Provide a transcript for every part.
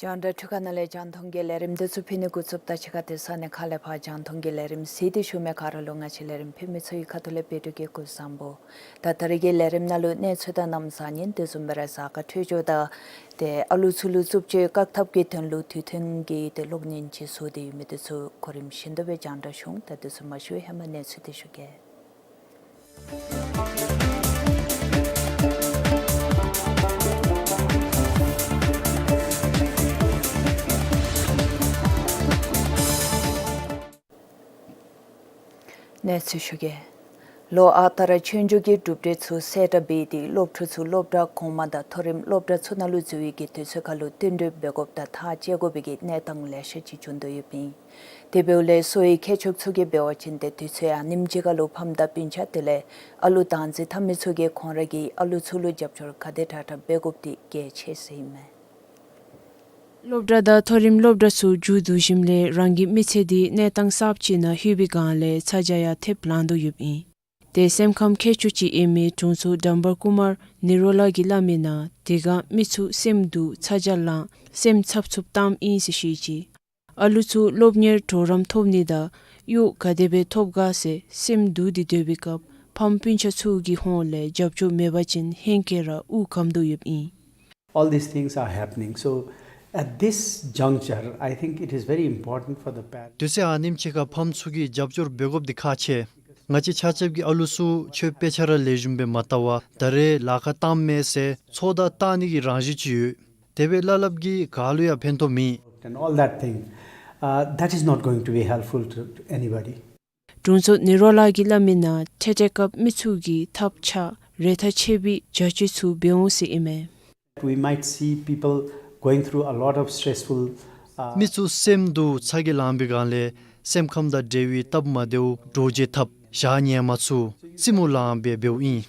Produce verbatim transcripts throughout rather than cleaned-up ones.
རྒྱང་བསྒྲགས་འཕྲུལ་ཁང་ནང་ལས་རྒྱང་མཐོང་གི་ལས་རིམ་འདི་ཚུ་ཕུལ་ནི་འགོ་བཙུགསཔ་ད་ཕྱི་ཁ་ཏེ་ས་གནས་ཁག་ལས་ཕར་རྒྱང་མཐོང་གི་ལས་རིམ་གཟིགས་ཏེ་བཞུགས་མི་ག་ར་ལུ་ང་བཅས་ལས་རིམ་ཕུལ་མི་ཚུ་གི་ཁ་ཐུག་ལས་བདེ་སྒྲུབ་ཀྱི་སྐུ་གཟུགས་བཟང་པོ། ད་ད་རེས་ཀྱི་ལས་རིམ་ནང་ལུ་གནས་ཚུལ་དང་གནམ་གཤིས་ཉིན་དེ་བཟུམ་སྦེ་ར་གཟའ་སྐར་འཕྲོད་སྦྱོར་དང་ཏེ་ཨ་ལུ་ཚུ་ལུ་རྩུབ་སྤྱོད་བཀག་ཐབས་ཀྱི་དོན་ལུ་དུས་མཐུན་གྱི་ཏེ་གློག་བརྙན་ཅིག་བཟོ་སྟེ་ཡོད་མི་དེ་ཚུ་གོ་རིམ་བཞིན་དུ་སྦེ་རྒྱང་བསྒྲགས་ཞུ་འོང་། ད་དེ་ཚུ་མ་ཞུ་བའི་ཧེ་མ་གནས་ཚུལ་དེ་ཞུ་གེ། གནས་ཚུལ་ཞུ་གེ། ལོ་ཨ་རྟག་ར་ཆོས་འབྱུང་གི་གྲུབ་འབྲས་ཚུ་གསལ་བསྒྲགས་འབད་དེ་སློབ་ཕྲུག་ཚུ་སློབ་གྲྭ་གོང་མ་དང་མཐོ་རིམ་སློབ་གྲྭ་ཚུ་ནང་ལུ་འཛུལ་བའི་གི་དུས་ཚོད་ཁར་ལུ་བསྟུན་གྲོས་འབད་དགོཔ་དང་ཐག་བཅད་དགོ་པའི་གི་གནས་སྟངས་ལེ་ཤ་ཅིག་བྱུང་དོ་ཡོདཔ་ཨིན། དེ་འབདཝ་ལས་གསོ་བའི་མཁས་མཆོག་ཚུ་གིས་འབད་བ་ཅིན་ཏེ་དུས་ཚོད་ཨ་ནེམ་ཅིག་ཁར་ལུ་ཕམ་དང་སྤུན་ཆ་དེ་ལས་ཨ་ལུ་བདག་འཛིན་འཐབ་མི་ཚུ་གིས་ཁོང་ར་གི་ཨ་ལུ་ཚུ་ལུ་རྒྱབ་སྐྱོར་ག་དེ་དྲག་དྲག་འབད་དགོཔ་འདི་གལ་ཆེ་ཟེར་ཨིན་མས། སློབ་གྲྭ་དང་མཐོ་རིམ་སློབ་གྲྭ་ཚུ་མཇུག་བསྡུ་ཞིནམ་ལས་རང་གི་མི་ཚེ་འདི་གནས་སྟངས་གསརཔ་ཅིག་ནང་ལྷོད་པའི་སྒང་ལས་ཚ་གྱང་ཡང་ཐེབས་ལང་དོ་ཡོདཔ་ཨིན། ཏེ་སེམས་ཁམས་མཁས་མཆོག་ཅིག་ཨིན་མི་དྲུང་འཚོ་འགྲམ་བར་ཀུ་མར་ནི་རོ་ལ་གིས་སླབ་མིའི་ནང་དེ་སྒང་མི་ཚུ་སེམས་སྡུག་ཚ་གྱང་ལང་སེམས་འཚབ་འཚུབ་བཏངམ་ཨིན་ཟེར་བཤད་ཅི། ཨ་ལུ་ཚུ་སློབ་གཉེར་གྲོགས་རམ་ཐོབ་ནི་དང་གཡོག་ག་དེ་སྦེ་ཐོབ་ག་ཟེར་སེམས་སྡུག་སྟེ་སྡོད་པའི་སྐབས་ཕམ་སྤུན་ཆ་ཚུ་གི་ཧོངས་ལས་རྒྱབ་སྐྱོར་མེད་པ་ཅིན་ཧེང་སྐལ་ར་དབུགས་སྐམ་དོ་ཡོདཔ་ཨིན། All these things are happening. So at this juncture, I think it is very important for the parents. དུས་ཚོད་ཨ་ནེམ་ཅིག་ཁར་ཕམ་ཚུ་གིས་རྒྱབ་སྐྱོར་འབད་དགོཔ་འདི་ཁག་ཆེ། ང་བཅས་ཆ་ཁྱབ་ཀྱིས་ཨ་ལུ་ཚུ་ཆོས་དཔེ་ཆ་ར་ལེགས་ཤོམ་སྦེ་མ་ལྟ་བར་ད་རེས་ལཱ་ཁག་བཏངམ་མས་ཟེར་ཚོགས་བརྡ་བཏང་ནི་གི་རང་བཞིན་ཅིག་ཡོད། དེ་སྦེ་སླབ་སླབ་ཀྱིས་ག་ལུ་ཡང་ཕན་ཐོགས་མེད། And all that thing, uh, that is not going to be helpful to, to anybody. དྲུང་འཚོ་ནི་རོ་ལ་གིས་སླབ་མིའི་ནང་ཐེངས་ཐེངས་སྐབས་མི་ཚུ་གིས་ཐབས་ཆག་རེ་ཐག་ཆད་པའི་བྱ་སྤྱོད་ཚུ་འབད་འོང་ཟེར་ཨིན་མས། We might see people going through a lot of stressful, uh, མི་ཚུ་སེམས་སྡུག་ཚ་གྱང་ལང་པའི་སྒང་ལས་སེམས་ཁམས་དང་འབྲེལ་བའི་སྟབས་མ་བདེཝ་འདྲོག་བྱེལ་འཐབ་བཞག་ཉལ་མ་ཚུགས་རྩེད་མོ་ལངམ་སྦེ་འབདཝ་ཨིན།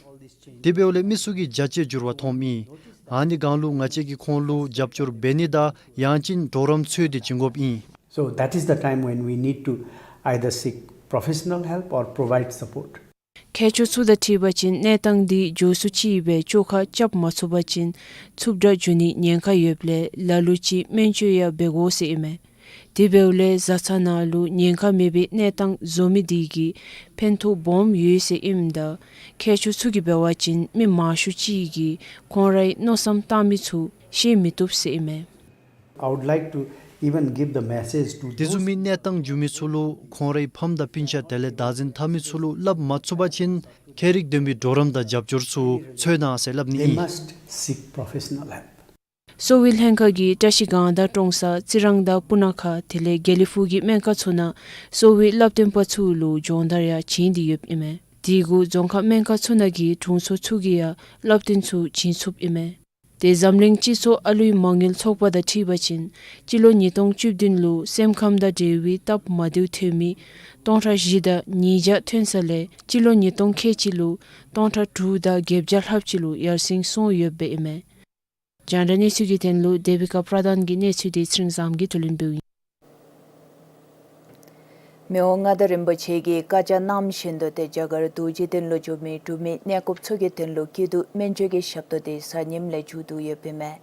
དེ་འབདཝ་ལས་མི་ཚུ་གིས་བྱ་སྤྱོད་འགྱུར་བ་མཐོངམ་ཨིན། ཨ་ནི་སྒང་ལུ་ང་བཅས་ཀྱིས་ཁོང་ལུ་རྒྱབ་སྐྱོར་འབད་ནི་དང་ཡང་ཅིན་གྲོགས་རམ་འཚོལ་ཏེ་བྱིན་དགོཔ་ཨིན། So that is the time when we need to either seek professional help or provide support. མཁས་མཆོག་ཚུ་དང་འཁྲིལ་བ་ཅིན་གནས་སྟངས་འདི་མགྱོགས་སུ་ཅིག་སྦེ་བཅོ་ཁ་རྐྱབ་མ་ཚུགས་པ་ཅིན་འཚུབ་དྲག་འགྱོ་ནིའི་ཉེན་ཁ་ཡོདཔ་ལས་ལ་ལུ་ཅིག་སྨན་བཅོས་ཡང་འབད་དགོ་ཟེར་ཨིན་མས། དེ་འབདཝ་ལས་བཟའ་ཚང་ནང་ལུ་ཉེན་ཁ་མེད་པའི་གནས་སྟངས་བཟོ་མི་འདི་གིས་ཕན་ཐོགས་སྦོམ་ཡོད་ཟེར་ཨིནམ་ད་མཁས་མཆོག་ཚུ་གིས་འབད་བ་ཅིན་མི་མང་ཤོས་ཅིག་གིས་ཁོང་རའི་མནོ་བསམ་བཏང་མི་ཚུ་ཤེས་མི་བཏུབ་ཟེར་ཨིན་མས། I would like to even give the message to those དེ་བཟུམ་མའི་གནས་སྟངས་འགྱོ་མི་ཚུ་ལུ་ཁོང་རའི་ཕམ་དང་སྤུན་ཆ་དེ་ལས་བདག་འཛིན་འཐབ་མི་ཚུ་ལུ་སླབ་མ་ཚུགས་པ་ཅིན་ཁྱད་རིག་ལྡན་པའི་གྲོགས་རམ་དང་རྒྱབ་སྐྱོར་ཚུ་འཚོལ་གནང་ཟེར་སླབ་ནི་ཨིན། They must seek professional help. གསོ་བའི་ལྷན་ཁག་གིས་བཀྲ་ཤིས་སྒང་དང་ཀྲོང་གསར་རྩི་རང་དང་སྤུ་ན་ཁ་དེ་ལས་དགེ་ལེགས་ཕུག་གི་སྨན་ཁང་ཚུ་ནང་གསོ་བའི་བསླབ་སྟོན་པ་ཚུ་ལུ་སྦྱོང་བརྡར་ཡང་བྱིན་ཏེ་ཡོདཔ་ཨིན་མས། དེ་གུ་རྫོང་ཁག་སྨན་ཁང་ཚུ་ནང་གི་དྲུང་འཚོ་ཚུ་གིས་ཡང་བསླབ་སྟོན་ཚུ་བྱིན་ཚུགསཔ་ཨིན་མས། ཏེ་འཛམ་གླིང་སྤྱི་ཚོགས་ཨ་ལུའི་མ་དངུལ་ཚོགས་པ་དང་འཁྲིལ་བ་ཅིན་སྤྱི་ལོ་ཉིས་སྟོང་བཅུ་བདུན་ལུ་སེམས་ཁམས་དང་འབྲེལ་བའི་སྟབས་མ་བདེཝ་ཐོན་མི་སྟོང་ཕྲག་བཞི་དང་ཉིས་བརྒྱ་ཐོན་ས་ལས་སྤྱི་ལོ་ཉིས་སྟོང་ཁལ་གཅིག་ལུ་སྟོང་ཕྲག་དྲུག་དང་བརྒྱད་བརྒྱ་ལྷགཔ་ཅིག་ལུ་ཡར་སེང་སོང་ཡོདཔ་ཨིན་མས། རྒྱང་བསྒྲགས་གནས་ཚུལ་གྱི་དོན་ལུ་དེ་བི་ཀ་པྲ་དཱན་གྱི་གནས་ཚུལ་དེ་ཚེ་རིང་བཟངམོ་གིས་བསྡུ་ལེན་འབདཝ་ཨིན། མི་དབང་མངའ་བདག་རིན་པོ་ཆེ་གིས་བཀའ་རྒྱ་གནང་བཞིན་དུ་ཏེ་རྒྱ་གར་རྡོ་རྗེ་གདན་ལུ་འབྱོན་མི་འབྲུག་མི་གནས་སྐོརཔ་ཚུ་གི་དོན་ལུ་སྐྱིད་སྡུག་སྨན་བཅོས་ཀྱི་ཞབས་ཏོག་དེ་གཟའ་ཉིམ་ལས་མཇུག་བསྡུ་ཡོདཔ་ཨིན་མས།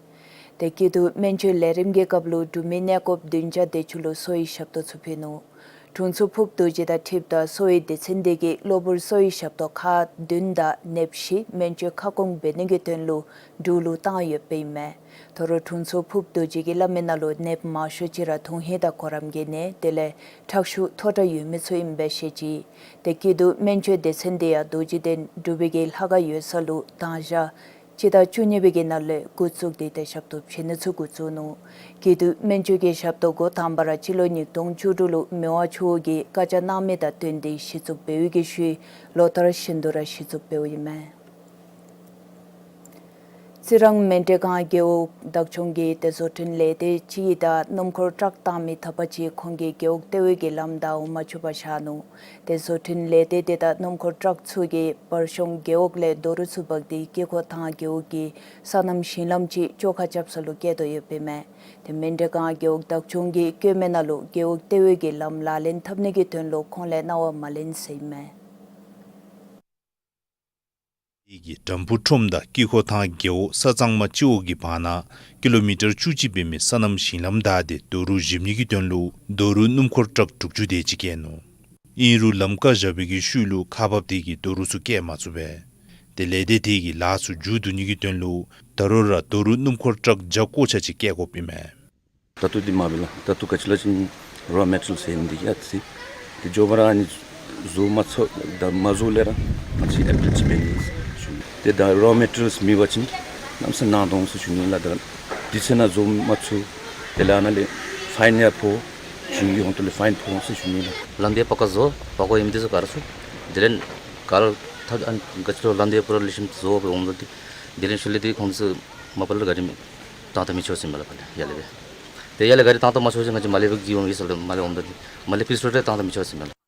ཏེ་སྐྱིད་སྡུག་སྨན་བཅོས་ལས་རིམ་གྱི་སྐབས་ལུ་འབྲུག་མི་གནས་སྐོརཔ་བདུན་བརྒྱ་དེ་ཅིག་ལུ་གསོ་བའི་ཞབས་ཏོག་ཚུ་ཕུལ་ནུག། དྲུང་འཚོ་ཕུརབ་རྡོ་རྗེ་དང་འཁྲིལཝ་ད་གསོ་བའི་སྡེ་ཚན་དེ་གིས་གློ་བུར་གསོ་བའི་ཞབས་ཏོག་ཁག་བདུན་དང་ནདཔ་བཞི་སྨན་བཅོས་ཁ་སྐོང་འབད་ནི་གི་དོན་ལུ་འབྲུག་ལུ་བཏང་ཡོདཔ་ཨིན་མས། ད་རུང་དྲུང་འཚོ་ཕུརབ་རྡོ་རྗེ་གིས་སླབ་མི་ནང་ལུ་ནདཔ་མང་ཤོས་ཅིག་ར་དོན་ཧིང་དང་གོ་རིམ་གྱི་ནད་དེ་ལས་ཁྲག་ཤུགས་མཐོ་དྲགས་ཡོད་མི་ཚུ་ཨིནམ་སྦེ་བཤད་ཅི། ཏེ་སྐྱིད་སྡུག་སྨན་བཅོས་སྡེ་ཚན་དེ་ཡང་རྡོ་རྗེ་གདན་འབྲུག་པའི་གི་ལྷ་ཁང་ཡོད་ས་ལུ་དང་ཞག་སྤྱི་ཟླ་བཅུ་གཉིས་པའི་གི་ནང་ལས་འགོ་བཙུགས་ཏེ་ཏེ་ཞབས་ཏོག་བྱིན་ནི་ཚུ་འགོ་བཙུགས་ནུག། སྐྱིད་སྡུག་སྨན་བཅོས་ཀྱི་ཞབས་ཏོག་འགོ་དང་པ་ར་སྤྱི་ལོ་ཉིས་སྟོང་བཅུ་དྲུག་ལུ་མི་དབང་མཆོག་གིས་བཀའ་རྒྱ་གནང་མི་དང་བསྟུན་ཏེ་གཞི་བཙུགས་འབད་བའི་གི་ཤུལ་ལོ་ལྟར་བཞིན་དུ་ར་གཞི་བཙུགས་འབདཝ་ཨིན་མས། རྩི་རང་མཎྜལ་སྒང་རྒེད་འོག་བདག་སྐྱོང་གིས་ཏེ་བཟོ་སྐྲུན་ལས་སྡེ་ཅིག་དང་སྣུམ་འཁོར་ཊཱག་བཏང་མི་ཐགཔ་ཅིག་ཁོང་གི་རྒེད་འོག་ལྟེ་བའི་གི་ལམ་བདའ་འོང་མ་ཆོགཔ་བཞག་ནུག། ཏེ་བཟོ་སྐྲུན་ལས་སྡེ་དེ་དང་སྣུམ་འཁོར་ཊཱག་ཚུ་གིས་བར་གཤོང་རྒེད་འོག་ལས་རྡོ་རུག་ཚུ་འབག་སྟེ་དཀྱིལ་འཁོར་ཐང་རྒེད་འོག་གི་སོ་ནམ་ཞིང་ལམ་ཅིག་བཅོ་ཁ་རྐྱབ་ས་ལུ་བསྐྱལ་དོ་ཡོདཔ་ཨིན་མས། ཏེ་མཎྜལ་སྒང་རྒེད་འོག་བདག་སྐྱོང་གིས་བཀོད་མི་ནང་ལུ་རྒེད་འོག་ལྟེ་བའི་གི་ལམ་ལག་ལེན་འཐབ་ནི་གི་དོན་ལུ་ཁོང་ལས་གནང་བ་མ་ལེན་ཟེར་ཨིན་མས། གི་དམ་ཕུ་ཁྲོམ་དང་དཀྱིལ་འཁོར་ཐང་རྒེད་འོག་ས་གཙང་མ་སྤྱི་འོག་གི་བར་ན་ཀི་ལོ་མི་ཊར་བཅུ་གཅིག་འབད་མི་སོ་ནམ་ཞིང་ལམ་བདའ་སྟེ་རྡོ་རུག་བཞིབ་ནི་གི་དོན་ལུ་རྡོ་རུག་སྣུམ་འཁོར་ཊཱག་དྲུག་ཅུ་དེ་ཅིག་བསྐྱལ་ནུག། ཨིན་རུང་ལམ་བཀག་བཞག་པའི་གི་ཤུལ་ལུ་ཁག་འབགཔ་དེ་གིས་རྡོ་རུག་ཚུ་བསྐྱལ་མ་ཚུགས་པས། ཏེ་ལས་སྡེ་དེ་གིས་ལཱ་ཚུ་མཇུག་བསྡུ་ནི་གི་དོན་ལུ་ད་རུང་ར་རྡོ་རུག་སྣུམ་འཁོར་ཊཱག་བརྒྱ་སྐོར་ཆ་ཅིག་བསྐྱལ་དགོཔ་ཨིན་མས། ད་ལྟོ་འདི་མ་འབད་ལགས། ད་ལྟོ་ག་ཅི་ལོ་ཅིན་རོ་མེ་ཊི་རིལ་ཟེར་མི་འདི་ཡང་ཅིག་འདི་མགྱོགས་པ་ར་ཨ་ནི་བཟོ་མ་ཚུགས་ད་མ་བཟོ་ལས་ར་ང་བཅས་ཨེ་པི་རིལ་ཅིག་འབད་ནི་ཞུ་ནི། ཏེ་ད་རོ་མེ་ཊི་རིལ་མེད་པ་ཅིན་གནམ་མེད་ས་མེད་ནང་དོགས་ཟེར་ཞུ་ནི་ལགས། ད་དུས་ཚོད་ནང་བཟོ་མ་ཚུགས་དེ་ལས་ཨ་ནཱ་ལས་ཕའིན་ཡང་ཕོག། གཞུང་གི་ཧོང་ཏོ་ལས་ཕའིན་ཕོག་ཟེར་ཞུ་ནི་ལགས། ལམ་འདི་པ་ཀ་བཟོ་པ་ཀོ་ཨིནམ་འདི་ཚུ་ག་ར་ཚུགས། དེ་ལས་ག་ར་ཐག་ཨ་ག་ཅི་ལོ་ལམ་འདི་པུ་ར་ལེགས་ཤོམ་བཟོ་སྦེ་འོངམ་ད་དེ་ལས་ཤུལ་ལས་འདི་ཁོང་ཚུ་མ་པ་ལས་ག་ར་མི་བཏང་ད་མི་ཆོག་ཟེར་མས་ལགས། ཕར་ལས་ཡར་ལས་སྦེ་ཏེ་ཡར་ལས་ག་ར་བཏང་ད་མ་ཆོག་ཟེར་ང་བཅས་མར་ལས་སྦེ་གི་འོང་ཡི་ཟེར་ལས་མར་ལས་འོངམ་ད་དེ་མར་ལས་པིས་རོཌ་ལས་བཏང་ད་མི་ཆོག་ཟེར་མས་ལགས།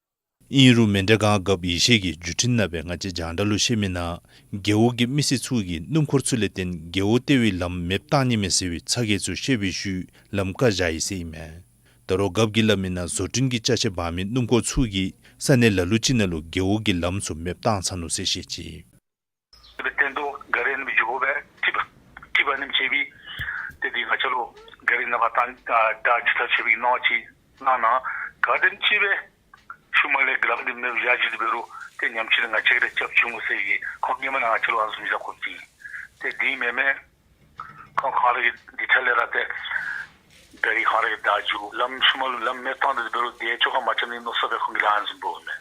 ཨིན་རུང་མན་ཌ་སྒང་རྒཔོ་ཡེ་ཤེས་ཀྱིས་བརྒྱུད་འཕྲིན་ནང་སྦེ་ང་བཅས་རྒྱང་བསྒྲགས་ལུ་བཤད་མི་ནང་རྒེད་འོག་གི་མི་སེར་ཚུ་གིས་སྣུམ་འཁོར་ཚུ་ལས་བརྟེན་རྒེད་འོག་ལྟེ་བའི་ལམ་མེདཔ་བཏང་ནི་མས་ཟེར་བའི་ཚ་གྱང་ཚུ་བཤད་པའི་ཤུལ་ལམ་བཀག་བཞག་ཡི་ཟེར་ཨིན་མས། ད་རུང་རྒཔོ་གིས་སླབ་མི་ནང་བཟོ་སྐྲུན་གྱི་ཅ་ཆས་འབག་མི་སྣུམ་འཁོར་ཚུ་གིས་ས་གནས་ལ་ལུ་ཅིག་ནང་ལུ་རྒེད་འོག་གི་ལམ་ཚུ་མེདཔ་བཏང་ཚར་ནུག་ཟེར་བཤད་ཅི། དེ་སྦེ་བཏོན་དོ་ག་ར་ཨ་ནི་སྦེ་འགྱོ་དགོ་པས། ཁྲིད་པ་ཁྲིད་པ་ཨ་ནེམ་ཅིག་སྦེ་ཏེ་འདི་ང་བཅས་ལུ་ག་ར་ཨ་ནི་ནང་ཕར་བཏང་ཨ་ད་ཇུ་ཐག་ཆོད་པའི་གི་གནང་ཅིག་གནང་གནང་ག་དེམ་ཅིག་སྦེ་ཤུལ་མ་ལས་གི་ལམ་འདི་མེདཔ་བཞག་ཅི། དེ་འབད་རུང་ཏེ་ཉམས་ཅིག་ང་བཅས་ཀྱིས་ར་རྐྱབ་བྱིན་འོང་ཟེར་གི་ཁོང་སྔོན་མ་ནང་ང་བཅས་ལུ་ཨ་ནི་བཟུམ་བཞག་དགོཔ་ཅིག། ཏེ་འདི་མེན་མས། ཁོང་ག་ར་གིས་འདི་ཐད་ལས་ར་ཏེ་ག་ར་ག་ར་གིས་བདའ་འགྱོ། ལམ་ཤུལ་མ་ལུ་ལམ་མེདཔ་བཏང་སྟེ་དེ་འབད་རུང་དེ་ཆོ་ག་མ་རྐྱབ་ནི་མནོ་བསམ་སྦེ་ཁོང་གིས་ར་ཨ་ནི་བཟུམ་འབདཝ་མས།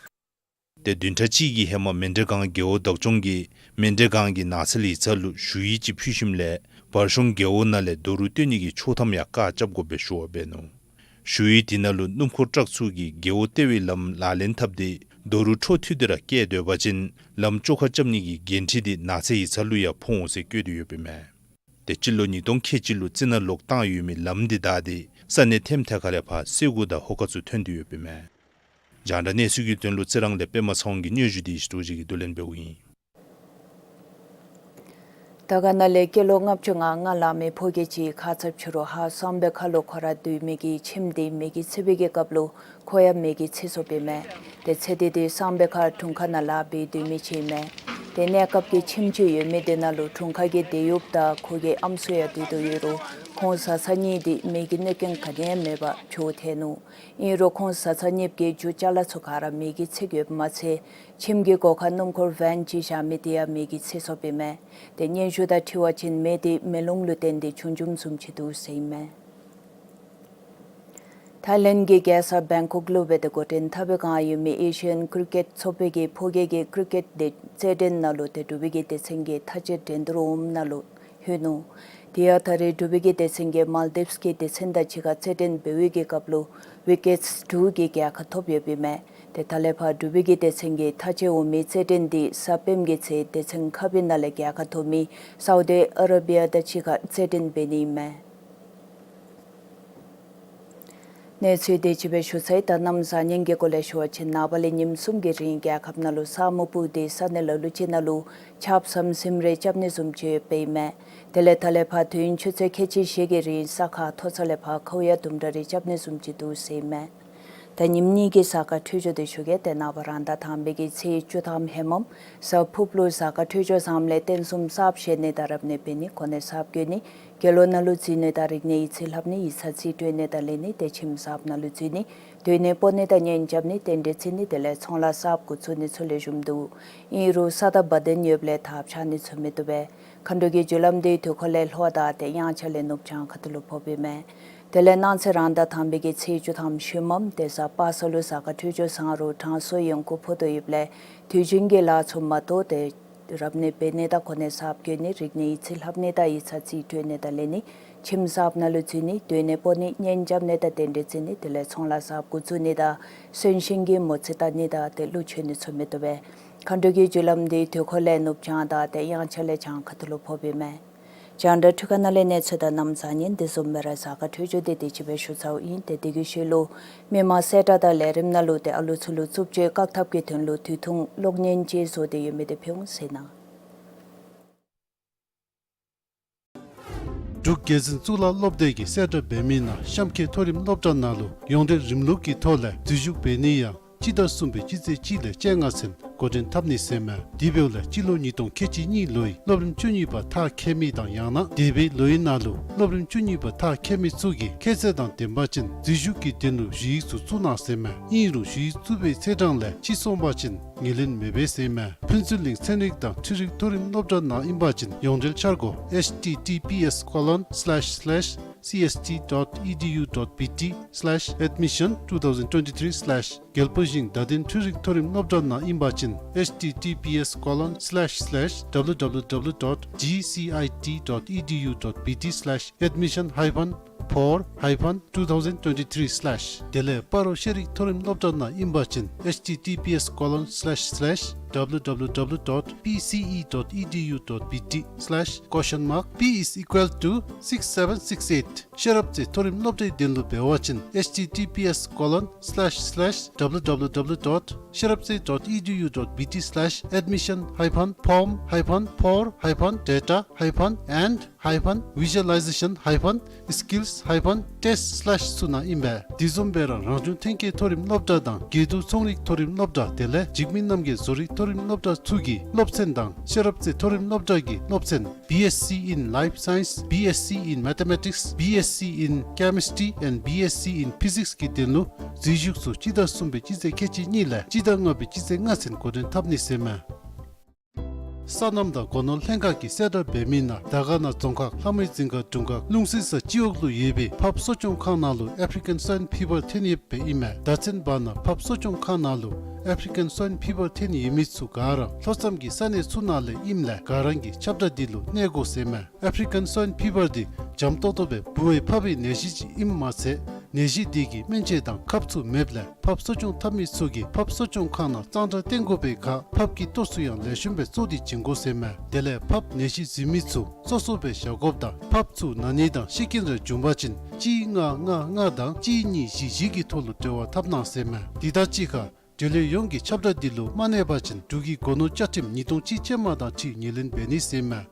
ཏེ་བདུན་ཕྲག་གཅིག་གི་ཧེ་མ་མན་ཌ་སྒང་རྒེད་འོག་བདག་སྐྱོང་གིས་མན་ཌ་སྒང་གི་ནགས་ཚལ་ཡིག་ཚང་ལུ་ཞུ་ཡིག་ཅིག་ཕུལ་ཞིནམ་ལས་བར་གཞུང་རྒེད་འོག་ནང་ལས་རྡོ་རུག་བཏོན་ནི་གི་ཆོག་ཐམ་ཡང་བཀག་རྐྱབ་དགོ་པའི་ཞུ་བ་འབད་ནུག། ཞུ་ཡིག་དེ་ནང་ལུ་སྣུམ་འཁོར་ཊཱག་ཚུ་གིས་རྒེད་འོག་ལྟེ་བའི་ལམ་ལག་ལེན་འཐབ་སྟེ་རྡོ་རུག་འཕྲོ་མཐུད་དེ་ར་བསྐྱལ་སྡོད་པ་ཅིན་ལམ་བཅོ་ཁ་རྐྱབ་ནི་གི་འགན་འཁྲི་དེ་ནགས་ཚལ་ཡིག་ཚང་ལུ་ཡང་ཕོག་འོང་ཟེར་བཀོད་དེ་ཡོདཔ་ཨིན་མས། ཏེ་སྤྱི་ལོ་ཉིས་སྟོང་ཁལ་གཅིག་ལུ་རྩི་ནག་ལོག་བཏང་ཡོད་མི་ལམ་འདི་བདའ་སྟེ་ས་གནས་ཐེམ་ཐེ་ཁ་ལས་ཕར་སེར་ཀུ་དང་ཧོ་ཁ་ཚུ་ཐོན་ཏེ་ཡོདཔ་ཨིན་མས། རྒྱང་བསྒྲགས་གནས་ཚུལ་གྱི་དོན་ལུ་རྩི་རང་ལས་པདྨ་ཚེ་དབང་གི་སྙན་ཞུ་འདི་ཞུ་དོ་ཅིག་གིས་བསྡུ་ལེན་འབདཝ་ཨིན། དར་དཀར་ན་ལས་སྐྱེས་ལོ་ལྔ་བཅུ་ང་ལྔ་ལང་མི་ཕོ་སྐྱེས་ཅིག་ཁ་ཙ་ཕྱི་རུ་ཧཱ་སང་པའི་ཁ་ལུ་ཁོ་ར་སྡོད་མི་གི་ཁྱིམ་དེ་མེ་གིས་འཚིག་པའི་གི་སྐབས་ལུ་ཁོ་ཡང་མེ་གིས་འཚིག་སོཔ་ཨིན་མས། ཏེ་ཚེ་འདི་དེ་སང་པའི་ཁ་དྲུང་ཁག་ནང་ལཱ་འབད་སྡོད་མི་ཅིག་ཨིན་མས། ཏེ་གནས་སྐབས་ཀྱི་ཁྱིམ་ཅིག་ཡོད་མི་དེ་ནང་ལུ་དྲུང་ཁག་གི་དེད་གཡོགཔ་དང་ཁོ་གི་ཨམ་སྲུ་ཡང་སྡོད་དོ་ཡོད་རུང་ཁོང་བཟའ་ཚང་གཉིས་དེ་མེ་གི་གནོད་རྐྱེན་ག་ནི་ཡང་མེད་པར་བྱོག་ཐལ་ནུག། ཨིན་རུང་ཁོང་བཟའ་ཚང་གཉིས་ཀྱི་རྒྱུ་ཅ་ལ་ཚུ་ག་ར་མེ་གིས་འཚིག་ཡོདཔ་མ་ཚད་ཁྱིམ་གྱི་སྒོ་ཁར་སྣུམ་འཁོར་ཝེན་ཅིག་བཞག་མི་དེ་ཡང་མེ་གིས་འཚིག་སོཔ་ཨིན་མས། ཏེ་སྙན་ཞུ་དང་འཁྲིལ་བ་ཅིན་མེ་དེ་མེ་རླུང་ལུ་བརྟེན་ཏེ་བྱུང་བྱུངམ་བཟུམ་ཅིག་འདུག་ཟེར་ཨིན་མས། ཐའི་ལེནཌ་གི་རྒྱལ་ས་བེང་ཀོག་ལུ་འབད་དེ་འགོ་འདྲེན་འཐབ་པའི་བསྒང་ཡོད་མི་ཨེ་ཤི་ཡན་ཀྲི་ཀེཊ་ཚོགས་པའི་གི་ཕོ་སྐྱེས་ཀྱི་ཀྲི་ཀེཊ་དེ་རྩེད་འགྲན་ནང་ལུ་ཏེ་འབྲུག་པའི་གི་སྡེ་ཚན་གྱིས་མཐའ་དཔྱད་འགྲན་བསྡུར་འོགམ་ནང་ལུ་ལྷོད་ནུག། དེ་ཡང་ད་རེས་འབྲུག་པའི་གི་སྡེ་ཚན་གྱིས་མཱལ་དིབས་ཀྱི་སྡེ་ཚན་དང་གཅིག་ཁར་རྩེད་འགྲན་འབད་བའི་གི་སྐབས་ལུ་ཝི་ཀེཊས་དྲུག་གིས་རྒྱལ་ཁ་ཐོབ་ཡོདཔ་ཨིན་མས། ཏེ་ད་ལས་ཕར་འབྲུག་པའི་གི་སྡེ་ཚན་གྱི་མཐའ་དཔྱད་འོང་མི་རྩེད་འགྲན་འདི་གཟའ་སྤེནམ་གྱི་ཚེ་སྡེ་ཚན་ཁག་པའི་ནང་ལས་རྒྱལ་ཁ་ཐོབ་མི་སའུ་ཌི་ཨ་ར་བི་ཡ་དང་གཅིག་ཁར་རྩེད་འགྲན་འབད་ནི་ཨིན་མས། གནས་ཚུལ་དེ་ཅིག་སྦེ་ཞུ་ཚར་ཡི། ད་གནམ་བཟང་ངན་གྱི་སྐོར་ལས་ཞུ་བ་ཅིན་ནངས་པ་ལས་ཉིནམ་གསུམ་གྱི་རིང་རྒྱལ་ཁབ་ནང་ལུ་ས་སྨུག་སྤུབས་ཏེ་ས་གནས་ལ་ལུ་ཅིག་ནང་ལུ་ཆརཔ་ཟམ་ཟིམ་རེ་རྐྱབ་ནི་བཟུམ་ཅིག་ཡོདཔ་ཨིན་མས། དེ་ལས་ད་ལས་ཕར་དུས་ཡུན་ཆུ་ཚོད་ཁལ་གཅིག་བཞི་གི་རིང་ས་ཁ་མཐོ་ས་ལས་ཕར་ཁཝ་ཡང་དུམ་གྲ་རེ་རྐྱབ་ནི་བཟུམ་ཅིག་འདུག་ཟེར་ཨིན་མས། ད་ཉིནམ་གཉིས་ཀྱི་གཟའ་སྐར་འཕྲོད་སྦྱོར་དེ་ཞུ་གེ། ཏེ་ནངས་པ་རང་ཟླ་དང་པའི་གི་ཚེས་བཅུ་ཐམ་ཧེ་མམ་གཟའ་ཕུརཔ་ལུ་གཟའ་སྐར་འཕྲོད་སྦྱོར་བཟངམ་ལས་རྟེན་གསུམ་གསརཔ་བཞེངས་ནི་དང་རབ་གནས་འབད་ནི་གོ་གནས་གསརཔ་བསྐོ་ནི་རྒྱལ་ལུ་ནང་ལུ་འཛུལ་ནི་དང་རིག་གནས་ཡིག་ཚིག་ལྷབ་ནི་ཡིག་ཚང་རྩིས་སྤྲོད་ནི་དང་ལེན་ནི་ཏེ་ཁྱིམ་གསརཔ་ནང་ལུ་འཛུལ་ནི་སྡོད་གནས་སྤོ་ནི་དང་གཉེན་རྐྱབ་ནི་རྟེན་འབྲེལ་བརྩི་ནི་དེ་ལས་ཚོང་ལཱ་གསརཔ་འགོ་བཙུགས་ནི་ཚུ་ལེགས་ཤོམ་འདུག། ཨིན་རུང་ས་དང་བ་དན་ཡོདཔ་ལས་ཐགཔ་ཆག་ནི་ཚུ་མི་བཏུབ་པས། མཁའ་འགྲོ་གི་རྒྱུ་ལམ་དེ་དུས་འཁོར་ལས་ལྷོ་དང་ཏེ་དབྱངས་འཆར་ལས་ནུབ་བྱང་ཁ་ཐུག་ལུ་ཕོགཔ་ཨིན་མས། དེ་ལས་གནངས་ཚེ་རང་ཟླ་དང་པའི་གི་ཚེས་བཅུ་ཐམ་ཤུལ་མམ་ཏེ་གཟའ་པ་སངས་ལུ་གཟའ་སྐར་འཕྲོད་སྦྱོར་བཟང་རུང་དྲང་སྲོང་ཡོན་སྐུ་ཕོག་དོ་ཡོདཔ་ལས་དུས་རྒྱུན་གྱི་ལཱ་ཚུ་མ་གཏོགས་ཏེ་རབ་གནས་འབད་ནི་དང་གོ་གནས་གསརཔ་བསྐོ་ནི་རིག་གནས་ཡིག་ཚིག་ལྷབ་ནི་དང་ཡིག་ཚང་རྩིས་སྤྲོད་ནི་དང་ལེན་ནི་ཁྱིམ་གསརཔ་ནང་ལུ་འཛུལ་ནི་སྡོད་གནས་སྤོ་ནི་གཉེན་རྐྱབ་ནི་དང་རྟེན་འབྲེལ་བརྩི་ནི་དེ་ལས་ཚོང་ལཱ་གསརཔ་འགོ་བཙུགས་ནི་དང་གསོན་གཤིན་གྱི་མོ་རྩིས་བལྟ་ནི་དང་ཏེ་ཀླུ་མཆོད་ནི་ཚུ་མི་བཏུབ་པས། མཁའ་འགྲོ་གི་རྒྱུ་ལམ་དེ་དུས་འཁོར་ལས་ནུབ་བྱང་དང་ཏེ་དབྱངས་འཆར་ལས་བྱང་ཁ་ཐུག་ལུ་ཕོགཔ་ཨིན་མས། རྒྱང་བསྒྲགས་འཕྲུལ་ཁང་ནང་ལས་གནས་ཚུལ་དང་གནམ་བཟང་ངན་དེ་བཟུམ་སྦེ་ར་གཟའ་སྐར་འཕྲོད་སྦྱོར་དེ་དེ་ཅིག་སྦེ་ཞུ་ཚརཝ་ཨིན། ཏེ་དེ་གི་ཤུལ་ལུ་མི་མང་གསལ་བསྒྲགས་དང་ལས་རིམ་ནང་ལུ་ཏེ་ཨ་ལུ་ཚུ་ལུ་རྩུབ་སྤྱོད་བཀག་ཐབས་ཀྱི་དོན་ལུ་དུས་ཐུང་གློག་བརྙན་ཅིག་བཟོ་སྟེ་ཡོད་མི་དེ་ཕུལ་འོང་ཟེར་ན། འབྲུག་རྒྱལ་འཛིན་གཙུག་ལག་སློབ་སྡེ་གིས་གསལ་བསྒྲགས་འབད་མི་ནང་གཤམ་འཁོད་མཐོ་རིམ་སློབ་གྲྭ་ནང་ལུ་ཡོངས་འབྲེལ་རིམ་ལུགས་ཀྱི་ཐོག་ལས་འཛུལ་ཞུགས་འབད་ནི་ཡང་སྤྱི་ཟླ་གསུམ་པའི་སྤྱི་ཚེས་གཅིག་ལས་བཅོ་ལྔ་ཚུན་ འགོ་འདྲེན་འཐབ་ནི་ཟེར་མས། དེ་འབདཝ་ལས་སྤྱི་ལོ་ཉིས་སྟོང་ཁལ་གཅིག་གཉིས་ལོའི་སློབ་རིམ་བཅུ་གཉིས་པ་མཐར་འཁྱོལ་མི་དང་ཡང་ན་འདས་པའི་ལོའི་ནང་ལུ་སློབ་རིམ་བཅུ་གཉིས་པ་མཐར་འཁྱོལ་མི་ཚུ་གིས་ཁྱད་ཚད་དང་ལྡན་པ་ཅིན་འཛུལ་ཞུགས་ཀྱི་དོན་ལུ་ཞུ་ཡིག་ཚུ་བཙུགས་གནང་ཟེར་མས། ཨིན་རུང་ཞུ་ཡིག་བཙུགས་པའི་ཚེས་གྲངས་ལས་ཕྱི་སོང་པ་ཅིན་ངོས་ལེན་མེད་པས་ཟེར་མས། ཕུན་ཚོགས་གླིང་ཚན་རིག་དང་འཕྲུལ་རིག་མཐོ་རིམ་སློབ་གྲྭ་ནང་ཨིན་པ་ཅིན་ཡོངས་འབྲེལ་འཆར་སྒོ་H T T P S colon slash slash C S T dot E D U dot B T slash admission two thousand twenty-three slash དགེ་ལེགས་ཤིང་རྡ་སྟེང་འཕྲུལ་རིག་མཐོ་རིམ་སློབ་གྲྭ་ནང་ཨིན་པ་ཅིན་H T T P S colon slash slash W W W dot G C I T dot E D U dot B T slash admission hyphen four hyphen two thousand twenty-three slash དེ་ལས་སྤ་རོ་ཤེས་རིག་མཐོ་རིམ་སློབ་གྲྭ་ནང་ཨིན་པ་ཅིན་H T T P S colon slash slash W W W dot P C E dot E D U dot B T slash question mark P is equal to six seven six eight ཤེས་རབ་རྩེ་མཐོ་རིམ་སློབ་གྲྭའི་དོན་ལུ་འབད་བ་ཅིན H T T P S colon slash slash W W W dot ཤེས་རབ་རྩེ་dot E D U dot B T slash admission hyphen form hyphen four hyphen data hyphen and hyphen visualization hyphen skills hyphen test slash ཚུ་ནང་ཨིན་པས། དེ་བཟུམ་སྦེ་ར་རང་བྱུང་ཐོན་སྐྱེད་མཐོ་རིམ་སློབ་གྲྭ་དང་དགེ་འདུན་ཚོང་རིག་མཐོ་རིམ་སློབ་གྲྭ་དེ་ལས་འཇིགས་མེད་རྣམ་རྒྱལ་བཟོ་རིག་མཐོ་རིམ་སློབ་གྲྭ་ཚུ་གི་སློབ་ཚན་དང་ཤེས་རབ་རྩེ་མཐོ་རིམ་སློབ་གྲྭ་གི་སློབ་ཚན B S C in Life Science, B S C in Mathematics, B S C in Chemistry and B S C in Physics གི་དོན་ལུ་འཛུལ་ཞུགས་ཚུ་སྤྱི་ཟླ་གསུམ་པའི་སྤྱི་ཚེས་ཁལ་གཅིག་གཉིས་ལས་སྤྱི་ཟླ་ལྔ་པའི་སྤྱི་ཚེས་ལྔ་ཚུན་འགོ་འདྲེན་འཐབ་ནི་ཟེར་མས། སོ་ནམ་དང་སྒོ་ནོར་ལྷན་ཁག་གིས་གསལ་བསྒྲགས་འབད་མི་ནང་དར་དཀར་ན་རྫོང་ཁག་ལྷ་མོའི་རྫིང་ཁ་དྲུང་ཁག་ལུང་བསིལ་ས་སྤྱི་འོག་ལུ་ཡོད་པའི་ཕགཔ་གསོ་སྐྱོང་ཁང་ནང་ལུ་African Swine Fever ཐོན་ཡོདཔ་ཨིན་མས། ད་ཚུན་བར་ན་ཕགཔ་གསོ་སྐྱོང་ཁང་ནང་ལུ་African Swine Fever ཐོན་ཡོད་མི་ཚུ་ག་ར་ལྷོ་མཚམས་ཀྱི་ས་གནས་ཚུ་ནང་ལས་ཨིནམ་ལས་ག་ར་གིས་ཁྱབ་བསྒྲགས་འདི་ལུ་གནས་དགོ་ཟེར་མས། African Swine Fever འདི་འཇམ་ཏོག་ཏོ་སྦེ་འབུ་བའི་ཕགཔ་གི་ནད་གཞི་ཅིག་ཨིནམ་མ་ཚད་ནད་གཞི་འདི་གི་སྨན་བཅོས་དང་ཁབ་ཚུ་མེདཔ་ལས་ཕགཔ་གསོ་སྐྱོང་འཐབ་མི་ཚུ་གིས་ཕགཔ་གསོ་སྐྱོང་ཁང་ནང་གཙང་སྦྲ་བསྟེན་དགོ་པའི་ཁར་ཕགཔ་གི་ལྟོ་ཚུ་ཡང་ལེགས་ཤོམ་སྦེ་གཙོ་དེ་བྱིན་དགོ་ཟེར་མས། དེ་ལས་ཕགཔ་ནད་གཞི་འཛིན་མི་ཚུ་སོ་སོ་སྦེ་བཞག་དགོཔ་དང་ཕགཔ་ཚུ་ན་ནི་དང་ཤི་རྐྱེན་རེ་བྱུང་པ་ཅིན་གཅིག་ལྔ་ལྔ་ལྔ་དང་གཅིག་གཉིས་བཞི་བཞི་གི་ཐོག་ལུ་འབྲེལ་བ་འཐབ་གནང་ཟེར་མས། དེ་དང་གཅིག་ཁར་འབྲེལ་ཡོད་ཡོངས་ཀྱིས་ཁྱབ་བསྒྲགས་འདི་ལུ་མ་གནས་པ་ཅིན་འབྲུག་གི་སྒོ་ནོར་བཅའ་ཁྲིམས་ཉིས་སྟོང་གཅིག་ཅན་མ་དང་འཁྲིལ་ངོས་ལེན་འབད་ནི་ཟེར་མས།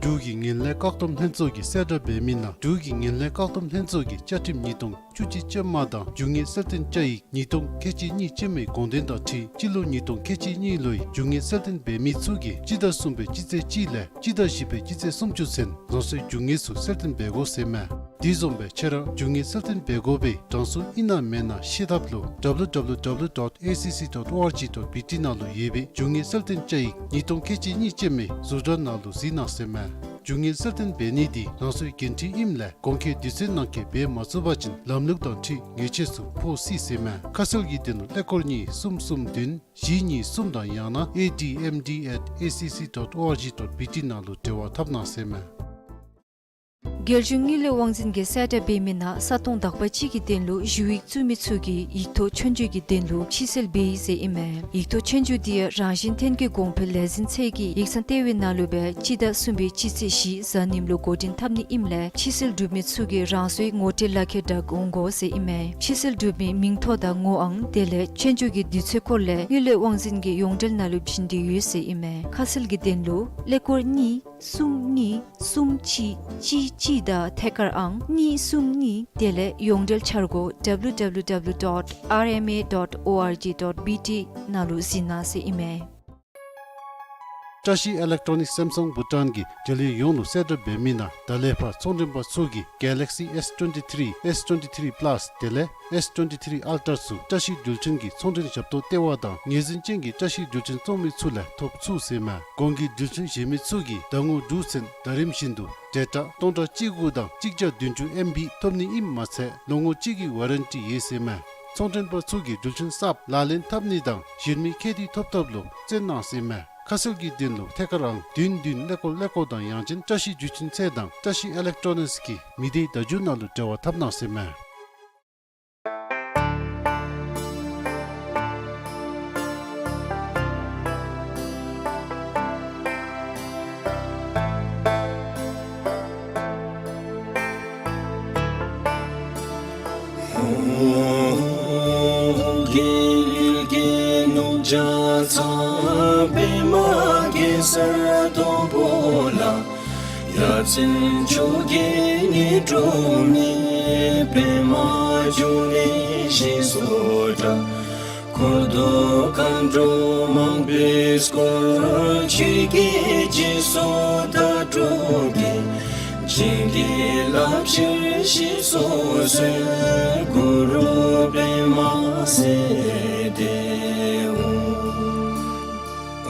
འབྲུག་གི་ངན་ལྷད་བཀག་སྡོམ་ལྷན་ཚོགས་ཀྱིས་གསལ་བསྒྲགས་འབད་མི་ནང་འབྲུག་གི་ངན་ལྷད་བཀག་སྡོམ་ལྷན་ཚོགས་ཀྱིས་བཅའ་ཁྲིམས་ཉིས་སྟོང་བཅུ་གཅིག་ཅན་མ་དང་རྒྱུ་དངོས་གསལ་སྟོན་བཅའ་ཡིག་ཉིས་སྟོང་ཁལ་གཅིག་གཉིས་ཅན་མའི་དགོངས་དོན་དང་འཁྲིལ་སྤྱི་ལོ་ཉིས་སྟོང་ཁལ་གཅིག་གཉིས་ལོའི་རྒྱུ་དངོས་གསལ་སྟོན་འབད་མི་ཚུ་གིས་སྤྱི་ཟླ་གསུམ་པའི་སྤྱི་ཚེས་གཅིག་ལས་སྤྱི་ཟླ་བཞི་པའི་སྤྱི་ཚེས་སུམ་ཅུ་ཚུན་རང་སོའི་རྒྱུ་དངོས་ཚུ་གསལ་སྟོན་འབད་དགོ་ཟེར་མས། དེ་བཟུམ་སྦེ་ཁྱེད་ར་རྒྱུ་དངོས་གསལ་སྟོན་འབད་དགོ་པའི་གྲངས་སུ་ཨིན་ན་མེན་ན་ཤེས་ཐབས་ལུ་W W W dot A C C dot O R G dot B T ནང་ལུ་ཡོད་པའི་རྒྱུ་དངོས་གསལ་སྟོན་བཅའ་ཡིག་ཉིས་སྟོང་ཁལ་གཅིག་གཉིས་ཅན་མའི་བཟོ་གྲྭ་ནང་ལུ་གཟིགས་གནང་ཟེར་མས། རྒྱུ་དངོས་གསལ་སྟོན་འབད་ནི་འདི་རང་སོའི་འགན་འཁྲི་ཨིནམ་ལས་གོང་འཁོད་དུས་ཚོད་ནང་འཁོད་འབད་མ་ཚུགས་པ་ཅིན་ལམ་ལུགས་དང་འཁྲིལ་ཉེས་ཆད་ཚུ་ཕོག་སྲིད་ཟེར་མས། ཁ་གསལ་གྱི་དོན་ལུ་ཀླད་ཀོར་གཉིས་གསུམ་གསུམ་བདུན་བཞི་གཉིས་གསུམ་དང་ཡང་ན A D M D at A C C dot O R G dot B T ནང་ལུ་འབྲེལ་བ་འཐབ་གནང་ཟེར་མས། རྒྱལ་གཞུང་དངུལ་ལས་དབང་འཛིན་གྱིས་གསལ་བསྒྲགས་འབད་མི་ནང་ས་སྟོང་དག་པ་ཅིག་གི་དོན་ལུ་ཞུ་ཡིག་བཙུགས་མི་ཚུ་གིས་ཡིག་ཐོག་ཆོས་རྒྱུགས་ཀྱི་དོན་ལུ་ཕྱིར་སེལ་འབད་ཡི་ཟེར་ཨིན་མས། ཡིག་ཐོག་ཆོས་རྒྱུགས་འདི་ཡང་རང་བཞིན་ཐོན་སྐྱེད་གོང་འཕེལ་ལས་འཛིན་ཚད་ཀྱི་ཡིག་ཚང་ལྟེ་བའི་ནང་ལུ་སྦེ་སྤྱི་ཟླ་གསུམ་པའི་སྤྱི་ཚེས་བཞི་གཟའ་ཉིམ་ལུ་འགོ་འདྲེན་འཐབ་ནི་ཨིནམ་ལས་ཕྱིར་སེལ་གྲུབ་མི་ཚུ་གིས་རང་སོའི་ངོ་སྤྲོད་ལག་ཁྱེར་དང་འོང་དགོ་ཟེར་ཨིན་མས། ཕྱིར་སེལ་གྲུབ་མི་མིང་ཐོ་དང་ངོ་ཨང་དེ་ལས་ཆོས་རྒྱུགས་ཀྱི་དུས་ཚོད་སྐོར་ལས་དངུལ་ལས་དབང་འཛིན་གྱི་ཡོངས་འབྲེལ་ནང་ལུ་བྱིན་ཏེ་ཡོད་ཟེར་ཨིན་མས། ཁ་གསལ་གྱི་དོན་ལུ་ཀླད་ཀོར་གཉིས་གསུམ་གཉིས་གསུམ་གཅིག་གཅིག་གཅིག་དང་ཐད་ཀར་ཨང་གཉིས་གསུམ་གཉིས་དེ་ལས་ཡོངས་འབྲེལ་འཆར་སྒོ་W W W dot R M A dot O R G dot B T ནང་ལུ་གཟིགས་གནང་ཟེར་ཨིན་མས། བཀྲ་ཤིས་ཨི་ལེག་ཊོ་ནིག་སེམ་སང་བྷུ་ཊཱན་གྱིས་འབྲེལ་ཡོད་ཡོངས་ལུ་གསལ་བསྒྲགས་འབད་མི་ནང་ད་ལས་ཕར་ཚོང་མགྲོན་པ་ཚུ་གིས་Galaxy S twenty-three, S twenty-three Plus དེ་ལས་S twenty-three Ultra ཚུ་བཀྲ་ཤིས་དུས་ཆེན་གྱི་ཚོང་འབྲེལ་ཞབས་ཏོག་ལྟེ་བ་དང་ངོས་འཛིན་ཅན་གྱི་བཀྲ་ཤིས་དུས་ཆེན་བཙོང་མི་ཚུ་ལས་ཐོབ་ཚུགས་ཟེར་མས། གོང་གི་དུས་ཆེན་གཞན་མི་ཚུ་གིས་ཟླ་ངོ་དྲུག་ཚུན་ཟླ་རིམ་བཞིན་དུ་ཌེ་ཊ་སྟོང་ཕྲག་གཅིག་དགུ་དང་གཅིག་བརྒྱ་བདུན་ཅུ་ཨེམ་བི་ཐོབ་ནི་ཨིནམ་མ་ཚད་ལོ་ངོ་གཅིག་གི་ཝ་རན་ཊི་ཡོད་ཟེར་མས། ཚོང་མགྲོན་པ་ཚུ་གིས་དུས་ཆེན་གསརཔ་ལག་ལེན་འཐབ་ནི་དང་གཞན་མི་ཁྱད་དུ་ཐོབ་ཐོབ་ལུ་བརྩོན་གནང་ཟེར་མས། ཁ་གསལ་གྱི་དོན་ལུ་ཐད་ཀར་ཨང་བདུན་བདུན་ཀླད་ཀོར་ཀླད་ཀོར་དང་ཡང་ཅིན་བཀྲ་ཤིས་དུས་ཆེན་ཚད་དང་བཀྲ་ཤིས་ཨི་ལེག་ཊོ་ནིགསི་གི་མི་སྡེའི་བརྡ་བརྒྱུད་ནང་ལུ་འབྲེལ་བ་འཐབ་གནང་ཟེར་མས། མགོན་པོ་མཁའ་འགྲོ་མང་པོས་བསྐོར། ཆོས་ཀྱི་རྗེས་སུ་བདག་སྒྲུབ་ཀྱིས། བྱིན་གྱིས་བརླབ་ཕྱིར་ཞེས་སུ་གསོལ། གུ་རུ་པདྨ་སིདྡྷི་ཧཱུྃ།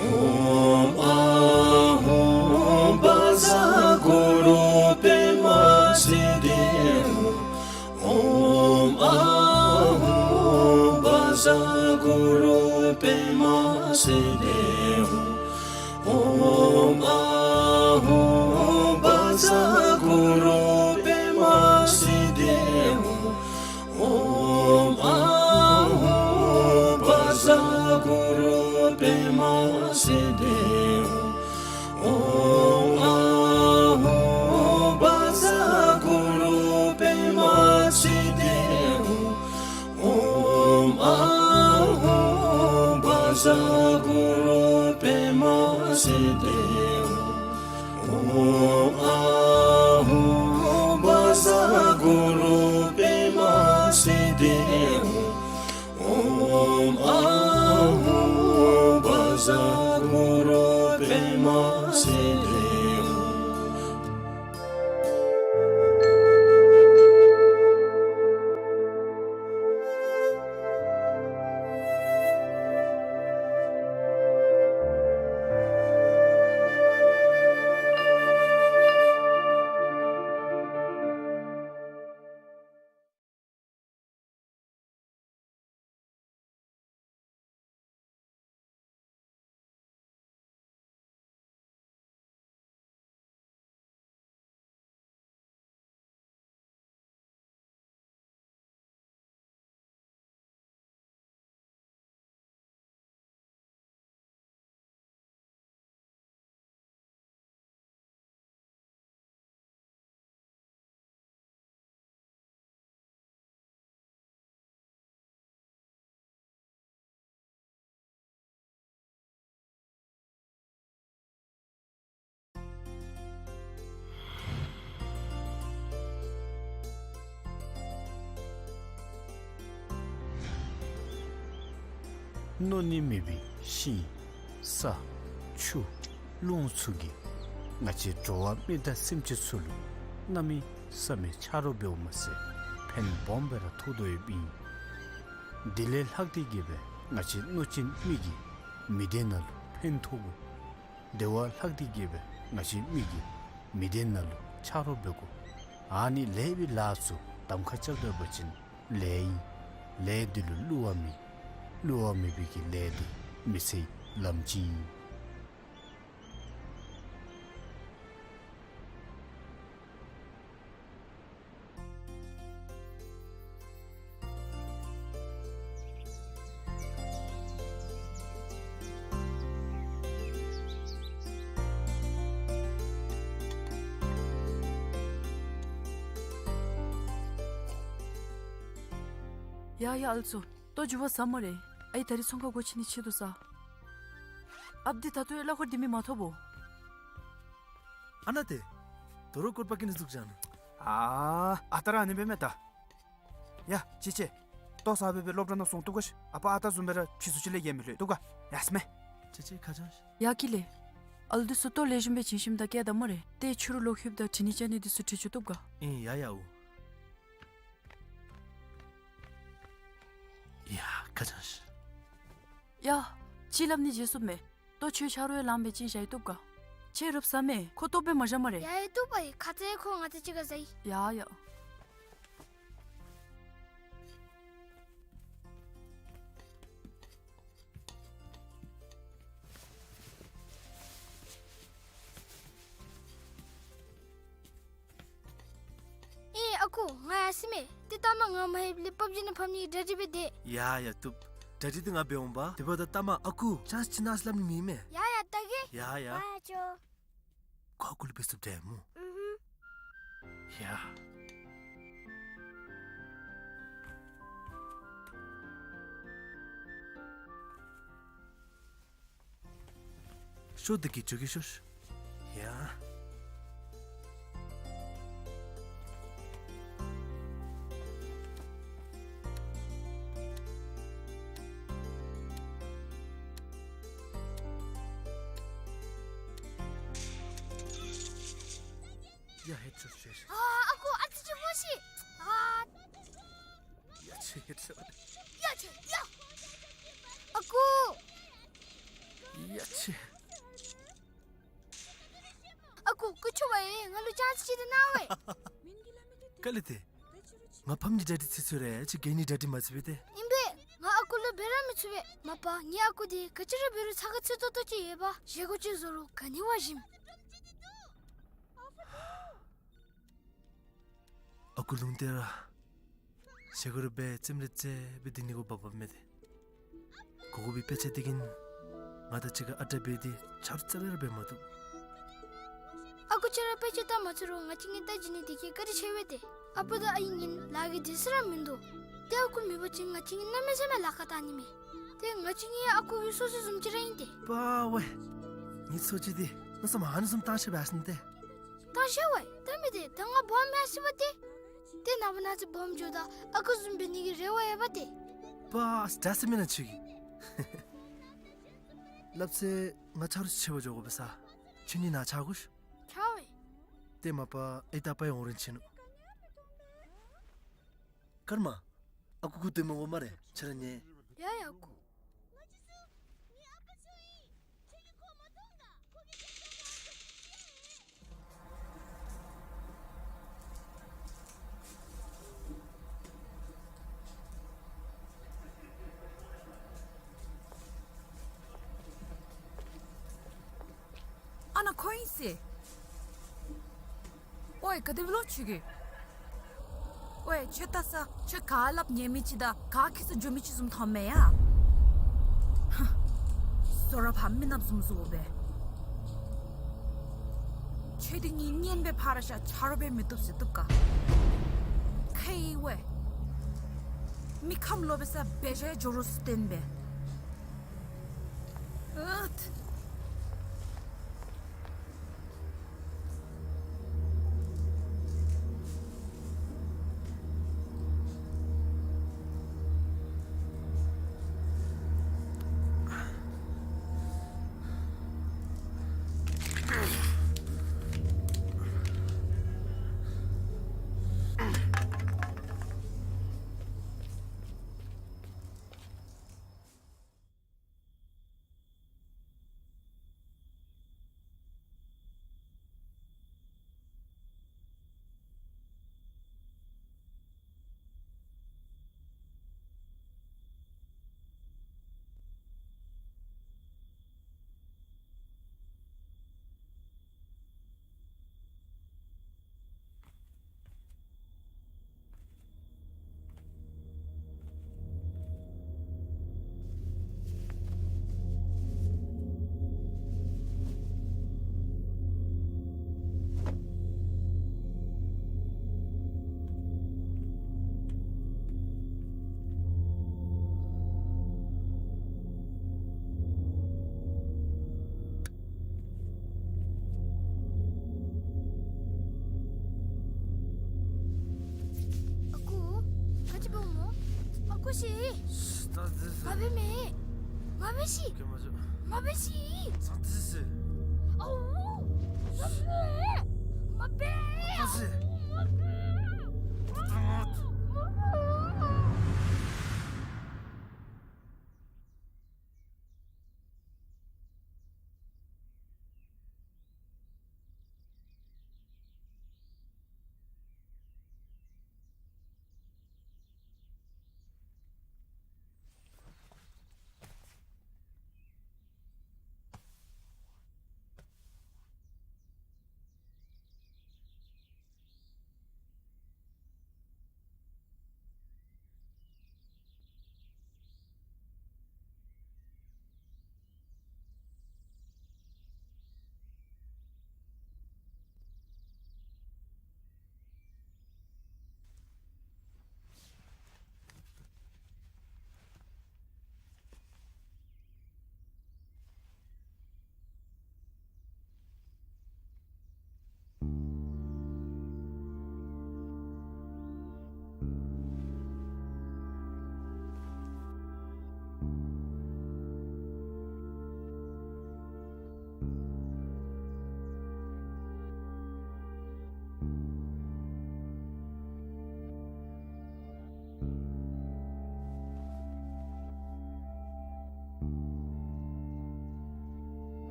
ཨོཾ་ཨཱཿཧཱུྃ་བཛྲ་གུ་རུ་པདྨ་སིདྡྷི་ཧཱུྃ། ཨོཾ་ཨཱཿཧཱུྃ་བཛྲ་གུ་རུ་པདྨ་སིདྡྷི་ཧཱུྃ། ཨོཾ་ཨཱཿཧཱུྃ་བཛྲ་གུ་རུ་པདྨ་སིདྡྷི་ཧཱུྃ། ཨོཾ་ཨཱཿཧཱུྃ་བཛྲ་གུ་རུ་པདྨ་སིདྡྷི་ཧཱུྃ། ཨོཾ་ཨཱཿཧཱུྃ་བཛྲ་གུ་རུ་པདྨ་སིདྡྷི་ཧཱུྃ། ཨོཾ་ཨཱཿཧཱུྃ་བཛྲ་གུ་རུ་པདྨ་སིདྡྷི་ཧཱུྃ། ཨོཾ་ཨཱཿཧཱུྃ་བཛྲ་གུ་རུ་པདྨ་སིདྡྷི་ཧཱུྃ། ཨོཾ་ཨཱཿཧཱུྃ་བཛྲ་གུ་རུ་པདྨ་སིདྡྷི་ཧཱུྃ། མནོ་ནི་མེད་པའི་ཤིང་ས་ཆུ་རླུང་ཚུ་གིས་ང་བཅས་འགྲོ་བ་མི་དང་སེམས་ཅན་ཚུ་ལུ་གནམ་མེད་ས་མེད་ཆ་རོགས་འབདཝ་མ་ཚད་ཕན་སྦོམ་སྦེ་ར་ཐོགས་དོ་ཡོདཔ་ཨིན། དེ་ལས་ལྷག་སྟེ་གིས་སྦེ་ང་བཅས་མནོ་ཅན་མི་གི་མི་སྡེ་ནང་ལུ་ཕན་ཐོགས་དགོ། དེ་བ་ལྷག་སྟེ་གིས་སྦེ་ང་བཅས་མི་གི་མི་སྡེ་ནང་ལུ་ཆ་རོགས་འབད་དགོ། ཨ་ནི་ལེགས་པའི་ལཱ་ཚུ་གདམ་ཁ་རྐྱབ་ད་པ་ཅིན་ལེགས་ཨིན། ལས་འདི་ལུ་བསླུ་བ་མེད། བསླུ་བ་མེད་པའི་གི་ལས་འདི་མི་ཚེའི་ལམ་སྤྱི་ཨིན། ཡ་ཡ་ཨ་ལུ་ཚུ། ལྟོ་འགྱོ་བ་ཟ་སྨ་རེ། ཨའི་ད་རིས་ཚོང་ཁང་སྒོ་ཕྱེ་ནི་ཆེད་དུ་ས། ཨཔ་འདི་ད་ལྟོ་ཡང་གླ་འཁོར་འདི་མི་མ་ཐོབ་བོ། ཨ་ན་ཏེ། དོ་རུང་སྐོར་པ་ཀི་ནི་འཛུགས་བཞག་ནུག། ཨ་ཨ་རྟག་ར་ཨ་ནི་སྦེ་མས་ད། ཡ་ཅི་ཅི། ལྟོ་ཟ་སྦེ་སྦེ་སློབ་གྲྭ་ནང་སོང་བཏུབ་ག་ཤིག། ཨ་པ་ཨ་རྟག་བཟུམ་སྦེ་ར་ཕྱི་སུ་ཅིག་ལས་ཡལ་མི་ལྷོད་བཏུབ་ག། ཡ་སྨས། ཅི་ཅི་ཁ་ཆང་ཤིག། ཡ་ཀི་ལེ། ཨ་ལུ་འདི་ཚུ་ལྟོ་ལེགས་ཤོམ་སྦེ་བྱིན་ཞིནམ་ད་བསྐྱལ་ད་སྨ་རེ། ཏེ་ཕྱི་རུ་ལོག་ལྷོདཔ་ད་དྲི་ནི་བཅར་ནི་འདི་ཚུ་དྲི་བཅུག་བཏུབ་ག། ཨིན་ཡ་ཡ་འོ། ཡ་ཁ་ཆང་ཤིག། ཡ། ཅིག་སླབ་ནི་བརྗེད་སོང་མས། ལྟོ་ཁྱོད་ཆ་རོགས་ཡང་ལངམ་སྦེ་བྱིན་བཞག་ཡི་བཏུབ་ག། ཁྱོད་རོགས་ཟ་མས། ཁོ་ལྟོ་སྦེ་མ་བཞག་སྨ་རེ། ཡ་ཡ་བཏུབ་པ་ཡི། ཁ་ཙ་ཁོ་ང་བཅས་གཅིག་ཁར་ཟ་ཡི། ཡ་ཡ། ཨེ་ཨ་ཁུ་ང་ཡར་སོ་ཡི་མས། ཏེ་ལྟ་མ་ང་མ་ལྷོདཔ་ལས་པབ་ཇི་ནང་ཕབ་ནི་གི་གྲ་སྒྲིག་འབད་དེས། ཡ་ཡ་བཏུབ། གྲ་སྒྲིག་འདི་ང་འབད་འོང་པ། དེ་འབདཝ་ད་ལྟ་མ་ཨ་ཁུ་ཅང་ཅིག་ནཱ་སླབ་ནི་མེད་མས། ཡ་ཡ་ལྟ་གེ། ཡ་ཡ། ཡ་ཡ་ཅོ། ཁོ་ཨ་ཁུ་ལུ་འབད་ཚུགསཔ་འདྲས་སྨོ། ཨུ་ཧུམ། ཡ། ཤོག་འདི་གིས་འགྱོ་གེ་ཤོག། ཡ། ཡ་ཧེད་ཤོཊ་ཤོཊ། ཨ་ཨ་ཁུ་ཨ་ཙི་ཅིག་སྨོ་ཤིག། ཨ་ཡ་ཆེ་ཧེད་ཤོཊ། ཡ་ཆེ་ཡ། ཨ་ཁུ། ཡ་ཆེ། ཨ་ཁུ་སྐུ་མཁྱེན་པ་ཡེ་ང་ལུ་ཅཱནསི་ཅིག་ད་གནང་བས། ག་ལས་ཏེ། ང་ཕམ་ནི་གྲ་སྒྲིག་ཚར་སོང་རེ་ཅིག་གི་ནི་གྲ་སྒྲིག་མ་ཚར་བས་ཏེ། ཨིན་པས། ང་ཨ་ཁུ་ལུ་འབད་ར་མི་ཚུགས་པས། མ་པ་ངེའི་ཨ་ཁུ་འདི་ག་ཅི་ར་འབད་རུང་ཚ་ག་ཚུད་ཏོག་ཏོ་ཅིག་ཡོད་པ། བཞེས་སྒོ་ཅིག་བཟོ་རུང་ག་ནི་བ་ཞིམ། ཨ་ཁུ་ལུང་བསྟན་ར། བཞེས་སྒོ་ར་འབད་རྩེདམོ་ར་རྩེ་སྦེ་སྡོད་ནི་གུ་བབ་བབ་མས་ཏེ། གོ་དགོ་པའི་དཔེ་ཆ་འདི་གིས་ང་དང་གཅིག་ཁར་ཨ་རྟག་འབད་དེ་ཆ་རོགས་རྩ་ལས་ར་འབད་མ་བཏུབ། ཨ་ཁུ་ཁྱོད་ར་དཔེ་ཆ་ལྟ་མ་ཚུགས་རུང་ང་བཅས་གཉིས་ལྟ་བྱིན་ནི་དེ་གིས་བཀའ་དྲིན་ཆེ་བས་ཏེ། ཨ་པ་དང་ཨའི་གཉིས་ལཱ་གི་དུས་ཚོད་ར་མིན་འདུག། ཏེ་ཨ་ཁུ་མེད་པ་ཅིན་ང་བཅས་གཉིས་གནམ་མེད་ས་མེད་ལཱ་ཁག་བཏང་ནི་མས། ཏེ་ང་བཅས་གཉིས་ཨ་ཁུ་གི་སོ་སོ་བཟུམ་ཅིག་ར་ཨིན་ཏེ། པ་ཝེ། ངེའི་སོ་ཅིག་འདི་མནོ་བསམ་ཨ་ནི་བཟུམ་བཏང་ཤེས་པས་ཟེར་ཏེ། བཏང་ཤེས་པས། ད་མི་འདི་ད་ང་སྦོམ་ཡར་སོ་བ་ཏེ། ཏེ་ནངས་པ་གནངས་ཚེ་སྦོམ་འགྱོཝ་ད་ཨ་ཁུ་བཟུམ་འབད་ནི་གི་རེ་བ་ཡོད་པ་ཏེ། པ་ཨ་ཙི་ཟེར་མེན་ན་ཁྱོད་ཀྱིས། སླབ་ཚེ་ང་ཆ་རོགས་ཅིག་འབད་འགྱོ་དགོ་པས་ས། ཁྱོད་གཉིས་ནཱ་ཆ་དགོ་ཤིག། ཆ་བས། ཏེ་མ་པ་ཨའི་དང་ཨ་པའི་འོང་རན་ཆི་ནུག། ཀརྨ། ཨ་ཁུ་སྒུག་སྡོད་མི་དགོ་སྨ་རེ། ཁྱོད་ར་ཉལ། ཡ་ཡ་ཨ་ཁུ། ཨ་ནཱ་ཁོ་ཨིན་ཟེར། ཝའེ་ག་དེ་སྦེ་ལོ་ཁྱོད་ཀྱིས། ཝའེ་ཁྱོད་ལྟ་ས་ཁྱོད་ག་སླབ་ཉན་མི་ཅིག་དང་ག་ཁྱད་ས་འགྱོ་མི་ཅིག་བཟུམ་མཐོངམ་མས་ཡ། ཧ། བཟོ་ར་ཕམ་མི་ནགཔ་བཟུམ་བཟོ་སྦེ། ཁྱོད་འདི་ངེའི་གཉེན་སྦེ་ཕར་བཞག་ཆ་རོགས་སྦེ་མི་བཏུབ་ཟེར་བཏུབ་ག། ཁེ་ཝའེ། མི་ཁམས་ལོག་པའི་ས་འབད་བཞག་འགྱོ་རོགས་སུ་བསྟན་སྦེ། ཨུད། ཨ་ཁུ། ག་ཅི་འབདཝ་སྨོ། ཨ་ཁུ་ཤི། ད་དེ་ཟེར། མ་འབད་མེ། མ་འབད་ཤི། ཀྱེ་མ་བྱོས། མ་འབད་ཤི། ད་དེ་ཟེར། ཨའུ། མ་འབད། མ་འབད། ད་ཟེར། མ་འབད། ད་ད་མ། མ་འབད།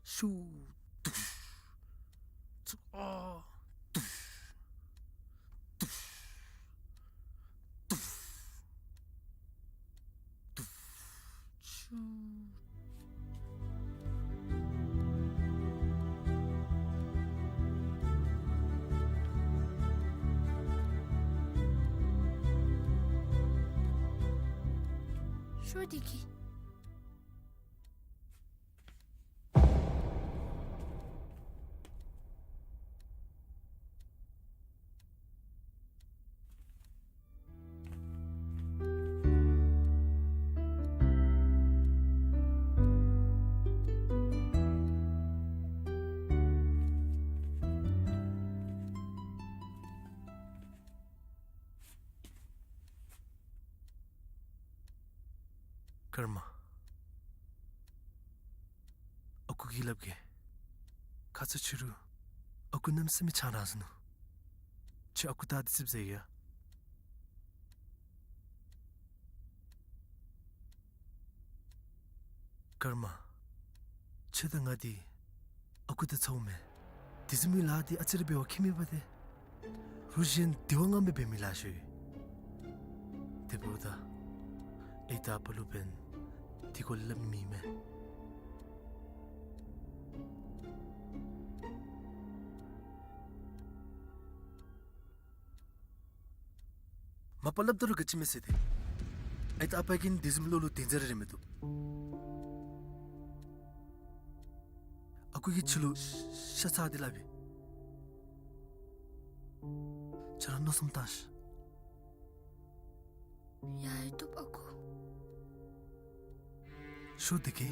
ཤུ། དུཤ། ཚུ། ཨ། དུཤ། དུཤ། དུཤ། དུཤ། ཤུ། ཤོ་དེ་གི། ཀརྨ། ཨ་ཁུ་གིས་སླབ་གེ། ཁ་ཙ་ཕྱི་རུ་ཨ་ཁུ་གནམ་མེད་ས་མེད་ཆང་རག་ཟ་ནུག། ཁྱོད་ཨ་ཁུ་ད་འདི་ཙིགཔ་ཟ་ཡི་ཡ། ཀརྨ། ཁྱོད་དང་ང་འདི་ཨ་ཁུ་དང་ཚ་བོ་མེན། དེ་བཟུམ་མའི་ལཱ་འདི་ཨ་ཙི་རེ་འབད་བ་ཁྱད་མེད་པ་ཏེ། རུ་གཞན་དེ་བ་ང་མི་འབད་མི་ལཱ་ཤོ་ཡོད། དེ་འབདཝ་ད་ཨའི་དང་ཨ་པ་ལུ་འབདན་དེ་སྐོར་ལས་སླབ་ནི་མེད་མས། མ་པ་སླབ་ད་རུང་ག་ཅི་མེད་ཟེར་ཏེ། ཨའི་དང་ཨ་པ་གིས་དེ་བཟུམ་བློ་ལུ་དེ་ཚུ་རེ་རེ་མི་བཏུབ། ཨ་ཁུ་གིས་ཁྱོད་ལུ་ཤ་ཚ་སྟེ་སླབ་ཨིན། ཁྱོད་ར་མནོ་བསམ་བཏང་ཤིག། ཡ་ཡ་བཏུབ་ཨ་ཁུ། ཤོ་དེ་གི།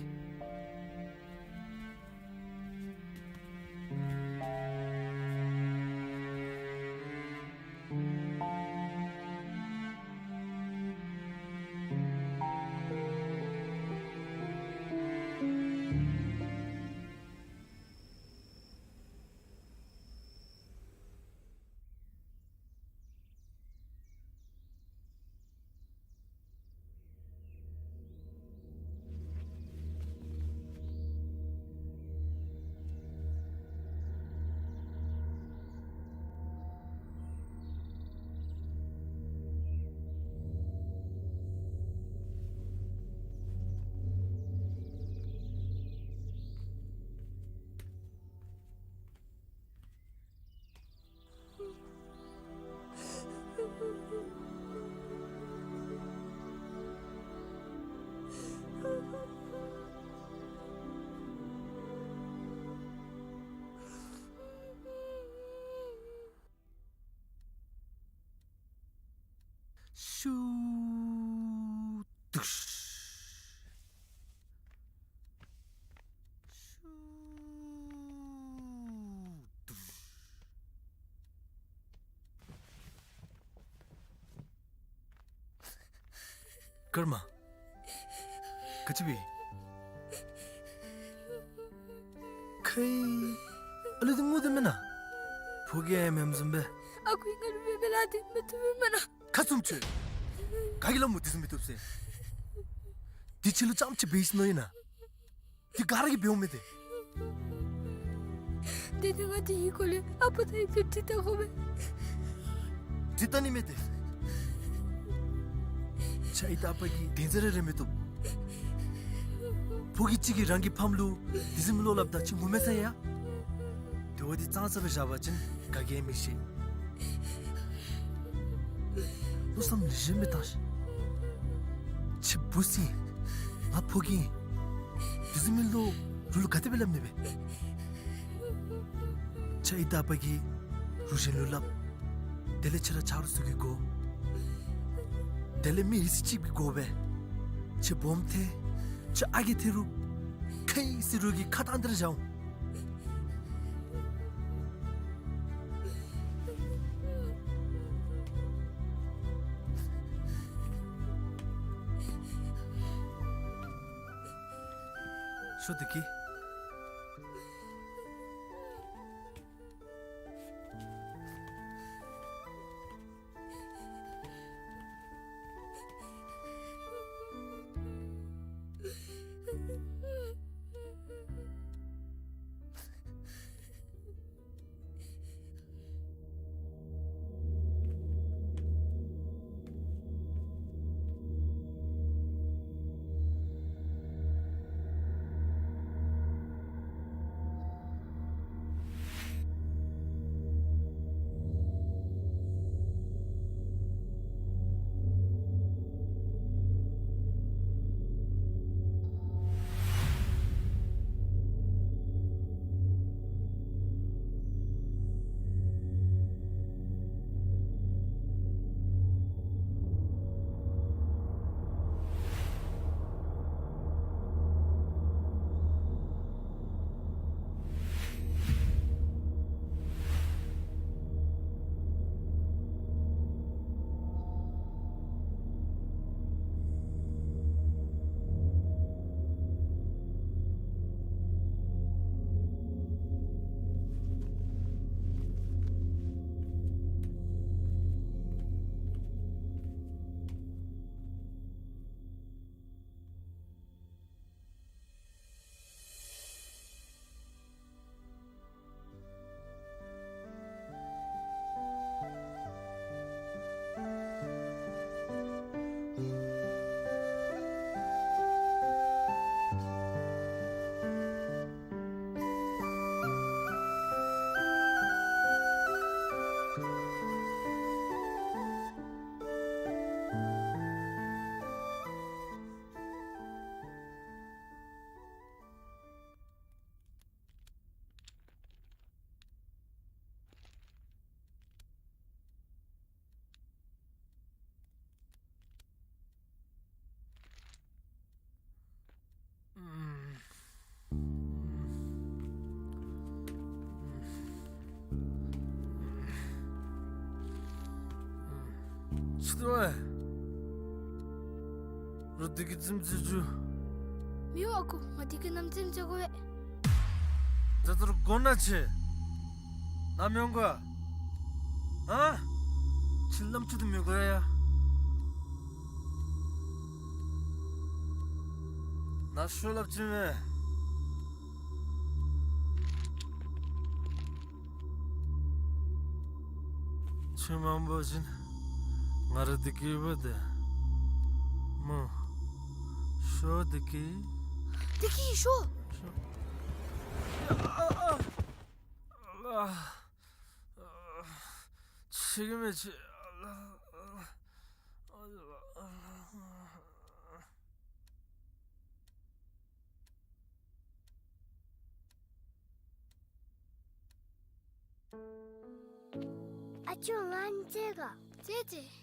ཤུ། དུཤ། ཤུ། དུཤ། ཀརྨ། ག་ཅི་འབད། ཁའི་ཨ་ལུ་འདི་ངུ་དོ་མེན་ན། ཕོ་རྒྱས་མེནམ་བཟུམ་སྦེ། ཨ་ཁུ་ང་ལུ་འབད་མི་ལཱ་འདི་མི་བཏུབ་མེན་ན། ཁ་བཙུམ་ཁྱོད། ག་གིས་སླབ་སྨོ་དེ་བཟུམ་མི་བཏུབ་ཟེར། དེ་ཁྱོད་ལུ་རྐྱངམ་ཅིག་འབད་ཡི་ཟེར་མནོ་ཡི་ན། དེ་ག་ར་གིས་འབདཝ་མས་ཏེ། དེ་ནི་ང་དེའི་སྐོར་ལས་ཨ་པ་དང་ཨའི་ཚུ་དྲི་བལྟ་དགོ་པས། དྲི་བལྟ་ནི་མེད་དེ། ཁྱོད་ཨའི་དང་ཨ་པ་གིས་དེ་ཚུ་རེ་རེ་མི་བཏུབ། ཕོ་རྒྱས་ཅིག་གིས་རང་གི་ཕམ་ལུ་དེ་བཟུམ་བློ་སླབ་ད་ཅིག་ངོ་མ་ཚ་ཡ། དེ་བ་འདི་གཙང་ས་སྦེ་བཞག་པ་ཅིན་ག་གིས་མི་ཤེས། མནོ་བསམ་ལེགས་ཤོམ་སྦེ་བཏང་ཤིག། ཁྱོད་བུ་ཟེར་ང་ཕོ་རྒྱས་ཨིན། དེ་བཟུམ་མའི་བློ་རོགས་ལུ་ག་དེ་སྦེ་སླབ་ནི་སྦེ། ཁྱོད་ཨའི་དང་ཨ་པ་གིས་རོགས་གཞན་ལུ་སླབ། དེ་ལས་ཁྱོད་ར་ཆ་རོགས་ཚུ་གི་སྒོ། དེ་ལས་མི་ཡི་སྲིད་ཅིག་གི་སྒོ་སྦེ། ཁྱོད་སྦོམ་ཐལ། ཁྱོད་ཨ་རྒས་ཐལ་རུང་། ཁའི་ཟེར་རོགས་ཀྱི་ཁ་གཏང་སྟེ་ར་བཞག་འོང་། ཤོ་དེ་གི། ཏོ་ཨེ། རོགས་བདེ་སྐྱིད་རྩེདམོ་རྩེ་བཅུག། མི་འོང་ཨ་ཁུ། ང་བདེ་སྐྱིད་ནམ་རྩེདམོ་རྩེ་དགོ་པས། ད་ལྟོ་ར་དགོ་ན་ཆེ། ནཱ་མི་འོང་ག། ཨ། ཁྱིམ་ནང་ཅིག་ཏུ་མི་དགོ་ཡ། ནཱ་ཤོག་སླབ་ཅི་མས། ཁྱིམ་མང་པོ་ཅིག་ང་ར་བདེ་སྐྱིད་པ་དེ་མོ། ཤོག་བདེ་སྐྱིད། བདེ་སྐྱིད་ཤོག། ཤོག། ཨ་ཨ་ཨ། ཆེ་གི་མེད་ཆེ། ཨ་ཅོ་ང་རྩེད་ག། རྩེད་རྩེད།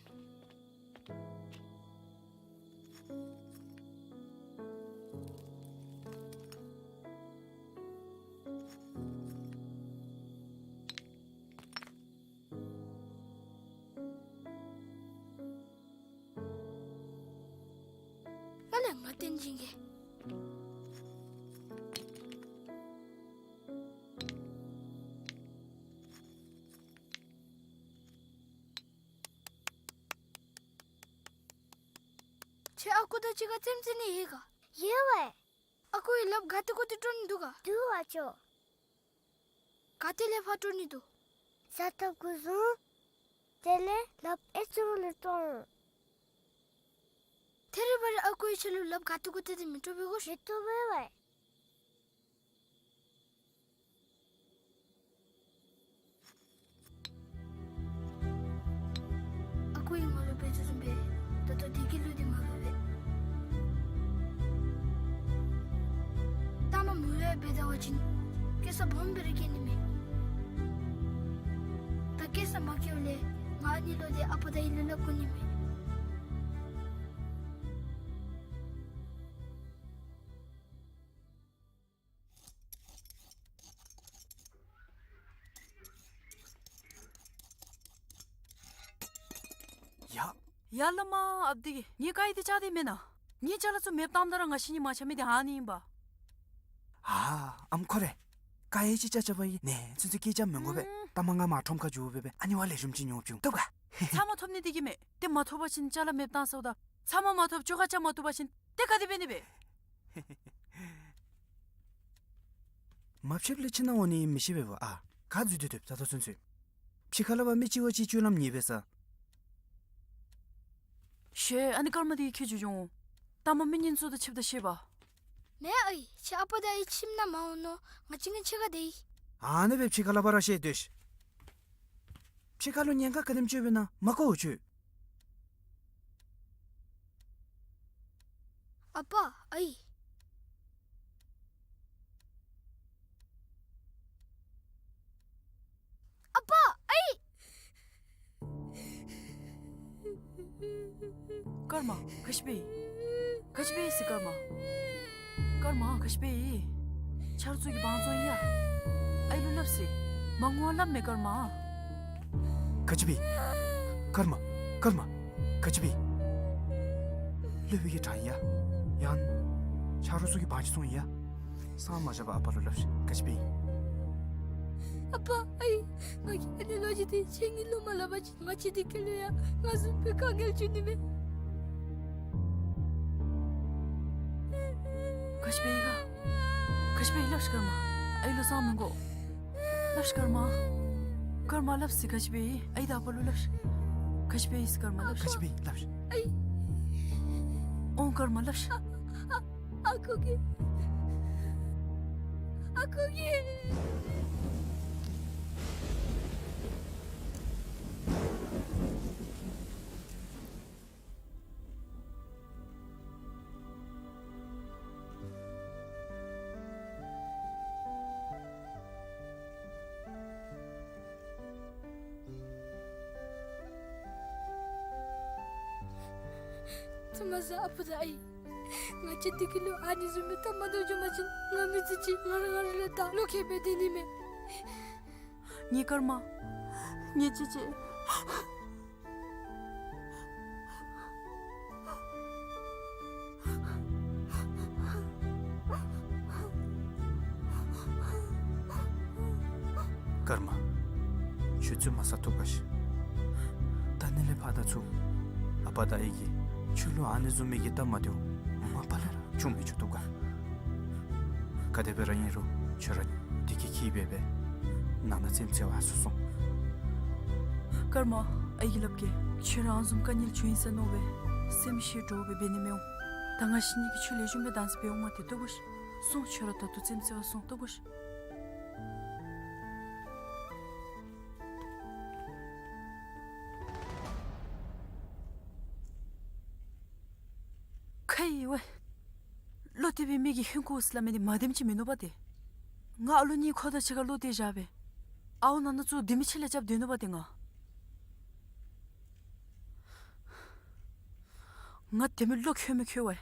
ཨ་ལས་ང་བསྟན་སྦྱིན་གྱིས། ཁྱེད་ཨ་ཁུ་དང་གཅིག་ཁར་རྩེདམོ་རྩེ་ནི་ཡོད་ག། ཡོད་པས། ཨ་ཁུ་གིས་ལགཔ་ག་ཏེ་གུ་ཏེ་སྤྲོ་ནི་འདུག་ག། འདུག་ཨ་ཅོ། ག་ཏེ་ལས་ཕར་སྤྲོ་ནི་འདུག། ས་ཐོབ་གུ་བཟུང་། དེ་ལས་ལགཔ་ཨེ་ཙི་རུ་ལས་སྤྲོ་འོང་། ཐད་རི་བ་རི་ཨ་ཁུ་གིས་ཁྱེད་ལུ་ལགཔ་ག་ཏེ་གུ་ཏེ་དེ་མི་སྤྲོ་བའི་གོ་ཤེས། མི་སྤྲོ་བའི་བས། ཨ་ཁུ་གིས་ང་ལུ་འབད་དོ་བཟུམ་སྦེ་ད་ལྟོ་བདེ་སྐྱིད་ལུ་འདི་མ་འབད་བས། ལྟ་མ་མུ་ལེ་འབད་ད་བ་ཅིན་སྐྱེ་ས་སྦོམ་སྦེ་ར་སྐྱེ་ནི་མས། ད་སྐྱེ་ས་མ་སྐྱེཝ་ལས་ང་ཨ་ནི་ལུ་འདི་ཨ་པ་དང་ཨའི་ལུ་སླབ་དགོ་ནི་མས། ཡ། ཡ་བླ་མ་ཨཔ་དེ་གིས་ངེའི་དཀར་ཡོལ་འདི་བཅག་སྟེ་མེན་ན། ངེའི་ཅ་ལ་ཚུ་མེདཔ་བཏངམ་ད་ར་ང་བཤེད་ནི་མ་ཆགས་མི་འདི་ཨ་ནི་ཨིན་པ། ཨ་ཨམ་ཁོ་རེ། དཀར་ཡོལ་ཅིག་བཅག་བཅགཔ་ཨིན། ནེ་ཚུན་ཚོད་སྐད་རྐྱབ་མི་དགོ་པས། ཨུམ། ལྟ་མ་ང་མར་ཁྲོམ་ཁར་འགྱོ་སྦེ་སྦེ་ཨ་ནི་བ་ལེགས་ཤོམ་ཅིག་ཉོ་བྱིན་བཏུབ་ག། ཚབ་མ་ཐོབ་ནི་འདི་གིས་མས། ཏེ་མ་ཐོབ་པ་ཅིན་ཅ་ལ་མེདཔ་བཏང་ཟེརཝ་ད། ཚབ་མ་མ་ཐོབ་བཅོ་ཁ་རྐྱབ་མ་བཏུབ་པ་ཅིན་ཏེ་ག་དེ་འབད་ནི་སྦེ། མ་ཕྱདཔ་ལས་ཕྱི་ནང་འོང་ནི་མི་ཤེས་པས་བ་ཨ། ག་འཛུལ་ཏེ་སྡོདཔ་ད་ལྟོ་ཚུན་ཚོད། ཕྱི་ཁ་ལས་ཕར་མི་གཅིག་བ་གཅིག་སྤྱོད་ལམ་ཉེས་པས་ས། ཤེས། ཨ་ནི་སྐར་མ་འདི་ཁྱོད་ཁྱོད་འགྱོ་འོང་། ལྟ་མ་མི་ངན་ཚུ་དང་ཕྱདཔ་ད་ཤེས་པ། མེན་ཨའི། ཁྱེད་ཨ་པ་དང་ཨའི་ཁྱིམ་ནང་མ་འོང་ནོ། ང་གཅིག་ངེའི་ཕྱི་ཁར་སྡོད་ཡི། ཨ་ནི་སྦེ་ཕྱི་ཁ་ལས་ཕར་ར་ཤེས་སྡོད་ཤིག། ཕྱི་ཁ་ལུ་ཉེན་ཁ་ག་དེམ་ཅིག་ཡོདཔ་ཨིན་ན་མ་གོ་འོང་ཁྱོད། ཨ་པ་ཨའི། ཨ་པ་ཨའི། སྐར་མ་ག་ཅི་འབད་ཡི། ག་ཅི་འབད་ཡི་ཟེར་སྐར་མ། སྐར་མ་ག་ཅི་འབད་ཡི། ཆ་རོགས་ཚུ་གིས་བང་བཙོང་ཡི་ཡ། ཨའི་ལུ་སླབ་ཟེར། མ་ངུ་བར་སླབ་མས་སྐར་མ། ག་ཅི་འབད་ཡི། སྐར་མ། སྐར་མ། ག་ཅི་འབད་ཡི། སློབ་དཔོན་གྱིས་དྲང་ཡི་ཡ། ཡང་ཆ་རོགས་ཚུ་གིས་བང་ཅིག་བཙོང་ཡི་ཡ། སང་མ་བཞག་པར་ཨ་པ་ལུ་སླབ་ཤིག། ག་ཅི་འབད་ཡི། ཨ་པ་ཨའི། ང་གིས་ཨ་ནི་ལོ་རྒྱུས་འདི་ཁྱེད་གཉིས་ལུ་མ་སླབ་པ་ཅིན་ང་བཅས་འདི་ཁ་ལུ་ཡང་ང་བཟུམ་སྦེ་དཀའ་ངལ་འབྱུང་ནི་མས། ག་ཅི་འབད་ཡི་ག། ག་ཅི་འབད་ཡི་སླབ་ཤིག་སྐར་མ། ཨའི་ལུ་གསང་མི་དགོ། སླབ་ཤིག་སྐར་མ། སྐར་མ་སླབ་ཟེར་ག་ཅི་འབད་ཡི། ཨའི་དང་ཨ་པ་ལུ་སླབ་ཤིག། ག་ཅི་འབད་ཡི་སྐར་མ་སླབ་ཤིག། ག་ཅི་འབད་ཡི་སླབ་ཤིག། ཨའི། འོང་སྐར་མ་སླབ་ཤིག། ཨ་ཨ་ཨ་ཁུ་གིས། ཨ་ཁུ་གིས། ཐུ་མ་ཟ་ཨ་པ་དང་ཨའི། ང་བཅས་འདི་ཁ་ལུ་ཨ་ནི་བཟུམ་སྦེ་སྟབས་མ་བདེཝ་བྱུང་པ་ཅིན་ང་མི་ཚུ་གཅིག་ང་ར་ང་ར་ལུ་བདའ་ལོག་ཁྱེར་སྦེ་སྡོད་ནི་མས། ངེའི་སྐར་མ། ངེའི་ཅེ་ཅེ། ཀརྨ། ཁྱོད་བཙུན་མ་ས་ཐུག་ག་ཤི། ད་ནི་ལས་ཕར་ད་ཚུར་ཨ་པ་དང་ཨའི་གིས་ཁྱོད་ལུ་ཨ་ནི་བཟུམ་མའི་གི་སྟབས་མ་བདེཝ་མ་པ་ལས་ར་བྱུང་མི་ཆོག་ཐུག་ག། ག་དེ་སྦེ་ར་ཨིན་རུང་ཁྱོད་ར་བདེ་སྐྱིད་སྐྱིད་སྦེ་སྦེ་ནང་ན་རྩེདམོ་རྩེ་བར་སོང་སོང་། ཀརྨ། ཨའི་གིས་སླབ་གེ། ཁྱོད་ར་ཨ་ནི་བཟུམ་དཀའ་ངལ་བྱུང་ཡི་ཟེར་མནོ་སྦེ་སེམས་ཤི་འདྲོག་སྦེ་འབད་ནི་མི་འོང་། ད་ང་བཅས་གཉིས་ཀྱིས་ཁྱོད་ལེགས་ཤོམ་སྦེ་བདག་འཛིན་འབད་འོང་མ་སྟེར་བཏུབ་ག་ཤི། སོང་། ཁྱོད་ར་ད་ལྟོ་རྩེདམོ་རྩེ་བར་སོང་། བཏུབ་ག་ཤི། ཁ་ཡི་ཝའི། བློ་གཏད་པའི་མི་གིས་ཧིང་ཁུ་སླབ་མི་འདི་མ་བདེནམ་ཅིག་མིན་ནུག་པ་ཏེ། ང་ཨ་ལོ་གཉིས་ཁོ་དང་གཅིག་ཁར་བློ་གཏད་བཞག་སྦེ་ཨའུ་ནང་ན་ཚུར་དེ་མི་ཆེ་ལས་རྐྱབ་སྡོད་ནུག་པ་ཏེ་ང་། ང་དེ་མི་བློ་ཁོལ་མི་ཁོལ་ཝའི།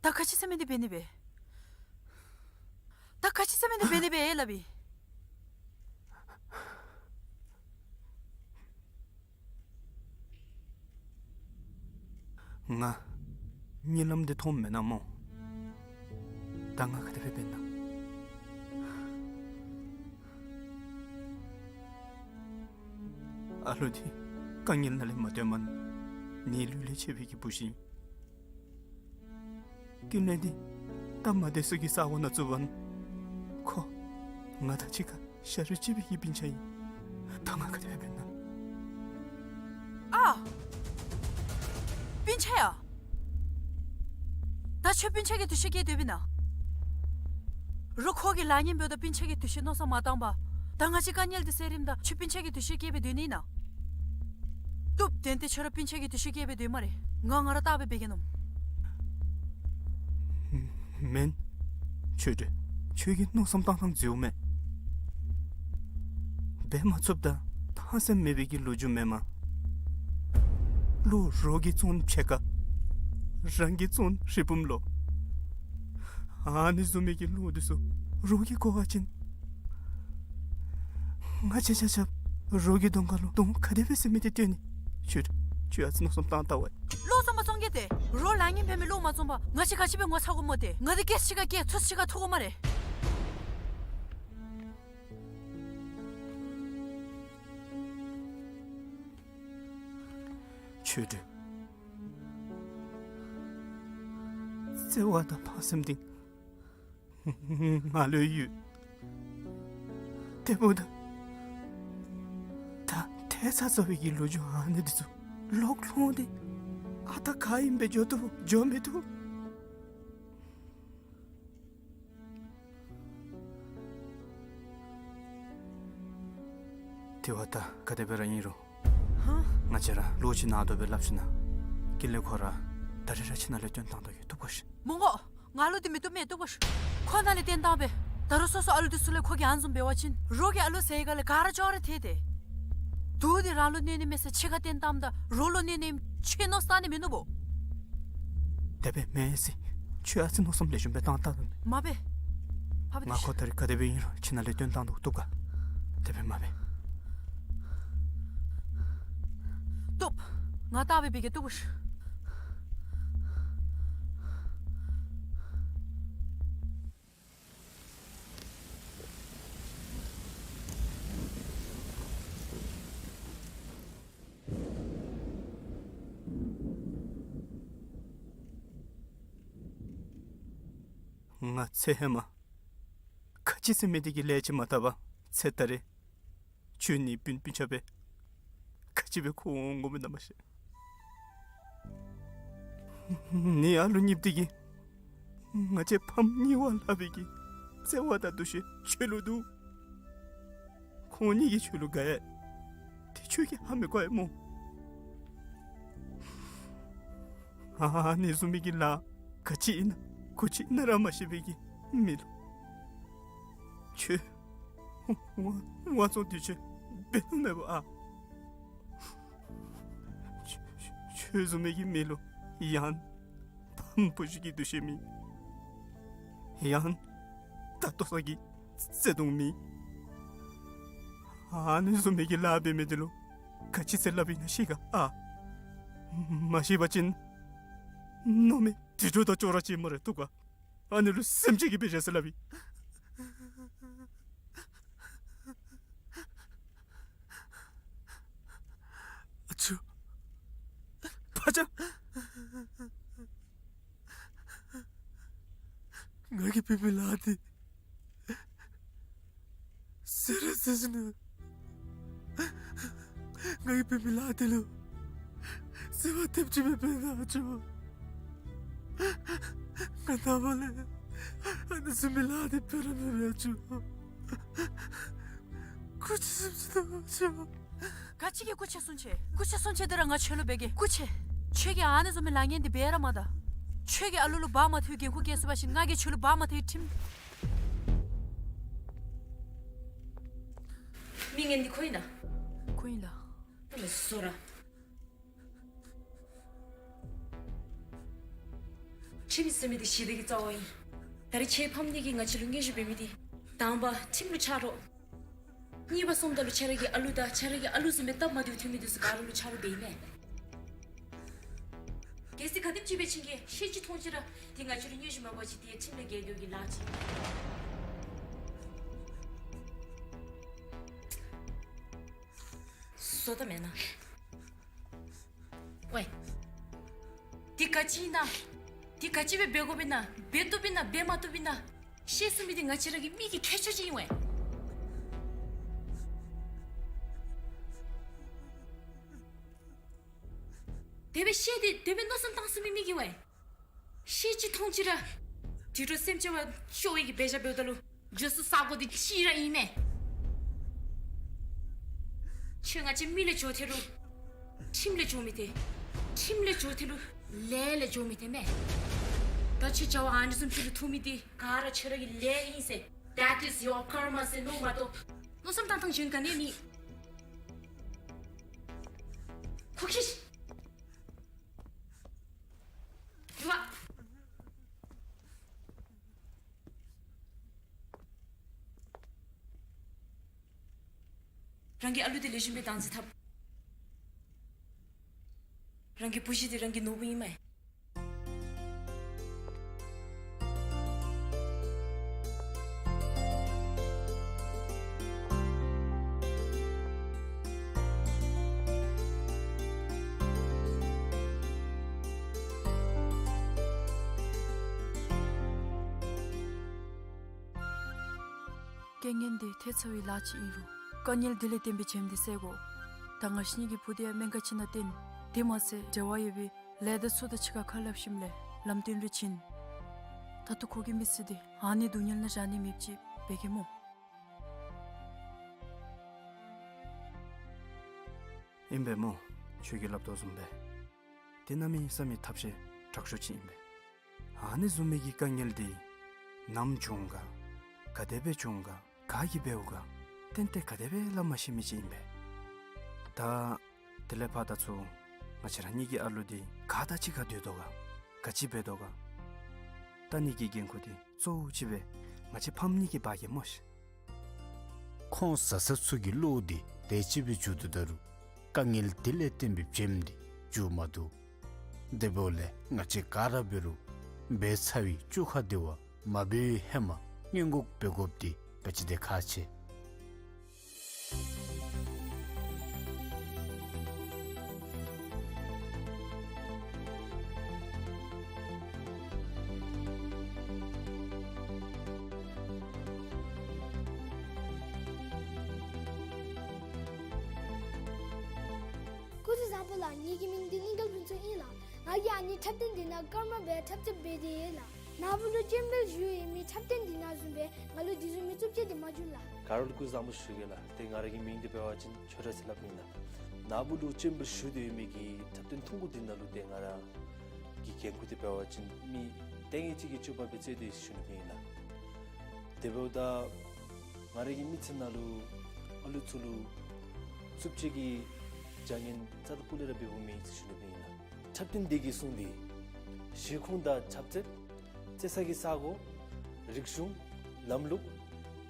ད་ག་ཅི་ཟེར་མི་འདི་འབད་ནི་སྦེ། ད་ག་ཅི་ཟེར་མི་འདི་འབད་ནི་སྦེ་ཨེ་སླབ་ཨིན། ང་གཉིད་ལམ་འདི་མཐོངམ་མེན་ན་སྨོ། ད་ང་ག་དེ་སྦེ་འབད་ན། ཨ་ལོ་འདི་དཀའ་ངལ་ནང་ལས་མ་བཏོན་མ་ནི་ལུས་ལས་ཆད་པའི་གི་བུ་གཞི། ཀུན་ལེགས་འདི་སྟབས་མ་བདེ་ས་གི་ས་གོ་ནང་བཙུགས་པ་ནི་ཁོ་ང་དང་གཅིག་ཁར་ཤ་རུས་གཅིག་པའི་གི་སྤུན་ཆ་ཨིན། ད་ང་ག་དེ་སྦེ་འབད་ན། ཨ། སྤུན་ཆ་ཡ། ད་ཁྱོད་སྤུན་ཆ་གི་འདུ་ཤེས་བསྐྱེད་སྡོད་པས་ན། རོགས་ཁོ་གིས་ལཱ་ངན་འབདཝ་ད་སྤུན་ཆ་གི་འདུ་ཤེས་མནོ་བསམ་མ་བཏང་པར་ད་ང་བཅས་དཀའ་ངལ་འདི་སེལ་རནམ་ད་ཁྱོད་སྤུན་ཆ་གི་འདུ་ཤེས་བསྐྱེད་སྦེ་སྡོད་ནི་ཨིན་ན། བཏུབ། ཏན་ཏན་ཁྱོད་ར་སྤུན་ཆ་གི་འདུ་ཤེས་བསྐྱེད་སྦེ་སྡོད་སྨ་རེ། ང་ང་ར་བལྟ་སྦེ་འབད་གེ་ནོ། མེན། ཆོས་སྒྲོན། ཁྱོད་ཀྱིས་མནོ་བསམ་བཏང་ཐངས་འཛོལཝ་མས། འབད་མ་ཚུགསཔ་དང་ཐང་སེམས་མེད་པའི་གི་ལོ་རྒྱུས་མེན་མས། བློ་རོགས་ཀྱིས་བཙོང་ཕྱེད་ཀ། རང་གིས་བཙོང་རི་བུམ་ལོ། ཨ་ནི་བཟུམ་མའི་གི་བློ་འདི་ཚུ་རོགས་ཀྱིས་གོ་བ་ཅིན། ང་བཅས་ཆ་ཁྱབ་རོགས་ཀྱི་གདོང་ཁ་ལུ་གདོང་ག་དེ་སྦེ་ཟེར་མི་འདི་སྟོན་ནི། ཁྱོད་ཁྱོད་ཨ་ཙི་མནོ་བསམ་བཏང་བལྟ་ཝའི། བློ་བཟང་མ་བཙོང་གེ་ཏེ། རོགས་ལཱ་ངན་འབད་མི་བློ་མ་བཟང་པར་ང་བཅས་ག་ཅི་སྦེ་ངོ་ཚ་དགོཔ་སྨོ་ཏེ། ང་འདི་སྐད་ཅིག་ཁར་སྐད་ཚུར་ཅིག་ཁར་ཐུག་དགོ་སྨ་རེ། ཆོས་སྒྲོན། བརྩེ་བ་དང་ཕངས་སེམས་འདི་ང་ལུ་ཡོད། དེ་འབདཝ་ད་ད་ཐལ་ཚ་ཚ་བའི་གི་ལོ་རྒྱུས་ཨ་ནི་འདི་ཚུ་ལོག་ལྷོང་སྟེ་ཨ་རྟག་ག་ཨིནམ་སྦེ་འགྱོ་བཏུབ་འགྱོ་མི་བཏུབ། དེ་བ་ད་ག་དེ་སྦེ་ར་ཨིན་རུང་། ཧ། ང་བཅས་ར་ལོག་ཅིག་ནང་དོག་སྦེ་སླབ་ཞིན་ན་ཀུན་ལེགས་ཁོ་ར་ད་རེས་ར་ཁྱིམ་ནང་ལས་བཏོན་བཏང་དོ་གི། བཏུབ་ག་ཤི། མི་དགོ། ང་ལུ་འདི་མི་བཏུབ་མས། བཏུབ་ག་ཤི། ཁོ་ནཱ་ལས་བཏོན་བཏངམ་སྦེ། ད་རུང་སོ་སོ་ཨ་ལུ་འདི་ཚུ་ལས་ཁོ་གིས་ཨ་ནི་བཟུམ་འབད་བ་ཅིན་རོགས་ཀྱི་ཨ་ལུ་ཟེར་ག་ལས་ག་ར་ཅོག་ར་ཐལ་ཏེ། དུག་འདི་རང་ལུ་གནོད་ནི་མས་ཟེར་ཕྱི་ཁར་བཏོན་བཏངམ་ད་རོགས་ལུ་གནོད་ནི་ཨིནམ་ཁྱོད་མནོ་བསམ་བཏང་ནི་མིན་ནུག་པོ། དེ་སྦེ་མེན་ཟེར། ཁྱོད་ཨ་ཙི་མནོ་བསམ་ལེགས་ཤོམ་སྦེ་བཏང་བལྟ་ད། མ་འབད། ཕ་བི་ང་ཁོ་ད་རེས་ག་དེ་སྦེ་ཨིན་རུང་ཁྱིམ་ནང་ལས་བཏོན་བཏང་དོ། བཏུབ་ག། དེ་སྦེ་མ་འབད། བཏུབ། ང་བལྟ་སྦེ་འབད་གེ། བཏུབ་ག་ཤི། ང་ཚེ་ཧེ་མ་ག་ཅི་ཟེར་མི་འདི་གི་ལས་ཅིག་མ་བཏབ་པར་ཚེ་ད་རེས་ཁྱོད་ནི་སྤུན་སྤུན་ཆ་སྦེ་ག་ཅི་སྦེ་ཁུངས་འོང་འོང་མི་ནི་མ་ཤེས། ནི་ཨ་ལུ་གཉིསཔོ་འདི་གིས་ང་བཅས་ཕམ་གཉིས་པོ་ལྷག་པའི་གི་བརྩེ་བ་དང་འདུ་ཤེས་ཁྱོད་ལུ་འདུག། ཁོང་གཉིས་ཀྱིས་ཁྱོད་ལུ་དགའ་ཡི། དེ་ཁྱོད་ཀྱིས་ཧ་མི་གོ་ཡི་སྨོ། ཨ་ནི་བཟུམ་མའི་གི་ལཱ་ག་ཅི་ཨིན་ན་ག་ཅི་ཨིན་ན་ར་མ་ཤེས་པའི་གི་མི་ལུ་ཁྱོད་དབང་བཙོང་འདི་ཚུ་འབད་ནི་མེད་པ་ཨ། ཁྱོད་ཁྱོད་བཟུམ་མའི་གི་མི་ལུ་ཡང་ཕམ་བུ་གཞི་གི་འདུ་ཤེས་མེད། ཡང་ད་ལྟོ་ཚང་གི་བརྩེ་གདུང་མེད། ཨ་ནི་བཟུམ་མའི་གི་ལཱ་འབད་མི་འདི་ལུ་ག་ཅི་ཟེར་སླབ་ཨིན་ན་ཤེས་ག་ཨ། མ་ཤེས་པ་ཅིན་མནོ་མེད་དུད་འགྲོ་དང་ཅོག་ར་ཅིག་སྨ་རེ། བཏུབ་ག། ཨ་ནི་ལུ་སེམས་ཅན་གྱི་དཔེ་བྱས་ཟེར་སླབ་ཨིན། ཨ་ཅོ། ཕ་ཅག། ང་གིས་འབད་མི་ལཱ་འདི་ཟེར་ར་ཟེར་ཞིན་ན། ང་གིས་འབད་མི་ལཱ་འདི་ལུ་ཟེར་བ་ཐེབས་ཅིག་མེད་པས་ན་ཨ་ཅོ། ང་ནངས་པ་ལས་ཨ་ནི་བཟུམ་མའི་ལཱ་འདི་འབད་ར་མི་འབད་ཨ་ཅོ། སྐུ་མཁྱེན་སེམས་ཅན་ཐུགས་རྗེ་ཆེ། ག་ཅི་གི་སྐུ་མཁྱེན་གསུང་ཅི། སྐུ་མཁྱེན་གསུང་ཅི་འདི་ར་ང་ཁྱོད་ལུ་འབད་གེ། སྐུ་མཁྱེན། ཁྱོད་ཀྱིས་ཨ་ནི་བཟུམ་མའི་ལཱ་ངན་འདི་འབད་ར་མ་ད། ཁྱོད་ཀྱིས་ཨ་ལུ་ལུ་འབག་མ་ཐུབ་པའི་འགན་ཁུར་བཀལ་སོང་པ་ཅིན་ང་གིས་ཁྱོད་ལུ་འབག་མ་ཐུབ་པའི་ཁྲིམས། མི་ངན་འདི་ཁོ་ཨིན་ན། ཁོ་ཨིན་ལགས། ད་མི་བཟོ་ར། ཁྲིམས་ཟེར་མི་འདི་ཞི་བདེ་གི་རྩ་བ་ཨིན། ད་རིས་ཁྱེད་ཕམ་གཉིས་ཀྱིས་ང་བཅས་ལུ་མངོན་ཞུ་འབད་མི་འདི་དང་པ་ཁྲིམས་ལུ་ཆ་རོགས། གཉིས་པ་སོངམ་ད་ལུ་ཁྱེད་ར་གི་ཨ་ལུ་དང་ཁྱེད་ར་གི་ཨ་ལུ་བཟུམ་སྦེ་སྟབས་མ་བདེཝ་ཐོན་མི་འདི་ཚུ་ག་ར་ལུ་ཆ་རོགས་འབད་ཨིན་མས། གལ་སྲིད་ག་དེམ་ཅིག་འབད་བ་ཅིན་གྱི་ཤེས་ཅི་མཐོང་ཅི་ར་འདི་ང་བཅས་ལུ་མངོན་ཞུ་མ་འབད་བ་ཅིན་འདི་ཁྲིམས་ལས་འགལ་འགྱོ་གི་ལཱ་ཅིག། བཟོ་ད་མེན་ན། ཝའེ། འདི་ག་ཅི་ཨིན་ན། འདི་ག་ཅི་སྦེ་འབད་དགོཔ་ཨིན་ན། འབད་བཏུབ་ཨིན་ན་འབད་མ་བཏུབ་ཨིན་ན། ཤེས་ཚུགས་མི་འདི་ང་བཅས་ར་གི་མི་གི་ཁྱད་ཆོས་ཅིག་ཨིན་ཝའེ། དེ་སྦེ་ཤེས་ཏེ་དེ་སྦེ་མནོ་བསམ་བཏང་ཚུགས་མི་མི་གི་ཝའེ། ཤེས་ཅི་མཐོང་ཅི་ར་དུད་འགྲོ་སེམས་ཅན་བ་སྐྱོ་བའི་གི་འབད་བཞག་འབདཝ་ད་ལུ་འགྱོ་ས་ས་གོ་འདི་གཅིག་ར་ཨིན་མས། ཁྱོད་ང་བཅས་མི་ལས་འགྱོ་ཐལ་རུང་ཁྲིམས་ལས་འགྱོ་མི་ཐལ། ཁྲིམས་ལས་འགྱོ་ཐལ་རུང་ལས་ལས་འགྱོ་མི་ཐལ་མས། ད་ཁྱོད་བྱ་བ་ཨ་ནི་བཟུམ་ཅིག་ལུ་ཐུག་མི་འདི་ག་ར་ཁྱོད་ར་གི་ལས་ཨིན་ཟེར། That is your karma ཟེར་མནོ་མ་གཏོགས་མནོ་བསམ་བཏང་ཐངས་གཞན་ག་ནི་མེད། ཁོ་ཁྱོད། རང་གི་ཨ་ལུ་འདི་ལེགས་ཤོམ་སྦེ་བདག་འཛིན་འཐབ། རང་གི་བུ་གཞི་འདི་རང་གི་ནོར་བུ་ཨིན་མས། རྐྱེན་ངན་འདི་ཐལ་ཚར་བའི་ལཱ་ཅིག་ཨིན་རུང་དཀའ་ངལ་འདི་ལས་བརྟེན་པའི་བྱེམ་འདི་བསལ་དགོ། ད་ང་བཅས་གཉིས་ཀྱི་བུ་འདི་ཡང་སྨན་ཁང་ཅིག་ནང་བཏོན། དེ་མ་ཚད་འབྲེལ་བ་ཡོད་པའི་ལས་སྡེ་ཚུ་དང་གཅིག་ཁར་ཁ་སླབ་ཞིནམ་ལས་ལམ་སྟོན་རེ་བྱིན། ད་ལྟོ་ཁོ་གི་མི་ཚེ་འདི་ཨ་ནི་སྡུག་བསྔལ་ནང་བཞག་ནི་མེདཔ་ཅིག་འབད་གེ་སྨོ། ཨིན་པས་སྨོ། ཁྱོད་ཀྱིས་སླབ་དོ་བཟུམ་སྦེ་དེ་གནམ་མེད་ས་མེད་ཐབས་ཤེས་དྲག་ཤོས་ཅིག་ཨིན་པས། ཨ་ནི་བཟུམ་མའི་གི་དཀའ་ངལ་འདི་ནམ་བྱུང་ག། ག་དེ་སྦེ་བྱུང་ག། ག་གིས་འབདཝ་ག། ཏན་ཏན་ག་དེ་སྦེ་སླབ་མ་ཤེས་མི་ཅིག་ཨིན་པས། ད་དེ་ལས་ཕར་ད་ཚུར་ང་བཅས་ར་གཉིས་ཀྱི་ཨ་ལུ་འདི་ག་དང་གཅིག་ཁར་སྡོད་དོ་ག། ག་ཅི་འབད་དོ་ག། ད་ནི་གི་འགན་ཁུར་འདི་གཙོ་བོ་ཅིག་སྦེ་ང་བཅས་ཕམ་གཉིས་ཀྱིས་འབག་གེ་སྨོ་ཤིག། ཁོང་བཟའ་ཚང་ཚུ་གི་བློ་འདི་དེ་ཅིག་སྦེ་འགྱུར་དོ་ད་རུང་དཀའ་ངལ་དེ་ལས་བརྟེན་པའི་བྱེམ་འདི་འགྱུར་མ་བཏུབ། དེ་འབདཝ་ལས་ང་བཅས་ག་ར་འབད་རུང་འབད་ཚར་བའི་བཅོ་ཁ་འདི་བ་མ་འབད་བའི་ཧེ་མ་སྔོན་འགོག་འབད་དགོཔ་འདི་ག་ཅི་དེ་ཁག་ཆེ། སྐུ་གཟུགས་བཟང་པོ་ལགས། ངེ་གི་མིང་འདི་གླིང་རྒྱལ་ཕུན་ཚོགས་ཨིན་ལགས། ང་གིས་ཨ་ནི་འཁྲབ་སྟོན་འདི་ནང་སྐར་མ་སྦེ་འཁྲབ་རྩེད་འབད་དེ་ཡོད་ལགས། ནཱ་བུ་ལུ་སྤྱན་འབུལ་ཞུ་ཡོད་མི་འཁྲབ་སྟོན་འདི་ནང་བཟུམ་སྦེ་ང་ལུ་འདི་བཟུམ་མའི་རྩུབ་སྤྱོད་འདི་མ་བྱུང་ལགས། ག་ར་ལུ་སྐུ་གཟུགས་བཟང་པོ་ཞུ་གེ་ལགས། ཏེ་ང་ར་གི་མིང་འདི་འབད་བ་ཅིན་ཆོས་གྲགས་ཟེར་སླབ་ཨིན་ལགས། ནཱ་བུ་ལུ་སྤྱན་འབུལ་ཞུ་སྟེ་ཡོད་མི་གི་འཁྲབ་སྟོན་ཐུང་ཀུ་འདི་ནང་ལུ་ཏེ་ང་ར་གི་འགན་ཁུར་འདི་འབད་བ་ཅིན་མི་ལྟས་ངན་ཅིག་གི་སྤྱོད་པ་སྦེ་རྩེད་དེ་ཞུ་ནི་ཨིན་ལགས། དེ་འབདཝ་ད་ང་ར་གི་མི་ཚེ་ནང་ལུ་ཨ་ལུ་ཚུ་ལུ་རྩུབ་སྤྱོད་ཀྱི་བྱ་ངན་རྩ་དང་སྤུ་ལས་ར་འབདཝ་མེད་ཟེར་ཞུ་ནི་ཨིན་ལགས། འཁྲབ་སྟོན་འདི་གི་སྲུང་འདི་གཞིས་ཁོངས་དང་ཁྱབ་ཚད། རྩེད་ས་གི་ས་གོ། རིག་གཞུང་། ལམ་ལུགས།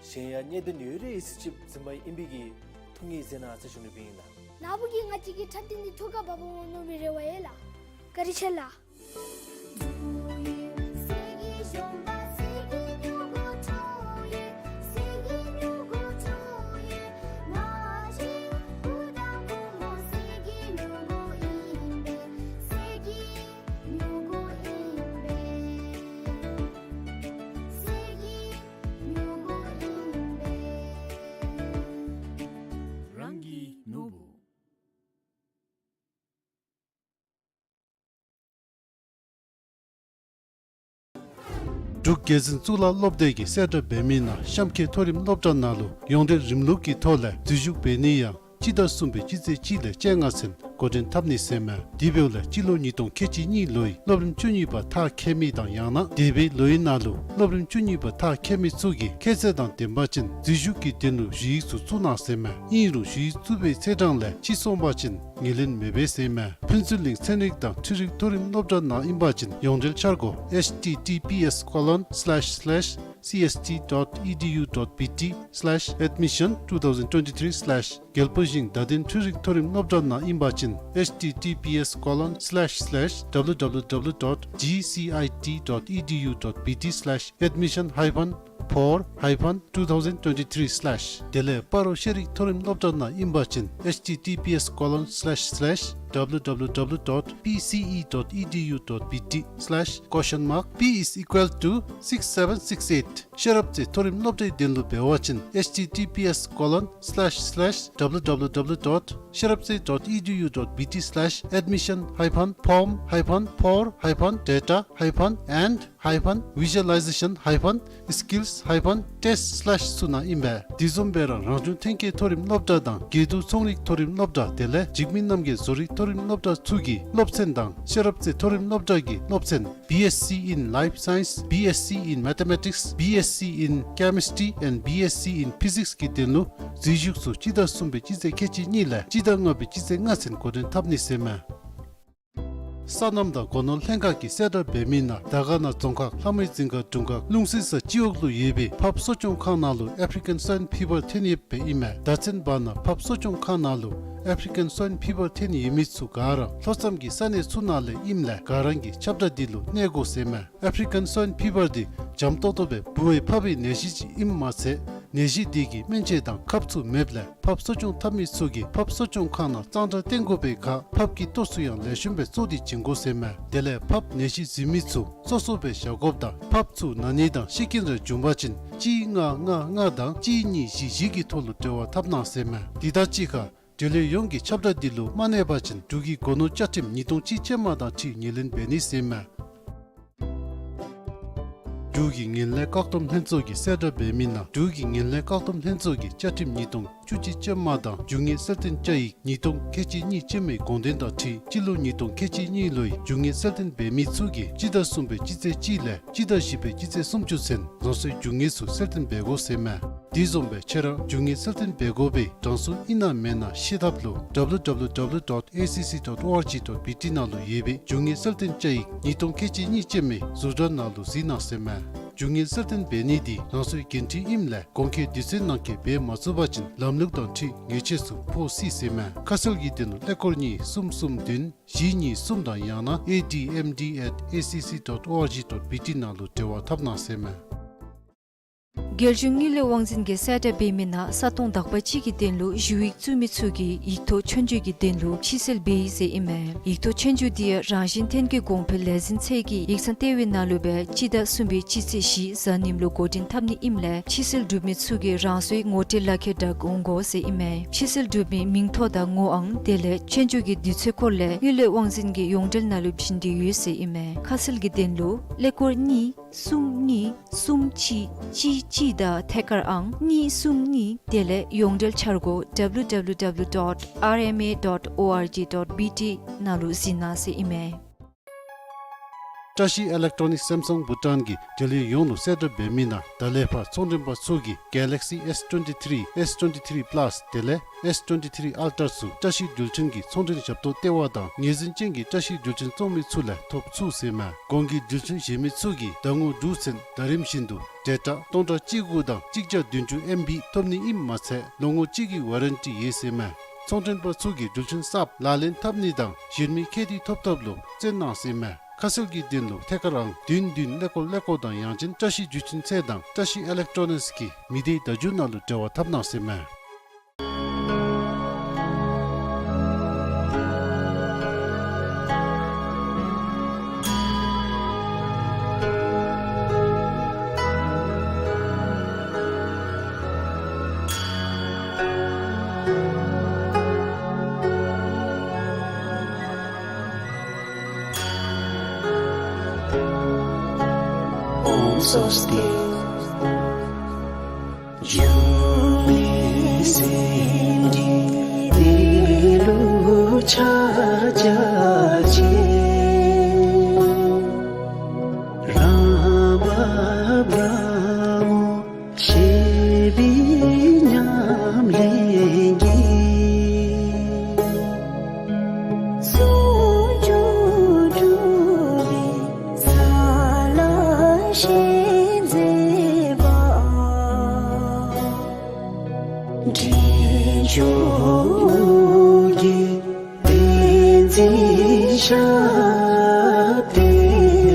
གཞན་ཡང་གནད་དོན་ཡོད་རིགས་ཡོད་ཚད་ཅིག་འཛིན་པ་ཨིན་པའི་གི་ཐུགས་ངེས་མཛད་གནང་ཟེར་ཞུ་ནི་ཨིན་ལགས། ནཱ་བུ་གིས་ང་བཅས་ཀྱི་འཁྲབ་སྟོན་འདི་ཐུགས་ཁར་བབ་འོང་མནོ་བའི་རེ་བ་ཡོད་ལགས། བཀའ་དྲིན་ཆེ་ལགས། འབྲུག་རྒྱལ་འཛིན་གཙུག་ལག་སློབ་སྡེ་གིས་གསལ་བསྒྲགས་འབད་མི་ནང་གཤམ་འཁོད་མཐོ་རིམ་སློབ་གྲྭ་ནང་ལུ་ཡོངས་འབྲེལ་རིམ་ལུགས་ཀྱི་ཐོག་ལས་འཛུལ་ཞུགས་འབད་ནི་ཡང་སྤྱི་ཟླ་གསུམ་པའི་སྤྱི་ཚེས་གཅིག་ལས་བཅོ་ལྔ་ཚུན་འགོ་འདྲེན་འཐབ་ནི་ཟེར་མས། དེ་འབདཝ་ལས་སྤྱི་ལོ་ཉིས་སྟོང་ཁལ་གཅིག་གཉིས་ལོའི་སློབ་རིམ་བཅུ་གཉིས་པ་མཐར་འཁྱོལ་མི་དང་ཡང་ན་འདས་པའི་ལོའི་ནང་ལུ་སློབ་རིམ་བཅུ་གཉིས་པ་མཐར་འཁྱོལ་མི་ཚུ་གིས་ཁྱད་ཚད་དང་ལྡནམ་ཅིན་འཛུལ་ཞུགས་ཀྱི་དོན་ལུ་ཞུ་ཡིག་ཚུ་བཙུགས་གནང་ཟེར་མས། ཨིན་རུང་ཞུ་ཡིག་བཙུགས་པའི་ཚེས་གྲངས་ལས་ཕྱི་སོང་པ་ཅིན་ངོས་ལེན་མི་འབད་ཟེར་མས། ཕུན་ཚོགས་གླིང་ཚན་རིག་དང་འཕྲུལ་རིག་མཐོ་རིམ་སློབ་གྲྭ་ནང་ཨིན་པ་ཅིན་ཡོངས་འབྲེལ་འཆར་སྒོ་H T T P S colon slash slash C S T dot E D U dot B T slash admission two thousand twenty-three slash རྒྱལ་པོ་ཞིང་བརྡ་དོན་འཕྲུལ་རིག་མཐོ་རིམ་སློབ་གྲྭ་ནང་ཨིན་པ་ཅིན་H T T P S colon slash slash W W W dot G C I T dot E D U dot B T slash admission hyphen four hyphen two thousand twenty-three slash དེ་ལས་སྤ་རོ་ཤེས་རིག་མཐོ་རིམ་སློབ་གྲྭ་ནང་ཨིན་པ་ཅིན H T T P S colon slash slash W W W dot P C E dot E D U dot B T slash question mark P is equal to six seven six eight ཤེས་རབ་རྩེ་མཐོ་རིམ་སློབ་གྲྭའི་དོན་ལུ་འབད་བ་ཅིན H T T P S colon slash slash W W W dot ཤེས་རབ་རྩེ་dot E D U dot B T slash admission hyphen form hyphen four hyphen data hyphen and hyphen visualization hyphen skills hyphen test slash ཚུ་ནང་ཨིན་པས། དེ་བཟུམ་སྦེ་ར་རང་བྱུང་ཐོན་སྐྱེད་མཐོ་རིམ་སློབ་གྲྭ་དང་དགེ་འདུན་ཚོང་རིག་མཐོ་རིམ་སློབ་གྲྭ་དེ་ལས་འཇིགས་མེད་རྣམ་རྒྱལ་བཟོ་རིག་མཐོ་རིམ་སློབ་གྲྭ་ཚུ་གི་སློབ་ཚན་དང་ཤེས་རབ་རྩེ་མཐོ་རིམ་སློབ་གྲྭ་གི་སློབ་ཚན B S C in Life Science, B S C in Mathematics, B S C in Chemistry and B S C in Physics གི་དོན་ལུ་འཛུལ་ཞུགས་ཚུ་སྤྱི་ཟླ་གསུམ་པའི་སྤྱི་ཚེས་ཁལ་གཅིག་གཉིས་ལས་སྤྱི་ཟླ་ལྔ་པའི་སྤྱི་ཚེས་ལྔ་ཚུན་འགོ་འདྲེན་འཐབ་ནི་ཟེར་མས། སོ་ནམ་དང་སྒོ་ནོར་ལྷན་ཁག་གིས་གསལ་བསྒྲགས་འབད་མི་ནང་དར་དཀར་ན་རྫོང་ཁག་ལྷ་མོའི་རྫིང་ཁ་དྲུང་ཁག་ལུང་བསིལ་ས་སྤྱི་འོག་ལུ་ཡོད་པའི་ཕགཔ་གསོ་སྐྱོང་ཁང་ནང་ལུ་African Swine Fever ཐོན་ཡོདཔ་སྦེ་ཨིན་མས། ད་ཚུན་བར་ན་ཕགཔ་གསོ་སྐྱོང་ཁང་ནང་ལུ་African Swine Fever ཐོན་ཡོད་མི་ཚུ་ག་ར་ལྷོ་མཚམས་ཀྱི་ས་གནས་ཚུ་ནང་ལས་ཨིནམ་ལས་ག་ར་གིས་ཁྱབ་བསྒྲགས་འདི་ལུ་གནས་དགོ་ཟེར་མས། African Swine Fever འདི་འཇམ་ཏོང་ཏོ་སྦེ་འབུ་བའི་ཕགཔ་གི་ནད་གཞི་ཅིག་ཨིནམ་མ་ཚད་ནད་གཞི་འདི་གི་སྨན་བཅོས་དང་ཁབ་ཚུ་མེདཔ་ལས་ཕགཔ་གསོ་སྐྱོང་འཐབ་མི་ཚུ་གིས་ཕགཔ་གསོ་སྐྱོང་ཁང་ནང་གཙང་སྦྲ་བསྟེན་དགོ་པའི་ཁར་ཕགཔ་གི་ལྟོ་ཚུ་ཡང་ལེགས་ཤོམ་སྦེ་གཙོ་དེ་བྱིན་དགོ་ཟེར་མས། དེ་ལས་ཕགཔ་ནད་གཞི་འཛིན་མི་ཚུ་གཙོ་གཙོ་སྦེ་བཞག་དགོཔ་དང་ཕགཔ་ཚུ་ན་ནི་དང་ཤི་རྐྱེན་རེ་བྱུང་པ་ཅིན་གཅིག་ལྔ་ལྔ་ལྔ་དང་གཅིག་གཉིས་བཞི་བཞི་གི་ཐོག་ལུ་འབྲེལ་བ་འཐབ་གནང་ཟེར་མས། དེ་དང་གཅིག་ཁར་འབྲེལ་ཡོད་ཡོངས་ཀྱིས་ཁྱབ་བསྒྲགས་འདི་ལུ་མ་གནས་པ་ཅིན་འབྲུག་གི་སྒོ་ནོར་བཅའ་ཁྲིམས་ཉིས་སྟོང་གཅིག་ཅན་མ་དང་འཁྲིལ་ངོས་ལེན་འབད་ནི་ཟེར་མས། འབྲུག་གི་ངན་ལྷད་བཀག་སྡོམ་ལྷན་ཚོགས་ཀྱིས་གསལ་བསྒྲགས་འབད་མི་ནང་འབྲུག་གི་ངན་ལྷད་བཀག་སྡོམ་ལྷན་ཚོགས་ཀྱིས་བཅའ་ཁྲིམས་ཉིས་སྟོང་བཅུ་གཅིག་ཅན་མ་དང་རྒྱུ་དངོས་གསལ་སྟོན་བཅའ་ཡིག་ཉིས་སྟོང་ཁལ་གཅིག་གཉིས་ཅན་མའི་དགོངས་དོན་དང་འཁྲིལ་སྤྱི་ལོ་ཉིས་སྟོང་ཁལ་གཅིག་གཉིས་ལོའི་རྒྱུ་དངོས་གསལ་སྟོན་འབད་མི་ཚུ་གིས་སྤྱི་ཟླ་གསུམ་པའི་སྤྱི་ཚེས་གཅིག་ལས་སྤྱི་ཟླ་བཞི་པའི་སྤྱི་ཚེས་སུམ་ཅུ་ཚུན་རང་སོའི་རྒྱུ་དངོས་ཚུ་གསལ་སྟོན་འབད་དགོ་ཟེར་མས། དེ་བཟུམ་སྦེ་ཁྱེད་རང་རྒྱུ་དངོས་གསལ་སྟོན་འབད་དགོ་པའི་གྲངས་སུ་ཨིན་ན་མེན་ན་ཤེས་ཐབས་ལུ་W W W dot A C C dot O R G dot B T ནང་ལུ་ཡོད་པའི་རྒྱུ་དངོས་གསལ་སྟོན་བཅའ་ཡིག་ཉིས་སྟོང་ཁལ་གཅིག་གཉིས་ཅན་མའི་ཟུར་དྲ་ནང་ལུ་གཟིགས་གནང་ཟེར་མས། རྒྱུ་དངོས་གསལ་སྟོན་འབད་ནི་འདི་རང་སོའི་འགན་འཁྲི་ཨིནམ་ལས་གོང་འཁོད་དུས་ཚོད་ནང་འཁོད་འབད་མ་ཚུགས་པ་ཅིན་ལམ་ལུགས་དང་འཁྲིལ་ཉེས་ཆད་ཚུ་ཕོག་སྲིད་ཟེར་མས། ཁ་གསལ་གྱི་དོན་ལུ་ཀླད་ཀོར་གཉིས་གསུམ་གསུམ་བདུན་བཞི་གཉིས་གསུམ་དང་ཡང་ན A D M D at A C C dot O R G dot B T ནང་ལུ་འབྲེལ་བ་འཐབ་གནང་ཟེར་མས། རྒྱལ་གཞུང་དངུལ་ལས་དབང་འཛིན་གྱིས་གསལ་བསྒྲགས་འབད་མི་ནང་ས་སྟོང་དག་པ་ཅིག་གི་དོན་ལུ་ཞུ་ཡིག་བཙུགས་མི་ཚུ་གིས་ཡིག་ཐོག་ཆོས་རྒྱུགས་ཀྱི་དོན་ལུ་ཕྱིར་སེལ་འབད་ཡི་ཟེར་ཨིན་མས། ཡིག་ཐོག་ཆོས་རྒྱུགས་འདི་རང་བཞིན་ཐོན་སྐྱེད་གོང་འཕེལ་ལས་འཛིན་ཚད་ཀྱི་ཡིག་ཚང་ལྟེ་བའི་ནང་ལུ་སྦེ་སྤྱི་ཟླ་གསུམ་པའི་སྤྱི་ཚེས་བཞི་གཟའ་ཉིམ་ལུ་འགོ་འདྲེན་འཐབ་ནི་ཨིནམ་ལས་ཕྱིར་སེལ་གྲུབ་མི་ཚུ་གིས་རང་སོའི་ངོ་སྤྲོད་ལག་ཁྱེར་དང་འོང་དགོ་ཟེར་ཨིན་མས། ཕྱིར་སེལ་གྲུབ་མི་མིང་ཐོ་དང་ངོ་ཨང་དེ་ལས་ཆོས་རྒྱུགས་ཀྱི་དུས་ཚོད་སྐོར་ལས་དངུལ་ལས་དབང་འཛིན་གྱི་ཡོངས་འབྲེལ་ནང་ལུ་བྱིན་ཏེ་ཡོད་ཟེར་ཨིན་མས། ཁ་གསལ་གྱི་དོན་ལུ་ཀླད་ཀོར་གཉིས་གསུམ་གཉིས་གསུམ་གཅིག་གཅིག་གཅིག་དང་ཐད་ཀར་ཨང་གཉིས་གསུམ་གཉིས་དེ་ལས་ཡོངས་འབྲེལ་འཆར་སྒོ་W W W dot R M A dot O R G dot B T ནང་ལུ་གཟིགས་གནང་ཟེར་ཨིན་མས། བཀྲ་ཤིས་ཨི་ལེག་ཊོ་ནིག་སེམ་སང་བྷུ་ཊཱན་གྱིས་འབྲེལ་ཡོད་ཡོངས་ལུ་གསལ་བསྒྲགས་འབད་མི་ནང་ད་ལས་ཕར་ཚོང་མགྲོན་པ་ཚུ་གིས་Galaxy S twenty-three, S twenty-three Plus དེ་ལས་S twenty-three Ultra ཚུ་བཀྲ་ཤིས་འགྲུལ་འཕྲིན་གྱི་ཚོང་འབྲེལ་ཞབས་ཏོག་ལྟེ་བ་དང་ངོས་འཛིན་ཅན་གྱི་བཀྲ་ཤིས་འགྲུལ་འཕྲིན་བཙོང་མི་ཚུ་ལས་ཐོབ་ཚུགས་ཟེར་མས། གོང་གི་འགྲུལ་འཕྲིན་བཞེས་མི་ཚུ་གིས་ཟླ་ངོ་དྲུག་ཚུན་ཟླ་རིམ་བཞིན་དུ་ཌེ་ཊ་སྟོང་ཕྲག་གཅིག་དགུ་དང་གཅིག་བརྒྱ་བདུན་ཅུ་ཨེམ་བི་ཐོབ་ནི་ཨིནམ་མ་ཚད་ལོ་ངོ་གཅིག་གི་ཝ་རེན་ཊི་ཡོད་ཟེར་མས། ཚོང་མགྲོན་པ་ཚུ་གིས་འགྲུལ་འཕྲིན་གསརཔ་ལག་ལེན་འཐབ་ནི་དང་གཞན་མི་ཁྱད་དུ་ཐོབ་ཐོབ་ལུ་བརྩོན་གནང་ཟེར་མས། ཁ་གསལ་གྱི་དོན་ལུ་ཐད་ཀར་ཨང་བདུན་བདུན་ཀླད་ཀོར་ཀླད་ཀོར་དང་ཡང་ཅིན་བཀྲ་ཤིས་འགྲུལ་འཕྲིན་ཚད་དང་བཀྲ་ཤིས་ཨི་ལེག་ཊོ་ནིགསི་གི་མི་སྡེ་བརྡ་བརྒྱུད་ནང་ལུ་འབྲེལ་བ་འཐབ་གནང་ཟེར་མས། ཨོཾ་སྭསྟི། འབྱུང་གནས་སེམས་ཀྱི་གནས་ལུགས་ཕྱག་རྒྱ་ཆེ། ར་མ་བྲ་མོ་ཞེས་པའི་ཉམས་ལེན་གྱིས། ཟུང་འཇུག་གྲུབ་པའི་ས་ལ་ཞེན་མཛད་པ། འབྲས་ལྗོངས་ཀྱི་བསྟན་འཛིན་ཞབས་བརྟན་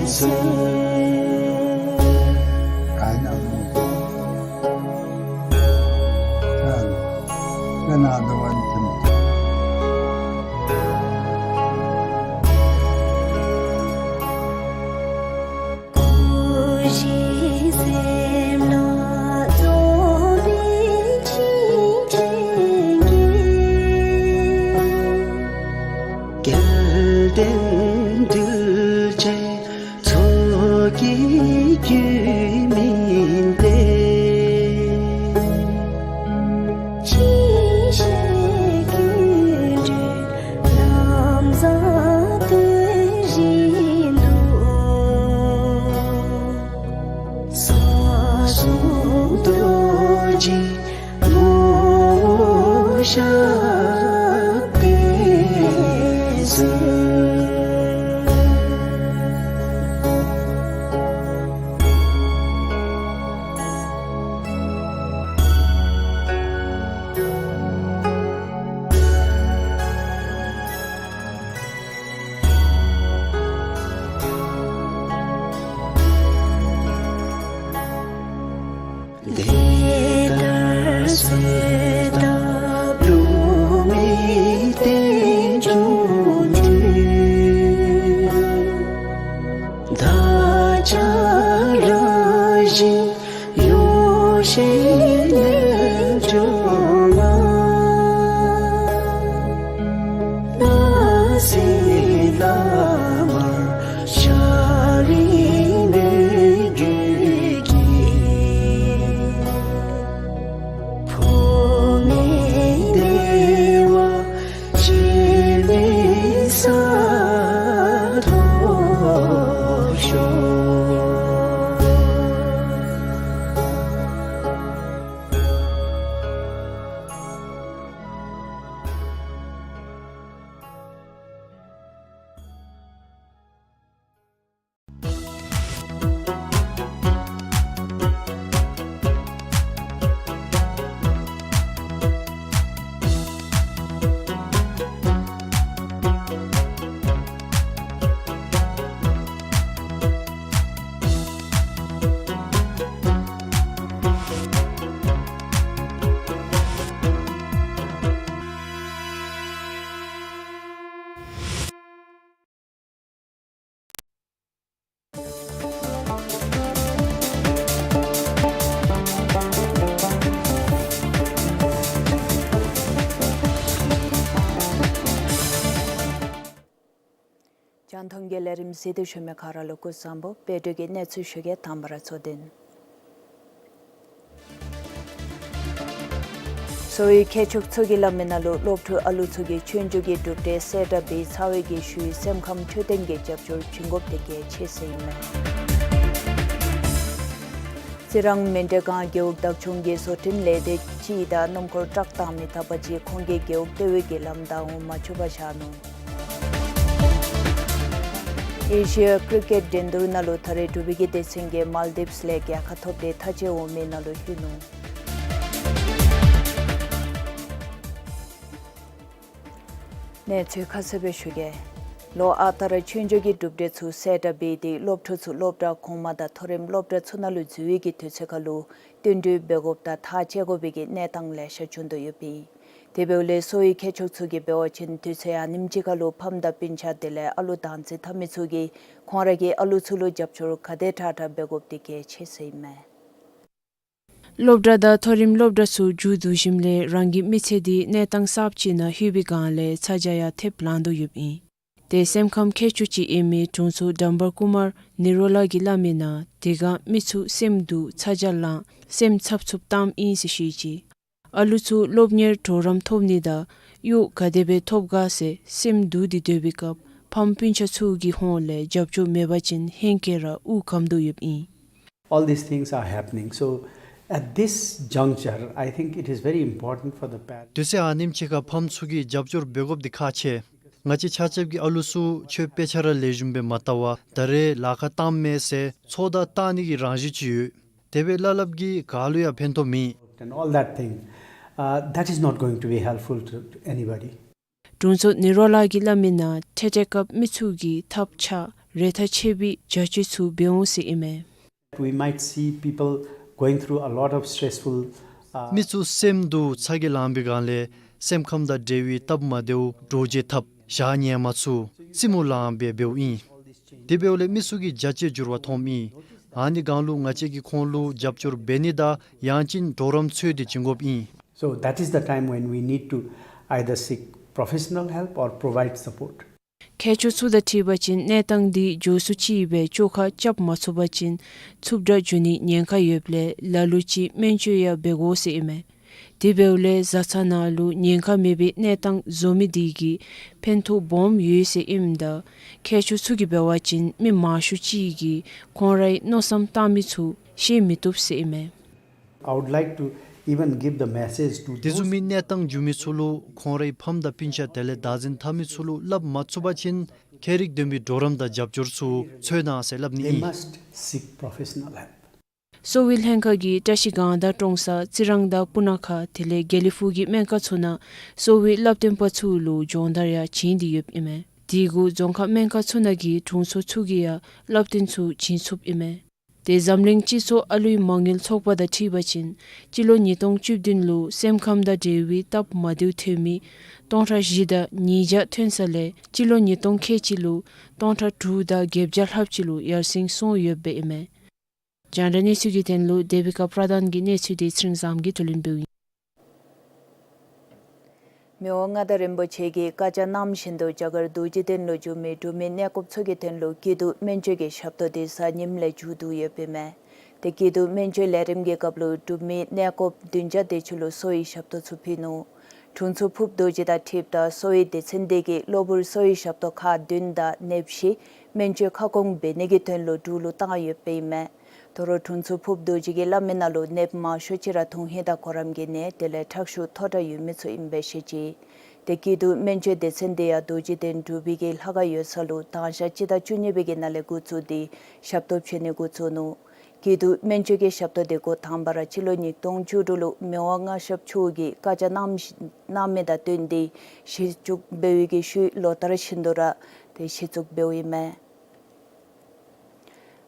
གསོལ། སྐུ་བཞི་སེམས་ལ་རྫོགས་པའི་ཆིངས་ཅན་གྱི། སྐལ་ལྡན་གདུལ་བྱའི་ཚོགས་ཀྱི་རྒྱུད་སྨིན་ཏེ། ཅི་ཕྱིར་ཀུན་འདུས་ལམ་བཟང་སྟོན་བཞིན་དུ། ས་གསུམ་རྡོ་རྗེ་ནོར་བུ་ཞབས་བརྟན་གསོལ། དེ་ལྟར་གསོལ་བཏབ་བསླུ་མེད་རྟེན་འབྱུང་ཁྲོས། བདག་ཅག་རང་བཞིན་ཡོ་བྱད་རྣལ་འབྱོར་མ། སྣང་སྲིད་ལ་མར་ཤར་རིང་མོས་གུས་ཀྱིས། འཕོ་མེད་བདེ་བ་ཆེན་པོའི་སར་ཐོབ་ཤོག། རྒྱང་མཐོང་གི་ལས་རིམ་གཟིགས་ཏེ་བཞུགས་མི་ག་ར་ལུ་སྐུ་གཟུགས་བཟང་པོ། དཔལ་སྒྲོལ་གྱི་གནས་ཚུལ་ཞུ་གེ། དང་པ་ར་གཙོ་དོན། གསོ་བའི་མཁས་མཆོག་ཚུ་གིས་སླབ་མི་ནང་ལུ་སློབ་ཕྲུག་ཨ་ལུ་ཚུ་གིས་ཆོས་རྒྱུགས་ཀྱི་གྲུབ་འབྲས་གསལ་བསྒྲགས་འབད་ཚར་བའི་གི་ཤུལ་སེམས་ཁམས་འཕྲོད་བསྟེན་གྱི་རྒྱབ་སྐྱོར་བྱིན་དགོཔ་འདི་གལ་ཆེ་ཟེར་ཨིན་མས། རྩི་རང་མཎྜལ་སྒང་རྒེད་འོག་བདག་སྐྱོང་གི་བཟོ་སྐྲུན་ལས་སྡེ་ཅིག་དང་སྣུམ་འཁོར་ཊཱག་བཏང་མི་དག་པ་ཅིག་ཁོང་གིས་རྒེད་འོག་ལྟེ་བའི་གི་ལམ་བདའ་འོང་མ་བཅུག་པར་བཞག་ནུག། ཨེ་ཤི་ཡ་ཀྲི་ཀེཊ་འགྲན་བསྡུར་ནང་ལུ་ད་རེས་འབྲུག་པའི་གི་སྡེ་ཚན་གྱིས་མཱལ་དིབས་ལས་རྒྱལ་ཁ་ཐོབ་སྟེ་མཐའ་མཇལ་འོང་མི་ནང་ལུ་ལྷོད་ནུག། གནས་ཚུལ་ཁ་གསལ་སྦེ་ཞུ་གེ། ལོ་ཨ་རྟག་ར་ཆོས་རྒྱུགས་ཀྱི་གྲུབ་འབྲས་ཚུ་གསལ་བསྒྲགས་འབད་དེ་སློབ་ཕྲུག་ཚུ་སློབ་གྲྭ་གོང་མ་དང་མཐོ་རིམ་སློབ་གྲྭ་ཚུ་ནང་ལུ་འཛུལ་བའི་གི་དུས་ཚོད་ཁར་ལུ་བསྟུན་གྲོས་འབད་དགོཔ་དང་ཐག་བཅད་དགོ་པའི་གི་གནས་སྟངས་ལེ་ཤ་བྱུང་དོ་ཡོདཔ་ཨིན། དེ་འབདཝ་ལས་གསོ་བའི་མཁས་མཆོག་ཚུ་གིས་འབད་བ་ཅིན་དུས་ཚོད་ཨ་ནེམ་ཅིག་ཁར་ལུ་ཕམ་དང་སྤུན་ཆ་དེ་ལས་ཨ་ལུ་བདག་འཛིན་འཐབ་མི་ཚུ་གིས་ཁོང་ར་གི་ཨ་ལུ་ཚུ་ལུ་རྒྱབ་སྐྱོར་ག་དེ་དྲག་དྲག་འབད་དགོཔ་འདི་གལ་ཆེ་ཟེར་ཨིན་མས། སློབ་གྲྭ་དང་མཐོ་རིམ་སློབ་གྲྭ་ཚུ་མཇུག་བསྡུ་ཞིནམ་ལས་རང་གི་མི་ཚེ་འདི་གནས་སྟངས་གསརཔ་ཅིག་ནང་ལྷོད་པའི་སྒང་ལས་ཚ་གྱང་ཡང་ཐེབས་ལང་དོ་ཡོདཔ་ཨིན། ཏེ་སེམས་ཁམས་མཁས་མཆོག་ཅིག་ཨིན་མི་དྲུང་འཚོ་ཌམ་བར་ཀུ་མར་ནི་རོ་ལ་གིས་སླབ་མིའི་ནང་དེ་སྒང་མི་ཚུ་སེམས་སྡུག་ཚ་གྱང་ལང་སེམས་འཚབ་འཚུབ་བཏངམ་ཨིན་ཟེར་བཤད་ཅི། ཨ་ལུ་ཚུ་སློབ་གཉེར་གྲོགས་རམ་ཐོབ་ནི་དང་གཡོག་ག་དེ་སྦེ་ཐོབ་ག་ཟེར་སེམས་སྡུག་སྟེ་སྡོད་པའི་སྐབས་ཕམ་སྤུན་ཆ་ཚུ་གི་ཧོངས་ལས་རྒྱབ་སྐྱོར་མེད་པ་ཅིན་ཧེང་སྐལ་ར་དབུགས་སྐམ་དོ་ཡོདཔ་ཨིན། All these things are happening. So, at this juncture, I think it is very important for the parents. དུས་ཚོད་ཨ་ནེམ་ཅིག་ཁར་ཕམ་ཚུ་གིས་རྒྱབ་སྐྱོར་འབད་དགོཔ་འདི་ཁག་ཆེ། ང་བཅས་ཆ་ཁྱབ་ཀྱིས་ཨ་ལུ་ཚུ་ཁྱོད་དཔེ་ཆ་ར་ལེགས་ཤོམ་སྦེ་མ་བལྟ་བར་ད་རེས་ལཱ་ཁག་བཏངམ་མས་ཟེར་ཚོད་ལྟ་བཏང་ནི་གི་རང་བཞིན་ཅིག་ཡོད། དེ་སྦེ་སླབ་སླབ་ཀྱིས་ག་ལུ་ཡང་ཕན་ཐོགས་མེད། And all that thing, uh, that is not going to be helpful to anybody. དྲུང་འཚོ་ནི་རོ་ལ་གིས་སླབ་མིའི་ནང་འཕྲལ་འཕྲལ་སྐབས་མི་ཚུ་གིས་ཐབས་ཆག་རེ་ཐག་ཆད་པའི་བྱ་སྤྱོད་ཚུ་འབད་འོང་ཟེར་ཨིན་མས། We might see people going through a lot of stressful, uh, མི་ཚུ་སེམས་སྡུག་ཚ་གྱང་ལང་པའི་སྒང་ལས་སེམས་ཁམས་དང་འབྲེལ་བའི་སྟབས་མ་བདེཝ་འདྲོག་བྱེལ་འཐབ་ཞག་ངན་མ་ཚུ་རྩེད་མོ་ལང་སྦེ་འབདཝ་ཨིན། དེ་འབདཝ་ལས་མི་ཚུ་གིས་རྒྱ་ཆེ་འགྱུར་བ་མཐོངམ་ཨིན། ཨ་ནི་སྒང་ལུ་ང་བཅས་ཀྱིས་ཁོང་ལུ་རྒྱབ་སྐྱོར་འབད་ནི་དང་ཡང་ཅིན་གྲོགས་རམ་འཚོལ་ཏེ་བྱིན་དགོཔ་ཨིན། So that is the time when we need to either seek professional help or provide support. མཁས་མཆོག་ཚུ་དང་འཁྲིལ་བ་ཅིན་གནས་སྟངས་འདི་མགྱོགས་སུ་ཅིག་སྦེ་བཅོ་ཁ་རྐྱབ་མ་ཚུགས་པ་ཅིན་འཚུབ་དྲགས་འགྱོ་ནིའི་ཉེན་ཁ་ཡོདཔ་ལས་ལ་ལུ་ཅིག་སྨན་བཅོས་ཡང་འབད་དགོ་ཟེར་ཨིན་མས། དེ་འབདཝ་ལས་བཟའ་ཚང་ནང་ལུ་ཉེན་ཁ་མེད་པའི་གནས་སྟངས་བཟོ་མི་དེ་གིས་ཕན་ཐོགས་སྦོམ་ཡོད་ཟེར་ཨིནམ་ད་མཁས་མཆོག་ཚུ་གིས་འབད་བ་ཅིན་མི་མང་ཤོས་ཅིག་གིས་ཁོང་རའི་མནོ་བསམ་བཏང་མི་ཚུ་ཤེས་མི་བཏུབ་ཟེར་ཨིན་མས། I would like to even give the message to those དེ་བཟུམ་མའི་གནས་སྟངས་འགྱོ་མི་ཚུ་ལུ་ཁོང་རའི་ཕམ་དང་སྤུན་ཆ་དེ་ལས་བདག་འཛིན་འཐབ་མི་ཚུ་ལུ་སླབ་མ་ཚུགས་པ་ཅིན་ཁྱད་རིག་ལྡན་པའི་གྲོགས་རམ་དང་རྒྱབ་སྐྱོར་ཚུ་འཚོལ་གནང་ཟེར་སླབ་ནི་They ཨིན། Must seek professional help. གསོ་བའི་ལྷན་ཁག་གིས་བཀྲ་ཤིས་སྒང་དང་ཀྲོང་གསར་རྩི་རང་དང་སྤུ་ན་ཁ་དེ་ལས་དགེ་ལེགས་ཕུག་གི་སྨན་ཁང་ཚུ་ནང་གསོ་བའི་བསླབ་སྟོན་པ་ཚུ་ལུ་སྦྱོང་བརྡར་ཡང་བྱིན་ཏེ་ཡོདཔ་ཨིན་མས། དེ་གུ་རྫོང་ཁག་སྨན་ཁང་ཚུ་ནང་གི་དྲུང་འཚོ་ཚུ་གིས་ཡང་བསླབ་སྟོན་ཚུ་བྱིན་ཚུགསཔ་ཨིན་མས། ཏེ་འཛམ་གླིང་སྤྱི་ཚོགས་ཨ་ལུའི་མ་དངུལ་ཚོགས་པ་དང་འཁྲིལ་བ་ཅིན་སྤྱི་ལོ་ཉིས་སྟོང་བཅུ་བདུན་ལུ་སེམས་ཁམས་དང་འབྲེལ་བའི་སྟབས་མ་བདེཝ་ཐོན་མི་སྟོང་ཕྲག་བཞི་དང་ཉིས་བརྒྱ་ཐོན་ས་ལས་སྤྱི་ལོ་ཉིས་སྟོང་ཁལ་གཅིག་ལུ་སྟོང་ཕྲག་དྲུག་དང་བརྒྱད་བརྒྱ་ལྷགཔ་ཅིག་ལུ་ཡར་སེང་སོང་ཡོདཔ་ཨིན་མས། རྒྱང་བསྒྲགས་གནས་ཚུལ་གྱི་དོན་ལུ་དེ་བི་ཀ་པྲ་དཱན་གྱི་གནས་ཚུལ་དེ་ཚེ་རིང་བཟངམོ་གིས་བསྡུ་ལེན་འབདཝ་ཨིན། མི་དབང་མངའ་བདག་རིན་པོ་ཆེ་གིས་བཀའ་རྒྱ་གནང་བཞིན་དུ་རྒྱ་གར་རྡོ་རྗེ་གདན་ལུ་བཞུགས་མི་འབྲུག་མི་གནས་སྐོརཔ་ཚུ་གི་དོན་ལུ་སྐྱིད་སྡུག་སྨན་བཅོས་ཀྱི་ཞབས་ཏོག་དེ་གཟའ་ཉིམ་ལས་མཇུག་བསྡུ་ཡོདཔ་ཨིན་མས། ཏེ་སྐྱིད་སྡུག་སྨན་བཅོས་ལས་རིམ་གྱི་སྐབས་ལུ་འབྲུག་མི་གནས་སྐོརཔ་བདུན་བརྒྱ་དེ་ཅིག་ལུ་གསོ་བའི་ཞབས་ཏོག་ཚུ་ཕུལ་ནུག། དྲུང་འཚོ་ཕུརཔ་རྡོ་རྗེ་དང་འཁྲིལཝ་ད་གསོ་བའི་སྡེ་ཚན་དེ་གིས་གློ་བུར་གསོ་བའི་ཞབས་ཏོག་ཁག་བདུན་དང་ནདཔ་བཞི་སྨན་བཅོས་ཁ་སྐོང་འབད་ནི་གི་དོན་ལུ་འབྲུག་ལུ་བཏང་ཡོདཔ་ཨིན་མས། དོ་རུང་དྲུང་འཚོ་ཕུརཔ་རྡོ་རྗེ་གིས་སླབ་མིའི་ནང་ལུ་ནདཔ་མང་ཤོས་ཅིག་ར་དོན་ཧིང་དང་གོ་རིམ་གྱི་ནད་དེ་ལས་ཁྲག་ཤུགས་མཐོ་དྲགས་ཡོད་མི་ཚུ་ཨིན་པས་ཤེས་ཅི། ཏེ་སྐྱིད་སྡུག་སྨན་བཅོས་སྡེ་ཚན་དེ་ཡང་རྡོ་རྗེ་གདན་འབྲུག་པའི་གི་ལྷ་ཁང་ཡོད་ས་ལུ་དང་ཞག་སྤྱི་ཟླ་བཅུ་གཉིས་པའི་གི་ནང་ལས་འགོ་བཙུགས་ཏེ་ཞབས་ཏོག་བྱིན་ནི་འགོ་བཙུགས་ནུག། སྐྱིད་སྡུག་སྨན་བཅོས་ཀྱི་ཞབས་ཏོག་དེ་འགོ་དང་པ་ར་སྤྱི་ལོ་ཉིས་སྟོང་བཅུ་དྲུག་ལུ་མི་དབང་མངའ་ཞབས་མཆོག་གིས་བཀའ་རྒྱ་གནང་གནང་མི་དང་བསྟུན་ཏེ་གཞི་བཙུགས་འབད་བའི་གི་ཤུལ་ལོ་ལྟར་བཞིན་དུ་ར་ཏེ་གཞི་བཙུགས་འབདཝ་ཨིན་མས།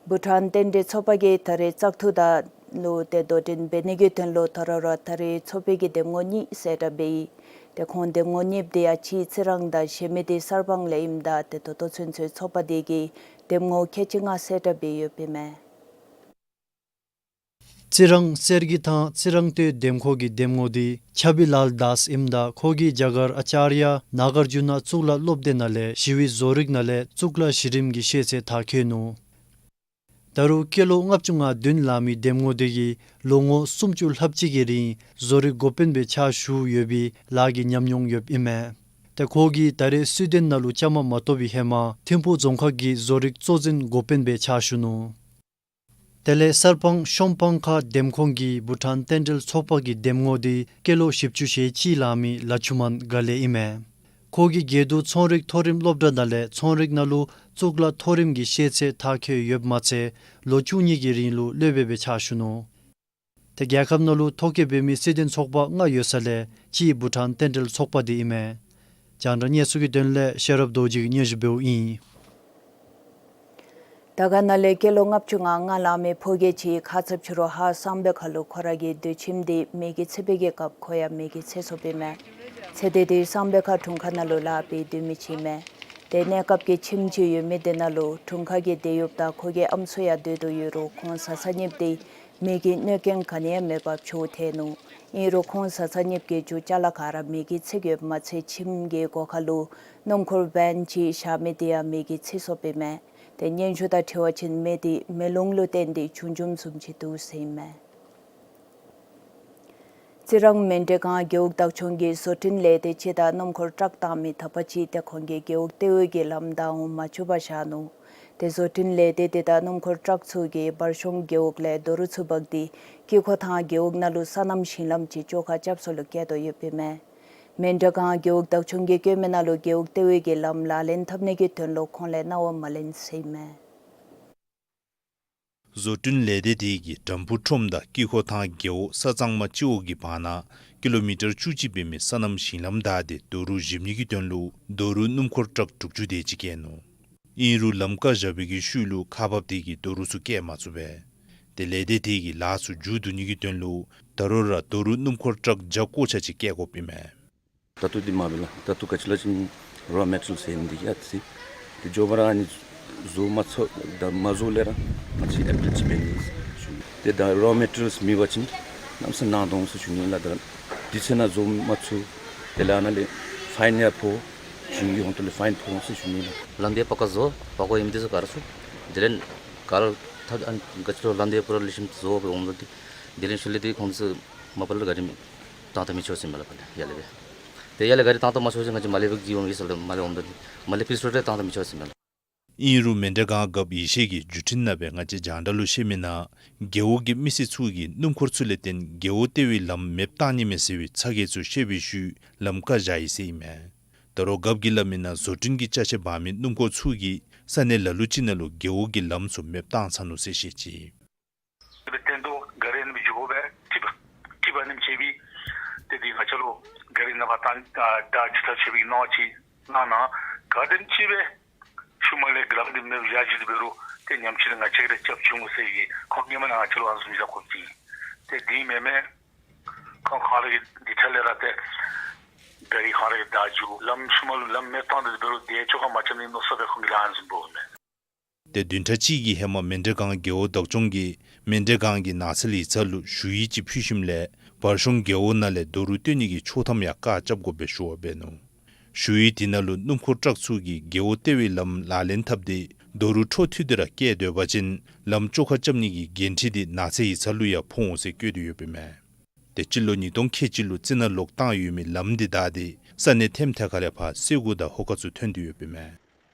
བྷུ་ཊཱན་རྟེན་འབྲེལ་ཚོགས་པ་གིས་ད་རེས་བཙག་འཐུ་དང་ལུ་ཏེ་དོ་འགྲན་འབད་ནི་གི་དོན་ལུ་ད་རུང་ར་ད་རེས་ཚོགས་པའི་གི་འདེམས་ངོ་གཉིས་གསལ་བསྒྲགས་འབད་ཡི། ཏེ་ཁོང་འདེམས་ངོ་གཉིསཔ་དེ་ཡང་གཅིག་རྩི་རང་དང་གཞན་མི་དེ་གསར་སྤང་ལས་ཨིནམ་ད་ཏེ་ད་ལྟོ་ཚུན་ཚོད་ཚོགས་པ་དེ་གིས་འདེམས་ངོ་ཁལ་གཅིག་ལྔ་གསལ་བསྒྲགས་འབད་ཡོདཔ་ཨིན་མས། རྩི་རང་གསེར་གྱི་ཐང་རྩི་རང་སྟོད་འདེམས་ཁོངས་ཀྱི་འདེམས་ངོ་དེ་ཆབ་བི་ལཱལ་དཱས་ཨིནམ་ད་ཁོ་གིས་རྒྱ་གར་ཨ་ཙརྱ་ནཱ་གར་ཇུ་ན་གཙུག་ལག་སློབ་སྡེ་ནང་ལས་ཞི་བའི་བཟོ་རིག་ནང་ལས་གཙུག་ལག་གཞི་རིམ་གྱི་ཤེས་ཚད་མཐར་འཁྱོལ་ནུག། ད་རུང་སྐྱེས་ལོ་ལྔ་བཅུ་ང་བདུན་ལང་མི་འདེམས་ངོ་དེ་གིས་ལོ་ངོ་སུམ་ཅུ་ལྷགཔ་ཅིག་གི་རིང་བཟོ་རིག་འགོ་དཔོན་སྦེ་ཕྱག་ཞུ་ཡོད་པའི་ལཱ་གི་ཉམས་མྱོང་ཡོདཔ་ཨིན་མས། ཏེ་ཁོ་གིས་ད་རེས་སུའི་ཌེན་ནང་ལུ་བཅའ་མར་མ་གཏོགས་པའི་ཧེ་མ་ཐིམ་ཕུག་རྫོང་ཁག་གི་བཟོ་རིག་གཙོ་འཛིན་འགོ་དཔོན་སྦེ་ཕྱག་ཞུ་ནུག། དེ་ལས་གསར་སྤང་ཤོམ་སྤང་ཁ་འདེམས་ཁོངས་ཀྱི་བྷུ་ཊཱན་རྟེན་འབྲེལ་ཚོགས་པ་གི་འདེམས་ངོ་དེ་སྐྱེས་ལོ་བཞི་བཅུ་ཞེ་གཅིག་ལང་མི་ལ་ཆུ་མན་དགའ་ལེགས་ཨིན་མས། ཁོ་གིས་དགེ་འདུན་ཚོང་རིག་མཐོ་རིམ་སློབ་གྲྭ་ནང་ལས་ཚོང་རིག་ནང་ལུ་གཙུག་ལག་མཐོ་རིམ་གྱི་ཤེས་ཚད་མཐར་འཁྱོལ་ཡོདཔ་མ་ཚད་ལོ་བཅུ་གཉིས་ཀྱི་རིང་ལུ་སློབ་དཔོན་སྦེ་ཕྱག་ཞུ་ནུག། ཏེ་རྒྱལ་ཁབ་ནང་ལུ་ཐོ་བཀོད་འབད་མི་སུའི་ཌེན་ཚོགས་པ་ལྔ་ཡོད་ས་ལས་གཅིག་བྷུ་ཊཱན་རྟེན་འབྲེལ་ཚོགས་པ་དེ་ཨིན་མས། རྒྱང་བསྒྲགས་གནས་ཚུལ་གྱི་དོན་ལས་ཤེས་རབ་རྡོ་རྗེ་གིས་སྙན་ཞུ་འབདཝ་ཨིན། དར་དཀར་ནང་ལས་སྐྱེས་ལོ་ལྔ་བཅུ་ང་ལྔ་ལང་མི་ཕོ་སྐྱེས་ཅིག་ཁ་ཚབ་ཕྱི་རུ་ཧཱ་གསང་སྦས་ཁ་ལུ་ཁོ་ར་གི་སྡོད་ཁྱིམ་དེ་མེ་གིས་ཚིག་པའི་གི་སྐབས་ཁོ་ཡང་མེ་གིས་ཚེ་སོཔ་ཨིན་མས། ཚེ་འདས་དེ་གསང་སྦས་ཁ་དྲུང་ཁག་ནང་ལུ་ལཱ་འབད་སྡོད་མི་ཅིག་ཨིན་མས། ཏེ་གནས་སྐབས་ཀྱི་ཁྱིམ་ཅིག་ཡོད་མི་དེ་ནང་ལུ་དྲུང་ཁག་གི་དེད་གཡོགཔ་དང་ཁོ་གི་ཨམ་སྲུ་ཡང་སྡོད་དོ་ཡོད་རུང་ཁོང་བཟའ་ཚང་གཉིསཔ་དེ་ མེ་གི་གནོད་རྐྱེན་ག་ནི་ཡང་མེད་པར་བྱོག་ཐལ་ནུག། ཨིན་རུང་ཁོང་བཟའ་ཚང་གཉིས་ཀྱི་རྒྱུ་ཅ་ལ་ག་ར་མེ་གིས་འཚིག་ཡོདཔ་མ་ཚད་ཁྱིམ་གྱི་སྒོ་ཁ་ལུ་སྣུམ་འཁོར་བེན་ཅིག་བཞག་མི་དེ་ཡང་མེ་གིས་འཚིག་སོཔ་ཨིན་མས། ཏེ་སྙན་ཞུ་དང་འཁྲིལ་བ་ཅིན་མེ་དེ་མེ་རླུང་ལུ་བརྟེན་ཏེ་བྱུང་བྱུངམ་བཟུམ་ཅིག་འདུག་ཟེར་ཨིན་མས། རྩི་རང་མཎྜལ་སྒང་རྒེད་འོག་བདག་སྐྱོང་གིས་བཟོ་སྐྲུན་ལས་སྡེ་ཅིག་དང་སྣུམ་འཁོར་ཊཱག་བཏང་མི་དག་པ་ཅིག་ཏེ་ཁོང་གི་རྒེད་འོག་ལྟེ་བའི་གི་ལམ་བདའ་འོང་མ་བཅུག་པར་བཞག་ནུག། ཏེ་བཟོ་སྐྲུན་ལས་སྡེ་དེ་དང་སྣུམ་འཁོར་ཊཱག་ཚུ་གིས་བར་གཤོང་རྒེད་འོག་ལས་རྡོ་རུག་ཚུ་འབག་སྟེ་དཀྱིལ་འཁོར་ཐང་རྒེད་འོག་ནང་ལུ་སོ་ནམ་ཞིང་ལམ་ཅིག་བཅོ་ཁ་རྐྱབ་སྲོལ་ལུ་བསྐྱལ་དོ་ཡོདཔ་ཨིན་མས། མཎྜལ་སྒང་རྒེད་འོག་བདག་སྐྱོང་གིས་བཀོད་མི་ནང་ལུ་རྒེད་འོག་ལྟེ་བའི་གི་ལམ་ལག་ལེན་འཐབ་ནི་གི་དོན་ལུ་ཁོང་ལས་གནང་བ་མ་ལེན་ཟེར་ཨིན་མས། བཟོ་སྐྲུན་ལས་སྡེ་དེ་གིས་དམ་ཕུ་ཁྲོམ་དང་དཀྱིལ་འཁོར་ཐང་རྒེད་འོག་ས་གཙང་མ་སྤྱི་འོག་གི་བར་ན་ཀི་ལོ་མི་ཊར་བཅུ་གཅིག་འབད་མི་སོ་ནམ་ཞིང་ལམ་བདའ་སྟེ་རྡོ་རུག་བཞིབ་ནི་གི་དོན་ལུ་རྡོ་རུག་སྣུམ་འཁོར་ཊཱག་དྲུག་ཅུ་དེ་ཅིག་བསྐྱལ་ནུག། ཨིན་རུང་ལམ་བཀག་བཞག་པའི་གི་ཤུལ་ལུ་ཁག་འབགཔ་དེ་གིས་རྡོ་རུག་ཚུ་བསྐྱལ་མ་ཚུགས་པས། ཏེ་ལས་སྡེ་དེ་གིས་ལཱ་ཚུ་མཇུག་བསྡུ་ནི་གི་དོན་ལུ་ད་རུང་ར་རྡོ་རུག་སྣུམ་འཁོར་ཊཱག་བརྒྱ་སྐོར་ཆ་ཅིག་བསྐྱལ་དགོཔ་ཨིན་མས། ད་ལྟོ་འདི་མ་འབད་ལགས། ད་ལྟོ་ག་ཅི་ལོ་ཅིག་རོ་མེ་ཊི་རིལ་ཟེར་ནི་འདི་གིས་ཨ་ཙི་ཏེ་མགྱོགས་པ་ར་ཨ་ནི་བཟོ་མ་ཚུགས། ད་མ་བཟོ་ལས་ར་ང་བཅས་ཨེ་པི་ལི་ཅིག་འབད་ནི་ཞུ་ནི། ཏེ་ད་རོ་མེ་ཊི་རིལ་མེད་པ་ཅིན་གནམ་མེད་ས་མེད་ནང་དོག་ཟེར་ཞུ་ནི་ལགས། ད་དུས་ཚོད་ནང་བཟོ་མ་ཚུགས། དེ་ལས་ཨ་ནཱ་ལས་ཕའིན་ཡང་ཕོག། གཞུང་གི་ཧོངས་ཏོ་ལས་ཕའིན་ཕོག་འོང་ཟེར་ཞུ་ནི་ལགས། ལམ་འདི་པ་ཀ་བཟོ་པ་གོ་ཨིནམ་འདི་ཚུ་ག་ར་ཚུགས། དེ་ལས་ག་ར་ཐབས་ཨ་ནི་ག་ཅི་ལོ་ལམ་འདི་པུ་ར་ལེགས་ཤོམ་བཟོ་སྦེ་འོངམ་ད་དེ་ལས་ཤུལ་ལས་དེ་ཁོང་ཚུ་མ་པ་ལས་ག་ར་མི་བཏང་ད་མི་ཆོག་ཟེར་མས་ལགས། ཕར་ལས་ཡར་ལས་སྦེ། ཏེ་ཡར་ལས་ག་ར་བཏང་ད་མ་ཆོག་ཟེར་ང་བཅས་མར་ལས་སྦེ་གི་འོང་གི་ཟེར་ལགས། མར་ལས་འོངམ་ད་དེ་མར་ལས་པིས་རོཌ་ལས་བཏང་ད་མི་ཆོག་ཟེར་མས་ལགས། ཨིན་རུང་མཎྜལ་སྒང་རྒཔོ་ཡེ་ཤེས་ཀྱིས་བརྒྱུད་འཕྲིན་ནང་སྦེ་ང་བཅས་རྒྱང་བསྒྲགས་ལུ་བཤད་མི་ནང་རྒེད་འོག་གི་མི་སེར་ཚུ་གིས་སྣུམ་འཁོར་ཚུ་ལས་བརྟེན་རྒེད་འོག་ལྟེ་བའི་ལམ་མེདཔ་བཏང་ནི་མས་ཟེར་བའི་ཚ་གྱང་ཚུ་བཤད་པའི་ཤུལ་ལམ་བཀག་བཞག་ཡི་ཟེར་ཨིན་མས། ད་རུང་རྒཔོ་གིས་སླབ་མི་ནང་བཟོ་སྐྲུན་གྱི་ཅ་ཆས་འབག་མི་སྣུམ་འཁོར་ཚུ་གིས་ས་གནས་ལ་ལུ་ཅིག་ནང་ལུ་རྒེད་འོག་གི་ལམ་ཚུ་མེདཔ་བཏང་ཚར་ནུག་ཟེར་བཤད་ཅི། དེ་སྟོན་ཐོག་གཱ་རི་ཨ་ནེམ་ཅིག་དགོ་པས། ཊིཔ་ཊིཔ་ཨ་ནེམ་ཅིག་སྦེ་ཏེ་འདི་ང་བཅས་ལུ་གཱ་རི་ནང་ཕར་བཏང་ད་ད་ཅིག་ཐབས་ཤེས་སྦེ་གནང་ཅིག་གནང་ན་ག་དེམ་ཅིག་སྦེ་ཤུལ་མ་ལས་གི་ལམ་འདི་མེདཔ་བཞག་ཅི། དེ་འབད་རུང་ཏེ་ཉམས་ཅིག་ང་བཅས་ཀྱིས་རྐྱབ་བཅུག་འོང་ཟེར་གྱི་ཁོང་སྔོན་མ་ནང་ང་བཅས་ལུ་ཨ་ནི་བཟུམ་བཞག་དགོཔ་ཅིག། ཏེ་འདི་མེན་མས། ཁོང་ཁོང་ར་གི་འདི་ཐད་ལས་ར་ཏེ་གཱ་རི་ཁོང་ར་གིས་བདའ་བཅུག། ལམ་ཤུལ་མ་ལུ་ལམ་མེདཔ་བཏང་སྟེ་དེ་འབད་རུང་དེ་བཅོ་ཁ་མ་རྐྱབ་ནི་མནོ་བསམ་སྦེ་ཁོང་གིས་ལཱ་ཨ་ནི་བཟུམ་འབདཝ་མས། ཏེ་བདུན་ཕྲག་གཅིག་གི་ཧེ་མ་མཎྜལ་སྒང་རྒེད་འོག་བདག་སྐྱོང་གིས་མཎྜལ་སྒང་གི་ནགས་ཚལ་ཡིག་ཚང་ལུ་ཞུ་ཡིག་ཅིག་ཕུལ་ཞིནམ་ལས་བར་གཤོང་རྒེད་འོག་ནང་ལས་རྡོ་རུག་བཏོན་ནི་གི་ཆོག་ཐམ་ཡང་བཀག་རྐྱབ་དགོ་པའི་ཞུ་བ་འབད་ནུག། ཞུ་ཡིག་དེ་ནང་ལུ་སྣུམ་འཁོར་ཊཱག་ཚུ་གིས་རྒེད་འོག་ལྟེ་བའི་ལམ་ལག་ལེན་འཐབ་སྟེ་རྡོ་རུག་འཕྲོ་མཐུད་དེ་ར་བསྐྱལ་སྡོད་པ་ཅིན་ལམ་བཅོ་ཁ་རྐྱབ་ནི་གི་འགན་འཁྲི་དེ་ནགས་ཚལ་ཡིག་ཚང་ལུ་ཡང་ཕོག་འོང་ཟེར་བཀོད་དེ་ཡོདཔ་ཨིན་མས། ཏེ་སྤྱི་ལོ་ཉིས་སྟོང་ཁལ་གཅིག་ལུ་རྩི་ནག་ལོག་བཏང་ཡོད་མི་ལམ་འདི་བདའ་སྟེ་ས་གནས་ཐེམ་ཐེ་ཁ་ལས་ཕར་སེར་སྒོ་དང་ཧོ་ཀ་ཚུ་ཐོན་ཏེ་ཡོདཔ་ཨིན་མས།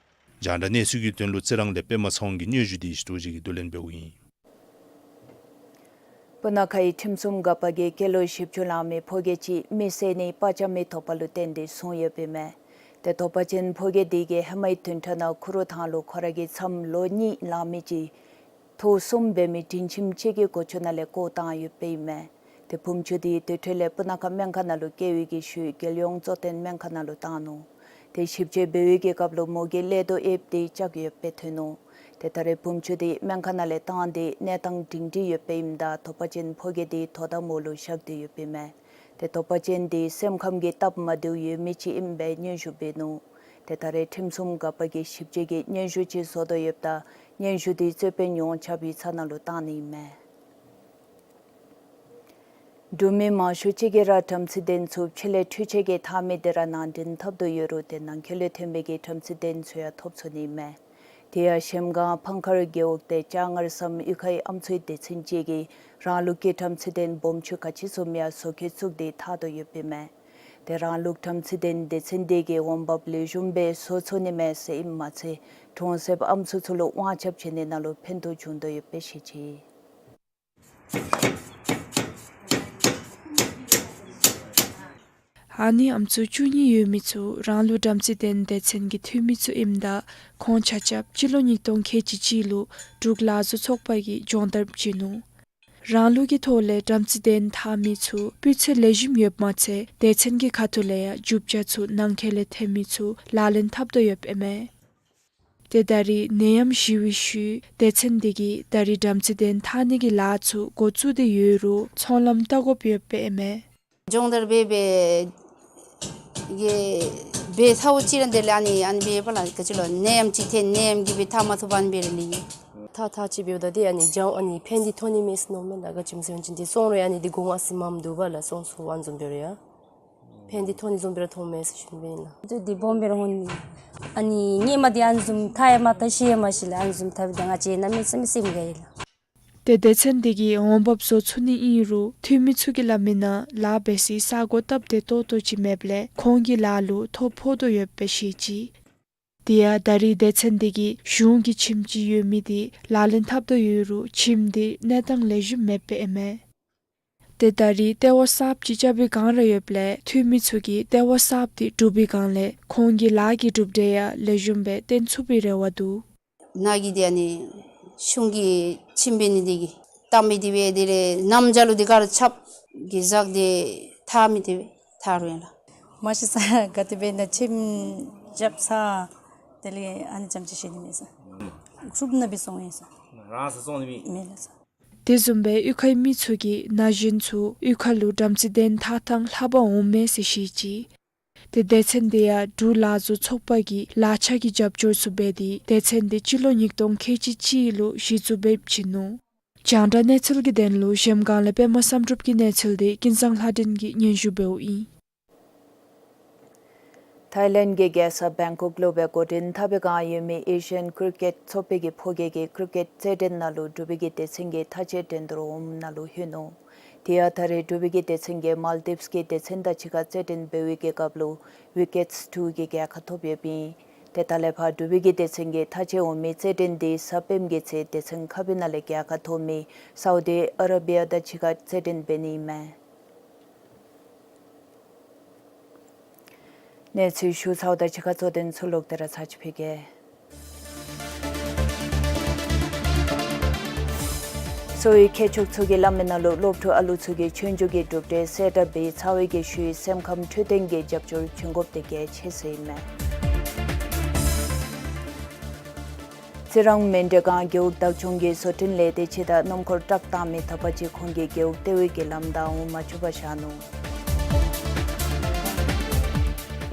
རྒྱང་བསྒྲགས་གནས་ཚུལ་གྱི་དོན་ལུ་རྩི་རང་ལས་པདྨ་ཚེ་དབང་གི་སྙན་ཞུ་དེ་ཡེ་ཤེས་རྡོ་རྗེ་གིས་བསྡུ་ལེན་འབདཝ་ཨིན། སྤུ་ན་ཁའི་ཁྲིམས་སྲུང་འགག་པ་གིས་སྐྱེས་ལོ་བཞི་བཅུ་ལང་མི་ཕོ་སྐྱེས་ཅིག་མི་བསད་ནི་པ་ཅམ་མི་ཐོབ་པ་ལུ་བརྟེན་ཏེ་བཟུང་ཡོདཔ་ཨིན་མས། ཏེ་ཐོབ་པ་ཅན་ཕོ་སྐྱེས་དེ་གིས་ཧེ་མའི་བདུན་ཕྲག་ནང་ཁུ་རུ་ཐང་ལུ་ཁོ་ར་གི་མཚམས་ལོ་གཉིས་ལང་མི་ཅིག་ཐོག་གསུམ་འབད་མི་དྲིན་ཆེན་ཅིག་གི་གོ་ཆོད་ནང་ལས་བཀོ་བཏང་ཡོདཔ་ཨིན་མས། ཏེ་བུམོ་ཆུང་དེ་དེ་འཕྲོ་ལས་སྤུ་ན་ཁ་སྨན་ཁང་ནང་ལུ་བསྐྱལ་བའི་གི་ཤུལ་རྒྱལ་ཡོངས་གཙོ་བསྟེན་སྨན་ཁང་ནང་ལུ་བཏང་ནུག། ཏེ་ཞིབ་དཔྱད་འབད་བའི་གི་སྐབས་ལུ་མོ་གི་ཀླད་དུ་ཨེབ་དེ་བཅག་ཡོདཔ་སྦེ་ཐོན་ནུག། ཏེ་ད་རེས་བུམོ་ཆུང་དེ་སྨན་ཁང་ནང་ལས་བཏང་སྟེ་གནས་སྟངས་སྒྲིང་སྒྲི་ཡོདཔ་ཨིནམ་ད་ཐོབ་པ་ཅན་ཕོ་སྐྱེས་དེ་དོ་དམ་འོག་ལུ་བཞག་སྟེ་ཡོདཔ་ཨིན་མས། ཏེ་ཐོབ་པ་ཅན་དེ་སེམས་ཁམས་ཀྱི་སྟབས་མ་བདེཝ་ཡོད་མི་ཅིག་ཨིནམ་སྦེ་སྙན་ཞུ་འབད་ནུག། ཏེ་ད་རེས་ཁྲིམས་སྲུང་འགག་པ་གིས་ཞིབ་དཔྱད་ཀྱི་སྙན་ཞུ་ཅིག་བཟོ་དོ་ཡོདཔ་ད་སྙན་ཞུ་དེ་རྩོད་དཔོན་ཡོངས་ཁྱབ་ཡིག་ཚང་ནང་ལུ་བཏང་ནི་ཨིན་མས། འབྲུག་མི་མང་ཤོས་ཅིག་གིས་ར་བྲམ་ཟེ་གདན་ཚུ་ཕྱི་ལས་འཕྲུལ་ཆས་ཀྱིས་འཐག་མི་དེ་ར་ནང་འདྲེན་འཐབ་དོ་ཡོད་རུང་ཏེ་ནང་འཁོད་ལས་ཐོན་པའི་གི་བྲམ་ཟེ་གདན་ཚུ་ཡང་ཐོབ་ཚུགས་ནི་ཨིན་མས། དེ་ཡང་གཞལམ་སྒང་ཕང་མཁར་རྒེད་འོག་སྟེ་ལྕང་མངར་ཟམ་གཡུས་ཁའི་ཨམ་སྲུའི་སྡེ་ཚན་ཅིག་གིས་རང་ལུགས་ཀྱི་བྲམ་ཟེ་གདན་སྦོམ་ཆུང་ག་ཅི་བཟུམ་ཡང་བཟོ་བཀོད་བཙུགས་ཏེ་འཐག་དོ་ཡོདཔ་ཨིན་མས། ཏེ་རང་ལུགས་བྲམ་ཟེ་གདན་སྡེ་ཚན་དེ་གིས་འོང་འབབ་ལེགས་ཤོམ་སྦེ་བཟོ་ཚུགས་ནི་མས་ཟེར་ཨིནམ་མ་ཚད་གྲོང་གསེབ་ཨམ་སྲུ་ཚུ་ལུ་དབང་ཆ་བྱིན་ནི་ནང་ལུ་ཕན་ཐོགས་བྱུང་དོ་ཡོདཔ་སྦེ་བཤད་ཅི། ཨ་ནི་ཨམ་སྲུ་བཅུ་གཉིས་ཡོད་མི་ཚུ་རང་ལུགས་བྲམ་ཟེ་གདན་སྡེ་ཚན་གྱི་འཐུས་མི་ཚུ་ཨིནམ་ད་ཁོང་ཆ་ཁྱབ་སྤྱི་ལོ་ཉིས་སྟོང་ཁལ་གཅིག་གཅིག་ལུ་འབྲུག་ལག་བཟོ་ཚོགས་པ་གིས་སྦྱོང་བརྡར་བྱིན་ནུག། རང་ལུགས་ཀྱི་ཐོག་ལས་བྲམ་ཟེ་གདན་འཐག་མི་ཚུ་སྤུས་ཚད་ལེགས་ཤོམ་ཡོདཔ་མ་ཚད་སྡེ་ཚན་གྱི་ཁ་ཐུག་ལས་ཡང་རྒྱུ་ཆ་ཚུ་ནང་འཁོད་ལས་ཐོན་མི་ཚུ་ལག་ལེན་འཐབ་དོ་ཡོདཔ་ཨིན་མས། ཏེ་ད་རེས་ནད་ཡམས་ཞི་བའི་ཤུལ་སྡེ་ཚན་དེ་གིས་ད་རེས་བྲམ་ཟེ་གདན་འཐག་ནི་གི་ལཱ་ཚུ་འགོ་བཙུགས་ཏེ་ཡོད་རུང་ཚོང་ལམ་བལྟ་དགོཔ་ཡོདཔ་ཨིན་མས། སྦྱོང་བརྡར་འབད་འབད་གི་འབད་ཚརཝ་ཅིག་ར་དེ་ལས་ཨ་ནི་ཨ་ནི་འབདཝ་ལས་ག་ཅི་ལོ་ནད་ཡམས་ཅིག་ཐོན་ནད་ཡམས་ཀྱིས་འབད་འཐག་མ་ཚུགས་པར་ཨ་ནི་སྦེ་ར་ལུས་ཡི། ཐགས་ཐགས་ཅིག་འབདཝ་ད་འདི་ཨ་ནི་ལྗང་ཨ་ནི་ཕན་འདི་ཐོན་ནི་མས་ཟེར་མནོཝ་མས་ལགས། ག་ཅི་སྨོ་ཟེར་བ་ཅིན་འདི་བཙོང་རུང་ཨ་ནི་འདི་གོང་ཨ་ཙི་མངམ་འདུག་པ་ལགས། བཙོང་ཚུགས་པ་བཟུམ་འབད་རུང་ཡང་ཕན་འདི་ཐོན་ནི་བཟུམ་འབད་རུང་ཐོནམ་མས་ཟེར་ཞུ་ནི་ཨིན་ལགས། འདི་སྦོམ་འབད་རུང་ཧོན་ནི་ཨ་ནི་ངེ་མ་འདི་ཨ་ནི་བཟུམ་ཐགས་ཡང་མ་ཐག་ཤི་ཡང་མ་ཤི་ལགས། ཨ་ནི་བཟུམ་ཐགས་པའི་ད་ང་བཅས་གནམ་མེད་ས་མེད་སེམས་དགའ་ཡི་ལགས། ཏེ་སྡེ་ཚན་འདི་གིས་འོང་འབབ་བཟོ་ཚུགས་ནི་ཨིན་རུང་འཐུས་མི་ཚུ་གིས་སླབ་མིའི་ནང་ལཱ་འབད་སའི་ས་གོ་སྟབས་བདེ་ཏོག་ཏོ་ཅིག་མེདཔ་ལས་ཁོང་གི་ལཱ་ལུ་ཐོ་ཕོག་དོ་ཡོདཔ་སྦེ་བཤད་ཅི། དེ་ཡང་ད་རེས་སྡེ་ཚན་འདི་གིས་གཞུང་གི་ཁྱིམ་ཅིག་ཡོད་མི་འདི་ལག་ལེན་འཐབ་དོ་ཡོད་རུང་ཁྱིམ་འདི་གནས་སྟངས་ལེགས་ཤོམ་མེདཔ་ཨིན་མས། ཏེ་ད་རེས་ལྟེ་བ་གསརཔ་ཅིག་རྐྱབ་པའི་བསྒང་ར་ཡོདཔ་ལས་འཐུས་མི་ཚུ་གིས་ལྟེ་བ་གསརཔ་འདི་གྲུབ་པའི་བསྒང་ལས་ཁོང་གི་ལཱ་གི་གྲུབ་འབྲས་ཡང་ལེགས་ཤོམ་སྦེ་སྟོན་ཚུགས་པའི་རེ་བ་འདུག། ནཱ་གི་འདི་ཨ་ནི་གཞུང་གི་ཁྱིམ་འབད་ནི་འདི་གིས་བཏང་མི་འདི་སྦེ་དེ་ལས་གནམ་ལྕགས་ལུ་འདི་ག་ར་ཆརཔ་གིས་ཟགས་ཏེ་འཐག་མི་འདི་སྦེ་འཐག་རུང་ཡང་ལགས། མ་ཤེས་ས་ག་དེ་སྦེ་ན་ཁྱིམ་རྐྱབ་ས་དེ་ལས་ཨ་ནི་ཙམ་ཅིག་ཤེས་ནི་མས་ས། གྲུབ་ནི་སྦེ་བཙོང་ཡི་ས། རང་ས་བཙོང་ནི་མེད། མེད་ལགས་ས། དེ་བཟུམ་སྦེ་གཡུས་ཁའི་མི་ཚུ་གིས་ན་གཞོན་ཚུ་གཡུས་ཁ་ལུ་དམ་ཚིག་ལྡན་འཐག་ཐངས་ལྷབ་པར་འོང་མས་ཟེར་བཤད་ཅི། ཏེ་སྡེ་ཚན་འདི་ཡང་འབྲུག་ལཱ་བཟོ་ཚོགས་པ་གིས་ལག་ཆ་གི་རྒྱབ་སྐྱོར་ཚུ་འབད་དེ་སྡེ་ཚན་འདི་སྤྱི་ལོ་ཉིས་སྟོང་ཁལ་གཅིག་གཅིག་ལུ་གཞི་བཙུགས་འབད་བྱིན་ནུག། རྒྱང་བསྒྲགས་གནས་ཚུལ་གྱི་དོན་ལུ་གཞལམ་སྒང་ལས་པདྨ་བསམ་གྲུབ་ཀྱི་གནས་ཚུལ་འདི་ཀུན་བཟང་ལྷ་སྒྲོན་གྱིས་སྙན་ཞུ་འབདཝ་ཨིན། ཐའི་ལེནཌ་གི་རྒྱལ་ས་བེང་ཀོག་ལུ་སྦེ་འགོ་འདྲེན་འཐབ་པའི་བསྒང་ཡོད་མི་ཨེ་ཤི་ཡན་ཀྲི་ཀེཊ་ཚོགས་པའི་གི་ཕོ་སྐྱེས་ཀྱི་ཀྲི་ཀེཊ་རྩེད་འགྲན་ནང་ལུ་འབྲུག་པའི་གི་སྡེ་ཚན་གྱིས་མཐའ་དཔྱད་འགྲན་བསྡུར་འོགམ་ནང་ལུ་ལྷོད་ནུག། དེ་ཡང་ད་རེས་འབྲུག་པའི་གི་སྡེ་ཚན་གྱིས་མཱལ་ཌིབས་ཀྱི་སྡེ་ཚན་དང་གཅིག་ཁར་རྩེད་འགྲན་འབད་བའི་གི་སྐབས་ལུ་ཝི་ཀེཊས་དྲུག་གི་རྒྱལ་ཁ་ཐོབ་ཡོདཔ་ཨིན། ཏེ་ད་ལས་ཕར་འབྲུག་པའི་གི་སྡེ་ཚན་གྱིས་མཐའ་དཔྱད་འོང་མི་རྩེད་འགྲན་འདི་གཟའ་སྤེནམ་གི་ཚེ་སྡེ་ཚན་ཁག་པའི་ནང་ལས་རྒྱལ་ཁ་ཐོབ་མི་སའུ་དི་ཨ་ར་བི་ཡ་དང་གཅིག་ཁར་རྩེད་འགྲན་འབད་ནི་ཨིན་མས། གནས་ཚུལ་ཞུ་ཚརཝ་དང་གཅིག་ཁར་གཙོ་དོན་ཚུ་ལོག་སྟེ་ར་ཚར་ཅིག་ཕུལ་གེ། གསོ་བའི་མཁས་མཆོག་ཚུ་གིས་སླབ་མིའི་ནང་ལུ་སློབ་ཕྲུག་ཨ་ལུ་ཚུ་གིས་ཆོས་རྒྱུགས་ཀྱི་གྲུབ་འབྲས་གསལ་བསྒྲགས་འབད་ཚར་བའི་གི་ཤུལ་སེམས་ཁམས་འཕྲོད་བསྟེན་གྱི་རྒྱབ་སྐྱོར་བྱིན་དགོཔ་འདི་གལ་ཆེ་ཟེར་ཨིན་མས། རྩི་རང་མཎྜལ་སྒང་རྒེད་འོག་བདག་སྐྱོང་གིས་བཟོ་སྐྲུན་ལས་སྡེ་ཅིག་དང་སྣུམ་འཁོར་བཏབ་བཏང་མི་ད་པ་ཅིག་ཁོང་གིས་རྒེད་འོག་ལྟེ་བའི་གི་ལམ་བདའ་འོང་མ་བཅུག་པར་བཞག་ནུག།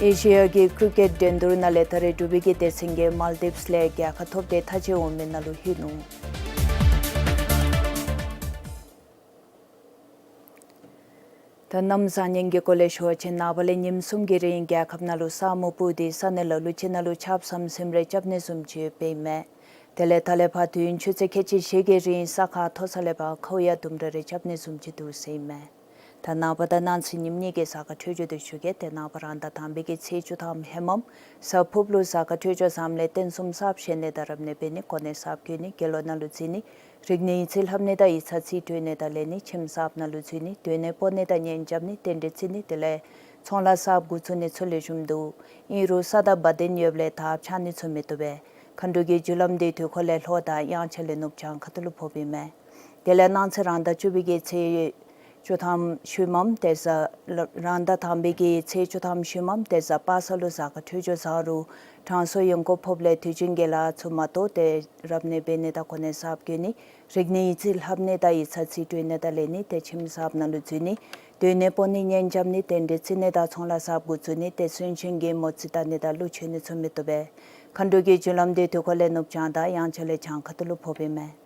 ཨེ་ཤི་ཡ་གི་ཀྲི་ཀེཊ་འགྲན་བསྡུར་ནང་ལས་ད་རེས་འབྲུག་པའི་གི་སྡེ་ཚན་གྱིས་མཱལ་ཌིབས་ལས་རྒྱལ་ཁ་ཐོབ་སྟེ་མཐའ་དཔྱད་འོང་མིའི་ནང་ལུ་ལྷོད་ནུག། ད་གནམ་བཟང་ངན་གྱི་སྐོར་ལས་ཞུ་བ་ཅིན་ནངས་པ་ལས་ཉིནམ་གསུམ་གྱི་རིང་རྒྱལ་ཁབ་ནང་ལུ་ས་སྨུག་སྤུབས་ཏེ་ས་གནས་ལ་ལུ་ཅིག་ནང་ལུ་ཆརཔ་ཟམ་ཟིམ་རེ་རྐྱབ་ནི་བཟུམ་ཅིག་ཡོདཔ་ཨིན་མས། དེ་ལས་ད་ལས་ཕར་དུས་ཡུན་ཆུ་ཚོད་ཁལ་གཅིག་བཞི་གི་རིང་ས་ཁ་མཐོ་ས་ལས་ཕར་ཁཝ་ཡང་ལྡུམ་ར་རེ་རྐྱབ་ནི་བཟུམ་ཅིག་འདུག་ཟེར་ཨིན་མས། ད་ནངས་པ་དང་གནངས་ཚེ་ཉིནམ་གཉིས་ཀྱི་གཟའ་སྐར་འཕྲོད་སྦྱོར་འདི་ཞུ་གེ། ཏེ་ནངས་པ་རང་ཟླ་དང་པའི་གི་ཚེས་བཅུ་ཐམ་ཧེ་མམ་གཟའ་ཕུརཔ་ལུ་གཟའ་སྐར་འཕྲོད་སྦྱོར་བཟངམ་ལས་རྟེན་གསུམ་གསརཔ་བཞེངས་ནི་དང་རབ་གནས་འབད་ནི་གོ་གནས་གསརཔ་བསྐོ་ནི་དགེ་སློང་ནང་ལུ་འཛུལ་ནི་རིག་གནས་ཡིག་རྩིས་ལྷབ་ནི་དང་ཡིག་ཚང་རྩིས་སྤྲོད་ནི་དང་ལེན་ནི་ཁྱིམ་གསརཔ་ནང་ལུ་འཛུལ་ནི་སྡོད་གནས་སྤོ་ནི་དང་གཉེན་རྐྱབ་ནི་རྟེན་འབྲེལ་བརྩི་ནི་དེ་ལས་ཚོང་ལཱ་གསརཔ་འགོ་བཙུགས་ནི་ཚུ་ལེགས་ཤོམ་འདུག། ཨིན་རུང་ས་དང་བ་དན་ཡོདཔ་ལས་དར་འཕྱར་ནི་ཚུ་མི་བཏུབ་པས། མཁའ་འགྲོ་གི་རྒྱུ་ལམ་འདི་དུས་འཁོར་ལས་ལྷོ་དང་དབྱངས་འཆར་ལས་ནུབ་བྱང་ཁ་ཐུག་ལུ་ཕོགཔ་ཨིན་མས། དེ་ལས་གནངས་ཚེ་རང་ཟླ་བཅུ་པའི་གི་ཚེས་བཅུ་ཐམ་ཤུལ་མམ་ཏེ་གཟའ་རང་ཟླ་དང་པའི་གི་ཚེས་བཅུ་ཐམ་ཤུལ་མམ་ཏེ་གཟའ་པ་སངས་ལུ་གཟའ་སྐར་འཕྲོད་སྦྱོར་བཟང་རུང་གྲང་སོ་ཡོང་གོ་ཕོགཔ་ལས་དུས་རྒྱུན་གྱི་ལཱ་ཚུ་མ་དོ་སྟེ་རབ་གནས་འབད་ནི་དང་གོ་གནས་གསརཔ་བསྐོ་ནི་རིག་གནས་ཡིག་རྩིས་ལྷབ་ནི་དང་ཡིག་ཚང་རྩིས་སྤྲོད་ནི་དང་ལེན་ནི་ཏེ་ཁྱིམ་གསརཔ་ནང་ལུ་འཛུལ་ནི་སྡོད་གནས་སྤོ་ནི་གཉེན་རྐྱབ་ནི་རྟེན་འབྲེལ་བརྩི་ནི་དང་ཚོང་ལཱ་གསརཔ་འགོ་བཙུགས་ནི་ཏེ་སུན་འབྱིན་གྱི་མོ་རྩིས་བལྟ་ནི་དང་གླུ་མཆོད་ནི་ཚུ་མི་བཏུབ་པས། མཁའ་འགྲོ་གི་རྒྱུ་ལམ་འདི་དུས་འཁོར་ལས་ནུབ་བྱང་དང་དབྱངས་འཆར་ལས་བྱང་ཁ་ཐུག་ལུ་ཕོགཔ་ཨིན་མས།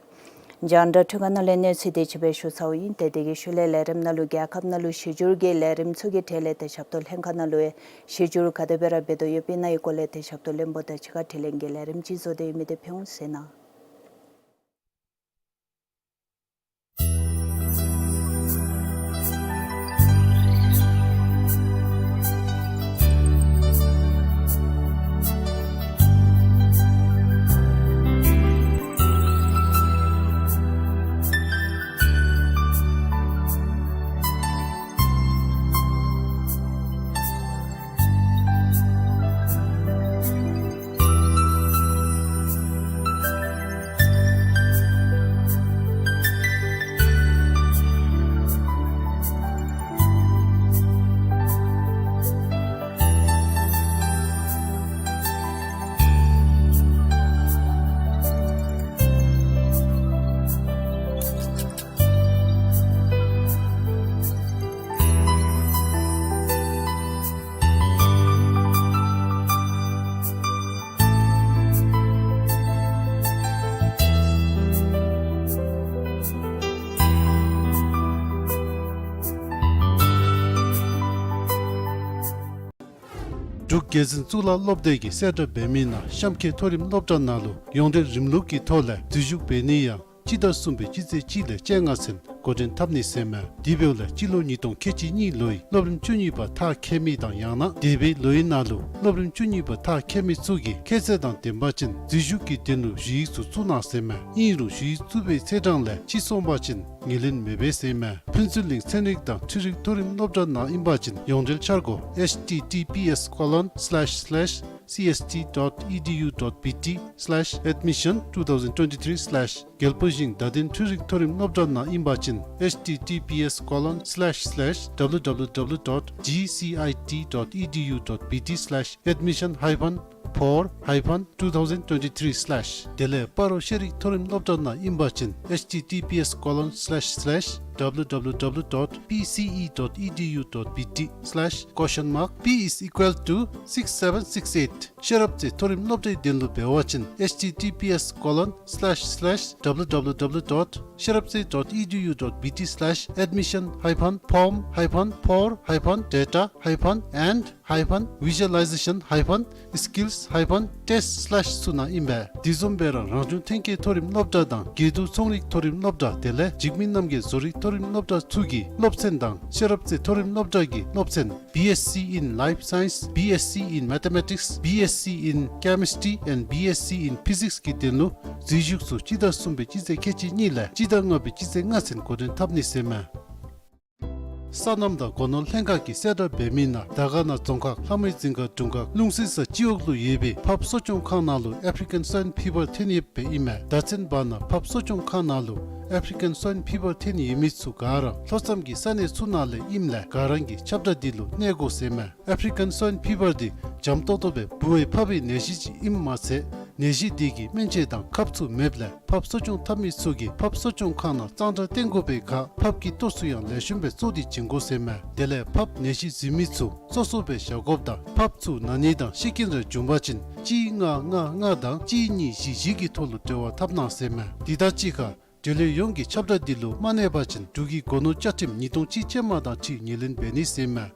རྒྱང་བསྒྲགས་འཕྲུལ་ཁང་ནང་ལས་གནས་ཚུལ་འདི་ཅིག་སྦེ་ཞུ་ཚརཝ་ཨིན། ཏེ་དེ་གི་ཤུལ་ལས་ལས་རིམ་ནང་ལུ་རྒྱལ་ཁབ་ནང་ལུ་གཞི་འགྱུར་གྱི་ལས་རིམ་ཚུ་གི་གྲས་ལས་ཏེ་ཞབས་ཏོག་ལྷན་ཁག་ནང་ལུ་ཡང་གཞི་འགྱུར་ག་དེ་སྦེ་ར་འབད་དོ་ཡོདཔ་ཨིན་ན་ཡི་སྐོར་ལས་ཏེ་ཞབས་ཏོག་བློན་པོ་དང་གཅིག་ཁར་དྲི་ལན་གྱི་ལས་རིམ་ཅིག་བཟོ་སྟེ་ཡོད་མི་འདི་ཕུལ་འོང་ཟེར་ན། འབྲུག་རྒྱལ་འཛིན་གཙུག་ལག་སློབ་སྡེ་གི་གསལ་བསྒྲགས་འབད་མི་ནང་གཤམ་འཁོད་མཐོ་རིམ་སློབ་གྲྭ་ནང་ལུ་ཡོངས་འབྲེལ་རིམ་ལུགས་ཀྱི་ཐོག་ལས་འཛུལ་ཞུགས་འབད་ནི་ཡང་སྤྱི་ཟླ་གསུམ་པའི་སྤྱི་ཚེས་གཅིག་ལས་བཅོ་ལྔ་ཚུན་འགོ་འདྲེན་འཐབ་ནི་ཟེར་མས། དེ་འབདཝ་ལས་སྤྱི་ལོ་ཉིས་སྟོང་ཁལ་གཅིག་གཉིས་ལོའི་སློབ་རིམ་བཅུ་གཉིས་པ་མཐར་འཁྱོལ་མི་དང་ཡང་ན་འདས་པའི་ལོའི་ནང་ལུ་སློབ་རིམ་བཅུ་གཉིས་པ་མཐར་འཁྱོལ་མི་ཚུ་གིས་ཁྱད་ཚད་དང་ལྡནམ་ཅིན་འཛུལ་ཞུགས་ཀྱི་དོན་ལུ་ཞུ་ཡིག་ཚུ་བཙུགས་གནང་ཟེར་མས། ཨིན་རུང་ཞུ་ཡིག་བཙུགས་པའི་ཚེས་གྲངས་ལས་ཕྱི་སོང་པ་ཅིན་ངོས་ལེན་མི་འབད་ཟེར་མས། ཕུན་ཚོགས་གླིང་ཚན་རིག་དང་འཕྲུལ་རིག་མཐོ་རིམ་སློབ་གྲྭ་ནང་ཨིན་པ་ཅིན་ཡོངས་འབྲེལ་འཆར་སྒོ་H T T P S colon slash slash C S T dot E D U dot B T slash admission two thousand twenty-three slash རྒྱལ་པོ་ཞིང་བརྡ་དོན་འཕྲུལ་རིག་མཐོ་རིམ་སློབ་གྲྭ་ནང་ཨིན་པ་ཅིན་H T T P S colon slash slash W W W dot G C I T dot E D U dot B T slash admission hyphen four hyphen two thousand twenty-three slash དེ་ལས་སྤ་རོ་ཤེས་རིག་མཐོ་རིམ་སློབ་གྲྭ་ནང་ཨིན་པ་ཅིན H T T P S colon slash slash W W W dot P C E dot E D U dot B T slash question mark P is equal to six seven six eight ཤེས་རབ་རྩེ་མཐོ་རིམ་སློབ་གྲྭའི་དོན་ལུ་འབད་བ་ཅིན H T T P S colon slash slash W W W dot ཤེས་རབ་རྩེ་dot E D U dot B T slash admission hyphen form hyphen four hyphen data hyphen and hyphen visualization hyphen skills hyphen test slash ཚུ་ནང་ཨིན་པས། དེ་བཟུམ་སྦེ་རང་རང་བྱུང་ཐོན་སྐྱེད་མཐོ་རིམ་སློབ་གྲྭ་དང་དགེ་འདུན་ཚོང་རིག་མཐོ་རིམ་སློབ་གྲྭ་དེ་ལས་འཇིགས་མེད་རྣམ་རྒྱལ་བཟོ་རིག་མཐོ་རིམ་སློབ་གྲྭ་ཚུ་གི་སློབ་ཚན་དང་ཤེས་རབ་རྩེ་མཐོ་རིམ་སློབ་གྲྭ་གི་སློབ་ཚན B S C in Life Science, B S C in Mathematics, B S C in Chemistry and B S C in Physics གི་དོན་ལུ་འཛུལ་ཞུགས་ཚུ་སྤྱི་ཟླ་གསུམ་པའི་སྤྱི་ཚེས་ཁལ་གཅིག་གཉིས་ལས་སྤྱི་ཟླ་ལྔ་པའི་སྤྱི་ཚེས་ལྔ་ཚུན་འགོ་འདྲེན་འཐབ་ནི་ཟེར་མས། སོ་ནམ་དང་སྒོ་ནོར་ལྷན་ཁག་གི་གསལ་བསྒྲགས་འབད་མི་ནང་དར་དཀར་ན་རྫོང་ཁག་ལྷ་མོའི་རྫིང་ཁ་དྲུང་ཁག་ལུང་བསིལ་ས་སྤྱི་འོག་ལུ་ཡོད་པའི་ཕགཔ་གསོ་སྐྱོང་ཁང་ནང་ལུ་African Swine Fever ཐོན་ཡོདཔ་སྦེ་ཨིན་མས། ད་ཚུན་བར་ན་ཕགཔ་གསོ་སྐྱོང་ཁང་ནང་ལུ་African Swine Fever ཐོན་ཡོད་མི་ཚུ་ག་ར་ལྷོ་མཚམས་ཀྱི་ས་གནས་ཚུ་ནང་ལས་ཨིནམ་ལས་ག་ར་གིས་ཁྱབ་བསྒྲགས་འདི་ལུ་གནས་དགོ་ཟེར་མས། African Swine Fever འདི་འཇམ་ཏོང་ཏོ་སྦེ་ལྦུ་བའི་ཕགཔ་གི་ནད་གཞི་ཅིག་ཨིནམ་མ་ཚད་ནད་གཞི་འདི་གི་སྨན་དཔྱད་དང་ཁབ་ཚུ་མེདཔ་ལས་ཕགཔ་གསོ་སྐྱོང་འཐབ་མི་ཚུ་གིས་ཕགཔ་གསོ་སྐྱོང་ཁང་ནང་གཙང་སྦྲ་བསྟེན་དགོ་པའི་ཁར་ཕགཔ་གི་ལྟོ་ཚུ་ཡང་ལེགས་ཤོམ་སྦེ་བཙོ་སྟེ་བྱིན་དགོ་ཟེར་མས། དེ་ལས་ཕགཔ་ནད་གཞི་འཛིན་མི་ཚུ་གཙོ་བཙོ་སྦེ་བཞག་དགོཔ་དང་ཕགཔ་ཚུ་ན་ནི་དང་ཤི་རྐྱེན་རེ་བྱུང་པ་ཅིན་གཅིག་ལྔ་ལྔ་ལྔ་དང་གཅིག་གཉིས་བཞི་བཞི་གི་ཐོག་ལུ་འབྲེལ་བ་འཐབ་གནང་ཟེར་མས། དེ་དང་གཅིག་ཁར་འབྲེལ་ཡོད་ཡོངས་ཀྱིས་ཁྱབ་བསྒྲགས་འདི་ལུ་མ་གནས་པ་ཅིན་འབྲུག་གི་སྒོ་ནོར་བཅའ་ཁྲིམས་ཉིས་སྟོང་གཅིག་ཅན་མ་དང་འཁྲིལ་ངོས་ལེན་འབད་ནི་ཟེར་མས།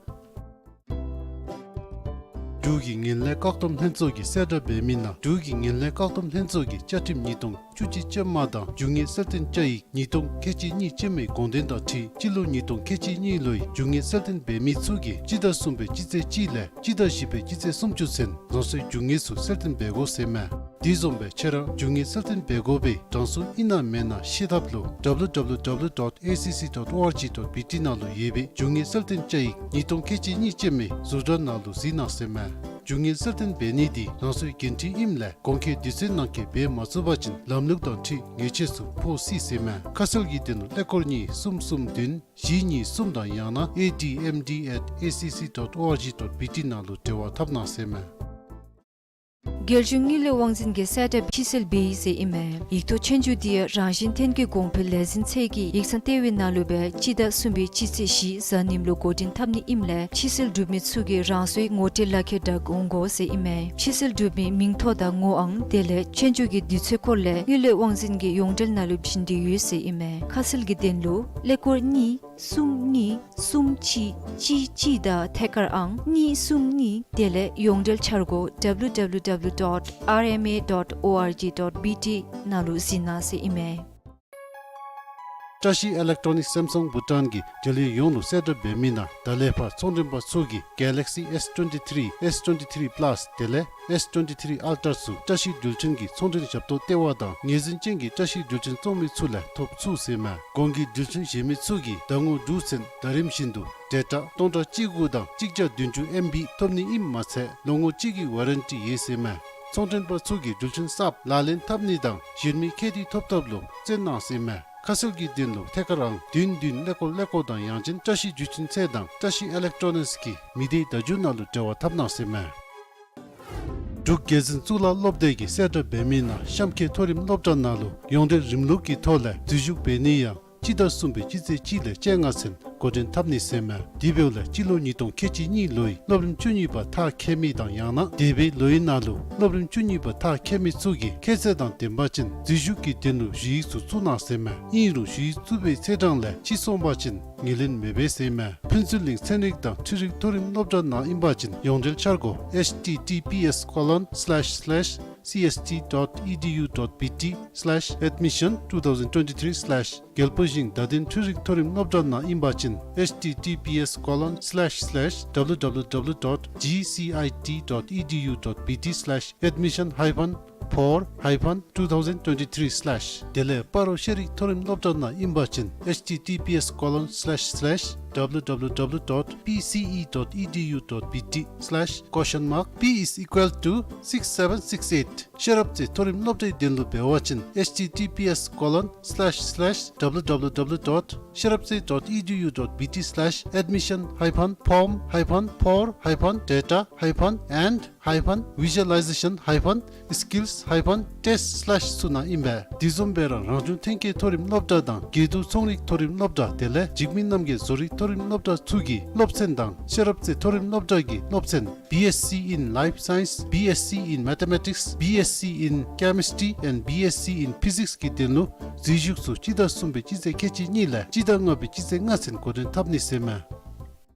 འབྲུག་གི་ངན་ལྷད་བཀག་སྡོམ་ལྷན་ཚོགས་ཀྱི་གསལ་བསྒྲགས་འབད་མི་ནང་འབྲུག་གི་ངན་ལྷད་བཀག་སྡོམ་ལྷན་ཚོགས་ཀྱིས་བཅའ་ཁྲིམས་ཉིས་སྟོང་བཅུ་གཅིག་ཅན་མ་དང་རྒྱུ་དངོས་གསལ་སྟོན་བཅའ་ཡིག་ཉིས་སྟོང་ཁལ་གཅིག་གཉིས་ཅན་མའི་དགོངས་དོན་དང་འཁྲིལ་སྤྱི་ལོ་ཉིས་སྟོང་ཁལ་གཅིག་གཉིས་ལོའི་རྒྱུ་དངོས་གསལ་སྟོན་འབད་མི་ཚུ་གིས་སྤྱི་ཟླ་གསུམ་པའི་སྤྱི་ཚེས་གཅིག་ལས་སྤྱི་ཟླ་བཞི་པའི་སྤྱི་ཚེས་སུམ་ཅུ་ཚུན་རང་སོའི་རྒྱུ་དངོས་ཚུ་གསལ་སྟོན་འབད་དགོ་ཟེར་མས། དེ་བཟུམ་སྦེ་ཁྱེད་རང་རྒྱུ་དངོས་གསལ་སྟོན་འབད་དགོ་པའི་གྲངས་སུ་ཨིན་ན་མེན་ན་ཤེས་ཐབས་ལུ་W W W dot A C C dot O R G dot B T ནང་ལུ་ཡོད་པའི་རྒྱུ་དངོས་གསལ་སྟོན་བཅའ་ཡིག་ཉིས་སྟོང་ཁལ་གཅིག་གཉིས་ཅན་མའི་ཟུར་དྲ་ནང་ལུ་གཟིགས་གནང་ཟེར་མས། རྒྱུ་དངོས་གསལ་སྟོན་འབད་ནི་འདི་རང་སོའི་འགན་འཁྲི་ཨིནམ་ལས་གོང་འཁོད་དུས་ཚོད་ནང་འཁོད་འབད་མ་ཚུགས་པ་ཅིན་ལམ་ལུགས་དང་འཁྲིལ་ཉེས་ཆད་ཚུ་ཕོག་སྲིད་ཟེར་མས། ཁ་གསལ་གྱི་དོན་ལུ་ཀླད་ཀོར་གཉིས་གསུམ་གསུམ་བདུན་བཞི་གཉིས་གསུམ་དང་ཡང་ན་A D M D at A C C dot O R G dot B T ནང་ལུ་འབྲེལ་བ་འཐབ་གནང་ཟེར་མས། རྒྱལ་གཞུང་དངུལ་ལས་དབང་འཛིན་གྱི་གསལ་བསྒྲགས་ཕྱིར་སེལ་འབད་ཡི་ཟེར་ཨིན་མས། ཡིག་ཐོག་ཆོས་རྒྱུགས་འདི་ཡང་རང་བཞིན་ཐོན་སྐྱེད་གོང་འཕེལ་ལས་འཛིན་ཚད་ཀྱི་ཡིག་ཚང་ལྟེ་བའི་ནང་ལུ་སྦེ་སྤྱི་ཟླ་གསུམ་པའི་སྤྱི་ཚེས་བཞི་གཟའ་ཉིམ་ལུ་འགོ་འདྲེན་འཐབ་ནི་ཨིནམ་ལས་ཕྱིར་སེལ་གྲུབ་མི་ཚུ་གིས་རང་སོའི་ངོ་སྤྲོད་ལག་ཁྱེར་དང་འོང་དགོ་ཟེར་ཨིན་མས། ཕྱིར་སེལ་གྲུབ་མི་མིང་ཐོ་དང་ངོ་ཨང་དེ་ལས་ཆོས་རྒྱུགས་ཀྱི་དུས་ཚོད་སྐོར་ལས་དངུལ་ལས་དབང་འཛིན་གྱི་ཡོངས་འབྲེལ་ནང་ལུ་བྱིན་ཏེ་ཡོད་ཟེར་ཨིན་མས། ཁ་གསལ་གྱི་དོན་ལུ་ཀླད་ཀོར་གཉིས་གསུམ་གཉིས་གསུམ་གཅིག་གཅིག་གཅིག་དང་ཐད་ཀར་ཨང་གཉིས་གསུམ་གཉིས་དེ་ལས་ཡོངས་འབྲེལ་འཆར་སྒོ་W W W dot R M A dot O R G dot B T ནང་ལུ་གཟིགས་གནང་ཟེར་ཨིན་མས། བཀྲ་ཤིས་ཨི་ལེག་ཊོ་ནིག་སེམ་སང་བྷུ་ཊཱན་གྱིས་འབྲེལ་ཡོད་ཡོངས་ལུ་གསལ་བསྒྲགས་འབད་མི་ནང་ད་ལས་ཕར་ཚོང་མགྲོན་པ་ཚུ་གིས་Galaxy S twenty-three, S twenty-three Plus དེ་ལས་S twenty-three Ultra ཚུ་བཀྲ་ཤིས་འགྲུལ་འཕྲིན་གྱི་ཚོང་མགྲོན་ཞབས་ཏོག་ལྟེ་བ་དང་ངོས་འཛིན་ཅན་གྱི་བཀྲ་ཤིས་འགྲུལ་འཕྲིན་བཙོང་མི་ཚུ་ལས་ཐོབ་ཚུགས་ཟེར་མས། གོང་གི་འགྲུལ་འཕྲིན་གཞན་མི་ཚུ་གིས་ཟླ་ངོ་དྲུག་ཚུན་ཟླ་རིམ་བཞིན་དུ་ཌེ་ཊ་སྟོང་ཕྲག་གཅིག་དགུ་དང་གཅིག་བརྒྱ་བདུན་ཅུ་ཨེམ་བི་ཐོབ་ནི་ཨིནམ་མ་ཚད་ལོ་ངོ་གཅིག་གི་ཝ་རན་ཊི་ཡོད་ཟེར་མས། ཚོང་མགྲོན་པ་ཚུ་གིས་འགྲུལ་འཕྲིན་གསརཔ་ལག་ལེན་འཐབ་ནི་དང་གཞན་མི་ཁྱད་དུ་ཐོབ་ཐབས་ལུ་བརྩོན་གནང་ཟེར་མས། ཁ་གསལ་གྱི་དོན་ལུ་ཐད་ཀར་ཨང་བདུན་བདུན་ཀླད་ཀོར་ཀླད་ཀོར་དང་ཡང་ཅིན་བཀྲ་ཤིས་འགྲུལ་འཕྲིན་ཚད་དང་བཀྲ་ཤིས་ཨི་ལེག་ཊོ་ནིགསི་གི་མི་སྡེ་བརྡ་བརྒྱུད་ནང་ལུ་འབྲེལ་བ་འཐབ་གནང་ཟེར་མས། འབྲུག་རྒྱལ་འཛིན་གཙུག་ལག་སློབ་སྡེ་གི་གསལ་བསྒྲགས་འབད་མི་ནང་གཤམ་འཁོད་མཐོ་རིམ་སློབ་གྲྭ་ནང་ལུ་ཡོངས་འབྲེལ་རིམ་ལུགས་ཀྱི་ཐོག་ལས་འཛུལ་ཞུགས་འབད་ནི་ཡང་སྤྱི་ཟླ་གསུམ་པའི་སྤྱི་ཚེས་གཅིག་ལས་བཅོ་ལྔ་ཚུན་ འགོ་འདྲེན་འཐབ་ནི་ཟེར་མས། དེ་འབདཝ་ལས་སྤྱི་ལོ་ཉིས་སྟོང་ཁལ་གཅིག་གཉིས་ལོའི་སློབ་རིམ་བཅུ་གཉིས་པ་མཐར་འཁྱོལ་མི་དང་ཡང་ན་འདས་པའི་ལོའི་ནང་ལུ་སློབ་རིམ་བཅུ་གཉིས་པ་མཐར་འཁྱོལ་མི་ཚུ་གིས་ཁྱད་ཚད་དང་ལྡན་པ་ཅིན་འཛུལ་ཞུགས་ཀྱི་དོན་ལུ་ཞུ་ཡིག་ཚུ་བཙུགས་གནང་ཟེར་མས། ཨིན་རུང་ཞུ་ཡིག་བཙུགས་པའི་ཚེས་གྲངས་ལས་ཕྱི་སོང་པ་ཅིན་ངོས་ལེན་མི་འབད་ཟེར་མས། ཕུན་ཚོགས་གླིང་ཚན་རིག་དང་འཕྲུལ་རིག་མཐོ་རིམ་སློབ་གྲྭ་ནང་ཨིན་པ་ཅིན་ཡོངས་འབྲེལ་འཆར་སྒོ་H T T P S colon slash slash C S T dot E D U dot B T slash admission two thousand twenty-three slash རྒྱལ་པོ་ཞིང་བརྡ་དོན་འཕྲུལ་རིག་མཐོ་རིམ་སློབ་གྲྭ་ནང་ཨིན་པ་ཅིན་H T T P S colon slash slash W W W dot G C I T dot E D U dot B T slash admission hyphen four hyphen two thousand twenty-three slash དེ་ལས་སྤ་རོ་ཤེས་རིག་མཐོ་རིམ་སློབ་གྲྭ་ནང་ཨིན་པ་ཅིན་H T T P S colon slash slash W W W dot P C E dot E D U dot B T slash question mark P is equal to six seven six eight ཤེས་རབ་རྩེ་མཐོ་རིམ་སློབ་གྲྭའི་དོན་ལུ་འབད་བ་ཅིན H T T P S colon slash slash W W W dot ཤེས་རབ་རྩེ་dot E D U dot B T slash admission hyphen form hyphen four hyphen data hyphen and hyphen visualization hyphen skills hyphen test slash ཚུ་ནང་ཨིན་པས། དེ་བཟུམ་སྦེ་ར་རང་བྱུང་ཐོན་སྐྱེད་མཐོ་རིམ་སློབ་གྲྭ་དང་དགེ་འདུན་ཚོང་རིག་མཐོ་རིམ་སློབ་གྲྭ་དེ་ལས་འཇིགས་མེད་རྣམ་རྒྱལ་བཟོ་རིག་མཐོ་རིམ་སློབ་གྲྭ་ཚུ་གི་སློབ་ཚན་དང་ཤེས་རབ་རྩེ་མཐོ་རིམ་སློབ་གྲྭ་གི་སློབ་ཚན་B S C in Life Science, B S C in Mathematics, B S C in Chemistry and B S C in Physics གི་དོན་ལུ་འཛུལ་ཞུགས་ཚུ་སྤྱི་ཟླ་གསུམ་པའི་སྤྱི་ཚེས་ཁལ་གཅིག་གཉིས་ལས་སྤྱི་ཟླ་ལྔ་པའི་སྤྱི་ཚེས་ལྔ་ཚུན་འགོ་འདྲེན་འཐབ་ནི་ཟེར་མས།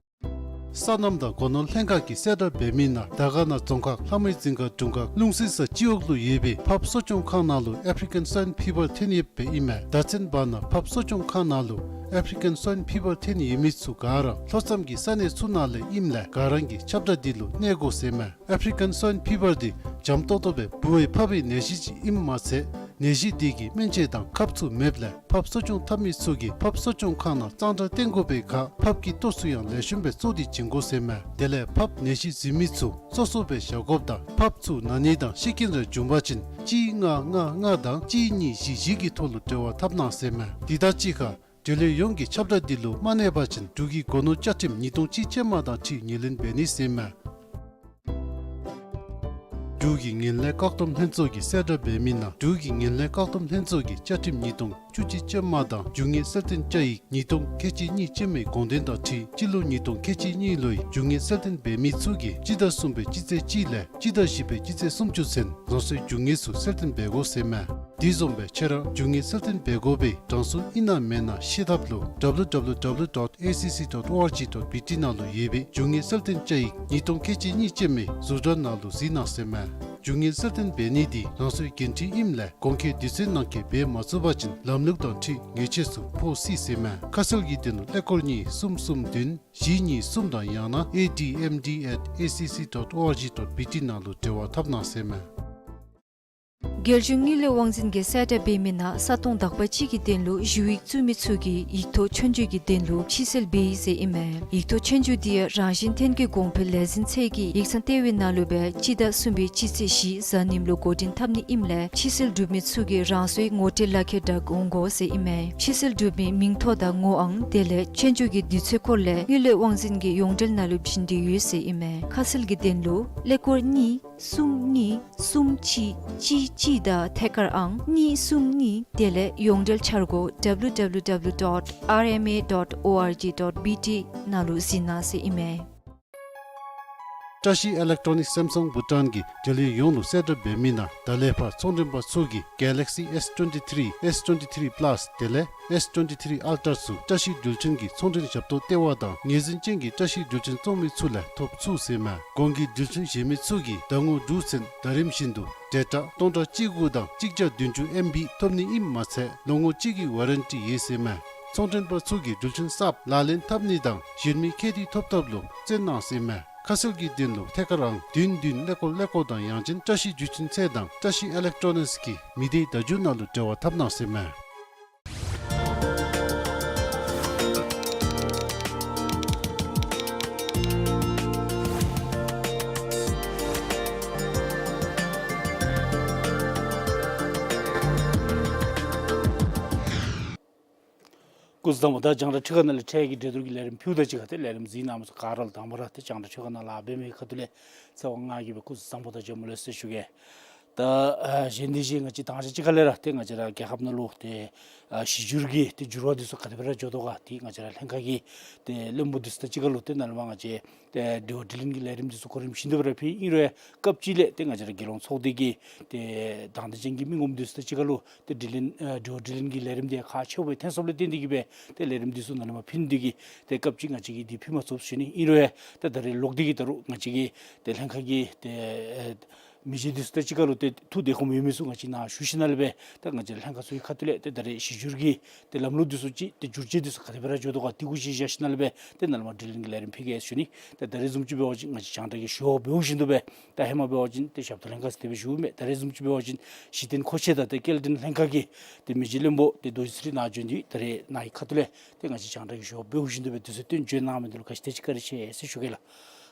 སོ་ནམ་དང་སྒོ་ནོར་ལྷན་ཁག་གིས་གསལ་བསྒྲགས་འབད་མི་ནང་དར་དཀར་ན་རྫོང་ཁག་ལྷ་མོའི་རྫིང་ཁ་དྲུང་ཁག་ལུང་བསིལ་ས་སྤྱི་འོག་ལུ་ཡོད་པའི་ཕགཔ་གསོ་སྐྱོང་ཁང་ནང་ལུ་African Swine Fever ཐོན་ཡོདཔ་སྦེ་ཨིན་མས། ད་ཚན་བར་ན་ཕགཔ་གསོ་སྐྱོང་ཁང་ནང་ལུ་African Swine Fever ཐོན་ཡོད་མི་ཚུ་ག་ར་ལྷོ་མཚམས་ཀྱི་ས་གནས་ཚུ་ནང་ལས་ཨིནམ་ལས་ག་ར་གིས་ཁྱབ་བསྒྲགས་འདི་ལུ་གནས་དགོ་ཟེར་མས། African Swine Fever འདི་འཇམ་ཏོག་ཏོ་སྦེ་ལྦུ་བའི་ཕགཔ་གི་ནད་གཞི་ཅིག་ཨིནམ་མ་ཚད་ནད་གཞི་འདི་གི་སྨན་བཅོས་དང་ཁབ་ཚུ་མེདཔ་ལས་ཕགཔ་གསོ་སྐྱོང་འཐབ་མི་ཚུ་གིས་ཕགཔ་གསོ་སྐྱོང་ཁང་ནང་གཙང་སྦྲ་བསྟེན་དགོ་པའི་ཁར་ཕགཔ་གི་ལྟོ་ཚུ་ཡང་ལེགས་ཤོམ་སྦེ་གཙོ་འདི་བྱིན་དགོ་ཟེར་མས། དེ་ལས་ཕགཔ་ནད་གཞི་འཛིན་མི་ཚུ་གཙོ་གཙོ་སྦེ་བཞག་དགོཔ་དང་ཕགཔ་ཚུ་ན་ནི་དང་ཤི་རྐྱེན་རེ་བྱུང་པ་ཅིན་གཅིག་ལྔ་ལྔ་ལྔ་དང་གཅིག་གཉིས་བཞི་བཞི་གི་ཐོག་ལུ་འབྲེལ་བ་འཐབ་གནང་ཟེར་མས། དེ་དང་གཅིག་ཁར་འབྲེལ་ཡོད་ཡོངས་ཀྱིས་ཁྱབ་བསྒྲགས་འདི་ལུ་མ་གནས་པ་ཅིན་འབྲུག་གི་སྒོ་ནོར་བཅའ་ཁྲིམས་ཉིས་སྟོང་གཅིག་ཅན་མ་དང་འཁྲིལ་ངོས་ལེན་འབད་ནི་ཟེར་མས། འབྲུག་གི་ངན་ལྷད་བཀག་སྡོམ་ལྷན་ཚོགས་ཀྱིས་གསལ་བསྒྲགས་འབད་མི་ནང་འབྲུག་གི་ངན་ལྷད་བཀག་སྡོམ་ལྷན་ཚོགས་ཀྱིས་བཅའ་ཁྲིམས་ཉིས་སྟོང་བཅུ་གཅིག་ཅན་མ་དང་རྒྱུ་དངོས་གསལ་སྟོན་བཅའ་ཡིག་ཉིས་སྟོང་ཁལ་གཅིག་གཉིས་ཅན་མའི་དགོངས་དོན་དང་འཁྲིལ་སྤྱི་ལོ་ཉིས་སྟོང་ཁལ་གཅིག་གཉིས་ལོའི་རྒྱུ་དངོས་གསལ་སྟོན་འབད་མི་ཚུ་གིས་སྤྱི་ཟླ་གསུམ་པའི་སྤྱི་ཚེས་གཅིག་ལས་སྤྱི་ཟླ་བཞི་པའི་སྤྱི་ཚེས་སུམ་ཅུ་ཚུན་རང་སོའི་རྒྱུ་དངོས་ཚུ་གསལ་སྟོན་འབད་དགོ་ཟེར་མས། དེ་བཟུམ་སྦེ་ཁྱེད་ར་རྒྱུ་དངོས་གསལ་སྟོན་འབད་དགོ་པའི་གྲངས་སུ་ཨིན་ན་མེན་ན་ཤེས་ཐབས་ལུ W W W dot A C C dot O R G dot B T ནང་ལུ་ཡོད་པའི་རྒྱུ་དངོས་གསལ་སྟོན་བཅའ་ཡིག་ཉིས་སྟོང་ཁལ་གཅིག་གཉིས་ཅན་མའི་ཟུར་དྲ་ནང་ལུ་གཟིགས་གནང་ཟེར་མས། རྒྱུ་དངོས་གསལ་སྟོན་འབད་ནི་འདི་རང་སོའི་འགན་འཁྲི་ཨིནམ་ལས་གོང་འཁོད་དུས་ཚོད་ནང་འཁོད་འབད་མ་ཚུགས་པ་ཅིན་ལམ་ལུགས་དང་འཁྲིལ་ཉེས་ཆད་ཚུ་ཕོག་སྲིད་ཟེར་མས། ཁ་གསལ་གྱི་དོན་ལུ་ཀླད་ཀོར་གཉིས་གསུམ་གསུམ་བདུན་བཞི་གཉིས་གསུམ་དང་ཡང་ན A D M D at A C C dot O R G dot B T ནང་ལུ་འབྲེལ་བ་འཐབ་གནང་ཟེར་མས། རྒྱལ་གཞུང་དངུལ་ལས་དབང་འཛིན་གྱིས་གསལ་བསྒྲགས་འབད་མི་ནང་ས་སྟོང་དག་པ་ཅིག་གི་དོན་ལུ་ཞུ་ཡིག་བཙུགས་མི་ཚུ་གིས་ཡིག་ཐོག་ཆོས་རྒྱུགས་ཀྱི་དོན་ལུ་ཕྱིར་སེལ་འབད་ཡི་ཟེར་ཨིན་མས། ཡིག་ཐོག་ཆོས་རྒྱུགས་འདི་རང་བཞིན་ཐོན་སྐྱེད་གོང་འཕེལ་ལས་འཛིན་ཚད་ཀྱི་ཡིག་ཚང་ལྟེ་བའི་ནང་ལུ་སྦེ་སྤྱི་ཟླ་གསུམ་པའི་སྤྱི་ཚེས་བཞི་གཟའ་ཉིམ་ལུ་འགོ་འདྲེན་འཐབ་ནི་ཨིནམ་ལས་ཕྱིར་སེལ་གྲུབ་མི་ཚུ་གིས་རང་སོའི་ངོ་སྤྲོད་ལག་ཁྱེར་དང་འོང་དགོ་ཟེར་ཨིན་མས། ཕྱིར་སེལ་གྲུབ་མིའི་མིང་ཐོ་དང་ངོ་ཨང་དེ་ལས་ཆོས་རྒྱུགས་ཀྱི་དུས་ཚོད་སྐོར་ལས་དངུལ་ལས་དབང་འཛིན་གྱི་ཡོངས་འབྲེལ་ནང་ལུ་བྱིན་ཏེ་ཡོད་ཟེར་ཨིན་མས། ཁ་གསལ་གྱི་དོན་ལུ་ཀླད་ཀོར་གཉིས་གསུམ་གཉིས་གསུམ་གཅིག་གཅིག་གཅིག་དང་ཐད་ཀར་ཨང་གཉིས་གསུམ་གཉིས་དེ་ལས་ཡོངས་འབྲེལ་འཆར་སྒོ་W W W dot R M A dot O R G dot B T ནང་ལུ་གཟིགས་གནང་ཟེར་ཨིན་མས། བཀྲ་ཤིས་ཨི་ལེག་ཊོ་ནིག་སེམ་སང་བྷུ་ཊཱན་གྱིས་འབྲེལ་ཡོད་ཡོངས་ལུ་གསལ་བསྒྲགས་འབད་མི་ནང་ད་ལས་ཕར་ཚོང་མགྲོན་པ་ཚུ་གིས་Galaxy S twenty-three, S twenty-three Plus དེ་ལས་S twenty-three Ultra ཚུ་བཀྲ་ཤིས་འགྲུལ་འཕྲིན་གྱི་ཚོང་འབྲེལ་ཞབས་ཏོག་ལྟེ་བ་དང་ངོས་འཛིན་ཅན་གྱི་བཀྲ་ཤིས་འགྲུལ་འཕྲིན་བཙོང་མི་ཚུ་ལས་ཐོབ་ཚུགས་ཟེར་མས། གོང་གི་འགྲུལ་འཕྲིན་གཞན་མི་ཚུ་གིས་ཟླ་ངོ་དྲུག་ཚུན་ཟླ་རིམ་བཞིན་དུ་ཌེ་ཊ་སྟོང་ཕྲག་གཅིག་དགུ་དང་གཅིག་བརྒྱ་བདུན་ཅུ་ཨེམ་བི་ཐོབ་ནི་ཨིནམ་མ་ཚད་ལོ་ངོ་གཅིག་གི་ཝ་རན་ཊི་ཡོད་ཟེར་མས། ཚོང་མགྲོན་པ་ཚུ་གིས་འགྲུལ་འཕྲིན་གསརཔ་ལག་ལེན་འཐབ་ནི་དང་གཞན་མི་ཁྱད་དུ་ཐོབ་ཐབས་ལུ་བརྩོན་གནང་ཟེར་མས། ཁ་གསལ་གྱི་དོན་ལུ་ཐད་ཀར་ཨང་བདུན་བདུན་ཀླད་ཀོར་ཀླད་ཀོར་དང་ཡང་ཅིན་བཀྲ་ཤིས་འགྲུལ་འཕྲིན་ཚད་དང་བཀྲ་ཤིས་ཨི་ལེག་ཊོ་ནིགསི་གི་མི་སྡེའི་བརྡ་བརྒྱུད་ནང་ལུ་འབྲེལ་བ་འཐབ་གནང་ཟེར་མས། སྐུ་གཟུགས་བཟང་པོ། ད་རྒྱང་བསྒྲགས་ཁྲི་ཀ་ནང་ལས་འཕྲལ་གྱི་འགྲན་བསྡུར་གྱི་ལས་རིམ་ཕུལཝ་ད་གཅིག་ཁར་ཏེ་ལས་རིམ་གཟིགས་གནང་མི་ཚུ་ག་ར་ལུ་དང་པ་ར་ཏེ་རྒྱང་བསྒྲགས་ཁྲི་ཀ་ནང་ལཱ་འབད་མི་ཁ་ཐུག་ལས་ཚེ་དབང་ང་གིས་སྦེ་སྐུ་གཟུགས་བཟང་པོ་དང་བཅས་པ་ལེགས་སོ་ཞུ་གེ། ད་ཨ་གཞན་འདི་གཞན་ང་བཅས་དང་ཞག་གཅིག་ཁ་ལས་ར་ཏེ་ང་བཅས་ར་རྒྱལ་ཁབ་ནང་ལུ་ཏེ་ཨ་གཞི་འགྱུར་གྱི་ཏེ་འགྱུར་བ་འདི་ཚུ་ག་དེ་སྦེ་ར་འགྱོ་དོ་ག་ཏེ་ང་བཅས་ར་ལྷན་ཁག་གི་ཏེ་བློན་པོ་འདི་ཚུ་དང་གཅིག་ཁར་ལུ་ཏེ་ནཱ་ལས་མར་ང་བཅས་ཏེ་དྲི་བ་དྲིས་ལན་གྱི་ལས་རིམ་འདི་ཚུ་གོ་རིམ་བཞིན་དུ་སྦེ་ར་ཕུལ། ཨིན་རུང་སྐབས་ཅིག་ལས་ཏེ་ང་བཅས་ར་རྒྱལ་ཡོངས་ཚོགས་སྡེ་གི་ཏེ་དང་འདོད་ཅན་གྱི་མི་ངོམ་འདི་ཚུ་དང་གཅིག་ཁར་ལུ་ཏེ་དྲིས་ལན་ཨ་དྲི་བ་དྲིས་ལན་གྱི་ལས་རིམ་འདི་ཁག་ཆེཝ་སྦེ་ཐོན་སོངམ་ལས་བརྟེན་ཏེ་གིས་སྦེ་ཏེ་ལས་རིམ་འདི་ཚུ་ནཱ་ལས་མར་ཕུལ་ནི་འདི་གིས་ཏེ་སྐབས་ཅིག་ང་བཅས་ཀྱིས་འདི་ཕུལ་མ་ཚུགས་ཞུ་ནི། ཨིན་རུང་ཏེ་ད་རེས་ལོག་སྟེ་གིས་ད་རུང་ང་བཅས་ཀྱིས་ཏེ་ལྷན་ཁག་གི་ཏེ་ཨེ་མི་རྗེ་འདི་ཚུ་དང་གཅིག་ཁར་ལུ་ཏེ་ཐུགས་བདེ་ཁོམ་ཡོད་མི་ཚུ་ང་བཅས་ནཱ་ཞུ་ཞིནམ་ལས་སྦེ་ད་ང་བཅས་ལྷན་ཁག་ཚུའི་ཁ་ཐུག་ལས་ཏེ་ད་རེས་གཞི་འགྱུར་གྱི་ཏེ་ལམ་ལུགས་འདི་ཚུ་ཅིག་ཏེ་བསྒྱུར་བཅོས་འདི་ཚུ་ག་དེ་སྦེ་ར་འགྱོ་དོ་ག་ཏེ་གུ་ཅིག་བཞག་ཞིནམ་ལས་སྦེ་ཏེ་ནཱ་ལས་མར་དྲིས་ལན་གྱི་ལས་རིམ་ཕུལ་གེ་ཞུ་ནི། ཏེ་ད་རེས་བཟུམ་ཅིག་འབད་བ་ཅིན་ང་བཅས་རྒྱང་བསྒྲགས་ཀྱི་ཞུ་བ་འབདཝ་བཞིན་དུ་སྦེ་ད་ཧེ་མ་འབད་བ་ཅིན་ཏེ་ཞབས་ཏོག་ལྷན་ཁག་ཟེར་དེ་སྦེ་ཞུཝ་མས། ད་རེས་བཟུམ་ཅིག་འབད་བ་ཅིན་གཞི་རྟེན་མཁོ་ཆས་དང་ཏེ་སྐྱེལ་འདྲེན་ལྷན་ཁག་གི་ཏེ་མི་རྗེ་བློན་པོ་ཏེ་རྡོ་རྗེ་ཚེ་རིང་ནཱ་བྱོན་ཏེ་ད་རེས་ནཱ་གི་ཁ་ཐུག་ལས་ཏེ་ང་བཅས་རྒྱང་བསྒྲགས་ཀྱི་ཞུ་བ་འབདཝ་བཞིན་དུ་སྦེ་དུས་ཚོད་བཏོན་བྱོན་གནང་མི་འདི་ལུ་ག་ཅི་དེ་ཅིག་བཀའ་དྲིན་ཆེ་ཟེར་ཞུ་གེ་ལགས།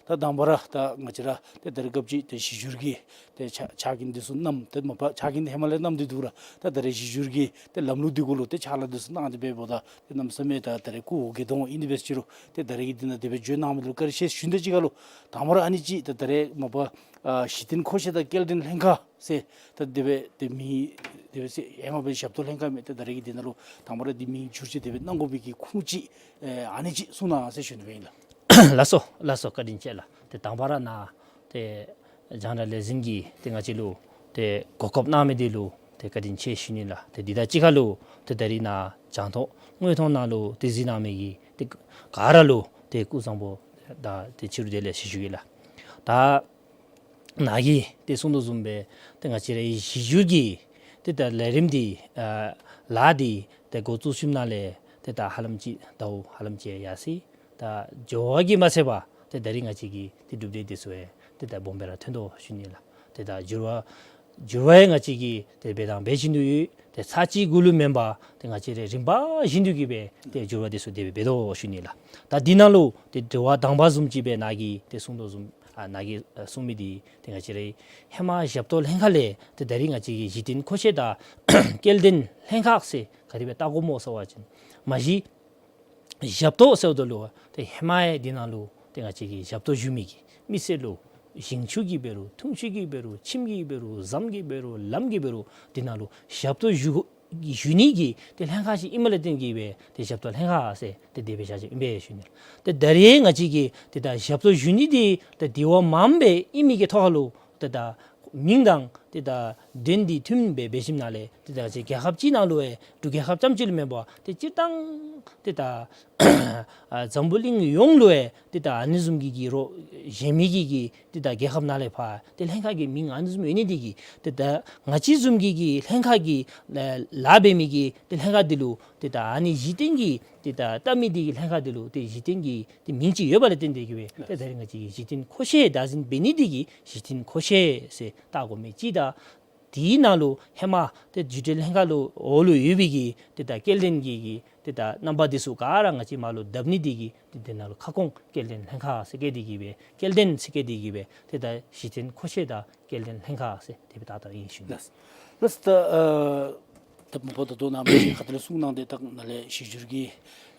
ད་དང་པ་ར་ད་ང་བཅས་ར་ཏེ་ད་རེས་སྐབས་ཅིག་ཏེ་གཞི་འགྱུར་གྱི་ཏེ་ཕྱག་ཕྱག་འགན་འདི་ཚུ་བསྣམས་ཏེ་མ་པ་ཕྱག་འགན་འདི་ཧེ་མ་ལས་བསྣམས་ཏེ་འདུག་ར་ད་ད་རེས་གཞི་འགྱུར་གྱི་ཏེ་ལམ་ལུགས་འདི་གུ་ལུ་ཏེ་ཕྱག་ལཱ་འདི་ཚུ་གནང་སྟེ་འབདཝ་ད་ཏེ་གནམ་མེད་ས་མེད་ད་ད་རེས་སྐུ་འོ་བརྒྱལ་དོ་ཨིན་དེ་འབད་ཅི་རུང་ཏེ་ད་རེས་ཀྱི་འདི་ནང་དེ་སྦེ་བྱོན་གནང་མི་འདི་ལུ་བཀའ་དྲིན་ཆེ་ཞུ་ནི་དང་གཅིག་ཁར་ལུ་དང་པ་ར་ཨ་ནི་ཅིག་ད་ད་རེས་མ་པ་ཨ་གཞི་རྟེན་མཁོ་ཆས་དང་སྐྱེལ་འདྲེན་ལྷན་ཁག་ཟེར་ད་དེ་སྦེ་ཏེ་མིང་དེ་སྦེ་ཟེར་ཧེ་མ་སྦེ་ཞབས་ཏོག་ལྷན་ཁག་མས། ཏེ་ད་རེས་ཀྱི་འདི་ནང་ལུ་དང་པ་ར་འདི་མིང་བསྒྱུར་བཅོས་དེ་སྦེ་གནང་དགོ་པའི་གི་ཁུངས་ཅིག་ཨེ་ཨ་ནི་ཅིག་གསུང་གནང་ཟེར་ཞུ་ནི་སྦེ་ཨིན་ལགས། ལགས་སོ་ལགས་སོ། བཀའ་དྲིན་ཆེ་ལགས། ཏེ་དང་པ་ར་ནཱ་ཏེ་རྒྱང་བསྒྲགས་ལས་འཛིན་གྱིས་ཏེ་ང་བཅས་ལུ་ཏེ་གོ་སྐབས་གནང་མི་འདི་ལུ་ཏེ་བཀའ་དྲིན་ཆེ་ཞུ་ནི་ལགས། ཏེ་འདི་དང་གཅིག་ཁར་ལུ་ཏེ་ད་རེས་ནཱ་རྒྱང་མཐོང་དངོས་མཐོང་ནང་ལུ་ཏེ་གཟིགས་གནང་མི་གི་ཏེ་ག་ར་ལུ་ཏེ་སྐུ་གཟུགས་བཟང་པོ་དང་ཏེ་ཕྱི་རུ་བདེ་ལེགས་ཟེར་ཞུ་གེ་ལགས། ད་ནཱ་གིས་ཏེ་གསུང་དོ་བཟུམ་སྦེ་ཏེ་ང་བཅས་རའི་གཞི་འགྱུར་གྱི་ཏེ་ད་ལས་རིམ་འདི་ཨ་ལཱ་འདི་ཏེ་འགོ་བཙུགས་ཞིནམ་ལས་ཏེ་ད་ཧ་ལམ་ཅིག་ཟླཝ་ཧ་ལམ་ཅིག་ཡར་སོ་ཡི། ད་འགྱུར་བ་གིས་མ་ཚད་པར་ཏེ་ད་རེས་ང་བཅས་ཀྱི་ཏེ་གྲུབ་འབྲས་འདི་ཚུ་ཡང་ཏེ་ད་སྦོམ་སྦེ་ར་ཐོན་དོ་ཞུ་ནི་ལགས། ཏེ་ད་འགྱུར་བ་འགྱུར་བ་ཡང་ང་བཅས་ཀྱིས་ཏེ་འབད་དང་འབད་བཞིན་དུ་ཡོད། ཏེ་ཚར་གཅིག་གུ་ལུ་མེན་པར་ཏེ་ང་བཅས་ར་རིམ་པ་བཞིན་དུ་གིས་སྦེ་ཏེ་འགྱུར་བ་འདི་ཚུ་དེ་སྦེ་འབད་དོ་ཞུ་ནི་ལགས། ད་འདི་ནང་ལུ་ཏེ་དྲི་བ་དང་པ་བཟུམ་ཅིག་སྦེ་ནཱ་གིས་ཏེ་གསུང་དོ་བཟུམ་ཨ་ནཱ་གིས་ཨ་གསུང་མི་འདི་ཏེ་ང་བཅས་ར་ཧེ་མ་ཞབས་ཏོག་ལྷན་ཁག་ལས་ཏེ་ད་རེས་ང་བཅས་ཀྱིས་གཞི་རྟེན་མཁོ་ཆས་དང་སྐྱེལ་འདྲེན་ལྷན་ཁག་ཟེར་ག་དེ་སྦེ་བཏགས་དགོཔ་སྨོ་ཟེར་བ་ཅིན་མ་གཞི་ཞབས་ཏོག་ཟེརཝ་ད་ལུ་ཏེ་ཧེ་མ་ཡང་འདི་ནང་ལུ་ཏེ་ང་བཅས་ཀྱིས་ཞབས་ཏོག་ཞུ་མི་གི་མི་སེར་ལུ་ཞིང་ཆུ་གིས་འབད་རུང་འཐུང་ཆུ་གིས་འབད་རུང་ཁྱིམ་གྱིས་འབད་རུང་ཟམ་གྱིས་འབད་རུང་ལམ་གྱིས་འབད་རུང་འདི་ནང་ལུ་ཞབས་ཏོག་ཞུ་ཞུ་ནི་གི་ཏེ་ལྷན་ཁག་ཅིག་ཨིནམ་ལས་བརྟེན་གིས་སྦེ་ཏེ་ཞབས་ཏོག་ལྷན་ཁག་ཟེར་ཏེ་དེ་སྦེ་བཞག་བཞགཔ་ཨིན་པས་ཞུ་ནི། ཏེ་ད་རེས་ང་བཅས་ཀྱིས་ཏེ་ད་ཞབས་ཏོག་ཞུ་ནི་འདི་ཏེ་དེ་བ་མངམ་སྦེ་ཨིན་མི་གི་ཐོག་ཁར་ལུ་ཏེ་ད་མིང་དང་ཏེ་ད་དོན་འདི་མཐུནམ་སྦེ་འབད་ཞིནམ་ལས་ཏེ་ད་ཅིག་རྒྱལ་ཁབ་ཅིག་ནང་ལུ་ཡང་འབྲུག་རྒྱལ་ཁབ་རྐྱངམ་ཅིག་ལུ་མེན་པར་ཏེ་སྤྱིར་བཏང་ཏེ་ད་ཨ་འཛམ་བུ་གླིང་ཡོངས་ལུ་ཡང་ཏེ་ད་ཨ་ནི་བཟུམ་གྱི་གི་རོགས་གཞན་མི་གི་གི་ཏེ་ད་རྒྱལ་ཁབ་ནང་ལས་ཕར་ཏེ་ལྷན་ཁག་གི་མིང་ཨ་ནི་བཟུམ་ཡོད་ནི་འདི་གིས་ཏེ་ད་ང་བཅས་བཟུམ་གྱི་གི་ལྷན་ཁག་གི་ལཱ་འབད་མི་གི་ཏེ་ལྷན་ཁག་འདི་ལུ་ཏེ་ད་ཨ་ནི་གཞི་རྟེན་གྱི་ཏེ་ད་བཏགས་མི་འདི་གི་ལྷན་ཁག་འདི་ལུ་ཏེ་གཞི་རྟེན་གྱི་ཏེ་མིང་ཅིག་ཡོད་པ་ལས་བརྟེན་ཏེ་གིས་སྦེ་ཏེ་ད་རེས་ང་བཅས་ཀྱིས་གཞི་རྟེན་མཁོ་ཆས་བདག་འཛིན་འབད་ནི་འདི་གིས་གཞི་རྟེན་མཁོ་ཆས་ཟེར་བཏགས་དགོ་མི་ཅིག་དང་དེའི་ནང་ལུ་ཧེ་མ་ཏེ་བསྒྱུར་བཅོས་ལྷན་ཁག་ལུ་འོག་ལུ་ཡོད་པའི་གི་ཏེ་ད་སྐྱེལ་འདྲེན་གྱི་གི་ཏེ་ད་རྣམ་པ་འདི་ཚུ་ག་ར་ང་བཅས་མར་ལུ་བརྡབ་ནི་འདི་གིས་ཏེ་དེ་ནང་ལུ་ཁ་སྐོང་སྐྱེལ་འདྲེན་ལྷན་ཁག་ཟེར་བཀོད་དེ་གིས་སྦེ་སྐྱེལ་འདྲེན་ཟེར་བཀོད་དེ་གིས་སྦེ་ཏེ་ད་གཞི་རྟེན་མཁོ་ཆས་དང་སྐྱེལ་འདྲེན་ལྷན་ཁག་ཟེར་དེ་སྦེ་བཏགས་བཏགསཔ་ཨིན་ཞུ་ནི། ལགས། ལགས། ད་ཨ་ད་མ་པ་ད་ལྟོ་ནཱ་མི་ཁ་ཐུག་ལས་གསུང་གནང་སྟེ་ད་ནཱ་ལས་གཞི་འགྱུར་གྱི་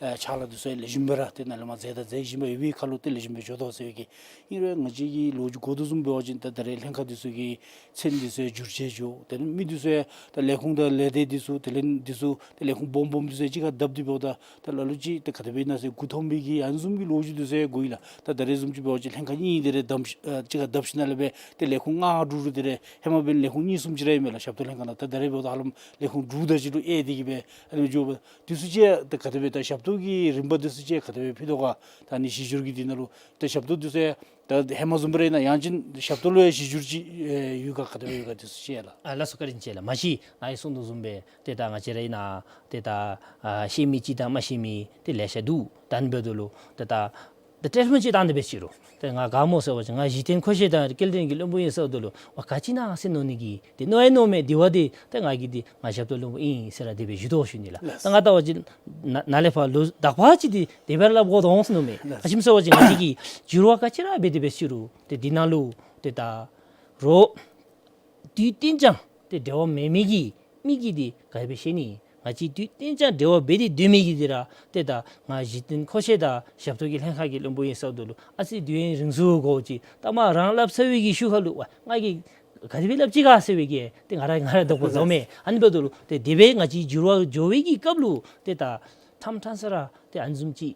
ཨ་ཕྱག་ལཱ་འདི་ཚུ་ལེགས་ཤོམ་སྦེ་ར་ཏེ་ནཱ་ལས་མར་མཛད་དང་མཛད་བཞིན་པ་ཡོད་པའི་ཁར་ལུ་ཏེ་ལེགས་ཤོམ་སྦེ་འགྱོ་དོ་ཟེར་བའི་གི་ཨིན་རུང་ང་བཅས་ཀྱིས་ལོ་རྒྱུས་གོ་དོ་བཟུམ་འབད་བ་ཅིན་ད་ད་རེས་ལྷན་ཁག་འདི་ཚུ་གི་མཚན་འདི་ཚུ་ཡང་བསྒྱུར་བཅོས་འགྱོ། དེ་ལས་མི་འདི་ཚུ་ཡང་ད་ལས་ཁུངས་དང་ལས་སྡེ་འདི་ཚུ་ད་ལས་འདི་ཚུ་ད་ལས་ཁུངས་སྦོམ་སྦོམ་འདི་ཚུ་ཡང་གཅིག་ཁར་བརྡབ་སྟེ་འབདཝ་ད་ད་ལ་ལུ་ཅིག་ད་ག་དེ་སྦེ་ཨིན་ན་ཟེར་མགུ་འཐོམ་པའི་གི་ཨ་ནི་བཟུམ་གྱི་ལོ་རྒྱུས་འདི་ཚུ་ཡང་གོ་ཡི་ལགས། ད་ད་རེས་བཟུམ་ཅིག་འབད་བ་ཅིན་ལྷན་ཁག་གཉིས་དེ་རེ་བརྡབ་ཨ་གཅིག་ཁར་བརྡབ་ཞིནམ་ལས་སྦེ་ཏེ་ལས་ཁུངས་ལྔ་དྲུག་དྲུག་དེ་རེ་ཧེ་མ་འབདན་ལས་ཁུངས་གཉིས་གསུམ་ཅིག་ར་ཨིན་མས་ལགས་ཞབས་ཏོག་ལྷན་ཁག་ནང་། ད་ད་རེས་འབདཝ་ད་ཧ་ལམ་ལས་ཁུངས་དྲུག་དེ་ཅིག་ལུ་ཨེ་དེ་གིས་སྦེ་ཨ་ནི་འགྱོ་བ་འདི་ཚུ་ཅིག་ད་ག་དེ་སྦེ་ད་ཞབས་ཏོག་གི་རིམ་པ་འདི་ཚུ་ཅིག་ག་དེ་སྦེ་ཕུལ་དོ་ག། ད་ཨ་ནི་གཞི་འགྱུར་གྱི་འདི་ནང་ལུ་ད་ཞབས་ཏོག་འདི་ཚུ་ཡང་ད་ཧེ་མ་བཟུམ་སྦེ་ར་ཨིན་ན་ཡང་ཅིན་ཞབས་ཏོག་ལུ་ཡང་གཞི་འགྱུར་ཅིག་ཨེ་ཡོད་ག་ག་དེ་སྦེ་ཡོད་ག་འདི་ཚུ་ཅིག་ལགས། ཨ་ལགས་སོ། བཀའ་དྲིན་ཆེ་ལགས། མ་གཞི་ནཱ་གིས་གསུང་དོ་བཟུམ་སྦེ་ཏེ་ད་ང་བཅས་ར་ཨིན་ན་ཏེ་ད་ཨ་ཤེས་མི་ཅིག་དང་མ་ཤེས་མི་ཏེ་ལེ་ཤ་འདུག། ད་ཨ་ནི་འབདཝ་ད་ལུ་ཏེ་ད་ད་ཊིཊ་མེནཊ་ཅིག་བཏང་སྟེ་འབད་ཅི་རུང་ཏེ་ང་ག་སྨོ་ཟེར་བ་ཅིན་ང་གཞི་རྟེན་མཁོ་ཆས་དང་སྐྱེལ་འདྲེན་གྱི་བློན་པོ་ཨིན་ཟེརཝ་ད་ལུ་ཨ་ག་ཅི་ཨིན་ན་ཟེར་མནོ་ནི་གི་ཏེ་མནོ་ཡང་མནོཝ་མས། དེ་བ་ཏེ་ད་ང་གིས་ཏེ་ང་ཞབས་ཏོག་བློན་པོ་ཨིན་ཟེར་ར་དེ་སྦེ་ཞུ་དོ་ཞུ་ནི་ལགས། ལགས། ད་ང་བལྟ་བ་ཅིན་ནཱ་ནཱ་ལས་ཕར་ལོ་དག་པ་ཅིག་ཏེ་དེ་སྦེ་ར་སླབ་དགོ་དོ་འོང་ཟེར་མནོཝ་མས། ལགས། ག་ཅི་སྨོ་ཟེར་བ་ཅིན་ང་བཅས་ཀྱིས་འགྱུར་བ་ག་ཅི་ར་འབད་དེ་འབད་ཅི་རུང་ཏེ་འདི་ནང་ལུ་ཏེ་ད་རོགས་དུས་གཏན་ཅང་ཏེ་འབྲེལ་བ་མེད་མི་གི་མི་གིས་འདི་ག་དེ་སྦེ་ཤེས་ནི། ང་བཅས་དུས་གཏན་ཅང་འབྲེལ་བ་འབད་དེ་སྡོད་མི་གིས་འདི་ར་ཏེ་ད་ང་གཞི་རྟེན་མཁོ་ཆས་དང་ཞབས་ཏོག་གི་ལྷན་ཁག་གི་བློན་པོ་ཨིན་ཟེརཝ་ད་ལུ་ཨ་ཙི་དུས་ཡུན་རིང་སུ་འགོར་ཅི། ད་མ་རང་སླབ་ཚར་བའི་གི་ཤུལ་ཁ་ལུ་ཝ་ང་གིས་ ག་དེ་སྦེ་སླབ་ཅི་ག་ཟེར་བའི་གི་ཏེ་ང་ར་ང་ར་དོགས་པ་བཟོ་མས། ཨ་ནི་འབདཝ་ད་ལུ་ཏེ་དེ་སྦེ་ང་བཅས་འགྱུར་བ་འགྱོ་བའི་གི་སྐབས་ལུ་ཏེ་ད་ཕྲང་ཕྲང་ས་ར་ཏེ་ཨ་ནི་བཟུམ་ཅིག་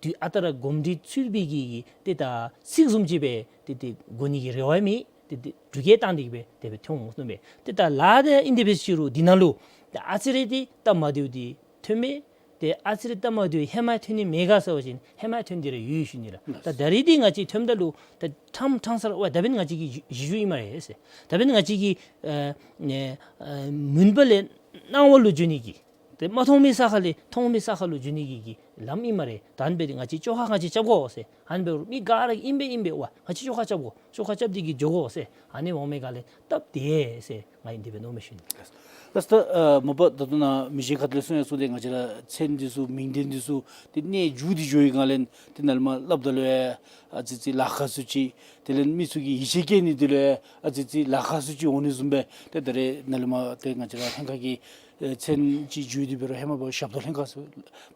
དུས་ཨ་རྟག་ར་གོམས་འདྲིས་ཚུད་པའི་གི་གི་ཏེ་ད་ཚིག་བཟུམ་ཅིག་སྦེ་ཏེ་ཏེ་གོ་ནི་གི་རེ་བ་མེད། ཏེ་ཏེ་འགྲུལ་སྐྱེལ་བཏང་སྟེ་གི་སྦེ་དེ་སྦེ་ཐོན་འོང་ནུག་མས། ཏེ་ད་ལཱ་དེ་ཨིན་དེ་སྦེ་ཞུ་རུང་འདི་ནང་ལུ་ཏེ་ཨ་ཙི་རེ་ཏེ་སྟབས་མ་བདེཝ་འདི་ཐོན་མས། ཏེ་ཨ་ཙི་རེ་སྟབས་མ་བདེཝ་ཧེ་མ་ཐོན་ནི་མེད་ག་ཟེར་བ་ཅིན་ཧེ་མ་ཐོན་ཏེ་ར་ཡོད་ཞུ་ནི་ལགས། ད་ད་རེས་འདི་ང་བཅས་ཐོནམ་ད་ལུ་ད་ཕྲང་ཕྲང་ས་ར་ཝའི་ད་འབདན་ང་བཅས་ཀྱི་གཞི་གཞི་བཅོལ་ཨིན་སྨ་རེ་ཟེར། ད་འབདན་ང་བཅས་ཀྱི་ཨ་ནི་ཨ་མུན་པ་ལས་སྣང་བ་ལུ་འགྱོ་ནི་གི་ཏེ་མ་མཐོང་མི་ས་ཁ་ལས་མཐོང་མི་ས་ཁ་ལུ་འགྱོ་ནི་གི་གི་ལམ་ཨིན་སྨ་རེ། ད་ཨ་ནི་འབད་དེ་ང་བཅས་བཅོ་ཁ་ང་བཅས་རྐྱབ་དགོ་ཟེར། ཨ་ནི་འབད་རུང་མི་ག་ར་ཨིན་པས་ཨིན་པས་ཝའི་ང་བཅས་བཅོ་ཁ་རྐྱབ་དགོ། བཅོ་ཁ་རྐྱབ་སྟེ་གི་འགྱོ་དགོ་ཟེར། ཨ་ནི་འོང་མི་ག་ལས་སྟབས་བདེ་ཟེར་ང་ཨིན་དེ་སྦེ་མནོཝ་མས་ཞུ་ནི། ལགས། ད་ལྟོ་ཨ་མ་པ་ད་ལྟོ་ནཱ་མི་རྗེ་ཁ་ཐུག་ལས་གསུང་ཡང་གསུངས་ཏེ་ང་བཅས་ར་མཚན་འདི་ཚུ་མིང་དོན་འདི་ཚུ་ཏེ་གནས་འགྱུར་ཏེ་འགྱོ་བའི་སྒང་ལས་ཏེ་ནཱ་ལས་མར་སླབ་ད་ལུ་ཡང་ཨ་ཙི་ཙི་ལཱ་ཁག་སུ་ཅིག། དེ་ལས་མི་ཚུ་གིས་ཡིད་ཆེས་བསྐྱེད་ནི་འདི་ལུ་ཡང་ཨ་ཙི་ཙི་ལཱ་ཁག་སུ་ཅིག་འོང་ནི་བཟུམ་སྦེ་ཏེ་ད་རེས་ནཱ་ལས་མར་ཏེ་ང་བཅས་ར་ལྷན་ཁག་གི་ཨེ་མཚན་ཅིག་བརྗོད་དེ་འབད་རུང་ཧེ་མ་འབདཝ་ཞབས་ཏོག་ལྷན་ཁག་ཟེར་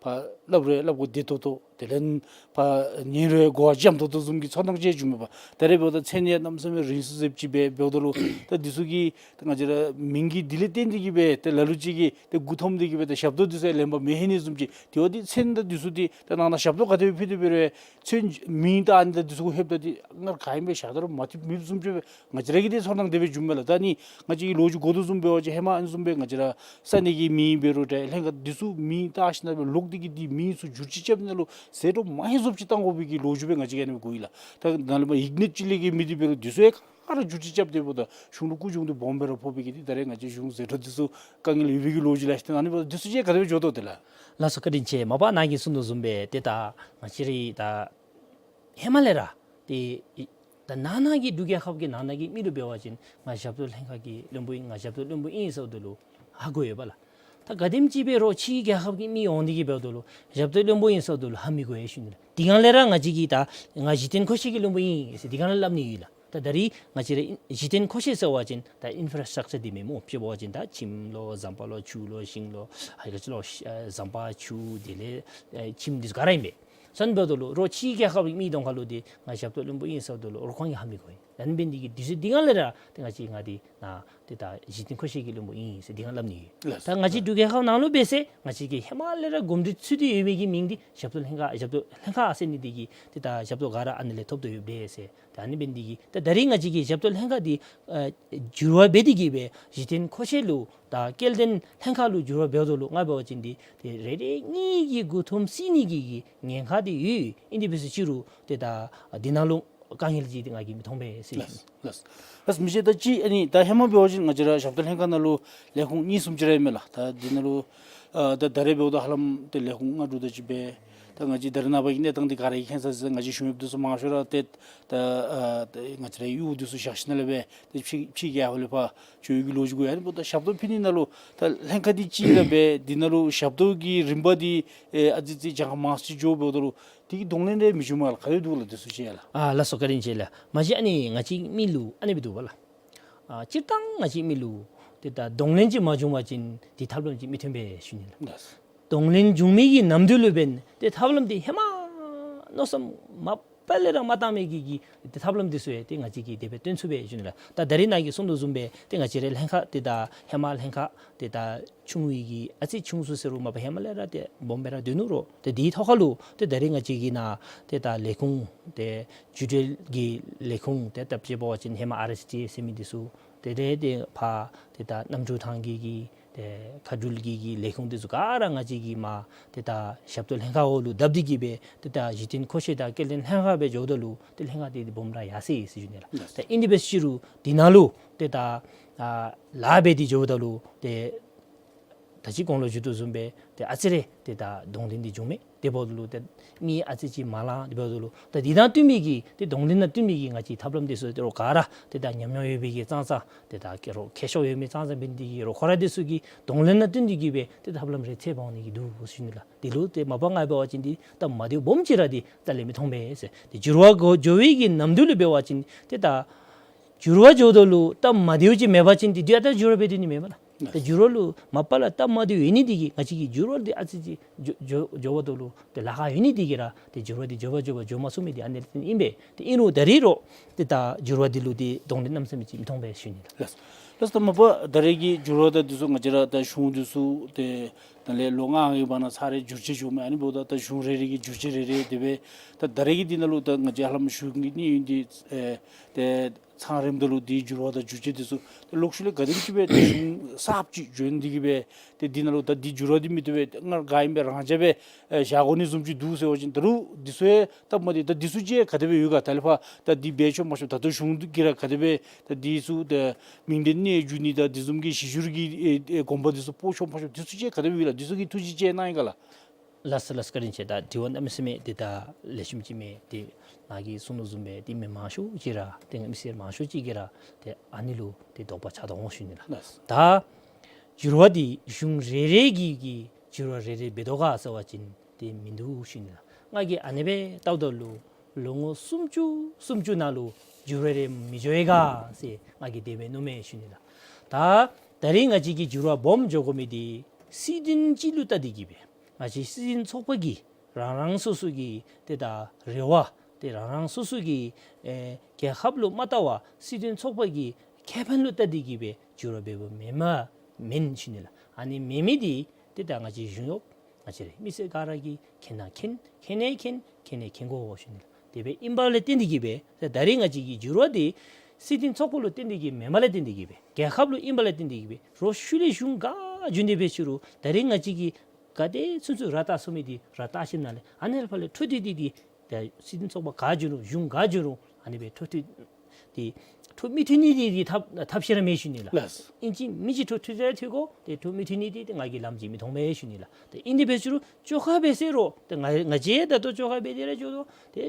ཕར་སླབ་རུང་སླབ་དགོ་བདེ་ཏོག་ཏོ། དེ་ལས་ཕར་ཉན་རུང་གོ་བ་འཇམ་ཏོག་ཏོ་བཟུམ་གྱི་ཚོར་སྣང་ཅིག་འབྱུངམ་མས་པ། ད་རེས་འབདཝ་ད་མཚན་ཡང་གནམ་མེད་ས་མེད་རིང་སུ་ཟེརཝ་ཅིག་སྦེ་འབདཝ་ད་ལུ་ད་འདི་ཚུ་གི་ད་ང་བཅས་ར་མིང་གི་འདི་ལས་བརྟེན་ཏེ་གི་སྦེ་ཏེ་ལ་ལུ་ཅིག་གིས་ཏེ་མགུ་འཐོམས་ཏེ་གི་སྦེ་ཏེ་ཞབས་ཏོག་འདི་ཚུ་ལེན་པར་མི་ལྷོད་ནི་བཟུམ་ཅིག། དེ་བ་འདི་མཚན་དང་འདི་ཚུ་འདི་ད་ནང་ན་ཞབས་ཏོག་ག་དེ་སྦེ་ཕུལ་ཏེ་འབད་རུང་མཚན་མིང་དང་ཨ་ནི་དང་འདི་ཚུ་གུ་ལྷོདཔ་ད་འདི་སྔར་ག་ཨིནམ་སྦེ་ཞག་ད་རུང་མ་ཐུབ་མེདཔ་བཟུམ་ཅིག་སྦེ་ང་བཅས་ར་གི་ཏེ་ཚོར་སྣང་དེ་སྦེ་འབྱུངམ་མས་ལགས། ད་ནི་ང་བཅས་ཀྱིས་ལོ་རྒྱུས་གོ་དོ་བཟུམ་འབད་བ་ཅིན་ཧེ་མ་ཨ་ནི་བཟུམ་སྦེ་ང་བཅས་ར་ས་གནས་ཀྱི་མིང་འབད་རུང་ཏེ་ལྷན་ཁག་འདི་ཚུ་མིང་བཏགས་ཞིནམ་ལས་ལོག་སྟེ་གི་འདི་མིང་ཚུ་འགྱུར་བཅོས་རྐྱབ་ནི་ལུ་ཟད་འགྲོ་མ་ཧེ་བཟུམ་ཅིག་བཏང་དགོ་པའི་གི་ལོ་རྒྱུས་སྦེ་ང་བཅས་ཀྱིས་ཨ་ནི་སྦེ་གོ་ཡི་ལགས། ད་ནཱ་ལས་མར་ཡིག་གནས་ཅིག་ལས་གི་མི་འདི་འབད་རུང་འདི་ཚུ་ཡང་ག་ར་འགྱུར་བཅོས་རྐྱབ་སྟེ་འབདཝ་ད་གཞུང་ལུ་སྐུ་གཞུང་འདི་སྦོམ་སྦེ་ར་ཕོག་པའི་གི་འདི་ད་རེས་ང་བཅས་གཞུང་ཟད་འགྲོ་འདི་ཚུ་དཀའ་ངལ་ཡོད་པའི་གི་ལོ་རྒྱུས་ལགས་ཟེར། ཨ་ནི་འབདཝ་ད་འདི་ཚུ་ཅིག་ག་དེ་སྦེ་འགྱོ་དོ་ཏེ་ལགས། ལགས་སོ་བཀའ་དྲིན་ཆེ། མ་པ་ནཱ་གིས་གསུངས་དོ་བཟུམ་སྦེ་ཏེ་ད་ང་བཅས་ར་ད་ཧེ་མ་ལས་ར་ཏེ་ད་ནང་ན་གི་འབྲུག་རྒྱལ་ཁབ་ཀྱི་ནང་ན་གི་མི་ལུ་འབད་བ་ཅིན་ང་ཞབས་ཏོག་ལྷན་ཁག་གི་བློན་པོ་ཨིན་ང་ཞབས་ཏོག་བློན་པོ་ཨིན་ཟེརཝ་ད་ལུ་ཧ་གོ་ཡོད་པ་ལགས། ད་ག་དེམ་ཅིག་འབད་རུང་ཕྱིའི་རྒྱལ་ཁབ་ཀྱི་མི་འོང་སྟེ་གི་འབདཝ་ད་ལུ་ཞབས་ཏོག་བློན་པོ་ཨིན་ཟེརཝ་ད་ལུ་ཧ་མི་གོ་ཡི་ཞུ་ནི་ལགས། དེ་སྒང་ལས་ར་ང་བཅས་ཀྱིས་ད་ང་གཞི་རྟེན་མཁོ་ཆས་ཀྱི་བློན་པོ་ཨིན་ཟེར་དེ་སྒང་ལས་སླབ་ནི་ཡོད་ལགས། ད་ད་རེས་ང་བཅས་ར་གཞི་རྟེན་མཁོ་ཆས་ཟེར་བ་ཅིན་ད་ཨིན་ཕ་ར་སི་ཊག་ཅར་འདི་མེན་སྨོ། དཔྱེ་འབད་བ་ཅིན་ད་ཁྱིམ་ལོ་ཟམ་པ་ལོ་ཆུ་ལོ་ཤིང་ལོ་ཧ་ག་ཅི་ལོ་ཨེ་ཟམ་པ་ཆུ་དེ་ལས་ཨེ་ཁྱིམ་འདི་ཚུ་ག་ར་ཨིན་པས། ཨ་ནི་འབདཝ་ད་ལུ་རོགས་ཕྱིའི་རྒྱལ་ཁབ་ཀྱི་མི་གདོང་ཁ་ལུ་འདི་ང་ཞབས་ཏོག་བློན་པོ་ཨིན་ཟེརཝ་ད་ལུ་རོགས་ཁོང་གིས་ཧ་མི་གོ་ཡི། ཨ་ནི་འབད་ནི་འདི་གིས་འདི་ཚུ་དེ་སྒང་ལས་ར་ཏེ་ང་བཅས་ང་འདི་ནཱ་ཏེ་ད་གཞི་རྟེན་མཁོ་ཆས་ཀྱི་བློན་པོ་ཨིན་ཟེར་དེ་སྒང་སླབ་ནི་ཡོད། ལགས། ད་ང་བཅས་འབྲུག་རྒྱལ་ཁབ་ནང་ལུ་འབད་ཟེར་ང་བཅས་ཀྱིས་ཧེ་མ་ལས་ར་གོམས་འདྲིས་ཚུད་དེ་ཡོད་མི་གི་མིང་འདི་ཞབས་ཏོག་ལྷན་ཁག་ཞབས་ཏོག་ལྷན་ཁག་ཟེར་ནི་འདི་གིས་ཏེ་ད་ཞབས་ཏོག་ག་ར་ཨ་ནི་ལས་ཐོབ་དོ་ཡོདཔ་འདྲས་ཟེར། ད་ཨ་ནི་འབད་ནི་འདི་གིས་ད་ད་རེས་ང་བཅས་ཀྱིས་ཞབས་ཏོག་ལྷན་ཁག་འདི་ཨ་འགྱུར་བ་འབད་དེ་གི་སྦེ་གཞི་རྟེན་མཁོ་ཆས་ལུ་ད་སྐྱེལ་འདྲེན་ལྷན་ཁག་ལུ་འགྱུར་བ་འབདཝ་ད་ལུ་ང་འབད་བ་ཅིན་འདི་ཏེ་རེ་རེ་གཉིས་ཀྱི་མགུ་འཐོམ་སྲིད་ནི་གི་གི་ཉེན་ཁ་འདི་ཡོད། ཨིན་དེ་འབད་ཟེར་ཅི་རུང་ཏེ་ད་འདི་ནང་ལུ་དཀའ་ངལ་ཅིག་འདི་ང་གིས་མི་མཐོང་པས་ཟེར་ཞུ་ནི། ལགས། ལགས། མི་རྗེ་ད་ཅི་ཨ་ནི་ད་ཧེ་མ་འབད་བ་ཅིན་ང་བཅས་ར་ཞབས་ཏོག་ལྷན་ཁག་ནང་ལུ་ལས་ཁུངས་གཉིས་གསུམ་ཅིག་ར་ཨིན་མས་ལགས། ད་འདི་ནང་ལུ་ཨ་ད་ད་རེས་འབདཝ་ད་ཧ་ལམ་ཏེ་ལས་ཁུངས་ལྔ་དྲུག་དེ་ཅིག་སྦེ། ད་ང་བཅས་ད་རེས་ནངས་པ་གི་གནས་སྟངས་འདི་ག་ར་གི་མཁྱེན་ས་ཟེར་ང་བཅས་གཞུང་གཡོགཔ་འདི་ཚུ་མང་ཤོས་ར་ཏེ་ད་ཨ་ད་ང་བཅས་རའི་གཡོག་འདི་ཚུ་བཞག་ཞིནམ་ལས་སྦེ་ཏེ་ཕྱི་ཕྱི་རྒྱལ་ཁབ་ལས་ཕར་འགྱོ་ཡི་གི་ལོ་རྒྱུས་གོ་ཡི། ཨ་ནི་འབདཝ་ད་ཞབས་ཏོག་ཕུལ་ནི་ནང་ལུ་ད་ལྷན་ཁག་འདི་གཅིག་ར་སྦེ་འདི་ནང་ལུ་ཞབས་ཏོག་གི་རིམ་པ་འདི་ཨེ་ཨ་ཙི་ཙི་གྱངས་ཁ་མང་སུ་ཅིག་འགྱོཝ་འབདཝ་ད་ལུ་དེ་གི་གདོང་ལེན་རེ་མི་བྱུངམ་མས་ལགས། ག་དེ་འདུག་ལགས་དེ་ཚུ་ཅིག་ལགས། ཨ་ལགས་སོ་བཀའ་དྲིན་ཆེ་ལགས། མ་གཞི་ཨ་ནི་ང་བཅས་མི་ལུ་ཨ་ནི་སྦེ་འདུག་པ་ལགས། ཨ་སྤྱིར་བཏང་ང་བཅས་མི་ལུ་ཏེ་ད་གདོང་ལེན་ཅིག་མ་བྱུང་བ་ཅིན་ཏེ་ཐབས་ལམ་ཅིག་མི་ཐོན་པས་ཞུ་ནི་ལགས། ལགས། གདོང་ལེན་བྱུང་མི་གི་ནམ་དུས་ལུ་འབདན་ཏེ་ཐབས་ལམ་འདི་ཧེ་མ་མནོ་བསམ་མ་པ་ལས་ར་མ་བཏང་མི་གི་གི་ཏེ་ཐབས་ལམ་འདི་ཚུ་ཡང་ཏེ་ང་བཅས་ཀྱིས་དེ་སྦེ་སྟོན་ཚུགས་པས་ཞུ་ནི་ལགས། ད་ད་རེས་ནཱ་གིས་གསུངས་དོ་བཟུམ་སྦེ་ཏེ་ང་བཅས་རའི་ལྷན་ཁག་ཏེ་ད་ཧེ་མ་ལྷན་ཁག་ཏེ་ད་ཆུང་བའི་གི་ཨ་ཙི་ཆུང་སུ་ཟེར་རུང་མ་པ་ཧེ་མ་ལས་ར་ཏེ་སྦོམ་སྦེ་ར་སྡོད་ནུག་རུང་ཏེ་དེའི་ཐོག་ཁ་ལུ་ཏེ་ད་རེས་ང་བཅས་ཀྱིས་ནཱ་ཏེ་ད་ལས་ཁུངས་ཏེ་བརྒྱུད་འབྲེལ་གྱི་ལས་ཁུངས་ཏེ་ད་དཔྱེ་འབད་བ་ཅིན་ཧེ་མ་ཨར་ཨེས་ཊི་ཟེར་མི་འདི་ཚུ་ཏེ་དེ་ཏེ་ཕར་ཏེ་ད་གནམ་གྲུ་ཐང་གི་གི་ཏེ་མཁའ་འགྲུལ་གྱི་གི་ལས་ཁུངས་འདི་ཚུ་ག་ར་ང་བཅས་ཀྱིས་མར་ཏེ་ད་ཞབས་ཏོག་ལྷན་ཁག་འོག་ལུ་བསྡབས་ཏེ་གི་སྦེ་ཏེ་ད་གཞི་རྟེན་མཁོ་ཆས་དང་སྐྱེལ་འདྲེན་ལྷན་ཁག་སྦེ་འགྱོཝ་ད་ལུ་ཏེ་ལྷན་ཁག་འདི་སྦོམ་ར་ཡར་སོ་ཡི་ཟེར་ཞུ་ནི་ལགས། ད་ཨིན་དེ་འབད་ཟེར་ཅི་རུང་འདི་ནང་ལུ་ཏེ་ད་ཨ་ལཱ་འབད་དེ་འགྱོཝ་ད་ལུ་ཏེ་ད་ཅི་གོང་ལུ་ཞུ་དོ་བཟུམ་སྦེ་ཏེ་ཨ་ཙི་རེ་ཏེ་ད་གདོང་ལེན་འདི་བྱུངམ་མས། དེ་འབདཝ་ད་ལུ་ཏེ་མི་ཨ་ཙི་ཅིག་མ་ལང་། དེ་འབདཝ་ད་ལུ་ད་འདི་དང་བསྟུན་མི་གི་ཏེ་གདོང་ལེན་དང་བསྟུན་མི་གི་ང་བཅས་ཐབས་ལམ་འདི་ཚུ་ཏེ་རོགས་ག་ར་ཏེ་ད་ཉམས་མྱོང་ཡོད་པའི་གི་ཙང་ཙང་ཏེ་ད་ཁེ་རོགས་མཁས་མཆོག་ཡོད་མི་ཙང་ཙང་འབད་ནི་འདི་གིས་རོགས་ཁོ་ར་འདི་ཚུ་གི་གདོང་ལེན་དང་བསྟུན་ཏེ་གི་སྦེ་ཏེ་ཐབས་ལམ་རེ་འཚོལ་འོང་ནི་གི་འདུག་ཟེར་ཞུ་ནི་ལགས། འདི་ལུ་ཏེ་མ་པ་ང་འབད་བ་ཅིན་འདི་སྟབས་མ་བདེཝ་སྦོམ་ཅིག་ར་འདི་རྩ་ལས་མི་མཐོང་པས་ཟེར། ཏེ་འགྱུར་བ་འགྱོ་འགྱོ་བའི་གི་ནམ་དུས་ལུ་འབད་བ་ཅིན་ཏེ་ད་འགྱུར་བ་འགྱོཝ་ད་ལུ་སྟབས་མ་བདེཝ་ཅིག་མེད་པ་ཅིན་ཏེ་དུས་ཨ་རྟག་འགྱུར་བ་འབད་སྡོད་ནི་མེན་པ་ལགས། ལགས། ཏེ་འགྱུར་བ་ལུ་མ་པ་ལས་སྟབས་མ་བདེཝ་ཡོད་ནི་འདི་གིས་ང་བཅས་ཀྱིས་འགྱུར་བ་འདི་ཨ་ཙི་ཅིག་འགྱོ་འགྱོ་འགྱོཝ་ད་ལུ་ཏེ་ལཱ་ཁག་ཡོད་ནི་འདི་གིས་ར་ཏེ་འགྱུར་བ་འདི་མགྱོགས་པ་མགྱོགས་པ་འགྱོ་མ་ཚུགས་མི་འདི་ཨ་ནི་ལས་བརྟེན་ཨིན་པས། ཏེ་ཨིན་རུང་ད་རིས་རུང་ཏེ་ད་འགྱུར་བ་འདི་ལུ་ཏེ་གདོང་ལེན་གནམ་མེད་ས་མེད་ཅིག་མི་མཐོང་པས་ཞུ་ནི་ལགས། ལགས། ལགས་ད་མ་པ་ད་རིས་ཀྱི་འགྱུར་བ་དང་འདི་ཚུ་ང་བཅས་ར་ད་གཞུང་འདི་ཚུ་ཏེ་ད་ལས་ལོ་ལྔ་ལྔའི་བར་ན་ཚར་རེ་འགྱུར་བཅོས་འགྱོཝ་མས། ཨ་ནི་འབདཝ་ད་ད་གཞུང་རེ་རེ་གི་འགྱུར་བཅོས་རེ་རེ་དེ་སྦེ་ད་ད་རིས་ཀྱི་འདི་ནང་ལུ་ད་ང་བཅས་ཧ་ལམ་གཞུང་གི་གནས་ཡུན་འདི་ཨེ་ཏེ་ཚང་རནམ་ད་ལུ་འདི་འགྱུར་བ་དང་འགྱུར་བཅོས་འདི་ཚུ་ད་ལོག་ཤུལ་ལས་ག་དེམ་ཅིག་སྦེ་ད་གཞུང་གསརཔ་ཅིག་བྱོན་ཏེ་གི་སྦེ་ཏེ་འདི་ནང་ལུ་ད་འདི་འགྱུར་བ་འདི་མི་བཏུབ་པས། ཏེ་སྔར་ག་ཨིནམ་སྦེ་རང་འཇགས་སྦེ་ཨེ་བཞག་དགོ་ནི་བཟུམ་ཅིག་འདུག་ཟེར་བ་ཅིན་ད་རུང་འདི་ཚུ་ཡང་སྟབས་མ་བདེ། ད་འདི་ཚུ་ཅིག་ག་དེ་སྦེ་ཡོད་ག། ད་ལས་ཕར་ད་འདི་འབད་ཆོག་མ་ཆོག། ད་ལྟོ་གཞུང་གིས་ར་ག་དེ་སྦེ་ད་འདི་ཚུ་ད་མིང་དོན་གནས་འགྱུར་ནི་དང་འདི་བཟུམ་གྱི་གཞི་འགྱུར་གྱི་ཨེ་ཨེ་གོམ་པ་འདི་ཚུ་སྤོ་ཆོག་མ་ཆོག་འདི་ཚུ་ཅིག་ག་དེ་སྦེ་ཡོད་ལགས། འདི་ཚུ་གི་ཐུགས་བཞེད་ཅིག་གནང་ཡི་ག་ལགས། ལགས་སོ་ལགས་སོ། བཀའ་དྲིན་ཆེ། ད་དྲི་བ་གནམ་མེད་ས་མེད་ཏེ་ད་ལེགས་ཤོམ་ཅིག་མས། ཏེ་ནཱ་གིས་གསུངས་དོ་བཟུམ་སྦེ་ཏེ་མི་མང་ཤོས་ཅིག་ར་ཏེ་ང་མི་སེར་མང་ཤོས་ཅིག་གིས་ར་ཏེ་ཨ་ནི་ལུ་ཏེ་དོགས་པ་ཆགས་དོ་འོང་ཞུ་ནི་ལགས། ལགས། ད་འགྱུར་བ་འདི་གཞུང་རེ་རེ་གིས་གིས་འགྱུར་བ་རེ་རེ་འབད་དོ་ག་ཟེར་བ་ཅིན་ཏེ་མིན་འདུག་ཞུ་ནི་ལགས། ང་གིས་ཨ་ནི་སྦེ་བལྟཝ་ད་ལུ་ལོ་ངོ་སུམ་ཅུ་སུམ་ཅུ་ནང་ལུ་འགྱུར་བ་རེ་མི་འགྱོ་ཡི་ག་ཟེར་ང་གིས་དེ་སྦེ་མནོཝ་མས་ཞུ་ནི་ལགས། ད་ད་རིས་ང་བཅས་ཀྱི་འགྱུར་བ་སྦོམ་འགྱོ་དགོ་མི་འདི་སྲིད་དོན་ཅིག་ལུ་བལྟ་སྟེ་གི་སྦེ་ང་བཅས་སྲིད་དོན་ཚོགས་པ་གིས་རང་རང་སོ་སོ་གི་ཏེ་ད་རེ་བ་ཏེ་རང་རང་སོ་སོ་གི་ཨེ་རྒྱལ་ཁབ་ལུ་མ་བལྟ་བར་སྲིད་དོན་ཚོགས་པ་གི་ཁེ་ཕན་ལུ་བལྟ་སྟེ་གི་སྦེ་འགྱུར་བ་འབདཝ་མེན་མས་མེན་ཞུ་ནི་ལགས། ཨ་ནི་མེན་མི་འདི་ཏེ་ད་ང་བཅས་གཞུང་གཡོགཔ་ང་བཅས་ར་མི་སེར་ག་ར་གིས་མཁྱེན་ན་མཁྱེན་མཁྱེན་ནི་མཁྱེན་མཁྱེན་ནི་མཁྱེན་དགོ་ཞུ་ནི་ལགས། དེ་སྦེ་ཨིན་པ་ལས་བརྟེན་ཏེ་གི་སྦེ་ད་ད་རིས་ང་བཅས་ཀྱི་འགྱུར་བ་འདི་སྲིད་དོན་ཚོགས་པ་ལུ་བརྟེན་ཏེ་གི་མེན་པ་ལས་བརྟེན་ཏེ་གི་སྦེ་རྒྱལ་ཁབ་ལུ་ཨིན་པ་ལས་བརྟེན་ཏེ་གི་སྦེ་ལོག་ཤུལ་ལས་གཞུང་ག་བྱོན་ཏེ་འབད་ཅི་རུང་ད་རིས་ང་བཅས་ཀྱིས་ག་དེ་ཚུན་ཚོད་ར་བལྟ་ཚུགས་མི་འདི་ར་བལྟ་ཞིནམ་ལས་ཨ་ནི་ལས་ཕར་ལས་འཕྲོ་མཐུད་དེ་འདི་ད་སྲིད་དོན་ཚོགས་པ་ག་བྱོན་རུང་གཞུང་ག་བྱོན་རུང་ཨ་ནི་སྦེ་འཕྲོ་མཐུད་དེ་འཕྲོ་མི་མཐུད་ནི་འདི་འདི་ཐབས་ཐབས་ཤེས་ར་མེད་ཞུ་ནི་ལགས། ལགས། ཨིན་ཅི་མིན་ཅི་འཕྲོ་མཐུད་ར་མཐུད་དགོ། ཏེ་འཕྲོ་མི་མཐུད་ནི་འདི་ཏེ་ང་གིས་ལམ་ཅིག་མི་མཐོང་པས་ཞུ་ནི་ལགས། ཏེ་ཨིན་དེ་འབད་ཅི་རུང་བཅོ་ཁ་འབད་ཟེར་རུང་ཏེ་ང་ང་བཅས་ད་ལྟོ་བཅོ་ཁ་འབད་དེ་ར་འགྱོ་དོ། ཏེ་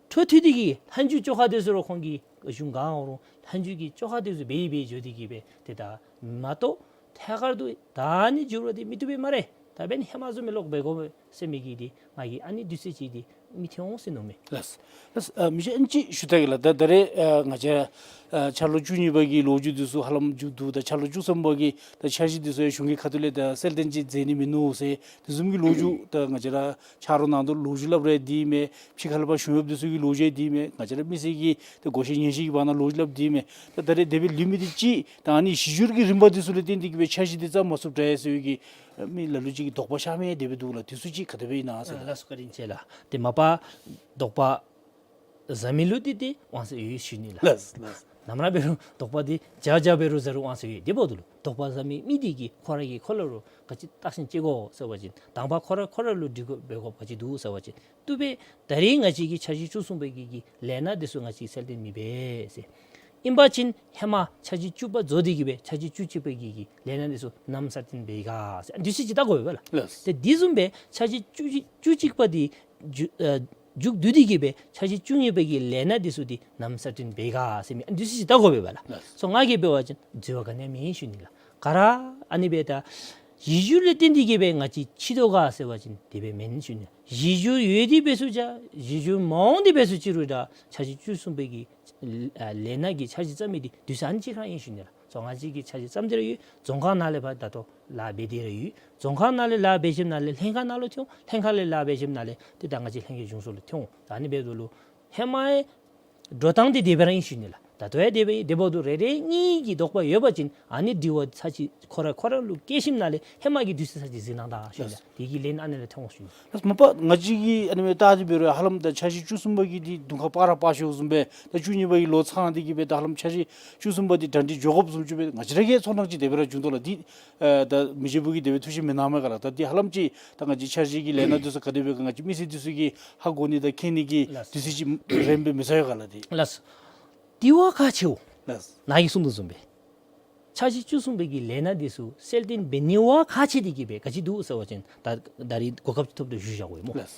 འཕྲོ་མཐུད་དེ་གི་ལྷན་རྒྱས་བཅོ་ཁ་དེ་ཚུ་ར་ཁོང་གིས་གཞུང་ག་འོང་རུང་ལྷན་རྒྱས་ཀྱི་བཅོ་ཁ་དེ་ཚུ་འབད་འབད་འགྱོ་སྟེ་གི་སྦེ་ཏེ་ད་མ་གཏོགས་ཐད་ཀར་དུ་ད་ནི་འགྱུར་བ་འདི་མི་བཏུབ་པས་སྨ་རེ། ད་འབདན་ཧེ་མ་བཟུམ་སྦེ་ལོག་འབད་དགོ་ཟེར་མི་གི་འདི་ང་གིས་ཨ་ནི་དུས་ཚོད་ཅིག་འདི་མི་ཐོན་འོང་ཟེར་མནོཝ་མས། ལགས། ལགས། ཨ་མི་རྗེ་ཨ་ནི་ཅིག་ཞུ་ད་གེ་ལགས། ད་ད་རེས་ཨ་ང་བཅས་ཨ་འཆར་ལོ་བཅུ་གཉིས་པ་གི་ལོ་རྒྱུས་འདི་ཚུ་ཧ་ལམ་མཇུག་བསྡུ། ད་འཆར་ལོ་བཅུ་གསུམ་པ་གི་ད་འཆར་གཞི་འདི་ཚུ་ཡང་གཞུང་གི་ཁ་ཐུག་ལས་ད་གསལ་སྟོན་ཅིག་མཛད་ནི་མིན་ནུག་ཟེར་དེ་བཟུམ་གྱི་ལོ་རྒྱུས་ད་ང་བཅས་ར་ཆ་རོགས་ནང་དུ་ལོ་རྒྱུས་སླབ་རུང་འདི་མས། ཕྱི་ཁ་ལས་ཕར་གཞུང་གཡོགཔ་འདི་ཚུ་གི་ལོ་རྒྱུས་འདི་མས། ང་བཅས་ར་མི་སེར་གྱི་ད་གོ་ཤེས་ཉན་ཤེས་ཀྱི་བར་ན་ལོ་རྒྱུས་སླབ་འདི་མས། ད་ད་རེས་དེ་སྦེ་ལུས་མི་འདི་ཅིག་ད་ཨ་ནི་གཞི་འགྱུར་གྱི་རིམ་པ་འདི་ཚུ་ལས་བརྟེན་ཏེ་གི་སྦེ་འཆར་གཞི་འདི་བརྩམ་མ་ཚུགསཔ་འདྲས་ཟེར་བའི་གི་མི་ལ་ལུ་ཅིག་གི་དོགས་པ་ཤར་མི་དེ་སྦེ་འདུག་ལགས། དེ་ཚུ་ཅིག་ག་དེ་སྦེ་ཨིན་ན་ཟེར། ལགས་སོ། བཀའ་དྲིན་ཆེ་ལགས། ཏེ་མ་པ་དོགས་པ་ཟ་མི་ལུ་འདི་ཏེ་དབང་ཚད་ཡོད་ཞུ་ནི་ལགས། ལགས་ལགས། ནམ་ར་འབད་རུང་དོགས་པ་འདི་བརྒྱ་བརྒྱ་འབད་རུང་ཟ་རུང་དབང་ཚད་ཡོད། དེ་འབདཝ་ད་ལུ་དོགས་པ་ཟ་མི་མི་འདི་གིས་ཁོ་ར་གིས་ཁོ་ལུ་ག་ཅི་བརྟག་ཞིབ་ཅིག་དགོ་ཟེར་བ་ཅིན་དང་པ་ཁོ་ར་ཁོ་ར་ལུ་འདྲི་དགོ་འབད་དགོཔ་ག་ཅི་འདུག་ཟེར་བ་ཅིན་བཏུབ་པས། ད་རིས་ང་བཅས་ཀྱི་འཆར་གཞི་བཅུ་གསུམ་པའི་གི་གི་ལས་སྣ་འདི་ཚུ་ང་བཅས་གསལ་སྟོན་མི་འབད་ཟེར། ཨིན་པ་ཅིན་ཧེ་མ་འཆར་གཞི་བཅུ་པ་རྫོགས་ཏེ་གི་སྦེ་འཆར་གཞི་བཅུ་གཅིག་པའི་གི་གི་ལས་སྣ་འདི་ཚུ་ནམ་གསལ་སྟོན་འབད་ག་ཟེར་འདི་ཚུ་ཅིག་བལྟ་དགོ་པས་ལགས། ལགས། ཏེ་དེ་བཟུམ་སྦེ་འཆར་གཞི་བཅུ་བཅུ་གཅིག་པ་འདི་མཇུག་ཨ་མཇུག་བསྡུ་སྟེ་གི་སྦེ་འཆར་གཞི་བཅུ་གཉིས་པའི་གི་ལས་སྣ་འདི་ཚུ་འདི་ནམ་གསལ་སྟོན་འབད་ག་ཟེར་མི་འདི་ཚུ་ཅིག་བལྟ་དགོ་པས་ལགས། ལགས། སོ་ང་གིས་འབད་བ་ཅིན་འཛོལ་བ་ག་ནི་ཡང་མེད་ཞུ་ནི་ལགས། ག་ར་ཨ་ནི་སྦེ་ད་གཞི་འགྱུར་ལས་བརྟེན་ཏེ་གི་སྦེ་ང་བཅས་ཅིག་འགྱོ་ག་ཟེར་བ་ཅིན་དེ་སྦེ་མེན་ཞུ་ནི། གཞི་འགྱུར་ཡོད་དེ་འབད་ཚུགས་ཅི་གཞི་འགྱུར་མ་འོང་དེ་འབད་ཚུགས་ཅི་རུང་ད་འཆར་གཞི་བཅུ་གསུམ་པའི་གི་ཨ་ལས་སྣ་གི་འཆར་གཞི་བརྩམ་མི་འདི་དུས་ཚོད་ཨ་ནི་ཅིག་ཁར་ཨིན་ཞུ་ནི་ལགས། སོ་ང་བཅས་ཀྱིས་འཆར་གཞི་བརྩམས་ཏེ་ར་ཡོད། རྫོང་ཁག་ནང་ལས་ཕར་ད་ལྟོ་ལཱ་འབད་དེ་ར་ཡོད། རྫོང་ཁག་ནང་ལས་ལཱ་འབད་ཞིནམ་ལས་ལྷན་ཁག་ནང་ལུ་ཐོན། ལྷན་ཁག་ལས་ལཱ་འབད་ཞིནམ་ལས་ཏེ་ད་ང་བཅས་ལྷན་རྒྱས་གཞུང་ཚོགས་ལུ་ཐོན། ད་ཨ་ནི་འབདཝ་ད་ལུ་ཧེ་མའི་འགྲོ་སྟངས་འདི་དེ་སྦེ་ར་ཨིན་ཞུ་ནི་ལགས། ད་ལྟོ་ཡང་དེ་སྦེ་ཨིན། དེ་འབདཝ་ད་རེ་རེ་གཉིས་ཀྱི་དོགས་པ་ཡོད་པ་ཅིན་ཨ་ནི་དྲི་བ་ཚར་གཅིག་ཁོ་ར་ཁོ་ར་ལུ་བཀལ་ཞིནམ་ལས་ཧེ་མ་གི་དུས་ཚོད་ཚར་གཅིག་གཟིགས་གནང་ད་ཞུ་ནི་ལགས། དེ་གི་ལན་ཨ་ནི་ལས་ཐོན་འོང་ཞུ་ནི། ལགས། མ་པ་ང་བཅས་ཀྱིས་ཨ་ནི་སྦེ་བལྟ་སྟེ་འབད་རུང་ཧ་ལམ་ད་འཆར་གཞི་བཅུ་གསུམ་པ་གི་འདི་དུང་ཁ་སྤར་ར་སྤར་ཤོརཝ་བཟུམ་སྦེ་ད་བཅུ་གཉིས་པ་གི་ལོ་ཚང་སྟེ་གི་སྦེ་ད་ཧ་ལམ་འཆར་གཞི་བཅུ་གསུམ་པ་འདི་གྲ་སྒྲིག་འགྱོ་དགོཔ་བཟུམ་ཅིག་སྦེ་ང་བཅས་ར་གི་ཚོར་སྣང་ཅིག་དེ་སྦེ་ར་བྱུང་དོ་ལགས། འདི་ཨ་ད་མི་རྗེ་བུ་གིས་དེ་སྦེ་ཐུགས་བཞེད་མི་གནང་མས་ག་ལགས། ད་འདི་ཧ་ལམ་ཅིག་ད་ང་བཅས་འཆར་གཞི་གི་ལས་སྣ་འདི་ཚུ་ག་དེ་སྦེ་ག་ང་བཅས་མི་སེར་འདི་ཚུ་གིས་ཧ་གོ་ནི་དང་མཁྱེན་ནི་གི་ལགས། དུས་ཚོད་ཅིག་རནམ་སྦེ་མི་ཚོར་ཡོད་ག་ལགས། འདི་ལགས། དེ་བ་ཁག་ཆེཝ། ལགས། ནཱ་གིས་གསུངས་དོ་བཟུམ་སྦེ་འཆར་གཞི་བཅུ་གསུམ་པའི་གི་ལས་སྣ་འདི་ཚུ་གསལ་སྟོན་འབད་ནི་བ་ཁག་ཆེ་སྟེ་གི་སྦེ་ག་ཅི་འདུག་ཟེར་བ་ཅིན་ད་ད་རིས་གོ་སྐབས་ཐོབ་སྟེ་ཞུ་བཞག་གེ་སྨོ། ལགས།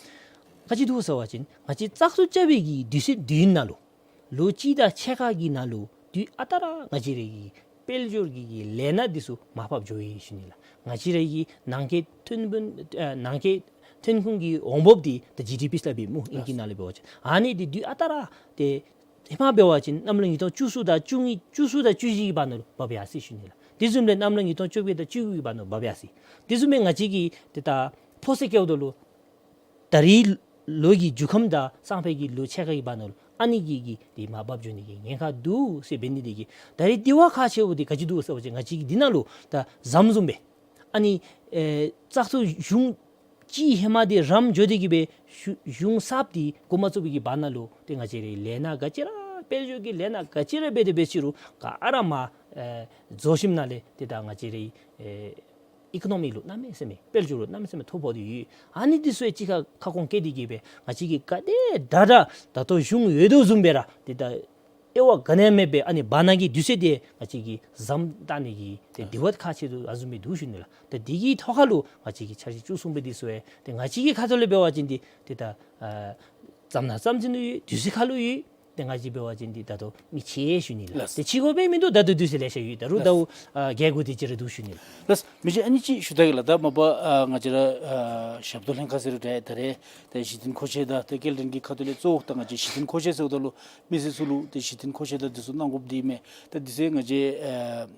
ག་ཅི་འདུག་ཟེར་བ་ཅིན་ང་བཅས་བཙག་འཐུ་རྐྱབ་པའི་གི་དུས་ཚོད་དུས་ཡུན་ནང་ལུ་ལོ་གཅིག་དང་ཕྱེད་ཀ་གི་ནང་ལུ་དུས་ཨ་རྟག་ར་ང་བཅས་ར་གི་དཔལ་འབྱོར་གྱི་གི་ལས་སྣ་འདི་ཚུ་མར་ཕབ་འགྱོ་ཡི་ཞུ་ནི་ལགས། ང་བཅས་ར་གི་ནང་འཁོད་ཐོན་ཕན་ཨ་ནང་འཁོད་ཐོན་ཁུངས་ཀྱི་འོང་འབབ་འདི་ད་ཇི་ཌི་པི་སླབ་ཨིན་སྨོ་ཨིང་སྐད་ནང་ལས་འབད་བ་ཅིན། ཨ་ནི་འདི་དུས་ཨ་རྟག་ར་ཏེ་ཧེ་མ་འབད་བ་ཅིན་གནམ་ལོ་ཉིས་སྟོང་བཅུ་གསུམ་དང་བཅུ་གཉིས་བཅུ་གསུམ་དང་བཅུ་བཞི་གི་བར་ན་ལུ་འབབ་ཡར་སོ་ཡི་ཞུ་ནི་ལགས། དེ་བཟུམ་སྦེ་གནམ་ལོ་ཉིས་སྟོང་བཅོ་བརྒྱད་དང་བཅུ་དགུ་གི་བར་ན་འབབ་ཡར་སོ་ཡི། དེ་བཟུམ་སྦེ་ང་བཅས་ཀྱིས་ཏེ་ད་ཕོ་སད་བཀལཝ་ད་ལུ་ད་རིས་ལོ་གི་མཇུག་ཁམས་དང་སང་ཕོད་ཀྱི་ལོ་ཕྱེད་ཀ་གི་བར་ན་ལུ་ཨ་ནི་གི་གི་ཏེ་མར་འབབ་འགྱོ་ནི་གི་ཉེན་ཁ་འདུག་ཟེར་འབད་ནི་དེ་གིས། ད་རིས་དེ་བ་ཁག་ཆེཝ་འདི་ག་ཅི་འདུག་ཟེར་བ་ཅིན་ང་བཅས་ཀྱིས་འདི་ནང་ལུ་ད་ཟམ་བཟུམ་སྦེ་ཨ་ནི་ཨེ་བཙག་འཐུ་གཞུང་གཅིག་ཧེ་མ་འདི་རམ་འགྱོ་སྟེ་གི་སྦེ་གཞུང་གཞུང་གསརཔ་འདི་འགོ་མ་བཙུགས་པའི་གི་བར་ན་ལུ་ཏེ་ང་བཅས་རའི་ལས་སྣ་ག་ཅི་ར་དཔལ་འབྱོར་གྱི་ལས་སྣ་ག་ཅི་ར་འབད་དེ་འབད་ཅི་རུང་ག་ར་མར་ཨེ་རྫོགས་ཞིནམ་ལས་ཏེ་ད་ང་བཅས་རའི་ཨེ་ཨི་ཀོ་ནོ་མི་ལུ་གནམ་མེད་ས་མེད་དཔལ་འབྱོར་ལུ་གནམ་མེད་ས་མེད་ཐོ་ཕོག་སྟེ་ཡོད། ཨ་ནི་འདི་ཚུ་ཡང་གཅིག་ཁར་ཁ་སྐོང་བཀལ་ཏེ་གི་སྦེ་ང་བཅས་ཀྱིས་ག་དེ་དྲག་དྲག་ད་ལྟོ་གཞུང་ཡོད་དོ་བཟུམ་སྦེ་ར་ཏེ་ད་དབྱེ་བ་ག་ནི་ཡང་མེད་པའི་ཨ་ནི་བར་ན་གི་དུས་ཚོད་དེ་ང་བཅས་ཀྱིས་ཟམ་བཏགས་ནི་གི་ཏེ་དེ་བ་ཁག་ཆེ་དོ་ཨ་བཟུམ་སྦེ་འདུག་ཞུ་ནི་ལགས། ཏེ་དེ་གི་ཐོག་ཁར་ལུ་ང་བཅས་ཀྱིས་འཆར་གཞི་བཅུ་གསུམ་པ་འདི་ཚུ་ཡང་ཏེ་ང་བཅས་ཀྱི་ཁ་ཐུག་ལས་འབད་བ་ཅིན་འདི་ཏེ་ད་ཨ་བརྩམ་ནང་བརྩམ་བྱིན་ལུ་ཡོད། དུས་ཚོད་ཁར་ལུ་ཡོད། ཏེ་ང་བཅས་འབད་བ་ཅིན་འདི་ད་ལྟོ་མི་ཆེ་ཞུ་ནི་ལགས། ལགས། ཏེ་ཆེ་དགོ་པའི་མིན་འདུག། ད་ལྟོ་དུས་ཚོད་ལེ་ཤ་ཡོད། ད་རུང་ད་ལགས། འུ་ཨ་རྒས་དགོ་དེ་ཅིག་ར་འདུག་ཞུ་ནི་ལགས། ལགས། མི་རྗེ་ཨ་ནི་ཅིག་ཞུ་ད་གེ་ལགས། ད་མ་པ་ཨ་ང་བཅས་ར་ཨ་ཞབས་ཏོག་ལྷན་ཁག་ཟེར་རུང་ད་ད་རེས་ད་གཞི་རྟེན་མཁོ་ཆས་དང་ད་སྐྱེལ་འདྲེན་གྱི་ཁ་ཐུག་ལས་གཙོ་བོ་ད་ང་བཅས་གཞི་རྟེན་མཁོ་ཆས་ཟེརཝ་ད་ལུ་མི་སེར་ཚུ་ལུ་ད་གཞི་རྟེན་མཁོ་ཆས་དང་འདི་ཚུ་གནང་དགོཔ་འདི་མས། ད་འདི་ཚུ་ང་བཅས་ཨ་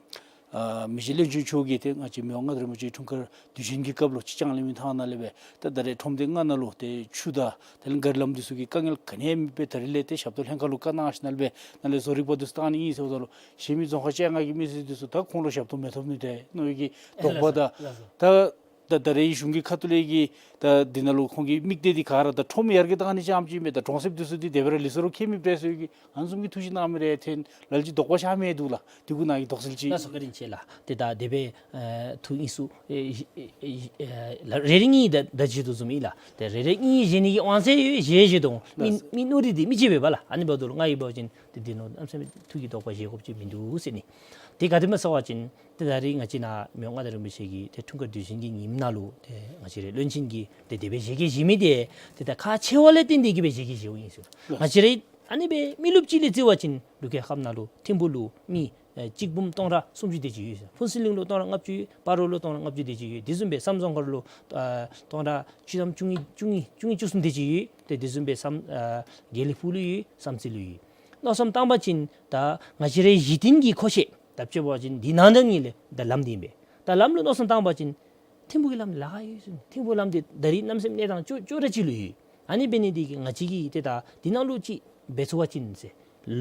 ཨ་མི་རྗེ་བློན་ཆེན་མཆོག་གིས་ཏེ་ང་བཅས་མི་དབང་མངའ་བདག་རིན་པོ་ཆེའི་འཁྲུངས་སྐར་དུས་ཆེན་གྱི་སྐབས་ལུ་སྤྱི་སྤྱང་གླིང་མི་ཐང་ནང་ལས་སྦེ་ད་ད་རེས་ཁྲོམ་སྡེ་ལྔ་ནང་ལུ་ཏེ་ཆུ་དང་དེ་ལས་ག་རི་ལམ་འདི་ཚུ་གི་དཀའ་ངལ་ག་ནི་ཡང་མེད་པའི་ད་རིས་ལས་ཏེ་ཞབས་ཏོག་ལྷན་ཁག་ལུ་བཀའ་གནང་ཞིནམ་ལས་སྦེ་ནཱ་ལས་བཟོ་རིག་པ་འདི་ཚུ་བཏང་ནི་ཨིན་ཟེརཝ་ད་ལུ་གཞན་མི་རྫོང་ཁག་བཅོ་ལྔ་གི་མི་སེར་འདི་ཚུ་ད་ཁོང་ལུ་ཞབས་ཏོག་མི་ཐོབ་ནི་ཏེ་མནོ་བའི་གི་དོགས་པ་དང་། ད་ད་ད་རེས་གཞུང་གི་ཁ་ཐུག་ལས་ཀྱི་ད་འདི་ནང་ལུ་ཁོང་གི་དམིགས་གཏད་འདི་ག་ར་ད་ཁྲོམ་ཡར་རྒྱས་གཏང་ནི་རྐྱངམ་ཅིག་མེན། ད་གྲོང་གསེབ་འདི་ཚུ་འདི་དེ་སྦེ་ར་ལི་སོ་རུ་ཁེལ་མི་འབད་ཟེར་གྱི་ཨ་ནི་བཟུམ་གྱི་ཐུགས་བཞེད་གནང་མི་རེ་ཐོན་ལ་ལུ་ཅིག་དོགས་པ་ཤར་མི་འདུག་ལགས། དེ་གུ་ནང་གི་དོགས་སེལ་ཅིག། ལགས་སོ། བཀའ་དྲིན་ཆེ་ལགས། ཏེ་ད་དེ་སྦེ་ཨེ་ཐུགས་དབྱིངས་སུ་ཨེ་ཨེ་ཨེ་རེ་རེ་གཉིས་ད་ད་བཞེས་དོ་བཟུམ་ཨིན་ལགས། ཏེ་རེ་རེ་གཉིས་བཞེས་ནི་གི་དབང་ཚད་ཡོད། བཞེས་བཞེས་དོ། མི་ལགས་སོ། མི་མནོ་རིགས་འདི་མི་གཅིག་པས་པ་ལགས། ཨ་ནི་འབདཝ་ད་ལུ་ང་གིས་འབད་བ་ཅིན་ཏེ་འདི་ནང་གནམ་མེད་ས་མེད་ཐུགས་ཀྱི་དོགས་པ་བཞེས་དགོཔ་ཅིག་མིན་འདུག་ཟེར་ནི། དེ་ག་དེ་སྨོ་ཟེར་བ་ཅིན་ཏེ་ད་རིས་ང་བཅས་ནཱ་མི་དབང་མངའ་བདག་རིན་པོ་ཆེ་གི་ཏེ་འཁྲུངས་སྐར་དུས་ཆེན་གྱི་ཉིནམ་ནང་ལུ་ཏེ་ང་བཅས་རའི་བློན་ཆེན་གྱིས་ཏེ་དེ་སྦེ་བཞེས་གེ་བཞེས་མི་འདི་ཏེ་ད་ཁག་ཆེ་བ་ལས་བརྟེན་ཏེ་གི་སྦེ་བཞེས་གེ་བཞེསཔ་ཨིན་ཟེར། ལགས། ང་བཅས་རའི་ཨ་ནི་སྦེ་མི་རློབས་ཅིག་ལས་བརྩི་བ་ཅིན་འབྲུག་རྒྱལ་ཁབ་ནང་ལུ་ཐིམ་ཕུག་ལུ་མི་ཨེ་གཅིག་འབུམ་སྟོང་ཕྲག་སུམ་ཅུ་དེ་ཅིག་ཡོད་ཟེར། ཕུན་ཚོགས་གླིང་ལུ་སྟོང་ཕྲག་ལྔ་བཅུ་ཡོད། སྤ་རོ་ལུ་སྟོང་ཕྲག་ལྔ་བཅུ་དེ་ཅིག་ཡོད། དེ་བཟུམ་སྦེ་བསམ་རྫོང་མཁར་ལུ་ཨ་སྟོང་ཕྲག་བཅུ་ཐམ་བཅུ་གཉིས་བཅུ་གཉིས་བཅུ་གཉིས་བཅུ་གསུམ་དེ་ཅིག་ཡོད། ཏེ་དེ་བཟུམ་སྦེ་བསམ་ཨ་དགེ་ལེགས་ཕུག་ལུ་ཡོད། བསམ་རྩེ་ལུ་ཡོད། མནོ་བསམ་བཏང་པ་ཅིན་ད་ང་བཅས་རའི་གཞི་རྟེན་གྱི་མཁོ་ཆས་ད་ཅི་འབད་བ་ཅིན་འདི་ནང་ད་ནི་ལས་ད་ལམ་འདི་ཨིན་པས། ད་ལམ་ལུ་མནོ་བསམ་བཏང་པ་ཅིན་ཐིམ་ཕུག་གི་ལམ་ལཱ་ཡོད་ཟེར། ཐིམ་ཕུག་ལམ་འདི་ད་རིས་གནམ་མེད་ས་མེད་གནས་སྟངས་སྐྱོ་སྐྱོ་དྲགས་ཅིག་ལུ་ཡོད། ཨ་ནི་འབད་ནི་འདི་གིས་ང་བཅས་ཀྱིས་ཏེ་ད་འདི་ནང་ལུ་ཅིག་འབད་ཚུགས་པ་ཅིན་ཟེར།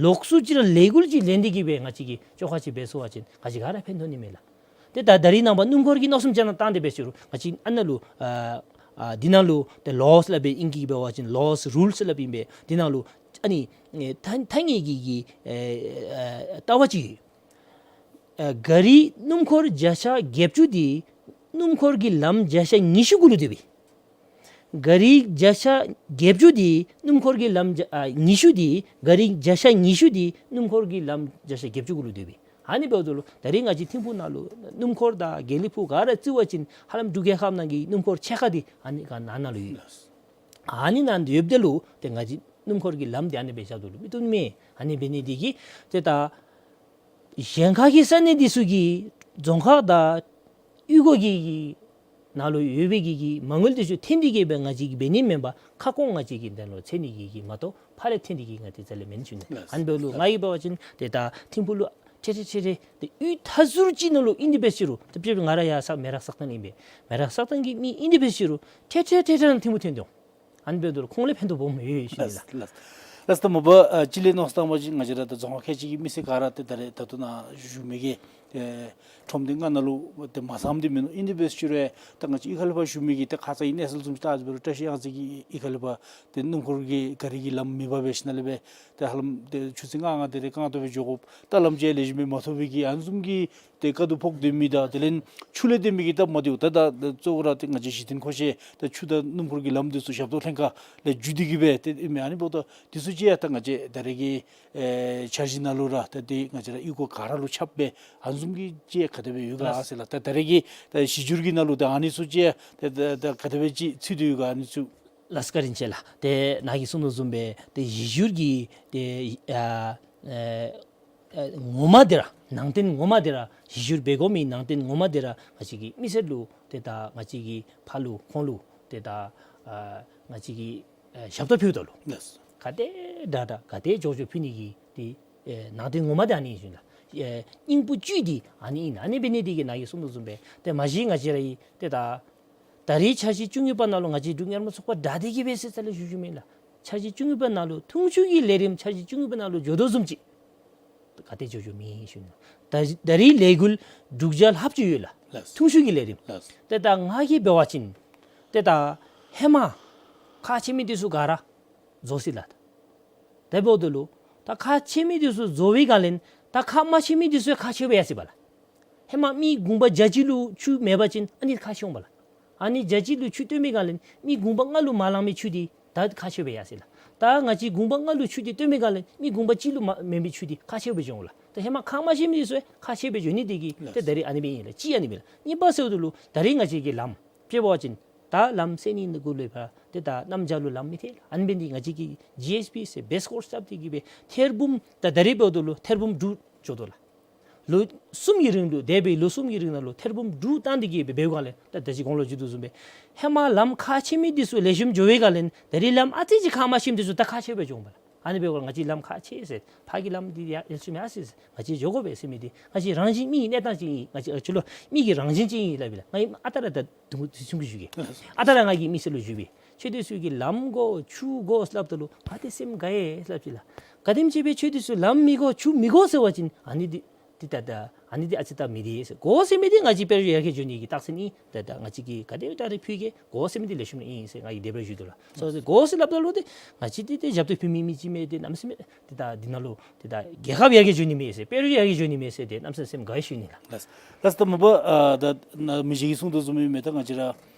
ལོགས་སུ་ཅིག་ར་ལས་འགུལ་ཅིག་ལེན་ཏེ་གི་སྦེ་ང་བཅས་ཀྱིས་བཅོ་ཁ་ཅིག་འབད་ཚུགས་པ་ཅིན་ག་ཅི་ག་ར་ཕན་ཐོགས་ནི་མས་ལགས། ཏེ་ད་ད་རིས་ནངས་པ་སྣུམ་འཁོར་གྱི་མནོ་བསམ་ཅིག་ནང་བཏང་སྟེ་འབད་ཅི་རུང་ང་བཅས་ཨ་ནཱ་ལུ་ཨ་ཨ་འདི་ནང་ལུ་ཏེ་ལོ་སི་སླབ་པའི་ཨིང་སྐད་འབད་བ་ཅིན་ལོ་སི་རུལ་སི་སླབ་ཨིན་པས། འདི་ནང་ལུ་ཨ་ནི་ཨེ་ཐ་ཐ་སྙད་ཀྱི་གི་ཨེ་ཨེ་ལྟ་བ་ཅིག་ཡོད། ཨ་ག་རི་སྣུམ་འཁོར་བརྒྱ་ཆ་བརྒྱད་ཅུ་འདི་སྣུམ་འཁོར་གྱི་ལམ་བརྒྱ་ཆ་ཉི་ཤུ་གུ་ལུ་སྡོད་པས། ག་རི་བརྒྱ་ཆ་བརྒྱད་ཅུ་འདི་སྣུམ་འཁོར་གྱི་ལམ་བརྒྱ་ཨ་ཉི་ཤུ་འདི་ག་རི་བརྒྱ་ཆ་ཉི་ཤུ་འདི་སྣུམ་འཁོར་གྱི་ལམ་བརྒྱ་ཆ་བརྒྱད་ཅུ་གུ་ལུ་སྡོད་པས། ཨ་ནི་འབདཝ་ད་ལུ་ད་རིས་ང་བཅས་ཐིམ་ཕུག་ནང་ལུ་སྣུམ་འཁོར་དང་དགེ་ལེགས་ཕུག་ག་ར་བརྩི་བ་ཅིན་ཧ་ལམ་འབྲུག་རྒྱལ་ཁབ་ནང་གི་སྣུམ་འཁོར་ཕྱེད་ཀ་འདི་ཨ་ནི་ག་ནང་ན་ལུ་ཡོད། ཨ་ནི་ནང་ཡོདཔ་ད་ལུ་ཏེ་ང་བཅས་སྣུམ་འཁོར་གྱི་ལམ་འདི་ཨ་ནི་སྦེ་བཞག་ད་ལུ་མི་བཏུབ་ནི་མས། ཨ་ནི་འབད་ནི་འདི་གིས་ཏེ་ད་གཞན་ཁ་གི་ས་གནས་འདི་ཚུ་གི་རྫོང་ཁག་དང་གཡུས་སྒོ་གི་གི་ནང་ལུ་ཡོད་པའི་གི་གི་མ་དངུལ་འདི་ཚུ་འཐེན་ཏེ་གི་སྦེ་ང་བཅས་ཀྱིས་འབད་ནི་མེན་པར་ཁ་སྐོང་ང་བཅས་ཀྱིས་འདི་ལུ་འཚོལ་ནི་གི་གི་མ་གཏོགས་ཕར་ལས་འཐེན་ཏེ་གི་ང་བཅས་རྩ་ལས་མེན་ཞུ་ནི། ལགས། ཨ་ནི་འབདཝ་ལུ་ལགས། ང་གིས་འབད་བ་ཅིན་ཏེ་ད་ཐིམ་ཕུག་ལུ་ཁྲེ་ཁྲེ་ཁྲེ་ཁྲེ་ཏེ་གཡུས་མཐའ་ཟུར་ཅིག་ནང་ལུ་ཨིན་ཏེ་འབད་ཅི་རུང་ཏེ་དཔེར་ན་ང་ར་ཡར་ས་མེ་རག་སག་སྟེང་ཨིན་པས། མེ་རག་སག་སྟེང་གི་མི་ཨིན་ཏེ་འབད་ཅི་རུང་ཁྲེ་ཁྲེ་ཁྲེ་ཁྲེ་ར་ཐིམ་ཕུག་འཐོན་འོང་། ཨ་ནི་འབདཝ་ད་ལུ་ཁོང་ལུ་ཕན་ཐོགས་སྦོམ་ཡོད་ཡོད་ཞུ་ནི་ལགས། ལགས། ལགས། ལགས། ད་མ་པ་ཨ་སྤྱི་ལས་མནོ་བསམ་བཏང་པ་ཅིན་ང་བཅས་ར་ད་རྫོང་ཁག་ཁལ་གཅིག་གི་མི་སེར་ག་ར་ཏེ་ད་རེས་ད་ལྟོ་ནཱ་བཞུགས་མི་གི་ཨེ་ཁྲོམ་སྡེ་ལྔ་ནང་ལུ་ཏེ་མ་ཚངམ་འདི་མིན་ནུག། ཨིན་ཏེ་འབད་ཅི་རུང་ད་ང་བཅས་གཡུས་ཁ་ལས་ཕར་བཞུགས་མི་གི་ད་ཁ་ཙ་གི་གནས་ཚུལ་བཟུམ་ཅིག་བལྟ་འབད་རུང་བཀྲ་ཤིས་གཡང་རྩེ་གི་གཡུས་ཁ་ལས་ཕར་ཏེ་སྣུམ་འཁོར་གྱི་ག་རི་གི་ལམ་མེད་པར་འབད་ཞིནམ་ལས་སྦེ་ཏེ་ཧ་ལམ་ཏེ་ཆུ་ཚོད་ལྔ་ལྔ་དེ་རེ་རྐང་སྟོང་སྦེ་འགྱོ་དགོཔ། ད་ལམ་ཅིག་ལེགས་ཤོམ་སྦེ་མ་ཐོབ་པའི་གི་ཨ་ནི་བཟུམ་གྱི་ཏེ་དཀའ་སྡུག་ཕོག་སྡོད་མི་དང་དེ་ལས་ཆུ་ལས་བརྟེན་མི་གི་ད་མ་བདེཝ་ད་ད་ད་གཙོ་བོ་ར་ཏེ་ང་བཅས་གཞི་རྟེན་མཁོ་ཆས་ད་ཆུ་དང་སྣུམ་འཁོར་གྱི་ལམ་འདི་ཚུ་ཞབས་ཏོག་ལྷན་ཁག་ལས་བརྒྱུད་དེ་གི་སྦེ་ཏེ་ཨིན་མས། ཨ་ནི་འབདཝ་ད་འདི་ཚུ་ཅིག་ཡང་ད་ང་བཅས་ད་རེས་ཀྱི་ཨེ་འཆར་གཞི་ནང་ལུ་ར་ད་ཏེ་ང་བཅས་ར་གཡུས་སྒོ་ག་ར་ལུ་ཁྱབ་སྦེ་ཨ་ནི་བཟུམ་གྱི་ཅིག་ག་དེ་སྦེ་ཡོད་ག་ལགས། ཟེར་ལགས། ད་ད་རེས་ཀྱི་ད་གཞི་བསྒྱུར་གྱི་ནང་ལུ་ད་ཨ་ནི་ཚུ་ཅིག་ཡང་ད་ད་ད་ག་དེ་སྦེ་ཅིག་ཚུད་དེ་ཡོད་ག་ཨ་ནི་ཚུ། ལགས་སོ། བཀའ་དྲིན་ཆེ་ལགས། ཏེ་ནཱ་གིས་གསུངས་དོ་བཟུམ་སྦེ་ཏེ་གཞི་བསྒྱུར་གྱི་ཏེ་ཨ་ཨེ་ཨེ་ངོ་མ་འདི་ར་ནང་རྟེན་ངོ་མ་འདི་ར་གཞི་བསྒྱུར་འབད་དགོ་མི་ནང་རྟེན་ངོ་མ་འདི་ར་ང་བཅས་ཀྱི་མི་སེར་ལུ་ཏེ་ད་ང་བཅས་ཀྱི་ཕར་ལུ་ཁོང་ལུ་ཏེ་ད་ཨ་ང་བཅས་ཀྱིས་ཨེ་ཞབས་ཏོག་ཕུལཝ་ད་ལུ་ལགས། ག་དེ་དྲག་དྲག་ག་དེ་མགྱོགས་མགྱོགས་ཕུལ་ནི་གི་ཏེ་ཨེ་ནང་རྟེན་ངོ་མ་འདི་ཨ་ནི་ཨིན་ཞུ་ནི་ལགས། ཨེ་སྙིང་པོ་བཅུད་འདི་ཨ་ནི་ཨིན། ཨ་ནི་འབད་ནི་འདི་གིས་ནཱ་གིས་གསུངས་དོ་བཟུམ་སྦེ་ཏེ་མ་གཞི་ང་བཅས་ར་ཨིན་ཏེ་ད་ད་རེས་འཆར་གཞི་བཅུ་གཉིས་པ་ནང་ལུ་ང་བཅས་འབྲུག་ངན་མ་ཚོགས་པ་དྲག་སྟེ་གི་སྦེ་ཟེར་ས་ལས་ཞུ་ཞུཝ་མེན་ལགས། འཆར་གཞི་བཅུ་གཉིས་པ་ནང་ལུ་ཐུང་ཤོས་ཀྱི་ལས་རིམ་འཆར་གཞི་བཅུ་གཉིས་པ་ནང་ལུ་འགྱོ་དོ་བཟུམ་ཅིག་ག་ཏེ་འགྱོ་འགྱོཝ་མེད་ཞུ་ནི། ད་ད་རེས་ལས་འགུལ་དྲུག་བརྒྱ་ལྷགཔ་ཅིག་ཡོད་ལགས། ལགས། ཐུང་ཤོས་ཀྱི་ལས་རིམ། ལགས། ཏེ་ད་ང་གིས་འབད་བ་ཅིན་ཏེ་ད་ཧེ་མ་ཁག་ཆེ་མི་འདི་ཚུ་ག་ར་རྫོགས་ཅི་ལགས། དེ་འབདཝ་ད་ལུ་ད་ཁག་ཆེ་མི་འདི་ཚུ་རྫོགས་པའི་སྒང་ལས་ད་ཁག་མ་ཆེ་མི་འདི་ཚུ་ཁག་ཆེཝ་སྦེ་ཡར་སོ་ཡི་པ་ལགས། ཧེ་མ་མི་གུང་པ་བརྒྱ་གཅིག་ལུ་ཆུ་མེད་པ་ཅིན་ཨ་ནི་ཁག་ཆེཝ་མས་ལགས། ཨ་ནི་བརྒྱ་གཅིག་ལུ་ཆུ་བཏོན་པའི་སྒང་ལས་མི་གུང་པ་ལྔ་ལུ་མ་ལང་མི་ཆུ་འདི་ད་ཁག་ཆེཝ་སྦེ་ཡར་སོ་ཡི་ལགས། ད་ང་བཅས་གུང་པ་ལྔ་ལུ་ཆུ་འདི་བཏོན་པའི་སྒང་ལས་མི་གུང་པ་གཅིག་ལུ་མ་མེད་མི་ཆུ་འདི་ཁག་ཆེཝ་སྦེ་འགྱོ་འོང་ལགས། ད་ཧེ་མ་ཁག་མ་ཆེ་མི་འདི་ཚུ་ཁག་ཆེ་སྦེ་འགྱོ་ནི་འདི་གིས་ལགས། ཏེ་ད་རེས་ཨ་ནི་སྦེ་ཨིན་ལགས། གཅིག་ཨ་ནི་སྦེ་ལགས། གཉིས་པ་ཟེརཝ་ད་ལུ་ད་རེས་ང་བཅས་ཀྱི་ལམ་དཔེ་འབད་བ་ཅིན་ད་ལམ་སེལ་ནི་འདི་གུ་ལས་ཕར་ཏེ་ད་གནམ་བྱཱར་ལུ་ལམ་མི་ཐལ་ལགས། ཨ་ནི་འབད་ནི་འདི་ང་བཅས་ཀྱིས་ཇི་ཨེསི་པི་ཟེར་བེསི་ཀོརསི་རྐྱབ་སྟེ་གི་སྦེ་ཐེར་འབུམ་ད་ད་རེས་འབདཝ་ད་ལུ་ཐེར་འབུམ་དྲུག་འགྱོ་དོ་ལགས། ལོ་གསུམ་གྱི་རིང་ལུ་འདས་པའི་ལོ་གསུམ་གྱི་རིང་ནང་ལུ་ཐེར་འབུམ་དྲུག་བཏང་སྟེ་གི་སྦེ་འབདཝ་སྒང་ལས་ད་ད་ཅི་གོང་ལུ་ཞུ་དོ་བཟུམ་སྦེ་ཧེ་མ་ལམ་ཁག་ཆེ་མི་འདི་ཚུ་ལེགས་ཤོམ་འགྱོ་བའི་སྒང་ལས་ད་རེས་ལམ་ཨ་ཙི་ཅིག་ཁག་མ་ཆེ་མི་འདི་ཚུ་ད་ཁག་ཆེ་སྦེ་འགྱོ་འོང་པ་ལགས། ཨ་ནི་འབདཝ་ལས་ང་བཅས་ལམ་ཁག་ཆེ་ཟེར་ཕར་གྱི་ལམ་འདི་ཡང་ལེགས་ཤོམ་ཡར་སོ་ཡི་ཟེར་ང་བཅས་འགྱོ་དགོ་པས་ཟེར་མི་འདི་ང་བཅས་རང་བཞིན་མི་གི་གནས་སྟངས་ཅིག་ཨིན། ང་བཅས་ཨ་ཅི་ལོ་མི་གི་རང་བཞིན་ཅིག་ཨིན་སླབ་ཨིན་ལགས། ང་ཨ་རྟག་ར་ད་དུམ་གྲ་ཆུང་ཀུ་ཞུ་གེ། ཨ་རྟག་ར་ང་གིས་མི་སེར་ལུ་ཞུ་བས། ཁྱོད་འདི་ཚུ་གིས་ལམ་དགོ་ཆུ་དགོ་སླབ་ད་ལུ་ང་ཏེ་སེམས་དགའ་ཡི་སླབ་ཅི་ལགས། ག་དེམ་ཅིག་སྦེ་ཁྱོད་འདི་ཚུ་ལམ་མི་དགོ་ཆུ་མི་དགོ་ཟེར་བ་ཅིན་ཨ་ནི་འདི་འདི་ད་ད་ཨ་ནི་འདི་ཨ་ཙི་ད་མི་བདེ་ཟེར། དགོ་ཟེར་མི་འདི་ང་བཅས་དཔལ་འབྱོར་ཡར་རྒྱས་འགྱོ་ནི་གི་རྟགས་མཚན་ཨིན། ད་ད་ང་བཅས་ཀྱིས་ག་དེ་ད་རེས་ཕུལ་གེ། དགོ་ཟེར་མི་འདི་ལེགས་ཤོམ་ཨིན་ཟེར་ང་གིས་དེ་སྦེ་ཞུ་དོ་ལགས། སོ་སོ་དགོ་ཟེར་སླབ་ད་ལུ་ཏེ་ང་བཅས་འདི་ཏེ་ཞབས་ཏོག་ཕུལ་མི་མི་ཅིག་མས། ཏེ་གནམ་མེད་ས་མེད་ཏེ་ད་འདི་ནང་ལུ་ཏེ་ད་རྒྱལ་ཁབ་ཡར་རྒྱས་འགྱོ་ནི་མས་ཟེར་དཔལ་འབྱོར་ཡར་རྒྱས་འགྱོ་ནི་མས་ཟེར་ཏེ་གནམ་མེད་ས་མེད་སེམས་དགའ་ཡི་ཞུ་ནི་ལགས། ལགས། ལགས། ད་མ་པ་ཨ་ད་ན་མི་ཅིག་གིས་གསུངས་དོ་བཟུམ་སྦེ་མས། ད་ང་བཅས་ར་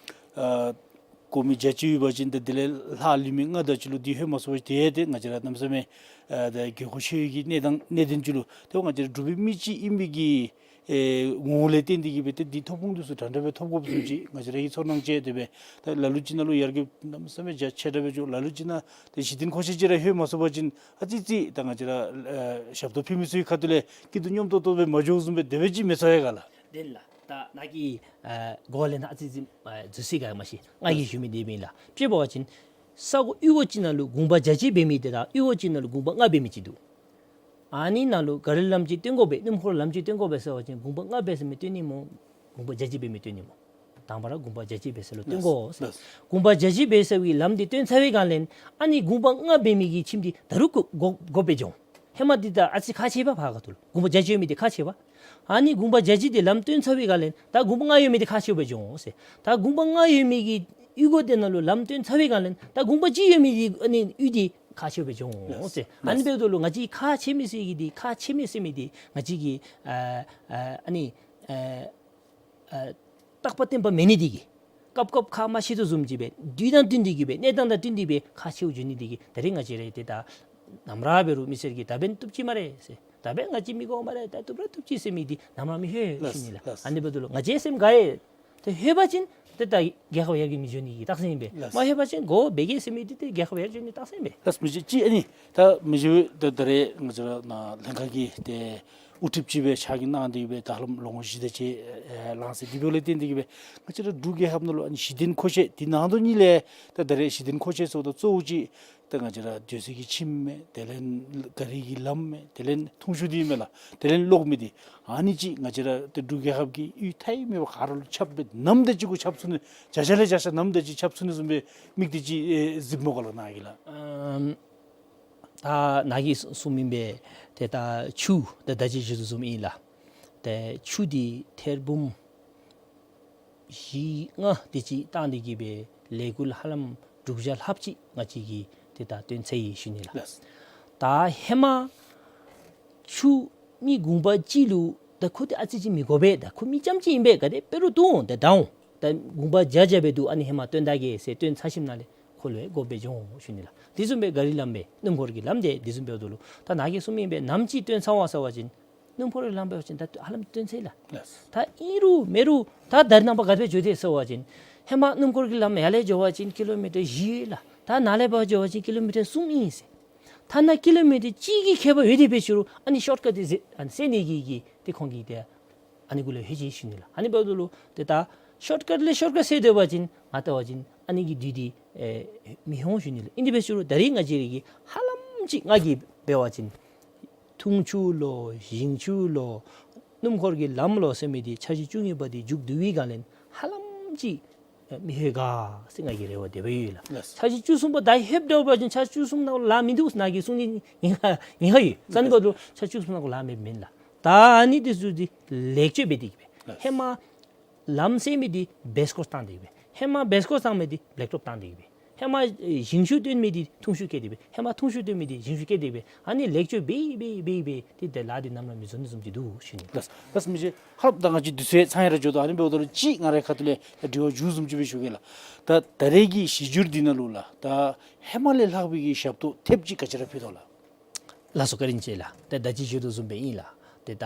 ཨ་གོ་མི་བརྒྱ་ཅིག་ཡོད་པ་ཅིན་ད་དེ་ལས་ལྷག་ལུས་མི་ལྔ་དེ་ཅིག་ལུ་འདི་ལྷོད་མ་སོང་བ་ཅིན་ཏེ་ཏེ་ང་བཅས་ར་གནམ་མེད་ས་མེད་ཨ་ད་དགོས་མཁོ་ཆེ་བའི་གི་གནས་སྟངས་གནད་དོན་ཅིག་ལུ་ཏེ་ང་བཅས་ར་འབྲུག་པའི་མི་ཅིག་ཨིན་པའི་གི་ཨེ་ངོ་བོ་ལས་བརྟེན་ཏེ་གི་སྦེ་ཏེ་འདི་ཐོབ་ཁུངས་འདི་ཚུ་འདྲན་འདྲ་སྦེ་ཐོབ་དགོཔ་བཟུམ་ཅིག་ང་བཅས་ར་གི་ཚོར་སྣང་ཅིག་དེ་སྦེ། ད་ལ་ལུ་ཅིག་ནང་ལུ་ཡར་རྒྱས་གནམ་མེད་ས་མེད་རྒྱ་ཆེ་དྲགས་སྦེ་འགྱོ། ལ་ལུ་ཅིག་ནང་ཏེ་གཞི་རྟེན་མཁོ་ཆས་ཅིག་ར་ལྷོད་མ་སོང་བ་ཅིན་ཨ་ཙི་ཅིག་ད་ང་བཅས་ར་ཨེ་ཞབས་ཏོག་ཕུལ་མི་ཚུ་གི་ཁ་ཐུག་ལས་སྐྱིད་སྡུག་མཉམ་ཏོག་ཏོ་སྦེ་མ་འགྱོཝ་བཟུམ་སྦེ་དེ་སྦེ་ཅིག་མི་ཚོར་ཡི་ག་ལགས། དེ་ལགས། ད་ནཱ་གིས་ཨེ་གོ་བ་ལེན་ན་ཨ་ཙི་ཅིག་ཨེ་འཛོལ་སྲིད་ག་མ་ཤེས། ང་གིས་ཞུ་མི་འདི་མེན་ལགས། དཔེ་འབད་བ་ཅིན་ས་གོ་གཡུས་སྒོ་ཅིག་ནང་ལུ་གུང་པ་བརྒྱ་ཅིག་འབད་མི་འདི་དང་གཡུས་སྒོ་ཅིག་ནང་ལུ་གུང་པ་ལྔ་འབད་མི་ཅིག་འདུག། ཨ་ནི་ནང་ལུ་ག་རི་ལམ་ཅིག་བཏོན་དགོ་པས་སྣུམ་འཁོར་ལམ་ཅིག་བཏོན་དགོ་པས་ཟེར་བ་ཅིན་གུང་པ་ལྔ་འབད་མི་བཏོན་ནི་སྨོ། གུང་པ་བརྒྱ་ཅིག་འབད་མི་བཏོན་ནི་སྨོ། དང་པ་ར་གུང་པ་བརྒྱ་ཅིག་འབད་ས་ལུ་བཏོན་དགོ་ཟེར། ལགས། གུང་པ་བརྒྱ་ཅིག་འབད་ས་གི་ལམ་འདི་བཏོན་ཚར་བའི་སྒང་ལས་ཨ་ནི་གུང་པ་ལྔ་འབད་མི་གི་ཁྱིམ་འདི་ད་རུང་དགོ་དགོ་དགོཔ་སྦེ་འགྱོ་འོང་། ཧེ་མ་འདི་ད་ཨ་ཙི་ཁག་ཆེ་བས་ཕར་ཁ་ཐུག་ལུ། གུང་པ་བརྒྱ་ཅིག་ཡོད་མི་འདི་ཁག་ཆེ་བས། ཨ་ནི་གུང་པ་བརྒྱ་ཅིག་འདི་ལམ་བཏོན་ཚར་བའི་སྒང་ལས་ད་གུང་པ་ལྔ་ཡོད་མི་འདི་ཁག་ཆེཝ་སྦེ་འགྱོ་འོང་ཟེར། ད་གུང་པ་ལྔ་ཡོད་མི་གི་གཡུས་སྒོ་དེ་ནང་ལུ་ལམ་བཏོན་ཚར་བའི་སྒང་ལས་ད་གུང་པ་གཅིག་ཡོད་མི་འདི་ཨ་ནི་གཡུས་འདི་ཁག་ཆེཝ་སྦེ་འགྱོ་འོང་ཟེར། ལགས། ཨ་ནི་འབདཝ་ད་ལུ་ང་བཅས་ཁག་ཆེ་མི་ཟེར་གི་འདི་ཁག་ཆེ་མི་ཟེར་མི་འདི་ང་བཅས་ཀྱིས་ཨ་ཨ་ཨ་ནི་ཨ་ཨ་རྟག་པ་བརྟན་པ་མེད་ནི་འདི་གིས་སྐབས་སྐབས་ཁག་མ་ཆེ་དོ་བཟུམ་ཅིག་སྦེ་དུས་དང་བསྟུན་ཏེ་གི་སྦེ་གནས་སྟངས་དང་བསྟུན་ཏེ་སྦེ་ཁག་ཆེཝ་འགྱོ་ནི་འདི་གིས་ད་རེས་ང་བཅས་ར་ཏེ་ད་ནམ་ར་འབད་རུང་མི་སེར་གྱིས་ད་འབདན་བཏུབ་ཅི་སྨ་རེ་ཟེར། ད་འབདན་ང་བཅས་མི་དགོ་སྨ་རེ། ད་བཏུབ་ར་བཏུབ་ཅི་ཟེར་མི་འདི་ནམ་ར་མི་ལྷོད་ཞུ་ནི་ལགས། ལགས། ཨ་ནི་འབདཝ་ད་ལུ་ང་བཅས་སེམས་དགའ་ཡི། ཏེ་ལྷོད་པ་ཅིན་ཏེ་ད་རྒྱལ་ཁབ་ཡར་རྒྱས་མི་འགྱོ་ནི་གི་རྟགས་མཚན་ཨིན་པས། ལགས། མ་ལྷོད་པ་ཅིན་དགོ་འབད་གེ་ཟེར་མི་འདི་ཏེ་རྒྱལ་ཁབ་ཡར་རྒྱས་འགྱོ་ནི་རྟགས་མཚན་ཨིན་པས། ལགས། མི་ཅིག་ཅིག་ཨ་ནི་ད་མི་ཅིག་ད་ད་རེས་ང་བཅས་ར་ནཱ་ལྷན་ཁག་གི་ཏེ་དབུ་ཁྲིདཔ་ཅིག་སྦེ་ཕྱག་གིས་གནང་སྟེ་གི་སྦེ་ད་ལམ་ལོ་ངོ་བཞི་དེ་ཅིག་ཨེ་ལང་སྟེ་འདི་འབདཝ་ལས་བརྟེན་ཏེ་གི་སྦེ་ང་བཅས་ར་འབྲུག་རྒྱལ་ཁབ་ནང་ལུ་ཨ་ནི་གཞི་རྟེན་མཁོ་ཆས་འདི་ནང་དོག་གཉིས་ལས་ད་ད་རེས་གཞི་རྟེན་མཁོ་ཆས་ཟེརཝ་ད་གཙོ་བོ་ཅིག་ད་ང་བཅས་ར་སྡོད་ས་གི་ཁྱིམ་མས། དེ་ལས་ག་རི་གི་ལམ་མས། དེ་ལས་ཐུང་ཤོས་འདི་མས་ལགས། དེ་ལས་གློག་མས། འདི་ཨ་ནི་ཅིག་ང་བཅས་ར་ཏེ་འབྲུག་རྒྱལ་ཁབ་ཀྱི་གཡུས་མཐའ་ཡས་མེད་པར་ག་ར་ལུ་ཁྱབ་སྦེ་ནམ་དེ་ཅིག་གུ་ཁྱབ་ཚུགས་ནི་བརྒྱ་ཆ་ལས་བརྒྱ་ཆ་ནམ་དེ་ཅིག་ཁྱབ་ཚུགས་ནི་བཟུམ་སྦེ་དམིགས་གཏད་ཅིག་ཨེ་གཟིགསཔ་སྨོ་ག་ལགས་ནཱ་གིས་ལགས། ཨམ་ད་ནཱ་གིས་གསུངས་མི་སྦེ་ཏེ་ད་ཆུ་ད་ད་ཅི་ཞུ་དོ་བཟུམ་ཨིན་ལགས། ཏེ་ཆུ་འདི་ཐེར་འབུམ་བཞི་ལྔ་དེ་ཅིག་བཏང་སྟེ་གི་སྦེ་ལས་འགུལ་ཧ་ལམ་དྲུག་བརྒྱ་ལྷགཔ་ཅིག་ང་བཅས་ཀྱིས་ཏེ་ད་བཏོན་ཚར་ཡི་ཞུ་ནི་ལགས། ལགས། ད་ཧེ་མ་ཆུ་མི་གུང་པ་གཅིག་ལུ་ད་ཁོ་འདི་ཨ་ཙི་ཅིག་མི་དགོ་པས། ད་ཁོ་མི་རྐྱངམ་ཅིག་ཨིན་པས། ག་དེ་འབད་རུང་བཏུབ་འོང་། ད་ད་འོང་ད་གུང་པ་བརྒྱ་བརྒྱ་སྦེ་འདུག། ཨ་ནི་ཧེ་མ་བཏོན་ད་གེ་ཟེར་བཏོན་ཚར་ཞིནམ་ལས་ཁོ་ལུ་དགོཔ་སྦེ་འགྱོ་འོང་ཞུ་ནི་ལགས། དེ་བཟུམ་སྦེ་ག་རི་ལམ་སྦེ་སྣུམ་འཁོར་གྱི་ལམ་འདི་དེ་བཟུམ་འབདཝ་ད་ལུ་ད་ནཱ་གིས་གསུངས་མི་སྦེ་ནམ་ཅིག་བཏོན་ཚར་བ་ཟེར་བ་ཅིན་སྣུམ་འཁོར་གྱི་ལམ་འབད་བ་ཅིན་ད་ཧ་ལམ་བཏོན་ཚར་ཡི་ལགས། ལགས། ད་ཨིན་རུང་མེན་རུང་ད་ད་རེས་ནངས་པ་ག་དེ་སྦེ་འགྱོ་དེས་ཟེར་བ་ཅིན་ཧེ་མ་སྣུམ་འཁོར་གྱི་ལམ་ཡར་ལས་འགྱོ་བ་ཅིན་ཀི་ལོ་མི་ཊར་བཞི་ལགས། ད་ནཱ་ལས་ཕར་འགྱོ་བ་ཅིན་ཀི་ལོ་མི་ཊར་གསུམ་ཨིན་ཟེར། ཐ་ན་ཀི་ལོ་མི་ཊར་གཅིག་གི་ཁྱད་པར་ཡོད་དེ་འབད་ཞུ་རུང་ཨ་ནི་ཤོཊ་ཀཊ་འདི་ཟེར་ཨ་ནི་སེལ་ནི་གི་གི་ཏེ་ཁོང་གིས་ཏེ་ཨ་ནི་གུ་ལུ་ལྷོད་ཅི་ཞུ་ནི་ལགས། ཨ་ནི་འབདཝ་ད་ལུ་ཏེ་ད་ཤོཊ་ཀཊ་ལས་ཤོཊ་ཀཊ་སེལ་སྡོད་པ་ཅིན་ང་བལྟ་བ་ཅིན་ཨ་ནི་གི་དུས་འདི་ཨེ་མི་འོང་ཞུ་ནི་ལགས། ཨིན་དེ་འབད་ཞུ་རུང་ད་རེས་ང་བཅས་ར་གི་ཧ་ལམ་ཅིག་ང་གིས་འབད་བ་ཅིན་ འཐུང་ཆུ་ལུ་ཞིང་ཆུ་ལུ་སྣུམ་འཁོར་གྱི་ལམ་ལུ་ཟེར་མི་འདི་འཆར་གཞི་བཅུ་གཉིས་པ་འདི་མཇུག་བསྡུ་བའི་སྒང་ལས་ཧ་ལམ་ཅིག་མི་ལྷོད་ག་ཟེར་ང་གིས་རེ་བ་དེ་སྦེ་ཡོད་ལགས། ལགས། འཆར་གཞི་བཅུ་གསུམ་པ་ད་ལྷོདཔ་འདྲཝ་འབད་བ་ཅིན་འཆར་གཞི་བཅུ་གསུམ་ནང་ལཱ་མིན་འདུག་ཟེར་ང་གིས་གསུང་ནི་ཉེན་ཁ་ཉེན་ཁ་ཡོད། ཙང་ནི་འབདཝ་ད་འཆར་གཞི་བཅུ་གསུམ་ནང་ལཱ་མེདཔ་མེན་ལགས། ད་ཨ་ནི་འདི་ཚུ་འདི་ལེགས་བཅོས་འབད་དེ་གི་སྦེ། ལགས། ཧེ་མ་ལམ་ཟེར་མི་འདི་བེསི་ཀོརསི་བཏང་སྟེ་གི་སྦེ། ཧེ་མ་བེསི་ཀོརསི་བཏང་མི་འདི་བེལཀ་ཊོབ་བཏང་སྟེ་གི་སྦེ། ཧེ་མ་ཨེ་ཞིང་ཆུ་བཏོན་མི་འདི་འཐུང་ཆུ་བཀལ་ཏེ་སྦེ། ཧེ་མ་འཐུང་ཆུ་བཏོན་མི་འདི་ཞིང་ཆུ་བཀལ་ཏེ་སྦེ། ཨ་ནི་ལེགས་བཅོས་འབད་འབད་འབད་འབད་ཏེ་ཏེ་ལཱ་འདི་ནམ་ར་མི་འཛོལ་ནི་བཟུམ་ཅིག་འདུག་ཞུ་ནི། ལགས། ལགས་མི་རྗེ། ཧ་ལམ་ད་ང་བཅས་དུས་ཚོད་ཚང་ཡར་འགྱོ་དོ། ཨ་ནི་འབདཝ་ད་ལུ་ཅིག་ང་རའི་ཁ་ཐུག་ལས་དྲི་བ་མཇུག་བཟུམ་ཅིག་སྦེ་ཞུ་གེ་ལགས། ད་ད་རེས་ཀྱི་གཞི་འགྱུར་འདི་ནང་ལུ་ལགས། ད་ཧེ་མ་ལས་ལྷག་པའི་གི་ཞབས་ཏོག་ཐེབས་ཅིག་ག་ཅི་ར་ཕུལ་དོ་ལགས། ལགས་སོ། བཀའ་དྲིན་ཆེ་ལགས། ཏེ་ད་ཅི་ཞུ་དོ་བཟུམ་སྦེ་ཨིན་ལགས། ཏེ་ད་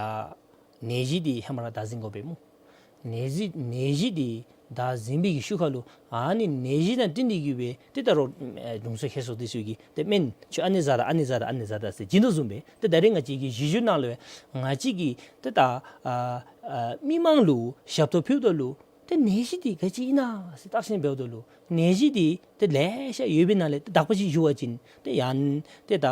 ནད་གཞི་འདི་ཧེ་མ་ར་ད་ཟིན་དགོ་པས་སྨོ། ནད་གཞི་ནད་གཞི་འདི་ད་ཟིན་པའི་གི་ཤུལ་ཁ་ལུ་ཨ་ནི་ནད་གཞི་དང་བསྟུན་ཏེ་གི་སྦེ་ཏེ་ད་རུང་ཨེ་དྲུང་འཚོ་ཁྱེར་སོ་འདི་ཚུ་གིས་ཏེ་སྨན་ཁྱོད་ཨ་ནི་བཟའ་ད་ཨ་ནི་བཟའ་ད་ཨ་ནི་བཟའ་ད་ཟེར་བྱིན་དོ་བཟུམ་སྦེ། ཏེ་ད་རེས་ང་བཅས་ཀྱི་གཞི་འགྱུར་ནང་ལུ་ཡང་ང་བཅས་ཀྱིས་ཏེ་ད་ཨ་ཨ་མི་མང་ལུ་ཞབས་ཏོག་ཕུལཝ་ད་ལུ་ཏེ་ནད་གཞི་འདི་ག་ཅི་ཨིན་ན་ཟེར་བརྟག་ཞིབ་འབདཝ་ད་ལུ་ནད་གཞི་འདི་ཏེ་ལེ་ཤ་ཡོད་པའི་ནང་ལས་ཏེ་དག་པ་ཅིག་ཞུ་བ་ཅིན་ཏེ་ཡང་ཏེ་ད་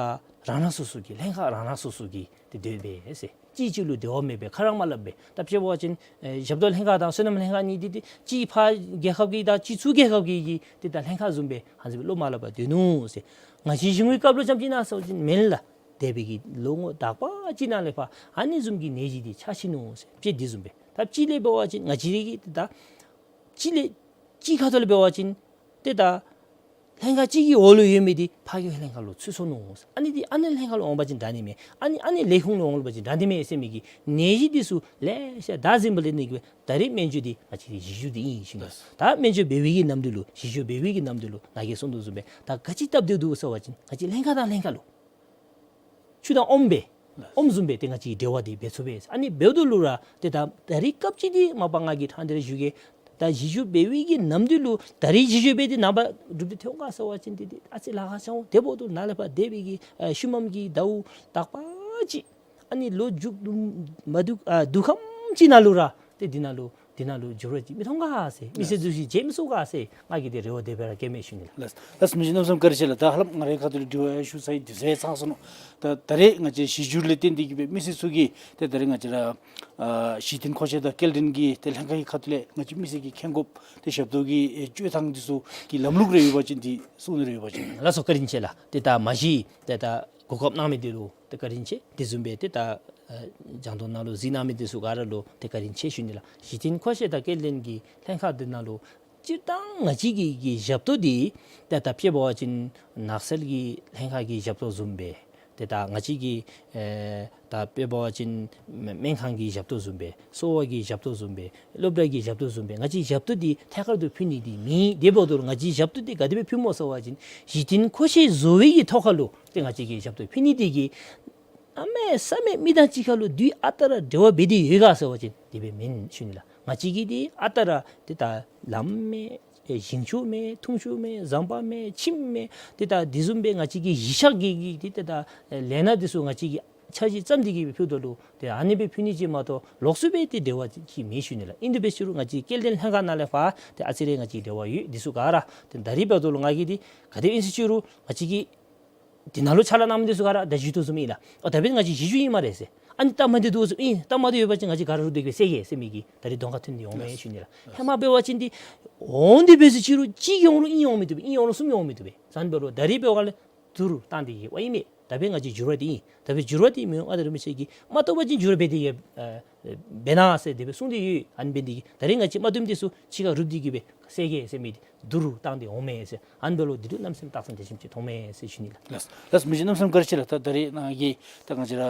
རང་རང་སོ་སོ་གི་ལྷན་ཁག་རང་རང་སོ་སོ་གི་ཏེ་སྡོད་པས་ཟེར། གཅིག་གཅིག་ལུ་འབྲེལ་བ་མེད་པའི་ཁ་ར་མ་སླབ་པའི། ད་དཔྱེ་འབད་བ་ཅིན་ཨེ་ཞབས་ཏོག་ལྷན་ཁག་དང་སོ་ནམ་ལྷན་ཁག་གཉིས་འདི་ཏེ་གཅིག་ཕར་རྒྱལ་ཁབ་ཀྱི་དང་གཅིག་ཚུར་རྒྱལ་ཁབ་ཀྱི་གི་ཏེ་ད་ལྷན་ཁག་བཟུམ་སྦེ་ཧ་ལམ་བློ་མ་སླབ་པར་སྡོད་ནུག་ཟེར། ང་བཅས་གཞུང་གི་སྐབས་ལུ་ཙམ་ཅིག་ཨིན་ན་ཟེར་བ་ཅིན་མེན་ལགས། འདས་པའི་གི་ལོ་ངོ་དག་པ་ཅིག་ནང་ལས་ཕར་ཨ་ནི་བཟུམ་གྱི་ནད་གཞི་འདི་ཆགས་ཅི་ནུག་ཟེར། དཔྱེ་འདི་བཟུམ་སྦེ། ད་གཅིག་ལས་འབད་བ་ཅིན་ང་བཅས་རའི་གི་ཏེ་ད་གཅིག་ལས་གཅིག་ཁ་ཐུག་ལས་འབད་བ་ཅིན་ཏེ་ད་ལྷན་ཁག་གཅིག་གི་འོག་ལུ་ཡོད་མི་འདི་ཕར་གྱི་ལྷན་ཁག་ལུ་ཚུད་སོ་ནུག། ཨ་ནི་འདི་ཨ་ནི་ལྷན་ཁག་ལུ་འོང་བ་ཅིན་དྲག་ནི་མས། ཨ་ནི་ཨ་ནི་ལས་ཁུངས་ལུ་འོང་བ་ཅིན་དྲག་ནི་མས་ཟེར་མི་གི་ནད་གཞི་འདི་ཚུ་ལེ་ཤ་ད་ཟིན་པ་ལས་ནི་གི་ད་རེས་སྨན་བཅོས་འདི་ང་བཅས་ཀྱི་གཞི་འགྱུར་འདི་ཨིན་ཞུ་ནི། ད་སྨན་བཅོས་འབད་བའི་གི་ནམ་དུས་ལུ་གཞི་འགྱུར་འབད་བའི་གི་ནམ་དུས་ལུ་ནཱ་གིས་གསུངས་དོ་བཟུམ་སྦེ་ད་ག་ཅི་སྟབས་བདེ་འདུག་ཟེར་བ་ཅིན་ང་བཅས་ལྷན་ཁག་དང་ལྷན་ཁག་ལུ་ཆུ་དང་ཨོམ་སྦེ་ཨོམ་བཟུམ་སྦེ་ཏེ་ང་བཅས་འབྲེལ་བ་འདི་འབད་ཚུགས་པས། ཨ་ནི་འབདཝ་ད་ལུ་ར་ཏེ་ད་ད་རེས་སྐབས་ཅིག་འདི་མ་པ་ང་གིས་ཕྲང་སྟེ་ར་ཞུ་གེ། ད་གཞི་འགྱུར་འབད་བའི་གི་ནམ་དུས་ལུ་ད་རེས་གཞི་འགྱུར་འབད་དེ་ནངས་པ་གྲུབ་སྟེ་ཐོན་ག་ཟེར་བ་ཅིན་འདི་འདི་ཨ་ཙི་ལཱ་ཁག་ཆེ་འོང་། དེ་འབདཝ་ད་ནཱ་ལས་ཕར་འདས་པའི་གི་ཨ་ཤུལ་མམ་གྱི་ཟླཝ་དག་པ་ཅིག་ཨ་ནི་ལོ་མཇུག་བསྡུ་མ་བསྡུ་ཨ་བསྡུ་ཁམས་ཅིག་ནང་ལུ་ར་ཏེ་འདི་ནང་ལུ་འདི་ནང་ལུ་འགྱུར་བ་ཅིག་མི་མཐོང་ག་ཟེར། མི་སེར་ཚུ་ཅིག་བརྗེད་མི་སོང་ག་ཟེར་ང་གིས་ཏེ་རེ་བ་དེ་སྦེ་ར་བསྐྱེདཔ་མས་ཞུ་ནི་ལགས། ལགས་ལགས་མི་རྗེ་གནམ་མེད་ས་མེད་བཀའ་དྲིན་ཆེ་ལགས། ད་ཧ་ལམ་ང་རའི་ཁ་ཐུག་ལས་དྲི་བ་ཡང་ཞུ་ཚར་ཡི། དུས་ཚོད་ཡང་ཚང་སོ་ནུག། ད་ད་རེས་ང་བཅས་གཞི་འགྱུར་ལས་བརྟེན་ཏེ་གི་སྦེ་མི་སེར་ཚུ་གིས་ཏེ་ད་རེས་ང་བཅས་ར་ཨ་གཞི་རྟེན་མཁོ་ཆས་དང་སྐྱེལ་འདྲེན་གྱི་ཏེ་ལྷན་ཁག་གི་ཁ་ཐུག་ལས་ང་བཅས་མི་སེར་གྱིས་མཁྱེན་དགོཔ་ཏེ་ཞབས་ཏོག་གི་ཨེ་སྤྱོད་ཐངས་འདི་ཚུ་གི་ལམ་ལུགས་རེ་ཡོད་པ་ཅིན་འདི་གསུང་ནི་རེ་ཡོད་པ་ཅིན། ལགས་སོ། བཀའ་དྲིན་ཆེ་ལགས། ཏེ་ད་མ་གཞི་ཏེ་ད་གོ་སྐབས་གནང་མི་འདི་ལུ་ཏེ་བཀའ་དྲིན་ཆེ། དེ་བཟུམ་སྦེ་ཏེ་ད་ཨ་སྦྱང་བརྡར་ནང་ལུ་གཟིགས་གནང་མི་འདི་ཚུ་ག་ར་ལུ་ཏེ་བཀའ་དྲིན་ཆེ་ཞུ་ནི་ལགས། གཞི་རྟེན་མཁོ་ཆས་དང་སྐྱེལ་འདྲེན་གྱི་ལྷན་ཁག་འདི་ནང་ལུ་སྤྱིར་བཏང་ང་བཅས་ཀྱི་གི་ཞབས་ཏོག་འདི་ཏེ་ད་དཔྱེ་འབད་བ་ཅིན་ནགས་ཚལ་གྱི་ལྷན་ཁག་གི་ཞབས་ཏོག་བཟུམ་སྦེ་ཏེ་ད་ང་བཅས་ཀྱི་ཨེ་ད་དཔྱེ་འབད་བ་ཅིན་སྨན་ཁང་གི་ཞབས་ཏོག་བཟུམ་སྦེ་གསོ་བ་གི་ཞབས་ཏོག་བཟུམ་སྦེ་སློབ་གྲྭ་གི་ཞབས་ཏོག་བཟུམ་སྦེ་ང་བཅས་ཞབས་ཏོག་འདི་ཐད་ཀར་དུ་ཕུལ་ནི་འདི་མེད། དེ་འབདཝ་ད་ལུ་ང་བཅས་ཞབས་ཏོག་འདི་ག་དེ་སྦེ་ཕུལ་སྨོ་ཟེར་བ་ཅིན་གཞི་རྟེན་མཁོ་ཆས་བཟོ་བའི་གི་ཐོག་ཁ་ལུ་ཏེ་ང་བཅས་ཀྱིས་ཞབས་ཏོག་ཕུལ་ནི་འདི་གིས་གནམ་མེད་ས་མེད་མི་དང་གཅིག་ཁར་ལུ་དུས་ཨ་རྟག་ར་འབྲེལ་བ་འབད་དེ་ཡོད་ག་ཟེར་བ་ཅིན་དེ་སྦེ་མེན་ཞུ་ནི་ལགས། ང་བཅས་ཀྱིས་ཏེ་ཨ་རྟག་ར་ཏེ་ད་ལམ་མེད་ཨེ་ཞིང་ཆུ་མེད་འཐུང་ཆུ་མེད་ཟམ་པ་མེད་ཁྱིམ་མེད་ཏེ་ད་དེ་བཟུམ་སྦེ་ང་བཅས་ཀྱི་གཞི་ཆགས་ཀྱི་གི་ཏེ་ད་ལས་སྣ་འདི་ཚུ་ང་བཅས་ཀྱི་འཆར་གཞི་བརྩམས་ཏེ་གི་སྦེ་ཕུལཝ་ད་ལུ་ཏེ་ཨ་ནི་སྦེ་ཕུལ་ནི་ཅིག་མ་གཏོགས་ལོགས་སུ་སྦེ་ཏེ་འབྲེལ་བ་ཅིག་མེད་ཞུ་ནི་ལགས། ཨིན་དེ་འབད་ཞུ་རུང་ང་བཅས་སྐྱེལ་འདྲེན་ལྷན་ཁག་ནང་ལས་ཕར་ཏེ་ཨ་ཙི་རེ་ང་བཅས་འབྲེལ་བ་ཡོད། འདི་ཚུ་ག་ར་ཏེ་ད་རེས་འབདཝ་ད་ལུ་ང་གིས་ཏེ་ག་དེ་ཨིན་ཟེར་ཞུ་རུང་ང་བཅས་ཀྱི་འདི་ནང་ལུ་ཕྱག་ལཱ་གནང་མི་འདི་ཚུ་ག་ར་ད་ཞུ་དོ་བཟུམ་ཨིན་ལགས། ཨོ་ད་འབདན་ང་བཅས་གཞི་འགྱུར་ཨིན་སྨ་རེ་ཟེར། ཨ་ནི་སྟབས་མ་བདེ་འདུག་ཟེར་ཨིན་སྟབས་མ་བདེ་ཡོད་པ་ཅིན་ང་བཅས་ག་ར་རུབ་སྟེ་གི་སྦེ་བསལ་གེ་ཟེར་མི་གི་ད་རེས་གདོང་ཁར་ཐོན་ཏེ་འོང་མས་ཞུ་ནི་ལགས། ཧེ་མ་འབད་བ་ཅིན་འདི་འོང་དེ་འབད་ཟེར་ཞུ་རུང་གཅིག་འོང་རུང་གཉིས་འོང་མི་བཏུབ་པས། གཉིས་འོང་རུང་གསུམ་འོང་མི་བཏུབ་པས། ཙང་འབད་རུང་ད་རེས་འབད་བ་ལས་དུམ་གྲ་བཏང་སྟེ་གི་འབདཝ་ཨིན་མས། ད་འབདན་ང་བཅས་འགྱུར་བ་འདི་ཨིན། ད་འབདན་འགྱུར་བ་འདི་མི་འོང་ཨ་རུ་མི་ཤེས་གི་མ་བཏུབ་པ་ཅིན་འགྱུར་བ་འབད་དེ་གི་ཨ་འབད་གནང་ཟེར་དེ་སྦེ་གསུངས་ཏེ་ཡོད། ཨ་ནི་འབད་ནི་དེ་གིས་ད་རེས་ང་བཅས་མ་བཏུབ་མི་འདི་ཚུ་གཅིག་ཁར་རུབ་སྟེ་གི་སྦེ་བསལ་གེ་ཟེར་མི་འདི་དུམ་གྲ་བཏང་སྟེ་འོང་མས་ཟེར། ཨ་ནི་འབད་རུང་འདི་ལུ་གནམ་མེད་ས་མེད་རྟགས་མཚན་དེ་བཟུམ་ཅིག་མཐོང་མས་ཟེར་ཞུ་ནི་ལགས། ལགས་ལགས་མི་རྗེ་གནམ་མེད་ས་མེད་བཀའ་དྲིན་ཆེ་ལགས། ད་ད་རེས་ནཱ་གིས་ད་ང་བཅས་ར་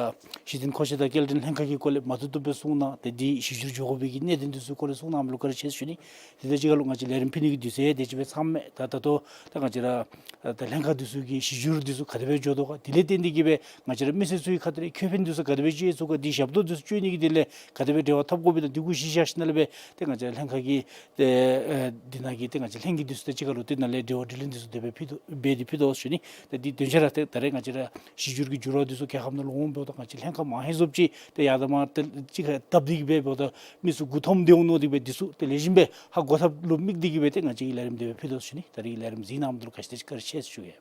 གཞི་རྟེན་མཁོ་ཆས་དང་སྐྱེལ་འདྲེན་ལྷན་ཁག་གི་སྐོར་ལས་མ་བཏུབ་བཏུབ་སྦེ་གསུངས་གནང་། ཏེ་འདི་གཞི་འགྱུར་འགྱོ་དགོ་པའི་གི་གནད་དོན་འདི་ཚུ་སྐོར་ལས་གསུངས་གནངམ་ལུ་བཀའ་དྲིན་ཆེ་ཞུ་ནི། དེ་དང་གཅིག་ཁར་ལུ་ང་བཅས་ལས་རིམ་ཕུལ་ནི་གི་དུས་ཚོད་དེ་ཅིག་སྦེ་ཚངམ་མས། ད་ད་ལྟོ་ད་ང་བཅས་ར་ད་ལྷན་ཁག་འདི་ཚུ་གི་གཞི་འགྱུར་འདི་ཚུ་ག་དེ་སྦེ་འགྱོ་དོ་ག་དེ་ལས་བརྟེན་ཏེ་གི་སྦེ་ང་བཅས་ར་མི་སེར་ཚུ་གི་ཁ་ཐུག་ལས་ཁེ་ཕན་འདི་ཚུ་ག་དེ་སྦེ་སྤྱོད་ཚུགས་ག་འདི་ཞབས་ཏོག་འདི་ཚུ་སྤྱོད་ནི་གི་དེ་ལས་ག་དེ་སྦེ་འབྲེལ་བ་འཐབ་དགོ་པས་ད་འདི་གུ་གཞི་བཞག་ཞིནམ་ལས་སྦེ་ཏེ་ང་བཅས་ལྷན་ཁག་གི་ཏེ་ཨེ་འདི་ནང་གི་ཏེ་ང་བཅས་ལྷན་རྒྱས་འདི་ཚུ་དང་གཅིག་ཁར་ལུ་ཏེ་ནཱ་ལས་འབྲེལ་བ་དྲི་ལན་འདི་ཚུ་དེ་སྦེ་ཕུལ་དོ་འབད་དེ་ཕུལ་དོ་ཞུ་ནི། ཏེ་འདི་དོན་ཆེ་ར་ཏེ་ད་རེས་ང་བཅས་ར་གཞི་འགྱུར་གྱི་འགྱུར་བ་འདི་ཚུ་རྒྱལ་ཁབ་ནང་ལུ་འོངམ་འབདཝ་ད་ང་བཅས་ལྷན་ཁག་མང་ཧེང་སོབ་ཅིག་ཏེ་ཡར་དང་མར་ཏེ་གཅིག་ཁར་བཏབ་སྟེ་གི་སྦེ་འབདཝ་ད་མི་ཚུ་མགུ་འཐོམ་སྟེ་འོང་ནི་དེ་སྦེ་འདི་ཚུ་ཏེ་ལེགས་ཤོམ་སྦེ་ཧ་གོ་ཐབས་ལུ་དམིགས་ཏེ་གི་སྦེ་ཏེ་ང་བཅས་ཀྱིས་ལས་རིམ་དེ་སྦེ་ཕུལ་དོ་ཞུ་ནི། ད་རེས་ཀྱི་ལས་རིམ་གཟིགས་གནང་མི་འདི་ལུ་བཀའ་དྲིན་ཆེ་ཞུ་གེ།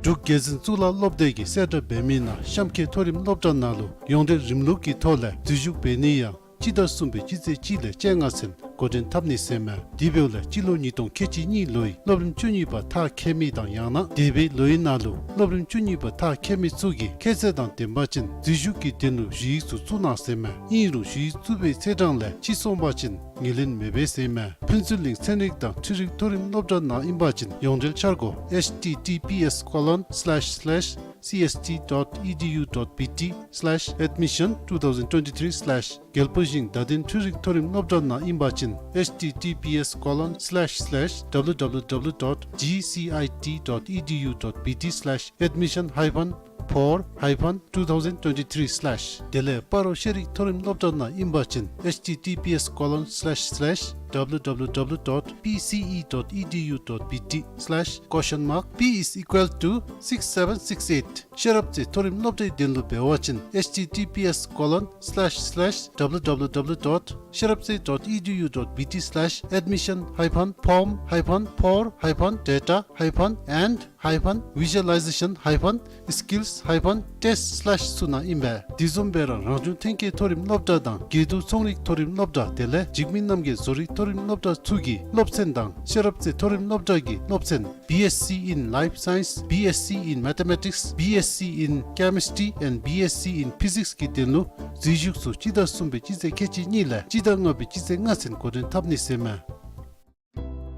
འབྲུག་རྒྱལ་འཛིན་གཙུག་ལག་སློབ་སྡེ་གིས་གསལ་བསྒྲགས་འབད་མི་ནང་གཤམ་འཁོད་མཐོ་རིམ་སློབ་གྲྭ་ནང་ལུ་ཡོངས་འབྲེལ་རིམ་ལུགས་ཀྱི་ཐོག་ལས་འཛུལ་ཞུགས་འབད་ནི་ཡང་སྤྱི་ཟླ་གསུམ་པའི་སྤྱི་ཚེས་གཅིག་ལས་བཅོ་ལྔ་ཚུན་འགོ་འདྲེན་འཐབ་ནི་ཟེར་མས། དེ་འབདཝ་ལས་སྤྱི་ལོ་ཉིས་སྟོང་ཁལ་གཅིག་གཉིས་ལོའི་སློབ་རིམ་བཅུ་གཉིས་པ་མཐར་འཁྱོལ་མི་དང་ཡང་ན་འདས་པའི་ལོའི་ནང་ལུ་སློབ་རིམ་བཅུ་གཉིས་པ་མཐར་འཁྱོལ་མི་ཚུ་གིས་ཁྱད་ཚད་དང་ལྡནམ་ཅིན་འཛུལ་ཞུགས་ཀྱི་དོན་ལུ་ཞུ་ཡིག་ཚུ་བཙུགས་གནང་ཟེར་མས། ཨིན་རུང་ཞུ་ཡིག་བཙུགས་པའི་ཚེས་གྲངས་ལས་ཕྱི་སོང་པ་ཅིན་ངོས་ལེན་མེད་པས་ཟེར་མས། ཕུན་ཚོགས་གླིང་ཚན་རིག་དང་འཕྲུལ་རིག་མཐོ་རིམ་སློབ་གྲྭ་ནང་ཨིན་པ་ཅིན་ཡོངས་འབྲེལ་འཆར་སྒོ་H T T P S colon slash slash C S T dot E D U dot B T slash admission two thousand twenty-three slash རྒྱལ་པོ་ཞིང་བརྡ་དོན་འཕྲུལ་རིག་མཐོ་རིམ་སློབ་གྲྭ་ནང་ཨིན་པ་ཅིན་H T T P S colon slash slash W W W dot G C I T dot E D U dot B T slash admission hyphen four hyphen two thousand twenty-three slash དེ་ལས་སྤ་རོ་ཤེས་རིག་མཐོ་རིམ་སློབ་གྲྭ་ནང་ཨིན་པ་ཅིན H T T P S colon slash slash W W W dot P C E dot E D U dot B T slash question mark P is equal to six seven six eight ཤེས་རབ་རྩེ་མཐོ་རིམ་སློབ་གྲྭའི་དོན་ལུ་འབད་བ་ཅིན H T T P S colon slash slash W W W dot ཤེས་རབ་རྩེ་dot E D U dot B T slash admission hyphen form hyphen four hyphen data hyphen and hyphen visualization hyphen skills hyphen test slash ཚུ་ནང་ཨིན་པས། དེ་བཟུམ་སྦེ་ར་རང་བྱུང་ཐོན་སྐྱེད་མཐོ་རིམ་སློབ་གྲྭ་དང་དགེ་འདུན་ཚོང་རིག་མཐོ་རིམ་སློབ་གྲྭ་དེ་ལས་འཇིགས་མེད་རྣམ་རྒྱལ་བཟོ་རིག་མཐོ་རིམ་སློབ་གྲྭ་ཚུ་གི་སློབ་ཚན་དང་ཤེས་རབ་རྩེ་མཐོ་རིམ་སློབ་གྲྭ་གི་སློབ་ཚན B S C in Life Science, B S C in Mathematics, B S C in Chemistry and B S C in Physics གི་དོན་ལུ་འཛུལ་ཞུགས་ཚུ་སྤྱི་ཟླ་གསུམ་པའི་སྤྱི་ཚེས་ཁལ་གཅིག་གཉིས་ལས་སྤྱི་ཟླ་ལྔ་པའི་སྤྱི་ཚེས་ལྔ་ཚུན་འགོ་འདྲེན་འཐབ་ནི་ཟེར་མས།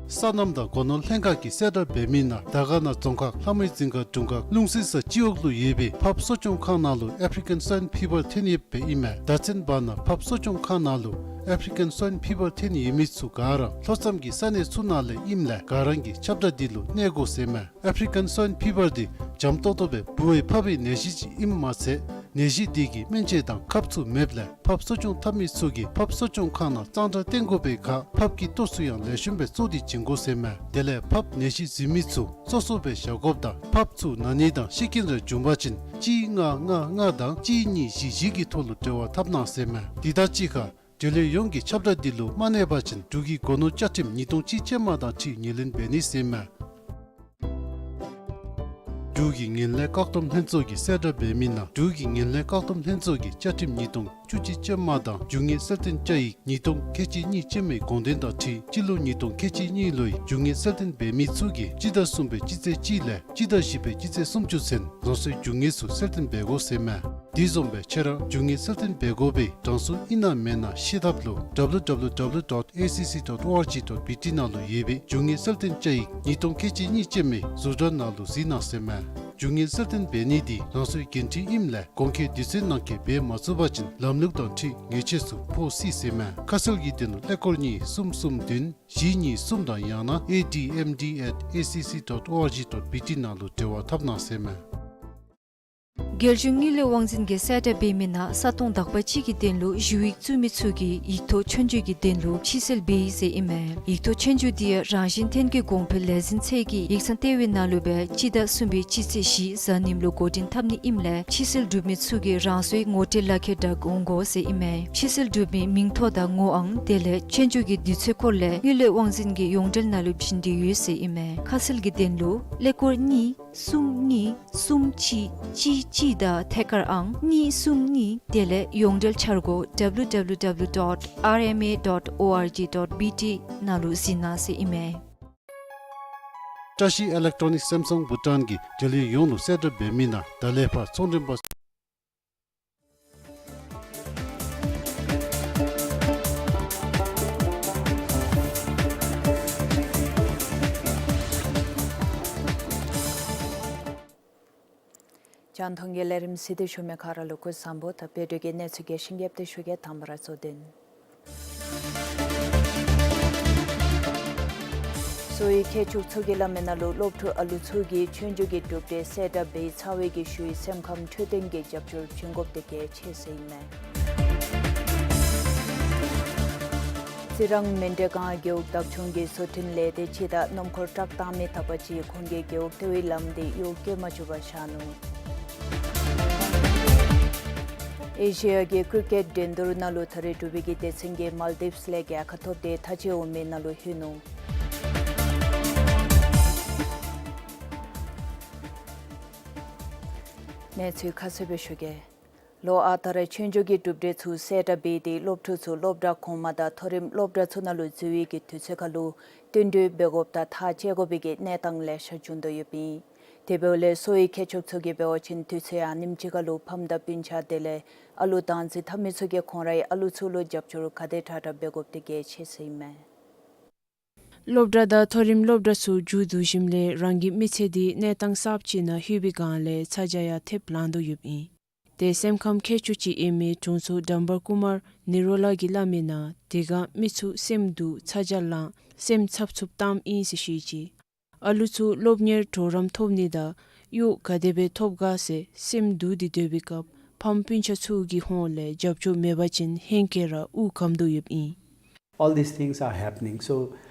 སོ་ནམ་དང་སྒོ་ནོར་ལྷན་ཁག་གིས་གསལ་བསྒྲགས་འབད་མི་ནང་དར་དཀར་ན་རྫོང་ཁག་ལྷ་མོའི་རྫིང་ཁ་དྲུང་ཁག་ལུང་བསིལ་ས་སྤྱི་འོག་ལུ་ཡོད་པའི་ཕགཔ་གསོ་སྐྱོང་ཁང་ནང་ལུ་African Swine Fever ཐོན་ཡོདཔ་སྦེ་ཨིན་མས། ད་ཚུན་བར་ན་ཕགཔ་གསོ་སྐྱོང་ཁང་ནང་ལུ་African Swine Fever ཐོན་ཡོད་མི་ཚུ་ག་ར་ལྷོ་མཚམས་ཀྱི་ས་གནས་ཚུ་ནང་ལས་ཨིནམ་ལས་ག་ར་གིས་ཁྱབ་བསྒྲགས་འདི་ལུ་གནས་དགོ་ཟེར་མས། African Swine Fever འདི་འཇམ་ཏོང་ཏོ་སྦེ་ལྦུ་བས་ཕབ་པའི་ནད་གཞི་ཅིག་ཨིནམ་མ་ཚད་ནད་གཞི་འདི་གི་སྨན་བཅོས་དང་ཁབ་ཚུ་མེདཔ་ལས་ཕགཔ་གསོ་སྐྱོང་འཐབ་མི་ཚུ་གིས་ཕགཔ་གསོ་སྐྱོང་ཁང་ནང་གཙང་སྦྲ་བསྟེན་དགོ་པའི་ཁར་ཕགཔ་གི་ལྟོ་ཚུ་ཡང་ལེགས་ཤོམ་སྦེ་གཙོ་དེ་བྱིན་དགོ་ཟེར་མས། དེ་ལས་ཕགཔ་ནད་གཞི་འཛིན་མི་ཚུ་སོ་སོ་སྦེ་བཞག་དགོཔ་དང་ཕགཔ་ཚུ་ན་ནི་དང་ཤི་རྐྱེན་རེ་བྱུང་པ་ཅིན་གཅིག་ལྔ་ལྔ་ལྔ་དང་གཅིག་གཉིས་བཞི་བཞི་གི་ཐོག་ལུ་འབྲེལ་བ་འཐབ་གནང་ཟེར་མས། དེ་དང་གཅིག་ཁར་འབྲེལ་ཡོད་ཡོངས་ཀྱིས་ཁྱབ་བསྒྲགས་འདི་ལུ་མ་གནས་པ་ཅིན་འབྲུག་གི་སྒོ་ནོར་བཅའ་ཁྲིམས་ཉིས་སྟོང་གཅིག་ཅན་མ་དང་འཁྲིལ་ངོས་ལེན་འབད་ནི་ཟེར་མས། འབྲུག་གི་ངན་ལྷད་བཀག་སྡོམ་ལྷན་ཚོགས་ཀྱིས་གསལ་བསྒྲགས་འབད་མི་ནང་འབྲུག་གི་ངན་ལྷད་བཀག་སྡོམ་ལྷན་ཚོགས་ཀྱིས་བཅའ་ཁྲིམས་ཉིས་སྟོང་བཅུ་གཅིག་ཅན་མ་དང་རྒྱུ་དངོས་གསལ་སྟོན་བཅའ་ཡིག་ཉིས་སྟོང་ཁལ་གཅིག་གཉིས་ཅན་མའི་དགོངས་དོན་དང་འཁྲིལ་སྤྱི་ལོ་ཉིས་སྟོང་ཁལ་གཅིག་གཉིས་ལོའི་རྒྱུ་དངོས་གསལ་སྟོན་འབད་མི་ཚུ་གིས་སྤྱི་ཟླ་གསུམ་པའི་སྤྱི་ཚེས་གཅིག་ལས་སྤྱི་ཟླ་བཞི་པའི་སྤྱི་ཚེས་སུམ་ཅུ་ཚུན་རང་སོའི་རྒྱུ་དངོས་ཚུ་གསལ་སྟོན་འབད་དགོ་ཟེར་མས། དེ་བཟུམ་སྦེ་ཁྱེད་ར་རྒྱུ་དངོས་གསལ་སྟོན་འབད་དགོ་པའི་གྲངས་སུ་ཨིན་ན་མེན་ན་ཤེས་ཐབས་ལུ་W W W dot A C C dot O R G dot B T ནང་ལུ་ཡོད་པའི་རྒྱུ་དངོས་གསལ་སྟོན་བཅའ་ཡིག་ཉིས་སྟོང་ཁལ་གཅིག་གཉིས་ཅན་མའི་ཟུར་དྲ་ནང་ལུ་གཟིགས་གནང་ཟེར་མས། རྒྱུ་དངོས་གསལ་སྟོན་འབད་ནི་འདི་རང་སོའི་འགན་འཁྲི་ཨིནམ་ལས་གོང་འཁོད་དུས་ཚོད་ནང་འཁོད་འབད་མ་ཚུགས་པ་ཅིན་ལམ་ལུགས་དང་འཁྲིལ་ཉེས་ཆད་ཚུ་ཕོག་སྲིད་ཟེར་མས། ཁ་གསལ་གྱི་དོན་ལུ་ཀླད་ཀོར་གཉིས་གསུམ་གསུམ་བདུན་བཞི་གཉིས་གསུམ་དང་ཡང་ན་A D M D at A C C dot O R G dot B T ནང་ལུ་འབྲེལ་བ་འཐབ་གནང་ཟེར་མས། རྒྱལ་གཞུང་དངུལ་ལས་དབང་འཛིན་གྱིས་གསལ་བསྒྲགས་འབད་མི་ནང་ས་སྟོང་དག་པ་ཅིག་གི་དོན་ལུ་ཞུ་ཡིག་བཙུགས་མི་ཚུ་གིས་ཡིག་ཐོག་ཆོས་རྒྱུགས་ཀྱི་དོན་ལུ་ཕྱིར་སེལ་འབད་ཡི་ཟེར་ཨིན་མས། ཡིག་ཐོག་ཆོས་རྒྱུགས་འདི་རང་བཞིན་ཐོན་སྐྱེད་གོང་འཕེལ་ལས་འཛིན་ཚད་ཀྱི་ཡིག་ཚང་ལྟེ་བའི་ནང་ལུ་སྦེ་སྤྱི་ཟླ་གསུམ་པའི་སྤྱི་ཚེས་བཞི་གཟའ་ཉིམ་ལུ་འགོ་འདྲེན་འཐབ་ནི་ཨིནམ་ལས་ཕྱིར་སེལ་གྲུབ་མི་ཚུ་གིས་རང་སོའི་ངོ་སྤྲོད་ལག་ཁྱེར་དང་འོང་དགོ་ཟེར་ཨིན་མས། ཕྱིར་སེལ་གྲུབ་མི་མིང་ཐོ་དང་ངོ་ཨང་དེ་ལས་ཆོས་རྒྱུགས་ཀྱི་དུས་ཚོད་སྐོར་ལས་དངུལ་ལས་དབང་འཛིན་གྱི་ཡོངས་འབྲེལ་ནང་ལུ་བྱིན་ཏེ་ཡོད་ཟེར་ཨིན་མས། ཁ་གསལ་གྱི་དོན་ལུ་ཀླད་ཀོར་གཉིས་གསུམ་གཉིས་གསུམ་གཅིག་གཅིག་གཅིག་དང་ཐད་ཀར་ཨང་གཉིས་གསུམ་གཉིས་དེ་ལས་ཡོངས་འབྲེལ་འཆར་སྒོ་W W W dot R M A dot O R G dot B T ནང་ལུ་གཟིགས་གནང་ཟེར་ཨིན་མས། བཀྲ་ཤིས་ཨི་ལེག་ཊོ་ནིག་སེམ་སང་བྷུ་ཊཱན་གྱིས་འབྲེལ་ཡོད་ཡོངས་ལུ་གསལ་བསྒྲགས་འབད་མི་ནང་ད་ལས་ཕར་ཚོང་འབྲེལ་པ། རྒྱང་མཐོང་གི་ལས་རིམ་གཟིགས་ཏེ་བཞུགས་མི་ག་ར་ལུ་སྐུ་གཟུགས་བཟང་པོ་དང་བོད་འབྲུག་གི་གནས་ཚུལ་རྒྱས་ཤིང་རྒྱསཔ་སྦེ་ཞུ་གེ། དང་པ་ར་གཙོ་དོན། གསོ་བའི་མཁས་མཆོག་ཚུ་གི་བླ་མའི་ནང་ལུ་སློབ་ཕྲུག་ཨ་ལུ་ཚུ་གིས་ཆོས་རྒྱུགས་ཀྱི་གྲུབ་འབྲས་གསལ་བསྒྲགས་འབད་ཚར་བའི་གི་ཤུལ་སེམས་ཁམས་འཕྲོད་བསྟེན་གྱི་རྒྱབ་སྐྱོར་བྱིན་དགོཔ་དེ་གལ་ཆེ་ཟེར་ཨིན་མས། རྩི་རང་མཎྜལ་སྒང་རྒེད་འོག་བདག་སྐྱོང་གི་བཟོ་སྐྲུན་ལས་སྡེ་སྤྱི་དང་སྣུམ་འཁོར་བྲག་བཏང་མི་དག་པ་ཅིག་ཁོང་གི་རྒེད་འོག་ལྟེ་བའི་ལམ་འདི་གཡོག་བཀོལ་མ་བཅུག་པར་བཞག་ནུག། ཨེ་ཤི་ཡ་གི་ཀྲི་ཀེཊ་འགྲན་བསྡུར་ནང་ལུ་ད་རེས་འབྲུག་པའི་གི་སྡེ་ཚན་གྱིས་མཱལ་ཌིབས་ལས་རྒྱལ་ཁ་ཐོབ་སྟེ་མཐའ་མཇུག་འོང་མི་ནང་ལུ་ལྷོད་ནུག། གནས་ཚུལ་ཁ་གསལ་སྦེ་ཞུ་གེ། ལོ་ཨ་རྟག་ར་ཆོས་རྒྱུགས་ཀྱི་གྲུབ་འབྲས་ཚུ་གསལ་བསྒྲགས་འབད་དེ་སློབ་ཕྲུག་ཚུ་སློབ་གྲྭ་གོང་མ་དང་མཐོ་རིམ་སློབ་གྲྭ་ཚུ་ནང་ལུ་འཛུལ་བའི་གི་དུས་ཚོད་ཁར་ལུ་བསྟུན་གྲོས་འབད་དགོཔ་དང་ཐག་བཅད་དགོ་པའི་གི་གནས་སྟངས་ལེ་ཤ་བྱུང་དོ་ཡོདཔ་ཨིན། དེ་འབདཝ་ལས་གསོ་བའི་མཁས་མཆོག་ཚུ་གིས་འབད་བ་ཅིན་དུས་ཚོད་ཨ་ནེམ་ཅིག་ཁར་ལུ་ཕམ་དང་སྤུན་ཆ་དེ་ལས་ཨ་ལུ་བདག་འཛིན་འཐབ་མི་ཚུ་གིས་ཁོང་རའི་ཨ་ལུ་ཚུ་ལུ་རྒྱབ་སྐྱོར་ག་དེ་དྲག་དྲག་འབད་དགོཔ་དེ་གལ་ཆེ་ཟེར་ཨིན་མས། སློབ་གྲྭ་དང་མཐོ་རིམ་སློབ་གྲྭ་ཚུ་མཇུག་བསྡུ་ཞིནམ་ལས་རང་གི་མི་ཚེ་འདི་གནས་སྟངས་གསརཔ་ཅིག་ནང་ལྷོད་པའི་སྒང་ལས་ཚ་གྱང་ཡང་ཐེབས་ལང་དོ་ཡོདཔ་ཨིན། དེ་སེམས་ཁམས་མཁས་མཆོག་ཅིག་ཨིན་མི་དྲུང་འཚོ་དམ་པ་ཀུ་མར་ནི་རོ་ལ་གིས་སླབ་མིའི་ནང་དེ་སྒང་མི་ཚུ་སེམས་སྡུག་ཚ་གྱང་ལང་སེམས་འཚབ་འཚུབ་བཏངམ་ཨིན་ཟེར་བཤད་ཅི། ཨ་ལུ་ཚུ་སློབ་གཉེར་གྲོགས་རམ་ཐོབ་ནི་དང་གཡོག་ག་དེ་སྦེ་ཐོབ་ག་ཟེར་སེམས་སྡུག་སྟེ་སྡོད་པའི་སྐབས་ཕམ་སྤུན་ཆ་ཚུ་གི་ཧོངས་ལས་རྒྱབ་སྐྱོར་མེད་པ་ཅིན་ཧེང་སྐལ་ར་དབུགས་སྐམ་དོ་ཡོདཔ་ཨིན། All these things are happening. So,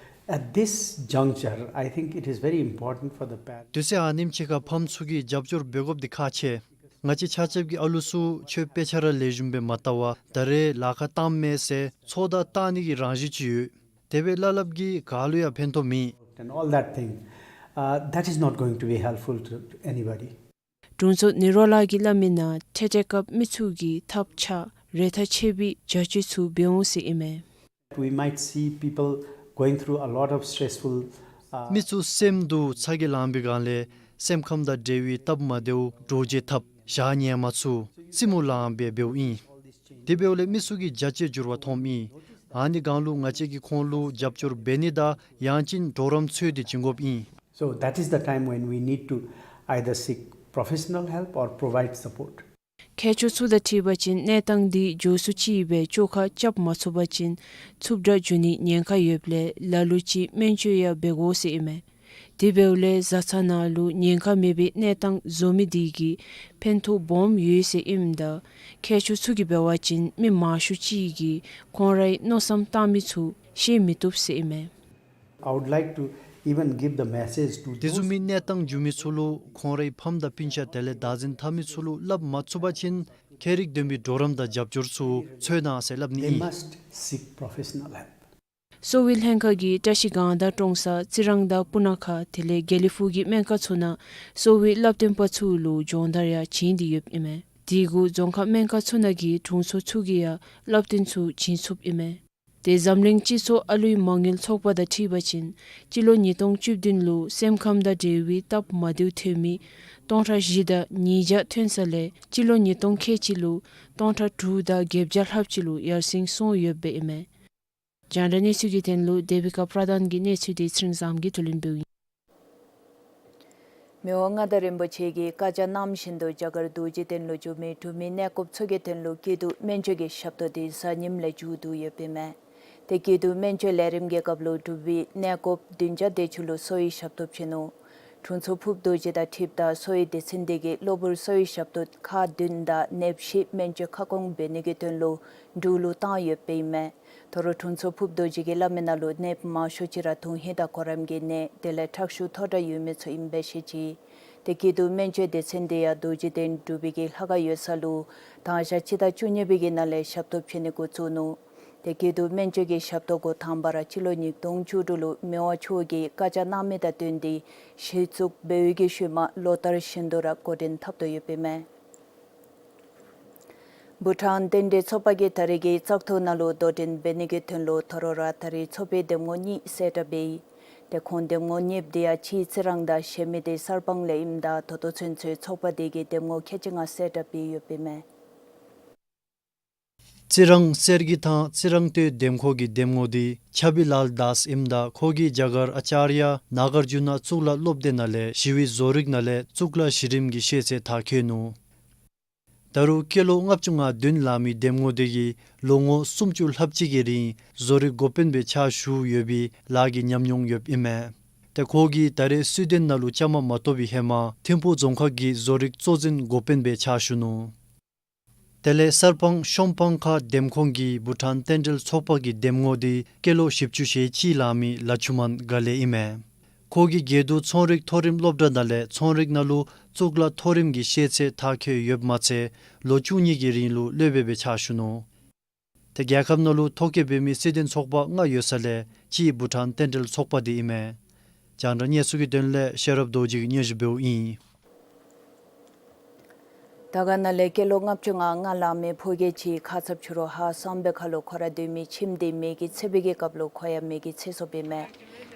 at this juncture, I think it is very important for the parents. དུས་ཚོད་ཨ་ནེམ་ཅིག་ཁར་ཕམ་ཚུ་གིས་རྒྱབ་སྐྱོར་འབད་དགོཔ་འདི་ཁག་ཆེ། ང་བཅས་ཆ་ཁྱབ་ཀྱིས་ཨ་ལུ་ཚུ་ཁྱོད་དཔེ་ཆ་ར་ལེགས་ཤོམ་སྦེ་མ་ལྟ་བར་ད་རེས་ལཱ་ཁག་བཏངམ་མས་ཟེར་ཚོད་ལྟ་བཏང་ནི་གི་རང་བཞིན་ཅིག་ཡོད། དེ་སྦེ་སླབ་སླབ་ཀྱིས་ག་ལུ་ཡང་ཕན་ཐོགས་མེད། And all that thing, uh, that is not going to be helpful to anybody. དྲུང་འཚོ་ནི་རོ་ལ་གིས་སླབ་མིའི་ནང་འཕྲལ་འཕྲལ་སྐབས་མི་ཚུ་གིས་ཐབས་ཆག་རེ་ཐག་ཆད་པའི་བྱ་སྤྱོད་ཚུ་འབད་འོང་ཟེར་ཨིན་མས། We might see people going through a lot of stressful, uh, མི་ཚུ་སེམས་སྡུག་ཚ་གྱང་ལང་པའི་སྒང་ལས་སེམས་ཁམས་དང་འབྲེལ་བའི་སྟབས་མ་བདེཝ་འདྲོག་བྱེལ་འཐབ་ཞག་ངན་མ་ཚུ་རྩེད་མོ་ལང་སྦེ་འབདཝ་ཨིན། དེ་འབདཝ་ལས་མི་ཚུ་གིས་རྒྱ་ཆེ་འགྱུར་བ་མཐོངམ་ཨིན། ཨ་ནི་སྒང་ལུ་ང་བཅས་ཀྱིས་ཁོང་ལུ་རྒྱབ་སྐྱོར་འབད་ནི་དང་ཡང་ཅིན་གྲོགས་རམ་འཚོལ་ཏེ་བྱིན་དགོཔ་ཨིན། So that is the time when we need to either seek professional help or provide support. མཁས་མཆོག་ཚུ་དང་འཁྲིལ་བ་ཅིན་གནས་སྟངས་འདི་མགྱོགས་སུ་ཅིག་སྦེ་བཅོ་ཁ་རྐྱབ་མ་ཚུགས་པ་ཅིན་རྩུབ་དྲགས་འགྱོ་ནིའི་ཉེན་ཁ་ཡོདཔ་ལས་ལ་ལུ་ཅིག་སྨན་བཅོས་ཡང་འབད་དགོ་ཟེར་ཨིན་མས། དེ་འབདཝ་ལས་བཟའ་ཚང་ནང་ལུ་ཉེན་ཁ་མེད་པའི་གནས་སྟངས་བཟོ་མི་དེ་གིས་ཕན་ཐོགས་སྦོམ་ཡོད་ཟེར་ཨིནམ་ད་མཁས་མཆོག་ཚུ་གིས་འབད་བ་ཅིན་མི་མང་ཤོས་ཅིག་གིས་ཁོང་རའི་མནོ་བསམ་བཏང་མི་ཚུ་ཤེས་མི་བཏུབ་ཟེར་ཨིན་མས། I would like to even give the message to those དེ་བཟུམ་མའི་གནས་སྟངས་འགྱོ་མི་ཚུ་ལུ་ཁོང་རའི་ཕམ་དང་སྤུན་ཆ་དེ་ལས་བདག་འཛིན་འཐབ་མི་ཚུ་ལུ་སླབ་མ་ཚུགས་པ་ཅིན་ཁྱད་རིག་ལྡན་པའི་གྲོགས་རམ་དང་རྒྱབ་སྐྱོར་ཚུ་འཚོལ་གནང་ཟེར་སླབ་ནི་They ཨིན། Must seek professional help. གསོ་བའི་ལྷན་ཁག་གིས་བཀྲ་ཤིས་སྒང་དང་ཀྲོང་གསར་རྩི་རང་དང་སྤུ་ན་ཁ་དེ་ལས་དགེ་ལེགས་ཕུག་གི་སྨན་ཁང་ཚུ་ནང་གསོ་བའི་བསླབ་སྟོན་པ་ཚུ་ལུ་སྦྱོང་བརྡར་ཡང་བྱིན་ཏེ་ཡོདཔ་ཨིན་མས། དེ་གུ་རྫོང་ཁག་སྨན་ཁང་ཚུ་ནང་གི་དྲུང་འཚོ་ཚུ་གིས་ཡང་བསླབ་སྟོན་ཚུ་བྱིན་ཚུགསཔ་ཨིན་མས། དེ་འཛམ་གླིང་སྤྱི་ཚོགས་ཨ་ལུའི་མ་དངུལ་ཚོགས་པ་དང་འཁྲིལ་བ་ཅིན་སྤྱི་ལོ་ཉིས་སྟོང་བཅུ་བདུན་ལུ་སེམས་ཁམས་དང་འབྲེལ་བའི་སྟབས་མ་བདེཝ་ཐོན་མི་སྟོང་ཕྲག་བཞི་དང་ཉིས་བརྒྱ་ཐོན་ས་ལས་སྤྱི་ལོ་ཉིས་སྟོང་ཁལ་གཅིག་ལུ་སྟོང་ཕྲག་དྲུག་དང་བརྒྱད་བརྒྱ་ལྷགཔ་ཅིག་ལུ་ཡར་སེང་སོང་ཡོདཔ་ཨིན་མས། རྒྱང་བསྒྲགས་གནས་ཚུལ་གྱི་དོན་ལུ་དེ་བི་ཀ་པྲ་དཱན་གྱི་གནས་ཚུལ་དེ་ཚེ་རིང་བཟངམོ་གིས་བསྡུ་ལེན་འབདཝ་ཨིན། མི་དབང་མངའ་བདག་རིན་པོ་ཆེ་གིས་བཀའ་རྒྱ་གནང་བཞིན་དུ་རྒྱ་གར་རྡོ་རྗེ་གདན་ལུ་བཞུགས་མི་འབྲུག་མི་གནས་སྐབས་ཚུ་གི་དོན་ལུ་སྐྱིད་སྡུག་སྨན་བཅོས་ཀྱི་ཞབས་ཏོག་དེ་གཟའ་ཉིམ་ལས་མཇུག་བསྡུ་ཡོདཔ་ཨིན་མས། དེ་སྐྱིད་སྡུག་སྨན་བཅོས་ལས་རིམ་གྱི་སྐབས་ལུ་འབྲུག་པའི་གནས་སྐབས་བདུན་བརྒྱ་དེ་ཅིག་ལུ་གསོ་བའི་ཞབས་ཏོག་བྱིན་ནུག། དྲུང་འཚོ་ཕུརཔ་རྡོ་རྗེ་དང་འཁྲིལཝ་ད་གསོ་བའི་སྡེ་ཚན་དེ་གིས་གློ་བུར་གསོ་བའི་ཞབས་ཏོག་ཁག་བདུན་དང་ནདཔ་བཞི་སྨན་བཅོས་ཁ་སྐོང་འབད་ནི་གི་དོན་ལུ་འབྲུག་ལུ་བཏང་ཡོདཔ་ཨིན་མས། དོ་རུང་དྲུང་འཚོ་ཕུརཔ་རྡོ་རྗེ་གིས་སླབ་མི་ནང་ལུ་ནདཔ་མང་ཤོས་ཅིག་ར་དོན་ཧིང་དང་གོ་རིམ་གྱི་ནད་དེ་ལས་ཁྲག་ཤུགས་མཐོ་དྲགས་ཡོད་མི་ཚུ་ཨིནམ་སྦེ་བཤད་ཅི། དེ་སྐྱིད་སྡུག་སྨན་བཅོས་སྡེ་ཚན་དེ་ཡང་རྡོ་རྗེ་གདན་འབྲུག་པའི་གི་ལྷ་ཁང་ཡོད་ས་ལུ་དང་ཞག་སྤྱི་ཟླ་བཅུ་གཉིས་པའི་གི་ནང་ལས་ཞབས་ཏོག་བྱིན་ནི་འགོ་བཙུགས་ནུག། དེ་སྐྱིད་སྡུག་སྨན་བཅོས་ཀྱི་ཞབས་ཏོག་འགོ་དང་པ་ར་སྤྱི་ལོ་ཉིས་སྟོང་བཅུ་དྲུག་ལུ་མི་དབང་མཆོག་གིས་བཀའ་རྒྱ་གནང་མི་དང་བསྟུན་ཏེ་གཞི་བཙུགས་འབད་བའི་གི་ཤུལ་མ་ལོ་ལྟར་བཞིན་དུ་ར་འགོ་འདྲེན་འཐབ་དོ་ཡོདཔ་ཨིན་མས། བྷུ་ཊཱན་རྟེན་འབྲེལ་ཚོགས་པ་གིས་ད་རེས་ཀྱི་བཙག་འཐུ་ནང་ལུ་དོ་འགྲན་འབད་ནི་གི་དོན་ལུ་ད་རུང་ར་ད་རེས་ཚོགས་པའི་འདེམས་ངོ་གཉིས་གསལ་བསྒྲགས་འབད་ཡི། དེ་ཁོང་འདེམས་ངོ་གཉིསཔོ་དེ་ཡང་གཅིག་རྩི་རང་དང་གཞན་མི་དེ་གསར་སྤང་ལས་ཨིནམ་ད་ད་ལྟོ་ཚུན་ཚོད་ཚོགས་པ་དེ་གིས་འདེམས་ངོ་ཁལ་གཅིག་ལྔ་གསལ་བསྒྲགས་འབད་ཡོདཔ་ཨིན་མས། རྩི་རང་གསེར་གྱི་ཐང་རྩི་རང་སྟོད་འདེམས་ཁོངས་ཀྱི་འདེམས་ངོ་དེ་ཆབ་བི་ལཱལ་དཱས་ཨིནམ་ད་ཁོ་གིས་རྒྱ་གར་ཨ་ཅཱརྱ་ནཱ་གཱར་ཇུ་ན་གཙུག་ལག་སློབ་སྡེ་ནང་ལས་ཞི་བའི་བཟོ་རིག་ནང་ལས་གཙུག་ལག་གཞི་རིམ་གྱི་ཤེས་ཚད་མཐར་འཁྱོལ་ནུག། ད་རུང་སྐྱེས་ལོ་ལྔ་བཅུ་ང་བདུན་ལང་མི་འདེམས་ངོ་དེ་གིས་ལོ་ངོ་སུམ་ཅུ་ལྷགཔ་ཅིག་གི་རིང་བཟོ་རིག་འགོ་དཔོན་སྦེ་ཕྱག་ཞུ་ཡོད་པའི་ལཱ་གི་ཉམས་མྱོང་ཡོདཔ་ཨིན་མས། ཏེ་ཁོ་གིས་ད་རེས་སུའི་ཌེན་ནང་ལུ་བཅའ་མར་མ་གཏོགས་པའི་ཧེ་མ་ཐིམ་ཕུག་རྫོང་ཁག་གི་བཟོ་རིག་གཙོ་འཛིན་འགོ་དཔོན་སྦེ་ཕྱག་ཞུ་ནུག། དེ་ལས་གསར་སྤང་ཤོམ་སྤང་ཁ་འདེམས་ཁོངས་ཀྱི་བྷུ་ཊཱན་རྟེན་འབྲེལ་ཚོགས་པ་གི་འདེམས་ངོ་དེ་སྐྱེས་ལོ་བཞི་བཅུ་ཞེ་གཅིག་ལང་མི་ལ་ཆུ་མན་དགའ་ལེགས་ཨིན་མས། ཁོ་གིས་དགེ་འདུན་ཚོང་རིག་མཐོ་རིམ་སློབ་གྲྭ་ནང་ལས་ཚོང་རིག་ནང་ལུ་གཙུག་ལག་མཐོ་རིམ་གྱི་ཤེས་ཚད་མཐར་འཁྱོལ་ཡོདཔ་མ་ཚད་ལོ་བཅུ་གཉིས་ཀྱི་རིང་ལུ་སློབ་དཔོན་སྦེ་ཕྱག་ཞུ་ནུག། ཏེ་རྒྱལ་ཁབ་ནང་ལུ་ཐོ་བཀོད་འབད་མི་སུའི་ཌེན་ཚོགས་པ་ལྔ་ཡོད་ས་ལས་གཅིག་བྷུ་ཊཱན་རྟེན་འབྲེལ་ཚོགས་པ་དེ་ཨིན་མས། རྒྱང་བསྒྲགས་གནས་ཚུལ་གྱི་དོན་ལས་ཤེས་རབ་རྡོ་རྗེ་གིས་སྙན་ཞུ་འབདཝ་ཨིན། དར་དཀར་ན་ལས་སྐྱེས་ལོ་ལྔ་བཅུ་ང་ལྔ་ལང་མི་ཕོ་སྐྱེས་ཅིག་ཁ་ཙ་ཕྱི་རུ་ཧཱ་སམ་བེ་ཁ་ལུ་ཁོ་ར་སྡོད་མི་ཁྱིམ་དེ་མེ་གིས་ཚེ་བའི་གི་སྐབས་ལུ་ཁོ་ཡང་མེ་གིས་ཚེ་སོཔ་ཨིན་མས།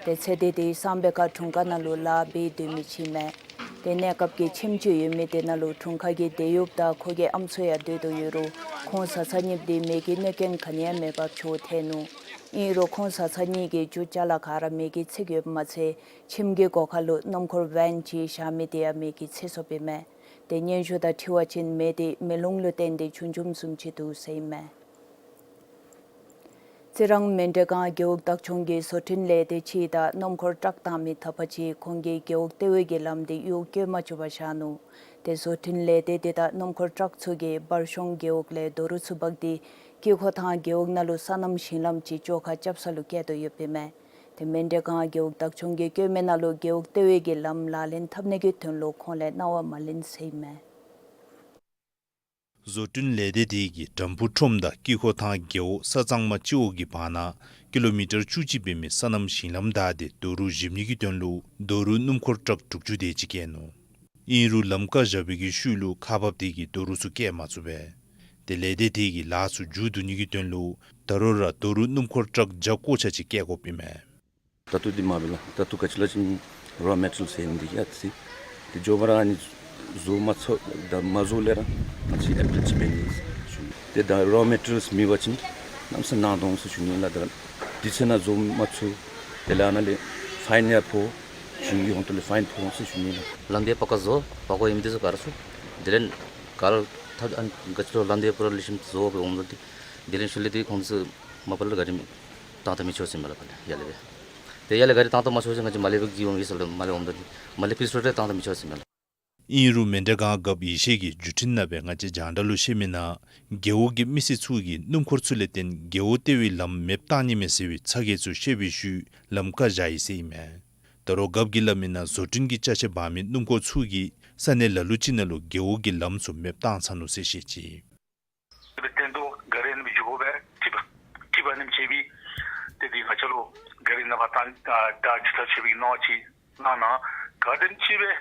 ཏེ་ཚེ་འདས་དེ་སམ་བེ་ཁ་དྲུང་ཁག་ནང་ལུ་ལཱ་འབད་སྡོད་མི་ཅིག་ཨིན་མས། ཏེ་གནས་སྐབས་ཀྱི་ཁྱིམ་ཅིག་ཡོད་མི་དེ་ནང་ལུ་དྲུང་ཁག་གི་དེད་གཡོགཔ་དང་ཁོ་གི་ཨམ་སྲུ་ཡང་སྡོད་དོ་ཡོད་རུང་ཁོང་བཟའ་ཚང་གཉིས་དེ་མེ་གི་གནོད་རྐྱེན་ག་ནི་ཡང་མེད་པར་བྱོག་ཐལ་ནུག། ཨིན་རུང་ཁོང་བཟའ་ཚང་གཉིས་ཀྱི་རྒྱུ་ཅ་ལ་ག་ར་མེ་གིས་ཚེག་ཡོདཔ་མ་ཚད་ཁྱིམ་གྱི་སྒོ་ཁ་ལུ་སྣུམ་འཁོར་བེན་ཅིག་བཞག་མི་དེ་ཡང་མེ་གིས་ཚེ་སོཔ་ཨིན་མས། ཏེ་སྙན་ཞུ་དང་འཁྲིལ་བ་ཅིན་མེ་དེ་མེ་རླུང་ལུ་བརྟེན་ཏེ་བྱུང་བྱུངམ་བཟུམ་ཅིག་འདུག་ཟེར་ཨིན་མས། རྩི་རང་མན་ཌེ་སྒང་རྒེད་འོག་བདག་སྐྱོང་གི་བཟོ་སྐྲུན་ལས་སྡེ་ཅིག་དང་སྣུམ་འཁོར་ཊག་བཏང་མི་དག་པ་ཅིག་ཁོང་གིས་རྒེད་འོག་ལྟེ་བའི་གི་ལམ་དེ་གཡུག་བཀོལ་མ་བཅུག་པར་བཞག་ནུག། ཏེ་བཟོ་སྐྲུན་ལས་སྡེ་དེ་དང་སྣུམ་འཁོར་ཊག་ཚུ་གིས་བར་གཤོང་རྒེད་འོག་ལས་རྡོ་རུག་ཚུ་འབག་སྟེ་དཀྱིལ་འཁོར་ཐང་རྒེད་འོག་ནང་ལུ་སོ་ནམ་ཞིང་ལམ་ཅིག་བཅོ་ཁ་རྐྱབ་ས་ལུ་བསྐྱལ་དོ་ཡོདཔ་ཨིན་མས། ཏེ་མན་ཌེ་སྒང་རྒེད་འོག་བདག་སྐྱོང་གིས་བཀོད་མི་ནང་ལུ་རྒེད་འོག་ལྟེ་བའི་གི་ལམ་ལག་ལེན་འཐབ་ནི་གི་དོན་ལུ་ཁོང་ལས་གནང་བ་མ་ལེན་ཟེར་ཨིན་མས། བཟོ་སྐྲུན་ལས་སྡེ་དེ་གིས་དམ་ཕུ་ཁྲོམ་དང་དཀྱིལ་འཁོར་ཐང་རྒེད་འོག་ས་གཙང་མ་སྤྱི་འོག་གི་བར་ན་ཀི་ལོ་མི་ཊར་བཅུ་གཅིག་འབད་མི་སོ་ནམ་ཞིང་ལམ་བདའ་སྟེ་རྡོ་རུག་བཞིབ་ནི་གི་དོན་ལུ་རྡོ་རུག་སྣུམ་འཁོར་ཊག་དྲུག་ཅུ་དེ་ཅིག་བསྐྱལ་ནུག། ཨིན་རུང་ལམ་ཀ་བཞག་པའི་གི་ཤུལ་ལུ་ཁག་འབགཔ་དེ་གིས་རྡོ་རུག་ཚུ་བསྐྱལ་མ་ཚུགས་པས། ཏེ་ལས་སྡེ་དེ་གིས་ལཱ་ཚུ་མཇུག་བསྡུ་ནི་གི་དོན་ལུ་ད་རུང་ར་རྡོ་རུག་སྣུམ་འཁོར་ཊག་བརྒྱ་ཀོ་ཆ་ཅིག་བསྐྱལ་དགོཔ་ཨིན་མས། ད་ལྟོ་འདི་མ་འབད་ལགས། ད་ལྟོ་ག་ཅི་ལ་ཅིན་རོ་མེ་ཊི་རིལ་ཟེར་ཨིན་འདི་ཡ་ཏི་སི། ཏེ་མགྱོགས་པ་ར་ཨ་ནི་བཟོ་མ་ཚུགས་ད་མ་བཟོ་ལས་ར་ང་བཅས་ཨེ་པིལ་ཅིག་འབད་ནི་ཟེར་ཞུ་ནི། ཏེ་ད་རོ་མེ་ཊི་རིལ་མེད་པ་ཅིན་གནམ་ས་གནང་དོ་འོང་ཟེར་ཞུ་ནི་ལགས། ད་དུས་ཚོད་ནང་བཟོ་མ་ཚུགས་དེ་ལས་ཨ་ནཱ་ལས་ཕའིན་ཡང་ཕོག་གཞུང་གི་ཧོང་ཏོ་ལས་ཕའིན་ཕོག་འོང་ཟེར་ཞུ་ནི་ལགས། ལམ་འདི་པ་ཀ་བཟོ་པ་ཀོ་ཨིནམ་འདི་ཚུ་ག་ར་ཚུ་དེ་ལས་ག་ར་ཐབས་ཨ་ག་ཅི་ལོ་ལམ་འདི་པུ་ར་ལེགས་ཤོམ་བཟོ་སྦེ་འོངམ་ད་འདི་དེ་ལས་ཤུལ་ལས་འདི་ཁོང་ཚུ་མ་པ་ལས་ག་ར་མི་བཏང་ད་མི་ཆོག་ཟེར་མས་ལགས། ཕར་ལས་ཡར་ལས་སྦེ་ཏེ་ཡར་ལས་ག་ར་བཏང་ད་མ་ཆོག་ཟེར་ང་བཅས་མར་ལས་སྦེ་གི་འོང་ཡི་ཟེར་ལགས། མར་ལས་འོངམ་ད་འདི་མར་ལས་པི་སི་རོ་ཌ་བཏང་ད་མི་ཆོག་ཟེར་མས་ལགས། ཨིན་རུང་མན་ཌེ་སྒང་རྒཔོ་ཡེ་ཤེས་ཀྱིས་བརྒྱུད་འཕྲིན་ནང་སྦེ་ང་བཅས་རྒྱང་བསྒྲགས་ལུ་བཤད་མི་ནང་རྒེད་འོག་གི་མི་སེར་ཚུ་གིས་སྣུམ་འཁོར་ཚུ་ལས་བརྟེན་རྒེད་འོག་ལྟེ་བའི་ལམ་མེདཔ་བཏང་ནི་མས་ཟེར་བའི་ཚ་གྱང་ཚུ་བཤད་པའི་ཤུལ་ལམ་ཀ་བཞག་ཡི་ཟེར་ཨིན་མས། ད་རུང་རྒཔོ་གིས་སླབ་མི་ནང་བཟོ་སྐྲུན་གྱི་ཅ་ཆས་འབག་མི་སྣུམ་འཁོར་ཚུ་གིས་ས་གནས་ལ་ལུ་ཅིག་ནང་ལུ་རྒེད་འོག་གི་ལམ་ཚུ་མེདཔ་བཏང་ཚར་ནུག་ཟེར་བཤད་ཅི། སྦེ་བསྟན་དོ། ག་ར་ཨ་ནི་སྦེ་འགྱོ་དགོ་པས། ཁྲི་པ་ཁྲི་པ་ཨ་ནེམ་ཅིག་སྦེ་ཏེ་འདི་ང་བཅས་ལུ་ག་ར་ཨ་ནི་ཕར་བཏང་ཨ་ད་ཇི་ལྟར་བྱས་པའི་གནང་བ་ཅིག་གནང་གནང་། ག་དེམ་ཅིག་སྦེ་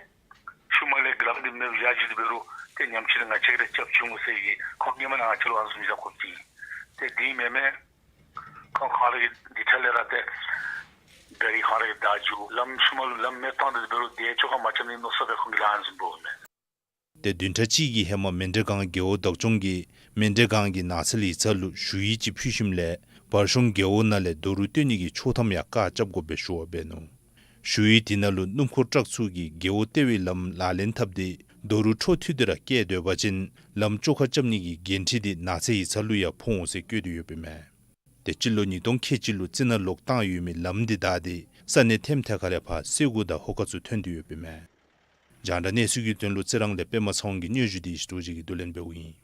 ཤུལ་མ་ལས་གི་ལམ་འདི་མེདཔ་བཞག་ཅི། དེ་འབད་རུང་ཏེ་ཉམས་ཅིག་ལས་ང་བཅས་ཀྱིས་ར་རྐྱབ་བྱིན་འོང་ཟེར་གི་ཁོང་གིས་མ་ན་ང་བཅས་ལུ་ཨ་ནི་བཟུམ་བཞག་དགོཔ་ཅིག། ཏེ་འདི་མེན་མས། ཁོང་ཁོང་ར་གིས་འདི་ཐད་ལས་ར་ཏེ་ག་ར་ཁོང་ར་གིས་བདའ་འགྱོ། ལམ་ཤུལ་མ་ལུ་ལམ་མེདཔ་བཏང་སྟེ་འབད་རུང་དེ་བཅོ་ཁ་མ་རྐྱབ་ནི་མནོ་བསམ་སྦེ་ཁོང་གིས་ལཱ་ཨ་ནི་བཟུམ་འབདཝ་མས། ཏེ་བདུན་ཕྲག་གཅིག་གི་ཧེ་མ་མན་ཌེ་སྒང་རྒེད་འོག་བདག་སྐྱོང་གིས་མན་ཌེ་སྒང་གི་ནགས་ཚལ་ཡིག་ཚང་ལུ་ཞུ་ཡིག་ཅིག་ཕུལ་ཞིནམ་ལས་བར་གཤོང་རྒེད་འོག་ནང་ལས་རྡོ་རུག་བཏོན་ནི་གི་ཆོག་ཐམ་ཡང་བཀག་རྐྱབ་དགོ་པའི་ཞུ་བ་འབད་ནུག། ཞུ་ཡིག་དེ་ནང་ལུ་སྣུམ་འཁོར་ཊག་ཚུ་གིས་རྒེད་འོག་ལྟེ་བའི་ལམ་ལག་ལེན་འཐབ་སྟེ་རྡོ་རུག་འཕྲོ་མཐུད་དེ་ར་བསྐྱལ་སྡོད་པ་ཅིན་ལམ་བཅོ་ཁ་རྐྱབ་ནི་གི་འགན་འཁྲི་དེ་ནགས་ཚལ་ཡིག་ཚང་ལུ་ཡང་ཕོག་འོང་ཟེར་བཀོད་དེ་ཡོདཔ་ཨིན་མས། ཏེ་སྤྱི་ལོ་ཉིས་སྟོང་ཁལ་གཅིག་ལུ་རྩི་ནག་ལོག་བཏང་ཡོད་མི་ལམ་འདི་བདའ་སྟེ་ས་གནས་ཐེམ་ཐེ་ཁ་ལས་ཕར་སེར་ཀོ་དང་ཧོ་ཀ་ཚུ་ཐོན་ཏེ་ཡོདཔ་ཨིན་མས། རྒྱང་བསྒྲགས་གནས་ཚུལ་གྱི་དོན་ལུ་རྩི་རང་ལས་པདྨ་ཚེ་དབང་གི་སྙན་ཞུ་འདི་ཡེ་ཤེས་རྡོ་རྗེ་གིས་བསྡུ་ལེན་འབདཝ་ཨིན།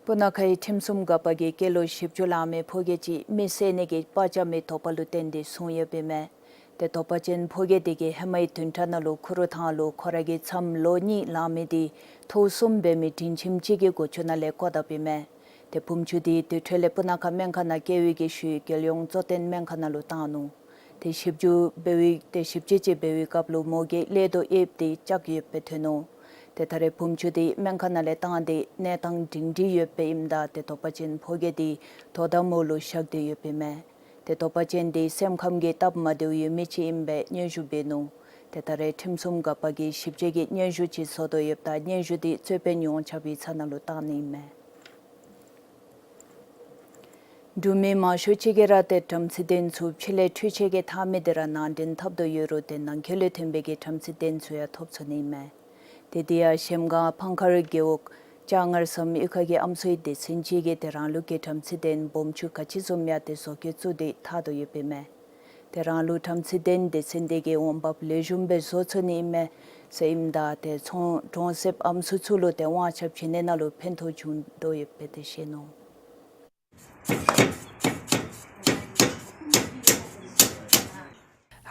སྤུ་ན་ཁའི་ཁྲིམས་སྲུང་འགག་པ་གིས་སྐྱེས་ལོ་བཞི་བཅུ་ལང་མི་ཕོ་སྐྱེས་ཅིག་མི་བསད་ནི་གི་པར་རྐྱབ་མི་དོགས་པ་ལུ་བརྟེན་ཏེ་བཟུང་ཡོདཔ་ཨིན་མས། ཏེ་དོགས་པ་ཅན་ཕོ་སྐྱེས་དེ་གིས་ཧེ་མའི་བདུན་ཕྲག་ནང་ལུ་ཁུ་རུ་ཐང་ལུ་ཁོ་ར་གི་མཚམས་ལོ་གཉིས་ལང་མི་དེ་ཐོག་གསུམ་འབད་མི་སྒྲིང་ཁྱིམ་ཅིག་གི་སྒོ་ཅུང་ནང་ལས་བཀོ་དཔ་ཨིན་མས། ཏེ་བུམོ་ཆུང་དེ་དེ་འཕྲོ་ལས་སྤུ་ན་ཁ་སྨན་ཁང་ནང་བསྐྱལ་བའི་གི་ཤུལ་རྒྱལ་ཡོངས་གཙོ་བསྟེན་སྨན་ཁང་ནང་ལུ་བཏང་ནུག། ཏེ་ཞིབ་འཇུག་འབད་བའི་ཏེ་ཞིབ་དཔྱད་ཅིག་འབད་བའི་སྐབས་ལུ་མོ་གིས་ཀླད་དུ་ཨེབ་སྟེ་བཅག་ཡོདཔ་སྦེ་ཐོན་ནུག། ཏེ་ད་རེས་བུམོ་ཆུང་དེ་སྨན་ཁང་ནང་ལས་བཏང་སྟེ་གནས་སྟངས་སྒྲིང་སྒྲིང་ཡོདཔ་ཨིནམ་ད་ཏེ་དོགས་པ་ཅན་ཕོ་སྐྱེས་དེ་དོ་དམ་འོག་ལུ་བཞག་སྟེ་ཡོདཔ་ཨིན་མས། ཏེ་དོགས་པ་ཅན་དེ་སེམས་ཁམས་ཀྱི་སྟབས་མ་བདེཝ་ཡོད་མི་ཅིག་ཨིནམ་སྦེ་སྙན་ཞུ་འབད་ནུག། ཏེ་ད་རེས་ཁྲིམས་སྲུང་འགག་པ་གིས་ཞིབ་དཔྱད་ཀྱི་སྙན་ཞུ་ཅིག་བཟོ་དོ་ཡོདཔ་ད་སྙན་ཞུ་དེ་རྩོད་དཔོན་ཡོངས་ཁྱབ་ཀྱི་ཚབ་ནང་ལུ་བཏང་ནི་ཨིན་མས། འབྲུག་མི་མང་ཤོས་ཅིག་གིས་ར་ཏེ་དམ་ཚིག་ལྡན་ཚུ་ཕྱི་ལས་འཕྲུལ་ཆས་ཀྱིས་འཐག་མི་དེ་ར་ནང་འདྲེན་འཐབ་དོ་ཡོད་རུང་ཏེ་ནང་འཁོད་ལས་ཐོན་པའི་གི་དམ་ཚིག་ལྡན་ཚུ་ཡང་ཐོབ་ཚུགས་ནི་ཨིན་མས། ཏེ་དེ་ཡང་གཞལམ་སྒང་ཕང་མཁར་རྒེད་འོག་ལྕགས་མངར་ཟམ་གཡུས་ཁ་གི་ཨམ་སྲུའི་སྡེ་ཚན་ཅིག་གིས་ཏེ་རང་ལུགས་ཀྱི་དམ་ཚིག་ལྡན་སྦོམ་ཆུང་ག་ཅི་བཟུམ་ཡང་ཏེ་བཟོ་བཀོད་བཙུགས་ཏེ་འཐག་དོ་ཡོདཔ་ཨིན་མས། ཏེ་རང་ལུགས་དམ་ཚིག་ལྡན་སྡེ་ཚན་དེ་གིས་འོང་འབབ་ལེགས་ཤོམ་སྦེ་བཟོ་ཚུགས་ནི་ཨིན་མས་ཟེར་ཨིནམ་ད་ཏེ་ཚོང་གྲོང་གསེབ་ཨམ་སྲུ་ཚུ་ལུ་ཏེ་དབང་ཆ་བྱིན་ནི་ནང་ལུ་ཕན་ཐོགས་བྱུང་དོ་ཡོདཔ་སྦེ་ཏེ་བཤད་ནུག།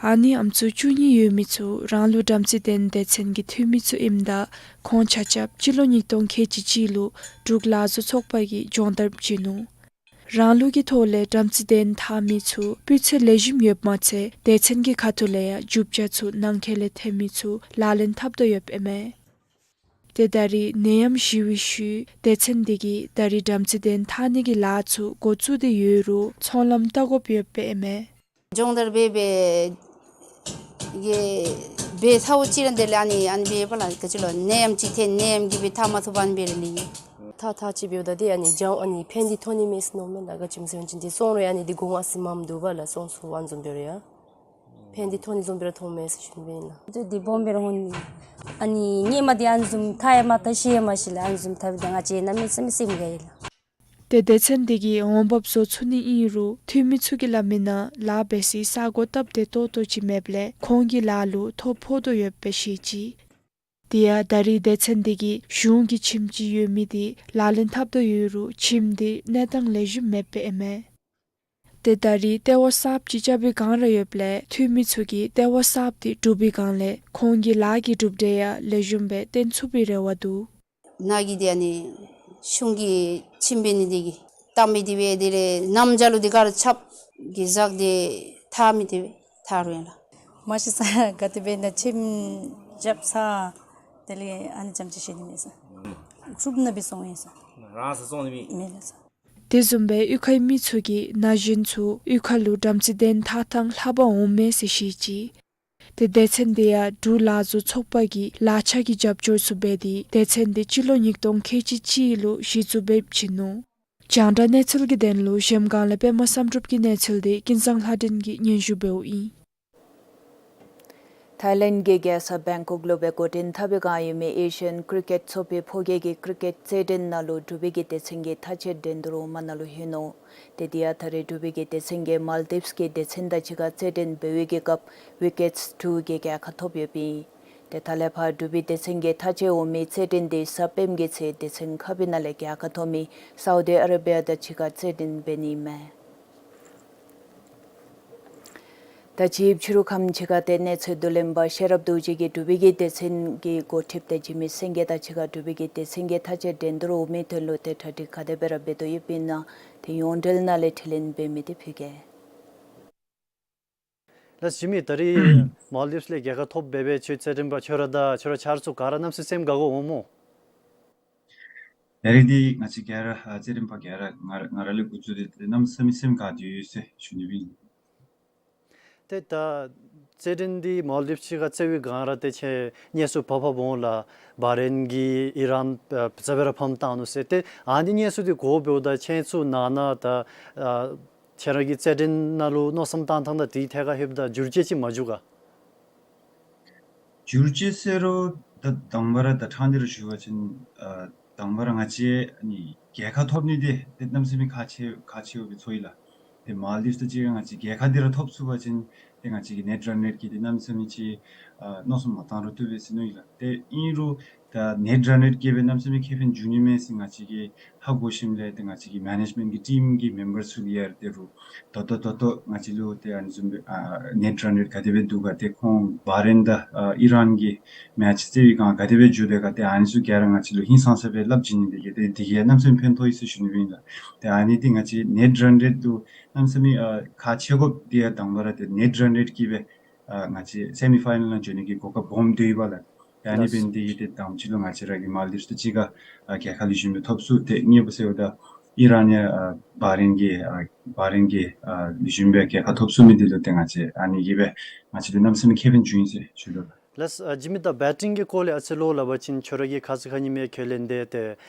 ཨ་ནི་ཨམ་སྲུ་བཅུ་གཉིས་ཡོད་མི་ཚུ་རང་ལུགས་དམ་ཚིག་ལྡན་སྡེ་ཚན་གྱི་འཐུས་མི་ཚུ་ཨིནམ་ད་ཁོང་ཆ་ཁྱབ་སྤྱི་ལོ་ཉིས་སྟོང་ཁལ་གཅིག་གཅིག་ལུ་འབྲུག་ལག་བཟོ་ཚོགས་པ་གིས་སྦྱོང་བརྡར་བྱིན་ནུག། རང་ལུགས་ཀྱི་ཐོག་ལས་དམ་ཚིག་ལྡན་འཐག་མི་ཚུ་སྤུས་ཚད་ལེགས་ཤོམ་ཡོདཔ་མ་ཚད་སྡེ་ཚན་གྱི་ཁ་ཐུག་ལས་ཡང་རྒྱུ་ཆ་ཚུ་ནང་འཁོད་ལས་ཐོན་མི་ཚུ་ལག་ལེན་འཐབ་དོ་ཡོདཔ་ཨིན་མས། ཏེ་ད་རིས་ནད་ཡམས་ཞི་བའི་ཤུལ་སྡེ་ཚན་འདི་གིས་ད་རིས་བྲམ་ཟེ་གདན་འཐག་ནི་གི་ལཱ་ཚུ་འགོ་བཙུགས་ཏེ་ཡོད་རུང་ཚོང་ལམ་བལྟ་དགོཔ་ཡོདཔ་ཨིན་མས། སྦྱོང་བརྡར་འབད་འབད་གི་འབད་ཚརཝ་ཅིག་ར་དེ་ལས་ཨ་ནི་ཨ་ནི་འབདཝ་ལས་ག་ཅི་ལོ་ནད་ཡམས་ཅིག་ཐོན་ནད་ཡམས་ཀྱིས་འབད་འཐག་མ་ཚུགས་པར་ཨ་ནི་འབད་ར་ལུས་ཡི། འཐག་འཐག་ཅིག་འབདཝ་ད་དེ་ཨ་ནི་སྦྱང་ཨ་ནི་ཕན་འདི་ཐོགས་ནི་མས་ཟེར་མནོཝ་མས། ད་ག་ཅི་སྨོ་ཟེར་བ་ཅིན་དེ་བཙོང་རུང་ཨ་ནི་དེ་གོང་ཨ་ཙི་མངམ་འདུག་པ་ལགས། བཙོང་ཚུགས་པ་བཟུམ་འབད་རུང་ཡང་ཕན་འདི་ཐོགས་ནི་བཟུམ་སྦེ་ར་མཐོངམ་མས་ཟེར་ཞུ་ནི་ཨིན་ལགས། དེ་དེ་སྦོམ་སྦེ་ར་འོང་ནི། ཨ་ནི་སྔོན་མ་དེ་ཨ་ནི་བཟུམ་འཐག་ཡང་མ་འཐག་ཤེས་ཡང་མ་ཤེས་ལགས། ཨ་ནི་བཟུམ་འཐག་པའི་ད་ང་བཅས་གནམ་མེད་ས་མེད་སེམས་དགའ་ཡི་ལགས། ཏེ་སྡེ་ཚན་འདི་གིས་འོང་འབབ་བཟོ་ཚུགས་ནི་ཨིན་རུང་འཐུས་མི་ཚུ་གིས་སླབ་མི་ནང་ལཱ་འབད་སའི་ས་གོ་སྟབས་བདེ་ཏོག་ཏོ་ཅིག་མེདཔ་ལས་ཁོང་གི་ལཱ་ལུ་ཐོ་ཕོག་དོ་ཡོདཔ་སྦེ་བཤད་ཅི། དེ་ཡང་ད་རིས་སྡེ་ཚན་འདི་གིས་གཞུང་གི་ཁྱིམ་ཅིག་ཡོད་མི་དེ་ལག་ལེན་འཐབ་དོ་ཡོད་རུང་ཁྱིམ་དེ་གནས་སྟངས་ལེགས་ཤོམ་མེདཔ་ཨིན་མས། ཏེ་ད་རིས་ལྟེ་བ་གསརཔ་ཅིག་རྐྱབ་པའི་བསྒང་ར་ཡོདཔ་ལས་འཐུས་མི་ཚུ་གིས་ལྟེ་བ་གསརཔ་དེ་གྲུབ་པའི་བསྒང་ལས་ཁོང་གི་ལཱ་གི་གྲུབ་འབྲས་ཡང་ལེགས་ཤོམ་སྦེ་སྟོན་ཚུགས་པའི་རེ་བ་འདུག། ནཱ་གི་དེ་ཨ་ནི་གཞུང་གི་ཁྱིམ་འབད་ནི་དེ་གིས་བཏང་མི་དེ་སྦེ་དེ་ལས་གནམ་བྱཱར་ལུ་དེ་ག་ར་ཆརཔ་གིས་བཞག་སྟེ་འཐག་མི་དེ་སྦེ་འཐག་རུང་ཡང་ལགས། མ་ཤེས་ས་ག་དེ་སྦེ་ན་ཁྱིམ་རྐྱབ་ས་དེ་ལས་ཨ་ནི་ཙམ་ཅིག་ཤེས་ནི་མས་ས། གྲུབ་ནི་སྦེ་བཙོང་ཡི་ས། རང་ས་བཙོང་ནི་མེད། མེད་ལགས་ས། དེ་བཟུམ་སྦེ་གཡུས་ཁའི་མི་ཚུ་གིས་ན་གཞོན་ཚུ་གཡུས་ཁ་ལུ་བྲམ་ཟེ་གདན་འཐག་ཐངས་ལྷབ་པར་འོང་མས་ཟེར་བཤད་ཅི། ཏེ་སྡེ་ཚན་དེ་ཡང་འབྲུག་ལཱ་བཟོ་ཚོགས་པ་གིས་ལག་ཆ་གི་རྒྱབ་སྐྱོར་ཚུ་འབད་དེ་སྡེ་ཚན་དེ་སྤྱི་ལོ་ཉིས་སྟོང་ཁལ་གཅིག་གཅིག་ལུ་གཞི་བཙུགས་འབད་བ་ཅིན་ནུག། རྒྱང་བསྒྲགས་གནས་ཚུལ་གྱི་དོན་ལུ་གཞལམ་སྒང་ལས་པདྨ་བསམ་གྲུབ་ཀྱི་གནས་ཚུལ་དེ་ཀུན་བཟང་ལྷ་སྒྲོན་གྱིས་སྙན་ཞུ་འབདཝ་ཨིན། ཐའི་ལེནཌ་གི་རྒྱལ་ས་བེང་ཀོག་ལུ་སྦེ་འགོ་འདྲེན་འཐབ་པའི་བསྒང་ཡོད་མི་ཨེ་ཤི་ཡཱན་ཀི་རི་ཀེཊ་ཚོགས་པའི་ཕོ་སྐྱེས་ཀྱི་ཀི་རི་ཀེཊ་རྩེད་འགྲན་ནང་ལུ་འབྲུག་པའི་གི་སྡེ་ཚན་གྱིས་མཐའ་དཔྱད་འགྲན་བསྡུར་འོག་མ་ནང་ལུ་ལྷོད་ནུག། ཏེ་དེ་ཡང་ད་རེས་འབྲུག་པའི་གི་སྡེ་ཚན་གྱིས་མཱལ་ཌིབས་ཀྱི་སྡེ་ཚན་དང་གཅིག་ཁར་རྩེད་འགྲན་འབད་བའི་གི་སྐབས་ཝི་ཀེཊས་དྲུག་གིས་རྒྱལ་ཁ་ཐོབ་ཡོདཔ་ཨིན། ཏེ་ད་ལས་ཕར་འབྲུག་པའི་སྡེ་ཚན་གྱིས་མཐའ་དཔྱད་འོང་མི་རྩེད་འགྲན་དེ་གཟའ་སྤེནམ་གྱི་ཚེ་སྡེ་ཚན་ཁག་པའི་ནང་ལས་རྒྱལ་ཁ་ཐོབ་མི་སའུ་དི་ཨ་རེ་བི་ཡ་དང་གཅིག་ཁར་རྩེད་འགྲན་འབད་ནི་ཨིན་མས། ད་ཅི་ཕྱི་རུ་ཁམས་ཅིག་ཁར་ཏེ་གནས་ཚུལ་བསྡུ་ལེན་པ་ཤེས་རབ་རྡོ་རྗེ་གིས་འབྲུག་པའི་གི་སྡེ་ཚན་གྱི་འགོ་ཁྲིདཔ་དང་འཇིགས་མེད་སེང་གེ་དང་གཅིག་ཁར་འབྲུག་པའི་གི་སྡེ་ཚན་གྱིས་མཐའ་དཔྱད་འགྲན་བསྡུར་འོང་མི་དོན་ལུ་ཏེ་གྲ་སྒྲིག་ག་དེ་སྦེ་ར་འབད་དོ་ཡོདཔ་ཨིན་ན་ཏེ་ཡོངས་འབྲེལ་ནང་ལས་དྲི་ལན་འབད་མི་དེ་ཕུལ་གེ། ལགས་འཇིགས་མེད། ད་རིས་མཱལ་ཌིབས་ལས་རྒྱལ་ཁ་ཐོབ་འབད་བའི་ཁྱོད་རྩེད་འགྲན་པ་ཁྱོད་ར་དང་ཁྱོད་ར་ཆ་རོགས་ཚུ་ག་ར་གནམ་མེད་ས་མེད་སེམས་དགའ་དགའ་འོང་སྨོ། ད་རིས་འདི་ང་བཅས་ག་ར་ཨ་རྩེད་འགྲན་པ་ག་ར་ང་ར་ང་ར་ལས་འགོ་བཙུགས་ཏེ་གནམ་མེད་ས་མེད་སེམས་དགའ་སྟེ་ཡོད་ཟེར་ཞུ་ནི་ཨིན། ཏེ་ད་རྩེད་འགྲན་འདི་མཱལ་ཌིབས་ཅིག་ཁར་རྩེད་པའི་བསྒང་ར་ཏེ་ཁྱེད་གནས་ཚུལ་ཕབ་ཕབ་འོང་ལགས། བྷ་རེན་གྱིས་ཨི་རཱན་ཨ་རྩ་བའི་ར་ཕམ་བཏང་ནུག་ཟེར། ཏེ་ཨ་ནི་གནས་ཚུལ་འདི་གོཝ་འབདཝ་ད་ཁྱེད་ཚུ་ནང་ན་ད་ཨ་ཁྱེད་ར་གི་རྩེད་འགྲན་ནང་ལུ་མནོ་བསམ་བཏང་ཐངས་དང་དེའི་ཐད་ཁར་ལྷོདཔ་ད་འགྱུར་བཅོས་ཅིག་མ་འགྱོ་ག། འགྱུར་བཅོས་ཟེར་རུང་ད་དང་པ་ར་ད་ཕྲང་སྟེ་ར་ཞུ་བ་ཅིན་ཨ་དང་པ་ར་ང་བཅས་ཨ་ནི་རྒྱལ་ཁ་ཐོབ་ནི་འདི་ཏེ་གནམ་མེད་ས་མེད་ཁག་ཆེ་ཁག་ཆེཝ་སྦེ་ཚོར་ཡི་ལགས། ཏེ་མཱལ་ཌིབས་དང་གཅིག་ཁར་ང་བཅས་རྒྱལ་ཁ་འདི་ར་ཐོབ་ཚུགས་པ་ཅིན་ཏེ་ང་བཅས་ཀྱི་ནེཊ་རན་རེཊ་ཀྱི་འདི་གནམ་མེད་ས་མེད་ཅིག་ཨ་མནོ་བསམ་མ་བཏང་རུང་བཏུབ་པས་ཟེར་མནོ་ཡི་ལགས། ཏེ་ཨིན་རུང་ད་ནེཊ་རན་རེཊ་ཀྱིས་སྦེ་གནམ་མེད་ས་མེད་ཁེ་ཕན་འབྱུང་ནི་མས་ཟེར་ང་བཅས་ཀྱིས་ཧ་གོ་ཞིནམ་ལས་ཏེ་ང་བཅས་ཀྱི་མེ་ནེཇ་མེནཊ་ཀྱི་ཊིམ་གྱི་མེམ་བར་ཚུ་གིས་ཡང་ཏེ་རུང་ད་ལྟོ་ད་ལྟོ་ང་བཅས་ལུ་ཏེ་ཨ་ནི་བཟུམ་སྦེ་ཨ་ནེཊ་རན་རེཊ་ག་དེ་སྦེ་འདུག་ག། ཏེ་ཁོང་བྷ་རེན་དང་ཨ་ཨི་རཱན་གྱི་མེཆ་རྩེད་པའི་བསྒང་ག་དེ་སྦེ་འགྱོ་དོ་ག། ཏེ་ཨ་ནི་ཚུ་ག་ར་ང་བཅས་ལུ་ཧིང་སངས་ས་སྦེ་སླབ་བྱིན་ནི་དེ་གིས་ཏེ་དེ་གིས་ཡང་གནམ་མེད་ས་མེད་ཕན་ཐོགས་ཡི་ཟེར་ཞུ་ནི་ཨིན་ལགས། ཏེ་ཨ་ནི་འདི་ང་བཅས་ནེཊ་རན་རེཊ་ལུ་གནམ་མེད་ས་མེད་ཨ་ཁག་ཆེ་དགོཔ་འདི་ཡང་དང་པ་ར་ཏེ་ནེཊ་རན་རེཊ་ཀྱིས་སྦེ་ཨ་ང་བཅས་སེ་མི་ཕའི་ནལ་ནང་འགྱོ་ནི་གི་གོ་སྐབས་སྦོམ་སྡོད་ཡི་བ་ལགས། ཏེ་ཨ་ནི་ལགས། འབད་ནི་དེ་གིས་ཏེ་དང་ཕྱི་ལུ་ང་བཅས་ར་གི་མཱལ་ཌིབས་དང་གཅིག་ཁར་ཨ་རྒྱལ་ཁ་ལེགས་ཤོམ་སྦེ་ཐོབ་ཚུགས། ཏེ་གཉིས་པ་ཟེརཝ་ད་ཨི་རཱན་ཡང་ཨ་བྷ་རེན་གྱིས་ཨ་བྷ་རེན་གྱིས་ཨ་ལེགས་ཤོམ་སྦེ་རྒྱལ་ཁ་ཐོབ་ཚུགས་མི་འདི་ལུ་ཏེ་ང་བཅས་ཨ་ནི་གིས་སྦེ་ང་བཅས་ལུ་གནམ་མེད་ས་མེད་ཁེ་ཕན་བྱུང་ཡི་ཟེར་ཞུ་དོ་ལགས། ལགས། ཨ་འཇིགས་མེད། ད་བེ་ཊིང་གི་སྐོར་ལས་ཨ་ཙི་ལོག་སླབ་པ་ཅིན་ཁྱོད་ར་གིས་ཁ་ཙ་ཁ་ཉིནམ་ཁས་ལེན་ཏེ་ཏེ་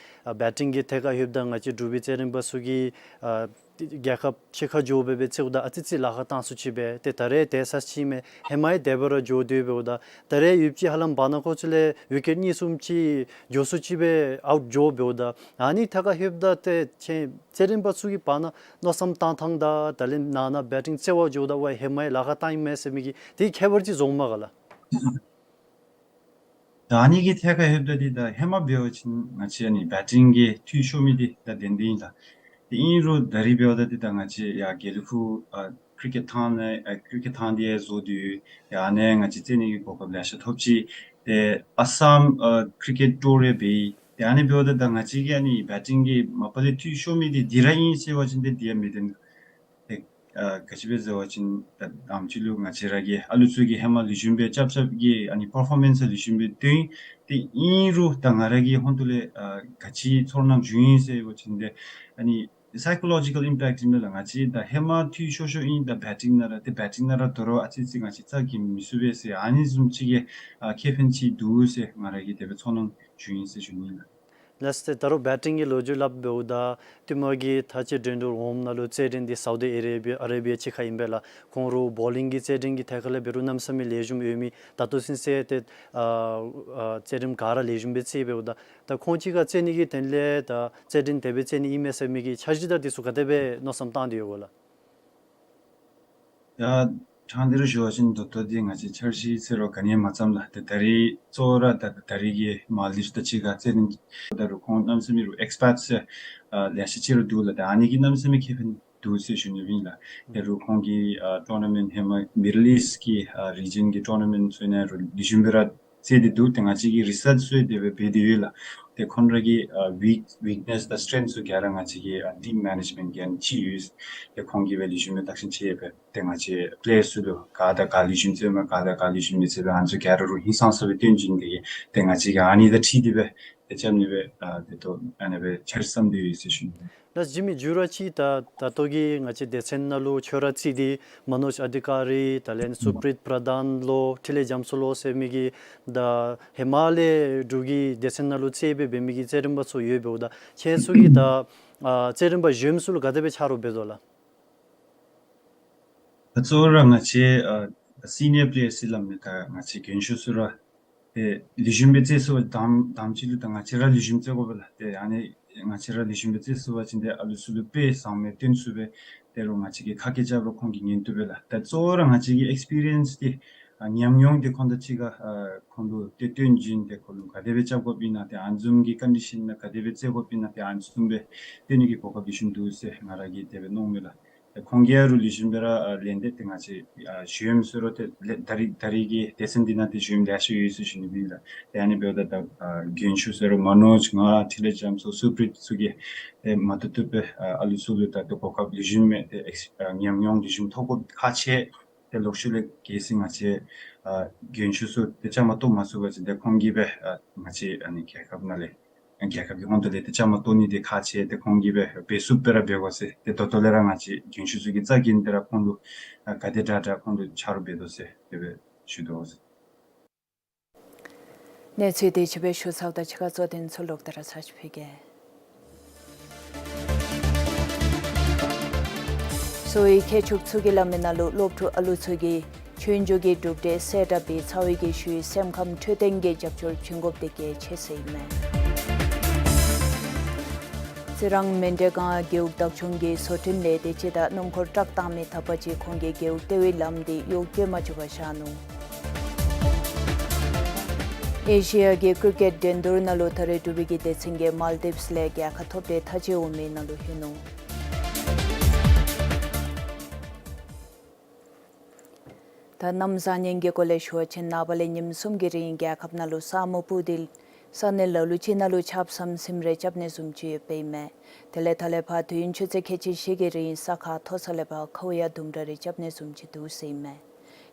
ཨ་བེ་ཊིང་གི་ཐད་ཁར་ལྷོདཔ་ད་ང་བཅས་འབྲུག་པའི་རྩེད་འགྲན་པ་ཚུ་གིས་ཨ་རྒྱལ་ཁབ་ཕྱི་ཁར་འགྱོ་སྦེ་སྦེ་རྩེདཔ་ད་ཨ་ཙི་ཙི་ལཱ་ཁག་བཏང་སུ་ཅིག་སྦེ་ཏེ་ད་རེས་ཏེ་ས་ཅིག་མས། ཧེ་མ་ཡང་དེ་སྦེ་ར་འགྱོ་སྡོད་འབདཝ་ད་ད་རེས་ཡུདཔ་ཅིག་ཧ་ལམ་བར་ན་ཁོང་ཚུ་ལས་ཝི་ཀེཊ་གཉིས་གསུམ་ཅིག་འགྱོ་སུ་ཅིག་སྦེ་ཨའུཊ་འགྱོ་འབདཝ་ད་ཨ་ནི་ཐད་ཁར་ལྷོདཔ་ད་ཏེ་ཁྱེད་རྩེད་འགྲན་པ་ཚུ་གི་བར་ན་མནོ་བསམ་བཏང་ཐངས་དང་ད་ལས་ནང་ན་བེ་ཊིང་རྩེད་པར་འགྱོཝ་ད་ཝའི་ཧེ་མ་ཡང་ལཱ་ཁག་བཏང་ཡི་མས་ཟེར་མི་གི་དེ་ཁྱད་པར་ཅིག་འཛོམས་མས་ག་ལགས། ད་ཨ་ནི་གི་ཐད་ཁར་ལྷོདཔ་ད་འདི་ད་ཧེ་མ་འབད་བ་ཅིན་ང་བཅས་ཨ་ནི་བེ་ཊིང་གི་འཐུས་ཤོར་མི་འདི་ད་བདེན་བདེན་ཨིན་ལགས། ཏེ་ཨིན་རུང་ད་རིས་འབདཝ་ད་འདི་ད་ང་བཅས་ཡར་དགེ་ལུགས་ཁུལ་ཨ་ཀི་རི་ཀེཊ་ཐང་ནང་ཨ་ཀི་རི་ཀེཊ་ཐང་འདི་ཡང་བཟོ་དོ་ཡོད། ཏེ་ཨ་ནི་ང་བཅས་རྩེད་ནི་གི་གོ་སྐབས་ལེ་ཤ་ཐོབ་ཅི། ཏེ་ཨ་སམ་ཨ་ཀི་རི་ཀེཊ་ཊུར་ཡང་འབད་ཡི། ཏེ་ཨ་ནི་འབདཝ་ད་ད་ང་བཅས་ཀྱི་ཨ་ནི་བེ་ཊིང་གི་མ་པ་ལས་འཐུས་ཤོར་མི་འདི་འདི་ར་ཨིན་ཟེར་བ་ཅིན་ཏེ་འདི་ཡང་མི་བདེན། ཏེ་ ཨ་ག་ཅི་སྦེ་ཟེར་བ་ཅིན་ད་དང་པ་ཅིག་ལུ་ང་བཅས་ར་གི་ཨ་ལུ་ཚུ་གི་ཧེ་མ་ལེགས་ཤོམ་སྦེ་རྐྱབ་རྐྱབ་ཀྱི་ཨ་ནི་པར་ཕོར་མེནསི་ལེགས་ཤོམ་སྦེ་སྟོན། ཏེ་ཨིན་རུང་ད་ང་ར་གི་ཧོང་ཏོ་ལས་ཨ་ག་ཅི་ཚོར་སྣང་བྱུང་ཡི་ཟེར་བ་ཅིན་ཏེ་ཨ་ནི་སའི་ཀོ་ལོ་ཇི་ཀལ་ཨིམ་པེཀཊ་ཨིན་མས་ལགས། ང་བཅས་ད་ཧེ་མ་འཐུས་ཤོར་ཤོརཝ་ཨིན། ད་བེ་ཊིང་ནང་ར་ཏེ་བེ་ཊིང་ནང་ར་དོ་རུང་ཨ་ཙི་ཙི་ང་བཅས་རྩ་འགེངས་མི་ཚུགས་པས་ཟེར་ཨ་ནི་བཟུམ་ཅིག་གི་ཨ་ཁེ་ཕན་ཅིག་འདུག་ཟེར་ང་ར་གི་དེ་སྦེ་ཚོར་སྣང་བྱུང་ཡི་ཟེར་ཞུ་ནི་ལགས། ལགས་སོ། ཏེ་ད་རུང་བེ་ཊིང་གི་ལོ་རྒྱུས་སླབ་འབདཝ་ད་ཏེ་མ་གི་ཐ་ཆད་འགྲན་བསྡུར་ཨོམ་ནང་ལུ་རྩེད་འགྲན་འདི་སའུ་དི་ཨ་རེ་བི་ཨ་རེ་བི་ཡ་ཅིག་ཁར་ཨིན་པས་ལགས། ཁོང་རུང་བོ་ལིང་གི་རྩེད་འགྲན་གྱི་ཐད་ཁར་ལས་འབད་རུང་གནམ་མེད་ས་མེད་ལེགས་ཤོམ་ཡོད་མི་ད་ལྟོ་ཚུན་ཚོད་ཏེ་ཨ་ཨ་རྩེད་རིམ་ག་ར་ལེགས་ཤོམ་སྦེ་རྩེད་འབདཝ་ད་ད་ཁོང་གཅིག་ཁར་རྩེད་ནི་གི་དོན་ལས་ད་རྩེད་འགྲན་དེ་སྦེ་རྩེད་ནི་ཨིན་མས་ཟེར་མི་གི་འཆར་གཞི་དང་དེ་ཚུ་ག་དེ་སྦེ་མནོ་བསམ་བཏང་སྟེ་ཡོད་ག་ལགས། ཡ་ཕྲང་སྟེ་ར་ཞུ་བ་ཅིན་ད་ལྟོ་འདི་ང་བཅས་འཆར་གཞི་ཟེར་རུང་ག་ནི་ཡང་མ་བརྩམས་ལགས། ཏེ་ད་རིས་གཙོ་བོ་ར་ད་ད་རིས་ཀྱི་མཱལ་ཌིབསི་དང་གཅིག་ཁར་རྩེད་འགྲན་ད་རུང་ཁོང་གནམ་མེད་ས་མེད་རུང་ཨེགསི་པརཊསི་ཨ་ལེ་ཤ་ཅིག་ར་འདུག་ལགས། ད་ཨ་ནི་གིས་གནམ་མེད་ས་མེད་ཁེ་ཕན་འདུག་ཟེར་ཞུ་ནི་ཨིན་ལགས། དེ་རུང་ཁོང་གིས་ཨ་ཊོར་ན་མེནཊ་ཧེ་མ་མིཌལ་ཨིསཊ་ཀྱི་ཨ་རི་ཇཱན་གྱི་ཊོར་ན་མེནཊ་ཚུ་ནང་རུང་ལེགས་ཤོམ་སྦེ་ར་རྩེད་དེ་འདུག། ཏེ་ང་བཅས་ཀྱིས་རི་སརཆ་ཚུ་དེ་སྦེ་འབད་དེ་ཡོད་ལགས། ཏེ་ཁོང་ར་གི་ཨ་ཝིཀ་ཝིཀ་ནེསི་དང་སི་ཊེནགཐ་ཚུ་ག་ར་ང་བཅས་ཀྱི་ཨ་ཊིམ་མེ་ནེཇ་མེནཊ་གི་ཨ་ནི་ཅིག་ཡོད། ཏེ་ཁོང་གིས་སྦེ་ལེགས་ཤོམ་སྦེ་བརྟག་ཞིབ་འབད་སྦེ་ཏེ་ང་བཅས་པེ་ལེ་ཡར་ཚུ་ལུ་ག་དང་ག་ལེགས་ཤོམ་རྩེདཔ་ག་དང་ག་ལེགས་ཤོམ་མི་རྩེདཔ་ཨ་ནི་ཚུ་ག་ར་རུང་ཧིང་སངས་ས་སྦེ་སྟོན་བྱིན་ཏེ་གིས་ཏེ་ང་བཅས་ཀྱིས་ཨ་ནི་དང་འཁྲིལ་ཏེ་སྦེ་ཏེ་རྐྱབ་ནི་སྦེ་ཨ་ཏེ་ད་ལྟོ་ཨ་ནི་སྦེ་འཆར་བརྩམས་ཏེ་ཡོད་ཟེར་ཞུ་ནི། ད་ཞུ་མི་འགྱུར་བ་ཅིག་ད་ད་ལྟོ་གི་ང་བཅས་སྡེ་ཚན་ནང་ལུ་ཁྱོད་ར་རྩིས་ཏེ་མ་ནོཇ་ཨ་དྷི་ཀ་རི་དང་ལས་སུ་པྲིཏ་པྲ་དྷཱན་ལོ་འཕྲིན་ལས་རྒྱ་མཚོ་ལོ་ཟེར་མི་གི་ད་ཧེ་མ་ལས་འབྲུག་གི་སྡེ་ཚན་ནང་ལུ་རྩེད་འབད་འབད་མི་གི་རྩེད་རིམ་པ་ཚུ་ཡོདཔ་འབདཝ་ད་ཁྱེད་ཚུ་གིས་ད་ཨ་རྩེད་རིམ་པ་གཞོནམ་ཚུ་ལུ་ག་དེ་སྦེ་ཆ་རོགས་འབད་དོ་ལགས། ད་གཙོ་བོ་ར་ང་བཅས་ཨ་སི་ནི་ཡར་པེ་ལེ་ཡརསི་ཟེར་སླབ་མི་ད་ང་བཅས་གྱོན་ཤུགས་ཚུ་ར་ཏེ་ལེགས་ཤོམ་སྦེ་རྩེད་ཚུགས་པ་དང་དང་པ་ཅིག་ལུ་ད་ང་བཅས་ར་ལེགས་ཤོམ་རྩེད་དགོ་པས་ལགས། ཏེ་ཨ་ནི་ང་བཅས་ར་ལེགས་ཤོམ་སྦེ་རྩེད་ཚུགས་པ་ཅིན་ཏེ་ཨ་ལུ་ཚུ་ལུ་དཔེ་བཟང་པོ་སྟོན་ཚུགས་པས། དེ་རུང་ང་བཅས་ཀྱིས་ཁ་སྐད་རྐྱབ་རུང་ཁོང་གིས་ཉན་བཏུབ་པས་ལགས། ད་གཙོ་བོ་ར་ང་བཅས་ཀྱི་ཨེགསི་པི་རི་ཡནསི་འདི་ཨ་ཉམས་མྱོང་འདི་ཁོང་དང་གཅིག་ཁར་ཨ་ཁོང་ལུ་ཏེ་སྟོན་བྱིན་ཏེ་ཁོང་ལུ་ག་དེ་སྦེ་རྐྱབ་དགོཔ་ཨིན་ན་ཏེ་ཨ་ནི་བཟུམ་གྱི་ཀོན་ཌི་ཤཱན་ནང་ག་དེ་སྦེ་རྩེད་དགོཔ་ཨིན་ན་ཏེ་ཨ་ནི་བཟུམ་སྦེ་སྟོན་ནི་གི་གོ་སྐབས་ལེགས་ཤོམ་འདུག་ཟེར་ང་ར་གིས་དེ་སྦེ་མནོཝ་མས་ལགས། ཏེ་ཁོང་གིས་ཡང་རུང་ལེགས་ཤོམ་སྦེ་ར་ཨ་ལེན་ཏེ་ཏེ་ང་བཅས་ཨ་གཞོནམ་ཟེར་རུང་ཏེ་ལེ་ད་རིས་ད་རིས་ཀྱི་སྡེ་ཚན་འདི་ནང་ཏེ་གཞོནམ་ལེ་ཤ་ཡོད་ཟེར་ཞུ་ནི་ཨིན་ལགས། ཏེ་ཨ་ནི་འབདཝ་ད་ད་ཨ་གྱོན་ཤུགས་ཟེར་རུང་མ་ནོཇ་ང་འཕྲིན་ལས་རྒྱ་མཚོ་སུ་པྲིཏ་ཚུ་གིས་ཏེ་མ་བཏུབ་བཏུབ་སྦེ་ཨ་ཨ་ལུ་ཚུ་ལུ་ད་ལྟོ་གོ་སྐབས་ལེགས་ཤོམ་མས། ཏེ་ཨེགསི་ཨ་ཉམས་མྱོང་ལེགས་ཤོམ་ཐོབ་དགོཔ་ཁག་ཆེ། ཏེ་ལོག་ཤུལ་ལས་གལ་སྲིད་ང་བཅས་ཨ་གྱོན་ཤུགས་ཚུ་ཏེ་བཅའ་མར་གཏོགས་མ་ཚུགས་པ་ཅིན་ཏེ་ཁོང་གིས་སྦེ་ཨ་ང་བཅས་ཨ་ནི་རྒྱལ་ཁབ་ནང་ལས་རྒྱལ་ཁབ་ཀྱི་ཧོང་ཏོ་ལས་ཏེ་བཅའ་མར་གཏོགས་ནི་འདི་ཁག་ཆེ། ཏེ་ཁོང་གིས་སྦེ་འབད་ཚུགསཔ་སྦེ་ར་འབད་དགོ་ཟེར། ཏེ་ད་ལྟོ་ལས་ར་ང་བཅས་གྱོན་ཤུགས་ཚུ་གི་རྩ་འགེངས་ཏེ་ར་ཁོང་ལུ་ཨ་ག་དེ་དྲག་དྲག་ཁོང་ལུ་ཆ་རོགས་འབད་དོ་ཟེར་དེ་སྦེ་ཞུ་དོ་ཟེར། གནས་ཚུལ་དེ་ཅིག་སྦེ་ཞུ་ཚརཝ་ད་ཕྱི་ཁར་གཙོ་དོན་ཚུ་ལོག་སྟེ་ར་ཚར་ཅིག་ཕུལ་གེ། གསོ་བའི་མཁས་མཆོག་ཚུ་གི་ལམ་ནང་ལུ་སློབ་ཕྲུག་ཨ་ལུ་ཚུ་གིས་ཆོས་རྒྱུགས་ཀྱི་གྲུབ་འབྲས་གསལ་བསྒྲགས་འབད་ཚར་བའི་གི་ཤུལ་སེམས་ཁམས་འཕྲོད་བསྟེན་གྱི་རྒྱབ་སྐྱོར་བྱིན་དགོཔ་འདི་གལ་ཆེ་ཟེར་ཨིན་མས། རྩི་རང་མཎྜལ་སྒང་རྒེད་འོག་བདག་སྐྱོང་གི་བཟོ་སྐྲུན་ལས་སྡེ་ཅིག་དང་སྣུམ་འཁོར་བྲག་བཏང་མི་དག་པ་ཅིག་ཁོང་གིས་རྒེད་འོག་ལྟེ་བའི་ལམ་འདི་གཡོག་བཀོལ་མ་བཅུག་པར་བཞག་ནུག། ཨེ་ཤི་ཡ་གི་ཀྲི་ཀེཊ་འགྲན་བསྡུར་ནང་ལུ་ད་རེས་འབྲུག་པའི་གི་སྡེ་ཚན་གྱིས་མཱལ་ཌིབས་ལས་རྒྱལ་ཁ་ཐོབ་སྟེ་མཐའ་དཔྱད་འོང་མི་ནང་ལུ་ལྷོད་ནུག། ད་གནམ་བཟང་ངན་གྱི་སྐོར་ལས་ཞུ་བ་ཅིན་ནངས་པ་ལས་ཉིནམ་གསུམ་གྱི་རིང་རྒྱལ་ཁབ་ནང་ལུ་ས་སྨུག་སྤུབས་ཏེ་ས་གནས་ལ་ལུ་ཅིག་ནང་ལུ་ཆརཔ་ཟམ་ཟིམ་རེ་རྐྱབ་ནི་བཟུམ་ཅིག་ཡོདཔ་ཨིན་མས། དེ་ལས་ད་ལས་ཕར་དུས་ཡུན་ཆུ་ཚོད་ཁལ་གཅིག་བཞི་གི་རིང་ས་ཁ་མཐོ་ས་ལས་ཕར་ཁཝ་ཡར་དུམ་གྲ་རེ་རྐྱབ་ནི་བཟུམ་ཅིག་འདུག་ཟེར་ཨིན་མས།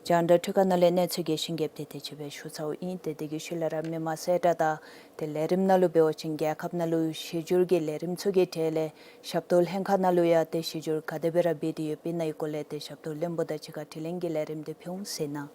རྒྱང་བསྒྲགས་འཕྲུལ་ཁང་ནང་ལས་གནས་ཚུལ་རྒྱས་ཤིང་རྒྱསཔ་དེ་དེ་ཅིག་སྦེ་ཞུ་ཚརཝ་ཨིན། ཏེ་དེ་གི་ཤུལ་ལས་ར་མི་མང་གསལ་བསྒྲགས་དང་ཏེ་ལས་རིམ་ནང་ལུ་འབད་བ་ཅིན་རྒྱལ་ཁབ་ནང་ལུ་གཞི་བསྒྱུར་གྱི་ལས་རིམ་ཚུ་གི་གྲས་ལས་ཞབས་ཏོག་ལྷན་ཁག་ནང་ལུ་ཡང་ཏེ་གཞི་བསྒྱུར་ག་དེ་སྦེ་ར་འབད་དེ་ཡོདཔ་ཨིན་ན་ཨི་སྐོར་ལས་ཏེ་ཞབས་ཏོག་བློན་པོ་དང་གཅིག་ཁར་དྲི་ལན་གྱི་ལས་རིམ་དེ་ཕུལ་འོང་ཟེར་ན།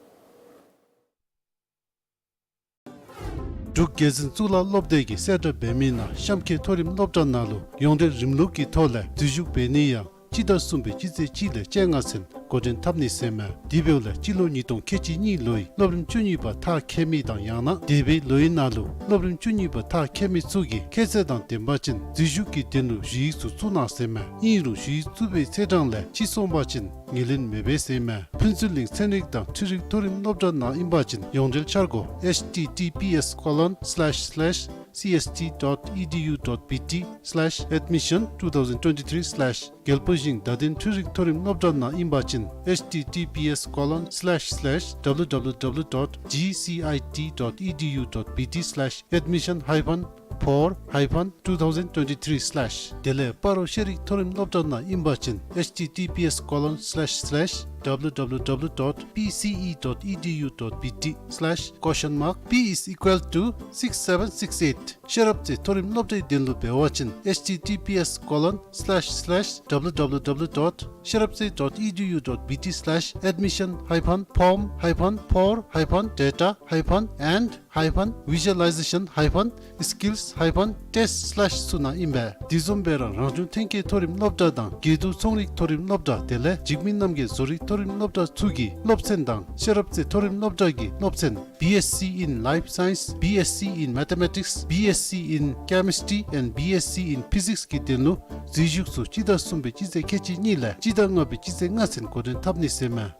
འབྲུག་རྒྱལ་འཛིན་གཙུག་ལག་སློབ་སྡེ་གིས་གསལ་བསྒྲགས་འབད་མི་ནང་གཤམ་འཁོད་མཐོ་རིམ་སློབ་གྲྭ་ནང་ལུ་ཡོངས་འབྲེལ་རིམ་ལུགས་ཀྱི་ཐོག་ལས་འཛུལ་ཞུགས་འབད་ནི་ཡང་སྤྱི་ཟླ་གསུམ་པའི་སྤྱི་ཚེས་གཅིག་ལས་བཅོ་ལྔ་ཚུན་འགོ་འདྲེན་འཐབ་ནི་ཟེར་མས། དེ་འབདཝ་ལས་སྤྱི་ལོ་ཉིས་སྟོང་ཁལ་གཅིག་གཉིས་ལོའི་སློབ་རིམ་བཅུ་གཉིས་པ་མཐར་འཁྱོལ་མི་དང་ཡང་ན་འདས་པའི་ལོའི་ནང་ལུ་སློབ་རིམ་བཅུ་གཉིས་པ་མཐར་འཁྱོལ་མི་ཚུ་གིས་ཁྱད་ཚད་དང་ལྡན་པ་ཅིན་འཛུལ་ཞུགས་ཀྱི་དོན་ལུ་ཞུ་ཡིག་ཚུ་བཙུགས་གནང་ཟེར་མས། ཨིན་རུང་ཞུ་ཡིག་བཙུགས་པའི་ཚེས་གྲངས་ལས་ཕྱི་སོང་པ་ཅིན་ངོས་ལེན་མི་འབད་ཟེར་མས། ཕུན་ཚོགས་གླིང་ཚན་རིག་དང་འཕྲུལ་རིག་མཐོ་རིམ་སློབ་གྲྭ་ནང་ཨིན་པ་ཅིན་ཡོངས་འབྲེལ་འཆར་སྒོ་H T T P S colon slash slash C S T dot E D U dot B T slash admission two thousand twenty-three slash རྒྱལ་པོ་ཞིང་བརྡ་དོན་འཕྲུལ་རིག་མཐོ་རིམ་སློབ་གྲྭ་ནང་ཨིན་པ་ཅིན་H T T P S colon slash slash W W W dot G C I T dot E D U dot B T slash admission hyphen four hyphen two thousand twenty-three slash དེ་ལས་སྤ་རོ་ཤེས་རིག་མཐོ་རིམ་སློབ་གྲྭ་ནང་ཨིན་པ་ཅིན་H T T P S colon slash slash W W W dot P C E dot E D U dot B T slash question mark P is equal to six seven six eight ཤེས་རབ་རྩེ་མཐོ་རིམ་སློབ་གྲྭའི་དོན་ལུ་འབད་བ་ཅིན H T T P S colon slash slash W W W dot ཤེས་རབ་རྩེ་dot E D U dot B T slash admission hyphen form hyphen four hyphen data hyphen and hyphen visualization hyphen skills hyphen test slash ཚུ་ནང་ཨིན་པས། དེ་བཟུམ་སྦེ་ར་རང་བྱུང་ཐོན་སྐྱེད་མཐོ་རིམ་སློབ་གྲྭ་དང་དགེ་འདུན་ཚོང་རིག་མཐོ་རིམ་སློབ་གྲྭ་དེ་ལས་འཇིགས་མེད་རྣམ་རྒྱལ་བཟོ་རིག་མཐོ་རིམ་སློབ་གྲྭ་ཚུ་གི་སློབ་ཚན་དང་ཤེས་རབ་རྩེ་མཐོ་རིམ་སློབ་གྲྭ་གི་སློབ་ཚན་B S c in Life Science, B S c in Mathematics, B S c in Chemistry and B S c in Physics གི་དོན་ལུ་འཛུལ་ཞུགས་ཚུ་སྤྱི་ཟླ་གསུམ་པའི་སྤྱི་ཚེས་ཁལ་གཅིག་གཉིས་ལས་སྤྱི་ཟླ་ལྔ་པའི་སྤྱི་ཚེས་ལྔ་ཚུན་འགོ་འདྲེན་འཐབ་ནི་ཟེར་མས།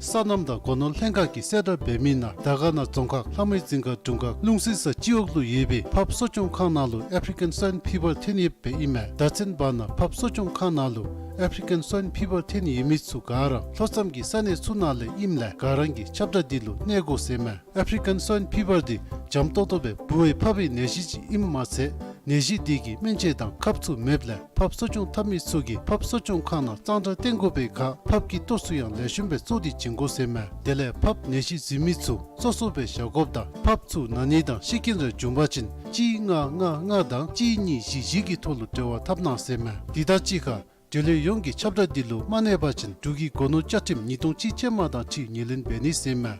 སོ་ནམ་དང་སྒོ་ནོར་ལྷན་ཁག་གིས་གསལ་བསྒྲགས་འབད་མི་ནང་དར་དཀར་ན་རྫོང་ཁག་ལྷ་མོའི་རྫིང་ཁ་དྲུང་ཁག་ལུང་བསིལ་ས་སྤྱི་འོག་ལུ་ཡོད་པའི་ཕགཔ་གསོ་སྐྱོང་ཁང་ནང་ལུ་African Swine Fever ཐོན་ཡོདཔ་སྦེ་ཨིན་མས། ད་ཚུན་བར་ན་ཕགཔ་གསོ་སྐྱོང་ཁང་ནང་ལུ་African Swine Fever ཐོན་ཡོད་མི་ཚུ་ག་ར་ལྷོ་མཚམས་ཀྱི་ས་གནས་ཚུ་ནང་ལས་ཨིནམ་ལས་ག་ར་གིས་ཁྱབ་བསྒྲགས་འདི་ལུ་གནས་དགོ་ཟེར་མས། African Swine Fever འདི་འཇམ་ཏོག་ཏོ་སྦེ་འབུ་འབད་ཕབ་པའི་ནད་གཞི་ཅིག་ཨིནམ་མ་ཚད་ནད་གཞི་འདི་གི་སྨན་དཔྱད་དང་ཁབ་ཚུ་མེདཔ་ལས་ཕགཔ་གསོ་སྐྱོང་འཐབ་མི་ཚུ་གིས་ཕགཔ་གསོ་སྐྱོང་ཁང་ནང་གཙང་སྦྲ་བསྟེན་དགོ་པའི་ཁར་ཕགཔ་གི་ལྟོ་ཚུ་ཡང་ལེགས་ཤོམ་སྦེ་བཙོ་སྟེ་བྱིན་དགོ་ཟེར་མས། དེ་ལས་ཕགཔ་ནད་གཞི་འཛིན་མི་ཚུ་གཙོ་བཙོ་སྦེ་བཞག་དགོཔ་དང་ཕགཔ་ཚུ་ན་ནི་དང་ཤི་རྐྱེན་རེ་བྱུང་པ་ཅིན་གཅིག་ལྔ་ལྔ་ལྔ་དང་གཅིག་གཉིས་བཞི་བཞི་གི་ཐོག་ལུ་འབྲེལ་བ་འཐབ་གནང་ཟེར་མས། དེ་དང་གཅིག་ཁར་འབྲེལ་ཡོད་ཡོངས་ཀྱིས་ཁྱབ་བསྒྲགས་འདི་ལུ་མ་གནས་པ་ཅིན་འབྲུག་གི་སྒོ་ནོར་བཅའ་ཁྲིམས་ཉིས་སྟོང་གཅིག་ཅན་མ་དང་འཁྲིལ་ངོས་ལེན་འབད་ནི་ཟེར་མས།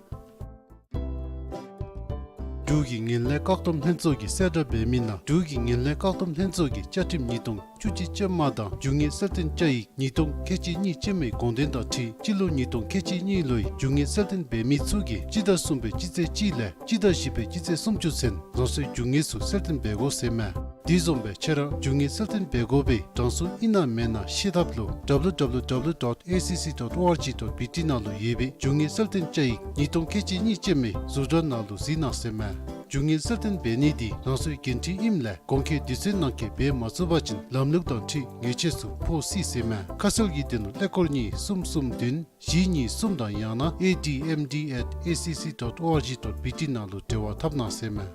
འབྲུག་གི་ངན་ལྷད་བཀག་སྡོམ་ལྷན་ཚོགས་ཀྱིས་གསལ་བསྒྲགས་འབད་མི་ནང་འབྲུག་གི་ངན་ལྷད་བཀག་སྡོམ་ལྷན་ཚོགས་ཀྱིས་བཅའ་ཁྲིམས་ཉིས་སྟོང་བཅུ་གཅིག་ཅན་མ་དང་རྒྱུ་དངོས་གསལ་སྟོན་བཅའ་ཡིག་ཉིས་སྟོང་ཁལ་གཅིག་གཉིས་ཅན་མའི་དགོངས་དོན་དང་འཁྲིལ་སྤྱི་ལོ་ཉིས་སྟོང་ཁལ་གཅིག་གཉིས་ལོའི་རྒྱུ་དངོས་གསལ་སྟོན་འབད་མི་ཚུ་གིས་སྤྱི་ཟླ་གསུམ་པའི་སྤྱི་ཚེས་གཅིག་ལས་སྤྱི་ཟླ་བཞི་པའི་སྤྱི་ཚེས་སུམ་ཅུ་ཚུན་རང་སོའི་རྒྱུ་དངོས་ཚུ་གསལ་སྟོན་འབད་དགོ་ཟེར་མས། དེ་བཟུམ་སྦེ་ཁྱེད་རང་རྒྱུ་དངོས་གསལ་སྟོན་འབད་དགོ་པའི་གྲངས་སུ་ཨིན་ན་མེན་ན་ཤེས་ཐབས་ལུ་W W W dot A C C dot O R G dot B T ནང་ལུ་ཡོད་པའི་རྒྱུ་དངོས་གསལ་སྟོན་བཅའ་ཡིག་ཉིས་སྟོང་ཁལ་གཅིག་གཉིས་ཅན་མའི་ཟུར་དྲ་ནང་ལུ་གཟིགས་གནང་ཟེར་མས། རྒྱུ་དངོས་གསལ་སྟོན་འབད་ནི་འདི་རང་སོའི་འགན་འཁྲི་ཨིནམ་ལས་གོང་འཁོད་དུས་ཚོད་ནང་འཁོད་འབད་མ་ཚུགས་པ་ཅིན་ལམ་ལུགས་དང་འཁྲིལ་ཉེས་ཆད་ཚུ་ཕོག་སྲིད་ཟེར་མས། ཁ་གསལ་གྱི་དོན་ལུ་ཀླད་ཀོར་གཉིས་གསུམ་གསུམ་བདུན་བཞི་གཉིས་གསུམ་དང་ཡང་ན A D M D at A C C dot O R G dot B T ནང་ལུ་འབྲེལ་བ་འཐབ་གནང་ཟེར་མས།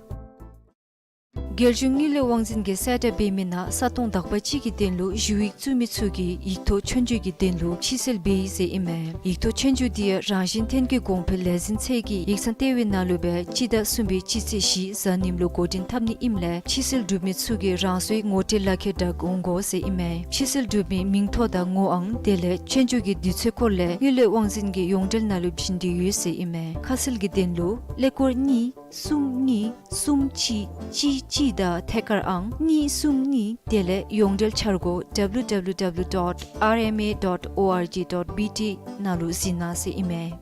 རྒྱལ་གཞུང་དངུལ་ལས་དབང་འཛིན་གྱིས་གསལ་བསྒྲགས་འབད་མི་ནང་ས་སྟོང་དག་པ་ཅིག་གི་དོན་ལུ་ཞུ་ཡིག་བཙུགས་མི་ཚུ་གིས་ཡིག་ཐོག་ཆོས་རྒྱུགས་ཀྱི་དོན་ལུ་ཕྱིར་སེལ་འབད་ཡི་ཟེར་ཨིན་མས། ཡིག་ཐོག་ཆོས་རྒྱུགས་འདི་ཡང་རང་བཞིན་ཐོན་སྐྱེད་གོང་འཕེལ་ལས་འཛིན་ཚད་ཀྱི་ཡིག་ཚང་ལྟེ་བའི་ནང་ལུ་སྦེ་སྤྱི་ཟླ་གསུམ་པའི་སྤྱི་ཚེས་བཞི་གཟའ་ཉིམ་ལུ་འགོ་འདྲེན་འཐབ་ནི་ཨིནམ་ལས་ཕྱིར་སེལ་གྲུབ་མི་ཚུ་གིས་རང་སོའི་ངོ་སྤྲོད་ལག་ཁྱེར་དང་འོང་དགོ་ཟེར་ཨིན་མས། ཕྱིར་སེལ་གྲུབ་མི་མིང་ཐོ་དང་ངོ་ཨང་དེ་ལས་ཆོས་རྒྱུགས་ཀྱི་དུས་ཚོད་སྐོར་ལས་དངུལ་ལས་དབང་འཛིན་གྱི་ཡོངས་འབྲེལ་ནང་ལུ་བྱིན་དོ་ཡོད་ཟེར་ཨིན་མས། ཁ་གསལ་གྱི་དོན་ལུ་ཀླད་ཀོར་གཉིས་གསུམ་གཉིས་གསུམ་གཅིག་གཅིག་གཅིག་དང་ཐད་ཀར་ཨང་གཉིས་གསུམ་གཉིས་དེ་ལས་ཡོངས་འབྲེལ་འཆར་སྒོ་W W W dot R M A dot O R G dot B T ནང་ལུ་གཟིགས་གནང་ཟེར་ཨིན་མས།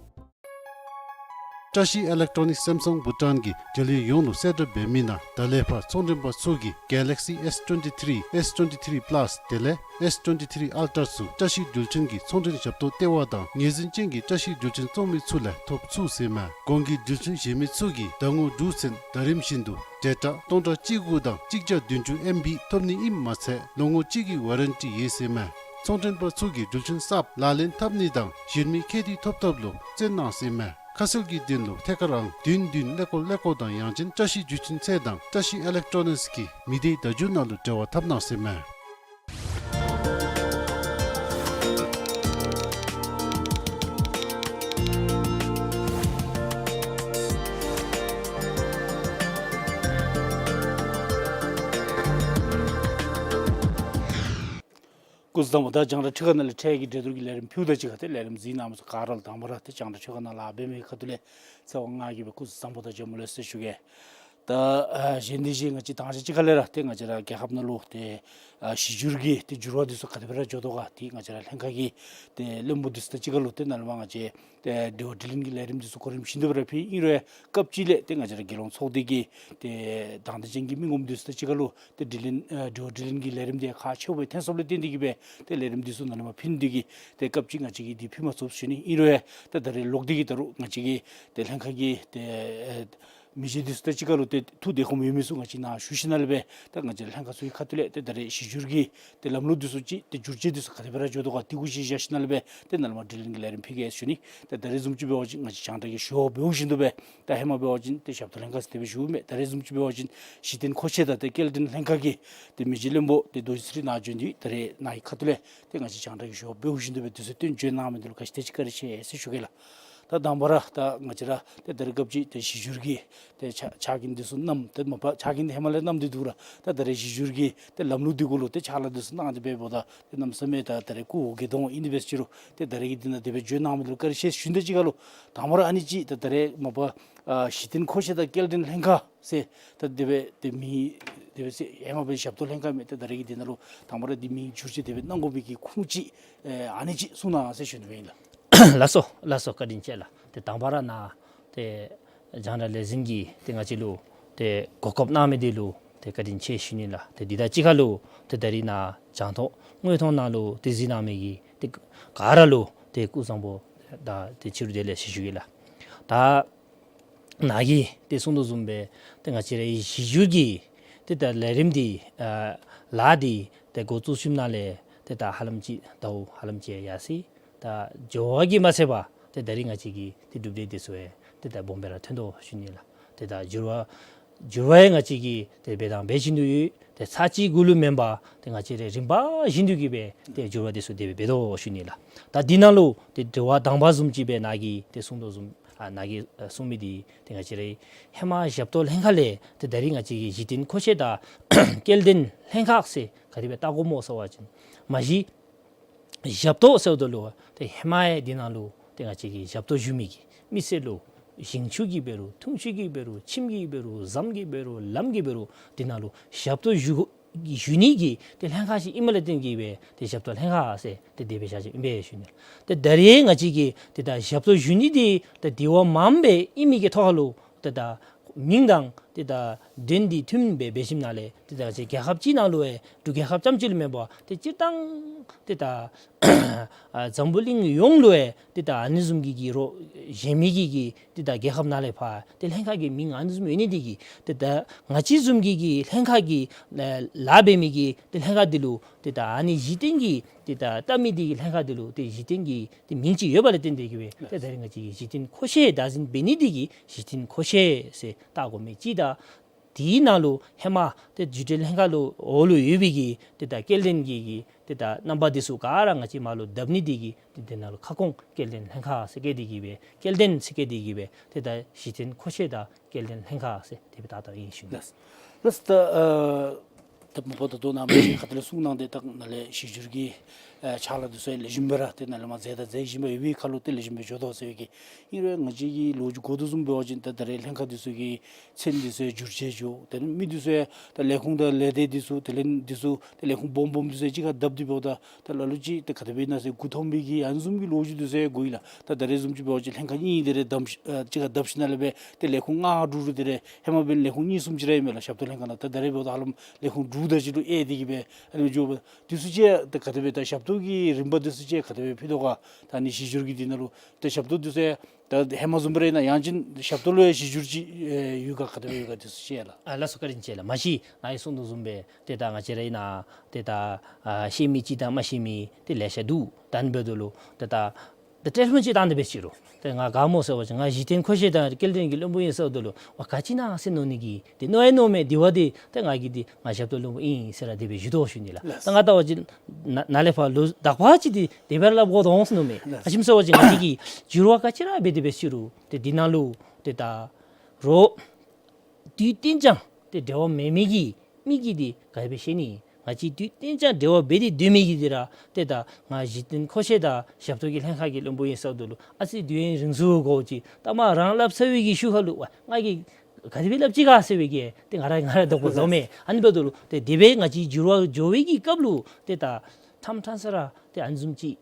བཀྲ་ཤིས་ཨི་ལེག་ཊོ་ནིགསི་སེམ་སང་བྷུ་ཊཱན་གྱིས་འབྲེལ་ཡོད་ཡོངས་ལུ་གསལ་བསྒྲགས་འབད་མི་ནང་ད་ལས་ཕར་ཚོང་མགྲོན་པ་ཚུ་གིས་Galaxy S twenty-three, S twenty-three Plus དེ་ལས་S twenty-three Ultra ཚུ་བཀྲ་ཤིས་འགྲུལ་འཕྲིན་གྱི་ཚོང་མགྲོན་ཞབས་ཏོག་ལྟེ་བ་དང་ངོས་འཛིན་ཅན་གྱི་བཀྲ་ཤིས་འགྲུལ་འཕྲིན་བཙོང་མི་ཚུ་ལས་ཐོབ་ཚུགས་ཟེར་མས། གོང་གི་འགྲུལ་འཕྲིན་གཞན་མི་ཚུ་གིས་ཟླ་ངོ་དྲུག་ཚུན་ཟླ་རིམ་བཞིན་དུ་ཌེ་ཊ་སྟོང་ཕྲག་གཅིག་དགུ་དང་གཅིག་བརྒྱ་བདུན་ཅུ་ཨེམ་བི་ཐོབ་ནི་ཨིནམ་མ་ཚད་ལོ་ངོ་གཅིག་གི་ཝ་རན་ཊི་ཡོད་ཟེར་མས། ཚོང་མགྲོན་པ་ཚུ་གིས་འགྲུལ་འཕྲིན་གསརཔ་ལག་ལེན་འཐབ་ནི་དང་གཞན་མི་ཁྱད་དུ་ཐོབ་ཐབས་ལུ་བརྩོན་གནང་ཟེར་མས། ཁ་གསལ་གྱི་དོན་ལུ་ཐད་ཀར་ཨང་བདུན་བདུན་ཀླད་ཀོར་ཀླད་ཀོར་དང་ཡང་ཅིན་བཀྲ་ཤིས་འགྲུལ་འཕྲིན་ཚད་དང་བཀྲ་ཤིས་ཨི་ལེག་ཊོ་ནིགསི་གི་མི་སྡེའི་བརྡ་བརྒྱུད་ནང་ལུ་འབྲེལ་བ་འཐབ་གནང་ཟེར་མས། སྐུ་གཟུགས་བཟང་པོ། ད་རྒྱང་བསྒྲགས་ཁྲི་ཁ་ནང་ལས་འཕྲལ་གྱི་འགྲན་བསྡུར་གྱི་ལས་རིམ་ཕུལཝ་ད་གཅིག་ཁར་ཏེ་ལས་རིམ་གཟིགས་གནང་མི་ཚུ་ག་ར་ལུ་དང་པ་ར་ཏེ་རྒྱང་བསྒྲགས་ཁྲི་ཁ་ནང་ལཱ་འབད་མི་ཁ་ཐུག་ལས་ཚེ་དབང་ང་གིས་སྦེ་སྐུ་གཟུགས་བཟང་པོ་དང་བྱོན་པ་ལེགས་སོ་ཞུ་གེ། ད་ཨ་གཞན་དེ་གཞན་ང་བཅས་དང་ཞག་གཅིག་ཁ་ལས་ར་ཏེ་ང་བཅས་ར་རྒྱལ་ཁབ་ནང་ལུ་ཏེ་ཨ་གཞི་འགྱུར་གྱི་ཏེ་འགྱུར་བ་འདི་ཚུ་ག་དེ་སྦེ་ར་འགྱོ་དོ་ག་ཏེ་ང་བཅས་ར་ལྷན་ཁག་གི་ཏེ་བློན་པོ་འདི་ཚུ་དང་གཅིག་ཁར་ལུ་ཏེ་ནཱ་ལས་མར་ང་བཅས་ཏེ་དྲི་བ་དྲིས་ལན་གྱི་ལས་རིམ་འདི་ཚུ་གོ་རིམ་བཞིན་དུ་སྦེ་ར་ཕུལ་ཡི། ཨིན་རུང་ཡང་སྐབས་ཅིག་ལས་ཏེ་ང་བཅས་ར་རྒྱལ་ཡོངས་ཚོགས་སྡེ་གི་ཏེ་དང་འདོད་ཅན་གྱི་མི་ངོམ་འདི་ཚུ་དང་གཅིག་ཁར་ལུ་ཏེ་དྲི་ལན་ཨ་དྲི་བ་དྲིས་ལན་གྱི་ལས་རིམ་འདི་ཁག་ཆེཝ་སྦེ་ཐོན་སོངམ་ལས་བརྟེན་ཏེ་གིས་སྦེ་ཏེ་ལས་རིམ་འདི་ཚུ་ནཱ་ལས་མར་ཕུལ་ནི་དེ་གིས་ཏེ་སྐབས་ཅིག་ང་བཅས་ཀྱིས་འདི་ཕུལ་མ་ཚུགས་ཞུ་ནི། ཨིན་རུང་ཡང་ད་ད་རེས་ལོག་སྟེ་གིས་ད་རུང་ང་བཅས་ཀྱི་ཏེ་ལྷན་ཁག་གི་ཏེ་ཨེ་ མི་སེར་འདི་ཚུ་ད་ཅི་ཁ་ལུ་ཏེ་ཐུགས་བདེ་ཁོམ་ཡོད་མི་ཚུ་ང་བཅས་ནཱ་ཞུ་ཞིནམ་ལས་སྦེ་ད་ང་བཅས་ལྷན་ཁག་ཚུ་གི་ཁ་ཐུག་ལས་ཏེ་ད་རེས་གཞི་འགྱུར་གྱི་ཏེ་ལམ་ལུགས་འདི་ཚུ་ཅིག་ཏེ་བསྒྱུར་བཅོས་འདི་ཚུ་ག་དེ་སྦེ་ར་འགྱོ་དོ་ག་དེ་གུ་ཅིག་བཞག་ཞིནམ་ལས་སྦེ་ཏེ་ནཱ་ལས་མར་དྲི་ལན་གླེང་རིམ་ཕུལ་གེ་ཟེར་ཞུ་ནི། ཏེ་ད་རེས་བཟུམ་ཅིག་འབད་བ་ཅིན་ང་བཅས་རྒྱང་བསྒྲགས་ཀྱི་ཞུ་བ་འབདཝ་བཞིན་དུ་སྦེ་ད་ཧེ་མ་འབད་བ་ཅིན་ཏེ་ཞབས་ཏོག་ལྷན་ཁག་ཟེར་དེ་སྦེ་ཞུཝ་མས། ད་རེས་བཟུམ་ཅིག་འབད་བ་ཅིན་གཞི་རྟེན་མཁོ་ཆས་དང་ཏེ་སྐྱེལ་འདྲེན་ལྷན་ཁག་གི་ཏེ་མི་རྗེ་བློན་པོ་ཏེ་རྡོ་རྗེ་ཚེ་རིང་ནཱ་བྱོན་ཏེ་ད་རེས་ནཱ་གི་ཁ་ཐུག་ལས་ཏེ་ང་བཅས་རྒྱང་བསྒྲགས་ཀྱི་ཞུ་བ་འབདཝ་བཞིན་དུ་སྦེ་དུས་ཚོད་བཏོན་བྱོན་གནང་མི་འདི་ལུ་ག་ཅི་དེ་ཅིག་བཀའ་དྲིན་ཆེ་ཟེར་ཞུ་གེ་ལགས། ད་དང་པ་ར་ད་ང་བཅས་ར་ཏེ་ད་རེས་སྐབས་ཅིག་ཏེ་གཞི་འགྱུར་གྱི་ཏེ་ཕྱག་ཕྱག་འགན་འདི་ཚུ་བསྣམས་ཏེ་མ་པ་ཕྱག་འགན་འདི་ཧེ་མ་ལས་བསྣམས་ཏེ་འདུག་ར་ད་ད་རེས་གཞི་འགྱུར་གྱི་ཏེ་ལམ་ལུགས་འདི་གུ་ལུ་ཏེ་ཕྱག་ལཱ་འདི་ཚུ་གནང་སྟེ་འབདཝ་ད་ཏེ་གནམ་མེད་ས་མེད་ད་ད་རེས་སྐུ་འོ་བརྒྱལ་དོ་ཨིན་ཏེ་འབད་ཅི་རུང་ཏེ་ད་རེས་ཀྱི་འདི་ནང་དེ་སྦེ་བྱོན་གནང་མི་འདི་ལུ་བཀའ་དྲིན་ཆེ་ཞུ་ནི། ད་ཅི་ཁ་ལུ་དང་པ་ར་ཨ་ནི་ཅིག་ད་ད་རེས་མ་པ་ཨ་གཞི་རྟེན་མཁོ་ཆས་དང་སྐྱེལ་འདྲེན་ལྷན་ཁག་ཟེར་ད་དེ་སྦེ་ཏེ་མིང་དེ་སྦེ་ཟེར་ཧེ་མ་སྦེ་ཞབས་ཏོག་ལྷན་ཁག་མས། ཏེ་ད་རེས་ཀྱི་འདི་ནང་ལུ་དང་པ་ར་འདི་མིང་བསྒྱུར་བཅོས་དེ་སྦེ་གནང་དགོ་མི་གི་ཁུངས་ཅིག་ཨ་ནི་ཅིག་གསུང་གནང་ཟེར་ཞུ་ནི་སྦེ་ཨིན་ལགས། ལགས་སོ་ལགས་སོ། བཀའ་དྲིན་ཆེ་ལགས། ཏེ་དང་པ་ར་ནཱ་ཏེ་རྒྱང་བསྒྲགས་ལས་འཛིན་གྱིས་ཏེ་ང་བཅས་ལུ་ཏེ་གོ་སྐབས་གནང་མི་འདི་ལུ་ཏེ་བཀའ་དྲིན་ཆེ་ཞུ་ནི་ལགས། ཏེ་འདི་དང་གཅིག་ཁར་ལུ་ཏེ་ད་རིས་ནཱ་རྒྱང་མཐོང་དངོས་མཐོང་ནང་ལུ་ཏེ་གཟིགས་གནང་མི་གི་ཏེ་ག་ར་ལུ་ཏེ་སྐུ་གཟུགས་བཟང་པོ་དང་ཏེ་ཕྱི་རུ་བདེ་ལེགས་ཟེར་ཞུ་གེ་ལགས། ད་ནཱ་གིས་ཏེ་གསུང་དོ་བཟུམ་སྦེ་ཏེ་ང་བཅས་རའི་གཞི་འགྱུར་གྱི་ཏེ་ད་ལས་རིམ་འདི་ཨ་ལཱ་འདི་ཏེ་འགོ་བཙུགས་ཞིནམ་ལས་ཏེ་ད་ཧ་ལམ་ཅིག་ཟླཝ་ཧ་ལམ་ཅིག་ཡར་སོ་ཡི། ད་འགྱུར་བ་གིས་མ་ཚད་པར་ཏེ་ད་རིས་ང་བཅས་ཀྱི་ཏེ་གྲུབ་འབྲས་འདི་ཚུ་ཡང་ཏེ་ད་སྦོམ་སྦེ་ར་ཐོན་དོ་ཞུ་ནི་ལགས། ཏེ་ད་འགྱུར་བ་འགྱུར་བ་ཡང་ང་བཅས་ཀྱིས་ཏེ་འབད་དང་འབད་བཞིན་དུ་ཡོད། ཏེ་ཚར་གཅིག་གུ་ལུ་མེན་པར་ཏེ་ང་བཅས་ར་རིམ་པ་བཞིན་དུ་གི་སྦེ་ཏེ་འགྱུར་བ་འདི་ཚུ་དེ་སྦེ་འབད་དོ་ཞུ་ནི་ལགས། ད་འདི་ནང་ལུ་ཏེ་དྲི་བ་དང་པ་བཟུམ་ཅིག་སྦེ་ནཱ་གིས་ཏེ་གསུང་དོ་བཟུམ་ཨ་ནཱ་གིས་ཨ་གསུང་མི་འདི་ཏེ་ང་བཅས་རའི་ཧེ་མ་ཞབས་ཏོག་ལྷན་ཁག་ལས་ཏེ་ད་རིས་ང་བཅས་ཀྱི་གཞི་རྟེན་མཁོ་ཆས་དང་སྐྱེལ་འདྲེན་ལྷན་ཁག་ཟེར་ག་དེ་སྦེ་བཏགས་དགོཔ་སྨོ་ཟེར་བ་ཅིན་མ་གཞི་ཞབས་ཏོག་ཟེརཝ་ད་ལུ་ཏེ་ཧེ་མ་ཡང་འདི་ནང་ལུ་ཏེ་ང་བཅས་ཀྱིས་ཞབས་ཏོག་ཞུ་མི་གི་མི་སེར་ལུ་ཞིང་ཆུ་གིས་འབད་རུང་འཐུང་ཆུ་གིས་འབད་རུང་ཁྱིམ་གྱིས་འབད་རུང་ཟམ་གྱིས་འབད་རུང་ལམ་གྱིས་འབད་རུང་འདི་ནང་ལུ་ཞབས་ཏོག་ཞུ་ཞུ་ནི་གི་ཏེ་ལྷན་ཁག་ཅིག་ཨིནམ་ལས་བརྟེན་གྱི་སྦེ་ཏེ་ཞབས་ཏོག་ལྷན་ཁག་ཟེར་ཏེ་དེ་སྦེ་བཞག་བཞགཔ་ཨིན་པས་ཞུ་ནི། ཏེ་ད་རིས་ང་བཅས་ཀྱིས་ཏེ་ད་ཞབས་ཏོག་ཞུ་ནི་འདི་ད་དེ་བ་མངམ་སྦེ་ཨིན་མི་གི་ཐོག་ཁར་ལུ་ཏེ་ད་མིང་དང་ཏེ་ད་དོན་འདི་མཐུནམ་སྦེ་འབད་ཞིནམ་ལས་ཏེ་ད་ཅིག་རྒྱལ་ཁབ་ཅིག་ནང་ལུ་ཡང་འབྲུག་རྒྱལ་ཁབ་རྐྱངམ་ཅིག་ལུ་མེན་པར་ཏེ་སྤྱིར་བཏང་ཏེ་ད་ཨ་འཛམ་བུ་གླིང་ཡོངས་ལུ་ཡང་ཏེ་ད་ཨ་ནི་བཟུམ་གྱི་གི་རོགས་གཞན་མི་གི་གི་ཏེ་ད་རྒྱལ་ཁབ་ནང་ལས་ཕར་ཏེ་ལྷན་ཁག་གི་མིང་ཨ་ནི་བཟུམ་ཡོད་ནི་འདི་གིས་ཏེ་ད་ང་བཅས་བཟུམ་གྱི་གི་ལྷན་ཁག་གི་ལཱ་འབད་མི་གི་ཏེ་ལྷན་ཁག་འདི་ལུ་ཏེ་ད་ཨ་ནི་གཞི་རྟེན་གྱི་ཏེ་ད་བཏགས་མི་འདི་གི་ལྷན་ཁག་འདི་ལུ་ཏེ་གཞི་རྟེན་གྱི་ཏེ་མིང་ཅིག་ཡོད་པ་ལས་བརྟེན་ཏེ་གི་སྦེ་ཏེ་ད་རིས་ང་བཅས་ཀྱིས་གཞི་རྟེན་མཁོ་ཆས་བདག་འཛིན་འབད་ནི་འདི་གིས་གཞི་རྟེན་མཁོ་ཆས་ཟེར་བཏགས་དགོ་མི་ཅིག་དང་དེའི་ནང་ལུ་ཧེ་མ་ཏེ་བསྒྱུར་བཅོས་ལྷན་ཁག་ལུ་འོག་ལུ་ཡོད་པའི་གི་ཏེ་ད་སྐྱེལ་འདྲེན་གྱི་གི་ཏེ་ད་རྣམ་པ་འདི་ཚུ་ག་ར་ང་བཅས་མར་ལུ་བརྡབ་ནི་འདི་གིས་ཏེ་དེ་ནང་ལུ་ཁ་སྐོང་སྐྱེལ་འདྲེན་ལྷན་ཁག་ཟེར་བཀོད་དེ་གི་སྦེ་སྐྱེལ་འདྲེན་ཟེར་བཀོད་དེ་གི་སྦེ་ཏེ་ད་གཞི་རྟེན་མཁོ་ཆས་དང་སྐྱེལ་འདྲེན་ལྷན་ཁག་ཟེར་དེ་སྦེ་བཏགས་བཏགསཔ་ཨིན་ཞུ་ནི། ལགས། ལགས། ད་ཨ་ད་མ་པ་ད་ལྟོ་ནཱ་མི་ཁ་ཐུག་ལས་གསུང་གནང་སྟེ་ད་ནཱ་ལས་གཞི་འགྱུར་གྱི་ཨ་ཕྱག་ལཱ་འདི་ཚུ་ལེགས་ཤོམ་སྦེ་ར་ཏེ་ནཱ་ལས་མར་མཛད་དང་མཛད་བཞིན་པ་ཡོད་པའི་ཁར་ལུ་ཏེ་ལེགས་ཤོམ་སྦེ་འགྱོ་དོ་ཟེར་བའི་གི་ཨིན་རུང་ང་བཅས་ཀྱིས་ལོ་རྒྱུས་གོ་དོ་བཟུམ་འབད་བ་ཅིན་ད་ད་རེས་ལྷན་ཁག་འདི་ཚུ་གི་མཚན་འདི་ཚུ་ཡང་བསྒྱུར་བཅོས་འགྱོ། དེ་ལས་མི་འདི་ཚུ་ཡང་ད་ལས་ཁུངས་དང་ལས་སྡེ་འདི་ཚུ་དེ་ལས་འདི་ཚུ་ད་ལས་ཁུངས་སྦོམ་སྦོམ་འདི་ཚུ་ཡང་གཅིག་ཁར་བརྡབ་སྟེ་འབདཝ་ད་ད་ལ་ལུ་ཅིག་ད་ག་དེ་སྦེ་ཨིན་ན་ཟེར་མགུ་འཐོམ་པའི་གི་ཨ་ནི་བཟུམ་གྱི་ལོ་རྒྱུས་འདི་ཚུ་ཡང་གོ་ཡི་ལགས། ད་ད་རེས་བཟུམ་ཅིག་འབད་བ་ཅིན་ལྷན་ཁག་གཉིས་དེ་རེ་བརྡབ་ཨ་གཅིག་ཁར་བརྡབ་ཞིནམ་ལས་སྦེ་ཏེ་ལས་ཁུངས་ལྔ་དྲུག་དེ་རེ་ཧེ་མ་འབདན་ལས་ཁུངས་གཉིས་གསུམ་ཅིག་ར་ཨིན་མས་ལགས། ཞབས་ཏོག་ལྷན་ཁག་ནང་ད་ད་རེས་འབདཝ་ད་ཧ་ལམ་ལས་ཁུངས་དྲུག་དེ་ཅིག་ལུ་ཨེ་དེ་གི་སྦེ་ཨ་ནི་འགྱོཝ་འདི་ཚུ་ཅིག་ད་ག་དེ་སྦེ་ད་ཞབས་ཏོག་གི་རིམ་པ་འདི་ཚུ་ཅིག་ག་དེ་སྦེ་ཕུལ་དོ་ག། ད་ཨ་ནི་གཞི་འགྱུར་གྱི་འདི་ནང་ལུ་ད་ཞབས་ཏོག་འདི་ཚུ་ཡང་ད་ཧེ་མ་བཟུམ་སྦེ་ར་ཨིན་ན་ཡང་ཅིན་ཞབས་ཏོག་ལུ་ཡང་གཞི་འགྱུར་ཅིག་ཨེ་ཡོད་ག་ག་དེ་སྦེ་ཡོད་ག་འདི་ཚུ་ཅིག་ལགས། ཨ་ལགས་སོ། བཀའ་དྲིན་ཆེ་ལགས། མ་གཞི་ནཱ་གིས་གསུང་དོ་བཟུམ་སྦེ་ཏེ་ད་ང་བཅས་ར་ཨིན་ན་ཏེ་ད་ཨ་ཤེས་མི་ཅིག་དང་མ་ཤེས་མི་ཏེ་ལེ་ཤ་འདུག། ད་ཨ་ནི་འབདཝ་ད་ལུ་ཏེ་ད་ད་ཊེ་ལི་ཕོན་ཅིག་བཏང་སྟེ་འབད་ཅི་རུང་ཏེ་ང་ག་སྨོ་ཟེར་བ་ཅིན་ང་གཞི་རྟེན་མཁོ་ཆས་དང་སྐྱེལ་འདྲེན་གྱི་བློན་པོ་ཨིན་ཟེརཝ་ད་ལུ་ཝ་ག་ཅི་ཨིན་ན་ཟེར་མནོ་ནི་གི་ཏེ་མནོ་ཡང་མནོཝ་མས། དེ་བ་ཏེ་ད་ང་གིས་ཏེ་ང་ཞབས་ཏོག་བློན་པོ་ཨིན་ཟེར་ར་དེ་སྦེ་ཞུ་དོ་ཞུ་ནི་ལགས། ལགས། ད་ང་བལྟ་བ་ཅིན་ནཱ་ནཱ་ལས་ཕར་ལོག་དག་པ་ཅིག་ཏེ་དེ་སྦེ་ར་སླབ་དགོ་དོ་འོང་ཟེར་མནོཝ་མས། ལགས། ག་ཅི་སྨོ་ཟེར་བ་ཅིན་ང་བཅས་ཀྱིས་འགྱུར་བ་ག་ཅི་ར་འབད་དེ་འབད་ཅི་རུང་ཏེ་འདི་ནང་ལུ་ཏེ་ད་རོགས་དུས་གཏན་འཇགས་ཏེ་འབྲེལ་བ་མེད་མི་གི་མི་གིས་འདི་ག་དེ་སྦེ་ཤེས་ནི། ང་བཅས་དུས་གཏན་འཇགས་འབྲེལ་བ་འབད་དེ་སྡོད་མི་གིས་འདི་ར་ཏེ་ད་ང་གཞི་རྟེན་མཁོ་ཆས་དང་ཞབས་ཏོག་གི་ལྷན་ཁག་གི་བློན་པོ་ཨིན་ཟེརཝ་ད་ལུ་ཨ་ཙི་དུས་ཡུན་རིང་སུ་འགོར་ཅི། ད་མ་རང་སླབ་ཚར་བའི་གི་ཤུལ་ཁ་ལུ་ཝ་ང་གིས་ག་དེ་སྦེ་སླབ་ཅི་ག་ཟེར་བའི་གི་ཏེ་ང་ར་ང་ར་དོགས་པ་འདུག་མས། ཨ་ནི་འབདཝ་ད་ལུ་ཏེ་དེ་སྦེ་ང་བཅས་འགྱུར་བ་འགྱོ་བའི་གི་སྐབས་ལུ་ཏེ་ད་ཐམ་ཐམ་ས་ར་ཏེ་ཨ་ནི་བཟུམ་ཅིག་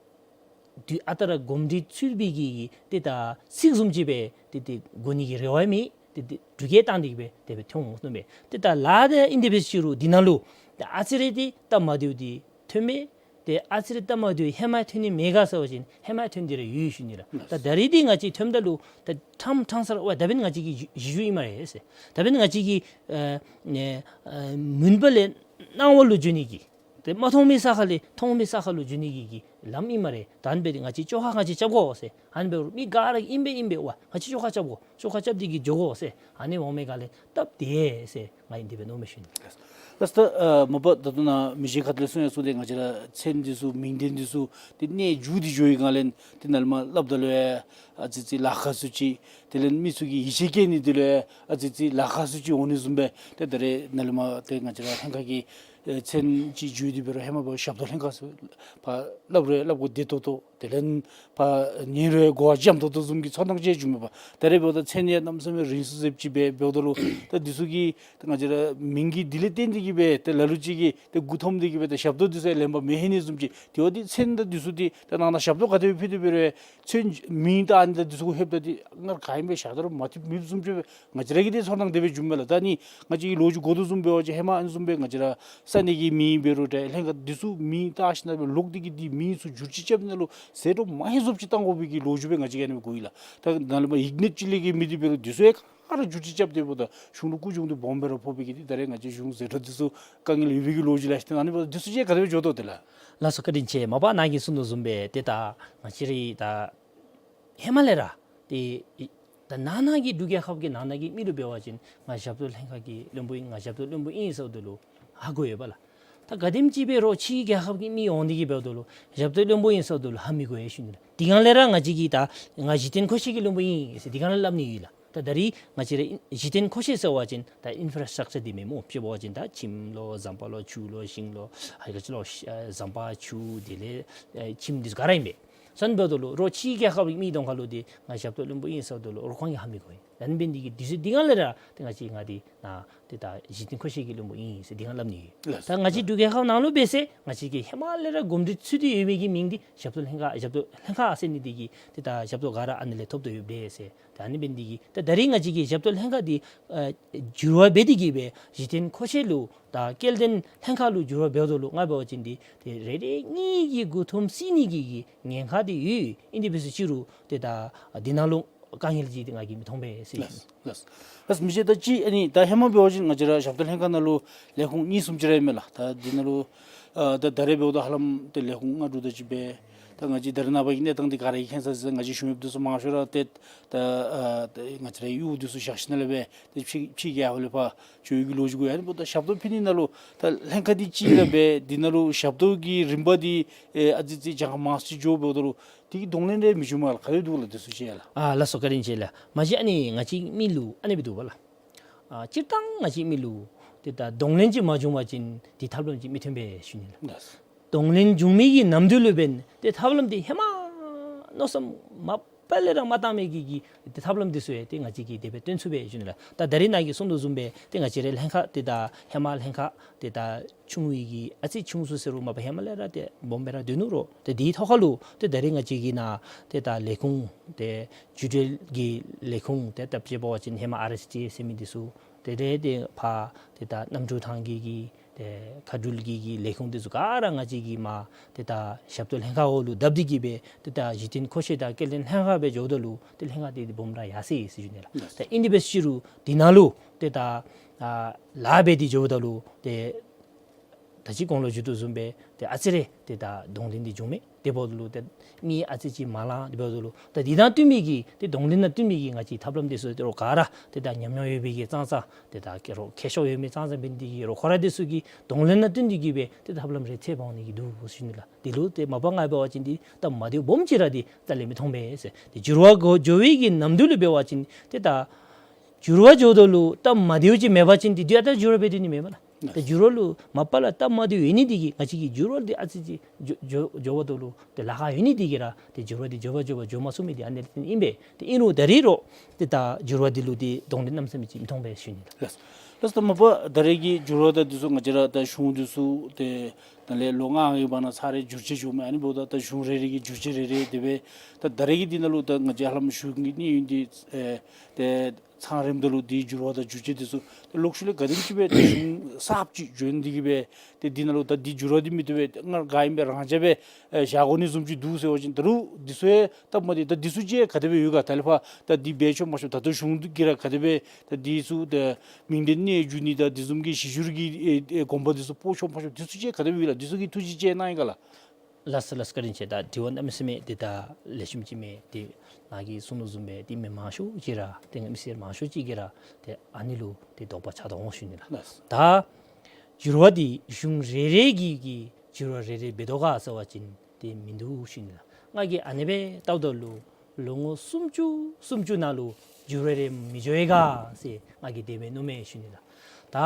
དུས་ཨ་རྟག་ར་གོམས་འདྲིས་ཚུད་པའི་གི་ཏེ་ད་ཚིག་བཟུམ་ཅིག་སྦེ་ཏེ་ཏེ་དགོ་ནི་གི་རེ་བ་མེད། ཏེ་ཏེ་འབྲུག་རྒྱལ་བཏང་སྟེ་གི་སྦེ་དེ་སྦེ་ཐོན་འོང་མནོཝ་མས། ཏེ་ད་ལཱ་དེ་ཨིན་དེ་འབད་ཅི་རུང་འདི་ནང་ལུ་ཏེ་ཨ་ཙི་རེ་ཏེ་སྟབས་མ་བདེཝ་འདི་ཐོན་མས། ཏེ་ཨ་ཙི་རེ་སྟབས་མ་བདེཝ་ཧེ་མ་ཐོན་ནི་མེད་ག་ཟེར་བ་ཅིན་ཧེ་མ་ཐོན་ཏེ་ར་ཡོད་ཞུ་ནི་ལགས། ད་ད་རེས་འདི་ང་བཅས་ཐོནམ་ད་ལུ་ད་ཕྲང་ཕྲང་ས་ར་ཝ་ད་འབདན་ང་བཅས་ཀྱི་གཞི་གཞི་བཅོལ་ཨིན་སྨ་རེ་ཟེར། ད་འབདན་ང་བཅས་ཀྱི་ཨ་ནི་ཨ་མུན་པ་ལས་སྣང་བ་ལུ་འགྱོ་ནི་གི་ཏེ་མ་མཐོང་མི་ས་ཁ་ལས་མཐོང་མི་ས་ཁ་ལུ་འགྱོ་ནི་གི་གི་ལམ་ཨིན་སྨ་རེ། ད་ཨ་ནི་འབད་དེ་ང་བཅས་བཅོ་ཁ་ང་བཅས་རྐྱབ་དགོ་ཟེར། ཨ་ནི་འབད་རུང་མི་ག་ར་གིས་ཨིན་པས་ཨིན་པས་ཝ་ང་བཅས་བཅོ་ཁ་རྐྱབ་དགོ། བཅོ་ཁ་རྐྱབ་སྟེ་གི་འགྱོ་དགོ་ཟེར། ཨ་ནི་འོང་མི་ག་ལས་སྟབས་བདེ་ཟེར་ང་ཨིན་དེ་སྦེ་མནོཝ་མས་ཞུ་ནི། ལགས། ད་ཨ་མ་པ་ད་ལྟོ་ནཱ་མི་རྗེ་ཁ་ཐུག་ལས་གསུང་ཡང་གསུངས་ཏེ་ང་བཅས་ར་མཚན་འདི་ཚུ་མིང་དོན་འདི་ཚུ་ཏེ་གནས་འགྱུར་ཏེ་འགྱོ་བའི་སྒང་ལས་ཏེ་ནཱ་ལས་མར་སླབ་ད་ལུ་ཡང་ཨ་ཙི་ཅིག་ལཱ་ཁག་སུ་ཅིག། དེ་ལས་མི་ཚུ་གིས་ཡིད་ཆེས་བསྐྱེད་ནི་འདི་ལུ་ཡང་ཨ་ཙི་ཅིག་ལཱ་ཁག་སུ་ཅིག་འོང་ནི་བཟུམ་སྦེ་ཏེ་ད་རེས་ནཱ་ལས་མར་ཏེ་ང་བཅས་ར་ལྷན་ཁག་གི་ཨེ་མཚན་ཅིག་བརྗོད་དེ་འབད་རུང་ཧེ་མ་འབད་བ་ཞབས་ཏོག་ལྷན་ཁག་ཟེར་ཕར་སླབ་རུང་སླབ་དགོཔ་བདེ་ཏོག་ཏོ། དེ་ལས་ཕར་ཉན་རུང་གོ་བ་འཇམ་ཏོག་ཏོ་བཟུམ་གྱི་ཚོར་སྣང་ཅིག་བྱུངམ་མས་པ། ད་རེས་འབདཝ་ད་མཚན་ཡང་གནམ་མེད་ས་མེད་རིང་སུ་ཟེརཝ་ཅིག་སྦེ་འབདཝ་ད་ལུ་ད་འདི་ཚུ་གི་ད་ང་བཅས་ར་མིང་གི་འདི་ལས་བརྟེན་ཏེ་གི་སྦེ་ད་ལ་ལུ་ཅིག་གིས་ད་མགུ་འཐོམས་ཏེ་གི་སྦེ་ད་ཞབས་ཏོག་འདི་ཚུ་ལེན་པར་མི་ལྷོད་ནི་བཟུམ་ཅིག། དེ་བ་འདི་མཚན་དང་འདི་ཚུ་འདི་ད་ནང་ན་ཞབས་ཏོག་ག་དེ་སྦེ་ཕུལ་ཏེ་འབད་རུང་མཚན་མིང་དང་ཨ་ནི་དང་འདི་ཚུ་གུ་ལྷོདཔ་ད་འདི་སྔར་ག་ཨིནམ་སྦེ་ཞབས་ཏོག་ར་མ་ཐོབ་མི་བཟུམ་ཅིག་སྦེ་ང་བཅས་ར་གི་འདི་ཚོར་སྣང་དེ་སྦེ་བྱུངམ་མས་ལགས། ད་ནི་ང་བཅས་ཀྱི་ལོ་རྒྱུས་གོ་དོ་བཟུམ་འབད་བ་ཅིན་ཧེ་མ་ཨ་ནི་བཟུམ་སྦེ་ང་བཅས་ར་ས་གནས་ཀྱི་མིང་འབད་རུང་ཏེ་ལྷན་ཁག་འདི་ཚུ་མིང་བཏགས་ཞིནམ་ལས་ལོག་སྟེ་གི་འདི་མིང་ཚུ་བསྒྱུར་བཅོས་རྐྱབ་ནི་ལུ་ཟད་འགྲོ་མ་ལྷོད་བཟུམ་ཅིག་བཏང་དགོ་པའི་གི་ལོ་རྒྱུས་སྦེ་ང་བཅས་ཀྱིས་ཨ་ནི་སྦེ་གོ་ཡི་ལགས། ད་ནཱ་ལས་མར་ཡིག་སྣོད་ཅིག་ལས་གི་མི་འདི་འབད་རུང་འདི་ཚུ་ཡང་ག་ར་བསྒྱུར་བཅོས་རྐྱབ་སྟེ་འབདཝ་ད་གཞུང་ལུ་སྐུ་གཞུང་འདི་སྦོམ་སྦེ་ར་ཕོག་པའི་གི་འདི་ད་རེས་ང་བཅས་གཞུང་ཟད་འགྲོ་འདི་ཚུ་དཀའ་ངལ་ཡོད་པའི་གི་ལོ་རྒྱུས་ལགས། ཏེ་ཨ་ནི་འབདཝ་ད་འདི་ཚུ་ཅིག་ག་དེ་སྦེ་འགྱོ་དོ་ཏེ་ལགས། ལགས་སོ། བཀའ་དྲིན་ཆེ། མ་པ་ནཱ་གིས་གསུངས་དོ་བཟུམ་སྦེ་ཏེ་ད་ང་བཅས་ར་ད་ཧེ་མ་ལས་ར་ཏེ་ད་ནང་ན་གི་འབྲུག་རྒྱལ་ཁབ་ཀྱི་ནང་ན་གི་མི་ལུ་འབད་བ་ཅིན་ང་ཞབས་ཏོག་ལྷན་ཁག་གི་བློན་པོ་ཨིན་ང་ཞབས་ཏོག་བློན་པོ་ཨིན་ཟེརཝ་ད་ལུ་ཧ་གོ་ཡོད་པ་ལགས། ད་ག་དེམ་ཅིག་འབད་རུང་ཕྱིའི་རྒྱལ་ཁབ་ཀྱི་མི་འོང་སྟེ་གི་འབདཝ་ད་ལུ་ཞབས་ཏོག་བློན་པོ་ཨིན་ཟེརཝ་ད་ལུ་ཧ་མི་གོ་ཡི་ཞུ་ནི་ལགས། དེ་སྒང་ལས་ར་ང་བཅས་ཀྱི་ད་ང་གཞི་རྟེན་མཁོ་ཆས་ཀྱི་བློན་པོ་ཨིན་ཟེར་དེ་སྒང་ལས་སླབ་ནི་ཡོད་ལགས། ད་ད་རེས་ང་བཅས་ར་གཞི་རྟེན་མཁོ་ཆས་ཟེར་བ་ཅིན་ད་ཨིན་ཕ་ར་སི་ཊག་ཅར་འདི་མེན་སྨོ། དཔྱེ་འབད་བ་ཅིན་ད་ཁྱིམ་ལོ་ཟམ་པ་ལོ་ཆུ་ལོ་ཤིང་ལོ་ཨ་ག་ཅི་ལོ་ཨ་ཟམ་པ་ཆུ་དེ་ལས་ཨེ་ཁྱིམ་འདི་ཚུ་ག་ར་ཨིན་པས། ཨ་ནི་འབདཝ་ད་ལུ་རོགས་ཕྱིའི་རྒྱལ་ཁབ་ཀྱི་མི་གདོང་ཁ་ལུ་འདི་ང་ཞབས་ཏོག་བློན་པོ་ཨིན་ཟེརཝ་ད་ལུ་རོགས་ཁོང་གིས་ཧ་མི་གོ་ཡི། ཨ་ནི་འབད་ནི་འདི་གིས་འདི་ཚུ་དེ་སྒང་ལས་ར་ཏེ་ང་བཅས་ང་འདི་ནཱ་ཏེ་ད་གཞི་རྟེན་མཁོ་ཆས་ཀྱི་བློན་པོ་ཨིན་ཟེར་དེ་སྒང་སླབ་ནི་ཡོད། ལགས། ད་ང་བཅས་འབྲུག་རྒྱལ་ཁབ་ནང་ལུ་འབད་ཟེར་ང་བཅས་ཀྱིས་ཧེ་མ་ལས་ར་གོམས་འདྲིས་ཚུད་དེ་ཡོད་མི་གི་མིང་འདི་ཞབས་ཏོག་ལྷན་ཁག་ཞབས་ཏོག་ལྷན་ཁག་ཟེར་ནི་འདི་གིས་ཏེ་ད་ཞབས་ཏོག་ག་ར་ཨ་ནི་ལས་ཐོབ་དོ་ཡོདཔ་འདྲས་ཟེར། ད་ཨ་ནི་འབད་ནི་འདི་གིས་ད་ད་རེས་ང་བཅས་ཀྱིས་ཞབས་ཏོག་ལྷན་ཁག་འདི་ཨ་འགྱུར་བ་འབད་དེ་གི་སྦེ་གཞི་རྟེན་མཁོ་ཆས་ལུ་ད་སྐྱེལ་འདྲེན་ལྷན་ཁག་ལུ་འགྱུར་བ་འབདཝ་ད་ལུ་ང་འབད་བ་ཅིན་འདི་ཏེ་རེ་རེ་གཉིས་ཀྱི་མགུ་འཐོམ་སྲིད་ནི་གི་གི་ཉེན་ཁ་འདི་ཡོད། ཨིན་དེ་འབད་ཟེར་ཅི་རུང་ཏེ་ད་འདི་ནང་ལུ་དཀའ་ངལ་ཅིག་འདི་ང་གིས་མི་མཐོང་པས་ཟེར་ཞུ་ནི། ལགས། ལགས། མི་རྗེ་ད་ཅི་ཨ་ནི་ད་ཧེ་མ་འབད་བ་ཅིན་ང་བཅས་ར་ཞབས་ཏོག་ལྷན་ཁག་ནང་ལུ་ལས་ཁུངས་གཉིས་གསུམ་ཅིག་ར་ཨིན་མས་ལགས། ད་འདི་ནང་ལུ་ཨ་ད་ད་རེས་འབདཝ་ད་ཧ་ལམ་ཏེ་ལས་ཁུངས་ལྔ་དྲུག་དེ་ཅིག་སྦེ། ད་ང་བཅས་ད་རེས་ནངས་པ་གི་གནས་སྟངས་འདི་ག་ར་གིས་མཁྱེན་ས་ཟེར་ང་བཅས་ཞུ་མི་འདི་ཚུ་མང་ཤོས་ར་ཏེ་ད་ཨ་ད་ང་བཅས་རའི་གཡོག་འདི་ཚུ་བཞག་ཞིནམ་ལས་སྦེ་ཏེ་ཕྱི་ཕྱི་རྒྱལ་ཁབ་ལས་ཕར་འགྱོ་བའི་གི་ལོ་རྒྱུས་གུ་ཡང་ཨ་ནི་འབདཝ་ད་ཞབས་ཏོག་ཕུལ་ནི་ནང་ལུ་ད་ལྷན་ཁག་འདི་གཅིག་ར་འབད་འདི་ནང་ལུ་ཞབས་ཏོག་གི་རིམ་པ་འདི་ཨེ་ཨ་ཙི་ཙི་གྱངས་ཁ་མང་སུ་ཅིག་འགྱོ་འབདཝ་ད་ལུ་དེ་གི་གདོང་ལེན་རེ་མི་བྱུངམ་ལགས། ག་དེ་འདུག་ལགས་དེ་ཚུ་ཅིག་ལགས། ཨ་ལགས་སོ། བཀའ་དྲིན་ཆེ་ལགས། མ་གཞི་ཨ་ནི་ང་བཅས་མི་ལུ་ཨ་ནི་སྦེ་འདུག་པ་ལགས། ཨ་སྤྱིར་བཏང་ང་བཅས་མི་ལུ་ཏེ་ད་གདོང་ལེན་ཅིག་མ་བྱུང་བ་ཅིན་ཏེ་ཐབས་ལམ་ཅིག་མི་ཐོན་པས་ཞུ་ནི་ལགས། ལགས། གདོང་ལེན་བྱུང་མི་གི་ནམ་དུས་ལུ་འབདན་ཏེ་ཐབས་ལམ་འདི་ཧེ་མ་མནོ་བསམ་མ་པ་ལས་ར་མ་བཏང་མི་གི་གི་ཏེ་ཐབས་ལམ་འདི་ཚུ་ཡང་ཏེ་ང་བཅས་ཀྱིས་དེ་སྦེ་སྟོན་ཚུགས་པས་ཞུ་ནི་ལགས། ད་ད་རེས་ནཱ་གིས་གསུངས་དོ་བཟུམ་སྦེ་ཏེ་ང་བཅས་རའི་ལྷན་ཁག་ཏེ་ད་ཧེ་མ་ལྷན་ཁག་ཏེ་ད་ཆུང་བའི་གི་ཨ་ཙི་ཆུང་སུ་ཟེར་རུང་མ་པ་ཧེ་མ་ལས་ར་ཏེ་སྦོམ་སྦེ་ར་སྡོད་ནུག་རུང་ཏེ་དེའི་ཐོག་ཁ་ལུ་ཏེ་ད་རེས་ང་བཅས་ཀྱི་ནཱ་ཏེ་ད་ལས་ཁུངས་ཏེ་བརྒྱུད་འབྲེལ་གྱི་ལས་ཁུངས་ཏེ་ད་དཔྱེ་འབད་བ་ཅིན་ཧེ་མ་ཨར་ཨེས་ཊི་ཨེ་ཟེར་མི་འདི་ཚུ་དེ་ལས་ཏེ་ཕར་ཏེ་ད་གནམ་གྲུ་ཐང་གི་གི་ཏེ་མཁའ་འགྲུལ་གྱི་གི་ལས་ཁུངས་འདི་ཚུ་ག་ར་ང་བཅས་ཀྱིས་མར་ཏེ་ད་ཞབས་ཏོག་ལྷན་ཁག་འོག་ལུ་བསྡབས་ཏེ་གི་སྦེ་ཏེ་ད་གཞི་རྟེན་མཁོ་ཆས་དང་སྐྱེལ་འདྲེན་ལྷན་ཁག་སྦེ་འགྱོཝ་ད་ལུ་ཏེ་ལྷན་ཁག་འདི་ཏེ་སྦོམ་ར་ཡར་སོ་ཡི་ཟེར་ཞུ་ནི་ལགས། ད་ཨིན་དེ་འབད་ཟེར་ཅི་རུང་འདི་ནང་ལུ་ཏེ་ད་ཨ་ལཱ་འབད་དེ་འགྱོཝ་ད་ལུ་ཏེ་ད་ཅི་གོང་ལུ་ཞུ་དོ་བཟུམ་སྦེ་ཏེ་ཨ་ཙི་རེ་ཏེ་ད་གདོང་ལེན་འདི་བྱུང་མས། དེ་འབདཝ་ད་ལུ་ཏེ་མི་ཨ་ཙི་ཅིག་མ་ལང་། དེ་འབདཝ་ད་ལུ་ད་འདི་དང་བསྟུན་མི་གི་ཏེ་གདོང་ལེན་དང་བསྟུན་མི་གི་ང་བཅས་ཐབས་ལམ་འདི་ཚུ་ཏེ་རོགས་ག་ར་ཏེ་ད་ཉམས་མྱོང་ཡོད་པའི་གི་ཙང་ཙང་ཏེ་ད་ཀེ་རོགས་མཁས་མཆོག་ཡོད་མི་ཙང་ཙང་འབད་ནི་འདི་གིས་རོགས་ཁོ་ར་འདི་ཚུ་གི་གདོང་ལེན་དང་བསྟུན་ཏེ་གི་སྦེ་ཏེ་ཐབས་ལམ་རེ་འཚོལ་འོང་ནི་གི་འདུག་ཟེར་ཞུ་ནི་ལགས། དེ་ལུ་ཏེ་མ་པ་ང་འབད་བ་ཅིན་འདི་སྟབས་མ་བདེཝ་སྦོམ་ཅིག་ར་འདི་རྩ་ལས་མི་མཐོང་པས་ཟེར། ཏེ་འགྱུར་བ་གོ་འགྱོ་བའི་གི་ནམ་དུས་ལུ་འབད་བ་ཅིན་ཏེ་ད་འགྱུར་བ་འགྱོཝ་ད་ལུ་སྟབས་མ་བདེཝ་ཅིག་མེད་པ་ཅིན་ཏེ་དུས་ཨ་རྟག་འགྱུར་བ་འབད་དེ་ནི་མེན་པ་ལགས། ཏེ་འགྱུར་བ་ལུ་མ་པ་ལས་སྟབས་མ་བདེཝ་ཡོད་ནི་འདི་གིས་ང་བཅས་ཀྱིས་འགྱུར་བ་འདི་ཨ་ཙི་ཅིག་འགྱོ་འགྱོ་འགྱོཝ་ད་ལུ་ཏེ་ལཱ་ཁག་ཡོད་ནི་འདི་གིས་ར་ཏེ་འགྱུར་བ་འདི་འགྱོ་བ་འགྱོ་བ་འགྱོ་མ་ཚུགས་མི་འདི་ཨ་ནི་ལས་བརྟེན་ཨིན་པས། ཏེ་ཨིན་རུང་ད་རེས་རོགས་ཏེ་ད་འགྱུར་བ་འདི་ལུ་ཏེ་གདོང་ལེན་གནམ་མེད་ས་མེད་ཅིག་མི་མཐོང་པས་ཞུ་ནི་ལགས། ལགས། ལགས་ད་མ་པ་ད་རེས་ཀྱི་འགྱུར་བ་དང་འདི་ཚུ་ང་བཅས་ར་ད་གཞུང་འདི་ཚུ་ཏེ་ ད་ལས་ལོ་ལྔ་གི་བར་ན་ཚར་རེ་འགྱུར་བཅོས་བྱུངམ་མས། ཨ་ནི་འབདཝ་ད་ད་གཞུང་རེ་རེ་གི་འགྱུར་བཅོས་རེ་རེ་དེ་སྦེ་ད་ད་རེས་ཀྱི་འདི་ནང་ལུ་ད་ང་བཅས་ཧ་ལམ་གཞུང་གི་གནས་ཡུན་འདི་ཨེ་ཏེ་ཚང་རནམ་ད་ལུ་འདི་འགྱུར་བ་དང་འགྱུར་བཅོས་འདི་ཚུ་ད་ལོག་ཤུལ་ལས་ག་དེམ་ཅིག་སྦེ་ད་གཞུང་གསརཔ་ཅིག་བྱོན་ཏེ་གི་སྦེ་ཏེ་འདི་ནང་ལུ་ད་འདི་འགྱུར་བ་འདི་མི་བཏུབ་པས་ཏེ་སྔར་ག་ཨིནམ་སྦེ་རང་འཇགས་སྦེ་ཨེ་བཞག་དགོ་ནི་བཟུམ་ཅིག་འདུག་ཟེར་བ་ཅིན་ད་རུང་འདི་ཚུ་ཡང་སྟབས་མ་བདེ། ད་འདི་ཚུ་ཅིག་ག་དེ་སྦེ་ཡོད་ག། ད་ལས་ཕར་ད་འདི་འབད་ཆོག་མ་ཆོག་ད་ལྟོ་གཞུང་གིས་ར་ག་དེ་སྦེ་ད་འདི་ཚུ་ད་མིང་འདི་གནས་འགྱུར་ནི་དང་འདི་བཟུམ་གྱི་གཞི་འགྱུར་གྱི་ཨེ་ཨེ་གོམ་པ་འདི་ཚུ་སྤོ་ཆོག་མ་ཆོག་འདི་ཚུ་ཅིག་ག་དེ་སྦེ་ཡོད་ལགས། འདི་ཚུ་གི་ཐུགས་བཞེད་ཅིག་གནང་ཡི་ག་ལགས། ལགས་སོ་ལགས་སོ། བཀའ་དྲིན་ཆེ། ད་དྲི་བ་གནམ་མེད་ས་མེད་འདི་ད་ལེགས་ཤོམ་ཅིག་མས། ཏེ་ང་གིས་གསུང་དོ་བཟུམ་སྦེ་ཏེ་མི་མང་ཤོས་ཅིག་ར་ཏེ་མི་སེར་མང་ཤོས་ཅིག་གིས་ར་ཏེ་ཨ་ནི་ལུ་ཏེ་དོགས་པ་ཆགས་དོ་འོང་ཞུ་ནི་ལགས། ལགས། ད་འགྱུར་བ་འདི་གཞུང་རེ་རེ་གིས་གིས་འགྱུར་བ་རེ་རེ་འབད་དོ་ག་ཟེར་བ་ཅིན་ཏེ་མིན་འདུག་ཞུ་ནི་ལགས། ང་གིས་ཨ་ནི་སྦེ་བལྟཝ་ད་ལུ་ལོ་ངོ་སུམ་ཅུ་སུམ་ཅུ་ནང་ལུ་འགྱུར་བ་རེ་མི་འགྱོ་ཡི་ག་ཟེར་ང་གིས་དེ་སྦེ་མནོཝ་མས་ཞུ་ནི་ལགས། ད་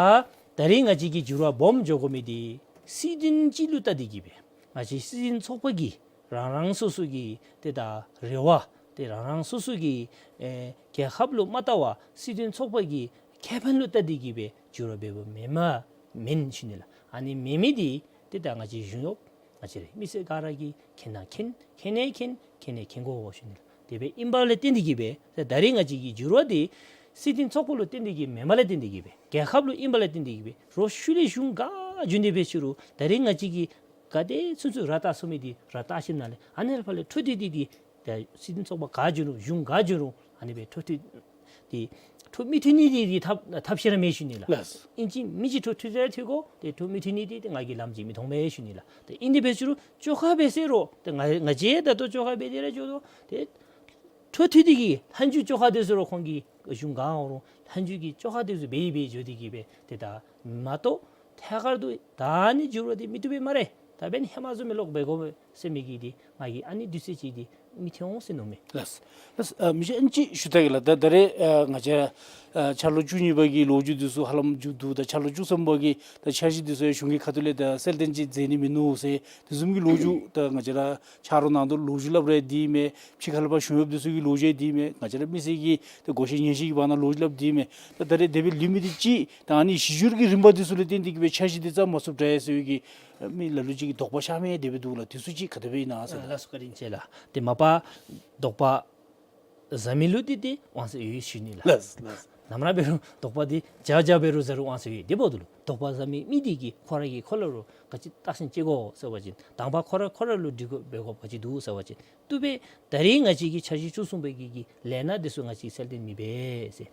ད་རིས་ང་བཅས་ཀྱིས་འགྱུར་བ་སྦོམ་འགྱོ་དགོ་མི་འདི་སྲིད་དོན་ཅིག་ལུ་བལྟ་སྟེ་གི་སྦེ་ང་བཅས་སྲིད་དོན་ཚོགས་པ་གིས་རང་རང་སོ་སོ་གི་ཏེ་ད་རེ་བ་ཏེ་རང་རང་སོ་སོ་གི་ཨེ་རྒྱལ་ཁབ་ལུ་མ་བལྟ་བར་སྲིད་དོན་ཚོགས་པ་གི་ཁེ་ཕན་ལུ་བལྟ་སྟེ་གི་སྦེ་འགྱུར་བ་འབདཝ་མེན་མས་མེན་ཞུ་ནི་ལགས། ཨ་ནི་མེན་མི་འདི་ཏེ་ད་ང་བཅས་གཞུང་གཡོགཔ་ང་བཅས་ར་མི་སེར་ག་ར་གིས་མཁྱེན་ན་མཁྱེན་མཁྱེན་ནི་མཁྱེན་མཁྱེན་ནི་མཁྱེན་དགོ་ཞུ་ནི་ལགས། དེ་སྦེ་ཨིན་པ་ལས་བརྟེན་ཏེ་གི་སྦེ་ད་ད་རིས་ང་བཅས་ཀྱི་འགྱུར་བ་འདི་སྲིད་དོན་ཚོགས་པ་ལུ་བརྟེན་ཏེ་གི་མེན་པ་ལས་བརྟེན་ཏེ་གི་སྦེ་རྒྱལ་ཁབ་ལུ་ཨིན་པ་ལས་བརྟེན་ཏེ་གི་སྦེ་རོགས་ཤུལ་ལས་གཞུང་ག་བྱོན་ཏེ་འབད་ཅི་རུང་ད་རིས་ང་བཅས་ཀྱིས་ག་དེ་ཚུན་ཚོད་ར་བཏགས་ཚུགས་མི་འདི་ར་བཏགས་ཞིནམ་ལས་ཨ་ནི་ལས་ཕར་ལས་འཕྲོ་མཐུད་དེ་འདི་ད་སྲིད་དོན་ཚོགས་པ་ག་བྱོན་རུང་གཞུང་ག་བྱོན་རུང་ཨ་ནི་སྦེ་འཕྲོ་མཐུད་དེ་འཕྲོ་མི་མཐུད་ནི་འདི་འདི་ཐབས་ཐབས་ཤེས་ར་མེད་ཞུ་ནི་ལགས། ལགས། ཨིན་ཅི་མིན་ཅི་འཕྲོ་མཐུད་ར་མཐུད་དགོ། ཏེ་འཕྲོ་མི་མཐུད་ནི་འདི་ཏེ་ང་གིས་ལམ་ཅིག་མི་མཐོང་པས་ཞུ་ནི་ལགས། ཏེ་ཨིན་དེ་འབད་ཅི་རུང་བཅོ་ཁ་འབད་ཟེར་རུང་ཏེ་ང་ང་བཅས་ད་ལྟོ་བཅོ་ཁ་འབད་དེ་ར་འགྱོ་དོ། ཏེ་འཕྲོ་མཐུད་དེ་གི་ལྷག་མཇུག་བཅོ་ཁ་འདི་ཚུ་ར་ཁོང་གིས་གཞུང་ག་འོང་རུང་ལྷག་མཇུག་གི་བཅོ་ཁ་འདི་ཚུ་འབད་འབད་འགྱོ་སྟེ་གི་སྦེ་ཏེ་ད་མ་གཏོགས་ཐད་ཀར་དུ་ད་ནི་འགྱུར་བ་འདི་མི་བཏུབ་པས་སྨ་རེ། ད་འབདན་ཧེ་མ་བཟུམ་སྦེ་ལོག་འབད་དགོ་ཟེར་མི་གི་འདི་ང་གིས་ཨ་ནི་དུས་ཚོད་ཅིག་འདི་མི་ཐོན་འོང་ཟེར་མནོཝ་མས། ལགས། ལགས། ཨ་མི་རྗེ་ཨ་ནི་ཅིག་ཞུ་ད་གེ་ལགས། ད་ད་རེས་ཨ་ང་བཅས་ཨ་འཆར་ལོ་བཅུ་གཉིས་པ་གི་ལོ་རྒྱུས་འདི་ཚུ་ཧ་ལམ་མཇུག་བསྡུ། ད་འཆར་ལོ་བཅུ་གསུམ་པ་གི་ད་འཆར་གཞི་འདི་ཚུ་ཡང་གཞུང་གི་ཁ་ཐུག་ལས་ད་གསལ་སྟོན་ཅིག་མཛད་ནི་མིན་ནུག་ཟེར་དེ་བཟུམ་གྱི་ལོ་རྒྱུས་ད་ང་བཅས་ར་ཆ་རོགས་ནང་དུ་ལོ་རྒྱུས་སླབ་རུང་འདི་མས། ཕྱི་ཁ་ལས་ཕར་གཞུང་གཡོགཔ་འདི་ཚུ་གི་ལོ་རྒྱུས་འདི་མས། ང་བཅས་ར་མི་སེར་གྱི་ད་གོ་ཤེས་ཉན་ཤེས་ཀྱི་བར་ན་ལོ་རྒྱུས་སླབ་འདི་མས། ད་ད་རེས་དེ་སྦེ་ལུས་མི་འདི་ཅིག་ད་ཨ་ནི་གཞི་འགྱུར་གྱི་རིམ་པ་འདི་ཚུ་ལས་བརྟེན་ཏེ་གི་སྦེ་འཆར་གཞི་འདི་བརྩམ་མ་ཚུགསཔ་འདྲས་ཟེར་བའི་གི་མི་ལ་ལུ་ཅིག་གི་དོགས་པ་ཤར་མི་དེ་སྦེ་འདུག་ལགས། དེ་ཚུ་ཅིག་ག་དེ་སྦེ་ཨིན་ན་ཟེར། ལགས་སོ། བཀའ་དྲིན་ཆེ་ལགས། ཏེ་མ་པ་དོགས་པ་ཟ་མི་ལུ་འདི་ཏེ་དབང་ཚད་ཡོད་ཞུ་ནི་ལགས། ལགས་ལགས། ནམ་ར་འབད་རུང་དོགས་པ་འདི་བརྒྱ་བརྒྱ་འབད་རུང་ཟ་རུང་དབང་ཚད་ཡོད། དེ་འབདཝ་ད་ལུ་དོགས་པ་ཟ་མི་མི་འདི་གིས་ཁོ་ར་གིས་ཁོ་ལུ་ར་ག་ཅི་བརྟག་ཞིབ་ཅིག་དགོ་ཟེར་བ་ཅིན་དང་པ་ཁོ་ར་ཁོ་ར་ལུ་འདྲི་དགོ་འབད་དགོཔ་ག་ཅི་འདུག་ཟེར་བ་ཅིན་བཏུབ་པས། ད་རེས་ང་བཅས་ཀྱི་འཆར་གཞི་བཅུ་གསུམ་པའི་གི་གི་ལས་སྣ་འདི་ཚུ་ང་བཅས་གསལ་སྟོན་མི་འབད་ཟེར།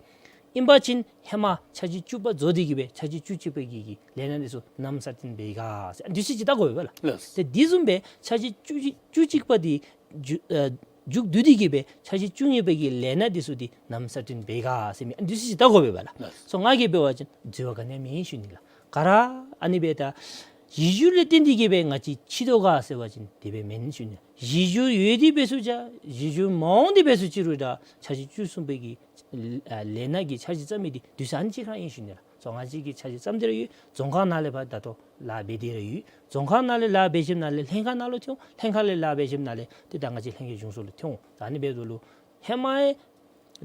ཨིན་པ་ཅིན་ཧེ་མ་འཆར་གཞི་བཅུ་པ་རྫོགས་ཏེ་གི་སྦེ་འཆར་གཞི་བཅུ་གཅིག་པའི་གི་གི་ལས་སྣ་འདི་ཚུ་ནམ་གསལ་སྟོན་འབད་ག་ཟེར་དུས་ཚོད་ཅིག་བལྟ་དགོ་པས་ལགས། ལགས། ཏེ་དེ་བཟུམ་སྦེ་འཆར་གཞི་བཅུ་གཅིག་བཅུ་གཅིག་པ་འདི་མཇུག་ཨ་མཇུག་བསྡུ་སྟེ་གི་སྦེ་འཆར་གཞི་བཅུ་གཉིས་པའི་གི་ལས་སྣ་འདི་ཚུ་འདི་ནམ་གསལ་སྟོན་འབད་ག་ཟེར་མི་དུས་ཚོད་ཅིག་བལྟ་དགོ་པས་ལགས། ལགས། སོ་ང་གིས་འབད་བ་ཅིན་འཛོལ་བ་ག་ནི་ཡང་མེད་ཞུ་ནི་ལགས། ག་ར་ཨ་ནི་སྦེ་ད་གཞི་འགྱུར་ལས་བརྟེན་ཏེ་གི་སྦེ་ང་བཅས་ཕྱིས་དོ་ག་ཟེར་བ་ཅིན་དེ་སྦེ་མེན་ཞུ་ནི། གཞི་འགྱུར་ཡོད་དེ་འབད་ཚུགས་ཅི། གཞི་འགྱུར་མ་འོང་དེ་འབད་ཚུགས་ཅི་རུང་ད་འཆར་གཞི་བཅུ་གསུམ་པའི་གི་ཨ་ལས་སྣ་གི་འཆར་གཞི་བརྩམ་མི་འདི་དུས་ཚོད་ཨ་ནི་ཅིག་ཁར་ཨིན་ཞུ་ནི་ལགས། སོ་ང་བཅས་ཀྱིས་འཆར་གཞི་བརྩམས་ཏེ་ར་ཡོད། རྫོང་ཁག་ནང་ལས་ཕར་ད་ལྟོ་ལཱ་འབད་དེ་ར་ཡོད། རྫོང་ཁག་ནང་ལས་ལཱ་འབད་ཞིནམ་ལས་ལྷན་ཁག་ནང་ལུ་ཐོན་འོང་། ལྷན་ཁག་ལས་ལཱ་འབད་ཞིནམ་ལས་ཏེ་ད་ང་བཅས་ལྷན་རྒྱས་གཞུང་ཚོགས་ལུ་ཐོན་འོང་། ད་ཨ་ནི་འབདཝ་ད་ལུ་ཧེ་མའི་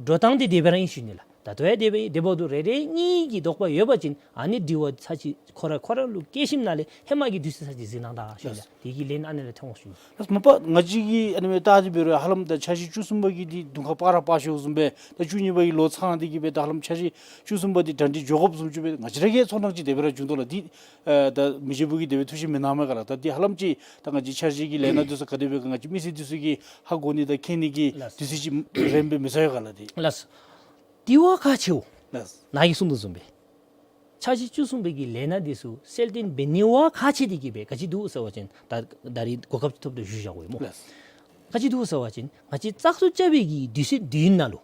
འགྲོ་སྟངས་འདི་དེ་སྦེ་ར་ཨིན་ཞུ་ནི་ལགས། ད་ལྟོ་ཡང་དེ་སྦེ་དེ་འབདཝ་ད་རེ་རེ་གཉིས་ཀྱི་དོགས་པ་ཡོད་པ་ཅིན་ཨ་ནི་དྲི་བ་ཚར་གཅིག་ཁོ་ར་ཁོ་ར་ལུ་བཀོད་ཞིནམ་ལས་ཧེ་མ་གི་དུས་ཚོད་ཚར་གཅིག་གཟིགས་གནང་ད་ཞུ་ནི་ལགས། དེ་གི་ལན་ཨ་ནི་ལས་ཐོན་འོང་ཞུ་ནི། ལགས། མ་པ་ང་བཅས་ཀྱིས་ཨ་ནི་སྦེ་བལྟ་སྟེ་འབད་རུང་ཧ་ལམ་ད་འཆར་གཞི་བཅུ་གསུམ་པ་གི་འདི་དུང་ཁ་སྤར་ར་སྤར་ཤོརཝ་བཟུམ་སྦེ་ད་བཅུ་གཉིས་པ་གི་ལོ་ཚང་སྟེ་གི་སྦེ་ད་ཧ་ལམ་འཆར་གཞི་བཅུ་གསུམ་པ་འདི་གྲ་སྒྲིག་འགྱོ་དགོཔ་བཟུམ་ཅིག་སྦེ་ང་བཅས་ར་གི་ཚོར་སྣང་ཅིག་དེ་སྦེ་ར་བྱུང་དོ་ལགས། འདི་ཨ་ད་མི་རྗེ་བོ་གིས་དེ་སྦེ་ཐུགས་བཞེད་མི་གནང་མས་ག་ལགས། ད་འདི་ཧ་ལམ་ཅིག་ད་ང་བཅས་འཆར་གཞི་གི་ལས་སྣ་འདི་ཚུ་ག་དེ་སྦེ་ག་ང་བཅས་མི་སེར་འདི་ཚུ་གིས་ཧ་གོ་ནི་དང་མཁྱེན་ནི་གི་ལགས། དུས་ཚོད་ཅིག་རན་སྦེ་མི་ཚོར་ག་ལགས། འདི་ལགས། དེ་བ་ཁག་ཆེཝ་ལགས། ནཱ་གིས་གསུང་དོ་བཟུམ་སྦེ་འཆར་གཞི་བཅུ་གསུམ་པའི་གི་ལས་སྣ་འདི་ཚུ་གསལ་སྟོན་འབད་ནི་བ་ཁག་ཆེ་སྟེ་གི་སྦེ་ག་ཅི་འདུག་ཟེར་བ་ཅིན་ད་ད་རིས་གོ་སྐབས་ཐོབ་སྟེ་ཞུ་བཞག་གེ་སྨོ། ལགས། ག་ཅི་འདུག་ཟེར་བ་ཅིན་ང་བཅས་བཙག་འཐུ་རྐྱབ་པའི་གི་དུས་ཚོད་འདི་ནང་ལུ་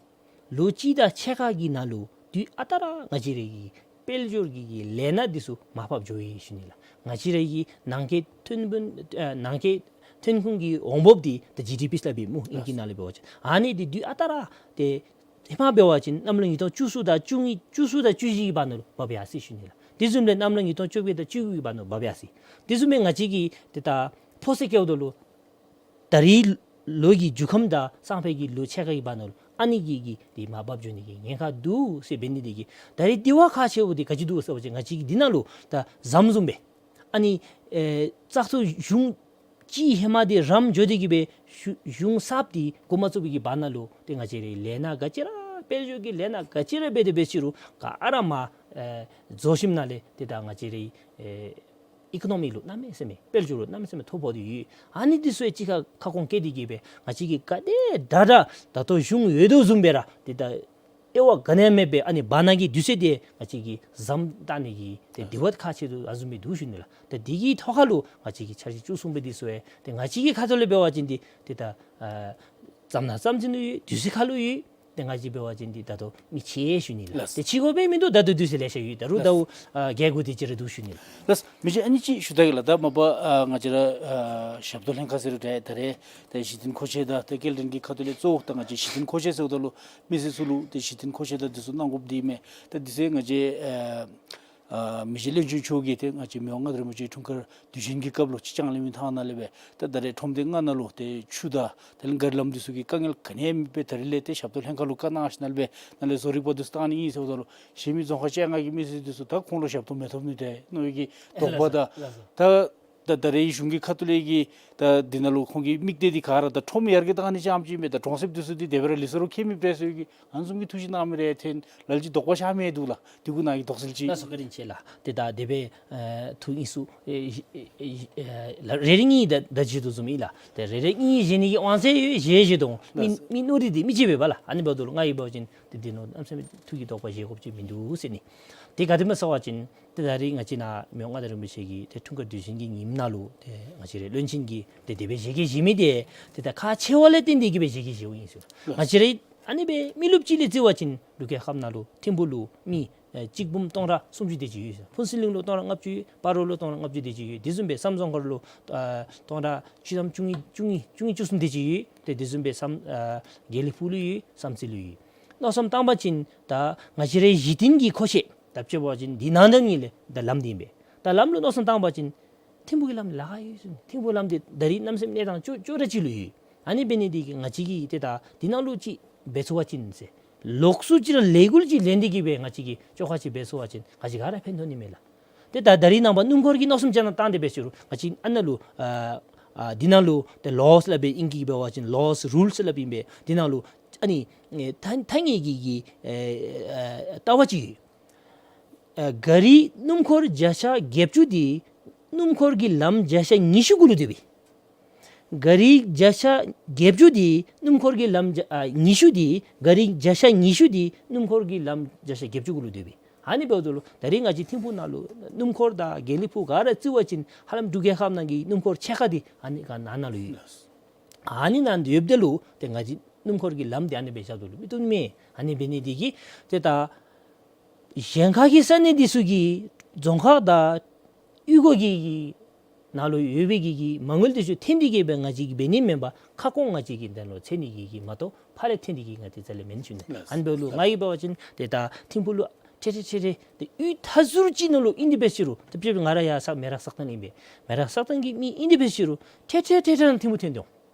ལོ་གཅིག་དང་ཕྱེད་ཀ་གི་ནང་ལུ་དུས་ཨ་རྟག་ར་ང་བཅས་ར་གི་དཔལ་འབྱོར་གྱི་གི་ལས་སྣ་འདི་ཚུ་མར་ཕབ་འགྱོ་ཡི་ཞུ་ནི་ལགས། ང་བཅས་ར་གི་ནང་འཁོད་ཐོན་དཔོན་ཨ་ནང་འཁོད་ཐོན་ཁུངས་ཀྱི་འོང་འབབ་འདི་ད་ཇི་ཌི་པི་སླབ་ཨིན་སྨོ་ཨིང་སྐད་ནང་ལས་འབད་བ་ཅིན། ཨ་ནི་འདི་དུས་ཨ་རྟག་ར་ཏེ་ཧེ་མ་འབད་བ་ཅིན་གནམ་ལོ་ཉིས་སྟོང་བཅུ་གསུམ་དང་བཅུ་གཉིས་བཅུ་གསུམ་དང་བཅུ་བཞི་གི་བར་ན་ལུ་འབབ་ཡར་སོ་ཡི་ཞུ་ནི་ལགས། དེ་བཟུམ་སྦེ་གནམ་ལོ་ཉིས་སྟོང་བཅོ་བརྒྱད་དང་བཅུ་དགུ་གི་བར་ན་ལུ་འབབ་ཡར་སོ་ཡི། དེ་བཟུམ་སྦེ་ང་བཅས་ཀྱིས་ཏེ་ད་ཕོ་སེ་བཀལཝ་ད་ལུ་ད་རིས་ལོ་གི་མཇུག་ཁམས་དང་སང་ཕོད་ཀྱི་ལོ་ཕྱེད་ཀ་གི་བར་ན་ལུ་ཨ་ནི་གི་གི་ཏེ་མར་འབབ་འགྱོ་ནི་གི་ཉེན་ཁ་འདུག་ཟེར་འབད་ནི་དེ་གིས་ད་རིས་དེ་བ་ཁག་ཆེཝ་འདི་ག་ཅི་འདུག་ཟེར་བ་ཅིན་ང་བཅས་ཀྱིས་འདི་ནང་ལུ་ད་ཟམ་བཟུམ་སྦེ་ ཨ་ནི་ཨེ་བཙག་འཐུ་གཞུང་སྤྱི་ཧེ་མ་འདི་རམ་འགྱོ་སྟེ་གི་སྦེ་གཞུ་གཞུང་གསརཔ་འདི་འགོ་མ་བཙུགས་པའི་གི་བར་ན་ལུ་ཏེ་ང་བཅས་རའི་ལས་སྣ་ག་ཅི་ར་དཔལ་འབྱོར་གྱི་ལས་སྣ་ག་ཅི་ར་འབད་དེ་འབད་ཅི་རུང་ག་ར་མར་ཨེ་རྫོགས་ཞིནམ་ལས་ཏེ་ད་ང་བཅས་རའི་ཨེ་ཨི་ཀོ་ནོ་མི་ལུ་གནམ་མེད་ས་མེད་དཔལ་འབྱོར་ལུ་གནམ་མེད་ས་མེད་ཐོ་ཕོག་སྟེ་ཡོད། ཨ་ནི་འདི་ཚུ་ཡང་གཅིག་ཁར་ཁ་སྐོང་བཀལ་ཏེ་གི་སྦེ་ང་བཅས་ཀྱིས་ག་དེ་དྲག་དྲག་ད་ལྟོ་གཞུང་ཡོད་དོ་བཟུམ་སྦེ་ར་ཏེ་ད་དབྱེ་བ་ག་ནི་ཡང་མེད་པར་ཨ་ནི་བར་ན་གི་དུས་ཚོད་དེ་ང་བཅས་ཀྱིས་ཟམ་བཏགས་ནི་གི་ཏེ་དེ་བ་ཁག་ཆེ་དོ་ཨ་བཟུམ་སྦེ་འདུག་ཞུ་ནི་ལགས། ཏེ་དེ་གི་ཐོག་ཁར་ལུ་ང་བཅས་ཀྱི་འཆར་གཞི་བཅུ་གསུམ་པ་འདི་ཚུ་ཡང་ཏེ་ང་བཅས་ཀྱི་ཁ་ཐུག་ལས་འབད་བ་ཅིན་འདི་ཏེ་ད་ཨ་བརྩམ་ནང་བརྩམ་ཚུགས་ནི་ཡོད། དུས་ཚོད་ཁར་ལུ་ཡོད། ཏེ་ང་བཅས་འབད་བ་ཅིན་འདི་ད་ལྟོ་མི་ཆེ་ཞུ་ནི་ལགས། ལགས། ཏེ་ཆེ་དགོ་པས་མིན་འདུག། ད་ལྟོ་དུས་ཚོད་ལེ་ཤ་ཡོད། ད་རུང་ལགས། ད་ཨ་རྒྱས་དགོ་དེ་ཅིག་ར་འདུག་ཞུ་ནི་ལགས། ལགས། མི་རྗེ་ཨ་ནི་ཅིག་ཞུ་ད་གེ་ལགས། ད་མ་པ་ཨ་ང་བཅས་ར་ཨ་ཞབས་ཏོག་ལྷན་ཁག་ཟེར་རུང་ད་ད་རེས་ད་གཞི་རྟེན་མཁོ་ཆས་དང་ད་སྐྱེལ་འདྲེན་གྱི་ཁ་ཐུག་ལས་གཙོ་བོ་ད་ང་བཅས་གཞི་རྟེན་མཁོ་ཆས་ཟེརཝ་ད་ལུ་མི་སེར་ཚུ་ལུ་ད་གཞི་རྟེན་མཁོ་ཆས་དང་འདི་ཚུ་གནང་དགོཔ་འདི་མས། ད་འདི་ཚུ་ང་བཅས་ཨ་ཨ་མི་རྗེ་བློན་ཆེན་མཆོག་གིས་ཏེ་ང་བཅས་མི་དབང་མངའ་བདག་རིན་པོ་ཆེའི་འཁྲུངས་སྐར་དུས་ཆེན་གྱི་སྐབས་ལུ་ཅིག་བཅར་གནང་མི་ཐངས་ནང་ལས་སྦེ་ད་ད་རེས་ཁྲོམ་སྡེ་ལྔ་ནང་ལུ་ཏེ་ཆུ་དང་དེ་ལས་གཱ་རི་ལམ་འདི་ཚུ་གི་དཀའ་ངལ་ག་ནི་ཡང་མེད་པར་ད་རེས་ལས་ཏེ་ཞབས་ཏོག་ལྷན་ཁག་ལུ་བཀའ་གནང་ཞིནམ་ལས་སྦེ་ནཱ་ལས་བཟོ་རིག་པ་འདི་ཚུ་བཏང་ནི་ཨིན་ཟེརཝ་ད་ལུ་གཞན་མི་རྫོང་ཁག་བཅོ་ལྔ་གི་མི་སེར་འདི་ཚུ་ད་ཁོང་ལུ་ཞབས་ཏོག་མི་ཐོབ་ནི་འདྲས་མནོ་བའི་གི་དོགས་པ་དང་ལགས་སོ། ད་ད་ད་རེས་གཞུང་གི་ཁ་ཐུག་ལས་ཀྱི་ད་འདི་ནང་ལུ་ཁོང་གི་དམིགས་གཏད་འདི་ག་ར་ད་ཁྲོམ་ཡར་རྒྱས་བཏང་ནི་ཙམ་ཅིག་མེན། ད་གྲོང་གསེབ་འདི་ཚུ་འདི་དེ་སྦེ་ར་ལུས་སོ་རུང་ཁྱད་མེད་པས་ཟེར་གྱི་ཨ་ནི་བཟུམ་གྱི་ཐུགས་བཞེད་གནང་མི་རེ་ཐོན་ལ་ལུ་ཅིག་དོགས་པ་ཆགས་མི་འདུག་ལགས། དེ་གུ་ནཱ་གི་དོགས་སེལ་ཅིག། ལགས་སོ། བཀའ་དྲིན་ཆེ་ལགས། ཏེ་ད་དེ་སྦེ་ཨེ་ཐུགས་དབྱིངས་སུ་ཨེ་ཨེ་ཨེ་ཨེ་ལགས་རེ་རེ་གཉིས་ད་ད་བཞེས་དོ་བཟུམ་ཨིན་ལགས། ཏེ་རེ་རེ་གཉིས་བཞེས་ནི་གི་དབང་ཚད་ཡོད། བཞེས་བཞེས་དོ། མི་ལགས་སོ། མི་མནོ་རིགས་འདི་མི་གཅིག་པས་པ་ལགས། ཨ་ནི་འབདཝ་ད་ལུ་ང་གིས་འབད་བ་ཅིན་ཏེ་འདི་ནང་གནམ་མེད་ས་མེད་ཐུགས་ཀྱི་དོགས་པ་བཞེས་དགོཔ་ཅིག་མིན་འདུག་ཟེར་ནི། ཏེ་ག་དེ་སྨོ་ཟེར་བ་ཅིན་ཏེ་ད་རེས་ང་བཅས་ནཱ་མི་དབང་མངའ་བདག་རིན་པོ་ཆེ་གི་ཏེ་འཁྲུངས་སྐར་དུས་ཆེན་གྱི་ཉིནམ་ནང་ལུ་ཏེ་ང་བཅས་རའི་བློན་ཆེན་གྱིས་ཏེ་དེ་སྦེ་བཞེས་གེ་བཞེས་མི་འདི་ཏེ་ད་ཁག་ཆེ་བ་ལས་བརྟེན་ཏེ་གི་སྦེ་བཞེས་གེ་བཞེསཔ་ཨིན་ཟེར། ང་བཅས་རའི་ཨ་ནི་སྦེ་མི་རློབས་ཅིག་ལས་བརྩི་བ་ཅིན་འབྲུག་རྒྱལ་ཁབ་ནང་ལུ་ཐིམ་ཕུག་ལུ་མི་ཨེ་གཅིག་འབུམ་སྟོང་ཕྲག་སུམ་ཅུ་དེ་ཅིག་ཡོད་ཟེར། ཕུན་ཚོགས་གླིང་ལུ་སྟོང་ཕྲག་ལྔ་བཅུ་ཡོད། སྤ་རོ་ལུ་སྟོང་ཕྲག་ལྔ་བཅུ་དེ་ཅིག་ཡོད། དེ་བཟུམ་སྦེ་བསམ་རྫོང་མཁར་ལུ་ཨ་སྟོང་ཕྲག་བཅུ་ཐམ་བཅུ་གཉིས་བཅུ་གཉིས་བཅུ་གཉིས་བཅུ་གསུམ་དེ་ཅིག་ཡོད། ཏེ་དེ་བཟུམ་སྦེ་བསམ་ཨ་དགེ་ལེགས་ཕུག་ལུ་ཡོད། བསམ་རྩེ་ལུ་ཡོད། མནོ་བསམ་བཏང་པ་ཅིན་ད་ང་བཅས་རའི་གཞི་རྟེན་གྱི་མཁོ་ཆས་ད་ཕྱེ་བ་ཅིན་འདི་ནང་དོན་ཉིད་ལས་ད་ལམ་འདི་ཨིན་པས། ད་ལམ་ལུ་མནོ་བསམ་བཏང་པ་ཅིན་ཐིམ་ཕུག་གི་ལམ་ལཱ་ཁག་ཡོད་ཟེར། ཐིམ་ཕུག་ལམ་འདི་ད་རེས་གནམ་མེད་ས་མེད་གནས་སྟངས་སྐྱོ་སྐྱོ་ར་ཅིག་ལུ་ཡོད། ཨ་ནི་འབད་ནི་འདི་གིས་ང་བཅས་ཀྱིས་ཏེ་ད་འདི་ནང་ལུ་ཅིག་འབད་ཚུགས་པ་ཅིན་ཟེར། ལོགས་སུ་ཅིག་ར་ལས་འགུལ་ཅིག་ལེན་ཏེ་གི་སྦེ་ང་བཅས་ཀྱིས་བཅོ་ཁ་ཅིག་འབད་ཚུགས་པ་ཅིན་ང་བཅས་ག་ར་ཕན་ཐོགས་ནི་མས་ལགས། ཏེ་ད་ད་རེས་ནངས་པ་སྣུམ་འཁོར་གྱི་མནོ་བསམ་ཅིག་ནང་བཏང་སྟེ་འབད་ཅི་རུང་ང་བཅས་ཨ་ནཱ་ལུ་ཨ་ཨ་འདི་ནང་ལུ་ཏེ་ལོ་སི་སླབ་པའི་ཨིང་སྐད་འབད་བ་ཅིན་ལོ་སི་རུལ་སི་སླབ་ཨིན་པས། འདི་ནང་ལུ་ཨ་ནི་ཨེ་ཐ་ཐ་སྙད་ཀྱི་གི་ཨེ་ཨེ་ལྟ་བ་ཅིག་ཡོད། ཨ་གཱ་རི་སྣུམ་འཁོར་བརྒྱ་ཆ་བརྒྱད་ཅུ་འདི་སྣུམ་འཁོར་གྱི་ལམ་བརྒྱ་ཆ་ཉི་ཤུ་གུ་ལུ་སྡོད་པས། གཱ་རི་བརྒྱ་ཆ་བརྒྱད་ཅུ་འདི་སྣུམ་འཁོར་གྱི་ལམ་བརྒྱ་ཨ་ཉི་ཤུ་འདི་གཱ་རི་བརྒྱ་ཆ་ཉི་ཤུ་འདི་སྣུམ་འཁོར་གྱི་ལམ་བརྒྱ་ཆ་བརྒྱད་ཅུ་གུ་ལུ་སྡོད་པས། ཨ་ནི་འབདཝ་ད་ལུ་ད་རེས་ང་བཅས་ཐིམ་ཕུག་ནང་ལུ་སྣུམ་འཁོར་དང་དགེ་ལེགས་ཕུག་ག་ར་བརྩི་བ་ཅིན་ཧ་ལམ་འབྲུག་རྒྱལ་ཁབ་ནང་གི་སྣུམ་འཁོར་ཕྱེད་ཀ་འདི་ཨ་ནི་ག་ནང་ན་ལུ་ཡོད། ཨ་ནི་ནང་ཡོདཔ་ད་ལུ་ཏེ་ང་བཅས་སྣུམ་འཁོར་གྱི་ལམ་འདི་ཨ་ནི་སྦེ་བཞག་ད་ལུ་མི་བཏུབ་མས། ཨ་ནི་འབད་ནི་འདི་གིས་ཏེ་ད་གཞན་ཁ་གི་ས་གནས་འདི་ཚུ་གི་རྫོང་ཁག་དང་གཡུས་སྒོ་གི་གི་ནང་ལུ་ཡོད་པའི་གི་གི་མ་དངུལ་འདི་ཚུ་འཐེན་ཏེ་གི་སྦེ་ང་བཅས་ཀྱིས་འབད་ནི་མེན་པར་ཁ་སྐོང་ང་བཅས་ཀྱིས་འདི་ནང་ལུ་འཐེན་ནི་གི་གི་མ་གཏོགས་ཕར་ལས་འཐེན་ཏེ་གི་ང་བཅས་རྩ་ལས་མེན་ཞུ་ནི། ལགས། ཨ་ནི་འབདཝ་ད་ལུ་ང་གིས་འབད་བ་ཅིན་ཏེ་ད་ཐིམ་ཕུག་ལུ་ཏེ་ཏེ་ཏེ་ཏེ་གཡུས་མཐའ་ཟུར་ཅིག་ནང་ལུ་ཨིན་ཏེ་འབད་ཅི་རུང་ཏེ་ཕྱེད་ང་ར་ཡར་ས་མེ་རག་སག་ཐང་ཨིན་པས། མེ་རག་སག་ཐང་གི་མི་ཨིན་ཏེ་འབད་ཅི་རུང་ཏེ་ཏེ་ཏེ་ཏེ་ར་ཐིམ་ཕུག་འཐོན་དོ།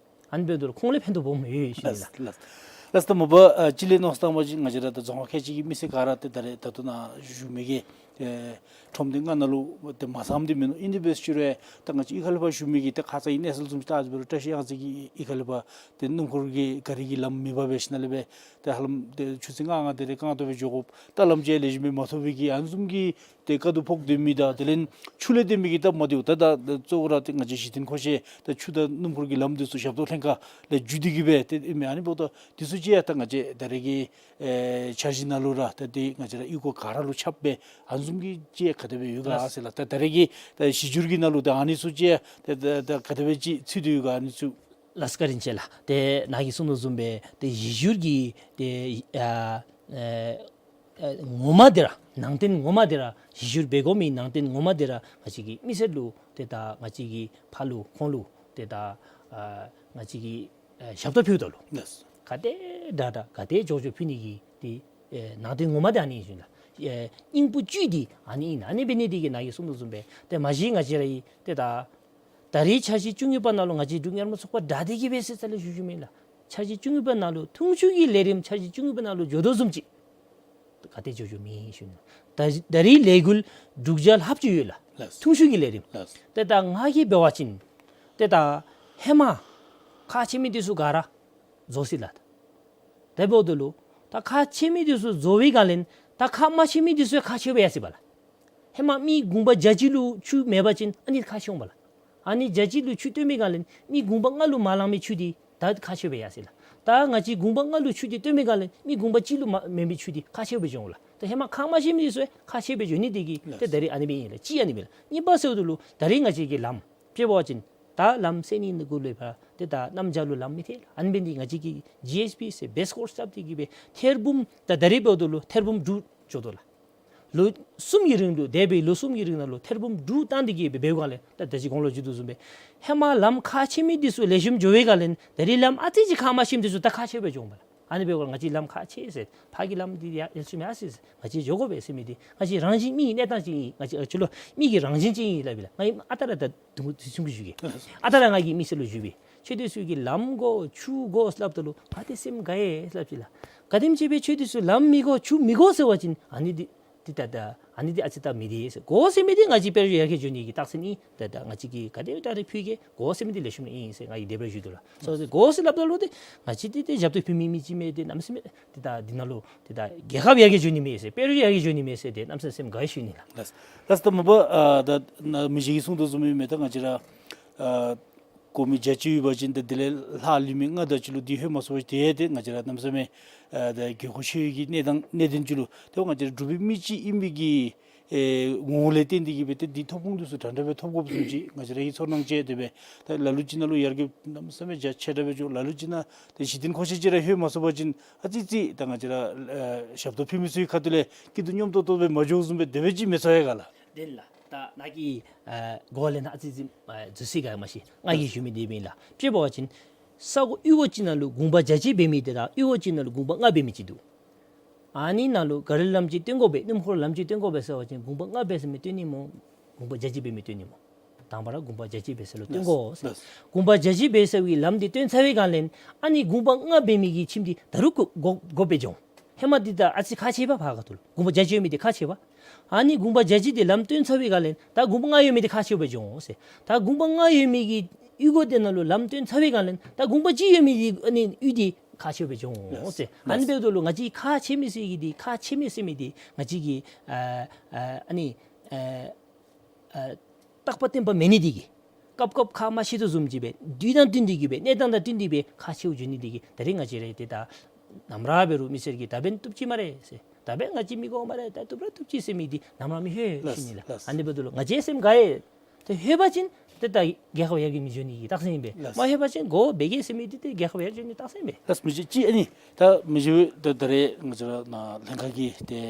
ཨ་ནི་འབདཝ་ད་ལུ་ཁོང་ལུ་ཕན་ཐོགས་སྦོམ་ཡོད་ཞུ་ནི་ལགས། ལགས་ལགས། ལགས་ད་མ་པ་ཨ་ཅིག་ལས་མནོ་བསམ་བཏང་པ་ཅིན་ང་བཅས་ར་ད་རྫོང་ཁག་ཁལ་གཅིག་གི་མི་སེར་ག་ར་ཏེ་ད་རེས་ད་ལྟོ་ནཱ་བཞུགས་མི་གི་ཨེ་ཁྲོམ་སྡེ་ལྔ་ནང་ལུ་ཏེ་མ་ཚངམ་འདི་མིན་ནུག། ཨིན་ཏེ་འབད་ཅི་རུང་ད་ང་བཅས་གཡུས་ཁ་ལས་ཕར་བཞུགས་མི་གི་ཏེ་ཁ་ཙ་གི་གནས་ཚུལ་བཟུམ་ཅིག་བལྟ་ཅི་འབད་རུང་བཀྲ་ཤིས་གཡང་རྩེ་གི་གཡུས་ཁ་ལས་ཕར་ཏེ་སྣུམ་འཁོར་གྱི་གཱ་རི་གི་ལམ་མེད་པར་འབད་ཞིནམ་ལས་སྦེ་ཏེ་ཧ་ལམ་ཏེ་ཆུ་ཚོད་ལྔ་ལྔ་དེ་རེ་རྐང་སྟོང་སྦེ་འགྱོ་དགོཔ་ད་ལམ་ཅིག་ལེགས་ཤོམ་སྦེ་མ་ཐོབ་པའི་གི་ཨ་ནི་བཟུམ་གྱི་ཏེ་དཀའ་སྡུག་ཕོག་སྡོད་མི་དང་དེ་ལས་ཆུ་ལས་བརྟེན་མི་གི་སྟབས་མ་བདེཝ་ད་ད་གཙོ་བོ་ར་ཏེ་ང་བཅས་གཞི་རྟེན་མཁོ་ཆས་ད་ཆུ་དང་སྣུམ་འཁོར་གྱི་ལམ་འདི་ཚུ་ཞབས་ཏོག་ལྷན་ཁག་ལས་བརྒྱུད་དེ་གི་སྦེ་ཏེ་ཨིན་མས། ཨ་ནི་འབདཝ་ད་འདི་ཚུ་ཅིག་ཡང་ད་ང་བཅས་ད་རེས་ཀྱི་ཨེ་འཆར་གཞི་ནང་ལུ་ར་ད་ཏེ་ང་བཅས་ར་གཡུས་སྒོ་ག་ར་ལུ་ཁྱབ་སྦེ་ཨ་ནི་བཟུམ་གྱི་ཅིག་ཡང་ག་དེ་སྦེ་ཡོད་ག་ཟེར་ལགས། ད་ད་རེས་ཀྱི་ད་གཞི་འགྱུར་གྱི་ནང་ལུ་ད་ཨ་ནི་ཚུ་ཅིག་ཡང་ད་ད་ད་ག་དེ་སྦེ་ཅིག་ཚུད་དེ་ཡོད་ག་ཨ་ནི་ཚུ། ལགས་བཀའ་དྲིན་ཆེ་ལགས། ཏེ་ནཱ་གིས་གསུངས་དོ་བཟུམ་སྦེ་ཏེ་གཞི་འགྱུར་གྱི་ཏེ་ཨ་ཨེ་ཨེ་ངོ་མ་འདི་ར་ནང་དོན་ངོ་མ་འདི་ར་གཞི་འགྱུར་འབད་དགོ་མི་ནང་དོན་ངོ་མ་འདི་ར་ང་བཅས་ཀྱི་མི་སེར་ལུ་ཏེ་ད་ང་བཅས་ཀྱི་ཕར་ལུ་ཁོང་ལུ་ཏེ་ད་ཨ་ང་བཅས་ཀྱི་ཨེ་ཞབས་ཏོག་ཕུལཝ་ད་ལུ་ལགས། ག་དེ་དྲག་དྲག་ག་དེ་མགྱོགས་མགྱོགས་ཕུལ་ནི་གི་ཏེ་ཨེ་ནང་དོན་ངོ་མ་འདི་ཨ་ནི་ཨིན་ལགས། ཨེ་སྙིང་པོ་བཅུད་འདི་ཨ་ནི་ཨིན། ཨ་ནི་འབད་ནི་འདི་གིས་ནཱ་གིས་གསུངས་དོ་བཟུམ་སྦེ་ཏེ་མ་གཞི་ང་བཅས་ར་ཨིན་ཏེ་ད་ད་རེས་འཆར་གཞི་བཅུ་གཉིས་པ་ནང་ལུ་ང་བཅས་འབྲུག་མངའ་རིས་མཐོ་སྡེ་ཚོགས་པ་དྲག་སྟེ་གི་སྦེ་ཟེར་རྩ་ལས་ཞུ་ཞུཝ་མེན་ལགས། འཆར་གཞི་བཅུ་གཉིས་པ་ནང་ལུ་འཐུས་ཤོར་གྱི་ལས་རིམ་འཆར་གཞི་བཅུ་གཉིས་པ་ནང་ལུ་འགྱོ་དོ་བཟུམ་ཅིག། ག་ཏེ་འགྱོ་འགྱོཝ་མེད་ཞུ་ནི། ད་ད་རིས་ལས་འགུལ་དྲུག་བརྒྱ་ལྷགཔ་ཅིག་ཡོད་ལགས། ལགས། ཐུང་ཤོས་ཀྱི་ལས་རིམ། ལགས། ཏེ་ད་ང་གིས་འབད་བ་ཅིན་ཏེ་ད་ཧེ་མ་ཁག་ཆེ་མི་འདི་ཚུ་ག་ར་རྫོགས་སོ་ཡི་ལགས། དེ་འབདཝ་ད་ལུ་ད་ཁག་ཆེ་མི་འདི་ཚུ་རྫོགས་པའི་སྒང་ལས་ད་ཁག་མ་ཆེ་མི་འདི་ཚུ་ཁག་ཆེཝ་སྦེ་ཡར་སོ་ཡི་པ་ལགས། ཧེ་མ་མི་གུང་པ་བརྒྱ་གཅིག་ལུ་ཆུ་མེད་པ་ཅིན་ཨ་ནི་ཁག་ཆེཝ་མས་ལགས། ཨ་ནི་བརྒྱ་གཅིག་ལུ་ཆུ་བཏོན་པའི་སྒང་ལས་མི་གུང་པ་ལྔ་ལུ་མ་ལང་མི་ཆུ་འདི་ད་ཁག་ཆེཝ་སྦེ་ཡར་སོ་ཡི་ལགས། ད་ང་བཅས་གུང་པ་ལྔ་ལུ་ཆུ་འདི་བཏོན་པའི་སྒང་ལས་མི་གུང་པ་གཅིག་ལུ་མ་མེད་མི་ཆུ་འདི་ཁག་ཆེཝ་སྦེ་འགྱོ་འོང་ལགས། ད་ཧེ་མ་ཁག་མ་ཆེ་མི་འདི་ཚུ་ཁག་ཆེཝ་སྦེ་འགྱོ་ནི་འདི་གིས་ཏེ་ད་རིས་ཨ་ནི་སྦེ་ཨིན་ལགས། གཅིག་ཨ་ནི་སྦེ་ལགས། གཉིས་པ་ཟེརཝ་ད་ལུ་ད་རིས་ང་བཅས་ཀྱི་ལམ་དཔྱེ་འབད་བ་ཅིན་ད་ལམ་སེལ་ནི་གུ་ལུ་ཕར་ཏེ་ད་གནམ་བྱཱར་ལུ་ལམ་མི་ཐལ་ལགས། ཨ་ནི་འབད་ནི་འདི་ང་བཅས་ཀྱིས་ཇི་ཨེསི་བི་ཟེར་བེསི་ཀོརསི་རྐྱབ་སྟེ་གིས་སྦེ་ཐེར་འབུམ་ད་ད་རིས་འབདཝ་ད་ལུ་ཐེར་འབུམ་དྲུག་འགྱོ་དོ་ལགས། ལོ་གསུམ་གྱི་རིང་ལུ་འདས་པའི་ལོ་གསུམ་གྱི་རིང་ནང་ལུ་ཐེར་འབུམ་དྲུག་བཏང་སྟེ་གིས་སྦེ་འབད་བའི་སྒང་ལས་ད་ད་ཅི་གོང་ལུ་ཞུ་དོ་བཟུམ་སྦེ་ཧེ་མ་ལམ་ཁག་ཆེ་མི་འདི་ཚུ་ལེགས་ཤོམ་འགྱོ་བའི་སྒང་ལས་ད་རིས་ལམ་ཨ་ཙི་ཅིག་ཁག་མ་ཆེ་མི་འདི་ཚུ་ད་ཁག་ཆེཝ་སྦེ་འགྱོ་འོང་པ་ལགས། ཨ་ནི་འབད་བའི་སྒང་ལས་ང་བཅས་ལམ་ཁག་ཆེ་ཟེར་ཕར་གྱི་ལམ་འདི་ཡང་ལེགས་ཤོམ་ཡར་སོ་ཡི་ཟེར་ང་བཅས་འགྱོ་དགོ་པས་ཟེར་མི་འདི་ང་བཅས་རང་བཞིན་མི་གི་གནས་སྟངས་ཅིག་ཨིན། ང་བཅས་ཨ་ཅི་ལོ་མི་གི་རང་བཞིན་ཅིག་ཨིན་སླབ་ཨིན་ལགས། ང་གིས་ཨ་རྟག་ར་ད་དུམ་གྲ་དུམ་གྲ་ཞུ་གེ། ཨ་རྟག་ར་ང་གིས་མི་སེར་ལུ་ཞུ་བས། ཁྱོད་འདི་ཚུ་གིས་ལམ་དགོ་ཆུ་དགོ་སླབ་ད་ལུ་ང་ཏེ་སེམས་དགའ་ཡི་སླབ་ཅི་ལགས། ག་དེམ་ཅིག་སྦེ་ཁྱོད་འདི་ཚུ་ལམ་མི་དགོ་ཆུ་མི་དགོ་ཟེར་བ་ཅིན་ཨ་ནི་འདི་འདི་ད་ད་ཨ་ནི་འདི་ཨ་ཙི་ད་མི་བདེ་ཟེར། དགོ་ཟེར་མི་འདི་ང་བཅས་དཔལ་འབྱོར་ཡར་རྒྱས་འགྱོ་ནི་གི་རྟགས་མཚན་ཨིན། ད་ད་ང་བཅས་ཀྱིས་ག་དེ་ད་རེ་ཕུལ་གེ། དགོ་ཟེར་མི་འདི་ལེགས་ཤོམ་ཨིན་ཟེར་ང་གིས་དེ་སྦེ་ཞུ་དོ་ལགས། སོ་སོ་དགོ་ཟེར་སླབ་ད་ལུ་ཏེ་ང་བཅས་འདི་ཏེ་ཞབས་ཏོག་ཕུལ་མི་མི་ཅིག་མས། ཏེ་གནམ་མེད་ས་མེད་ཏེ་ད་འདི་ནང་ལུ་ཏེ་ད་རྒྱལ་ཁབ་ཡར་རྒྱས་འགྱོ་ནི་མས་ཟེར་དཔལ་འབྱོར་ཡར་རྒྱས་འགྱོ་ནི་མས་ཟེར་ཏེ་གནམ་མེད་ས་མེད་སེམས་དགའ་ཡི་ཞུ་ནི་ལགས། ལགས། ལགས། ད་མ་པ་ཨ་ད་ན་མི་རྗེ་གིས་གསུངས་དོ་བཟུམ་ཨིན་མས། ད་ང་བཅས་ར་ཨ་གོང་མའི་བརྒྱ་ཅིག་ཡོད་པ་ཅིན་ད་དེ་ལས་ལྷག་ལུས་མི་ལྔ་དེ་ཅིག་ལུ་འདི་ལྷོད་མ་སོང་བ་ཅིན་ཏེ་ཏེ་ང་བཅས་ར་གནམ་མེད་ས་མེད་ཨ་ད་དགོས་མཁོ་ཆེ་བའི་གི་གནས་སྟངས་གནད་དོན་ཅིག་ལུ་ཏེ་ང་བཅས་ར་འབྲུག་པའི་མི་ཅིག་ཨིན་པའི་གི་ཨེ་ངོ་བོ་ལས་བརྟེན་ཏེ་གིས་སྦེ་ཏེ་འདི་ཐོབ་ཁུངས་འདི་ཚུ་དྲག་དྲག་སྦེ་ཐོབ་དགོཔ་བཟུམ་ཅིག་ང་བཅས་ར་གིས་ཚོར་སྣང་བྱས། དེ་སྦེ་ད་ལ་ལུ་ཅིག་ནང་ལུ་ཡར་རྒྱས་གནམ་མེད་ས་མེད་རྒྱ་ཆེ་དྲགས་སྦེ་འགྱོ། ལ་ལུ་ཅིག་ནང་ཏེ་གཞི་རྟེན་མཁོ་ཆས་ཅིག་ར་ལྷོད་མ་སོང་བ་ཅིན་ཨ་ཙི་ཅིག་ད་ང་བཅས་ར་ཨེ་ཞབས་ཏོག་ཕུལ་མི་ཚུ་གི་ཁ་ཐུག་ལས་སྐྱིད་སྡུག་མཉམ་ཏོག་ཏོ་སྦེ་མ་འགྱོཝ་བཟུམ་སྦེ་དེ་སྦེ་ཅིག་མི་ཚོར་ཡི་ག་ལགས། དེ་ལགས། ད་ནཱ་གི་ཨ་གོ་བ་ལེན་ན་ཨ་ཙི་ཅིག་ཨ་འཛོལ་སོང་ཡི་ག་མ་ཤེས། ང་གིས་ཞུ་མི་འདི་མེན་ལགས། དཔྱེ་འབད་བ་ཅིན་ས་གོ་གཡུས་སྒོ་ཅིག་ནང་ལུ་གུང་པ་བརྒྱ་ཅིག་འབད་མི་འདི་དང་གཡུས་སྒོ་ཅིག་ནང་ལུ་གུང་པ་ལྔ་འབད་མི་ཅིག་འདུག། ཨ་ནི་ནང་ལུ་ག་རི་ལམ་ཅིག་བཏོན་དགོ་པས། སྣུམ་འཁོར་ལམ་ཅིག་བཏོན་དགོ་པས་ཟེར་བ་ཅིན་གུང་པ་ལྔ་འབད་མི་བཏོན་ནི་སྨོ། གུང་པ་བརྒྱ་ཅིག་འབད་མི་བཏོན་ནི་སྨོ། དང་པ་ར་གུང་པ་བརྒྱ་ཅིག་འབད་ས་ལུ་བཏོན་དགོ་ཟེར། ལགས། གུང་པ་བརྒྱ་ཅིག་འབད་ས་གི་ལམ་འདི་བཏོན་ཚར་བའི་སྒང་ལས་ཨ་ནི་གུང་པ་ལྔ་འབད་མི་གི་ཁྱིམ་འདི་ད་རུང་དགོ་དགོ་དགོཔ་སྦེ་འགྱོ་འོང་། ཧེ་མ་འདི་ད་ཨ་ཙི་ཁག་ཆེ་བས། ཕར་ཁ་ཐུག་ལུ་གུང་པ་བརྒྱ་ཅིག་ཡོད་མི་འདི་ཁག་ཆེ་བས། ཨ་ནི་གུང་པ་བརྒྱ་ཅིག་འདི་ལམ་བཏོན་ཚར་བའི་སྒང་ལས་ད་གུང་པ་ལྔ་ཡོད་མི་འདི་ཁག་ཆེཝ་སྦེ་འགྱོ་འོང་ཟེར། ད་གུང་པ་ལྔ་ཡོད་མི་གི་གཡུས་སྒོ་དེ་ནང་ལུ་ལམ་བཏོན་ཚར་བའི་སྒང་ལས་ད་གུང་པ་གཅིག་ཡོད་མི་འདི་ཨ་ནི་གཡུས་འདི་ཁག་ཆེཝ་སྦེ་འགྱོ་འོང་ཟེར། ལགས། ཨ་ནི་འབདཝ་ད་ལུ་ང་བཅས་ཁག་ཆེ་མི་ཟེར་གི་འདི་ཁག་ཆེ་མི་ཟེར་མི་འདི་ང་བཅས་ཀྱི་ཨ་ཨ་ཨ་ནི་ཨ་ཨ་རྟག་པ་བརྟན་པ་མེད་ནི་འདི་གིས་སྐབས་སྐབས་ཁག་མ་ཆེ་དོ་བཟུམ་ཅིག་སྦེ་དུས་དང་བསྟུན་ཏེ་གིས་སྦེ་གནས་སྟངས་དང་བསྟུན་ཏེ་སྦེ་ཁག་ཆེཝ་འགྱོ་ནི་འདི་གིས་ད་རིས་ང་བཅས་ར་ཏེ་ད་ནམ་ར་འབད་རུང་མི་སེར་གྱིས་ད་འབདན་བཏུབ་ཅི་སྨ་རེ་ཟེར། ད་འབདན་ང་བཅས་མི་དགོ་སྨ་རེ། ད་བཏུབ་ར་བཏུབ་ཅི་ཟེར་མི་འདི་ནམ་ར་མི་ལྷོད་ཞུ་ནི་ལགས། ལགས། ཨ་ནི་འབདཝ་ད་ལུ་ང་བཅས་སེམས་དགའ་ཡི། ཏེ་ལྷོད་པ་ཅིན་ཏེ་ད་རྒྱལ་ཁབ་ཡར་རྒྱས་མི་འགྱོ་ནི་གི་རྟགས་མཚན་ཨིན་པས། ལགས། མ་ལྷོད་པ་ཅིན་དགོ་འབད་གེ་ཟེར་མི་འདི་ཏེ་རྒྱལ་ཁབ་ཡར་རྒྱས་འགྱོ་ནི་རྟགས་མཚན་ཨིན་པས། ལགས། མི་རྗེ་ཅིག་ཨ་ནི་ད་མི་རྗེ་ད་ད་རེས་ང་བཅས་ར་ནཱ་ལྷན་ཁག་གི་ཏེ་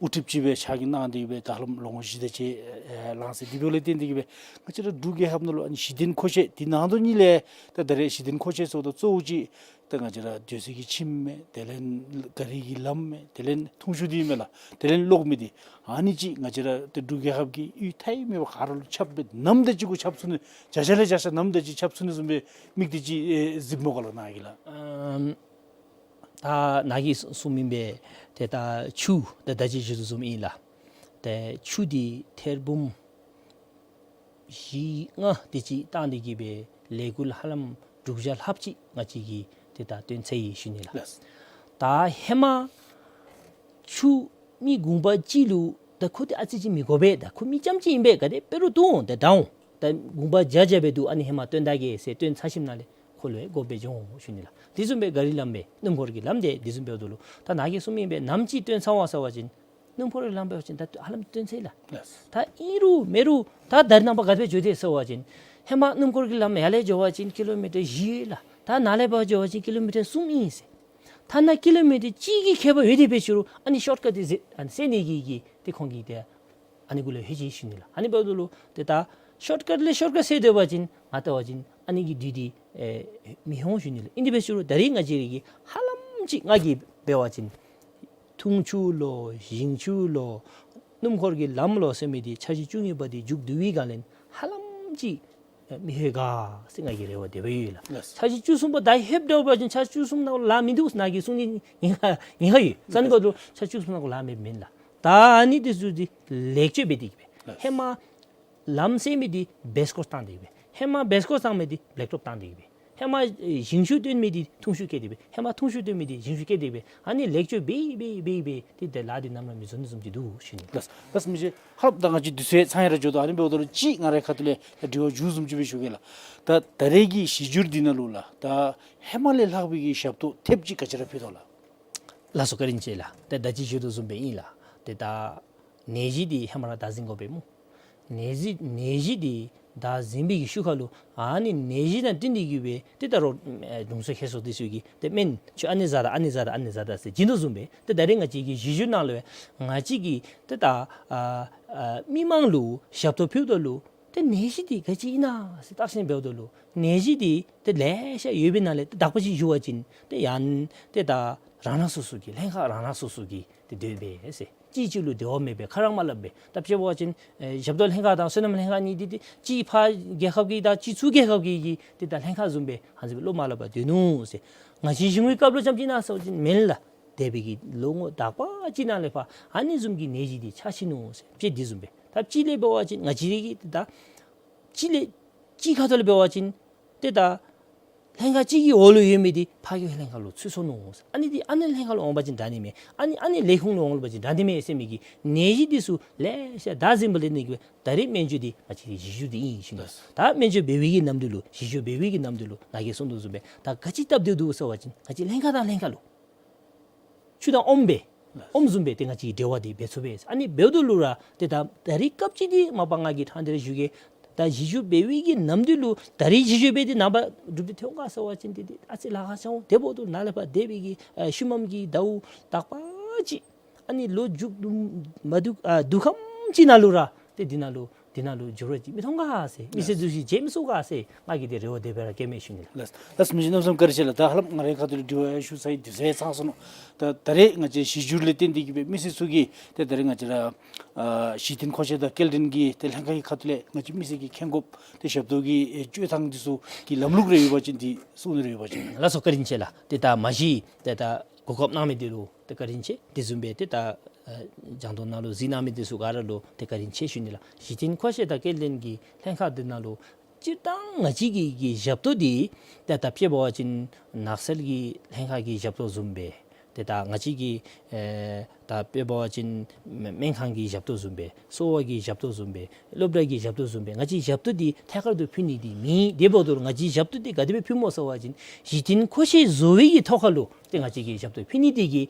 དབུ་ཁྲིདཔ་ཅིག་སྦེ་ཕྱག་ཞུ་གནང་སྟེ་གིས་སྦེ་ད་ལམ་ལོ་ངོ་བཞི་དེ་ཅིག་ཨེ་ལངས་ཟེར་འདི་འབདཝ་ལས་བརྟེན་ཏེ་གིས་སྦེ་ང་བཅས་ར་འབྲུག་རྒྱལ་ཁབ་ནང་ལུ་ཨ་ནི་གཞི་རྟེན་མཁོ་ཆས་འདི་ནང་དོ་ནི་ལས་ད་ད་རེས་གཞི་རྟེན་མཁོ་ཆས་ཟེརཝ་ད་གཙོ་བོ་ཅིག་ད་ང་བཅས་ར་སྡོད་ས་གི་ཁྱིམ་མས། དེ་ལས་ག་རི་གི་ལམ་མས། དེ་ལས་ཐུང་ཤོས་འདི་མས་ལགས། དེ་ལས་གློག་མེ་འདི། ཨ་ནི་ཅིག་ང་བཅས་ར་ཏེ་འབྲུག་རྒྱལ་ཁབ་ཀྱི་གཡུས་མཐའ་མེད་པ་ག་ར་ལུ་ཁྱབ་སྦེ་ནམ་དེ་ཅིག་གུ་ཁྱབ་ཚུགས་ནི་བརྒྱ་ཆ་ལས་བརྒྱ་ཆ་ནམ་དེ་ཅིག་ཁྱབ་ཚུགས་ནི་བཟུམ་སྦེ་དམིགས་ཏེ་ཅིག་ཨེ་གཟིགསཔ་སྨོ་ག་ལགས་ནཱ་གིས་ལགས། ཨམ་ད་ནཱ་གིས་གསུངས་མི་སྦེ་ཏེ་ད་ཆུ་ད་ད་ཅི་ཞུ་དོ་བཟུམ་ཨིན་ལགས། ཏེ་ཆུ་འདི་ཐེར་འབུམ་བཞི་ལྔ་དེ་ཅིག་བཏང་སྟེ་གིས་སྦེ་ལས་འགུལ་ཧ་ལམ་དྲུག་བརྒྱ་ལྷགཔ་ཅིག་ང་བཅས་ཀྱིས་ཏེ་ད་བཏོན་ཚར་ཡི་ཞུ་ནི་ལགས། ལགས། ད་ཧེ་མ་ཆུ་མི་གུང་པ་གཅིག་ལུ་ད་ཁོ་འདི་ཨ་ཙི་ཅིག་མི་དགོ་པས། ད་ཁོ་མི་རྐྱངམ་ཅིག་ཨིན་པས། ག་དེ་འབད་རུང་བཏུབ་འོང་། ད་དྲག་འོང་། ད་གུང་པ་བརྒྱ་བརྒྱ་སྦེ་འདུག། ཨ་ནི་ཧེ་མ་བཏོན་ད་གེ་ཟེར་བཏོན་ཚར་ཞིནམ་ལས་ཁོ་ལུ་ཡང་དགོཔ་སྦེ་འགྱོ་འོང་ཞུ་ནི་ལགས། དེ་བཟུམ་སྦེ་ག་རི་ལམ་སྦེ་སྣུམ་འཁོར་གྱི་ལམ་འདི་དེ་བཟུམ་འབདཝ་ད་ལུ་ད་ནཱ་གིས་གསུངས་མི་སྦེ་ནམ་ཅིག་བཏོན་ཚར་བ་ཟེར་བ་ཅིན་སྣུམ་འཁོར་གྱི་ལམ་འབད་བ་ཅིན་ད་ཧ་ལམ་བཏོན་ཚར་ཡི་ལགས། ལགས། ད་ཨིན་རུང་མེན་རུང་ད་ད་རེས་ནངས་པ་ག་དེ་སྦེ་འགྱོ་དེས་ཟེར་བ་ཅིན་ཧེ་མ་སྣུམ་འཁོར་གྱི་ལམ་ཡར་ལས་འགྱོ་བ་ཅིན་ཀི་ལོ་མི་ཊར་བཞི་ཡོད་ལགས། ད་ནཱ་ལས་ཕར་འགྱོ་བ་ཅིན་ཀི་ལོ་མི་ཊར་གསུམ་ཨིན་ཟེར། ཐ་ན་ཀི་ལོ་མི་ཊར་གཅིག་གི་ཁྱད་པར་ཡོད་དེ་འབད་ཞུ་རུང་ཨ་ནི་ཤོཊ་ཀཊ་འདི་ཟེར་ཨ་ནི་སེལ་ནི་གི་གི་ཏེ་ཁོང་གིས་ཏེ་ཨ་ནི་གུ་ལུ་ལྷོད་ཅི་ཞུ་ནི་ལགས། ཨ་ནི་འབདཝ་ད་ལུ་ཏེ་ད་ཤོཊ་ཀཊ་ལས་ཤོཊ་ཀཊ་སེལ་སྡོད་པ་ཅིན་ང་བལྟ་བ་ཅིན་ཨ་ནི་གི་དུས་འདི་ཨེ་མི་འོང་ཞུ་ནི་ལགས། ཨིན་དེ་འབད་ཞུ་རུང་ད་རེས་ང་བཅས་ར་གིས་ཧ་ལམ་ཅིག་ང་གིས་འབད་བ་ཅིན་འཐུང་ཆུ་ལོ་ཞིང་ཆུ་ལོ་སྣུམ་འཁོར་གྱི་ལམ་ལོ་ཟེར་མི་འདི་འཆར་གཞི་བཅུ་གཉིས་པ་འདི་མཇུག་བསྡུ་བའི་སྒང་ལས་ཧ་ལམ་ཅིག་ མི་ལྷོད་ག་ཟེར་ང་གི་རེ་བ་དེ་སྦེ་ཡོད་ལགས། ལགས། ཕྱག་ཕྱི་བཅུ་གསུམ་པོ་ད་ལྷོདཔ་འདྲ་བ་ཅིན་ཕྱག་ཕྱི་བཅུ་གསུམ་ནང་ལུ་ལཱ་མིན་འདུག་ཟེར་ང་གིས་གསུང་ནི་ཨིན་ཧ་ཨིན་ཧ་ཡོད། ཨ་ནི་འབདཝ་ད་ལུ་ཕྱག་ཕྱི་བཅུ་གསུམ་ནང་ལུ་ལཱ་མེདཔ་མེན་ལགས། ད་ཨ་ནི་འདི་ཚུ་འདི་ལེགས་བཅོས་འབད་དེ་གི་སྦེ། ལགས། ཧེ་མ་ལམ་སེལ་མི་འདི་བེསི་ཀོརསི་བཏང་སྟེ་གི་སྦེ། ཧེ་མ་བེསི་ཀོརསི་བཏང་མི་འདི་བེ་ལེཀ་ཊོབ་བཏང་སྟེ་གི་སྦེ། ཧེ་མ་ཨེ་ཞིང་ཆུ་བཏོན་མི་འདི་འཐུང་ཆུ་བཀལ་ཏེ་སྦེ། ཧེ་མ་འཐུང་ཆུ་བཏོན་མི་འདི་ཞིང་ཆུ་བཀལ་ཏེ་སྦེ། ཨ་ནི་ལེགས་བཅོས་འབད་འབད་འབད་འབད་ཏེ་ད་ལཱ་འདི་ནམ་ར་མི་འཛོལ་ནི་བཟུམ་ཅིག་འདུག་ཞུ་ནི། ལགས། ལགས་མི་རྗེ། ཧ་ལམ་ད་ང་བཅས་དུས་ཚོད་ཚང་ཡར་འགྱོ་དོ། ཨ་ནི་འབདཝ་ད་ལུ་ཅིག་ང་རའི་ཁ་ཐུག་ལས་དྲི་བ་མཇུག་བཟུམ་ཅིག་སྦེ་ཞུ་གེ་ལགས། ད་ད་རེས་ཀྱི་གཞི་འགྱུར་འདི་ནང་ལུ་ལགས། ད་ཧེ་མ་ལས་ལྷག་པའི་གི་ཞབས་ཏོག་ཐེབས་ཅིག་ག་ཅི་ར་ཕུལ་དོ་ལགས། ལགས་སོ། བཀའ་དྲིན་ཆེ་ལགས། ཏེ་ད་ཅི་ཞུ་དོ་བཟུམ་སྦེ་ཨིན་ལགས། ཏེ་ད་ནད་གཞི་འདི་ཧེ་མ་ར་བདའ་ཟུན་དགོ་པས་སྨོ། ནད་གཞི་ནད་གཞི་འདི་བདའ་ཟུན་པའི་གི་ཤུལ་ཁ་ལུ་ཨ་ནི་ནད་གཞི་དང་བསྟུན་ཏེ་གི་སྦེ་ཏེ་ད་རོགས་ཨེ་དྲུང་འཚོ་མཁས་མཆོག་འདི་ཚུ་གིས་ཏེ་སྨན་ཁྱོད་ཨ་ནི་བཟའ་ད་ཨ་ནི་བཟའ་ད་ཨ་ནི་བཟའ་ད་ཟེར་བྱིན་དོ་བཟུམ་སྦེ། ཏེ་ད་རེས་ང་བཅས་ཀྱི་གཞི་འགྱུར་ནང་ལུ་ཡང་ང་བཅས་ཀྱིས་ཏེ་ད་ཨ་ཨ་མི་མང་ལུ་ཞབས་ཏོག་ཕུལཝ་ད་ལུ་ཏེ་ནད་གཞི་འདི་ག་ཅི་ཨིན་ན་ཟེར་བརྟག་ཞིབ་འབདཝ་ད་ལུ་ནད་གཞི་འདི་ཏེ་ལེ་ཤ་ཡོད་པའི་ནང་ལས་ཏེ་དག་པ་ཅིག་ཞུ་བ་ཅིན་ཏེ་ཡང་ཏེ་ད་རང་རང་སོ་སོ་གི་ལྷན་ཁག་རང་རང་སོ་སོ་གི་ཏེ་སྡོད་པས་ཟེར། གཅིག་གཅིག་ལུ་འབྲེལ་བ་མེད་པས་ཁ་ར་མ་སླབ་པས། ད་དཔྱེ་འབད་བ་ཅིན་ཨེ་ཞབས་ཏོག་ལྷན་ཁག་དང་སོ་ནམ་ལྷན་ཁག་གཉིས་འདི་ཏེ་གཅིག་ཕར་རྒྱལ་ཁབ་ཀྱི་དང་གཅིག་ཚུར་རྒྱལ་ཁབ་ཀྱི་གི་ཏེ་ད་ལྷན་ཁག་བཟུམ་སྦེ་ཧ་ཟེར་སྦེ་བློ་མ་སླབ་པར་སྡོད་ནུག་ཟེར། ང་བཅས་གཞུང་གི་སྐབས་ལུ་རྐྱངམ་ཅིག་ཨིན་ན་ཟེར་བ་ཅིན་མེན་ལགས། འདས་པའི་གི་ལོ་ངོ་དག་པ་ཅིག་ནང་ལས་ཕར་ཨ་ནི་བཟུམ་གྱི་ནད་གཞི་འདི་ཆགས་ཅི་ནུག་ཟེར། དཔྱེ་འདི་བཟུམ་སྦེ། ད་གཅིག་ལས་འབད་བ་ཅིན་ང་བཅས་ར་གི་ད་གཅིག་ལས་གཅིག་ཁ་ཐུག་ལས་འབད་བ་ཅིན་ཏེ་ད་ལྷན་ཁག་གཅིག་གི་འོག་ལུ་ཡོད་མི་འདི་ཕ་གི་ལྷན་ཁག་ལུ་ཚུད་སོ་ནུག་ཟེར། ཨ་ནི་འདི་ཨ་ནི་ལྷན་ཁག་ལུ་འོང་བ་ཅིན་དྲག་ནི་མས། ཨ་ནི་ཨ་ནི་ལས་ཁུངས་ལུ་འོང་བ་ཅིན་དྲག་ནི་མས་ཟེར་མི་གི་ནད་གཞི་འདི་ཚུ་ལེ་ཤ་བདའ་ཟུན་པ་ལས་ནི་གི་ད་རེས་སྨན་བཅོས་འདི་ང་བཅས་ཀྱི་གཞི་འགྱུར་འདི་ཨིན་ཞུ་ནི། ད་སྨན་བཅོས་འབད་བའི་གི་ནམ་དུས་ལུ་གཞི་འགྱུར་འབད་བའི་གི་ནམ་དུས་ལུ་ང་གིས་གསུངས་དོ་བཟུམ་སྦེ་ད་ག་ཅི་སྟབས་བདེ་འདུག་ཟེར་བ་ཅིན་ང་བཅས་ལྷན་ཁག་དང་ལྷན་ཁག་ལུ་ཆུ་དང་ཨོམ་སྦེ་ཨོམ་བཟུམ་སྦེ་ཏེ་ང་བཅས་ཀྱིས་འབྲེལ་བ་འདི་འབད་ཚུགས་པས། ཨ་ནི་འབདཝ་ད་ལུ་ར་ཏེ་ད་ད་རེས་སྐབས་ཅིག་འདི་མ་པ་ང་གིས་ཐང་འདི་ར་ཞུ་གེ། ད་གཞི་འགྱུར་འབད་བའི་གི་ནམ་དུས་ལུ་ད་རེས་གཞི་འགྱུར་འབད་དེ་ནངས་པ་གྲུབ་སྟེ་ཐོན་ག་ཟེར་བ་ཅིན་ཏེ་ཏེ་ཨ་ཙི་ལཱ་ཁག་ཆེ་འོང་། དེ་འབདཝ་ད་ནཱ་ལས་ཕར་འདས་པའི་གི་ཨེ་ཤུལ་མམ་གྱི་ཟླཝ་དག་པ་ཅིག་ཨ་ནི་ལོ་མཇུག་ཏུ་མ་བསྡུ་ཨ་བསྡུ་ཁམས་ཅིག་ནང་ལུ་ར་ཏེ་འདི་ནང་ལུ་འདི་ནང་ལུ་འགྱུར་བ་ཅིག་མི་མཐོང་ག་ཟེར། མི་སེར་ཚུ་ཞིག་བརྗེད་མི་སོང་ག་ཟེར་ང་གིས་ཏེ་རེ་བ་དེ་སྦེ་ར་བསྐྱེདཔ་མས་ཞུ་ནི་ལགས། ལགས་ལགས་མི་རྗེ་གནམ་མེད་ས་མེད་བཀའ་དྲིན་ཆེ་ལགས། ད་ཧ་ལམ་ང་རའི་ཁ་ཐུག་ལས་དྲི་བ་ཡང་ཞུ་ཚར་ཡི། དུས་ཚོད་ཡང་ཚང་སོ་ནུག། ད་ད་རེས་ང་བཅས་གཞི་འགྱུར་ལས་བརྟེན་ཏེ་གི་སྦེ་མི་སེར་ཚུ་གིས་ཏེ་ད་རེས་ང་བཅས་ར་ཨ་གཞི་རྟེན་མཁོ་ཆས་དང་སྐྱེལ་འདྲེན་གྱི་ཏེ་ལྷན་ཁག་གི་ཁ་ཐུག་ལས་ང་བཅས་མི་སེར་གྱིས་མཁྱེན་དགོཔ་ཏེ་ཞབས་ཏོག་གི་ཨེ་སྤྱོད་ཐངས་འདི་ཚུ་གི་ལམ་ལུགས་རེ་ཡོད་པ་ཅིན་འདི་གསུང་ནི་རེ་ཡོད་པ་ཅིན། ལགས་སོ། བཀའ་དྲིན་ཆེ་ལགས། ཏེ་ད་མ་གཞི་ཏེ་ད་གོ་སྐབས་གནང་མི་འདི་ལུ་ཏེ་བཀའ་དྲིན་ཆེ། དེ་བཟུམ་སྦེ་ཏེ་ད་ཨ་ལྗང་མདོག་ནང་ལུ་གཟིགས་གནང་མི་འདི་ཚུ་ག་ར་ལུ་ཏེ་བཀའ་དྲིན་ཆེ་ཞུ་ནི་ལགས། གཞི་རྟེན་མཁོ་ཆས་དང་སྐྱེལ་འདྲེན་གྱི་ལྷན་ཁག་འདི་ནང་ལུ་སྤྱིར་བཏང་ང་བཅས་ཀྱི་གི་ཞབས་ཏོག་འདི་ཏེ་ད་དཔྱེ་འབད་བ་ཅིན་ནགས་ཚལ་གྱི་ལྷན་ཁག་གི་ཞབས་ཏོག་བཟུམ་སྦེ་ཏེ་ད་ང་བཅས་ཀྱི་ཨེ་ད་དཔྱེ་འབད་བ་ཅིན་སྨན་ཁང་གི་ཞབས་ཏོག་བཟུམ་སྦེ་གསོ་བ་གི་ཞབས་ཏོག་བཟུམ་སྦེ་སློབ་གྲྭ་གི་ཞབས་ཏོག་བཟུམ་སྦེ་ང་བཅས་ཞབས་ཏོག་འདི་ཐད་ཀར་དུ་ཕུལ་ནི་འདི་མེད། དེ་འབདཝ་ད་ལུ་ང་བཅས་ཞབས་ཏོག་འདི་ག་དེ་སྦེ་ཕུལ་སྨོ་ཟེར་བ་ཅིན་གཞི་རྟེན་མཁོ་ཆས་བཟོ་བའི་གི་ཐོག་ཁ་ལུ་ཏེ་ང་བཅས་ཀྱིས་ཞབས་ཏོག་ཕུལ་ནི་འདི་གིས་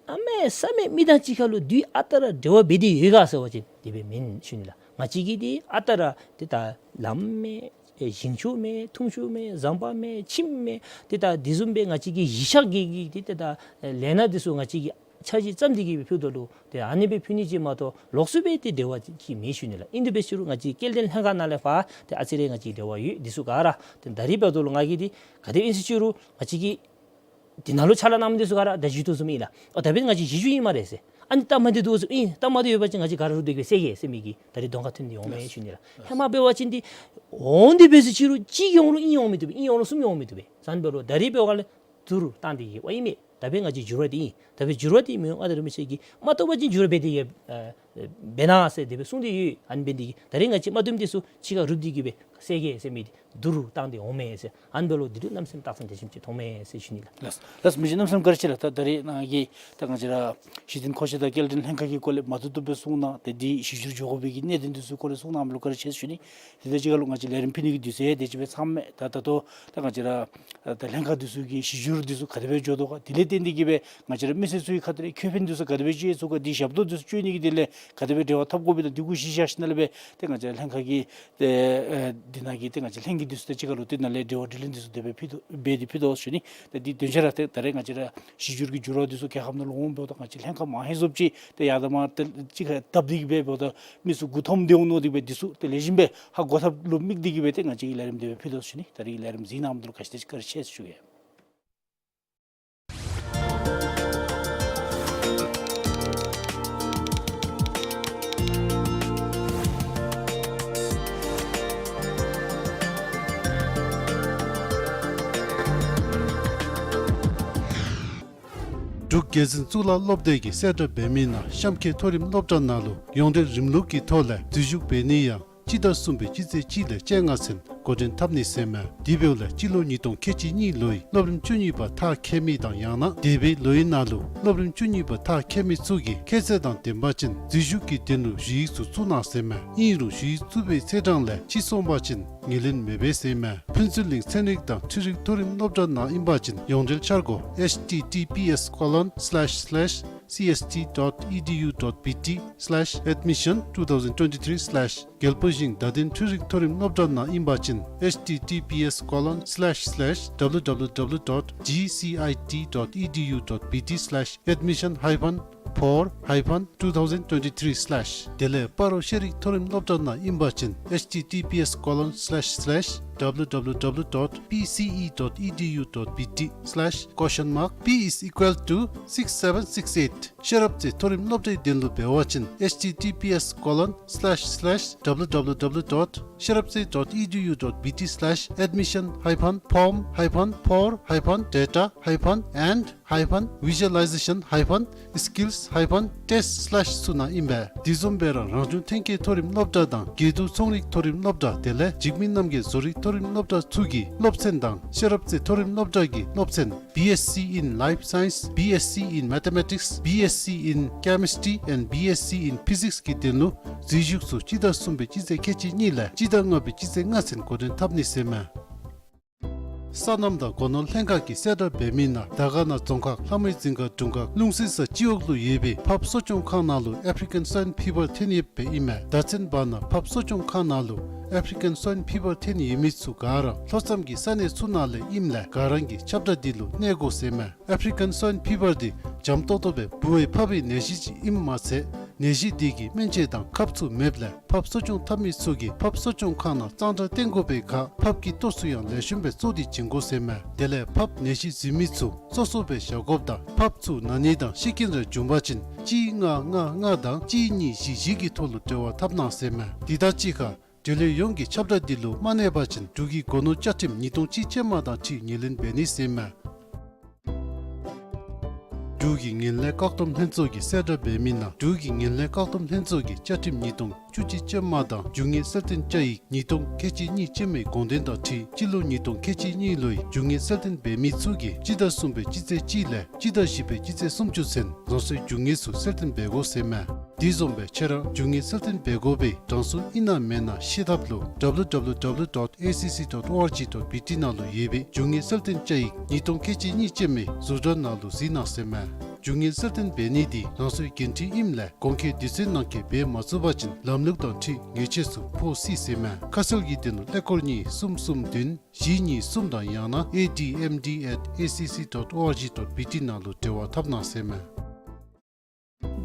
གནམ་མེད་ས་མེད་མི་དང་གཅིག་ཁར་ལུ་དུས་ཨ་རྟག་ར་འབྲེལ་བ་འབད་དེ་ཡོད་ག་ཟེར་བ་ཅིན་དེ་སྦེ་མེན་ཞུ་ནི་ལགས། ང་བཅས་ཀྱིས་ཏེ་ཨ་རྟག་ར་ཏེ་ད་ལམ་མེད་ཨེ་ཞིང་ཆུ་མེད་འཐུང་ཆུ་མེད་ཟམ་པ་མེད་ཁྱིམ་མེད་ཏེ་ད་དེ་བཟུམ་སྦེ་ང་བཅས་ཀྱི་གཞི་ཆགས་ཀྱི་གི་ཏེ་ཏེ་ད་ཨེ་ལས་སྣ་འདི་ཚུ་ང་བཅས་ཀྱིས་འཆར་གཞི་བརྩམས་ཏེ་གི་སྦེ་ཕུལཝ་ད་ལུ་ཏེ་ཨ་ནི་སྦེ་ཕུལ་ནི་ཅིག་མ་གཏོགས་ལོགས་སུ་སྦེ་ཏེ་འབྲེལ་བ་ཅིག་མེད་ཞུ་ནི་ལགས། ཨིན་དེ་འབད་ཞུ་རུང་ང་བཅས་སྐྱེལ་འདྲེན་ལྷན་ཁག་ནང་ལས་ཕར་ཏེ་ཨ་ཙི་རེ་ང་བཅས་འབྲེལ་བ་ཡོད། འདི་ཚུ་ག་ར་ཏེ་ད་རེས་འབདཝ་ད་ལུ་ང་གིས་ཏེ་ག་དེ་ཨིན་ཟེར་ཞུ་རུང་ང་བཅས་ཀྱི་འདི་ནང་ལུ་ཕྱག་ལཱ་གནང་མི་འདི་ཚུ་ག་ར་ད་ཞུ་དོ་བཟུམ་ཨིན་ལགས། ཨོ་ད་འབདན་ང་བཅས་གཞི་འགྱུར་ཨིན་སྨ་རེ་ཟེར། ཨ་ནི་སྟབས་མ་བདེ་དོ་བཟུམ་ཨིན། སྟབས་མ་བདེ་ཡོད་པ་ཅིན་ང་བཅས་ག་ར་རུབ་སྟེ་གི་སྦེ་སེལ་གེ་ཟེར་མི་གི་ད་རེས་གདོང་ཁར་ཐོན་ཏེ་འོང་མས་ཞུ་ནི་ལགས། ཧེ་མ་འབད་བ་ཅིན་འདི་འོང་དེ་འབད་ཟེར་ཞུ་རུང་གཅིག་གིས་འོང་རུང་གཉིས་འོང་མི་བཏུབ་པས། གཉིས་འོང་རུང་གསུམ་འོང་མི་བཏུབ་པས། ཟེར་ཨ་ནི་འབདཝ་ད་ལུ་ད་རེས་འབདཝ་ལས་དུར་བཏང་སྟེ་གི་ཝའི་མེད། ད་འབདན་ང་བཅས་འགྱུར་བ་འདི་ཨིན། ད་འབདན་འགྱུར་བ་འདི་མི་འོང་ཨ་ད་རུང་མི་ཤེས་གི་མ་བཏུབ་པ་ཅིན་འགྱུར་བ་འབད་དེ་གི་ཨ་འབད་གནང་ཟེར་དེ་སྦེ་གསུངས་ཏེ་ཡོད། ཨ་ནི་འབད་ནི་འདི་གིས་ད་རེས་ང་བཅས་མ་བཏུབ་མི་འདི་ཚུ་གཅིག་ཁར་རུབ་སྟེ་གི་སྦེ་སེལ་གེ་ཟེར་མི་འདི་དུར་བཏང་སྟེ་འོང་མས་ཟེར། ཨ་ནི་འབདཝ་ལས་འདི་ལུ་གནམ་མེད་ས་མེད་རྟགས་མཚན་དེ་བཟུམ་ཅིག་མཐོང་མས་ཟེར་ཞུ་ནི་ལགས། ལགས་ལགས་མི་རྗེ་གནམ་མེད་ས་མེད་བཀའ་དྲིན་ཆེ་ལགས། ད་ད་རེས་ནཱ་གི་ད་ང་བཅས་ར་གཞི་རྟེན་མཁོ་ཆས་དང་སྐྱེལ་འདྲེན་ལྷན་ཁག་གི་སྐོར་ལས་མ་བཏུབ་བཏུབ་སྦེ་གསུངས་གནང་། ཏེ་འདི་གཞི་འགྱུར་འགྱོ་དགོ་པའི་གི་གནད་དོན་འདི་ཚུ་སྐོར་ལས་གསུངས་གནང་མི་ལུ་བཀའ་དྲིན་ཆེ་ཞུ་ནི། དེ་དང་གཅིག་ཁར་ལུ་ང་བཅས་ལས་རིམ་ཕུལ་ནི་གི་དུས་ཚོད་དེ་ཅིག་སྦེ་ཚངམ་མས། ད་ད་ལྟོ་ད་ང་བཅས་ར་ད་ལྷན་ཁག་འདི་ཚུ་གི་གཞི་འགྱུར་འདི་ཚུ་ག་དེ་སྦེ་འགྱོ་དོ་ག། དེ་ལས་བརྟེན་ཏེ་གི་སྦེ་ང་བཅས་ར་མི་སེར་ཚུ་གི་ཁ་ཐུག་ལས་ཁེ་ཕན་འདི་ཚུ་ག་དེ་སྦེ་སྤྱོད་ཚུགས་ག། འདི་ཞབས་ཏོག་འདི་ཚུ་སྤྱོད་ནི་གི་དོན་ལས་ག་དེ་སྦེ་འབྲེལ་བ་འཐབ་དགོཔ་སྦེ་ད་འདི་གུ་གཞི་བཞག་ཞིནམ་ལས་སྦེ་ཏེ་ང་བཅས་ལྷན་ཁག་གི་ཏེ་ཨེ་འདི་ནང་གི་ཏེ་ང་བཅས་ལྷན་རྒྱས་འདི་ཚུ་དང་གཅིག་ཁར་ལུ་ཏེ་ནཱ་ལས་འབྲེལ་བ་དྲི་ལན་འདི་ཚུ་དེ་སྦེ་ཕུལ་དོ་འབད་དེ་ཕུལ་དོ་ཞུ་ནི། ཏེ་འདི་དོན་ཆེ་ར་ཏེ་ད་རེས་ང་བཅས་ར་གཞི་འགྱུར་གྱི་འགྱུར་བ་འདི་ཚུ་རྒྱལ་ཁབ་ནང་ལུ་འོངམ་ད་ང་བཅས་ལྷན་ཁག་མང་ཧེང་སྐལཝ་ཅིག་ཏེ་ཡར་དང་མར་ཏེ་གཅིག་ཁར་བཏབ་སྟེ་གི་སྦེ་འབདཝ་ད་མི་ཚུ་མགུ་འཐོམ་སྟེ་འོང་མནོ་སྟེ་སྦེ་འདི་ཚུ་ཏེ་ལེགས་ཤོམ་སྦེ་ཧ་གོ་ཐབས་ལུ་དམིགས་ཏེ་གི་སྦེ་ཏེ་ང་བཅས་ཀྱིས་ལས་རིམ་དེ་སྦེ་ཕུལ་དོ་ཞུ་ནི། ད་རེས་ཀྱི་ལས་རིམ་གཟིགས་གནང་མི་འདི་ལུ་ག་ཅི་ཏེ་བཀའ་དྲིན་ཆེ་ཞུ་གེ། འབྲུག་རྒྱལ་འཛིན་གཙུག་ལག་སློབ་སྡེ་གི་གསལ་བསྒྲགས་འབད་མི་ནང་གཤམ་འཁོད་མཐོ་རིམ་སློབ་གྲྭ་ནང་ལུ་ཡོངས་འབྲེལ་རིམ་ལུགས་ཀྱི་ཐོག་ལས་འཛུལ་ཞུགས་འབད་ནི་ཡང་སྤྱི་ཟླ་གསུམ་པའི་སྤྱི་ཚེས་གཅིག་ལས་བཅོ་ལྔ་ཚུན་འགོ་འདྲེན་འཐབ་ནི་ཟེར་མས། དེ་འབདཝ་ལས་སྤྱི་ལོ་ཉིས་སྟོང་ཁལ་གཅིག་གཉིས་ལོའི་སློབ་རིམ་བཅུ་གཉིས་པ་མཐར་འཁྱོལ་མི་དང་ཡང་ན་འདས་པའི་ལོའི་ནང་ལུ་སློབ་རིམ་བཅུ་གཉིས་པ་མཐར་འཁྱོལ་མི་ཚུ་གིས་ཁྱད་ཚད་དང་ལྡནམ་ཅིན་འཛུལ་ཞུགས་ཀྱི་དོན་ལུ་ཞུ་ཡིག་ཚུ་བཙུགས་གནང་ཟེར་མས། ཨིན་རུང་ཞུ་ཡིག་བཙུགས་པའི་ཚེས་གྲངས་ལས་ཕྱི་སོང་པ་ཅིན་ངོས་ལེན་མི་འབད་ཟེར་མས། ཕུན་ཚོགས་གླིང་ཚན་རིག་དང་འཕྲུལ་རིག་མཐོ་རིམ་སློབ་གྲྭ་ནང་ཨིན་པ་ཅིན་ཡོངས་འབྲེལ་འཆར་སྒོ་H T T P S colon slash slash C S T dot E D U dot B T slash admission two thousand twenty-three slash རྒྱལ་པོ་ཞིང་བརྡ་དོན་འཕྲུལ་རིག་མཐོ་རིམ་སློབ་གྲྭ་ནང་ཨིན་པ་ཅིན་H T T P S colon slash slash W W W dot G C I T dot E D U dot B T slash admission hyphen four hyphen two thousand twenty-three slash དེ་ལས་སྤ་རོ་ཤེས་རིག་མཐོ་རིམ་སློབ་གྲྭ་ནང་ཨིན་པ་ཅིན H T T P S colon slash slash W W W dot P C E dot E D U dot B T slash question mark P is equal to six seven six eight ཤེས་རབ་རྩེ་མཐོ་རིམ་སློབ་གྲྭའི་དོན་ལུ་འབད་བ་ཅིན H T T P S colon slash slash W W W dot ཤེས་རབ་རྩེ་dot E D U dot B T slash admission hyphen form hyphen four hyphen data hyphen and hyphen visualization hyphen skills hyphen test slash ཚུ་ནང་ཨིན་པས། དེ་བཟུམ་སྦེ་ར་རང་བྱུང་ཐོན་སྐྱེད་མཐོ་རིམ་སློབ་གྲྭ་དང་དགེ་འདུན་ཚོང་རིག་མཐོ་རིམ་སློབ་གྲྭ་དེ་ལས་འཇིགས་མེད་རྣམ་རྒྱལ་བཟོ་རིག་མཐོ་རིམ་སློབ་གྲྭ་ཚུ་གི་སློབ་ཚན་དང་ཤེས་རབ་རྩེ་མཐོ་རིམ་སློབ་གྲྭ་གི་སློབ་ཚན B S C in Life Science, B S C in Mathematics, B S C in Chemistry and B S C in Physics གི་དོན་ལུ་འཛུལ་ཞུགས་ཚུ་སྤྱི་ཟླ་གསུམ་པའི་སྤྱི་ཚེས་ཁལ་གཅིག་གཉིས་ལས་སྤྱི་ཟླ་ལྔ་པའི་སྤྱི་ཚེས་ལྔ་ཚུན་འགོ་འདྲེན་འཐབ་ནི་ཟེར་མས། སོ་ནམ་དང་སྒོ་ནོར་ལྷན་ཁག་གི་གསལ་བསྒྲགས་འབད་མི་ནང་དར་དཀར་ན་རྫོང་ཁག་ལྷ་མོའི་རྫིང་ཁ་དྲུང་ཁག་ལུང་བསིལ་ས་སྤྱི་འོག་ལུ་ཡོད་པའི་ཕགཔ་གསོ་སྐྱོང་ཁང་ནང་ལུ་African Swine Fever ཐོན་ཡོདཔ་སྦེ་ཨིན་མས། ད་ཚུན་བར་ན་ཕགཔ་གསོ་སྐྱོང་ཁང་ནང་ལུ་African Swine Fever ཐོན་ཡོད་མི་ཚུ་ག་ར་ལྷོ་མཚམས་ཀྱི་ས་གནས་ཚུ་ནང་ལས་ཨིནམ་ལས་ག་ར་གིས་ཁྱབ་བསྒྲགས་འདི་ལུ་གནས་དགོ་ཟེར་མས། African Swine Fever འདི་འཇམ་ཏོང་ཏོ་སྦེ་ལྦུ་བའི་ཕགཔ་གི་ནད་གཞི་ཅིག་ཨིནམ་མ་ཚད་ནད་གཞི་འདི་གི་སྨན་བཅོས་དང་ཁབ་ཚུ་མེདཔ་ལས་ཕགཔ་གསོ་སྐྱོང་འཐབ་མི་ཚུ་གིས་ཕགཔ་གསོ་སྐྱོང་ཁང་ནང་གཙང་སྦྲ་བསྟེན་དགོ་པའི་ཁར་ཕགཔ་གི་ལྟོ་ཚུ་ཡང་ལེགས་ཤོམ་སྦེ་བཙོ་སྟེ་བྱིན་དགོ་ཟེར་མས། དེ་ལས་ཕགཔ་ནད་གཞི་འཛིན་མི་ཚུ་སོ་སོ་སྦེ་བཞག་དགོཔ་དང་ཕགཔ་ཚུ་ན་ནི་དང་ཤི་རྐྱེན་རེ་བྱུང་པ་ཅིན་གཅིག་ལྔ་ལྔ་ལྔ་དང་གཅིག་གཉིས་བཞི་བཞི་གི་ཐོག་ལུ་འབྲེལ་བ་འཐབ་གནང་ཟེར་མས། དེ་དང་གཅིག་ཁར་འབྲེལ་ཡོད་ཡོངས་ཀྱིས་ཁྱབ་བསྒྲགས་འདི་ལུ་མ་གནས་པ་ཅིན་འབྲུག་གི་སྒོ་ནོར་བཅའ་ཁྲིམས་ཉིས་སྟོང་གཅིག་ཅན་མ་དང་འཁྲིལ་ངོས་ལེན་འབད་ནི་ཟེར་མས། འབྲུག་གི་ངན་ལྷད་བཀག་སྡོམ་ལྷན་ཚོགས་ཀྱིས་གསལ་བསྒྲགས་འབད་མི་ནང་འབྲུག་གི་ངན་ལྷད་བཀག་སྡོམ་ལྷན་ཚོགས་ཀྱིས་བཅའ་ཁྲིམས་ཉིས་སྟོང་བཅུ་གཅིག་ཅན་མ་དང་རྒྱུ་དངོས་གསལ་སྟོན་བཅའ་ཡིག་ཉིས་སྟོང་ཁལ་གཅིག་གཉིས་ཅན་མའི་དགོངས་དོན་དང་འཁྲིལ་སྤྱི་ལོ་ཉིས་སྟོང་ཁལ་གཅིག་གཉིས་ལོའི་རྒྱུ་དངོས་གསལ་སྟོན་འབད་མི་ཚུ་གིས་སྤྱི་ཟླ་གསུམ་པའི་སྤྱི་ཚེས་གཅིག་ལས་སྤྱི་ཟླ་བཞི་པའི་སྤྱི་ཚེས་སུམ་ཅུ་ཚུན་རང་སོའི་རྒྱུ་དངོས་ཚུ་གསལ་སྟོན་འབད་དགོ་ཟེར་མས། དེ་བཟུམ་སྦེ་ཁྱེད་རང་རྒྱུ་དངོས་གསལ་སྟོན་འབད་དགོ་པའི་གྲངས་སུ་ཨིན་ན་མེན་ན་ཤེས་ཐབས་ལུ་W W W dot A C C dot O R G dot B T ནང་ལུ་ཡོད་པའི་རྒྱུ་དངོས་གསལ་སྟོན་བཅའ་ཡིག་ཉིས་སྟོང་ཁལ་གཅིག་གཉིས་ཅན་མའི་ཟུར་དྲ་ནང་ལུ་གཟིགས་གནང་ཟེར་མས། རྒྱུ་དངོས་གསལ་སྟོན་འབད་ནི་འདི་རང་སོའི་འགན་འཁྲི་ཨིནམ་ལས་གོང་འཁོད་དུས་ཚོད་ནང་འཁོད་འབད་མ་ཚུགས་པ་ཅིན་ལམ་ལུགས་དང་འཁྲིལ་ཉེས་ཆད་ཚུ་ཕོག་སྲིད་ཟེར་མས། ཁ་གསལ་གྱི་དོན་ལུ་ཀླད་ཀོར་གཉིས་གསུམ་གསུམ་བདུན་བཞི་གཉིས་གསུམ་དང་ཡང་ན A D M D at A C C dot O R G dot B T ནང་ལུ་འབྲེལ་བ་འཐབ་གནང་ཟེར་མས།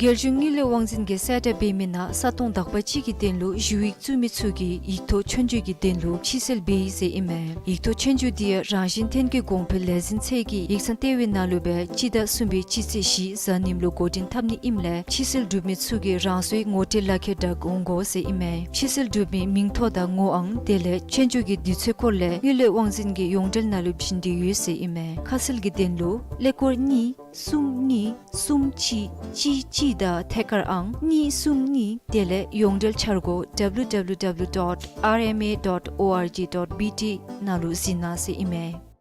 རྒྱལ་གཞུང་དངུལ་ལས་དབང་འཛིན་གྱིས་གསལ་བསྒྲགས་འབད་མི་ནང་ས་སྟོང་དག་པ་ཅིག་གི་དོན་ལུ་ཞུ་ཡིག་བཙུགས་མི་ཚུ་གིས་ཡིག་ཐོག་ཆོས་རྒྱུགས་ཀྱི་དོན་ལུ་ཕྱིར་སེལ་འབད་ཡི་ཟེར་ཨིན་མས། ཡིག་ཐོག་ཆོས་རྒྱུགས་འདི་ཡང་རང་བཞིན་ཐོན་སྐྱེད་གོང་འཕེལ་ལས་འཛིན་ཚད་ཀྱི་ཡིག་ཚང་ལྟེ་བའི་ནང་ལུ་སྦེ་སྤྱི་ཟླ་གསུམ་པའི་སྤྱི་ཚེས་བཞི་གཟའ་ཉིམ་ལུ་འགོ་འདྲེན་འཐབ་ནི་ཨིནམ་ལས་ཕྱིར་སེལ་གྲུབ་མི་ཚུ་གིས་རང་སོའི་ངོ་སྤྲོད་ལག་ཁྱེར་དང་འོང་དགོ་ཟེར་ཨིན་མས། ཕྱིར་སེལ་གྲུབ་མི་མིང་ཐོ་དང་ངོ་ཨང་དེ་ལས་ཆོས་རྒྱུགས་ཀྱི་དུས་ཚོད་སྐོར་ལས་དངུལ་ལས་དབང་འཛིན་གྱི་ཡོངས་འབྲེལ་ནང་ལུ་བྱིན་ཏེ་ཡོད་ཟེར་ཨིན་མས། ཁ་གསལ་གྱི་དོན་ལུ་ཀླད་ཀོར་གཉིས་གསུམ་གཉིས་གསུམ་གཅིག་གཅིག་གཅིག་དང་ཐད་ཀར་ཨང་གཉིས་གསུམ་གཉིས་དེ་ལས་ཡོངས་འབྲེལ་འཆར་སྒོ་W W W dot R M A dot O R G dot B T ནང་ལུ་གཟིགས་གནང་ཟེར་ཨིན་མས།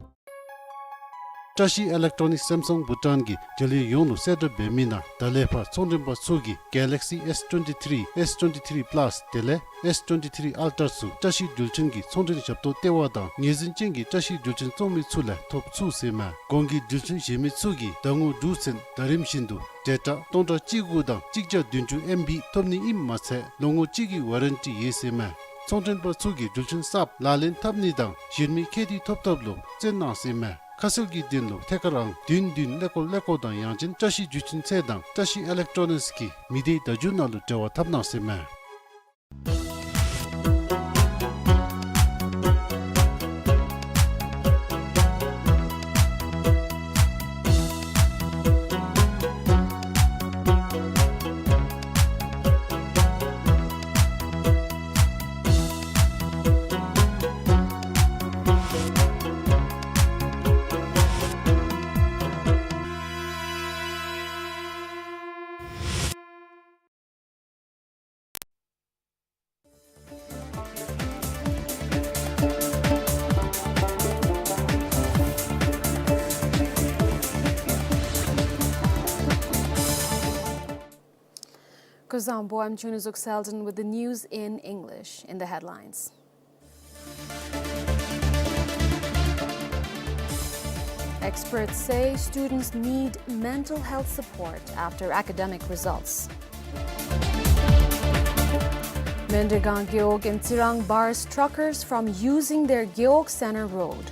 བཀྲ་ཤིས་ཨི་ལེག་ཊོ་ནིག་སེམ་སང་བྷུ་ཊཱན་གྱིས་འབྲེལ་ཡོད་ཡོངས་ལུ་གསལ་བསྒྲགས་འབད་མི་ནང་ད་ལས་ཕར་ཚོང་མགྲོན་པ་ཚུ་གིས་Galaxy S twenty-three, S twenty-three Plus དེ་ལས་S twenty-three Ultra ཚུ་བཀྲ་ཤིས་འགྲུལ་འཕྲིན་གྱི་ཚོང་མགྲོན་ཞབས་ཏོག་ལྟེ་བ་དང་ངོས་འཛིན་ཅན་གྱི་བཀྲ་ཤིས་འགྲུལ་འཕྲིན་བཙོང་མི་ཚུ་ལས་ཐོབ་ཚུགས་ཟེར་མས། གོང་གི་འགྲུལ་འཕྲིན་བཞེས་མི་ཚུ་གིས་ཟླ་ངོ་དྲུག་ཚུན་ཟླ་རིམ་བཞིན་དུ་ཌེ་ཊ་སྟོང་ཕྲག་གཅིག་དགུ་དང་གཅིག་བརྒྱ་བདུན་ཅུ་ཨེམ་བི་ཐོབ་ནི་ཨིནམ་མ་ཚད་ལོ་ངོ་གཅིག་གི་ཝ་རན་ཊི་ཡོད་ཟེར་མས། ཚོང་མགྲོན་པ་ཚུ་གིས་འགྲུལ་འཕྲིན་གསརཔ་ལག་ལེན་འཐབ་ནི་དང་གཞན་མི་ཁེ་ཏི་ཐོབ་ཐབས་ལུ་བརྩོན་གནང་ཟེར་མས། ཁ་གསལ་གྱི་དོན་ལུ་ཐད་ཀར་ཨང་བདུན་བདུན་ཀླད་ཀོར་ཀླད་ཀོར་དང་ཡང་ཅིན་བཀྲ་ཤིས་འགྲུལ་འཕྲིན་ཚད་དང་བཀྲ་ཤིས་ཨི་ལེག་ཊོ་ནིགསི་གི་མི་སྡེ་བརྡ་བརྒྱུད་ནང་ལུ་འབྲེལ་བ་འཐབ་གནང་ཟེར་མས། Kuzuzangpo, I'm Chunuzuk Selden with the news in English. In the headlines, experts say students need mental health support after academic results. Mendegang Gewog in Tsirang bars truckers from using their Gewog Center road.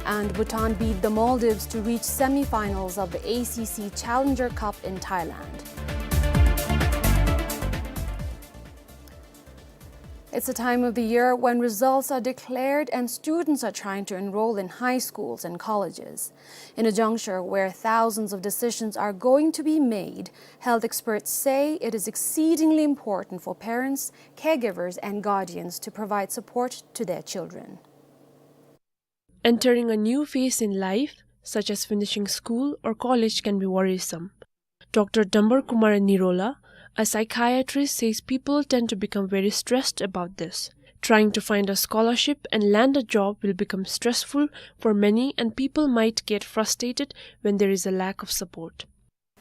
And Bhutan beat the Maldives to reach semi-finals of the A C C Challenger Cup in Thailand. It's a time of the year when results are declared and students are trying to enroll in high schools and colleges. In a juncture where thousands of decisions are going to be made, health experts say it is exceedingly important for parents, caregivers, and guardians to provide support to their children. Entering a new phase in life, such as finishing school or college, can be worrisome. Doctor Dambar Kumar Nirola, a psychiatrist, says people tend to become very stressed about this. Trying to find a scholarship and land a job will become stressful for many, and people might get frustrated when there is a lack of support.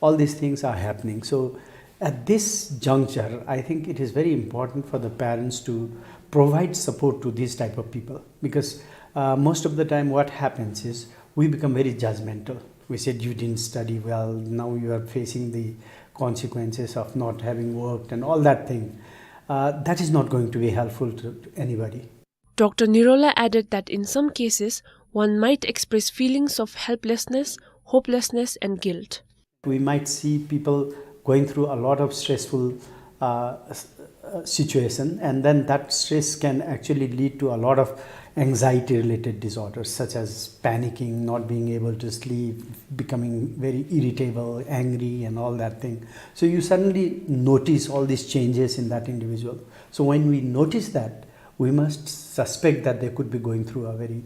All these things are happening. So, at this juncture, I think it is very important for the parents to provide support to these type of people, because, uh, most of the time what happens is we become very judgmental. We said, "You didn't study well, now you are facing the consequences of not having worked," and all that thing. Uh, that is not going to be helpful to, to anybody. Doctor Nirola added that in some cases, one might express feelings of helplessness, hopelessness, and guilt. We might see people going through a lot of stressful, uh, s-, uh, situation, and then that stress can actually lead to a lot of anxiety-related disorders, such as panicking, not being able to sleep, becoming very irritable, angry, and all that thing. So you suddenly notice all these changes in that individual. So when we notice that, we must suspect that they could be going through a very,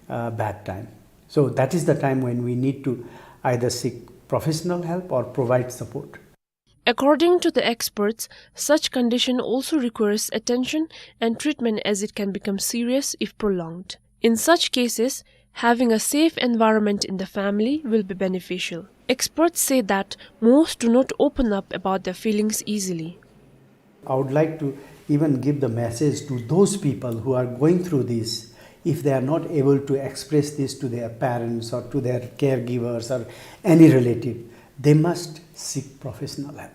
uh, bad time. So that is the time when we need to either seek professional help or provide support. According to the experts, such condition also requires attention and treatment, as it can become serious if prolonged. In such cases, having a safe environment in the family will be beneficial. Experts say that most do not open up about their feelings easily. I would like to even give the message to those people who are going through this, if they are not able to express this to their parents or to their caregivers or any relative, they must seek professional help.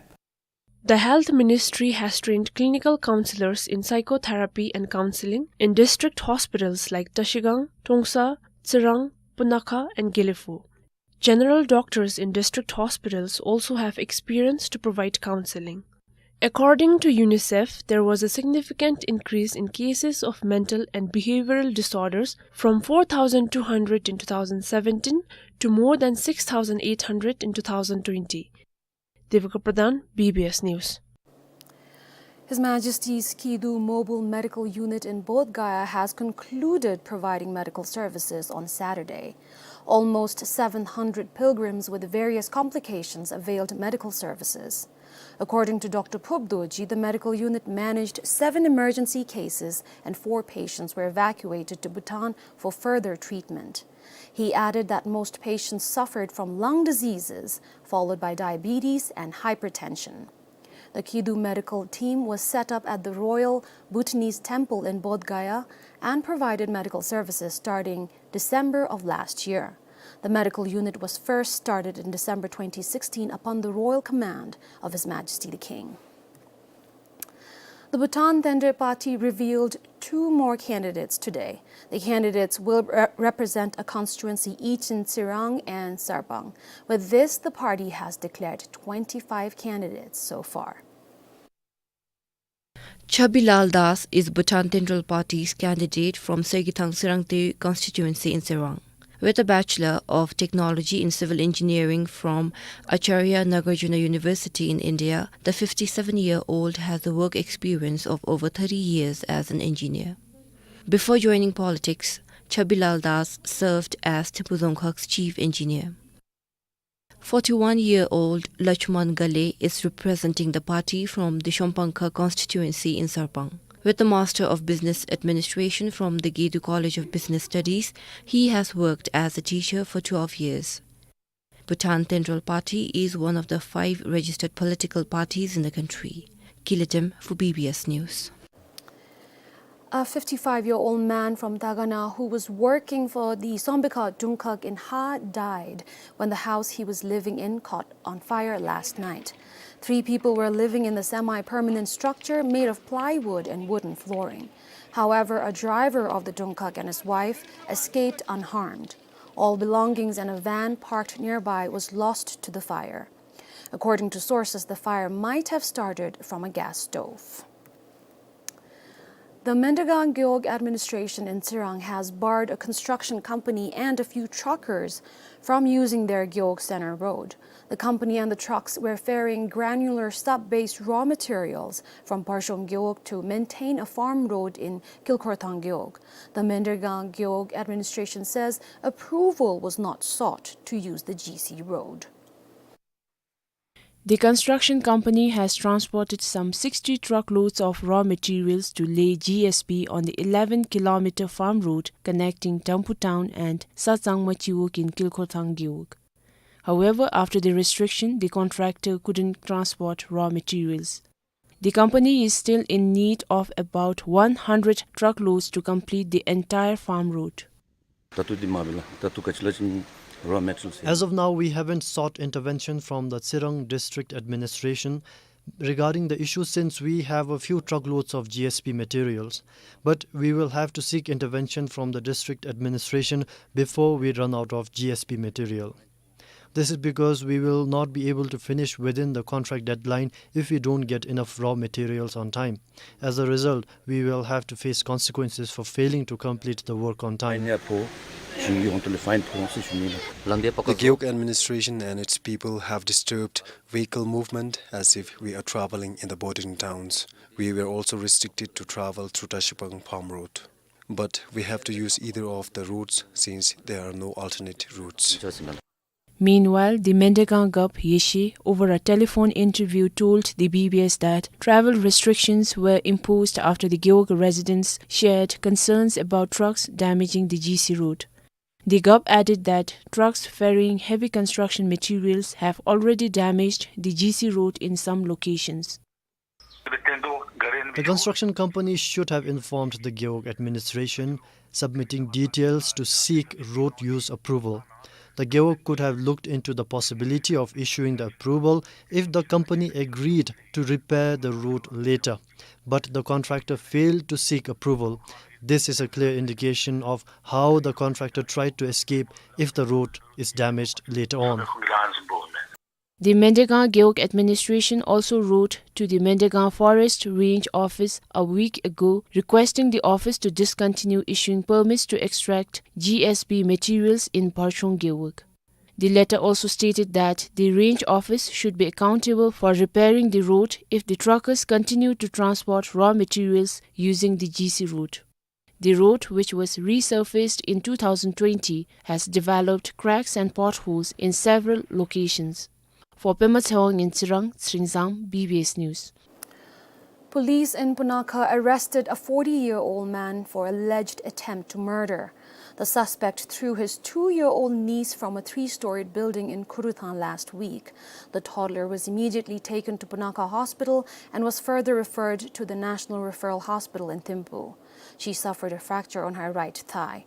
The Health Ministry has trained clinical counselors in psychotherapy and counseling in district hospitals like Trashigang, Trongsa, Tsirang, Punakha, and Gelephu. General doctors in district hospitals also have experience to provide counseling. According to UNICEF, there was a significant increase in cases of mental and behavioral disorders from four thousand two hundred in two thousand seventeen to more than six thousand eight hundred in two thousand twenty. Devika Pradhan, B B S News. His Majesty's Kidu Mobile Medical Unit in Bodh Gaya has concluded providing medical services on Saturday. Almost seven hundred pilgrims with various complications availed medical services. According to Doctor Phub Dorji, the medical unit managed seven emergency cases and four patients were evacuated to Bhutan for further treatment. He added that most patients suffered from lung diseases, followed by diabetes and hypertension. The Kidu medical team was set up at the Royal Bhutanese Temple in Bodh Gaya and provided medical services starting December of last year. The medical unit was first started in December twenty sixteen upon the royal command of His Majesty the King. The Bhutan Tendrel Party revealed two more candidates today. The candidates will re-, represent a constituency each in Tsirang and Sarpang. With this, the party has declared twenty-five candidates so far. Chabilal Das is Bhutan Tendrel Party's candidate from Sergithang Tsirangte constituency in Tsirang. With a Bachelor of Technology in Civil Engineering from Acharya Nagarjuna University in India, the fifty-seven-year-old has a work experience of over thirty years as an engineer. Before joining politics, Chabilal Das served as Thimphu Dzongkhag's chief engineer. Forty-one-year-old Lachman Gale is representing the party from the Shongpangkha constituency in Sarpang. With a Master of Business Administration from the Gedu College of Business Studies, he has worked as a teacher for twelve years. Bhutan Tendrel Party is one of the five registered political parties in the country. Kila Dem for B B S News. A fifty-five-year-old man from Dagana who was working for the Sombikha Dungkhag in Ha died when the house he was living in caught on fire last night. Three people were living in the semi-permanent structure made of plywood and wooden flooring. However, a driver of the Dungkhag and his wife escaped unharmed. All belongings and a van parked nearby was lost to the fire. According to sources, the fire might have started from a gas stove. The Mendagang Gewog administration in Tsirang has barred a construction company and a few truckers from using their Gewog Center road. The company and the trucks were ferrying granular sub-based raw materials from Parshong Gewog to maintain a farm road in Kilkhorthang Gewog. The Mendagang Gewog administration says approval was not sought to use the G C road. The construction company has transported some sixty truckloads of raw materials to lay G S B on the eleven kilometer farm road connecting Tampu town and Satsang Machiwok in Kilkhorthang Gewog. However, after the restriction, the contractor couldn't transport raw materials. The company is still in need of about one hundred truckloads to complete the entire farm road. ད་ལྟོ་འདི་མ་འབད་ལགས། ད་ལྟོ་ག་ཅི་ལབ་ཅིན་raw materials. As of now, we haven't sought intervention from the Tsirang District Administration regarding the issue, since we have a few truckloads of G S B materials. But we will have to seek intervention from the district administration before we run out of G S B material. This is because we will not be able to finish within the contract deadline if we don't get enough raw materials on time. As a result, we will have to face consequences for failing to complete the work on time. Fine ཡང་ཕོག། གཞུང་གི་ཧོངས་ལས་fine ཕོག་ཟེར་ཞུ་ནི་ལགས། The Gewog administration and its people have disturbed vehicle movement as if we are traveling in the bordering towns. We were also restricted to travel through Tashipang Farm Road. But we have to use either of the routes since there are no alternate routes. Meanwhile, the Mendagang Gap Yeshe, over a telephone interview, told the B B S that travel restrictions were imposed after the Gewog residents shared concerns about trucks damaging the G C road. The Gap added that trucks ferrying heavy construction materials have already damaged the G C road in some locations. The construction company should have informed the Gewog administration, submitting details to seek road use approval. The Gewog could have looked into the possibility of issuing the approval if the company agreed to repair the road later, but the contractor failed to seek approval. This is a clear indication of how the contractor tried to escape if the road is damaged later on. The Mendagang Gewog administration also wrote to the Mendagang Forest Range office a week ago, requesting the office to discontinue issuing permits to extract G S B materials in Parshong Gewog. The letter also stated that the range office should be accountable for repairing the road if the truckers continue to transport raw materials using the G C road. The road, which was resurfaced in two thousand twenty, has developed cracks and potholes in several locations. For Pema Tshewang in Tsirang, Tsering Zam, B B S News. Police in Punakha arrested a forty-year-old man for alleged attempt to murder. The suspect threw his two-year-old niece from a three-storied building in Khuruthan last week. The toddler was immediately taken to Punakha Hospital and was further referred to the National Referral Hospital in Thimphu. She suffered a fracture on her right thigh.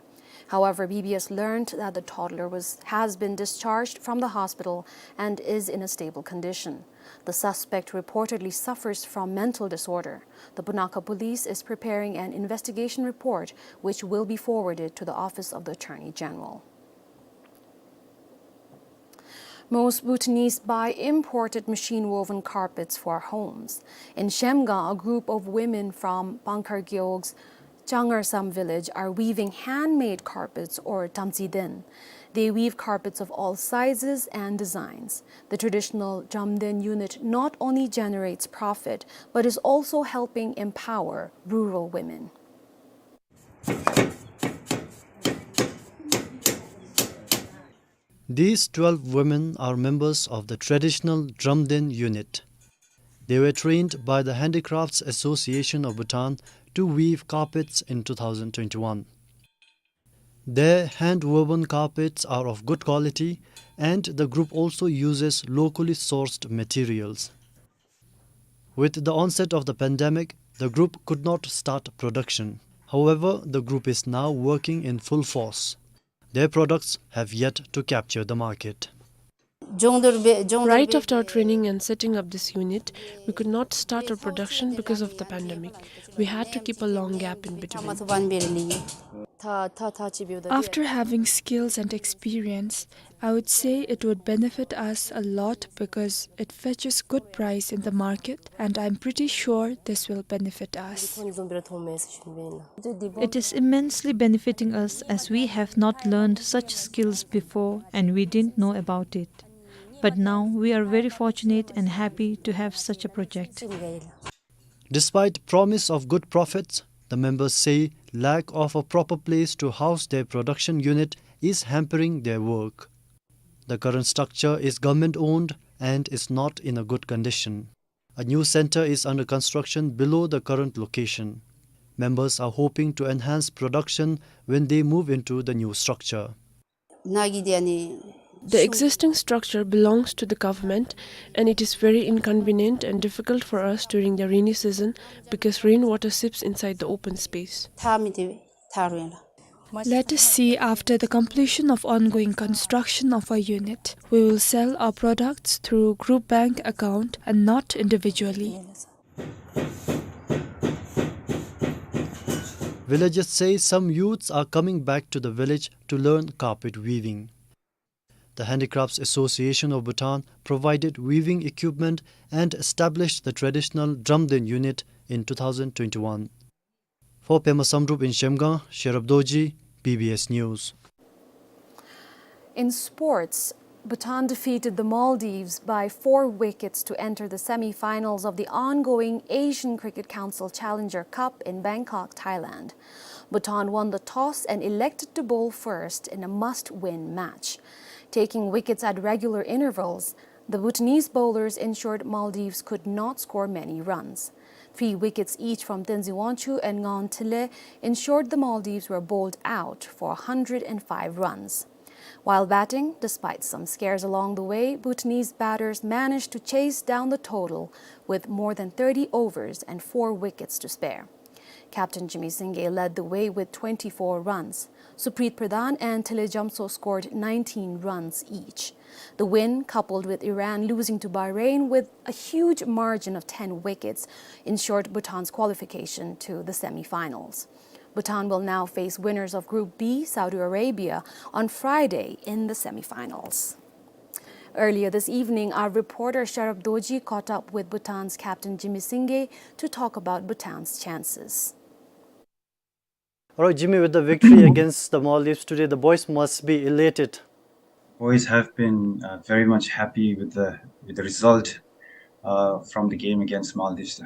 However, B B S learned that the toddler was, has been discharged from the hospital and is in a stable condition. The suspect reportedly suffers from mental disorder. The Punakha police is preparing an investigation report, which will be forwarded to the Office of the Attorney General. Most Bhutanese buy imported machine-woven carpets for homes. In Shemgang, a group of women from Pangkhar Gewog's Changarsam village are weaving handmade carpets or tamtsiden. They weave carpets of all sizes and designs. The traditional Jamden unit not only generates profit, but is also helping empower rural women. These twelve women are members of the traditional Dramden unit. They were trained by the Handicrafts Association of Bhutan to weave carpets in two thousand twenty-one. Their hand-woven carpets are of good quality, and the group also uses locally sourced materials. With the onset of the pandemic, the group could not start production. However, the group is now working in full force. Their products have yet to capture the market. Right after our training and setting up this unit, we could not start our production because of the pandemic. We had to keep a long gap in between. After having skills and experience, I would say it would benefit us a lot because it fetches good price in the market, and I'm pretty sure this will benefit us. It is immensely benefiting us as we have not learned such skills before and we didn't know about it. But now we are very fortunate and happy to have such a project. Despite promise of good profits, the members say lack of a proper place to house their production unit is hampering their work. The current structure is government-owned and is not in a good condition. A new center is under construction below the current location. Members are hoping to enhance production when they move into the new structure. The existing structure belongs to the government, and it is very inconvenient and difficult for us during the rainy season because rainwater seeps inside the open space. Let us see after the completion of ongoing construction of our unit. We will sell our products through group bank account and not individually. Villagers say some youths are coming back to the village to learn carpet weaving. The Handicrafts Association of Bhutan provided weaving equipment and established the traditional Dramden unit in two thousand twenty-one. For Pema Samdrup in Zhemgang, Sherab Dorji, B B S News. In sports, Bhutan defeated the Maldives by four wickets to enter the semi-finals of the ongoing Asian Cricket Council Challenger Cup in Bangkok, Thailand. Bhutan won the toss and elected to bowl first in a must-win match. Taking wickets at regular intervals, the Bhutanese bowlers ensured Maldives could not score many runs. Three wickets each from Tenzin Wangchuk and Ngan Tile ensured the Maldives were bowled out for a hundred and five runs. While batting, despite some scares along the way, Bhutanese batters managed to chase down the total with more than thirty overs and four wickets to spare. Captain Jimmy Singye led the way with twenty-four runs. Supreet Pradhan and Tile Jamso scored nineteen runs each. The win, coupled with Iran losing to Bahrain with a huge margin of ten wickets, ensured Bhutan's qualification to the semi-finals. Bhutan will now face winners of Group B, Saudi Arabia, on Friday in the semi-finals. Earlier this evening, our reporter Sherab Dorji caught up with Bhutan's captain Jimmy Singye to talk about Bhutan's chances. All right, Jimmy, with the victory against the Maldives today, the boys must be elated. Boys have been, uh, very much happy with the, with the result, uh, from the game against Maldives.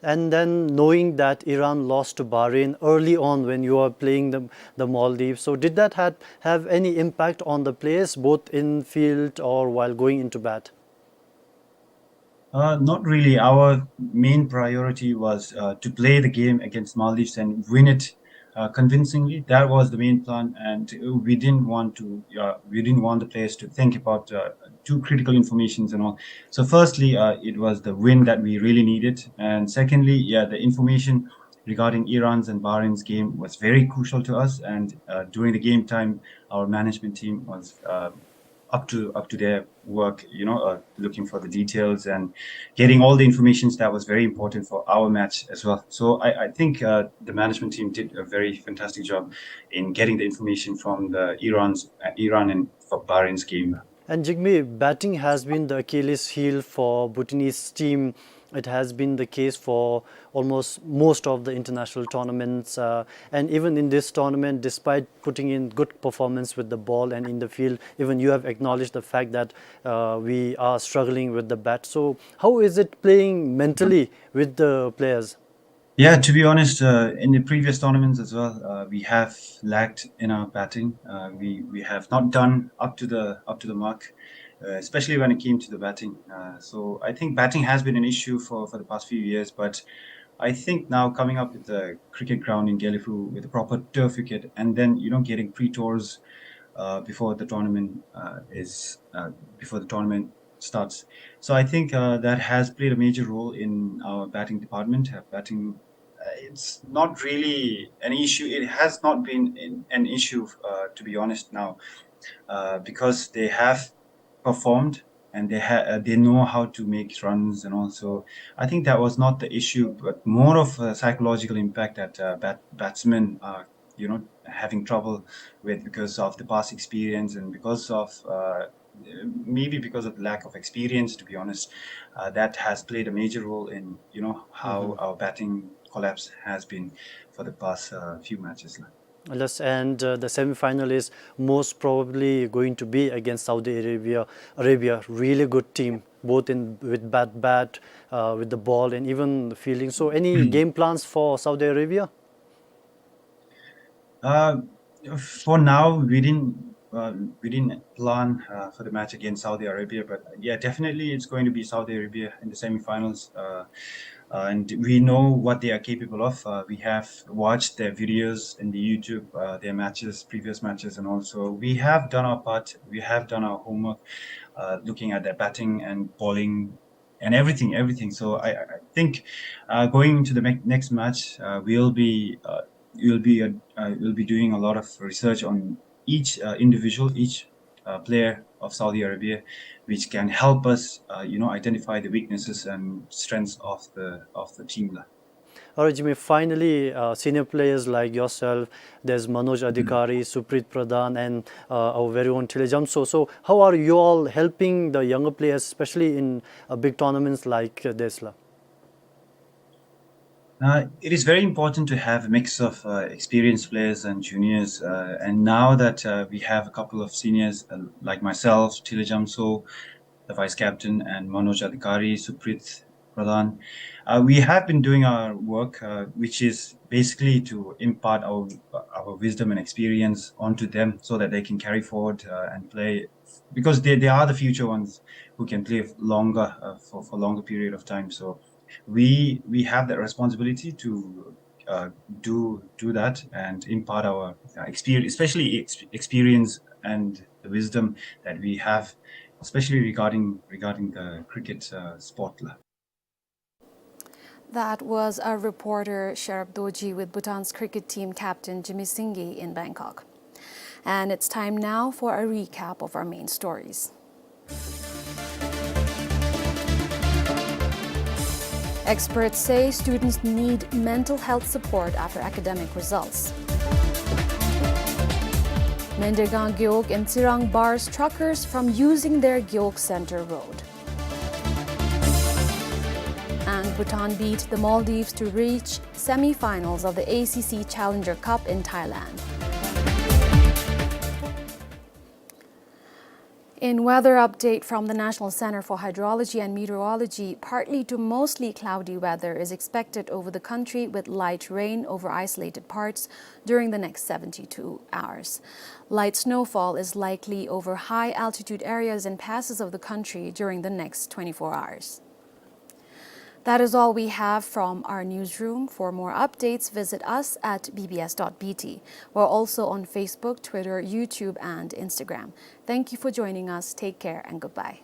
And then knowing that Iran lost to Bahrain early on when you were playing the, the Maldives, so did that had, have any impact on the players, both in field or while going into bat? Uh, not really. Our main priority was, uh, to play the game against Maldives and win it, uh, convincingly. That was the main plan, and, uh, we didn't want to, uh, we didn't want the players to think about, uh, too critical informations and all. So, firstly, uh, it was the win that we really needed, and secondly, yeah, the information regarding Iran's and Bahrain's game was very crucial to us. And, uh, during the game time, our management team was, uh, up to, up to their work, you know, uh, looking for the details and getting all the informations that was very important for our match as well. So I, I think, uh, the management team did a very fantastic job in getting the information from the Iran's, uh, Iran and for Bahrain's game. And Jimmy, batting has been the Achilles heel for Bhutanese team. It has been the case for almost most of the international tournaments, uh, and even in this tournament, despite putting in good performance with the ball and in the field, even you have acknowledged the fact that, uh, we are struggling with the bat. So how is it playing mentally with the players? Yeah, to be honest, uh, in the previous tournaments as well, uh, we have lacked in our batting. Uh, we, we have not done up to the, up to the mark, uh, especially when it came to the batting. Uh, so I think batting has been an issue for, for the past few years, but I think now coming up with the cricket ground in Gelephu with a proper turf wicket, and then, you know, getting free tours, uh, before the tournament, uh, is, uh, before the tournament starts. So I think, uh, that has played a major role in our batting department. Uh, batting, uh, it's not really an issue. It has not been in, an issue, uh, to be honest now, uh, because they have performed and they ha-, uh, they know how to make runs and all. So I think that was not the issue, but more of a psychological impact that, uh, bat-, batsmen are, you know, having trouble with because of the past experience and because of, uh, maybe because of the lack of experience, to be honest, uh, that has played a major role in, you know, how our batting collapse has been for the past, uh, few matches. Yes, and, uh, the semi-final is most probably going to be against Saudi Arabia. Arabia, really good team, both in, with bat, bat, uh, with the ball, and even the fielding. So, any game plans for Saudi Arabia? Uh, for now, we didn't, uh, we didn't plan, uh, for the match against Saudi Arabia, but, uh, yeah, definitely it's going to be Saudi Arabia in the semi-finals. Uh, uh, and we know what they are capable of. Uh, we have watched their videos in the YouTube, uh, their matches, previous matches, and also we have done our part. We have done our homework, uh, looking at their batting and bowling and everything, everything. So I, I think, uh, going into the me-, next match, uh, we'll be, uh, we'll be, uh, uh, we'll be doing a lot of research on each, uh, individual, each, uh, player of Saudi Arabia, which can help us, uh, you know, identify the weaknesses and strengths of the, of the team. All right, Jimmy, finally, uh, senior players like yourself, there's Manoj Adhikari, Supreet Pradhan, and, uh, our very own Thile Jamso. So how are you all helping the younger players, especially in, uh, big tournaments like, uh, this, la? Uh, it is very important to have a mix of, uh, experienced players and juniors. Uh, and now that, uh, we have a couple of seniors, uh, like myself, Thile Jamso, the vice captain, and Manoj Adhikari, Supreet Pradhan, uh, we have been doing our work, uh, which is basically to impart our, our wisdom and experience onto them so that they can carry forward, uh, and play, because they, they are the future ones who can play longer, uh, for, for longer period of time. So we, we have that responsibility to, uh, do, do that and impart our, uh, experience, especially ex-, experience and the wisdom that we have, especially regarding, regarding the cricket, uh, sport, la. That was our reporter Sherab Dorji with Bhutan's cricket team captain Jimmy Singye in Bangkok. And it's time now for a recap of our main stories. Experts say students need mental health support after academic results. Mendirgang Gewog in Tsirang bars truckers from using their Gewog Center road. And Bhutan beat the Maldives to reach semi-finals of the A C C Challenger Cup in Thailand. In weather update from the National Center for Hydrology and Meteorology, partly to mostly cloudy weather is expected over the country with light rain over isolated parts during the next seventy-two hours. Light snowfall is likely over high altitude areas and passes of the country during the next twenty-four hours. That is all we have from our newsroom. For more updates, visit us at B B S dot B T. We're also on Facebook, Twitter, YouTube, and Instagram. Thank you for joining us. Take care and goodbye.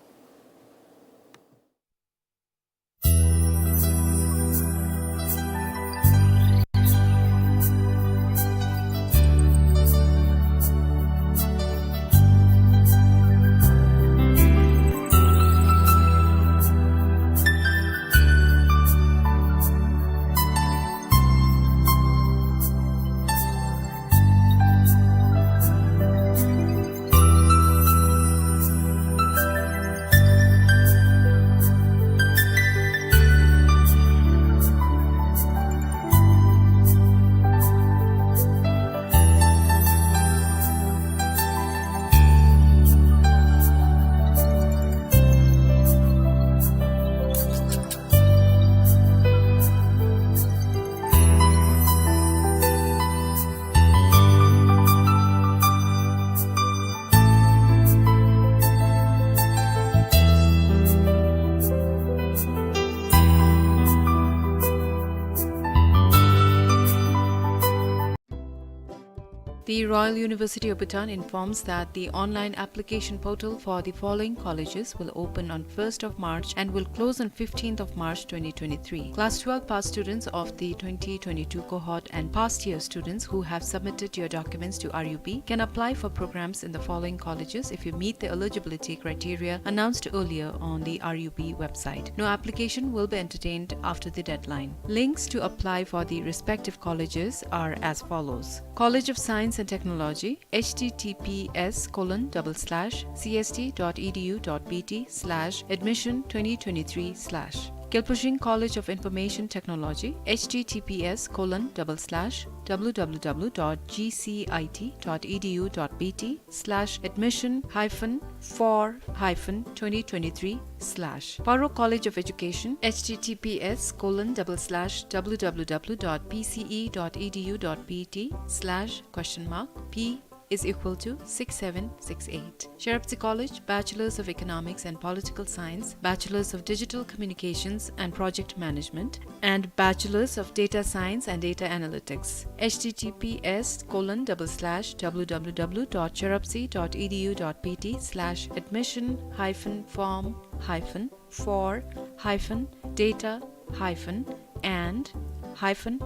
The Royal University of Bhutan informs that the online application portal for the following colleges will open on first of March and will close on fifteenth of March twenty twenty-three. Class twelve pass students of the twenty twenty-two cohort and past year students who have submitted your documents to R U B can apply for programs in the following colleges if you meet the eligibility criteria announced earlier on the R U B website. No application will be entertained after the deadline. Links to apply for the respective colleges are as follows. College of Science and Technology, H T T P S colon double slash C S T dot E D U dot B T slash admission twenty twenty-three slash. Gelpuzhing College of Information Technology, H T T P S colon double slash W W W dot G C I T dot E D U dot B T slash admission hyphen four hyphen twenty twenty-three slash. Paro College of Education, H T T P S colon double slash W W W dot P C E dot E D U dot B T slash question mark P is equal to six seven six eight. Cherabzi College, Bachelors of Economics and Political Science, Bachelors of Digital Communications and Project Management, and Bachelors of Data Science and Data Analytics. H T T P S colon double slash W W W dot cherabzi dot E D U dot B T slash admission hyphen form hyphen for hyphen data hyphen and hyphen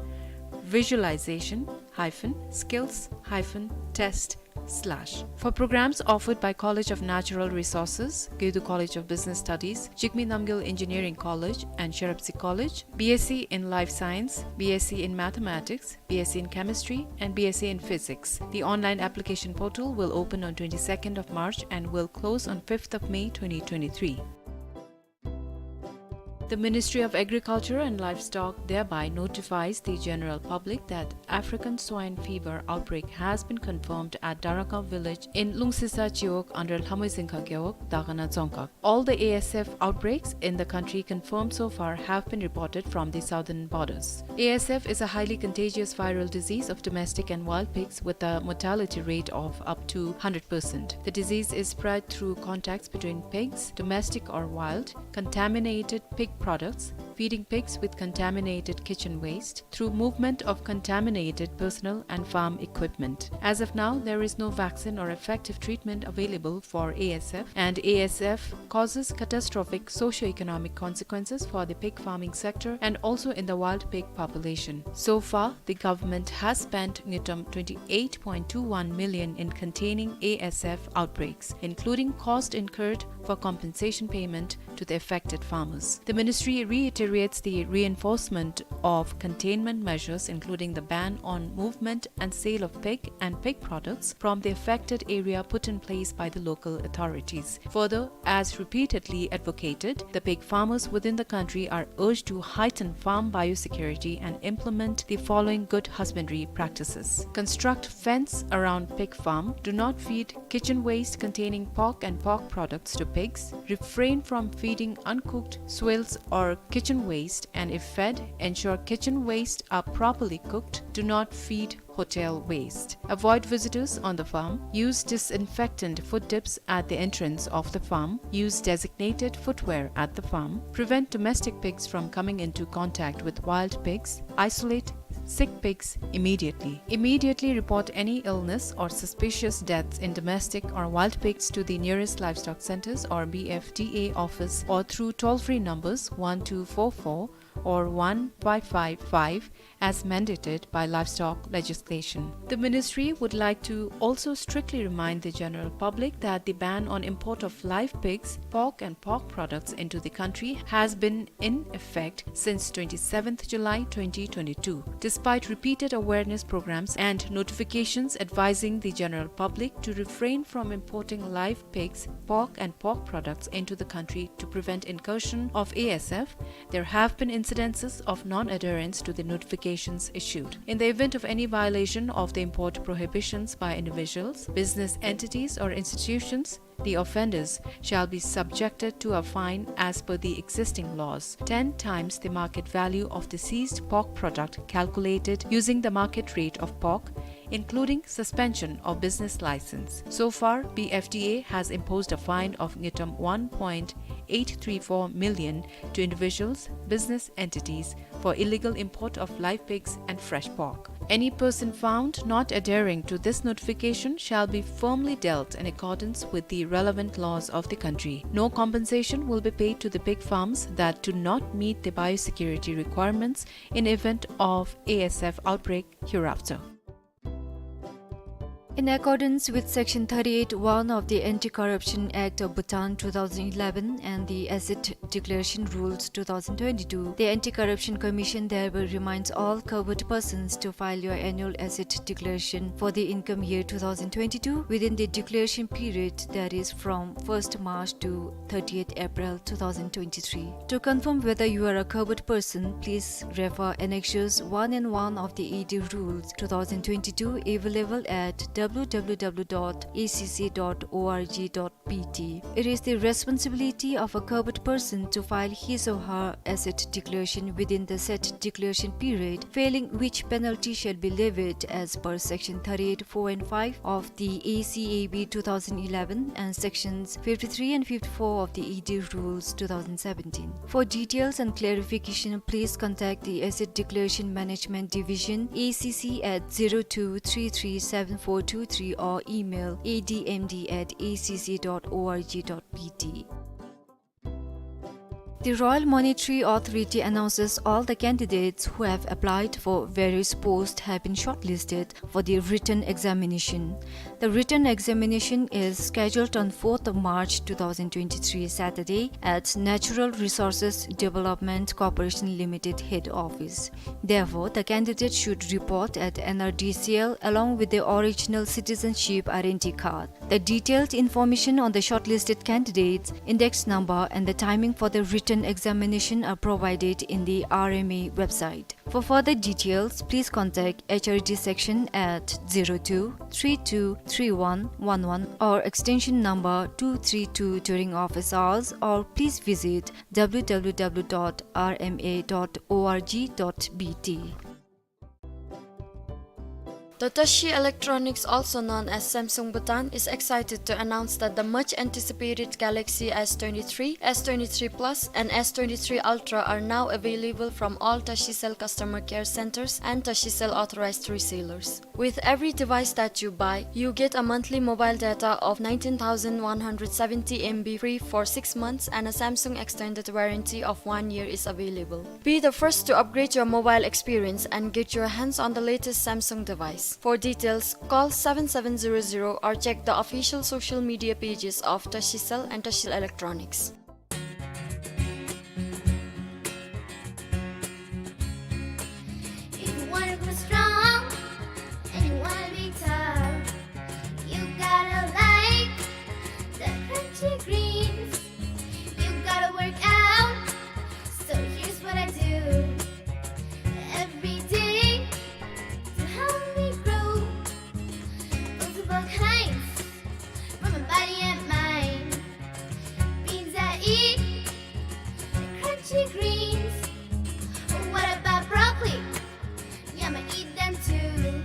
visualization hyphen skills hyphen test slash. For programs offered by College of Natural Resources, Gewdu College of Business Studies, Jigme Namgyel Engineering College and Cherabzi College, B S C in Life Science, B S C in Mathematics, B S C in Chemistry, and B S C in Physics. The online application portal will open on twenty-second of March and will close on fifth of May twenty twenty-three. The Ministry of Agriculture and Livestock thereby notifies the general public that African swine fever outbreak has been confirmed at Daragaon village in Lungsisa Chiwog under Lhamoizingkha Gewog, Dagana Dzongkhag. All the A S F outbreaks in the country confirmed so far have been reported from the southern borders. A S F is a highly contagious viral disease of domestic and wild pigs with a mortality rate of up to hundred percent. The disease is spread through contacts between pigs, domestic or wild, contaminated pig products, feeding pigs with contaminated kitchen waste, through movement of contaminated personnel and farm equipment. As of now, there is no vaccine or effective treatment available for A S F, and A S F causes catastrophic socio-economic consequences for the pig farming sector and also in the wild pig population. So far, the government has spent ngultrum twenty-eight point two one million in containing A S F outbreaks, including cost incurred for compensation payment to the affected farmers. The ministry reiterates the reinforcement of containment measures, including the ban on movement and sale of pig and pig products from the affected area, put in place by the local authorities. Further, as repeatedly advocated, the pig farmers within the country are urged to heighten farm biosecurity and implement the following good husbandry practices. Construct fence around pig farm. Do not feed kitchen waste containing pork and pork products to pigs. Refrain from feeding uncooked swills or kitchen waste, and if fed, ensure kitchen waste are properly cooked. Do not feed hotel waste. Avoid visitors on the farm. Use disinfectant foot dips at the entrance of the farm. Use designated footwear at the farm. Prevent domestic pigs from coming into contact with wild pigs. Isolate sick pigs immediately. Immediately report any illness or suspicious deaths in domestic or wild pigs to the nearest livestock centers or B F D A office or through toll-free numbers one two four four or one five five five as mandated by livestock legislation. The ministry would like to also strictly remind the general public that the ban on import of live pigs, pork and pork products into the country has been in effect since twenty-seventh July twenty twenty-two. Despite repeated awareness programs and notifications advising the general public to refrain from importing live pigs, pork and pork products into the country to prevent incursion of A S F, there have been incidences of non-adherence to the notifications issued. In the event of any violation of the import prohibitions by individuals, business entities or institutions, the offenders shall be subjected to a fine as per the existing laws, ten times the market value of the seized pork product calculated using the market rate of pork, including suspension of business license. So far, B F D A has imposed a fine of ngultrum one point eight three four million to individuals, business entities for illegal import of live pigs and fresh pork. Any person found not adhering to this notification shall be firmly dealt in accordance with the relevant laws of the country. No compensation will be paid to the pig farms that do not meet the biosecurity requirements in event of A S F outbreak hereafter. In accordance with Section thirty-eight one of the Anti-Corruption Act of Bhutan two thousand eleven and the Asset Declaration Rules two thousand twenty-two, the Anti-Corruption Commission thereby reminds all covered persons to file your annual asset declaration for the income year two thousand twenty-two within the declaration period, that is from first March to thirtieth April two thousand twenty-three. To confirm whether you are a covered person, please refer Annexures one and one of the A D Rules two thousand twenty-two, available at W W W dot A C C dot org dot B T. It is the responsibility of a covered person to file his or her asset declaration within the set declaration period, failing which penalty shall be levied as per Section thirty-eight four and five of the A C A B two thousand eleven and Sections fifty-three and fifty-four of the A D Rules two thousand seventeen. For details and clarification, please contact the Asset Declaration Management Division, A C C, at zero two three three seven four two three or email A D M D at A C C dot org dot B T. The Royal Monetary Authority announces all the candidates who have applied for various posts have been shortlisted for the written examination. The written examination is scheduled on fourth of March two thousand twenty-three, Saturday, at Natural Resources Development Corporation Limited head office. Therefore, the candidate should report at N R D C L along with the original citizenship identity card. The detailed information on the shortlisted candidates, index number, and the timing for the written examination are provided in the R M A website. For further details, please contact H R D section at zero two three two three one one one or extension number two three two during office hours, or please visit W W W dot R M A dot org dot B T. The Tashi Electronics, also known as Samsung Bhutan, is excited to announce that the much anticipated Galaxy S twenty-three, S twenty-three Plus, and S twenty-three Ultra are now available from all Tashicell customer care centers and Tashicell authorized resellers. With every device that you buy, you get a monthly mobile data of nineteen thousand one hundred seventy M B free for six months and a Samsung extended warranty of one year is available. Be the first to upgrade your mobile experience and get your hands on the latest Samsung device. For details, call seven seven zero zero or check the official social media pages of Tashicell and Tashicell Electronics. If you wanna grow strong and you wanna be tough, you gotta like the crunchy greens. You gotta work out, so here's what I do every day to help me grow. Multiple kinds for my body and mind. Beans I eat, crunchy greens. What about broccoli? Yeah, I'ma eat them too,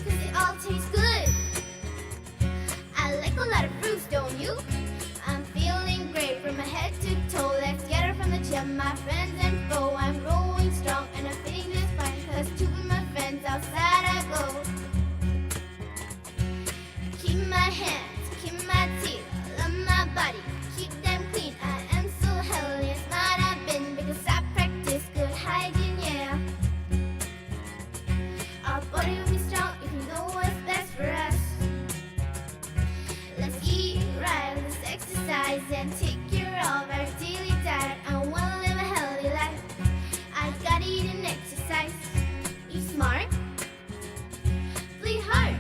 'cause they all taste good. I like a lot of fruits, don't you? I'm feeling great from my head to toe. Let's get it from the gym, my friends and foe. I'm growing strong and I'm feeling just fine, 'cause to my friends outside I go. Keep my hands, keep my teeth, love my body, keep them clean. I am so healthy and smart I've been, because I practice good hygiene, yeah. Our body will be strong if we know what's best for us. Let's eat right, let's exercise and take care of our daily diet. I wanna live a healthy life. I gotta eat and exercise. Eat smart, play hard.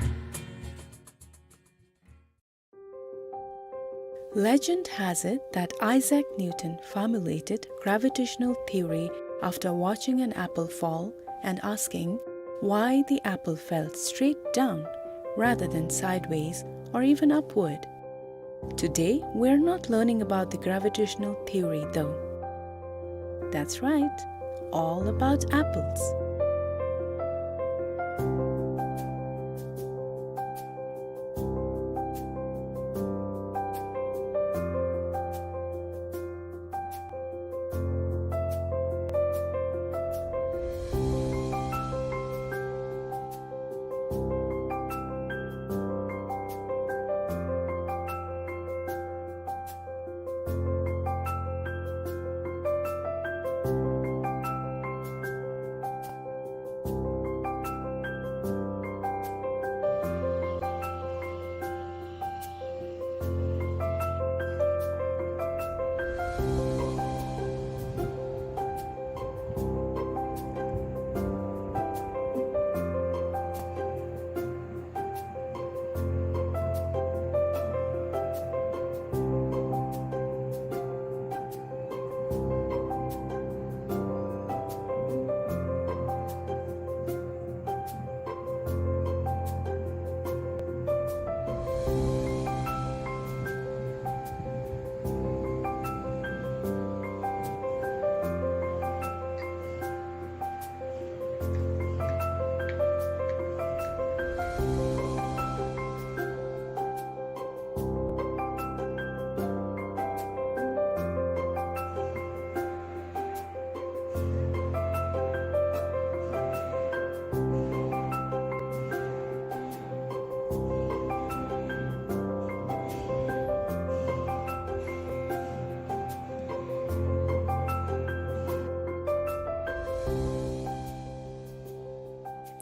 Legend has it that Isaac Newton formulated gravitational theory after watching an apple fall and asking why the apple fell straight down rather than sideways or even upward. Today, we're not learning about the gravitational theory, though. That's right, all about apples.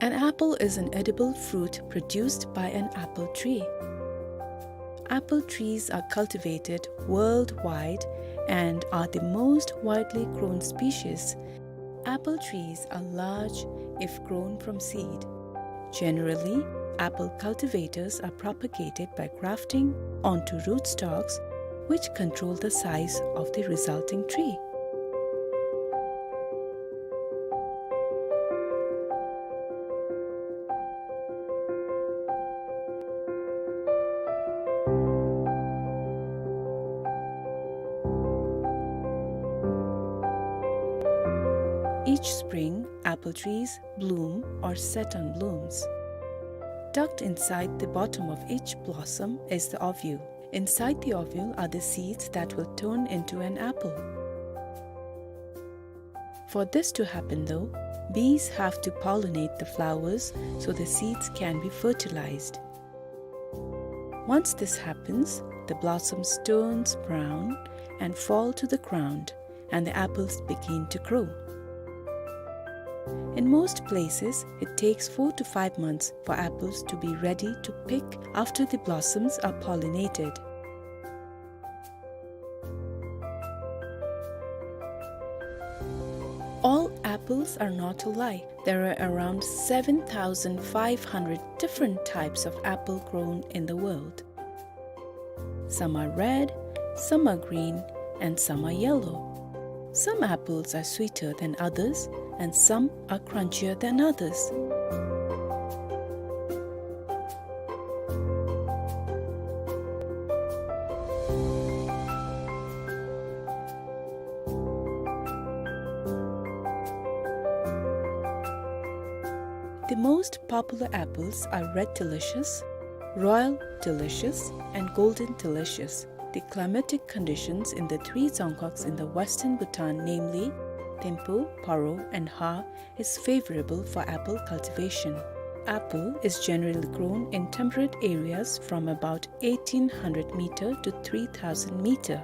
An apple is an edible fruit produced by an apple tree. Apple trees are cultivated worldwide and are the most widely grown species. Apple trees are large if grown from seed. Generally, apple cultivators are propagated by grafting onto rootstocks, which control the size of the resulting tree. Each spring, apple trees bloom or set on blooms. Tucked inside the bottom of each blossom is the ovule. Inside the ovule are the seeds that will turn into an apple. For this to happen, though, bees have to pollinate the flowers so the seeds can be fertilized. Once this happens, the blossoms turns brown and fall to the ground, and the apples begin to grow. In most places, it takes four to five months for apples to be ready to pick after the blossoms are pollinated. All apples are not alike. There are around seven thousand five hundred different types of apple grown in the world. Some are red, some are green, and some are yellow. Some apples are sweeter than others, and some are crunchier than others. The most popular apples are Red Delicious, Royal Delicious, and Golden Delicious. The climatic conditions in the three Dzongkhags in the western Bhutan, namely Thimphu, Paro, and Ha, is favorable for apple cultivation. Apple is generally grown in temperate areas from about eighteen hundred meter to three thousand meter.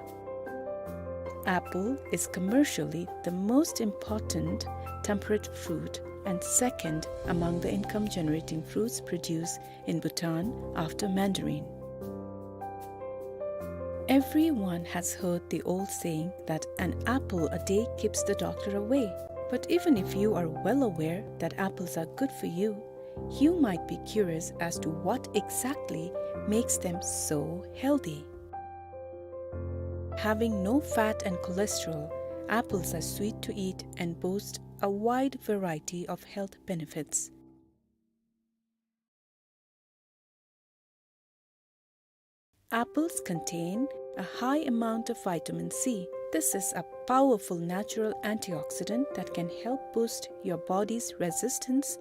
Apple is commercially the most important temperate fruit and second among the income-generating fruits produced in Bhutan after mandarin. Everyone has heard the old saying that an apple a day keeps the doctor away. But even if you are well aware that apples are good for you, you might be curious as to what exactly makes them so healthy. Having no fat and cholesterol, apples are sweet to eat and boast a wide variety of health benefits. Apples contain a high amount of vitamin C. This is a powerful natural antioxidant that can help boost your body's resistance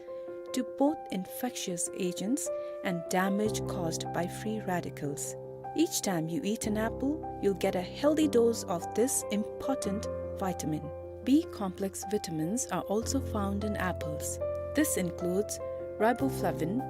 to both infectious agents and damage caused by free radicals. Each time you eat an apple, you'll get a healthy dose of this important vitamin. B complex vitamins are also found in apples. This includes riboflavin,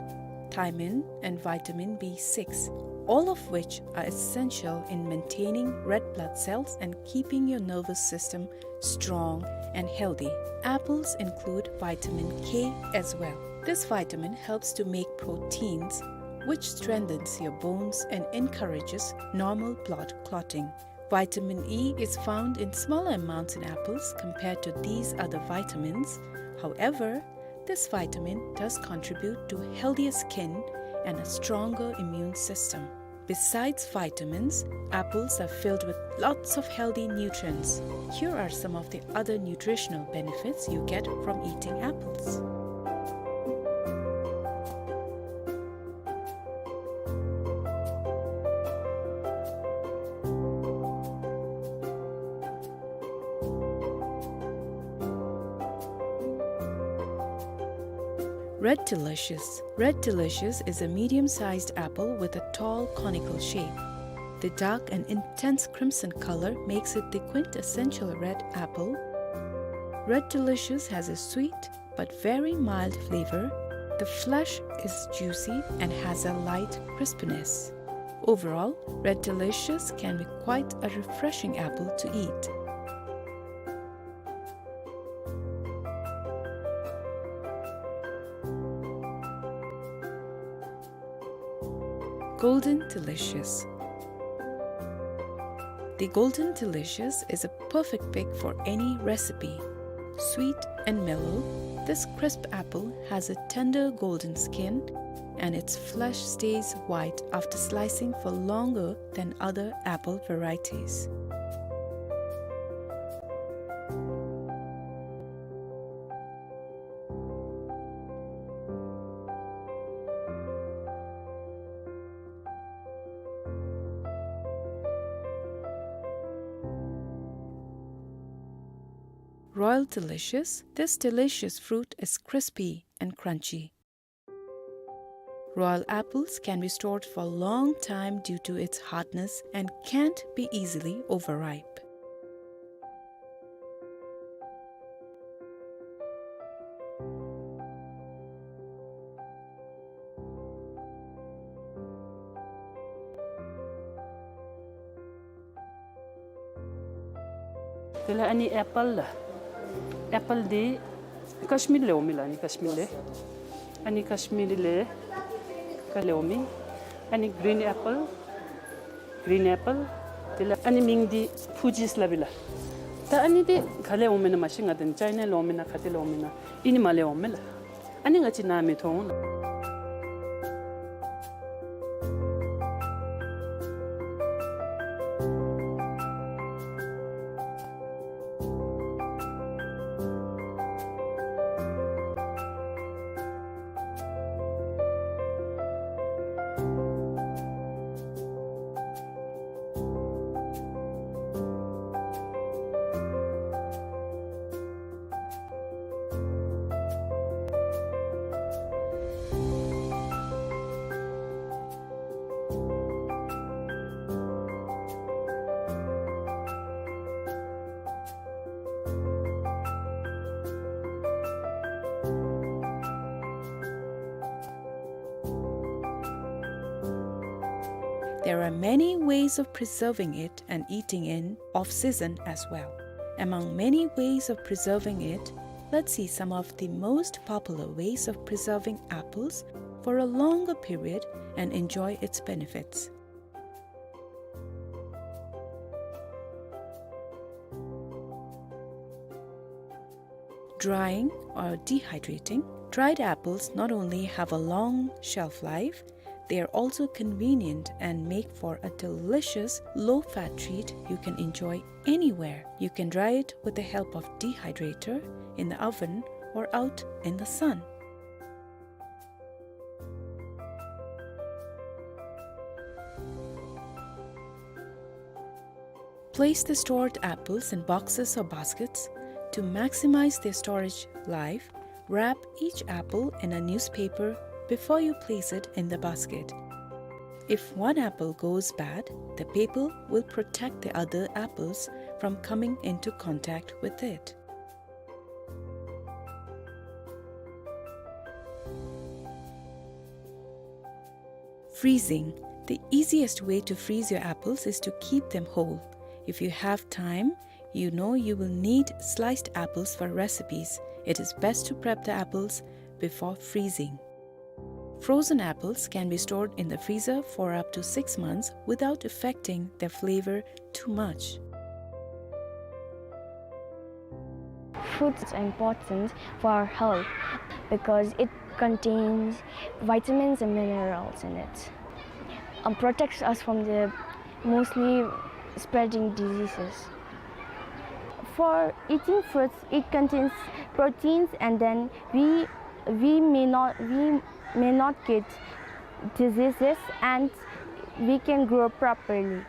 thiamine, and vitamin B six, all of which are essential in maintaining red blood cells and keeping your nervous system strong and healthy. Apples include vitamin K as well. This vitamin helps to make proteins, which strengthens your bones and encourages normal blood clotting. Vitamin E is found in smaller amounts in apples compared to these other vitamins. However, this vitamin does contribute to healthier skin and a stronger immune system. Besides vitamins, apples are filled with lots of healthy nutrients. Here are some of the other nutritional benefits you get from eating apples. Red Delicious. Red Delicious is a medium-sized apple with a tall conical shape. The dark and intense crimson color makes it the quintessential red apple. Red Delicious has a sweet but very mild flavor. The flesh is juicy and has a light crispiness. Overall, Red Delicious can be quite a refreshing apple to eat. Golden Delicious. The Golden Delicious is a perfect pick for any recipe. Sweet and mellow, this crisp apple has a tender golden skin, and its flesh stays white after slicing for longer than other apple varieties. Royal Delicious. This delicious fruit is crispy and crunchy. Royal apples can be stored for a long time due to its hardness and can't be easily overripe. དེ་ལས་ཨ་ནི་ཨེ་པཱལ་ལགས། ཨེ་པཱལ་འདི་ཀཤ་མིར་ལས་འོང་མི་ལགས། ཨ་ནི་ཀཤ་མིར་ལས། ཨ་ནི་ཀཤ་མིར་ལས་ཀ་ལས་འོང་མི། ཨ་ནི་གིརིན་ཨེ་པཱལ། གིརིན་ཨེ་པཱལ། དེ་ལས་ཨ་ནི་མིང་འདི་ཕུ་ཇིས་སླབ་ཨིན་ལགས། ད་ཨ་ནི་འདི་ག་ལས་འོང་མེན་ན་མ་ཤེས། ང་དང་ཅའི་ན་ལས་འོང་མེན་ན་ག་ཏེ་ལས་འོང་མེན་ན་ཨིན་ནི་མ་ལས་འོང་མེན་ལགས། ཨ་ནི་ང་བཅས་ནཱ་མི་མཐོང་ལགས། There are many ways of preserving it and eating in off-season as well. Among many ways of preserving it, let's see some of the most popular ways of preserving apples for a longer period and enjoy its benefits. Drying or dehydrating. Dried apples not only have a long shelf life, they are also convenient and make for a delicious low-fat treat you can enjoy anywhere. You can dry it with the help of dehydrator, in the oven, or out in the sun. Place the stored apples in boxes or baskets. To maximize their storage life, wrap each apple in a newspaper before you place it in the basket. If one apple goes bad, the paper will protect the other apples from coming into contact with it. Freezing. The easiest way to freeze your apples is to keep them whole. If you have time, you know you will need sliced apples for recipes. It is best to prep the apples before freezing. Frozen apples can be stored in the freezer for up to six months without affecting their flavor too much. Fruits are important for our health because it contains vitamins and minerals in it, and protects us from the mostly spreading diseases. For eating fruits, it contains proteins, and then we, we may not, we may not get diseases, and we can grow properly.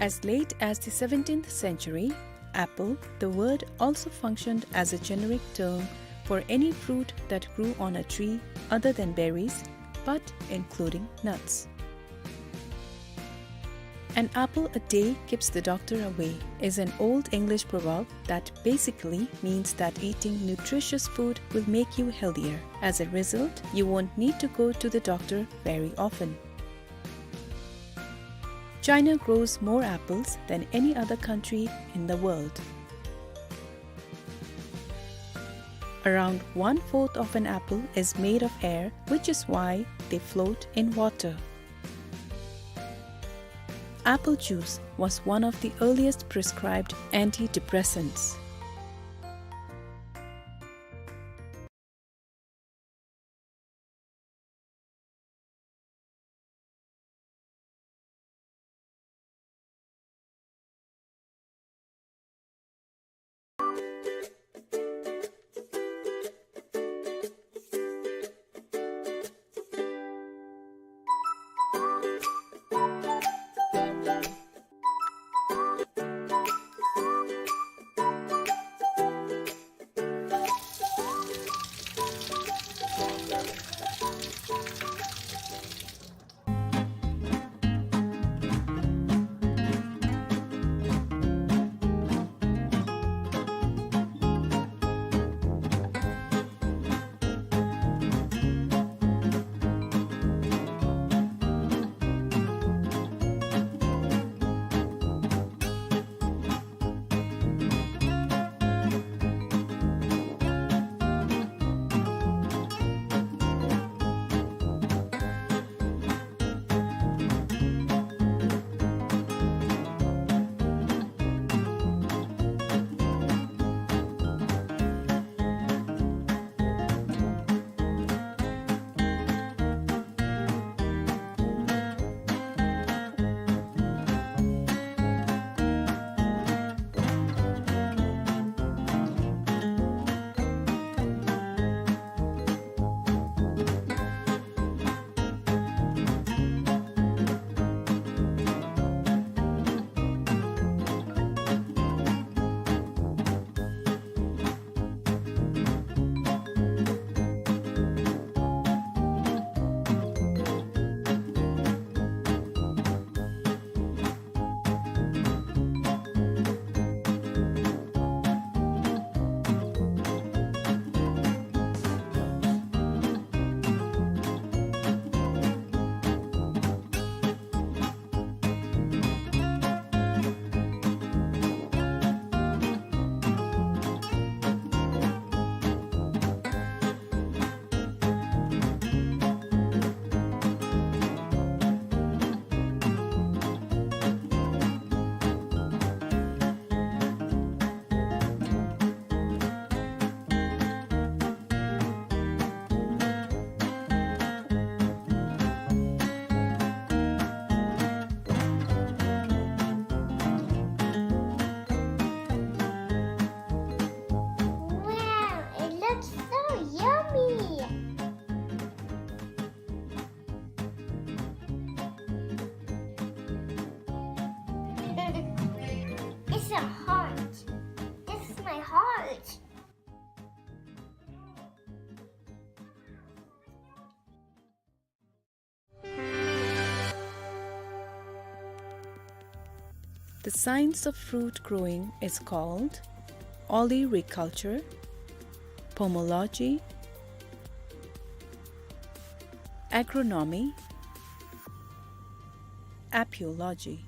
As late as the seventeenth century, apple, the word, also functioned as a generic term for any fruit that grew on a tree other than berries, but including nuts. "An apple a day keeps the doctor away" is an old English proverb that basically means that eating nutritious food will make you healthier. As a result, you won't need to go to the doctor very often. China grows more apples than any other country in the world. Around one-fourth of an apple is made of air, which is why they float in water. Apple juice was one of the earliest prescribed antidepressants. Wow, it looks so yummy! It's a heart. This is my heart. The science of fruit growing is called olericulture, pomology, agronomy, apiology.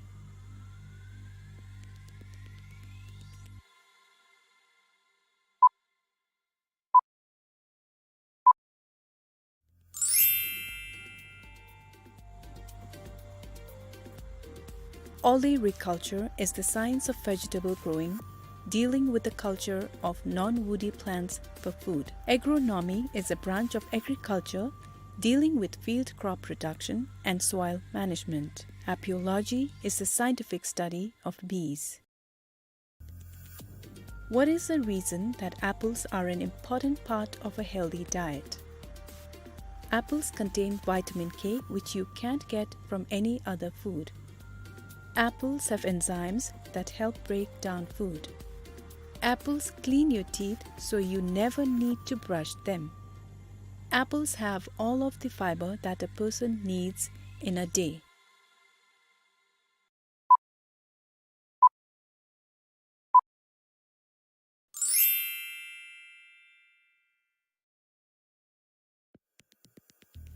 Olericulture is the science of vegetable growing, dealing with the culture of non-woody plants for food. Agronomy is a branch of agriculture dealing with field crop production and soil management. Apiology is the scientific study of bees. What is the reason that apples are an important part of a healthy diet? Apples contain vitamin K, which you can't get from any other food. Apples have enzymes that help break down food. Apples clean your teeth, so you never need to brush them. Apples have all of the fiber that a person needs in a day.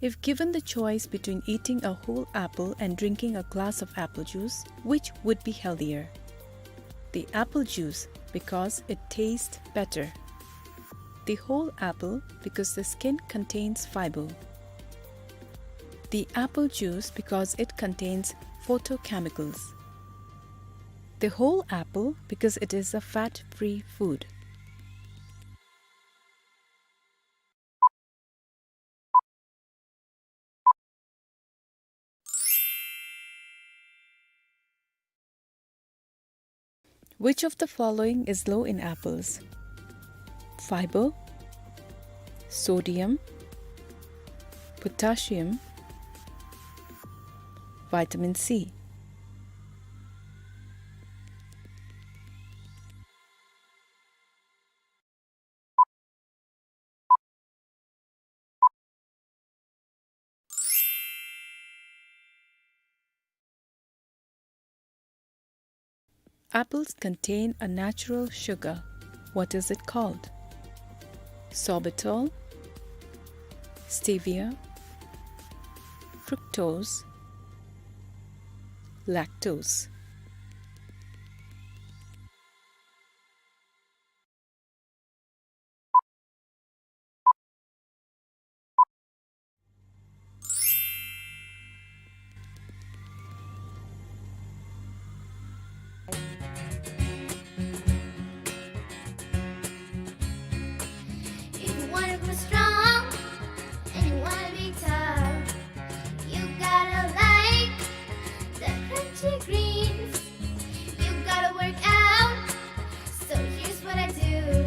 If given the choice between eating a whole apple and drinking a glass of apple juice, which would be healthier? The apple juice, because it tastes better. The whole apple, because the skin contains fiber. The apple juice, because it contains phytochemicals. The whole apple, because it is a fat-free food. Which of the following is low in apples? Fiber, sodium, potassium, vitamin C. Apples contain a natural sugar. What is it called? Sorbitol, stevia, fructose, lactose. If you wanna grow strong and you wanna be tough, you gotta like the crunchy greens. You gotta work out, so here's what I do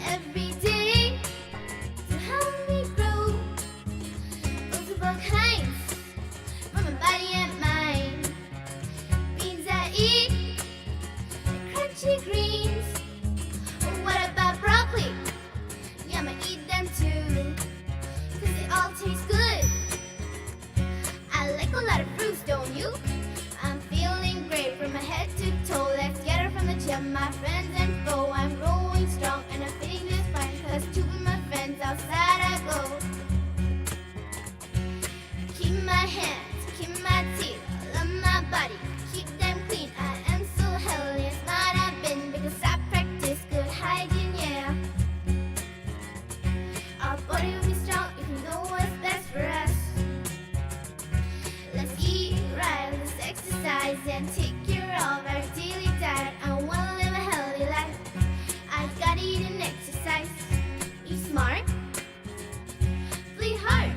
every day to help me grow. Multiple kinds for my body and mind. Beans I eat, crunchy greens. What about broccoli? Yum, I eat them too, 'cause they all taste good. I like a lot of fruits, don't you? I'm feeling great from my head to toe. Let's get it from the gym, my friends and foe. I'm growing strong and I'm fitting just fine, 'cause to be my friends outside I go. Keep my hands, keep my teeth, love my body, keep them clean. I am so healthy and smart I've been, because I practice good hygiene, yeah. Our body will be strong if we know what's best for us. Let's eat right, let's exercise and take care of our daily diet. I wanna live a healthy life. I gotta eat and exercise. Eat smart, play hard.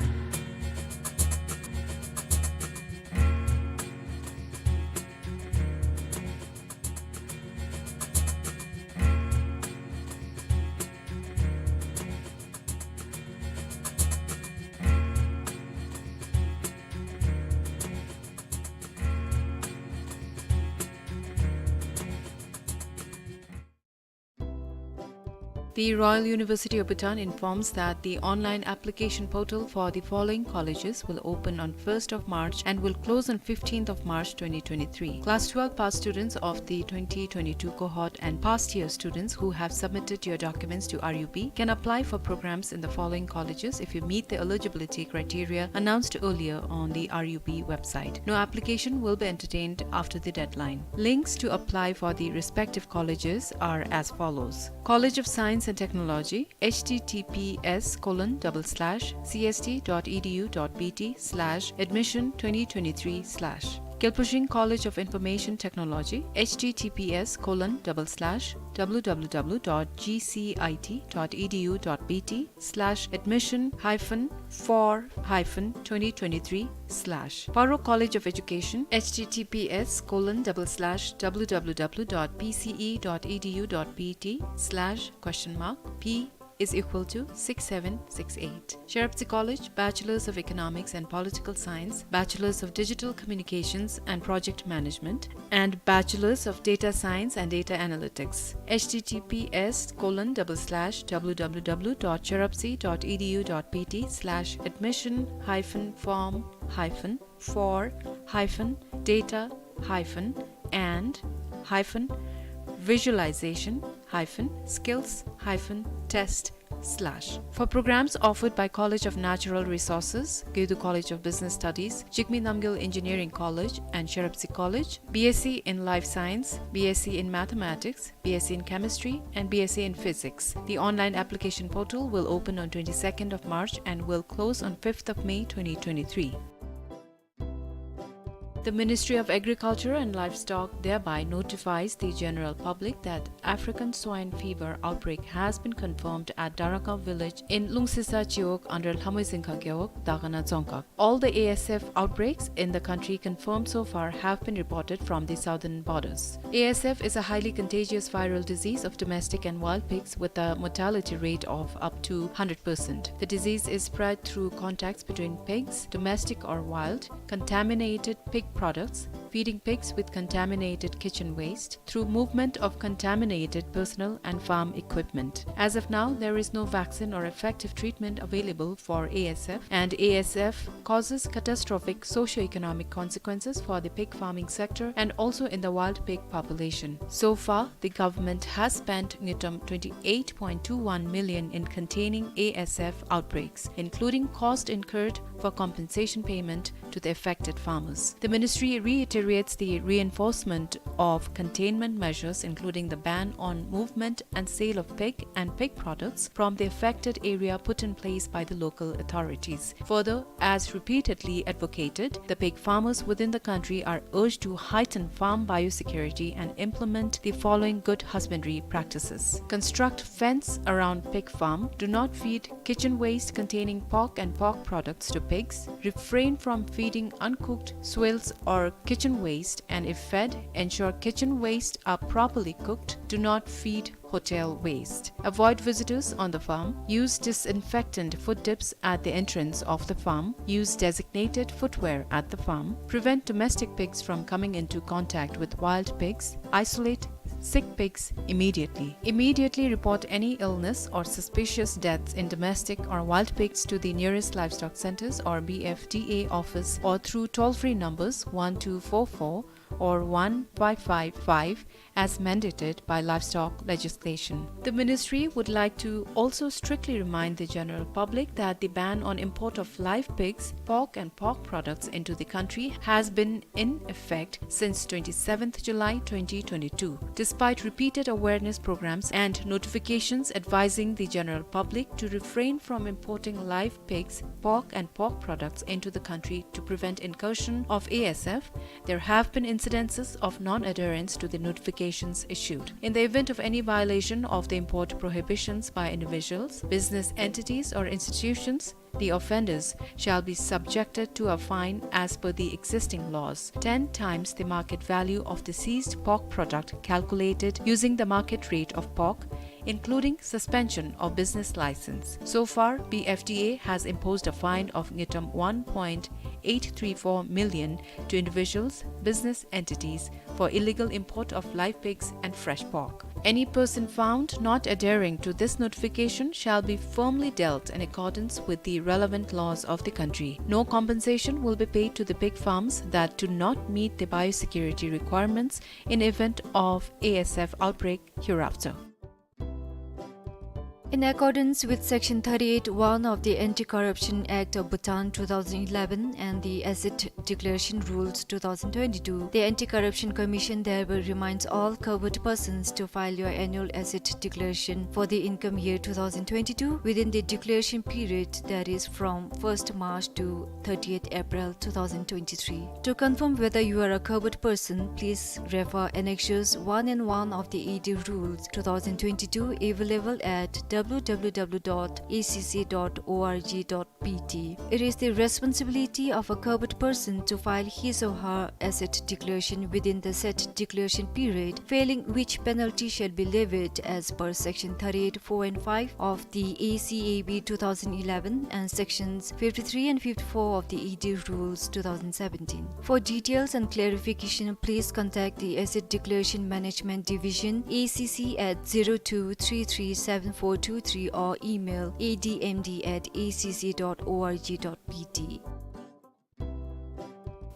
The Royal University of Bhutan informs that the online application portal for the following colleges will open on first of March and will close on fifteenth of March twenty twenty-three. Class twelve pass students of the twenty twenty-two cohort and past year students who have submitted your documents to R U B can apply for programs in the following colleges if you meet the eligibility criteria announced earlier on the R U B website. No application will be entertained after the deadline. Links to apply for the respective colleges are as follows. College of Science and Technology, H T T P S colon double slash C S T dot E D U dot B T slash admission twenty twenty-three slash. Gelpuzhing College of Information Technology, H T T P S colon double slash W W W dot G C I T dot E D U dot B T slash admission hyphen for hyphen twenty twenty-three slash. Paro College of Education, H T T P S colon double slash W W W dot P C E dot E D U dot B T slash question mark P is equal to six seven six eight. Cherabtsi College, Bachelors of Economics and Political Science, Bachelors of Digital Communications and Project Management, and Bachelors of Data Science and Data Analytics. H T T P S colon double slash W W W dot cherabtsi dot E D U dot B T slash admission hyphen form hyphen for hyphen data hyphen and hyphen visualization hyphen skills hyphen test slash. For programs offered by College of Natural Resources, Gedu College of Business Studies, Jigme Namgyal Engineering College and Sherabsi College, B S c in Life Science, B S c in Mathematics, B S c in Chemistry, and B S c in Physics. The online application portal will open on twenty-second of March and will close on fifth of May twenty twenty-three. The Ministry of Agriculture and Livestock thereby notifies the general public that African swine fever outbreak has been confirmed at Daragaon village in Lungsesa Chiwog under Lhamoizingka Gewog, Dagana Dzongkhag. All the A S F outbreaks in the country confirmed so far have been reported from the southern borders. A S F is a highly contagious viral disease of domestic and wild pigs with a mortality rate of up to hundred percent. The disease is spread through contacts between pigs, domestic or wild, contaminated pig products, feeding pigs with contaminated kitchen waste, through movement of contaminated personnel and farm equipment. As of now, there is no vaccine or effective treatment available for A S F, and A S F causes catastrophic socio-economic consequences for the pig farming sector and also in the wild pig population. So far, the government has spent ngultrum twenty-eight point two one million in containing A S F outbreaks, including cost incurred for compensation payment to the affected farmers. The ministry reiterates the reinforcement of containment measures, including the ban on movement and sale of pig and pig products from the affected area, put in place by the local authorities. Further, as repeatedly advocated, the pig farmers within the country are urged to heighten farm biosecurity and implement the following good husbandry practices. Construct fence around pig farm. Do not feed kitchen waste containing pork and pork products to pigs. Refrain from feeding uncooked swills or kitchen waste, and if fed, ensure kitchen waste are properly cooked. Do not feed hotel waste. Avoid visitors on the farm. Use disinfectant foot dips at the entrance of the farm. Use designated footwear at the farm. Prevent domestic pigs from coming into contact with wild pigs. Isolate sick pigs immediately. Immediately report any illness or suspicious deaths in domestic or wild pigs to the nearest livestock centers or B F D A office or through toll-free numbers one two four four or one five five five as mandated by livestock legislation. The ministry would like to also strictly remind the general public that the ban on import of live pigs, pork and pork products into the country has been in effect since twenty-seventh July twenty twenty-two. Despite repeated awareness programs and notifications advising the general public to refrain from importing live pigs, pork and pork products into the country to prevent incursion of A S F, there have been incidences of non-adherence to the notifications issued. In the event of any violation of the import prohibitions by individuals, business entities or institutions, the offenders shall be subjected to a fine as per the existing laws, ten times the market value of the seized pork product calculated using the market rate of pork, including suspension of business license. So far, B F D A has imposed a fine of ngultrum one point eight three four million to individuals, business entities, for illegal import of live pigs and fresh pork. Any person found not adhering to this notification shall be firmly dealt in accordance with the relevant laws of the country. No compensation will be paid to the pig farms that do not meet the biosecurity requirements in event of A S F outbreak hereafter. In accordance with Section thirty-eight one of the Anti-Corruption Act of Bhutan two thousand eleven and the Asset Declaration Rules two thousand twenty-two, the Anti-Corruption Commission thereby reminds all covered persons to file your annual asset declaration for the income year two thousand twenty-two within the declaration period, that is from first March to thirtieth April two thousand twenty-three. To confirm whether you are a covered person, please refer Annexures one and one of the A D Rules two thousand twenty-two, available at W W W dot A C C dot org dot B T. It is the responsibility of a covered person to file his or her asset declaration within the set declaration period, failing which penalty shall be levied as per Section thirty-eight four and five of the A C A B two thousand eleven and Sections fifty-three and fifty-four of the A D Rules two thousand seventeen. For details and clarification, please contact the Asset Declaration Management Division, A C C at zero two three three seven four two three or email A D M D at A C C dot org dot B T.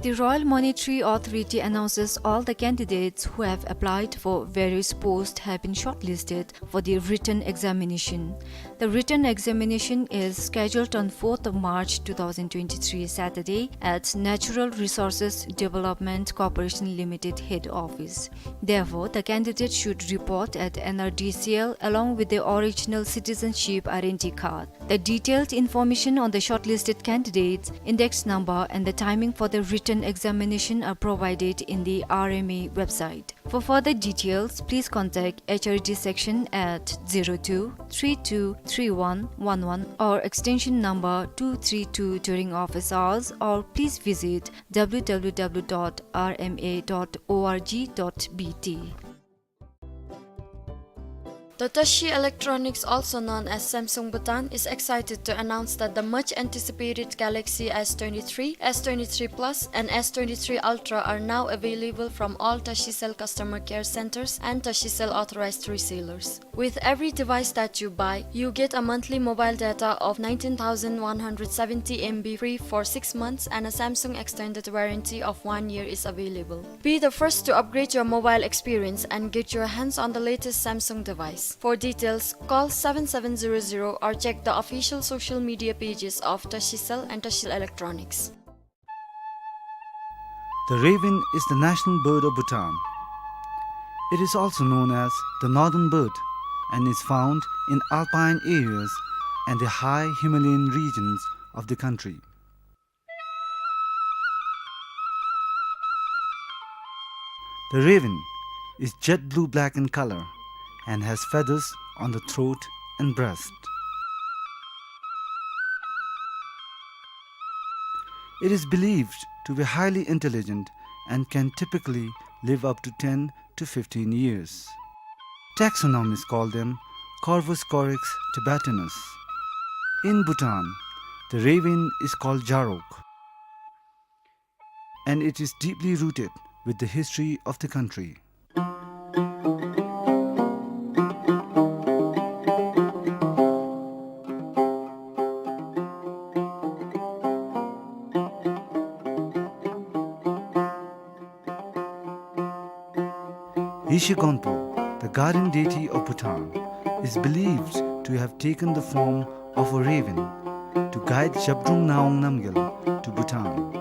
The Royal Monetary Authority announces all the candidates who have applied for various posts have been shortlisted for the written examination. The written examination is scheduled on fourth of March two thousand twenty-three, Saturday, at Natural Resources Development Corporation Limited head office. Therefore, the candidate should report at N R D C L along with the original citizenship identity card. The detailed information on the shortlisted candidates, index number, and the timing for the written examination are provided in the R M A website. For further details, please contact H R D section at zero two three two three one one one or extension number two three two during office hours, or please visit W W W dot R M A dot org dot B T. The Tashi Electronics, also known as Samsung Bhutan, is excited to announce that the much anticipated Galaxy S twenty-three, S twenty-three Plus, and S twenty-three Ultra are now available from all Tashicell customer care centers and Tashicell authorized resellers. With every device that you buy, you get a monthly mobile data of nineteen thousand one hundred seventy M B free for six months, and a Samsung extended warranty of one year is available. Be the first to upgrade your mobile experience and get your hands on the latest Samsung device. For details, call seven seven zero zero or check the official social media pages of Tashicell and Tashicell Electronics. The raven is the national bird of Bhutan. It is also known as the northern bird and is found in alpine areas and the high Himalayan regions of the country. The raven is jet blue-black in color and has feathers on the throat and breast. It is believed to be highly intelligent and can typically live up to ten to fifteen years. Taxonomists call them Corvus corax tibetanus. In Bhutan, the raven is called jarok, and it is deeply rooted with the history of the country. Yeshe Gonpo, the guardian deity of Bhutan, is believed to have taken the form of a raven to guide Zhabdrung Ngawang Namgyal to Bhutan.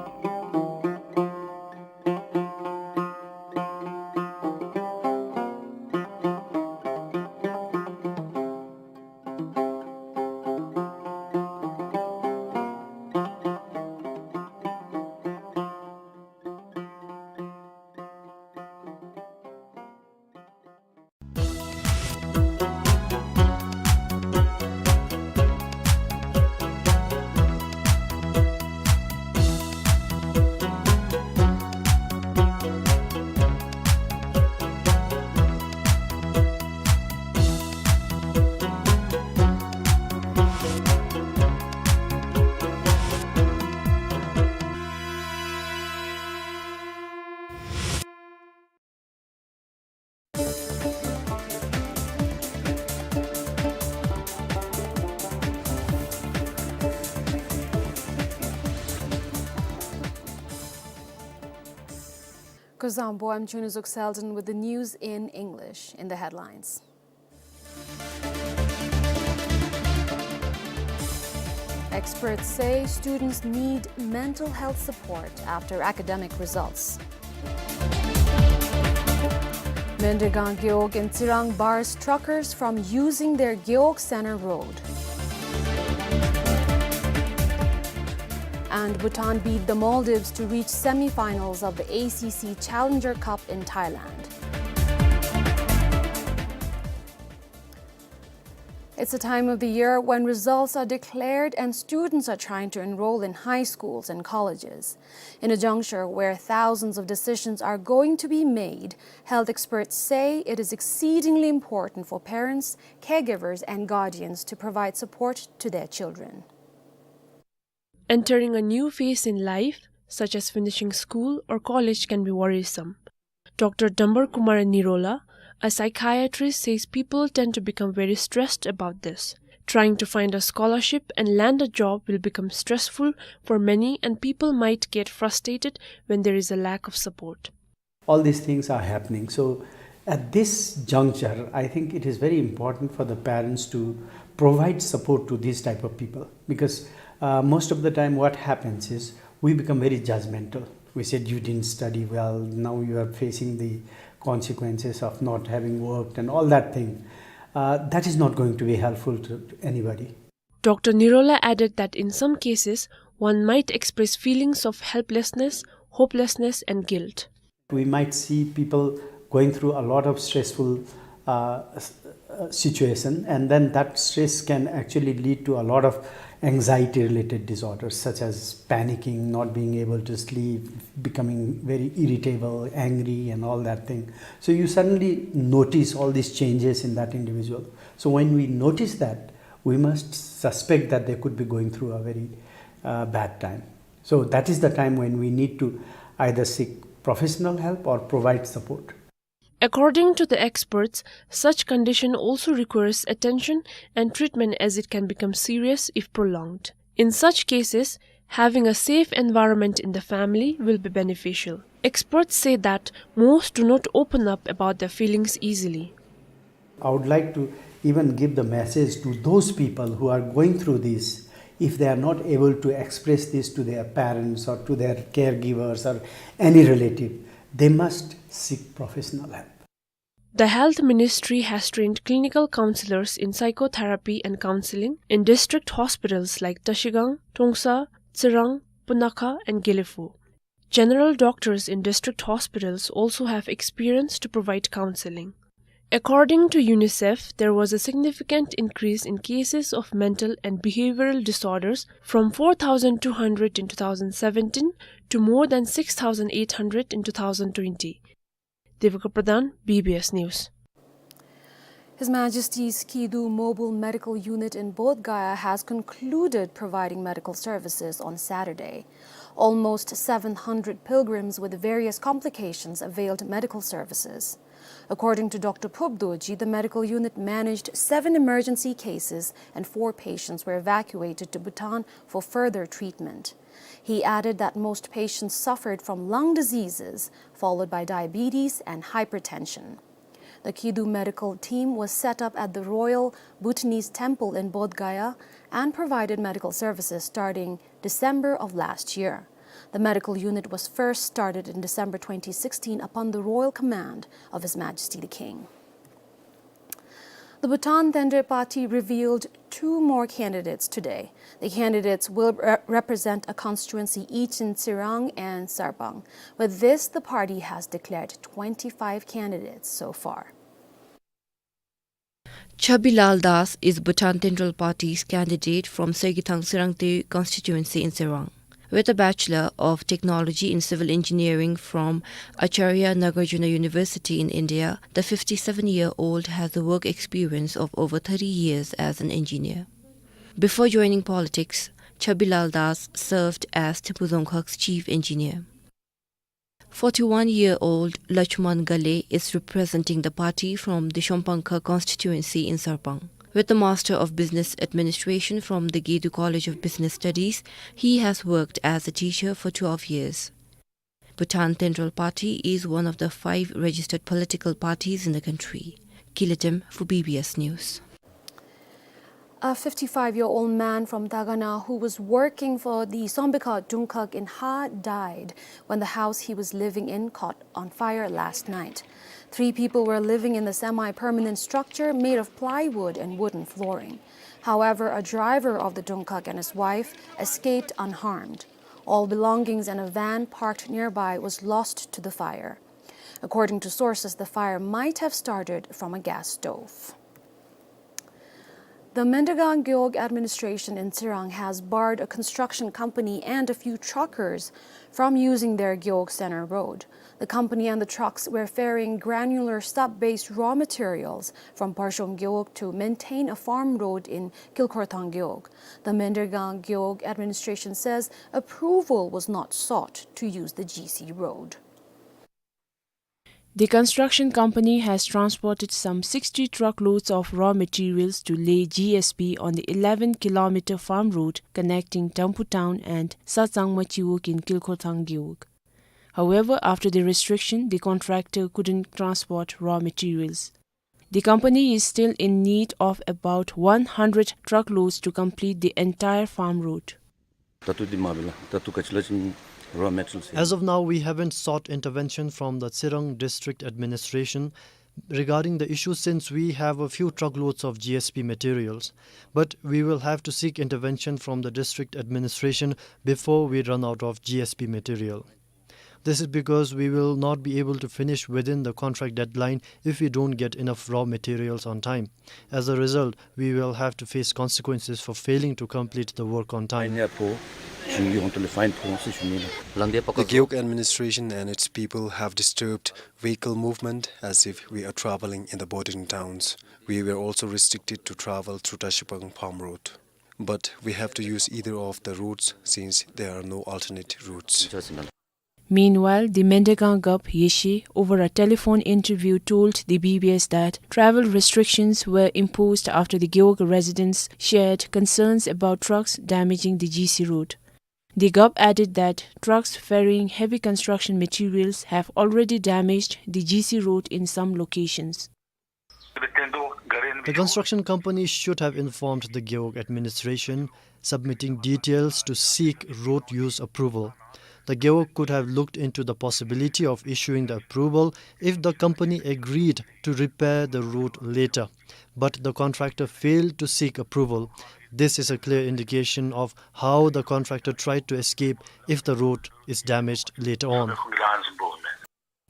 Kuzuzangpo, I'm Chunuzuk Selden with the news in English. In the headlines. Experts say students need mental health support after academic results. Mendegang Gewog in Tsirang bars truckers from using their Gewog Center road. And Bhutan beat the Maldives to reach semi-finals of the A C C Challenger Cup in Thailand. It's a time of the year when results are declared and students are trying to enroll in high schools and colleges. In a juncture where thousands of decisions are going to be made, health experts say it is exceedingly important for parents, caregivers, and guardians to provide support to their children. Entering a new phase in life, such as finishing school or college, can be worrisome. Doctor Dambar Kumar Nirola, a psychiatrist, says people tend to become very stressed about this. Trying to find a scholarship and land a job will become stressful for many, and people might get frustrated when there is a lack of support. All these things are happening. So at this juncture, I think it is very important for the parents to provide support to these type of people, because uh, most of the time what happens is we become very judgmental. We said, "You didn't study well, now you are facing the consequences of not having worked," and all that thing. Uh, that is not going to be helpful to, to anybody. Doctor Nirola added that in some cases, one might express feelings of helplessness, hopelessness, and guilt. We might see people going through a lot of stressful uh, s- uh, situation, and then that stress can actually lead to a lot of anxiety related disorders, such as panicking, not being able to sleep, becoming very irritable, angry, and all that thing. So you suddenly notice all these changes in that individual. So when we notice that, we must suspect that they could be going through a very uh, bad time. So that is the time when we need to either seek professional help or provide support. According to the experts, such condition also requires attention and treatment, as it can become serious if prolonged. In such cases, having a safe environment in the family will be beneficial. Experts say that most do not open up about their feelings easily. I would like to even give the message to those people who are going through this. If they are not able to express this to their parents or to their caregivers or any relative, they must seek professional help. The Health Ministry has trained clinical counselors in psychotherapy and counseling in district hospitals like Trashigang, Trongsa, Tsirang, Punakha, and Gelephu. General doctors in district hospitals also have experience to provide counseling. According to UNICEF, there was a significant increase in cases of mental and behavioral disorders from four thousand two hundred in two thousand seventeen to more than six thousand eight hundred in two thousand twenty. Devika Pradhan, B B S News. His Majesty's Kidu Mobile Medical Unit in Bodh Gaya has concluded providing medical services on Saturday. Almost seven hundred pilgrims with various complications availed medical services. According to Doctor Phub Dorji, the medical unit managed seven emergency cases and four patients were evacuated to Bhutan for further treatment. He added that most patients suffered from lung diseases, followed by diabetes and hypertension. The Kidu medical team was set up at the Royal Bhutanese Temple in Bodh Gaya and provided medical services starting December of last year. The medical unit was first started in December twenty sixteen upon the royal command of His Majesty the King. The Bhutan Tendrel Party revealed two more candidates today. The candidates will re- represent a constituency each in Tsirang and Sarpang. With this, the party has declared twenty-five candidates so far. Chabilal Das is Bhutan Tendrel Party's candidate from Sergithang Tsirangtui constituency in Tsirang. With a Bachelor of Technology in Civil Engineering from Acharya Nagarjuna University in India, the fifty-seven-year-old has a work experience of over thirty years as an engineer. Before joining politics, Chabilal Das served as Thimphu Dzongkhag's chief engineer. Forty-one-year-old Lachman Gale is representing the party from the Shomphangkha constituency in Sarpang. With a Master of Business Administration from the Gedu College of Business Studies, he has worked as a teacher for twelve years. Bhutan Tendrel Party is one of the five registered political parties in the country. Kiletem for B B S News. A fifty-five-year-old man from Dagana who was working for the Sombikha Dungkhag in Ha died when the house he was living in caught on fire last night. Three people were living in the semi-permanent structure made of plywood and wooden flooring. However, a driver of the Dungkhag and his wife escaped unharmed. All belongings and a van parked nearby was lost to the fire. According to sources, the fire might have started from a gas stove. The Mendergang Gewog administration in Tsirang has barred a construction company and a few truckers from using their Gewog Center road. The company and the trucks were ferrying granular sub-based raw materials from Parshong Gewog to maintain a farm road in Kilkhorthang Gewog. The Mendergang Gewog administration says approval was not sought to use the G C road. The construction company has transported some sixty truckloads of raw materials to lay G S B on the eleven kilometer farm road connecting Tamphu town and Satsangma Chiwog in Kilkhogthang Gewog. However, after the restriction, the contractor couldn't transport raw materials. The company is still in need of about one hundred truckloads to complete the entire farm road. ད་ལྟོ་འདི་མ་འབད་ལགས། ད་ལྟོ་ག་ཅི་ལ་ཅིན་raw materials. As of now, we haven't sought intervention from the Tsirang District Administration regarding the issue, since we have a few truckloads of G S B materials. But we will have to seek intervention from the district administration before we run out of G S B material. This is because we will not be able to finish within the contract deadline if we don't get enough raw materials on time. As a result, we will have to face consequences for failing to complete the work on time. Fine ཡང་ཕོག། གཞུང་གི་ཧོངས་ལས་fine ཕོག་ཟེར་ཞུ་ནི་ལགས། The Gewog administration and its people have disturbed vehicle movement as if we are traveling in the bordering towns. We were also restricted to travel through Trashipang Farm Road. But we have to use either of the routes since there are no alternate routes. Meanwhile, the Mendegang Gup Yeshe, over a telephone interview, told the B B S that travel restrictions were imposed after the Gewog residents shared concerns about trucks damaging the G C road. The Gup added that trucks ferrying heavy construction materials have already damaged the G C road in some locations. The construction company should have informed the Gewog administration, submitting details to seek road use approval. The Gewog could have looked into the possibility of issuing the approval if the company agreed to repair the road later, but the contractor failed to seek approval. This is a clear indication of how the contractor tried to escape if the road is damaged later on.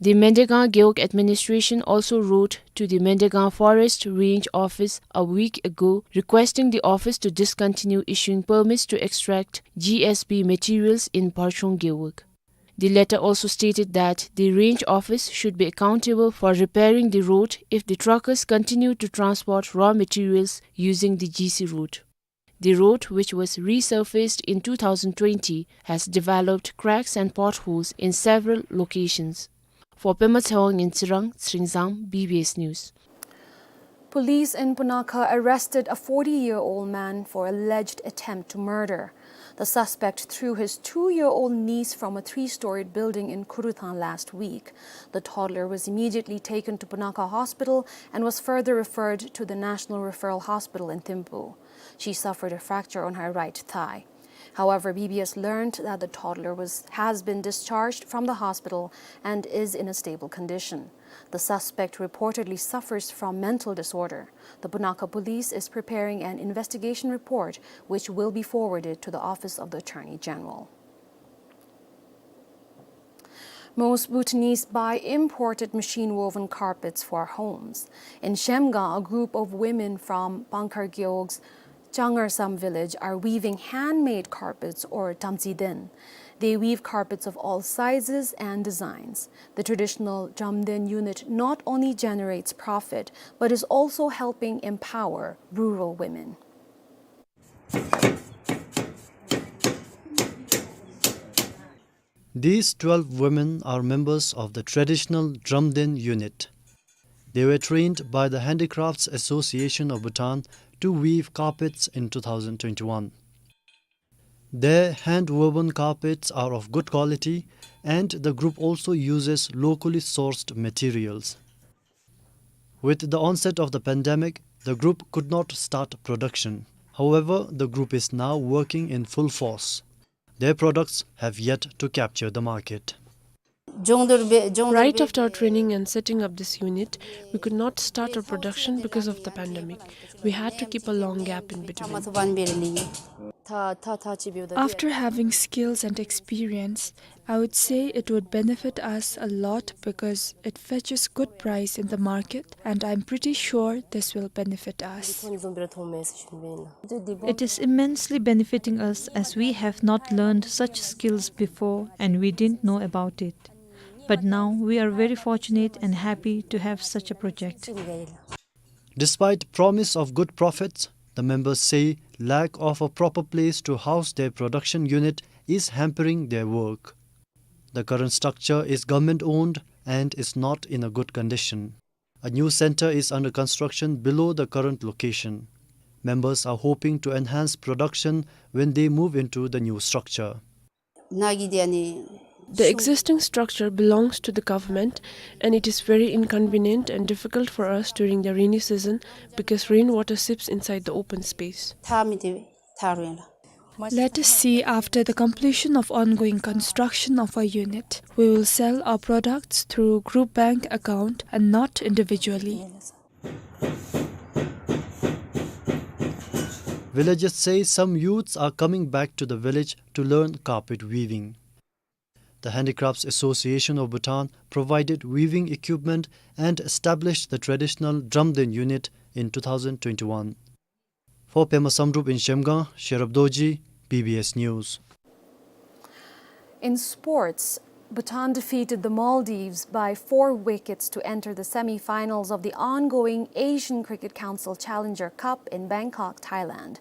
The Mendegang Gewog administration also wrote to the Mendegang Forest Range office a week ago, requesting the office to discontinue issuing permits to extract G S B materials in Parchung Gewog. The letter also stated that the range office should be accountable for repairing the road if the truckers continue to transport raw materials using the G C road. The road, which was resurfaced in two thousand twenty, has developed cracks and potholes in several locations. For Pema Tshewang in Tsirang, Tsering Zam, B B S News. Police in Punakha arrested a forty-year-old man for alleged attempt to murder. The suspect threw his two-year-old niece from a three-storied building in Khuruthank last week. The toddler was immediately taken to Punakha Hospital and was further referred to the National Referral Hospital in Thimphu. She suffered a fracture on her right thigh. However, B B S learned that the toddler was, has been discharged from the hospital and is in a stable condition. The suspect reportedly suffers from mental disorder. The Punakha police is preparing an investigation report, which will be forwarded to the Office of the Attorney General. Most Bhutanese buy imported machine-woven carpets for homes. In Shemgang, a group of women from Pangkhar Gewog's Changarsam village are weaving handmade carpets or tamtsiden. They weave carpets of all sizes and designs. The traditional Jamden unit not only generates profit, but is also helping empower rural women. These twelve women are members of the traditional Dramden unit. They were trained by the Handicrafts Association of Bhutan to weave carpets in two thousand twenty-one. Their hand-woven carpets are of good quality, and the group also uses locally sourced materials. With the onset of the pandemic, the group could not start production. However, the group is now working in full force. Their products have yet to capture the market. Right after our training and setting up this unit, we could not start our production because of the pandemic. We had to keep a long gap in between. After having skills and experience, I would say it would benefit us a lot because it fetches good price in the market, and I'm pretty sure this will benefit us. It is immensely benefiting us as we have not learned such skills before and we didn't know about it. But now we are very fortunate and happy to have such a project. Despite promise of good profits, the members say lack of a proper place to house their production unit is hampering their work. The current structure is government-owned, and is not in a good condition. A new center is under construction below the current location. Members are hoping to enhance production when they move into the new structure. ནཱ་གི་དེ་ནི་The existing structure belongs to the government, and it is very inconvenient and difficult for us during the rainy season because rainwater seeps inside the open space. ཐ་མི་དེ་ཐ་རུ་ཡང་ལ། Let us see after the completion of ongoing construction of our unit. We will sell our products through group bank account and not individually. Villagers say some youths are coming back to the village to learn carpet weaving. The Handicrafts Association of Bhutan provided weaving equipment and established the traditional Dramden unit in two thousand twenty-one. For Pema Samdrup in Zhemgang, Sherab Dorji, B B S News. In sports, Bhutan defeated the Maldives by four wickets to enter the semi-finals of the ongoing Asian Cricket Council Challenger Cup in Bangkok, Thailand.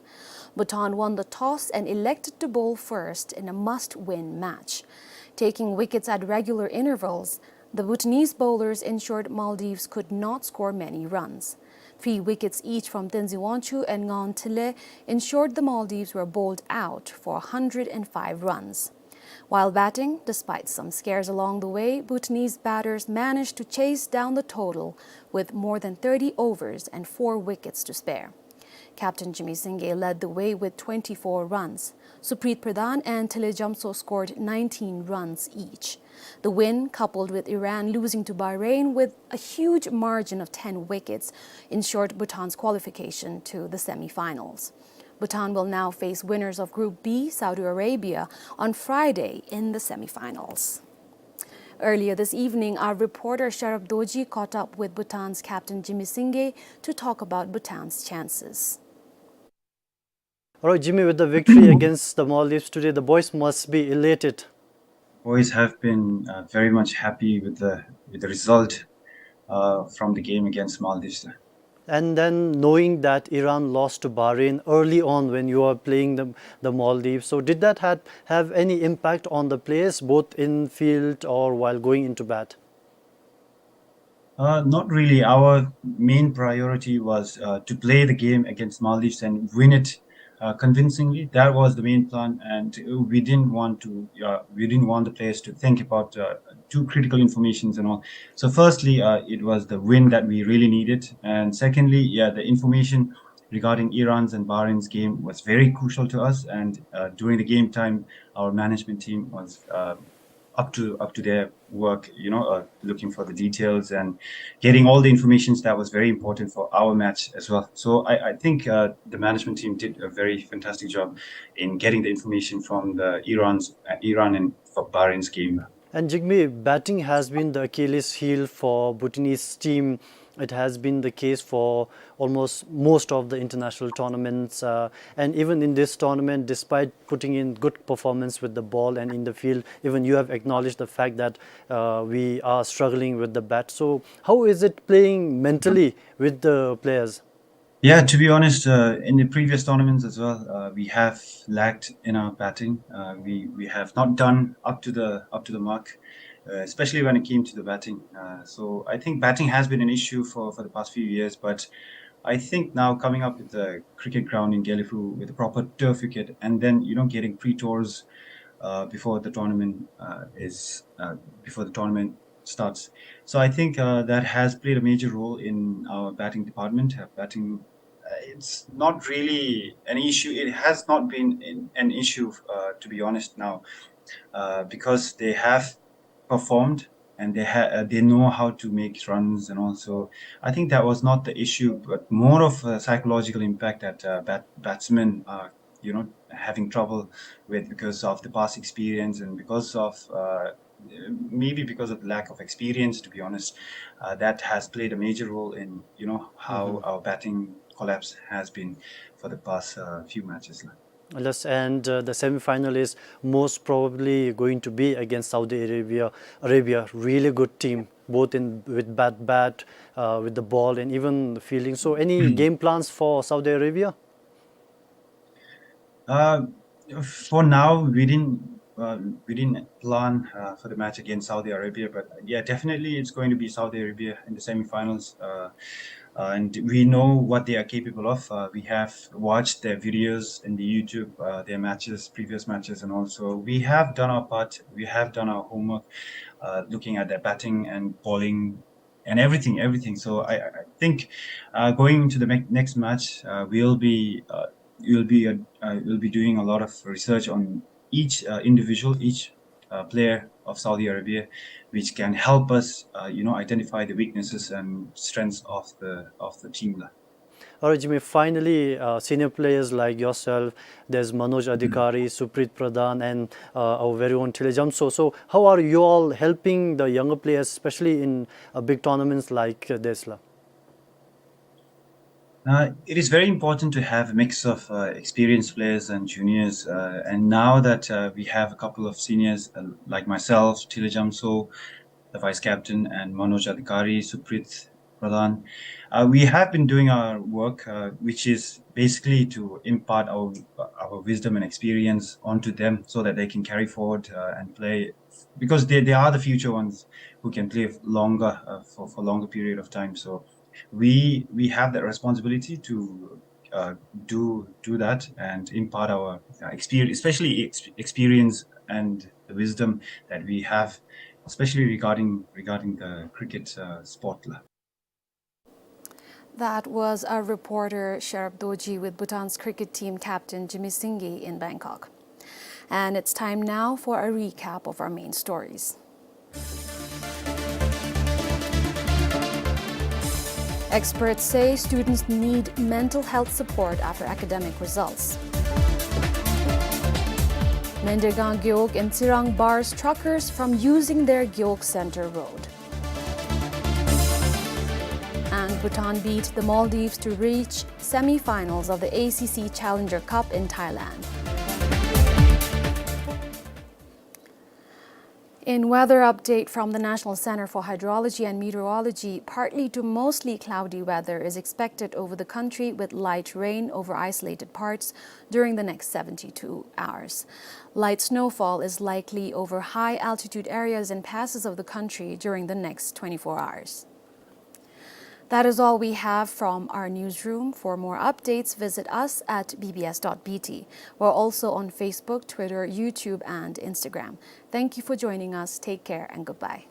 Bhutan won the toss and elected to bowl first in a must-win match. Taking wickets at regular intervals, the Bhutanese bowlers ensured Maldives could not score many runs. Three wickets each from Tenzin Wangchuk and Ngawn Thilay ensured the Maldives were bowled out for a hundred and five runs. While batting, despite some scares along the way, Bhutanese batters managed to chase down the total with more than thirty overs and four wickets to spare. Captain Jimmy Singye led the way with twenty-four runs. Supreet Pradhan and Thilay Jamso scored nineteen runs each. The win, coupled with Iran losing to Bahrain with a huge margin of ten wickets, ensured Bhutan's qualification to the semi-finals. Bhutan will now face winners of Group B, Saudi Arabia, on Friday in the semi-finals. Earlier this evening, our reporter Sherab Dorji caught up with Bhutan's captain Jimmy Singye to talk about Bhutan's chances. All right, Jimmy, with the victory against the Maldives today, the boys must be elated. Boys have been, uh, very much happy with the, with the result, uh, from the game against Maldives. And then knowing that Iran lost to Bahrain early on when you were playing the, the Maldives, so did that had, have any impact on the players, both in field or while going into bat? Uh, not really. Our main priority was, uh, to play the game against Maldives and win it, uh, convincingly. That was the main plan, and, uh, we didn't want to, uh, we didn't want the players to think about, uh, too critical informations and all. So, firstly, uh, it was the win that we really needed, and secondly, yeah, the information regarding Iran's and Bahrain's game was very crucial to us. And, uh, during the game time, our management team was, uh, up to, up to their work, you know, uh, looking for the details and getting all the informations that was very important for our match as well. So I, I think, uh, the management team did a very fantastic job in getting the information from the Iran's, uh, Iran and for Bahrain's game. And Jimmy, batting has been the Achilles heel for Bhutanese team. It has been the case for almost most of the international tournaments, uh, and even in this tournament, despite putting in good performance with the ball and in the field, even you have acknowledged the fact that, uh, we are struggling with the bat. So, how is it playing mentally with the players? Yeah, to be honest, uh, in the previous tournaments as well, uh, we have lacked in our batting. Uh, we, we have not done up to the, up to the mark, uh, especially when it came to the batting. Uh, so I think batting has been an issue for, for the past few years, but I think now coming up with the cricket ground in Gelephu with a proper turf wicket, and then, you know, getting pre-tours, uh, before the tournament, uh, is, uh, before the tournament starts. So I think, uh, that has played a major role in our batting department. Uh, batting, uh, it's not really an issue. It has not been in, an issue, uh, to be honest now, uh, because they have performed and they ha-, uh, they know how to make runs and all. So I think that was not the issue, but more of a psychological impact that, uh, bat-, batsmen are, you know, having trouble with because of the past experience and because of, uh, maybe because of lack of experience, to be honest, uh, that has played a major role in, you know, how our batting collapse has been for the past, uh, few matches. Yes, and, uh, the semi-final is most probably going to be against Saudi Arabia. Arabia, really good team, both in, with bat, bat, uh, with the ball, and even the fielding. So, any game plans for Saudi Arabia? Uh, for now, we didn't uh, we didn't plan, uh, for the match against Saudi Arabia, but, uh, yeah, definitely it's going to be Saudi Arabia in the semifinals. Uh, uh, and we know what they are capable of. Uh, we have watched their videos in the YouTube, uh, their matches, previous matches, and also we have done our part. We have done our homework, uh, looking at their batting and bowling and everything, everything. So I, I I think, uh, going into the me-, next match, uh, we'll be, uh, we'll be, uh, uh, we'll be doing a lot of research on each, uh, individual, each, uh, player of Saudi Arabia, which can help us, uh, you know, identify the weaknesses and strengths of the, of the team. All right, Jimmy, finally, uh, senior players like yourself, there's Manoj Adhikari, Supreet Pradhan, and, uh, our very own Thile Jamso. So how are you all helping the younger players, especially in, uh, big tournaments like, uh, this, la? Uh, it is very important to have a mix of, uh, experienced players and juniors. Uh, and now that, uh, we have a couple of seniors, uh, like myself, Thile Jamso, the vice captain, and Manoj Adhikari, Supreet Pradhan, uh, we have been doing our work, uh, which is basically to impart our, our wisdom and experience onto them so that they can carry forward, uh, and play, because they, they are the future ones who can play longer, uh, for, for longer period of time. So we, we have that responsibility to, uh, do, do that and impart our, uh, experience, especially ex-, experience and the wisdom that we have, especially regarding, regarding the cricket, uh, sport, la. That was our reporter, Sherab Dorji, with Bhutan's cricket team captain Jimmy Singye in Bangkok. And it's time now for a recap of our main stories. Experts say students need mental health support after academic results. Mendirgang Gewog in Tsirang bars truckers from using their Gewog Center road. And Bhutan beat the Maldives to reach semi-finals of the A C C Challenger Cup in Thailand. In weather update from the National Center for Hydrology and Meteorology, partly to mostly cloudy weather is expected over the country with light rain over isolated parts during the next seventy-two hours. Light snowfall is likely over high-altitude areas and passes of the country during the next twenty-four hours. That is all we have from our newsroom. For more updates, visit us at B B S dot B T. We're also on Facebook, Twitter, YouTube, and Instagram. Thank you for joining us. Take care and goodbye.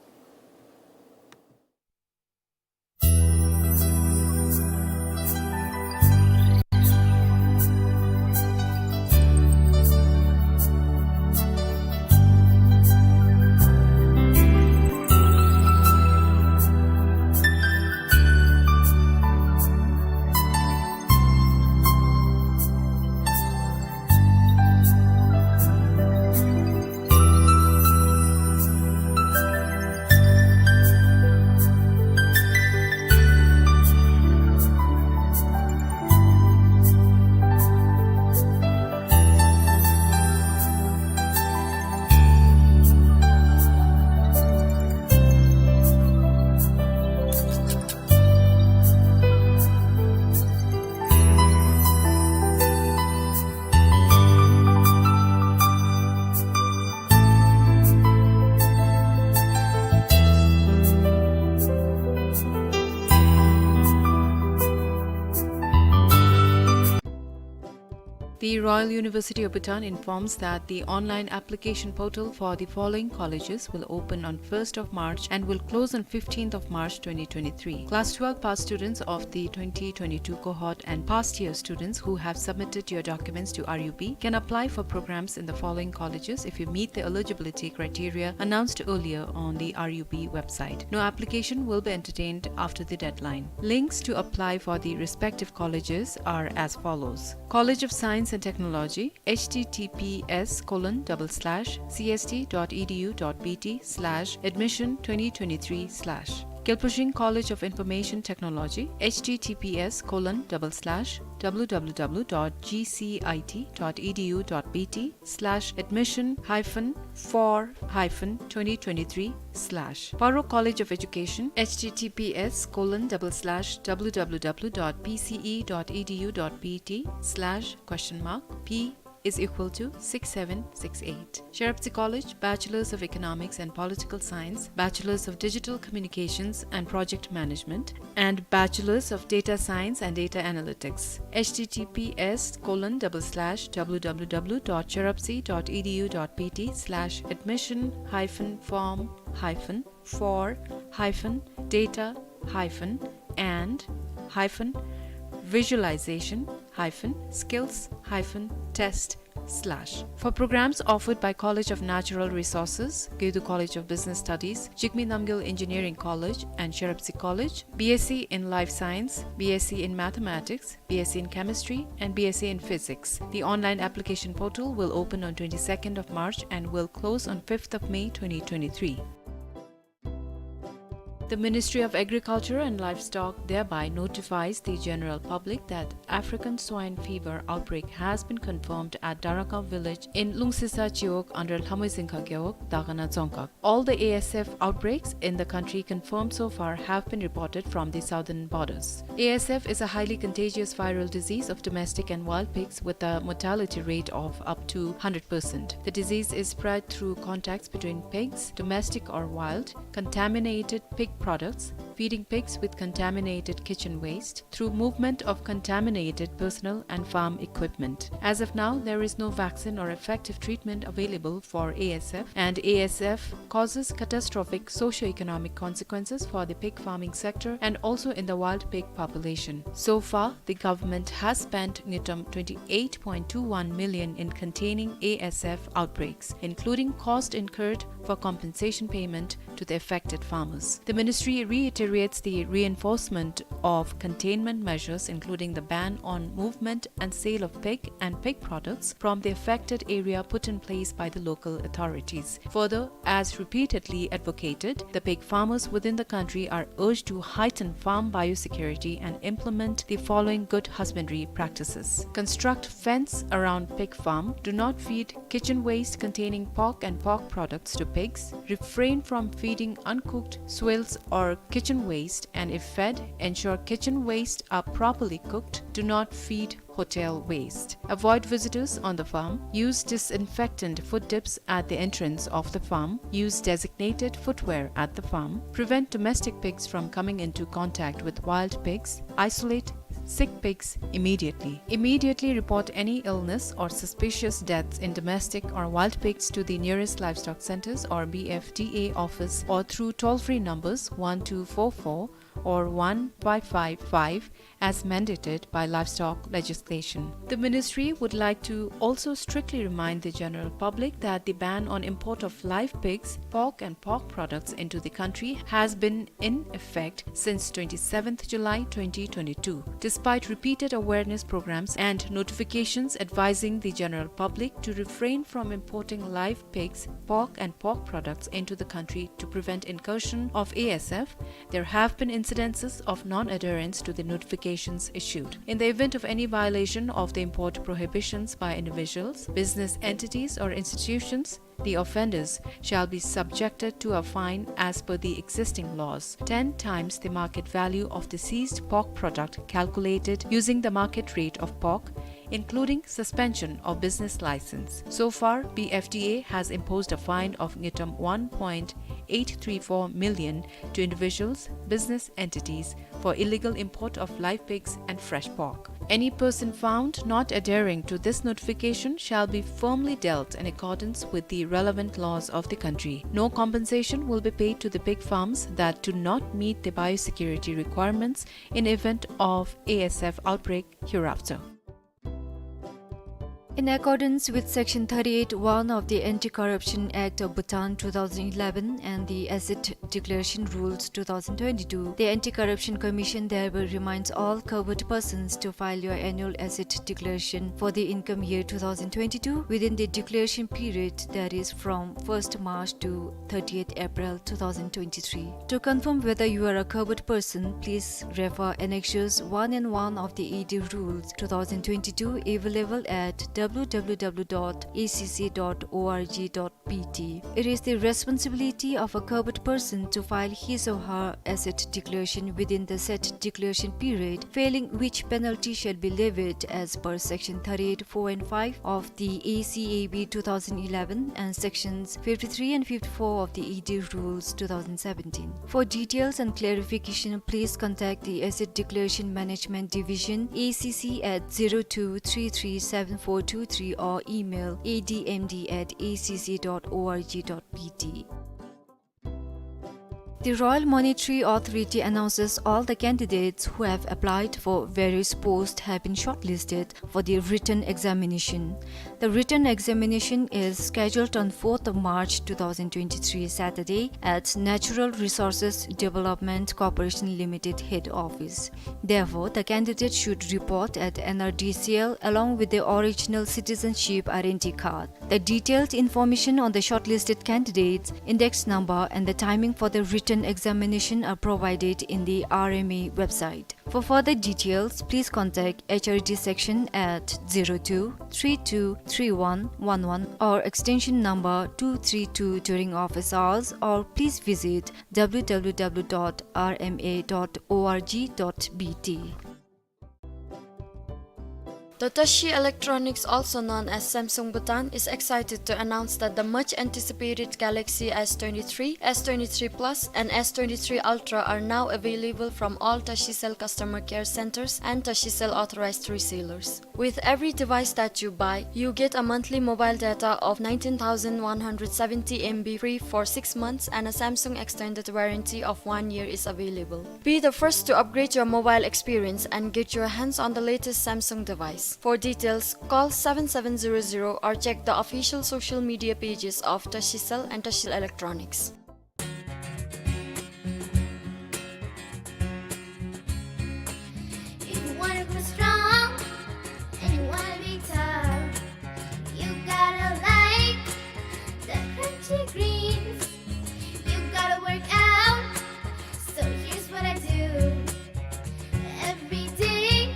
The Royal University of Bhutan informs that the online application portal for the following colleges will open on first of March and will close on fifteenth of March twenty twenty-three. Class twelve pass students of the twenty twenty-two cohort and past year students who have submitted your documents to R U B can apply for programs in the following colleges if you meet the eligibility criteria announced earlier on the R U B website. No application will be entertained after the deadline. Links to apply for the respective colleges are as follows. College of Science and Technology, H T T P S colon double slash C S T dot E D U dot B T slash admission twenty twenty-three slash. Gelpujing College of Information Technology, H T T P S colon double slash W W W dot G C I T dot E D U dot B T slash admission hyphen for hyphen twenty twenty-three slash. Paro College of Education, H T T P S colon double slash W W W dot P C E dot E D U dot B T slash question mark P is equal to six seven six eight. Cherabzi College, Bachelors of Economics and Political Science, Bachelors of Digital Communications and Project Management, and Bachelors of Data Science and Data Analytics. H T T P S colon double slash W W W dot cherabzi dot E D U dot B T slash admission hyphen form hyphen for hyphen data hyphen and hyphen visualization hyphen skills hyphen test slash. For programs offered by College of Natural Resources, Gyodo College of Business Studies, Jigme Namgyal Engineering College and Cherabzi College, B S c in Life Science, B S c in Mathematics, B S c in Chemistry, and B S c in Physics. The online application portal will open on twenty-second of March and will close on fifth of May twenty twenty-three. The Ministry of Agriculture and Livestock thereby notifies the general public that African swine fever outbreak has been confirmed at Daragaon village in Lungsisa Chiwog under Lhamoizingka Gewog, Dagana Dzongkhag. All the A S F outbreaks in the country confirmed so far have been reported from the southern borders. A S F is a highly contagious viral disease of domestic and wild pigs with a mortality rate of up to hundred percent. The disease is spread through contacts between pigs, domestic or wild, contaminated pig products, feeding pigs with contaminated kitchen waste, through movement of contaminated personal and farm equipment. As of now, there is no vaccine or effective treatment available for A S F, and A S F causes catastrophic socio-economic consequences for the pig farming sector and also in the wild pig population. So far, the government has spent ngultrum twenty-eight point two one million in containing A S F outbreaks, including cost incurred for compensation payment to the affected farmers. The ministry reiterates the reinforcement of containment measures, including the ban on movement and sale of pig and pig products from the affected area, put in place by the local authorities. Further, as repeatedly advocated, the pig farmers within the country are urged to heighten farm biosecurity and implement the following good husbandry practices. Construct fence around pig farm. Do not feed kitchen waste containing pork and pork products to pigs. Refrain from feeding uncooked swills or kitchen waste, and if fed, ensure kitchen waste are properly cooked. Do not feed hotel waste. Avoid visitors on the farm. Use disinfectant foot dips at the entrance of the farm. Use designated footwear at the farm. Prevent domestic pigs from coming into contact with wild pigs. Isolate sick pigs immediately. Immediately report any illness or suspicious deaths in domestic or wild pigs to the nearest livestock centers or B F D A office or through toll-free numbers one two four four or one five five five as mandated by livestock legislation. The ministry would like to also strictly remind the general public that the ban on import of live pigs, pork and pork products into the country has been in effect since twenty-seventh July twenty twenty-two. Despite repeated awareness programs and notifications advising the general public to refrain from importing live pigs, pork and pork products into the country to prevent incursion of A S F, there have been incidences of non-adherence to the notifications issued. In the event of any violation of the import prohibitions by individuals, business entities or institutions, the offenders shall be subjected to a fine as per the existing laws, ten times the market value of the seized pork product calculated using the market rate of pork, including suspension of business license. So far, B F D A has imposed a fine of ngultrum one point eight three four million to individuals, business entities for illegal import of live pigs and fresh pork. Any person found not adhering to this notification shall be firmly dealt in accordance with the relevant laws of the country. No compensation will be paid to the pig farms that do not meet the biosecurity requirements in event of A S F outbreak hereafter. In accordance with Section thirty-eight one of the Anti-Corruption Act of Bhutan two thousand eleven and the Asset Declaration Rules two thousand twenty-two, the Anti-Corruption Commission thereby reminds all covered persons to file your annual asset declaration for the income year two thousand twenty-two within the declaration period, that is from first March to thirtieth April two thousand twenty-three. To confirm whether you are a covered person, please refer Annexures one and one of the E D Rules two thousand twenty-two, available at W W W dot A C C dot org dot B T. It is the responsibility of a covered person to file his or her asset declaration within the said declaration period, failing which penalty shall be levied as per Section thirty-eight four and five of the A C A B two thousand eleven and Sections fifty-three and fifty-four of the E D Rules two thousand seventeen. For details and clarification, please contact the Asset Declaration Management Division, A C C, at zero two three three seven four two three or email A D M D at A C C dot org dot B T. The Royal Monetary Authority announces all the candidates who have applied for various posts have been shortlisted for the written examination. The written examination is scheduled on fourth of March two thousand twenty-three, Saturday, at Natural Resources Development Corporation Limited head office. Therefore, the candidate should report at N R D C L along with the original citizenship identity card. The detailed information on the shortlisted candidates, index number, and the timing for the written examination are provided in the R M A website. For further details, please contact H R D section at zero two three two three one one one or extension number two three two during office hours, or please visit W W W dot R M A dot org dot B T. The Tashi Electronics, also known as Samsung Bhutan, is excited to announce that the much anticipated Galaxy S twenty-three, S twenty-three Plus, and S twenty-three Ultra are now available from all Tashicell customer care centers and Tashicell authorized resellers. With every device that you buy, you get a monthly mobile data of nineteen thousand one hundred seventy M B free for six months, and a Samsung extended warranty of one year is available. Be the first to upgrade your mobile experience and get your hands on the latest Samsung device. For details, call seven seven zero zero or check the official social media pages of Tashicell and Tashicell Electronics. If you wanna grow strong and you wanna be tough, you gotta like the crunchy greens. You gotta work out. So here's what I do every day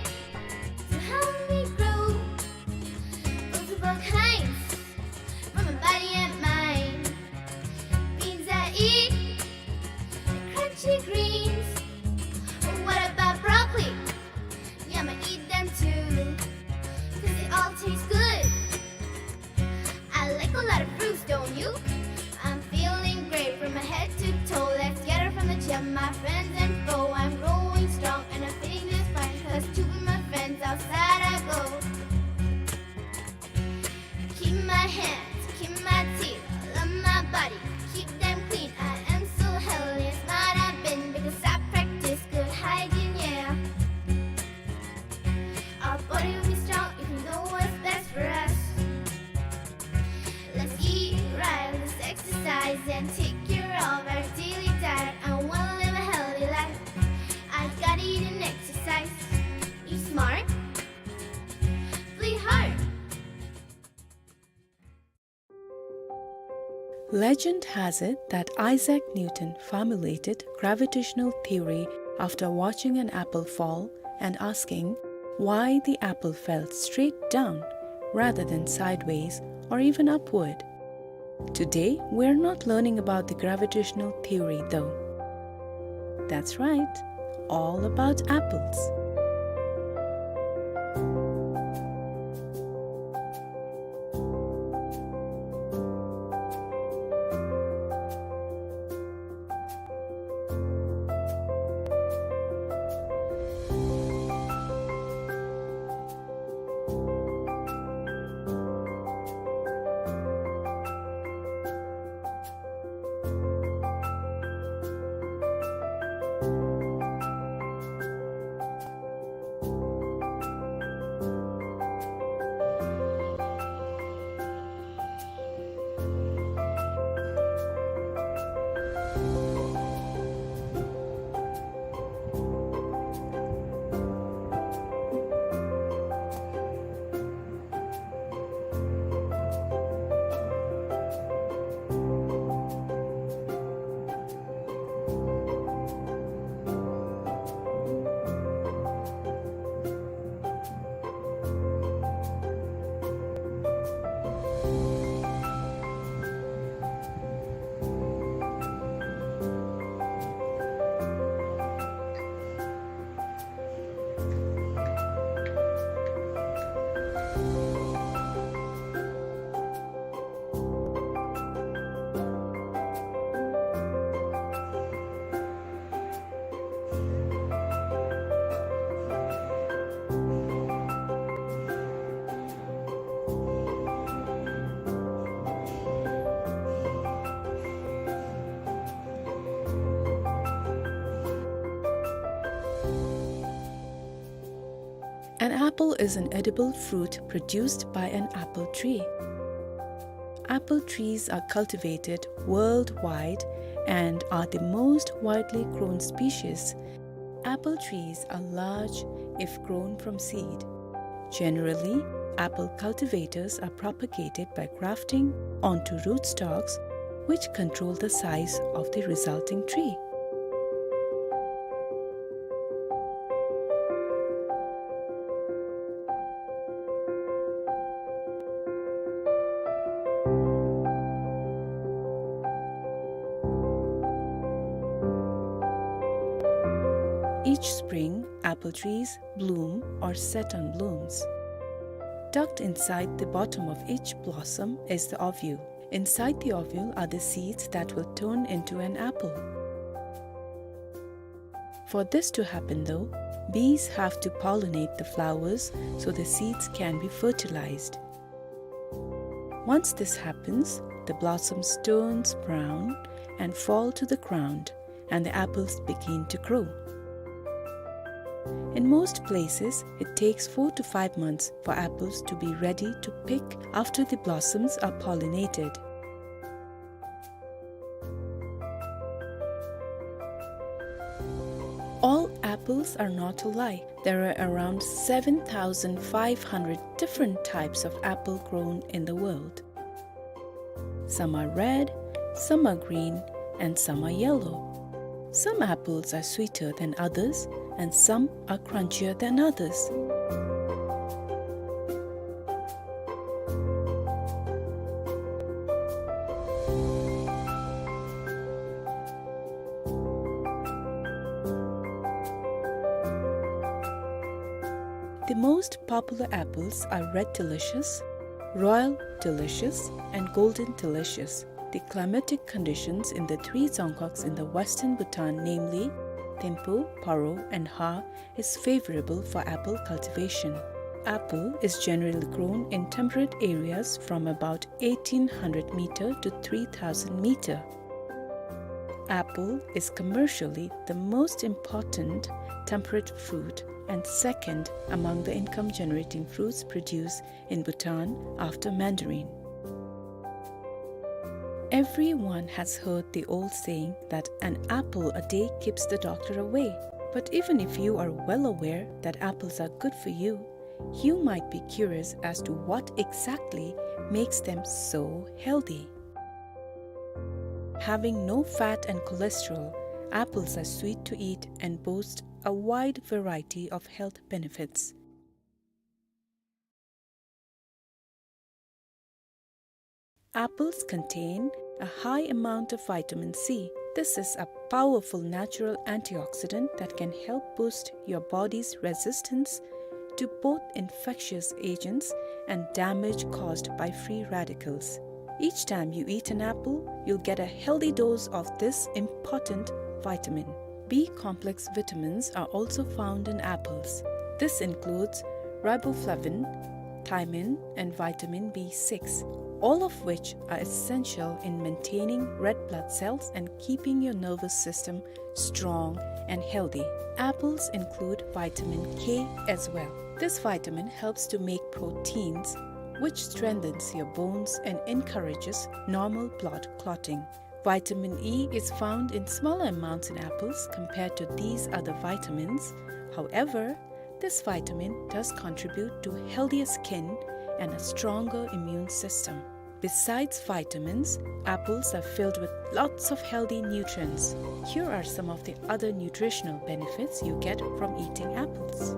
to help me grow. Multiple kinds for my body and mind. Beans I eat, the crunchy greens. What about broccoli? Yeah, I'ma eat them too, 'cause they all taste good. I like a lot of fruits, don't you? I'm feeling great from my head to toe. Let's get it from the gym, my friends and foe. I'm growing strong and I'm fitting just fine, 'cause to be my friends outside I go. Keep my hands, keep my teeth, love my body, keep them clean. I am so healthy and smart I've been, because I practice good hygiene, yeah. Our body will be strong if we know what's best for us. Let's eat right, let's exercise and take care of our daily diet. I wanna live a healthy life. I gotta eat and exercise. Eat smart, play hard. Legend has it that Isaac Newton formulated gravitational theory after watching an apple fall and asking why the apple fell straight down rather than sideways or even upward. Today, we're not learning about the gravitational theory, though. That's right, all about apples. An apple is an edible fruit produced by an apple tree. Apple trees are cultivated worldwide and are the most widely grown species. Apple trees are large if grown from seed. Generally, apple cultivators are propagated by grafting onto rootstocks, which control the size of the resulting tree. Each spring, apple trees bloom or set on blooms. Tucked inside the bottom of each blossom is the ovule. Inside the ovule are the seeds that will turn into an apple. For this to happen, though, bees have to pollinate the flowers so the seeds can be fertilized. Once this happens, the blossoms turns brown and fall to the ground, and the apples begin to grow. In most places, it takes four to five months for apples to be ready to pick after the blossoms are pollinated. All apples are not alike. There are around seven thousand five hundred different types of apple grown in the world. Some are red, some are green, and some are yellow. Some apples are sweeter than others, and some are crunchier than others. The most popular apples are Red Delicious, Royal Delicious, and Golden Delicious. The climatic conditions in the three Dzongkhags in the western Bhutan, namely Thimphu, Paro, and Ha, is favorable for apple cultivation. Apple is generally grown in temperate areas from about eighteen hundred meter to three thousand meter. Apple is commercially the most important temperate fruit and second among the income-generating fruits produced in Bhutan after mandarin. Everyone has heard the old saying that an apple a day keeps the doctor away. But even if you are well aware that apples are good for you, you might be curious as to what exactly makes them so healthy. Having no fat and cholesterol, apples are sweet to eat and boast a wide variety of health benefits. Apples contain a high amount of vitamin C. This is a powerful natural antioxidant that can help boost your body's resistance to both infectious agents and damage caused by free radicals. Each time you eat an apple, you'll get a healthy dose of this important vitamin. B complex vitamins are also found in apples. This includes riboflavin, thiamine, and vitamin B six, all of which are essential in maintaining red blood cells and keeping your nervous system strong and healthy. Apples include vitamin K as well. This vitamin helps to make proteins, which strengthens your bones and encourages normal blood clotting. Vitamin E is found in smaller amounts in apples compared to these other vitamins. However, this vitamin does contribute to healthier skin and a stronger immune system. Besides vitamins, apples are filled with lots of healthy nutrients. Here are some of the other nutritional benefits you get from eating apples.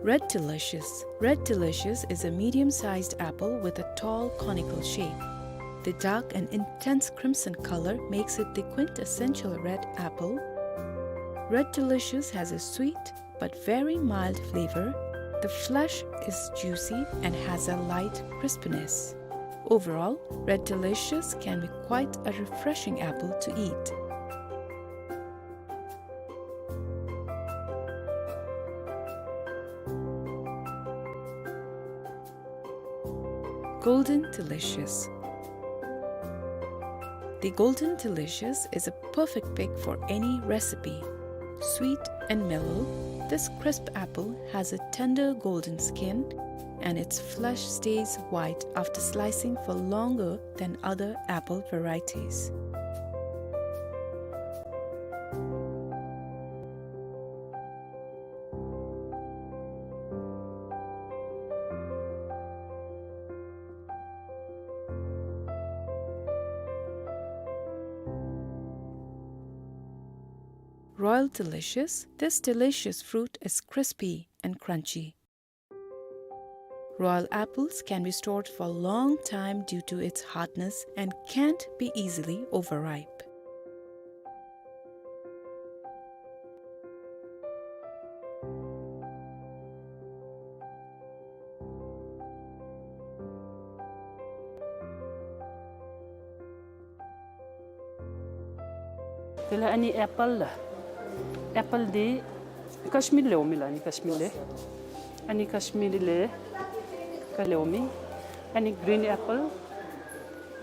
Red Delicious. Red Delicious is a medium-sized apple with a tall conical shape. The dark and intense crimson color makes it the quintessential red apple. Red Delicious has a sweet but very mild flavor. The flesh is juicy and has a light crispiness. Overall, Red Delicious can be quite a refreshing apple to eat. Golden Delicious. The Golden Delicious is a perfect pick for any recipe. Sweet and mellow, this crisp apple has a tender golden skin, and its flesh stays white after slicing for longer than other apple varieties. Royal Delicious. This delicious fruit is crispy and crunchy. Royal apples can be stored for a long time due to its hardness and can't be easily overripe. དེ་ལས་ཨ་ནི་ཨེ་པཱལ་ལགས། ཨེ་པཱལ་འདི་ཀཤ་མིར་ལས་འོང་མི་ལགས། ཨ་ནི་ཀཤ་མིར་ལས། ཨ་ནི་ཀཤ་མིར་ལས་ཀ་ལས་འོང་མི། ཨ་ནི་གི་རིན་ཨེ་པཱལ།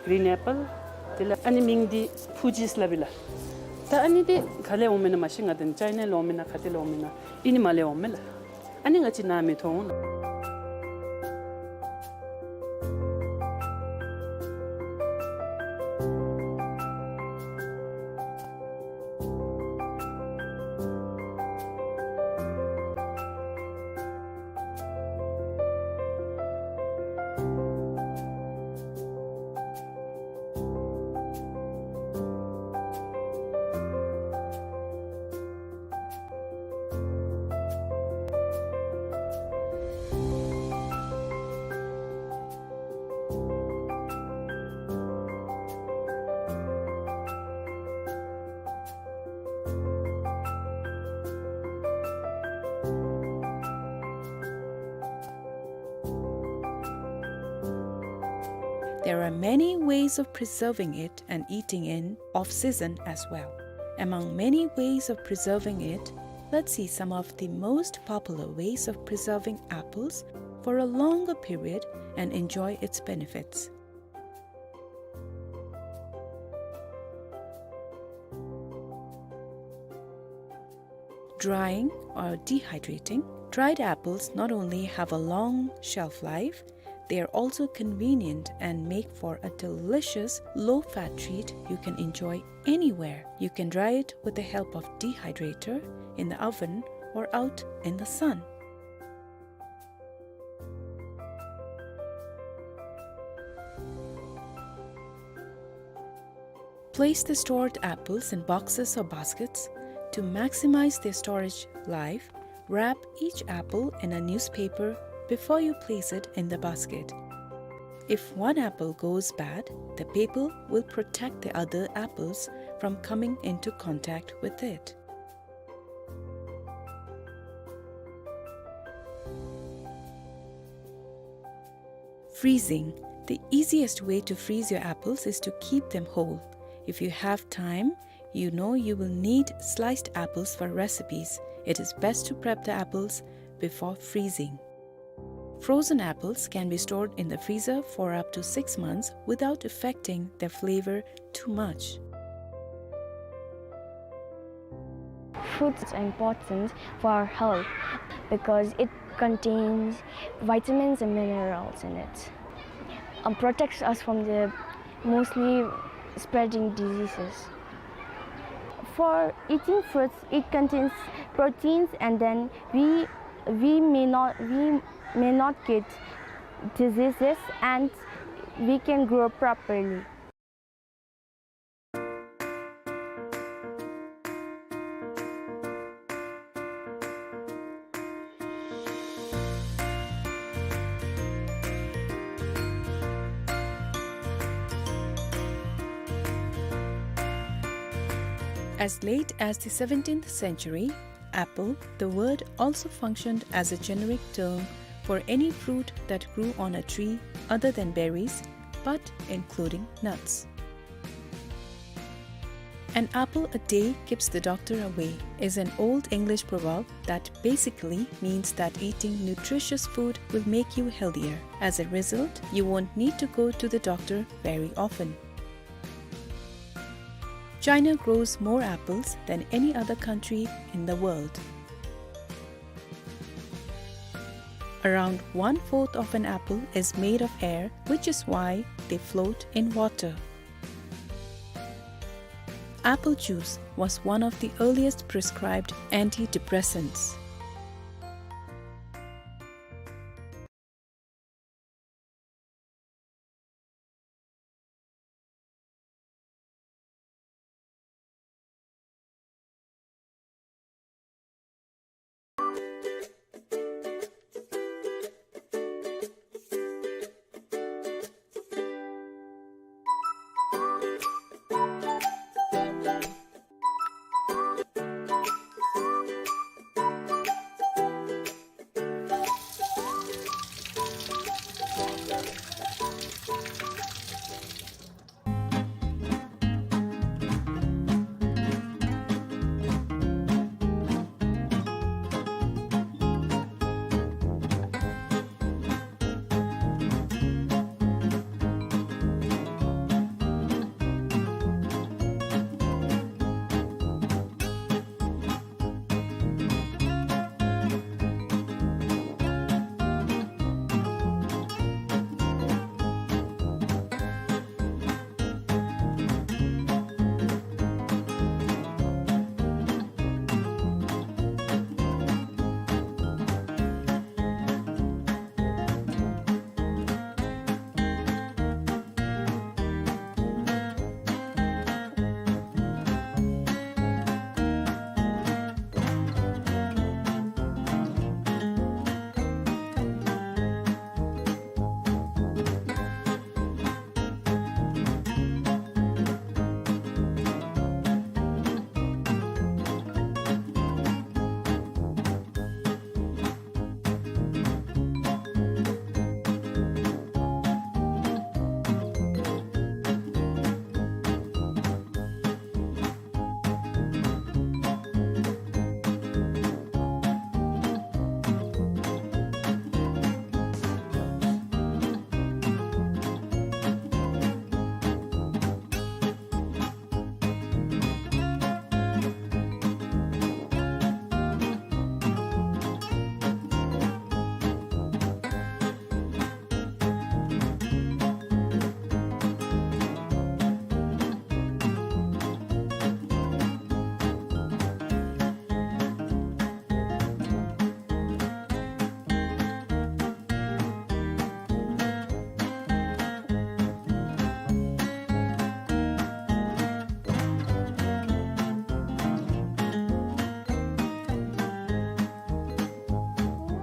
གི་རིན་ཨེ་པཱལ། དེ་ལས་ཨ་ནི་མིང་འདི་ཕུ་ཇིས་སླབ་ཨིན་ལགས། ད་ཨ་ནི་འདི་ག་ལས་འོང་མེན་ན་མ་ཤེས། ང་དང་ཅའི་ན་ལས་འོང་མེན་ན་ག་ཏེ་ལས་འོང་མེན་ན་ཨིན་ནི་མ་ལས་འོང་མེན་ལགས། ཨ་ནི་ང་བཅས་ནཱ་མི་མཐོང་ལགས། There are many ways of preserving it and eating in off-season as well. Among many ways of preserving it, let's see some of the most popular ways of preserving apples for a longer period and enjoy its benefits. Drying or dehydrating. Dried apples not only have a long shelf life, they are also convenient and make for a delicious low-fat treat you can enjoy anywhere. You can dry it with the help of dehydrator, in the oven, or out in the sun. Place the stored apples in boxes or baskets. To maximize their storage life, wrap each apple in a newspaper before you place it in the basket. If one apple goes bad, the paper will protect the other apples from coming into contact with it. Freezing. The easiest way to freeze your apples is to keep them whole. If you have time, you know you will need sliced apples for recipes. It is best to prep the apples before freezing. Frozen apples can be stored in the freezer for up to six months without affecting their flavor too much. Fruits are important for our health because it contains vitamins and minerals in it, and protects us from the mostly spreading diseases. For eating fruits, it contains proteins, and then we, we may not, we may not get diseases, and we can grow properly. As late as the seventeenth century, apple, the word, also functioned as a generic term for any fruit that grew on a tree other than berries, but including nuts. "An apple a day keeps the doctor away" is an old English proverb that basically means that eating nutritious food will make you healthier. As a result, you won't need to go to the doctor very often. China grows more apples than any other country in the world. Around one-fourth of an apple is made of air, which is why they float in water. Apple juice was one of the earliest prescribed antidepressants.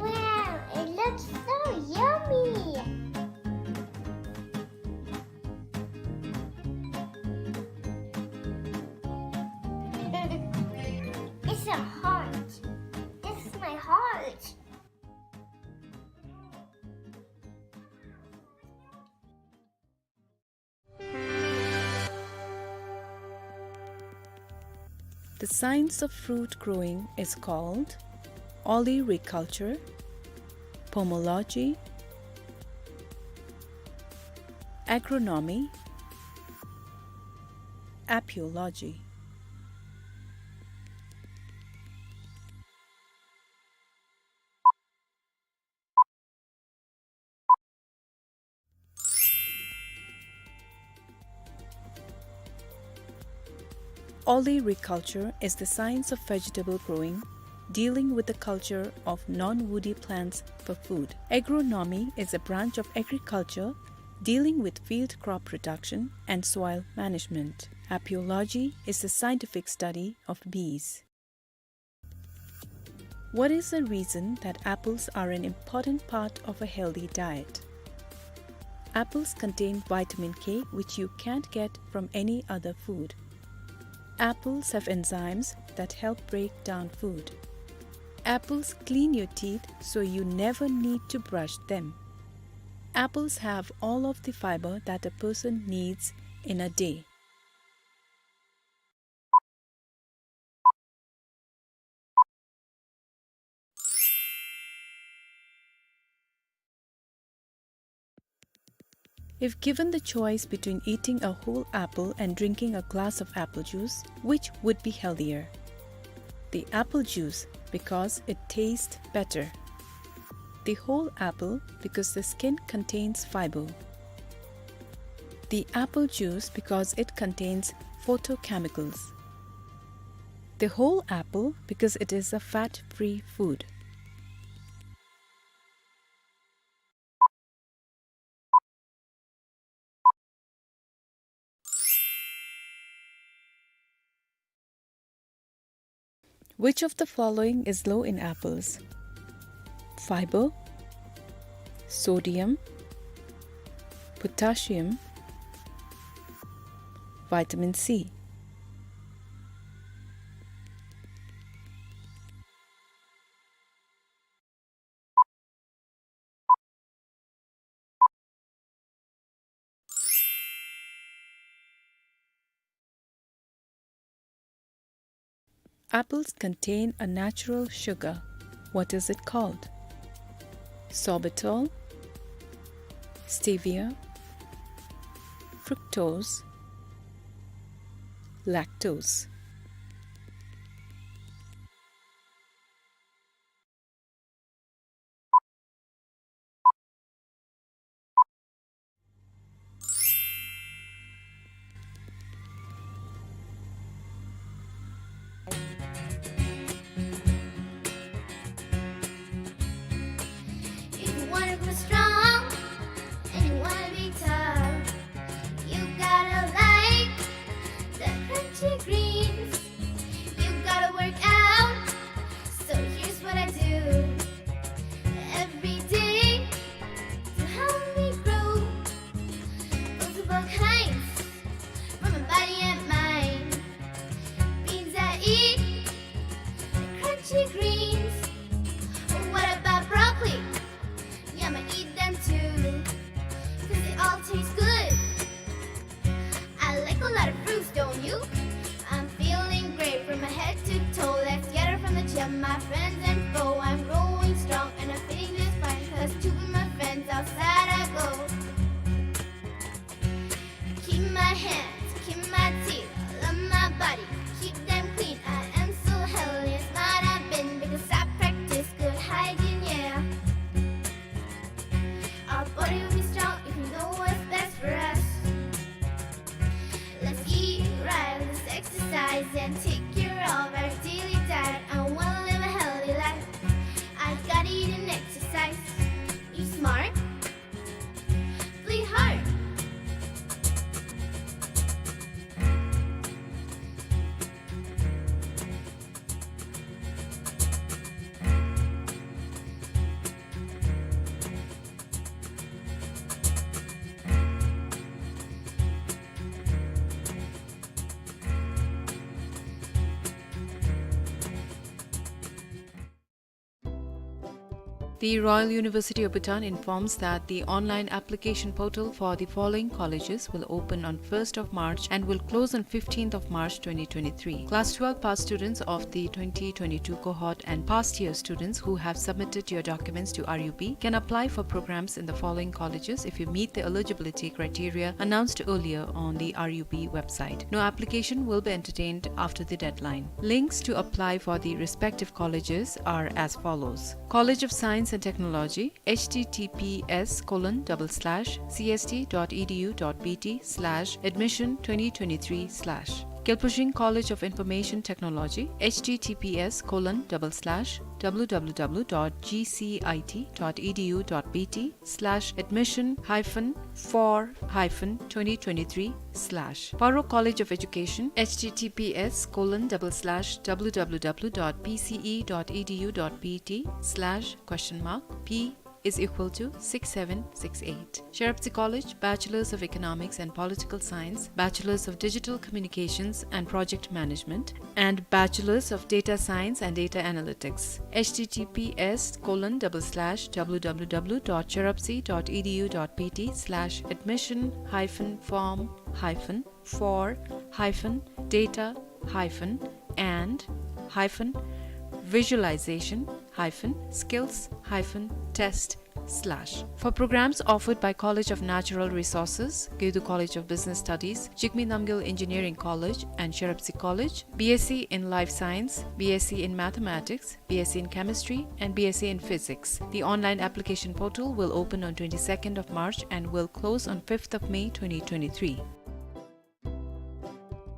Wow, it looks so yummy! It's a heart. This is my heart. The science of fruit growing is called olericulture, pomology, agronomy, apiology. Olericulture is the science of vegetable growing, dealing with the culture of non-woody plants for food. Agronomy is a branch of agriculture dealing with field crop production and soil management. Apiology is the scientific study of bees. What is the reason that apples are an important part of a healthy diet? Apples contain vitamin K, which you can't get from any other food. Apples have enzymes that help break down food. Apples clean your teeth, so you never need to brush them. Apples have all of the fiber that a person needs in a day. If given the choice between eating a whole apple and drinking a glass of apple juice, which would be healthier? The apple juice, because it tastes better. The whole apple, because the skin contains fiber. The apple juice, because it contains phytochemicals. The whole apple, because it is a fat-free food. Which of the following is low in apples? Fiber, sodium, potassium, vitamin C. Apples contain a natural sugar. What is it called? Sorbitol, stevia, fructose, lactose. If you wanna grow strong and you wanna be tough, you gotta like the crunchy greens. You gotta work out. So here's what I do every day to help me grow. Multiple kinds for my body and mind. Beans I eat, crunchy greens. What about broccoli? Yum, I eat them too, 'cause they all taste good. I like a lot of fruits, don't you? I'm feeling great from my head to toe. Let's gather from the gym, my friends and foe. I'm growing strong and I'm feeling just fine, 'cause to my friends outside I go. Keep my hands, keep my teeth, love my body, keep them clean. I am so healthy and smart I've been, because I practice good hygiene, yeah. Our body will be strong if we know what's best for us. Let's eat right, let's exercise and take care of our daily diet. I wanna live a healthy life. I gotta eat and exercise. Eat smart, play hard. The Royal University of Bhutan informs that the online application portal for the following colleges will open on first of March and will close on fifteenth of March twenty twenty-three. Class twelve pass students of the twenty twenty-two cohort and past year students who have submitted your documents to R U B can apply for programs in the following colleges if you meet the eligibility criteria announced earlier on the R U B website. No application will be entertained after the deadline. Links to apply for the respective colleges are as follows. College of Science and Technology, H T T P S colon double slash C S T dot E D U dot B T slash admission twenty twenty-three slash. Kyelpushing College of Information Technology, H T T P S colon double slash W W W dot G C I T dot E D U dot B T slash admission hyphen for hyphen twenty twenty-three slash. Paro College of Education, H T T P S colon double slash W W W dot P C E dot E D U dot B T slash question mark P is equal to six seven six eight. Cherabzi College, Bachelors of Economics and Political Science, Bachelors of Digital Communications and Project Management, and Bachelors of Data Science and Data Analytics. H T T P S colon double slash W W W dot cherabzi dot E D U dot B T slash admission hyphen form hyphen for hyphen data hyphen and hyphen visualization hyphen skills hyphen test slash. For programs offered by College of Natural Resources, Gewdu College of Business Studies, Jigme Namgyel Engineering College and Sherabsi College, B S c in Life Science, B S c in Mathematics, B S c in Chemistry, and B S c in Physics. The online application portal will open on twenty-second of March and will close on fifth of May twenty twenty-three.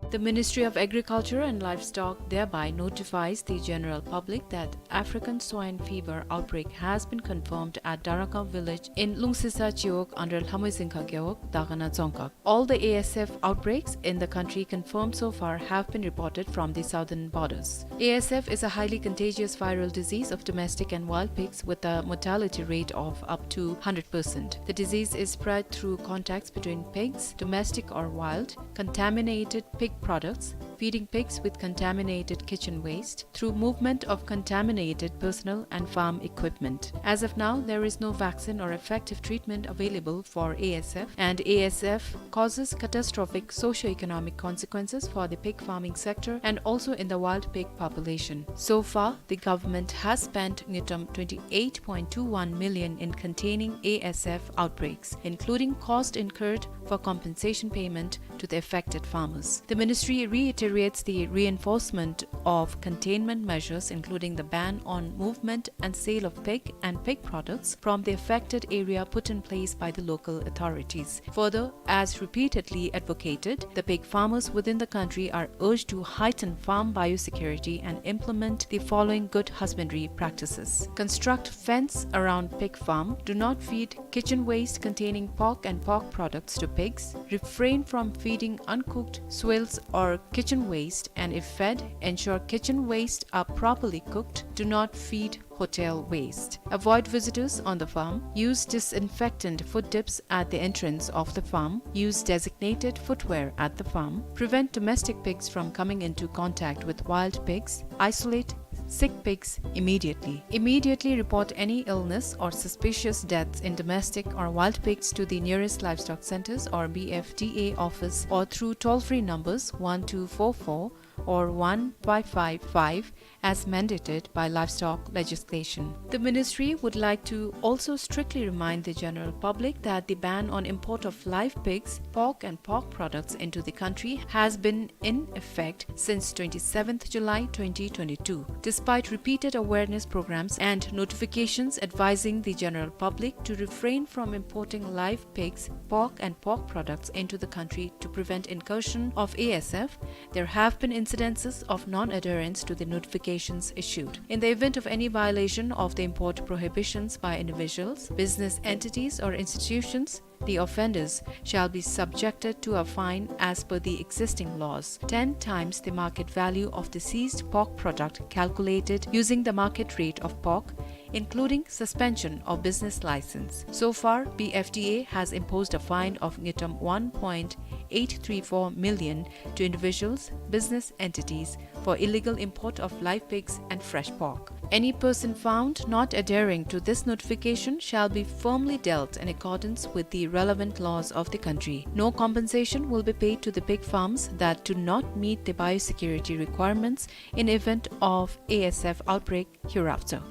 The Ministry of Agriculture and Livestock thereby notifies the general public that African swine fever outbreak has been confirmed at Darangkang village in Lungsisa Chiwog under Lhamoy Zingkha Gewog, Dagana Dzongkhag. All the A S F outbreaks in the country confirmed so far have been reported from the southern borders. A S F is a highly contagious viral disease of domestic and wild pigs with a mortality rate of up to hundred percent. The disease is spread through contacts between pigs, domestic or wild, contaminated pig products, feeding pigs with contaminated kitchen waste, through movement of contaminated personnel and farm equipment. As of now, there is no vaccine or effective treatment available for A S F, and A S F causes catastrophic socio-economic consequences for the pig farming sector and also in the wild pig population. So far, the government has spent ngultrum twenty-eight point two one million in containing A S F outbreaks, including cost incurred for compensation payment to the affected farmers. The ministry reiterates the reinforcement of containment measures, including the ban on movement and sale of pig and pig products from the affected area, put in place by the local authorities. Further, as repeatedly advocated, the pig farmers within the country are urged to heighten farm biosecurity and implement the following good husbandry practices. Construct fence around pig farm. Do not feed kitchen waste containing pork and pork products to pigs. Refrain from feeding uncooked swills or kitchen waste, and if fed, ensure kitchen waste are properly cooked. Do not feed hotel waste. Avoid visitors on the farm. Use disinfectant foot dips at the entrance of the farm. Use designated footwear at the farm. Prevent domestic pigs from coming into contact with wild pigs. Isolate sick pigs immediately. Immediately report any illness or suspicious deaths in domestic or wild pigs to the nearest livestock centers or B F D A office or through toll-free numbers one two four four or one five five five as mandated by livestock legislation. The ministry would like to also strictly remind the general public that the ban on import of live pigs, pork and pork products into the country has been in effect since twenty-seventh July twenty twenty-two. Despite repeated awareness programs and notifications advising the general public to refrain from importing live pigs, pork and pork products into the country to prevent incursion of A S F, there have been incidences of non-adherence to the notifications issued. In the event of any violation of the import prohibitions by individuals, business entities or institutions, the offenders shall be subjected to a fine as per the existing laws, ten times the market value of the seized pork product calculated using the market rate of pork, including suspension of business license. So far, B F D A has imposed a fine of ngultrum one point eight three four million to individuals, business entities, for illegal import of live pigs and fresh pork. Any person found not adhering to this notification shall be firmly dealt in accordance with the relevant laws of the country. No compensation will be paid to the pig farms that do not meet the biosecurity requirements in event of A S F outbreak hereafter.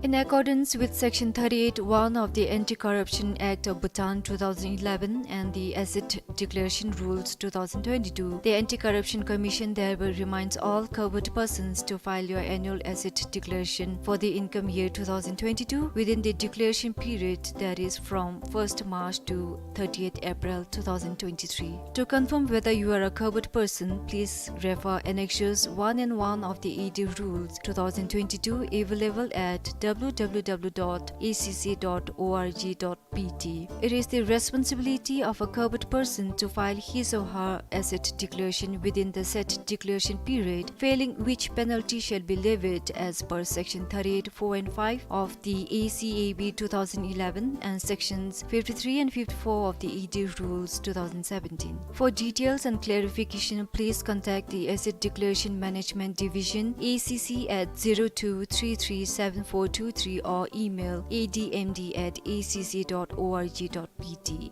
In accordance with Section thirty-eight one of the Anti-Corruption Act of Bhutan two thousand eleven and the Asset Declaration Rules two thousand twenty-two, the Anti-Corruption Commission thereby reminds all covered persons to file your annual asset declaration for the income year two thousand twenty-two within the declaration period, that is from first March to thirtieth April two thousand twenty-three. To confirm whether you are a covered person, please refer Annexures one and one of the A D Rules two thousand twenty-two, available at W W W dot A C C dot O R G dot P T. It is the responsibility of a covered person to file his or her asset declaration within the set declaration period, failing which penalty shall be levied as per Section thirty-eight four and five of the A C A B two thousand eleven and Sections fifty-three and fifty-four of the A D Rules two thousand seventeen. For details and clarification, please contact the Asset Declaration Management Division, A C C at zero two three three seven four two three or email A D M D at A C C dot O R G dot P T.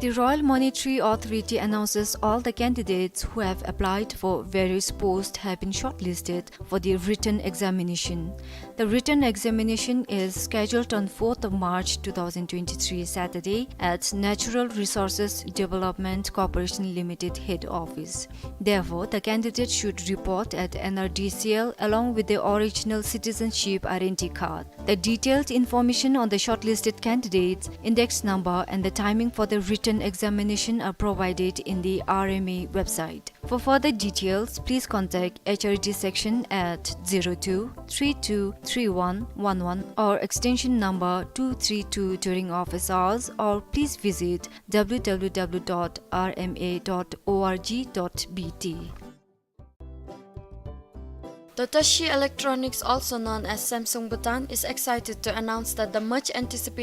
The Royal Monetary Authority announces all the candidates who have applied for various posts have been shortlisted for the written examination. The written examination is scheduled on fourth of March two thousand twenty-three, Saturday, at Natural Resources Development Corporation Limited head office. Therefore, the candidate should report at N R D C L along with the original citizenship identity card. The detailed information on the shortlisted candidates, index number, and the timing for the written examination are provided in the R M A website. For further details, please contact H R D section at zero two three two three one one one or extension number two three two during office hours, or please visit W W W dot R M A dot org dot B T. The Tashi Electronics, also known as Samsung Bhutan, is excited to announce that the much anticipated